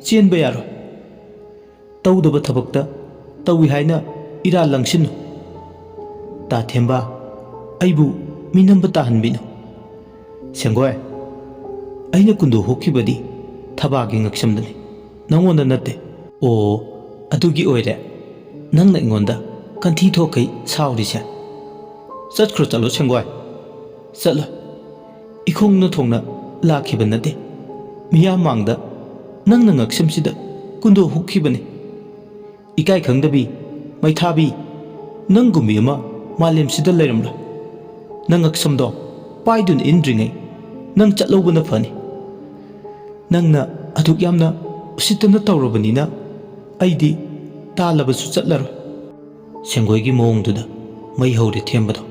ꯆꯦꯟꯕ ꯌꯥꯔꯣꯏ꯫ ꯇꯧꯗꯕ ꯊꯕꯛꯇ ꯇꯧꯏ ꯍꯥꯏꯅ ꯏꯔꯥꯜ ꯂꯪꯁꯤꯟꯅꯨ꯫ ꯇꯥ ꯊꯦꯝꯕ, ꯑꯩꯕꯨ ꯃꯤꯅꯝꯕ ꯇꯥꯍꯟꯕꯤꯅꯨ꯫ ꯁꯦꯡꯒꯣꯏ, ꯑꯩꯅ ꯀꯨꯟꯗꯣ ꯍꯨꯛꯈꯤꯕꯗꯤ ꯊꯕꯥꯒꯤ ꯉꯛꯁꯝꯗꯅꯤ, ꯅꯪꯉꯣꯟꯗ ꯅꯠꯇꯦ꯫" "ꯑꯣ, ꯑꯗꯨꯒꯤ ꯑꯣꯏꯔꯦ ꯅꯪꯅ ꯑꯩꯉꯣꯟꯗ ꯀꯟꯊꯤ ꯊꯣꯛꯈꯩ ꯁꯥꯎꯔꯤꯁꯦ?" "ꯆꯠꯈ꯭ꯔꯣ ꯆꯠꯂꯣ ꯁꯦꯡꯒꯣꯏ, ꯆꯠꯂꯣ꯫ ꯏꯈꯣꯡꯅ ꯊꯣꯡꯅ ꯂꯥꯛꯈꯤꯕ ꯅꯠꯇꯦ꯫ ꯃꯤꯌꯥꯝ ꯃꯥꯡꯗ ꯅꯪꯅ ꯉꯛꯁꯝꯁꯤꯗ ꯀꯨꯟꯗꯣ ꯍꯨꯛꯈꯤꯕꯅꯤ꯫ ꯏꯀꯥꯏ ꯈꯪꯗꯕꯤ, ꯃꯩꯊꯥꯕꯤ, ꯅꯪꯒꯨꯝꯕꯤ ꯑꯃ ꯃꯥꯂꯦꯝꯁꯤꯗ ꯂꯩꯔꯝꯂꯣꯏ꯫ ꯅꯪ ꯉꯛꯁꯝꯗꯣ ꯄꯥꯏꯗꯨꯅ ꯏꯟꯗ꯭ꯔꯤꯉꯩ ꯅꯪ ꯆꯠꯍꯧꯕꯅ ꯐꯅꯤ꯫ ꯅꯪꯅ ꯑꯗꯨꯛ ꯌꯥꯝꯅ ꯎꯁꯤꯠꯇꯅ ꯇꯧꯔꯕꯅꯤꯅ ꯑꯩꯗꯤ ꯇꯥꯜꯂꯕꯁꯨ ꯆꯠꯂꯔꯣꯏ꯫" ꯁꯦꯡꯒꯣꯏꯒꯤ ꯃꯑꯣꯡꯗꯨꯗ ꯃꯩ ꯍꯧꯔꯦ ꯊꯦꯝꯕꯗꯣ꯫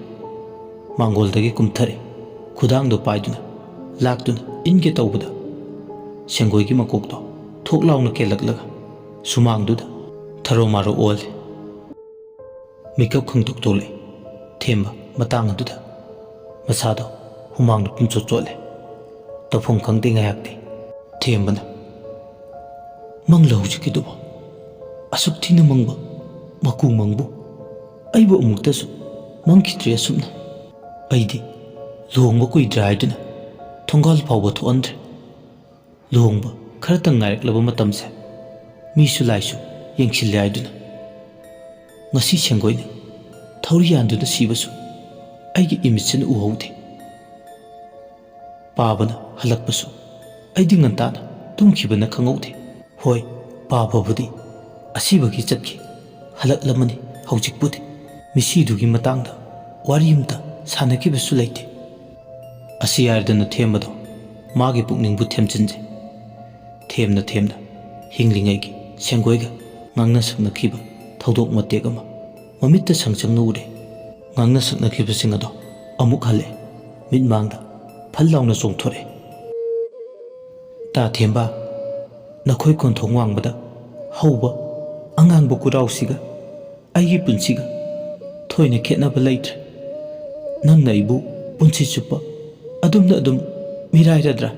ꯃꯥꯡꯒꯣꯜꯗꯒꯤ ꯀꯨꯝꯊꯔꯦ, ꯈꯨꯗꯥꯡꯗꯣ ꯄꯥꯏꯗꯨꯅ ꯂꯥꯛꯇꯨꯅ ꯏꯟꯒꯦ ꯇꯧꯕꯗ ꯁꯦꯡꯒꯣꯏꯒꯤ ꯃꯀꯣꯛꯇꯣ ꯊꯣꯛ ꯂꯥꯎꯅ ꯀꯦꯜꯂꯛꯂꯒ ꯁꯨꯃꯥꯡꯗꯨꯗ ꯊꯔꯣ ꯃꯥꯔꯣ ꯑꯣꯜꯂꯦ꯫ ꯃꯤꯀꯞ ꯈꯪꯇꯣꯛ ꯊꯣꯛꯂꯛꯏ ꯊꯦꯝꯕ ꯃꯇꯥꯡ ꯑꯗꯨꯗ꯫ ꯃꯁꯥꯗꯣ ꯍꯨꯃꯥꯡꯅ ꯄꯨꯝꯆꯣꯠ ꯆꯣꯠꯂꯦ꯫ ꯇꯧꯐꯝ ꯈꯪꯗꯦ ꯉꯥꯏꯍꯥꯛꯇꯤ꯫ ꯊꯦꯝꯕꯅ, "ꯃꯪꯂ ꯍꯧꯖꯤꯛꯀꯤꯗꯨꯕꯣ? ꯑꯁꯨꯛ ꯊꯤꯅ ꯃꯪꯕ ꯃꯀꯨ ꯃꯪꯕꯨ ꯑꯩꯕꯨ ꯑꯃꯨꯛꯇꯁꯨ ꯃꯪꯈꯤꯗ꯭ꯔꯤ ꯑꯁꯨꯝꯅ꯫ ꯑꯩꯗꯤ ꯂꯨꯍꯣꯡꯕ ꯀꯨꯏꯗ꯭ꯔꯦ ꯍꯥꯏꯗꯨꯅ ꯊꯣꯡꯒꯥꯜ ꯐꯥꯎꯕ ꯊꯣꯛꯍꯟꯗ꯭ꯔꯦ꯫ ꯂꯨꯍꯣꯡꯕ ꯈꯔꯇꯪ ꯉꯥꯏꯔꯛꯂꯕ ꯃꯇꯝꯁꯦ ꯃꯤꯁꯨ ꯂꯥꯏꯁꯨ ꯌꯦꯡꯁꯤꯜꯂꯦ ꯍꯥꯏꯗꯨꯅ ꯉꯁꯤ ꯁꯦꯡꯒꯣꯏꯅ ꯊꯧꯔꯤ ꯌꯥꯟꯗꯨꯅ ꯁꯤꯕꯁꯨ ꯑꯩꯒꯤ ꯏꯃꯤꯠꯁꯤꯅ ꯎꯍꯧꯗꯦ꯫ ꯄꯥꯕꯅ ꯍꯜꯂꯛꯄꯁꯨ ꯑꯩꯗꯤ ꯉꯟꯇꯥꯅ ꯇꯨꯝꯈꯤꯕꯅ ꯈꯪꯍꯧꯗꯦ꯫ ꯍꯣꯏ, ꯄꯥꯕꯕꯨꯗꯤ ꯑꯁꯤꯕꯒꯤ ꯆꯠꯈꯤ, ꯍꯜꯂꯛꯂꯝꯃꯅꯤ꯫ ꯍꯧꯖꯤꯛꯄꯨꯗꯤ ꯃꯤꯁꯤꯗꯨꯒꯤ ꯃꯇꯥꯡꯗ ꯋꯥꯔꯤ ꯑꯃꯇ ꯁꯥꯟꯅꯈꯤꯕꯁꯨ ꯂꯩꯇꯦ꯫ ꯑꯁꯤ ꯍꯥꯏꯔꯗꯅ ꯊꯦꯝꯕꯗꯣ ꯃꯥꯒꯤ ꯄꯨꯛꯅꯤꯡꯕꯨ ꯊꯦꯝꯖꯤꯟꯖꯩ꯫ ꯊꯦꯝꯅ ꯊꯦꯝꯅ ꯍꯤꯡꯂꯤꯉꯩꯒꯤ ꯁꯦꯡꯒꯣꯏꯒ ꯉꯥꯡꯅ ꯁꯛꯅꯈꯤꯕ ꯊꯧꯗꯣꯛ ꯃꯇꯦꯛ ꯑꯃ ꯃꯃꯤꯠꯇ ꯁꯪ ꯁꯪꯅ ꯎꯔꯦ꯫ ꯉꯥꯡꯅ ꯁꯛꯅꯈꯤꯕꯁꯤꯡ ꯑꯗꯣ ꯑꯃꯨꯛ ꯍꯜꯂꯦ, ꯃꯤꯠꯃꯥꯡꯗ ꯐꯜ ꯂꯥꯎꯅ ꯆꯣꯡꯊꯣꯔꯛꯑꯦ꯫ "ꯇꯥ ꯊꯦꯝꯕ, ꯅꯈꯣꯏ ꯀꯣꯟꯊꯣꯡ ꯋꯥꯡꯃꯗ ꯍꯧꯕ ꯑꯉꯥꯡꯕ ꯀꯨꯔꯥꯎꯁꯤꯒ ꯑꯩꯒꯤ ꯄꯨꯟꯁꯤꯒ ꯊꯣꯏꯅ ꯈꯦꯠꯅꯕ ꯂꯩꯇ꯭ꯔꯦ꯫ ꯅꯪꯅ ꯑꯩꯕꯨ ꯄꯨꯟꯁꯤ ꯆꯨꯞꯄ ꯑꯗꯨꯝꯅ ꯑꯗꯨꯝ ꯃꯤꯔꯥꯏꯔꯗ꯭ꯔꯥ?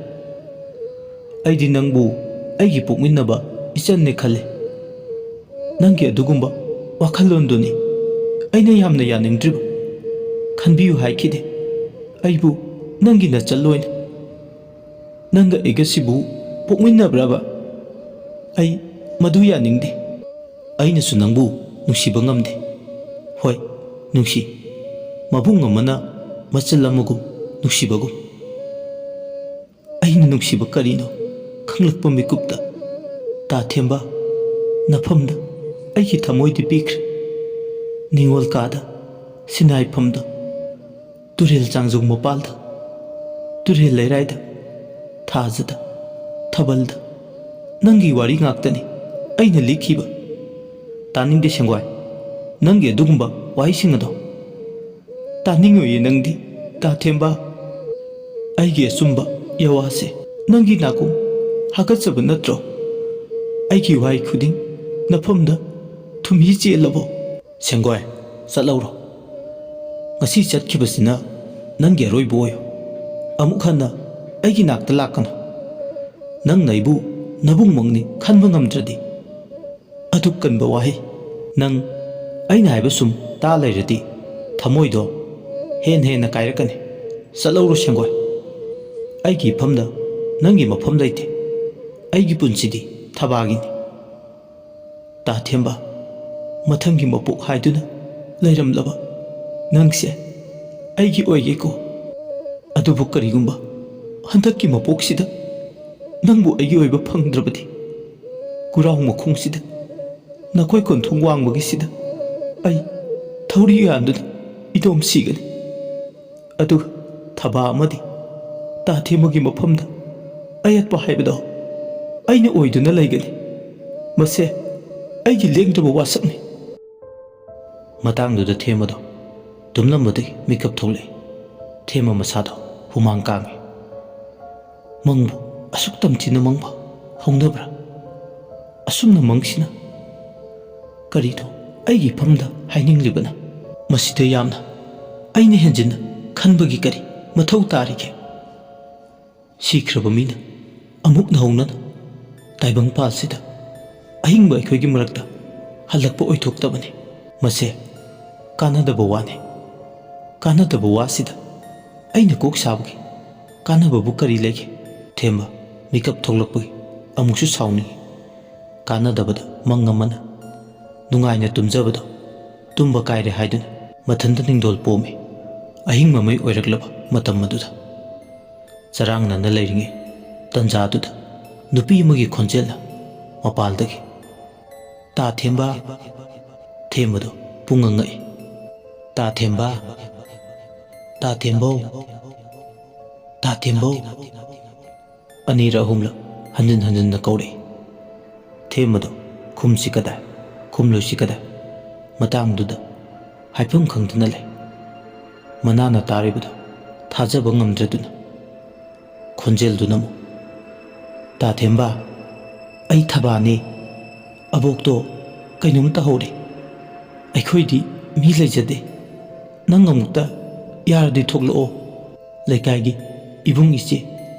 ꯑꯩꯗꯤ ꯅꯪꯕꯨ ꯑꯩꯒꯤ ꯄꯣꯛꯃꯤꯟꯅꯕ ꯏꯆꯟꯅꯦ ꯈꯜꯂꯦ꯫ ꯅꯪꯒꯤ ꯑꯗꯨꯒꯨꯝꯕ ꯋꯥꯈꯜꯂꯣꯟꯗꯨꯅꯤ ꯑꯩꯅ ꯌꯥꯝꯅ ꯌꯥꯅꯤꯡꯗ꯭ꯔꯤꯕ꯫ ꯈꯟꯕꯤꯌꯨ ꯍꯥꯏꯈꯤꯗꯦ꯫ ꯑꯩꯕꯨ ꯅꯪꯒꯤ ꯅꯆꯜ ꯑꯣꯏꯅ, ꯅꯪꯒ ꯑꯩꯒꯁꯤꯕꯨ ꯄꯣꯛꯃꯤꯟꯅꯕ꯭ꯔꯕ? ꯑꯩ ꯃꯗꯨ ꯌꯥꯅꯤꯡꯗꯦ꯫ ꯑꯩꯅꯁꯨ ꯅꯪꯕꯨ ꯅꯨꯡꯁꯤꯕ ꯉꯝꯗꯦ꯫ ꯍꯣꯏ, ꯅꯨꯡꯁꯤ, ꯃꯕꯨꯡ ꯑꯃꯅ ꯃꯆꯜ ꯑꯃꯒꯨꯝ ꯅꯨꯡꯁꯤꯕꯒꯨꯝ꯫ ꯑꯩꯅ ꯅꯨꯡꯁꯤꯕ ꯀꯔꯤꯅꯣ ꯈꯪꯂꯛꯄ ꯃꯤꯀꯨꯞꯇ, ꯇꯥ ꯊꯦꯝꯕ, ꯅꯐꯝꯗ ꯑꯩꯒꯤ ꯊꯃꯣꯏꯗꯤ ꯄꯤꯈ꯭ꯔꯦ꯫ ꯅꯤꯉꯣꯜ ꯀꯥꯗ, ꯁꯤꯟꯅꯥꯏꯐꯝꯗ, ꯇꯨꯔꯦꯜ ꯆꯥꯡꯖꯧ ꯃꯄꯥꯜꯗ, ꯇꯨꯔꯦꯜ ꯂꯩꯔꯥꯏꯗ, ꯊꯥꯖꯗ, ꯊꯥꯕꯜꯗ, ꯅꯪꯒꯤ ꯋꯥꯔꯤ ꯉꯥꯛꯇꯅꯤ ꯑꯩꯅ ꯂꯤꯈꯤꯕ꯫ ꯇꯥꯅꯤꯡꯗꯦ ꯁꯦꯡꯒꯣꯏ, ꯅꯪꯒꯤ ꯑꯗꯨꯒꯨꯝꯕ ꯋꯥꯍꯩꯁꯤꯡ ꯑꯗꯣ꯫ ꯇꯥꯅꯤꯡꯉꯣꯏꯌꯦ ꯅꯪꯗꯤ, ꯇꯥ ꯊꯦꯝꯕ꯫ ꯑꯩꯒꯤ ꯑꯆꯨꯝꯕ ꯌꯥꯋꯥꯁꯦ ꯅꯪꯒꯤ ꯅꯥꯀꯣꯡ ꯍꯥꯀꯠꯆꯕ ꯅꯠꯇ꯭ꯔꯣ? ꯑꯩꯒꯤ ꯋꯥꯍꯩ ꯈꯨꯗꯤꯡ ꯅꯐꯝꯗ ꯊꯨꯝꯍꯤ ꯆꯦꯜꯂꯕꯣ? ꯁꯦꯡꯒꯣꯏ, ꯆꯠꯍꯧꯔꯣ꯫ ꯉꯁꯤ ꯆꯠꯈꯤꯕꯁꯤꯅ ꯅꯪꯒꯤ ꯑꯔꯣꯏꯕ ꯑꯣꯏꯌꯨ꯫ ꯑꯃꯨꯛ ꯍꯟꯅ ꯑꯩꯒꯤ ꯅꯥꯛꯇ ꯂꯥꯛꯀꯅꯨ꯫ ꯅꯪꯅ ꯑꯩꯕꯨ ꯅꯕꯨꯡꯃꯛꯅꯤ ꯈꯟꯕ ꯉꯝꯗ꯭ꯔꯗꯤ꯫ ꯑꯗꯨꯛ ꯀꯟꯕ ꯋꯥꯍꯩ꯫ ꯅꯪ ꯑꯩꯅ ꯍꯥꯏꯕ ꯁꯨꯝ ꯇꯥ ꯂꯩꯔꯗꯤ ꯊꯃꯣꯏꯗꯣ ꯍꯦꯟꯅ ꯍꯦꯟꯅ ꯀꯥꯏꯔꯛꯀꯅꯤ꯫ ꯆꯠꯍꯧꯔꯣ ꯁꯦꯡꯒꯣꯏ꯫ ꯑꯩꯒꯤ ꯏꯐꯝꯗ ꯅꯪꯒꯤ ꯃꯐꯝ ꯂꯩꯇꯦ꯫ ꯑꯩꯒꯤ ꯄꯨꯟꯁꯤꯗꯤ ꯊꯕꯥꯒꯤꯅꯤ꯫ ꯇꯥ ꯊꯦꯝꯕ, ꯃꯊꯪꯒꯤ ꯃꯄꯣꯛ ꯍꯥꯏꯗꯨꯅ ꯂꯩꯔꯝꯂꯕ ꯅꯪꯁꯦ ꯑꯩꯒꯤ ꯑꯣꯏꯒꯦꯀꯣ꯫ ꯑꯗꯨꯕꯨ ꯀꯔꯤꯒꯨꯝꯕ ꯍꯟꯗꯛꯀꯤ ꯃꯄꯣꯛꯁꯤꯗ ꯅꯪꯕꯨ ꯑꯩꯒꯤ ꯑꯣꯏꯕ ꯐꯪꯗ꯭ꯔꯕꯗꯤ, ꯀꯨꯔꯥꯎ ꯃꯈꯣꯡꯁꯤꯗ ꯅꯈꯣꯏ ꯀꯣꯟꯊꯣꯡ ꯋꯥꯡꯕꯒꯤꯁꯤꯗ ꯑꯩ ꯊꯧꯔꯤ ꯌꯥꯟꯗꯨꯅ ꯏꯇꯣꯝ ꯁꯤꯒꯅꯤ꯫ ꯑꯗꯨꯒ ꯊꯕꯥ ꯑꯃꯗꯤ ꯇꯥ ꯊꯦꯝꯕꯒꯤ ꯃꯐꯝꯗ ꯑꯌꯦꯠꯄ ꯍꯥꯏꯕꯗꯣ ꯑꯩꯅ ꯑꯣꯏꯗꯨꯅ ꯂꯩꯒꯅꯤ꯫ ꯃꯁꯦ ꯑꯩꯒꯤ ꯂꯦꯡꯗ꯭ꯔꯕ ꯋꯥꯁꯛꯅꯤ꯫ ꯃꯇꯥꯡꯗꯨꯗ ꯊꯦꯝꯕꯗꯣ ꯇꯨꯝꯂꯝꯕꯗꯒꯤ ꯃꯤꯀꯞ ꯊꯣꯛꯂꯛꯏ꯫ ꯊꯦꯝꯕ ꯃꯁꯥꯗꯣ ꯍꯨꯃꯥꯡ ꯀꯥꯡꯉꯤ꯫ ꯃꯪꯕꯨ ꯑꯁꯨꯛ ꯇꯝꯊꯤꯅ ꯃꯪꯕ ꯍꯧꯅꯕ꯭ꯔꯥ? ꯑꯁꯨꯝꯅ ꯃꯪꯁꯤꯅ ꯀꯔꯤꯅꯣ ꯑꯩꯒꯤ ꯏꯐꯝꯗ ꯍꯥꯏꯅꯤꯡꯂꯤꯕꯅ? ꯃꯁꯤꯗ ꯌꯥꯝꯅ ꯑꯩꯅ ꯍꯦꯟꯖꯤꯟꯅ ꯈꯟꯕꯒꯤ ꯀꯔꯤ ꯃꯊꯧ ꯇꯥꯔꯤꯒꯦ? ꯁꯤꯈ꯭ꯔꯕ ꯃꯤꯅ ꯑꯃꯨꯛ ꯅꯧꯅ ꯇꯥꯏꯕꯪꯄꯥꯜꯁꯤꯗ ꯑꯍꯤꯡꯕ ꯑꯩꯈꯣꯏꯒꯤ ꯃꯔꯛꯇ ꯍꯜꯂꯛꯄ ꯑꯣꯏꯊꯣꯛꯇꯕꯅꯤ꯫ ꯃꯁꯦ ꯀꯥꯟꯅꯗꯕ ꯋꯥꯅꯤ꯫ ꯀꯥꯟꯅꯗꯕ ꯋꯥꯁꯤꯗ ꯑꯩꯅ ꯀꯣꯛ ꯁꯥꯕꯒꯤ ꯀꯥꯟꯅꯕꯕꯨ ꯀꯔꯤ ꯂꯩꯒꯦ? ꯊꯦꯝꯕ ꯃꯤꯀꯞ ꯊꯣꯛꯂꯛꯄꯒꯤ ꯑꯃꯨꯛꯁꯨ ꯁꯥꯎꯅꯤꯡꯏ꯫ ꯀꯥꯟꯅꯗꯕꯗ ꯃꯪ ꯑꯃꯅ ꯅꯨꯡꯉꯥꯏꯅ ꯇꯨꯝꯖꯕꯗꯣ ꯇꯨꯝꯕ ꯀꯥꯏꯔꯦ ꯍꯥꯏꯗꯨꯅ ꯃꯊꯟꯇ ꯅꯤꯡꯗꯣꯜ ꯄꯣꯝꯃꯤ꯫ ꯑꯍꯤꯡ ꯃꯃꯩ ꯑꯣꯏꯔꯛꯂꯕ ꯃꯇꯝ ꯑꯗꯨꯗ ꯆꯔꯥꯡꯅꯅ ꯂꯩꯔꯤꯉꯩ ꯇꯟꯖꯥꯗꯨꯗ ꯅꯨꯄꯤ ꯑꯃꯒꯤ ꯈꯣꯟꯖꯦꯜꯅ ꯃꯄꯥꯜꯗꯒꯤ, "ꯇꯥ ꯊꯦꯝꯕ!" ꯊꯦꯝꯕꯗꯣ ꯄꯨꯡꯉꯛ ꯉꯛꯏ꯫ "ꯇꯥ ꯊꯦꯝꯕ! ꯇꯥ ꯊꯦꯝꯕꯧ! ꯇꯥ ꯊꯦꯝꯕꯧ!" ꯑꯅꯤꯔꯛ ꯑꯍꯨꯝꯂꯛ ꯍꯟꯖꯤꯟ ꯍꯟꯖꯤꯟꯅ ꯀꯧꯔꯛꯏ꯫ ꯊꯦꯝꯕꯗꯣ ꯈꯨꯝꯁꯤ ꯀꯗꯥꯏ, ꯈꯨꯝꯂꯣꯏꯁꯤ ꯀꯗꯥꯏ? ꯃꯇꯥꯡꯗꯨꯗ ꯍꯥꯏꯐꯝ ꯈꯪꯗꯅ ꯂꯩ꯫ ꯃꯅꯥꯅ ꯇꯥꯔꯤꯕꯗꯣ ꯊꯥꯖꯕ ꯉꯝꯗ꯭ꯔꯗꯨꯅ ꯈꯣꯟꯖꯦꯜꯗꯨꯅ ꯑꯃꯨꯛ, "ꯇꯥ ꯊꯦꯝꯕ, ꯑꯩ ꯊꯕꯥꯅꯤ꯫ ꯑꯕꯣꯛꯇꯣ ꯀꯩꯅꯣꯝ ꯇꯧꯍꯧꯔꯦ꯫ ꯑꯩꯈꯣꯏꯗꯤ ꯃꯤ ꯂꯩꯖꯗꯦ꯫ ꯅꯪ ꯑꯃꯨꯛꯇ ꯌꯥꯔꯗꯤ ꯊꯣꯛꯂꯛꯑꯣ꯫ ꯂꯩꯀꯥꯏꯒꯤ ꯏꯕꯨꯡ ꯏꯆꯦ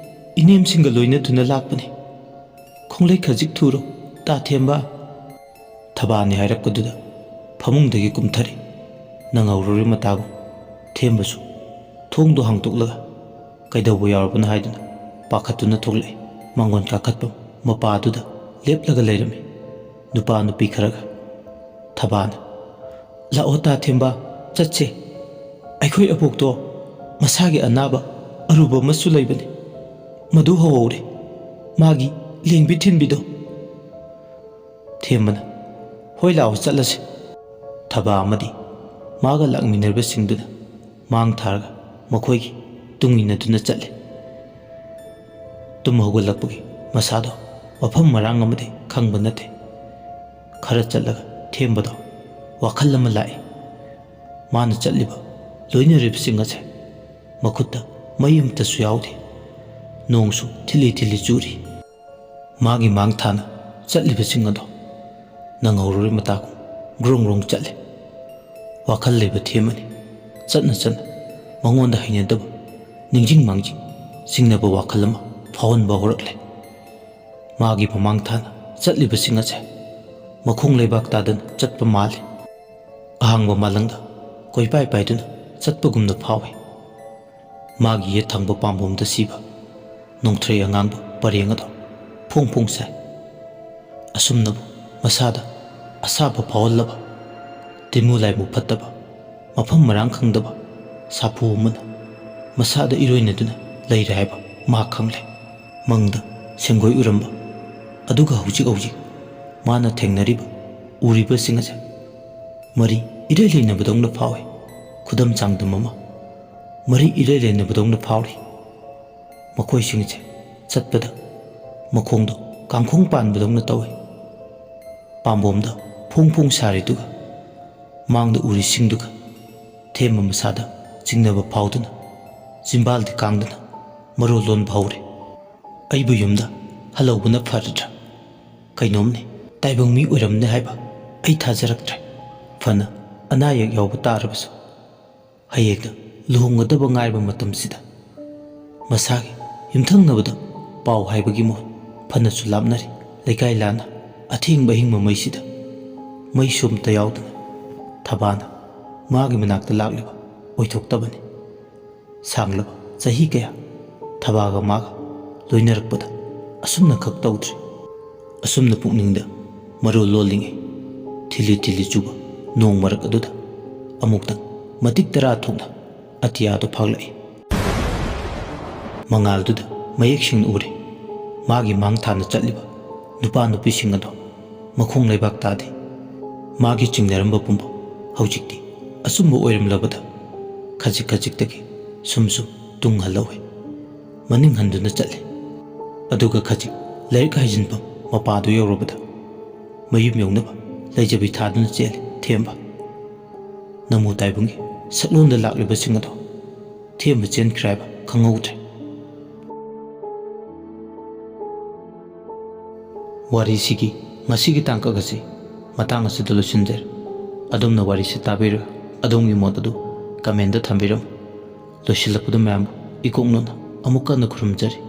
ꯏꯅꯦꯝꯁꯤꯡꯒ ꯂꯣꯏꯅꯗꯨꯅ ꯂꯥꯛꯄꯅꯦ꯫ ꯈꯣꯡꯂꯩ ꯈꯖꯤꯛ ꯊꯨꯔꯣ, ꯇꯥ ꯊꯦꯝꯕ!" ꯊꯕꯥꯅꯤ ꯍꯥꯏꯔꯛꯄꯗꯨꯗ ꯐꯃꯨꯡꯗꯒꯤ ꯀꯨꯝꯊꯔꯦ꯫ ꯅꯪꯍꯧꯔꯔꯣꯏ ꯃꯇꯥꯒꯨꯝ ꯊꯦꯝꯕꯁꯨ ꯊꯣꯡꯗꯣ ꯍꯥꯡꯗꯣꯛꯂꯒ ꯀꯩꯗꯧꯕ ꯌꯥꯎꯔꯕꯅꯣ ꯍꯥꯏꯗꯨꯅ ꯄꯥꯈꯠꯇꯨꯅ ꯊꯣꯛꯂꯛꯏ꯫ ꯃꯥꯡꯒꯣꯟ ꯀꯥꯈꯠꯄ ꯃꯄꯥꯗꯨꯗ ꯂꯦꯞꯂꯒ ꯂꯩꯔꯝꯃꯤ ꯅꯨꯄꯥ ꯅꯨꯄꯤ ꯈꯔꯒ꯫ ꯊꯕꯥꯅ, "ꯂꯥꯛꯑꯣ ꯇꯥ ꯊꯦꯝꯕ, ꯆꯠꯁꯦ꯫ ꯑꯩꯈꯣꯏ ꯑꯕꯣꯛꯇꯣ ꯃꯁꯥꯒꯤ ꯑꯅꯥꯕ ꯑꯔꯨꯕ ꯑꯃꯁꯨ ꯂꯩꯕꯅꯤ꯫ ꯃꯗꯨ ꯍꯧꯍꯧꯔꯦ꯫ ꯃꯥꯒꯤ ꯂꯦꯡꯕꯤ ꯊꯤꯟꯕꯤꯗꯣ꯫" ꯊꯦꯝꯕꯅ, "ꯍꯣꯏ, ꯂꯥꯛꯑꯣ, ꯆꯠꯂꯁꯤ꯫" ꯊꯕꯥ ꯑꯃꯗꯤ ꯃꯥꯒ ꯂꯥꯛꯃꯤꯟꯅꯔꯤꯕꯁꯤꯡꯗꯨꯅ ꯃꯥꯡ ꯊꯥꯔꯒ ꯃꯈꯣꯏꯒꯤ ꯇꯨꯡ ꯏꯟꯅꯗꯨꯅ ꯆꯠꯂꯤ꯫ ꯇꯨꯝ ꯍꯧꯒꯠꯂꯛꯄꯒꯤ ꯃꯁꯥꯗꯣ ꯃꯐꯝ ꯃꯔꯥꯡ ꯑꯃꯗꯤ ꯈꯪꯕ ꯅꯠꯇꯦ꯫ ꯈꯔ ꯆꯠꯂꯒ ꯊꯦꯝꯕꯗꯣ ꯋꯥꯈꯜ ꯑꯃ ꯂꯥꯛꯏ꯫ ꯃꯥꯅ ꯆꯠꯂꯤꯕ ꯂꯣꯏꯅꯔꯤꯕꯁꯤꯡ ꯑꯁꯦ ꯃꯈꯨꯠꯇ ꯃꯩ ꯑꯃꯠꯇꯁꯨ ꯌꯥꯎꯗꯦ꯫ ꯅꯣꯡꯁꯨ ꯊꯤꯜꯂꯤ ꯊꯤꯜꯂꯤ ꯆꯨꯔꯤ꯫ ꯃꯥꯒꯤ ꯃꯥꯡ ꯊꯥꯅ ꯆꯠꯂꯤꯕꯁꯤꯡ ꯑꯗꯣ ꯅꯪꯍꯧꯔꯣꯏ ꯃꯇꯥꯒꯨꯝ ꯒ꯭ꯔꯣꯡ ꯒ꯭ꯔꯣꯡ ꯆꯠꯂꯤ꯫ ꯋꯥꯈꯜ ꯂꯩꯕ ꯊꯦꯝꯕꯅꯤ꯫ ꯆꯠꯅ ꯆꯠꯅ ꯃꯉꯣꯟꯗ ꯍꯩꯅꯗꯕ, ꯅꯤꯡꯁꯤꯡ ꯃꯥꯡꯖꯤꯡ ꯆꯤꯡꯅꯕ ꯋꯥꯈꯜ ꯑꯃ ꯐꯥꯎꯍꯟꯕ ꯍꯧꯔꯛꯂꯦ꯫ ꯃꯥꯒꯤ ꯃꯃꯥꯡ ꯊꯥꯅ ꯆꯠꯂꯤꯕꯁꯤꯡ ꯑꯁꯦ ꯃꯈꯣꯡ ꯂꯩꯕꯥꯛ ꯇꯥꯗꯅ ꯆꯠꯄ ꯃꯥꯜꯂꯤ꯫ ꯑꯍꯥꯡꯕ ꯃꯥꯂꯪꯗ ꯀꯣꯏꯄꯥꯏ ꯄꯥꯏꯗꯨꯅ ꯆꯠꯄꯒꯨꯝꯅ ꯐꯥꯎꯏ꯫ ꯃꯥꯒꯤ ꯌꯦꯠ ꯊꯪꯕ ꯄꯥꯝꯕꯣꯝꯗ ꯁꯤꯕ ꯅꯣꯡꯊ꯭ꯔꯩ ꯑꯉꯥꯡꯕ ꯄꯔꯦꯡ ꯑꯗꯣ ꯐꯣꯡ ꯐꯣꯡ ꯁꯥꯏ꯫ ꯑꯁꯨꯝꯅꯕꯨ ꯃꯁꯥꯗ ꯑꯁꯥꯕ ꯐꯥꯎꯍꯜꯂꯕ ꯇꯤꯟꯃꯨ ꯂꯥꯏꯃꯨ ꯐꯠꯇꯕ, ꯃꯐꯝ ꯃꯔꯥꯡ ꯈꯪꯗꯕ ꯁꯥꯐꯨ ꯑꯃꯅ ꯃꯁꯥꯗ ꯏꯔꯣꯏꯅꯗꯨꯅ ꯂꯩꯔꯦ ꯍꯥꯏꯕ ꯃꯍꯥꯛ ꯈꯪꯂꯦ꯫ ꯃꯪꯗ ꯁꯦꯡꯒꯣꯏ ꯎꯔꯝꯕ, ꯑꯗꯨꯒ ꯍꯧꯖꯤꯛ ꯍꯧꯖꯤꯛ ꯃꯥꯅ ꯊꯦꯡꯅꯔꯤꯕ, ꯎꯔꯤꯕꯁꯤꯡ ꯑꯁꯦ ꯃꯔꯤ ꯏꯔꯩ ꯂꯩꯅꯕꯗꯧꯅ ꯐꯥꯎꯏ꯫ ꯈꯨꯗꯝ ꯆꯥꯡꯗꯝ ꯑꯃ, ꯃꯔꯤ ꯏꯔꯩ ꯂꯩꯅꯕꯗꯧꯅ ꯐꯥꯎꯔꯤ꯫ ꯃꯈꯣꯏꯁꯤꯡꯁꯦ ꯆꯠꯄꯗ ꯃꯈꯣꯡꯗꯣ ꯀꯥꯡꯈꯣꯡ ꯄꯥꯟꯕꯗꯧꯅ ꯇꯧꯏ꯫ ꯄꯥꯝꯕꯣꯝꯗ ꯐꯣꯡ ꯐꯣꯡ ꯁꯥꯔꯤꯗꯨꯒ ꯃꯥꯡꯗ ꯎꯔꯤꯁꯤꯡꯗꯨꯒ ꯊꯦꯝꯕ ꯃꯁꯥꯗ ꯆꯤꯡꯅꯕ ꯐꯥꯎꯗꯨꯅ ꯆꯤꯝꯕꯥꯜꯗꯤ ꯀꯥꯡꯗꯅ ꯃꯔꯣꯜ ꯂꯣꯟꯕ ꯍꯧꯔꯦ꯫ "ꯑꯩꯕꯨ ꯌꯨꯝꯗ ꯍꯜꯍꯧꯕꯅ ꯐꯔꯗ꯭ꯔꯥ? ꯀꯩꯅꯣꯝꯅꯤ, ꯇꯥꯏꯕꯪ ꯃꯤ ꯑꯣꯏꯔꯝꯅꯤ ꯍꯥꯏꯕ ꯑꯩ ꯊꯥꯖꯔꯛꯇ꯭ꯔꯦ꯫ ꯐꯅ ꯑꯅꯥ ꯑꯌꯦꯛ ꯌꯥꯎꯕ ꯇꯥꯔꯕꯁꯨ, ꯍꯌꯦꯡꯗ ꯂꯨꯍꯣꯡꯒꯗꯕ ꯉꯥꯏꯔꯕ ꯃꯇꯝꯁꯤꯗ ꯃꯁꯥꯒꯤ ꯌꯨꯝꯊꯪꯅꯕꯗ ꯄꯥꯎ ꯍꯥꯏꯕꯒꯤ ꯃꯍꯨꯠ ꯐꯅꯁꯨ ꯂꯥꯞꯅꯔꯤ꯫ ꯂꯩꯀꯥꯏ ꯂꯥꯟꯅ ꯑꯊꯦꯡꯕ ꯑꯍꯤꯡ ꯃꯃꯩꯁꯤꯗ ꯃꯩꯁꯨ ꯑꯃꯠꯇ ꯌꯥꯎꯗꯅ ꯊꯕꯥꯅ ꯃꯥꯒꯤ ꯃꯅꯥꯛꯇ ꯂꯥꯛꯂꯤꯕ ꯑꯣꯏꯊꯣꯛꯇꯕꯅꯤ꯫ ꯁꯥꯡꯂꯕ ꯆꯍꯤ ꯀꯌꯥ ꯊꯕꯥꯒ ꯃꯥꯒ ꯂꯣꯏꯅꯔꯛꯄꯗ ꯑꯁꯨꯝꯅ ꯈꯛ ꯇꯧꯗ꯭ꯔꯤ꯫ ꯑꯁꯨꯝꯅ ꯄꯨꯛꯅꯤꯡꯗ ꯃꯔꯣꯜ ꯂꯣꯜꯂꯤꯉꯩ, ꯊꯤꯂꯤ ꯊꯤꯂꯤ ꯆꯨꯕ ꯅꯣꯡ ꯃꯔꯛ ꯑꯗꯨꯗ ꯑꯃꯨꯛꯇꯪ ꯃꯇꯤꯛ ꯇꯔꯥ ꯊꯣꯛꯅ ꯑꯇꯤꯌꯥꯗꯨ ꯐꯥꯛꯂꯛꯏ꯫ ꯃꯉꯥꯜꯗꯨꯗ ꯃꯌꯦꯛ ꯁꯦꯡꯅ ꯎꯔꯦ꯫ ꯃꯥꯒꯤ ꯃꯥꯡ ꯊꯥꯅ ꯆꯠꯂꯤꯕ ꯅꯨꯄꯥ ꯅꯨꯄꯤꯁꯤꯡ ꯑꯗꯣ ꯃꯈꯣꯡ ꯂꯩꯕꯥꯛ ꯇꯥꯗꯦ꯫ ꯃꯥꯒꯤ ꯆꯤꯡꯅꯔꯝꯕ ꯄꯨꯝꯕ ꯍꯧꯖꯤꯛꯇꯤ ꯑꯆꯨꯝꯕ ꯑꯣꯏꯔꯝꯂꯕꯗ ꯈꯖꯤꯛ ꯈꯖꯤꯛꯇꯒꯤ ꯁꯨꯝ ꯁꯨꯝ ꯇꯨꯡ ꯍꯜꯍꯧꯋꯦ꯫ ꯃꯅꯤꯡ ꯍꯟꯗꯨꯅ ꯆꯠꯂꯦ꯫ ꯑꯗꯨꯒ ꯈꯖꯤꯛ ꯂꯥꯏꯔꯤꯛ ꯍꯩꯖꯤꯟꯐꯝ ꯃꯄꯥꯗꯨ ꯌꯧꯔꯕꯗ ꯃꯌꯨꯝ ꯌꯧꯅꯕ ꯂꯩꯖꯕꯤ ꯊꯥꯗꯨꯅ ꯆꯦꯜꯂꯦ ꯊꯦꯝꯕ꯫ ꯅꯃꯨ ꯇꯥꯏꯕꯨꯡꯒꯤ ꯁꯛꯂꯣꯟꯗ ꯂꯥꯛꯂꯤꯕꯁꯤꯡ ꯑꯗꯣ ꯊꯦꯝꯕ ꯆꯦꯟꯈ꯭ꯔꯦ ꯍꯥꯏꯕ ꯈꯪꯍꯧꯗ꯭ꯔꯦ꯫ ꯋꯥꯔꯤꯁꯤꯒꯤ ꯉꯁꯤꯒꯤ ꯇꯥꯡꯀꯛ ꯑꯁꯤ ꯃꯇꯥꯡ ꯑꯁꯤꯗ ꯂꯣꯏꯁꯤꯟꯖꯔꯦ꯫ ꯑꯗꯣꯝꯅ ꯋꯥꯔꯤꯁꯤ ꯇꯥꯕꯤꯔꯒ ꯑꯗꯣꯝꯒꯤ ꯃꯣꯠ ꯑꯗꯨ ꯀꯃꯦꯟꯗ ꯊꯝꯕꯤꯔꯝꯃꯨ꯫ ꯂꯣꯏꯁꯤꯜꯂꯛꯄꯗ ꯃꯌꯥꯝꯕꯨ ꯏꯀꯣꯛ ꯅꯣꯟꯅ ꯑꯃꯨꯛ ꯍꯟꯅ ꯈꯨꯔꯨꯝꯖꯔꯤ꯫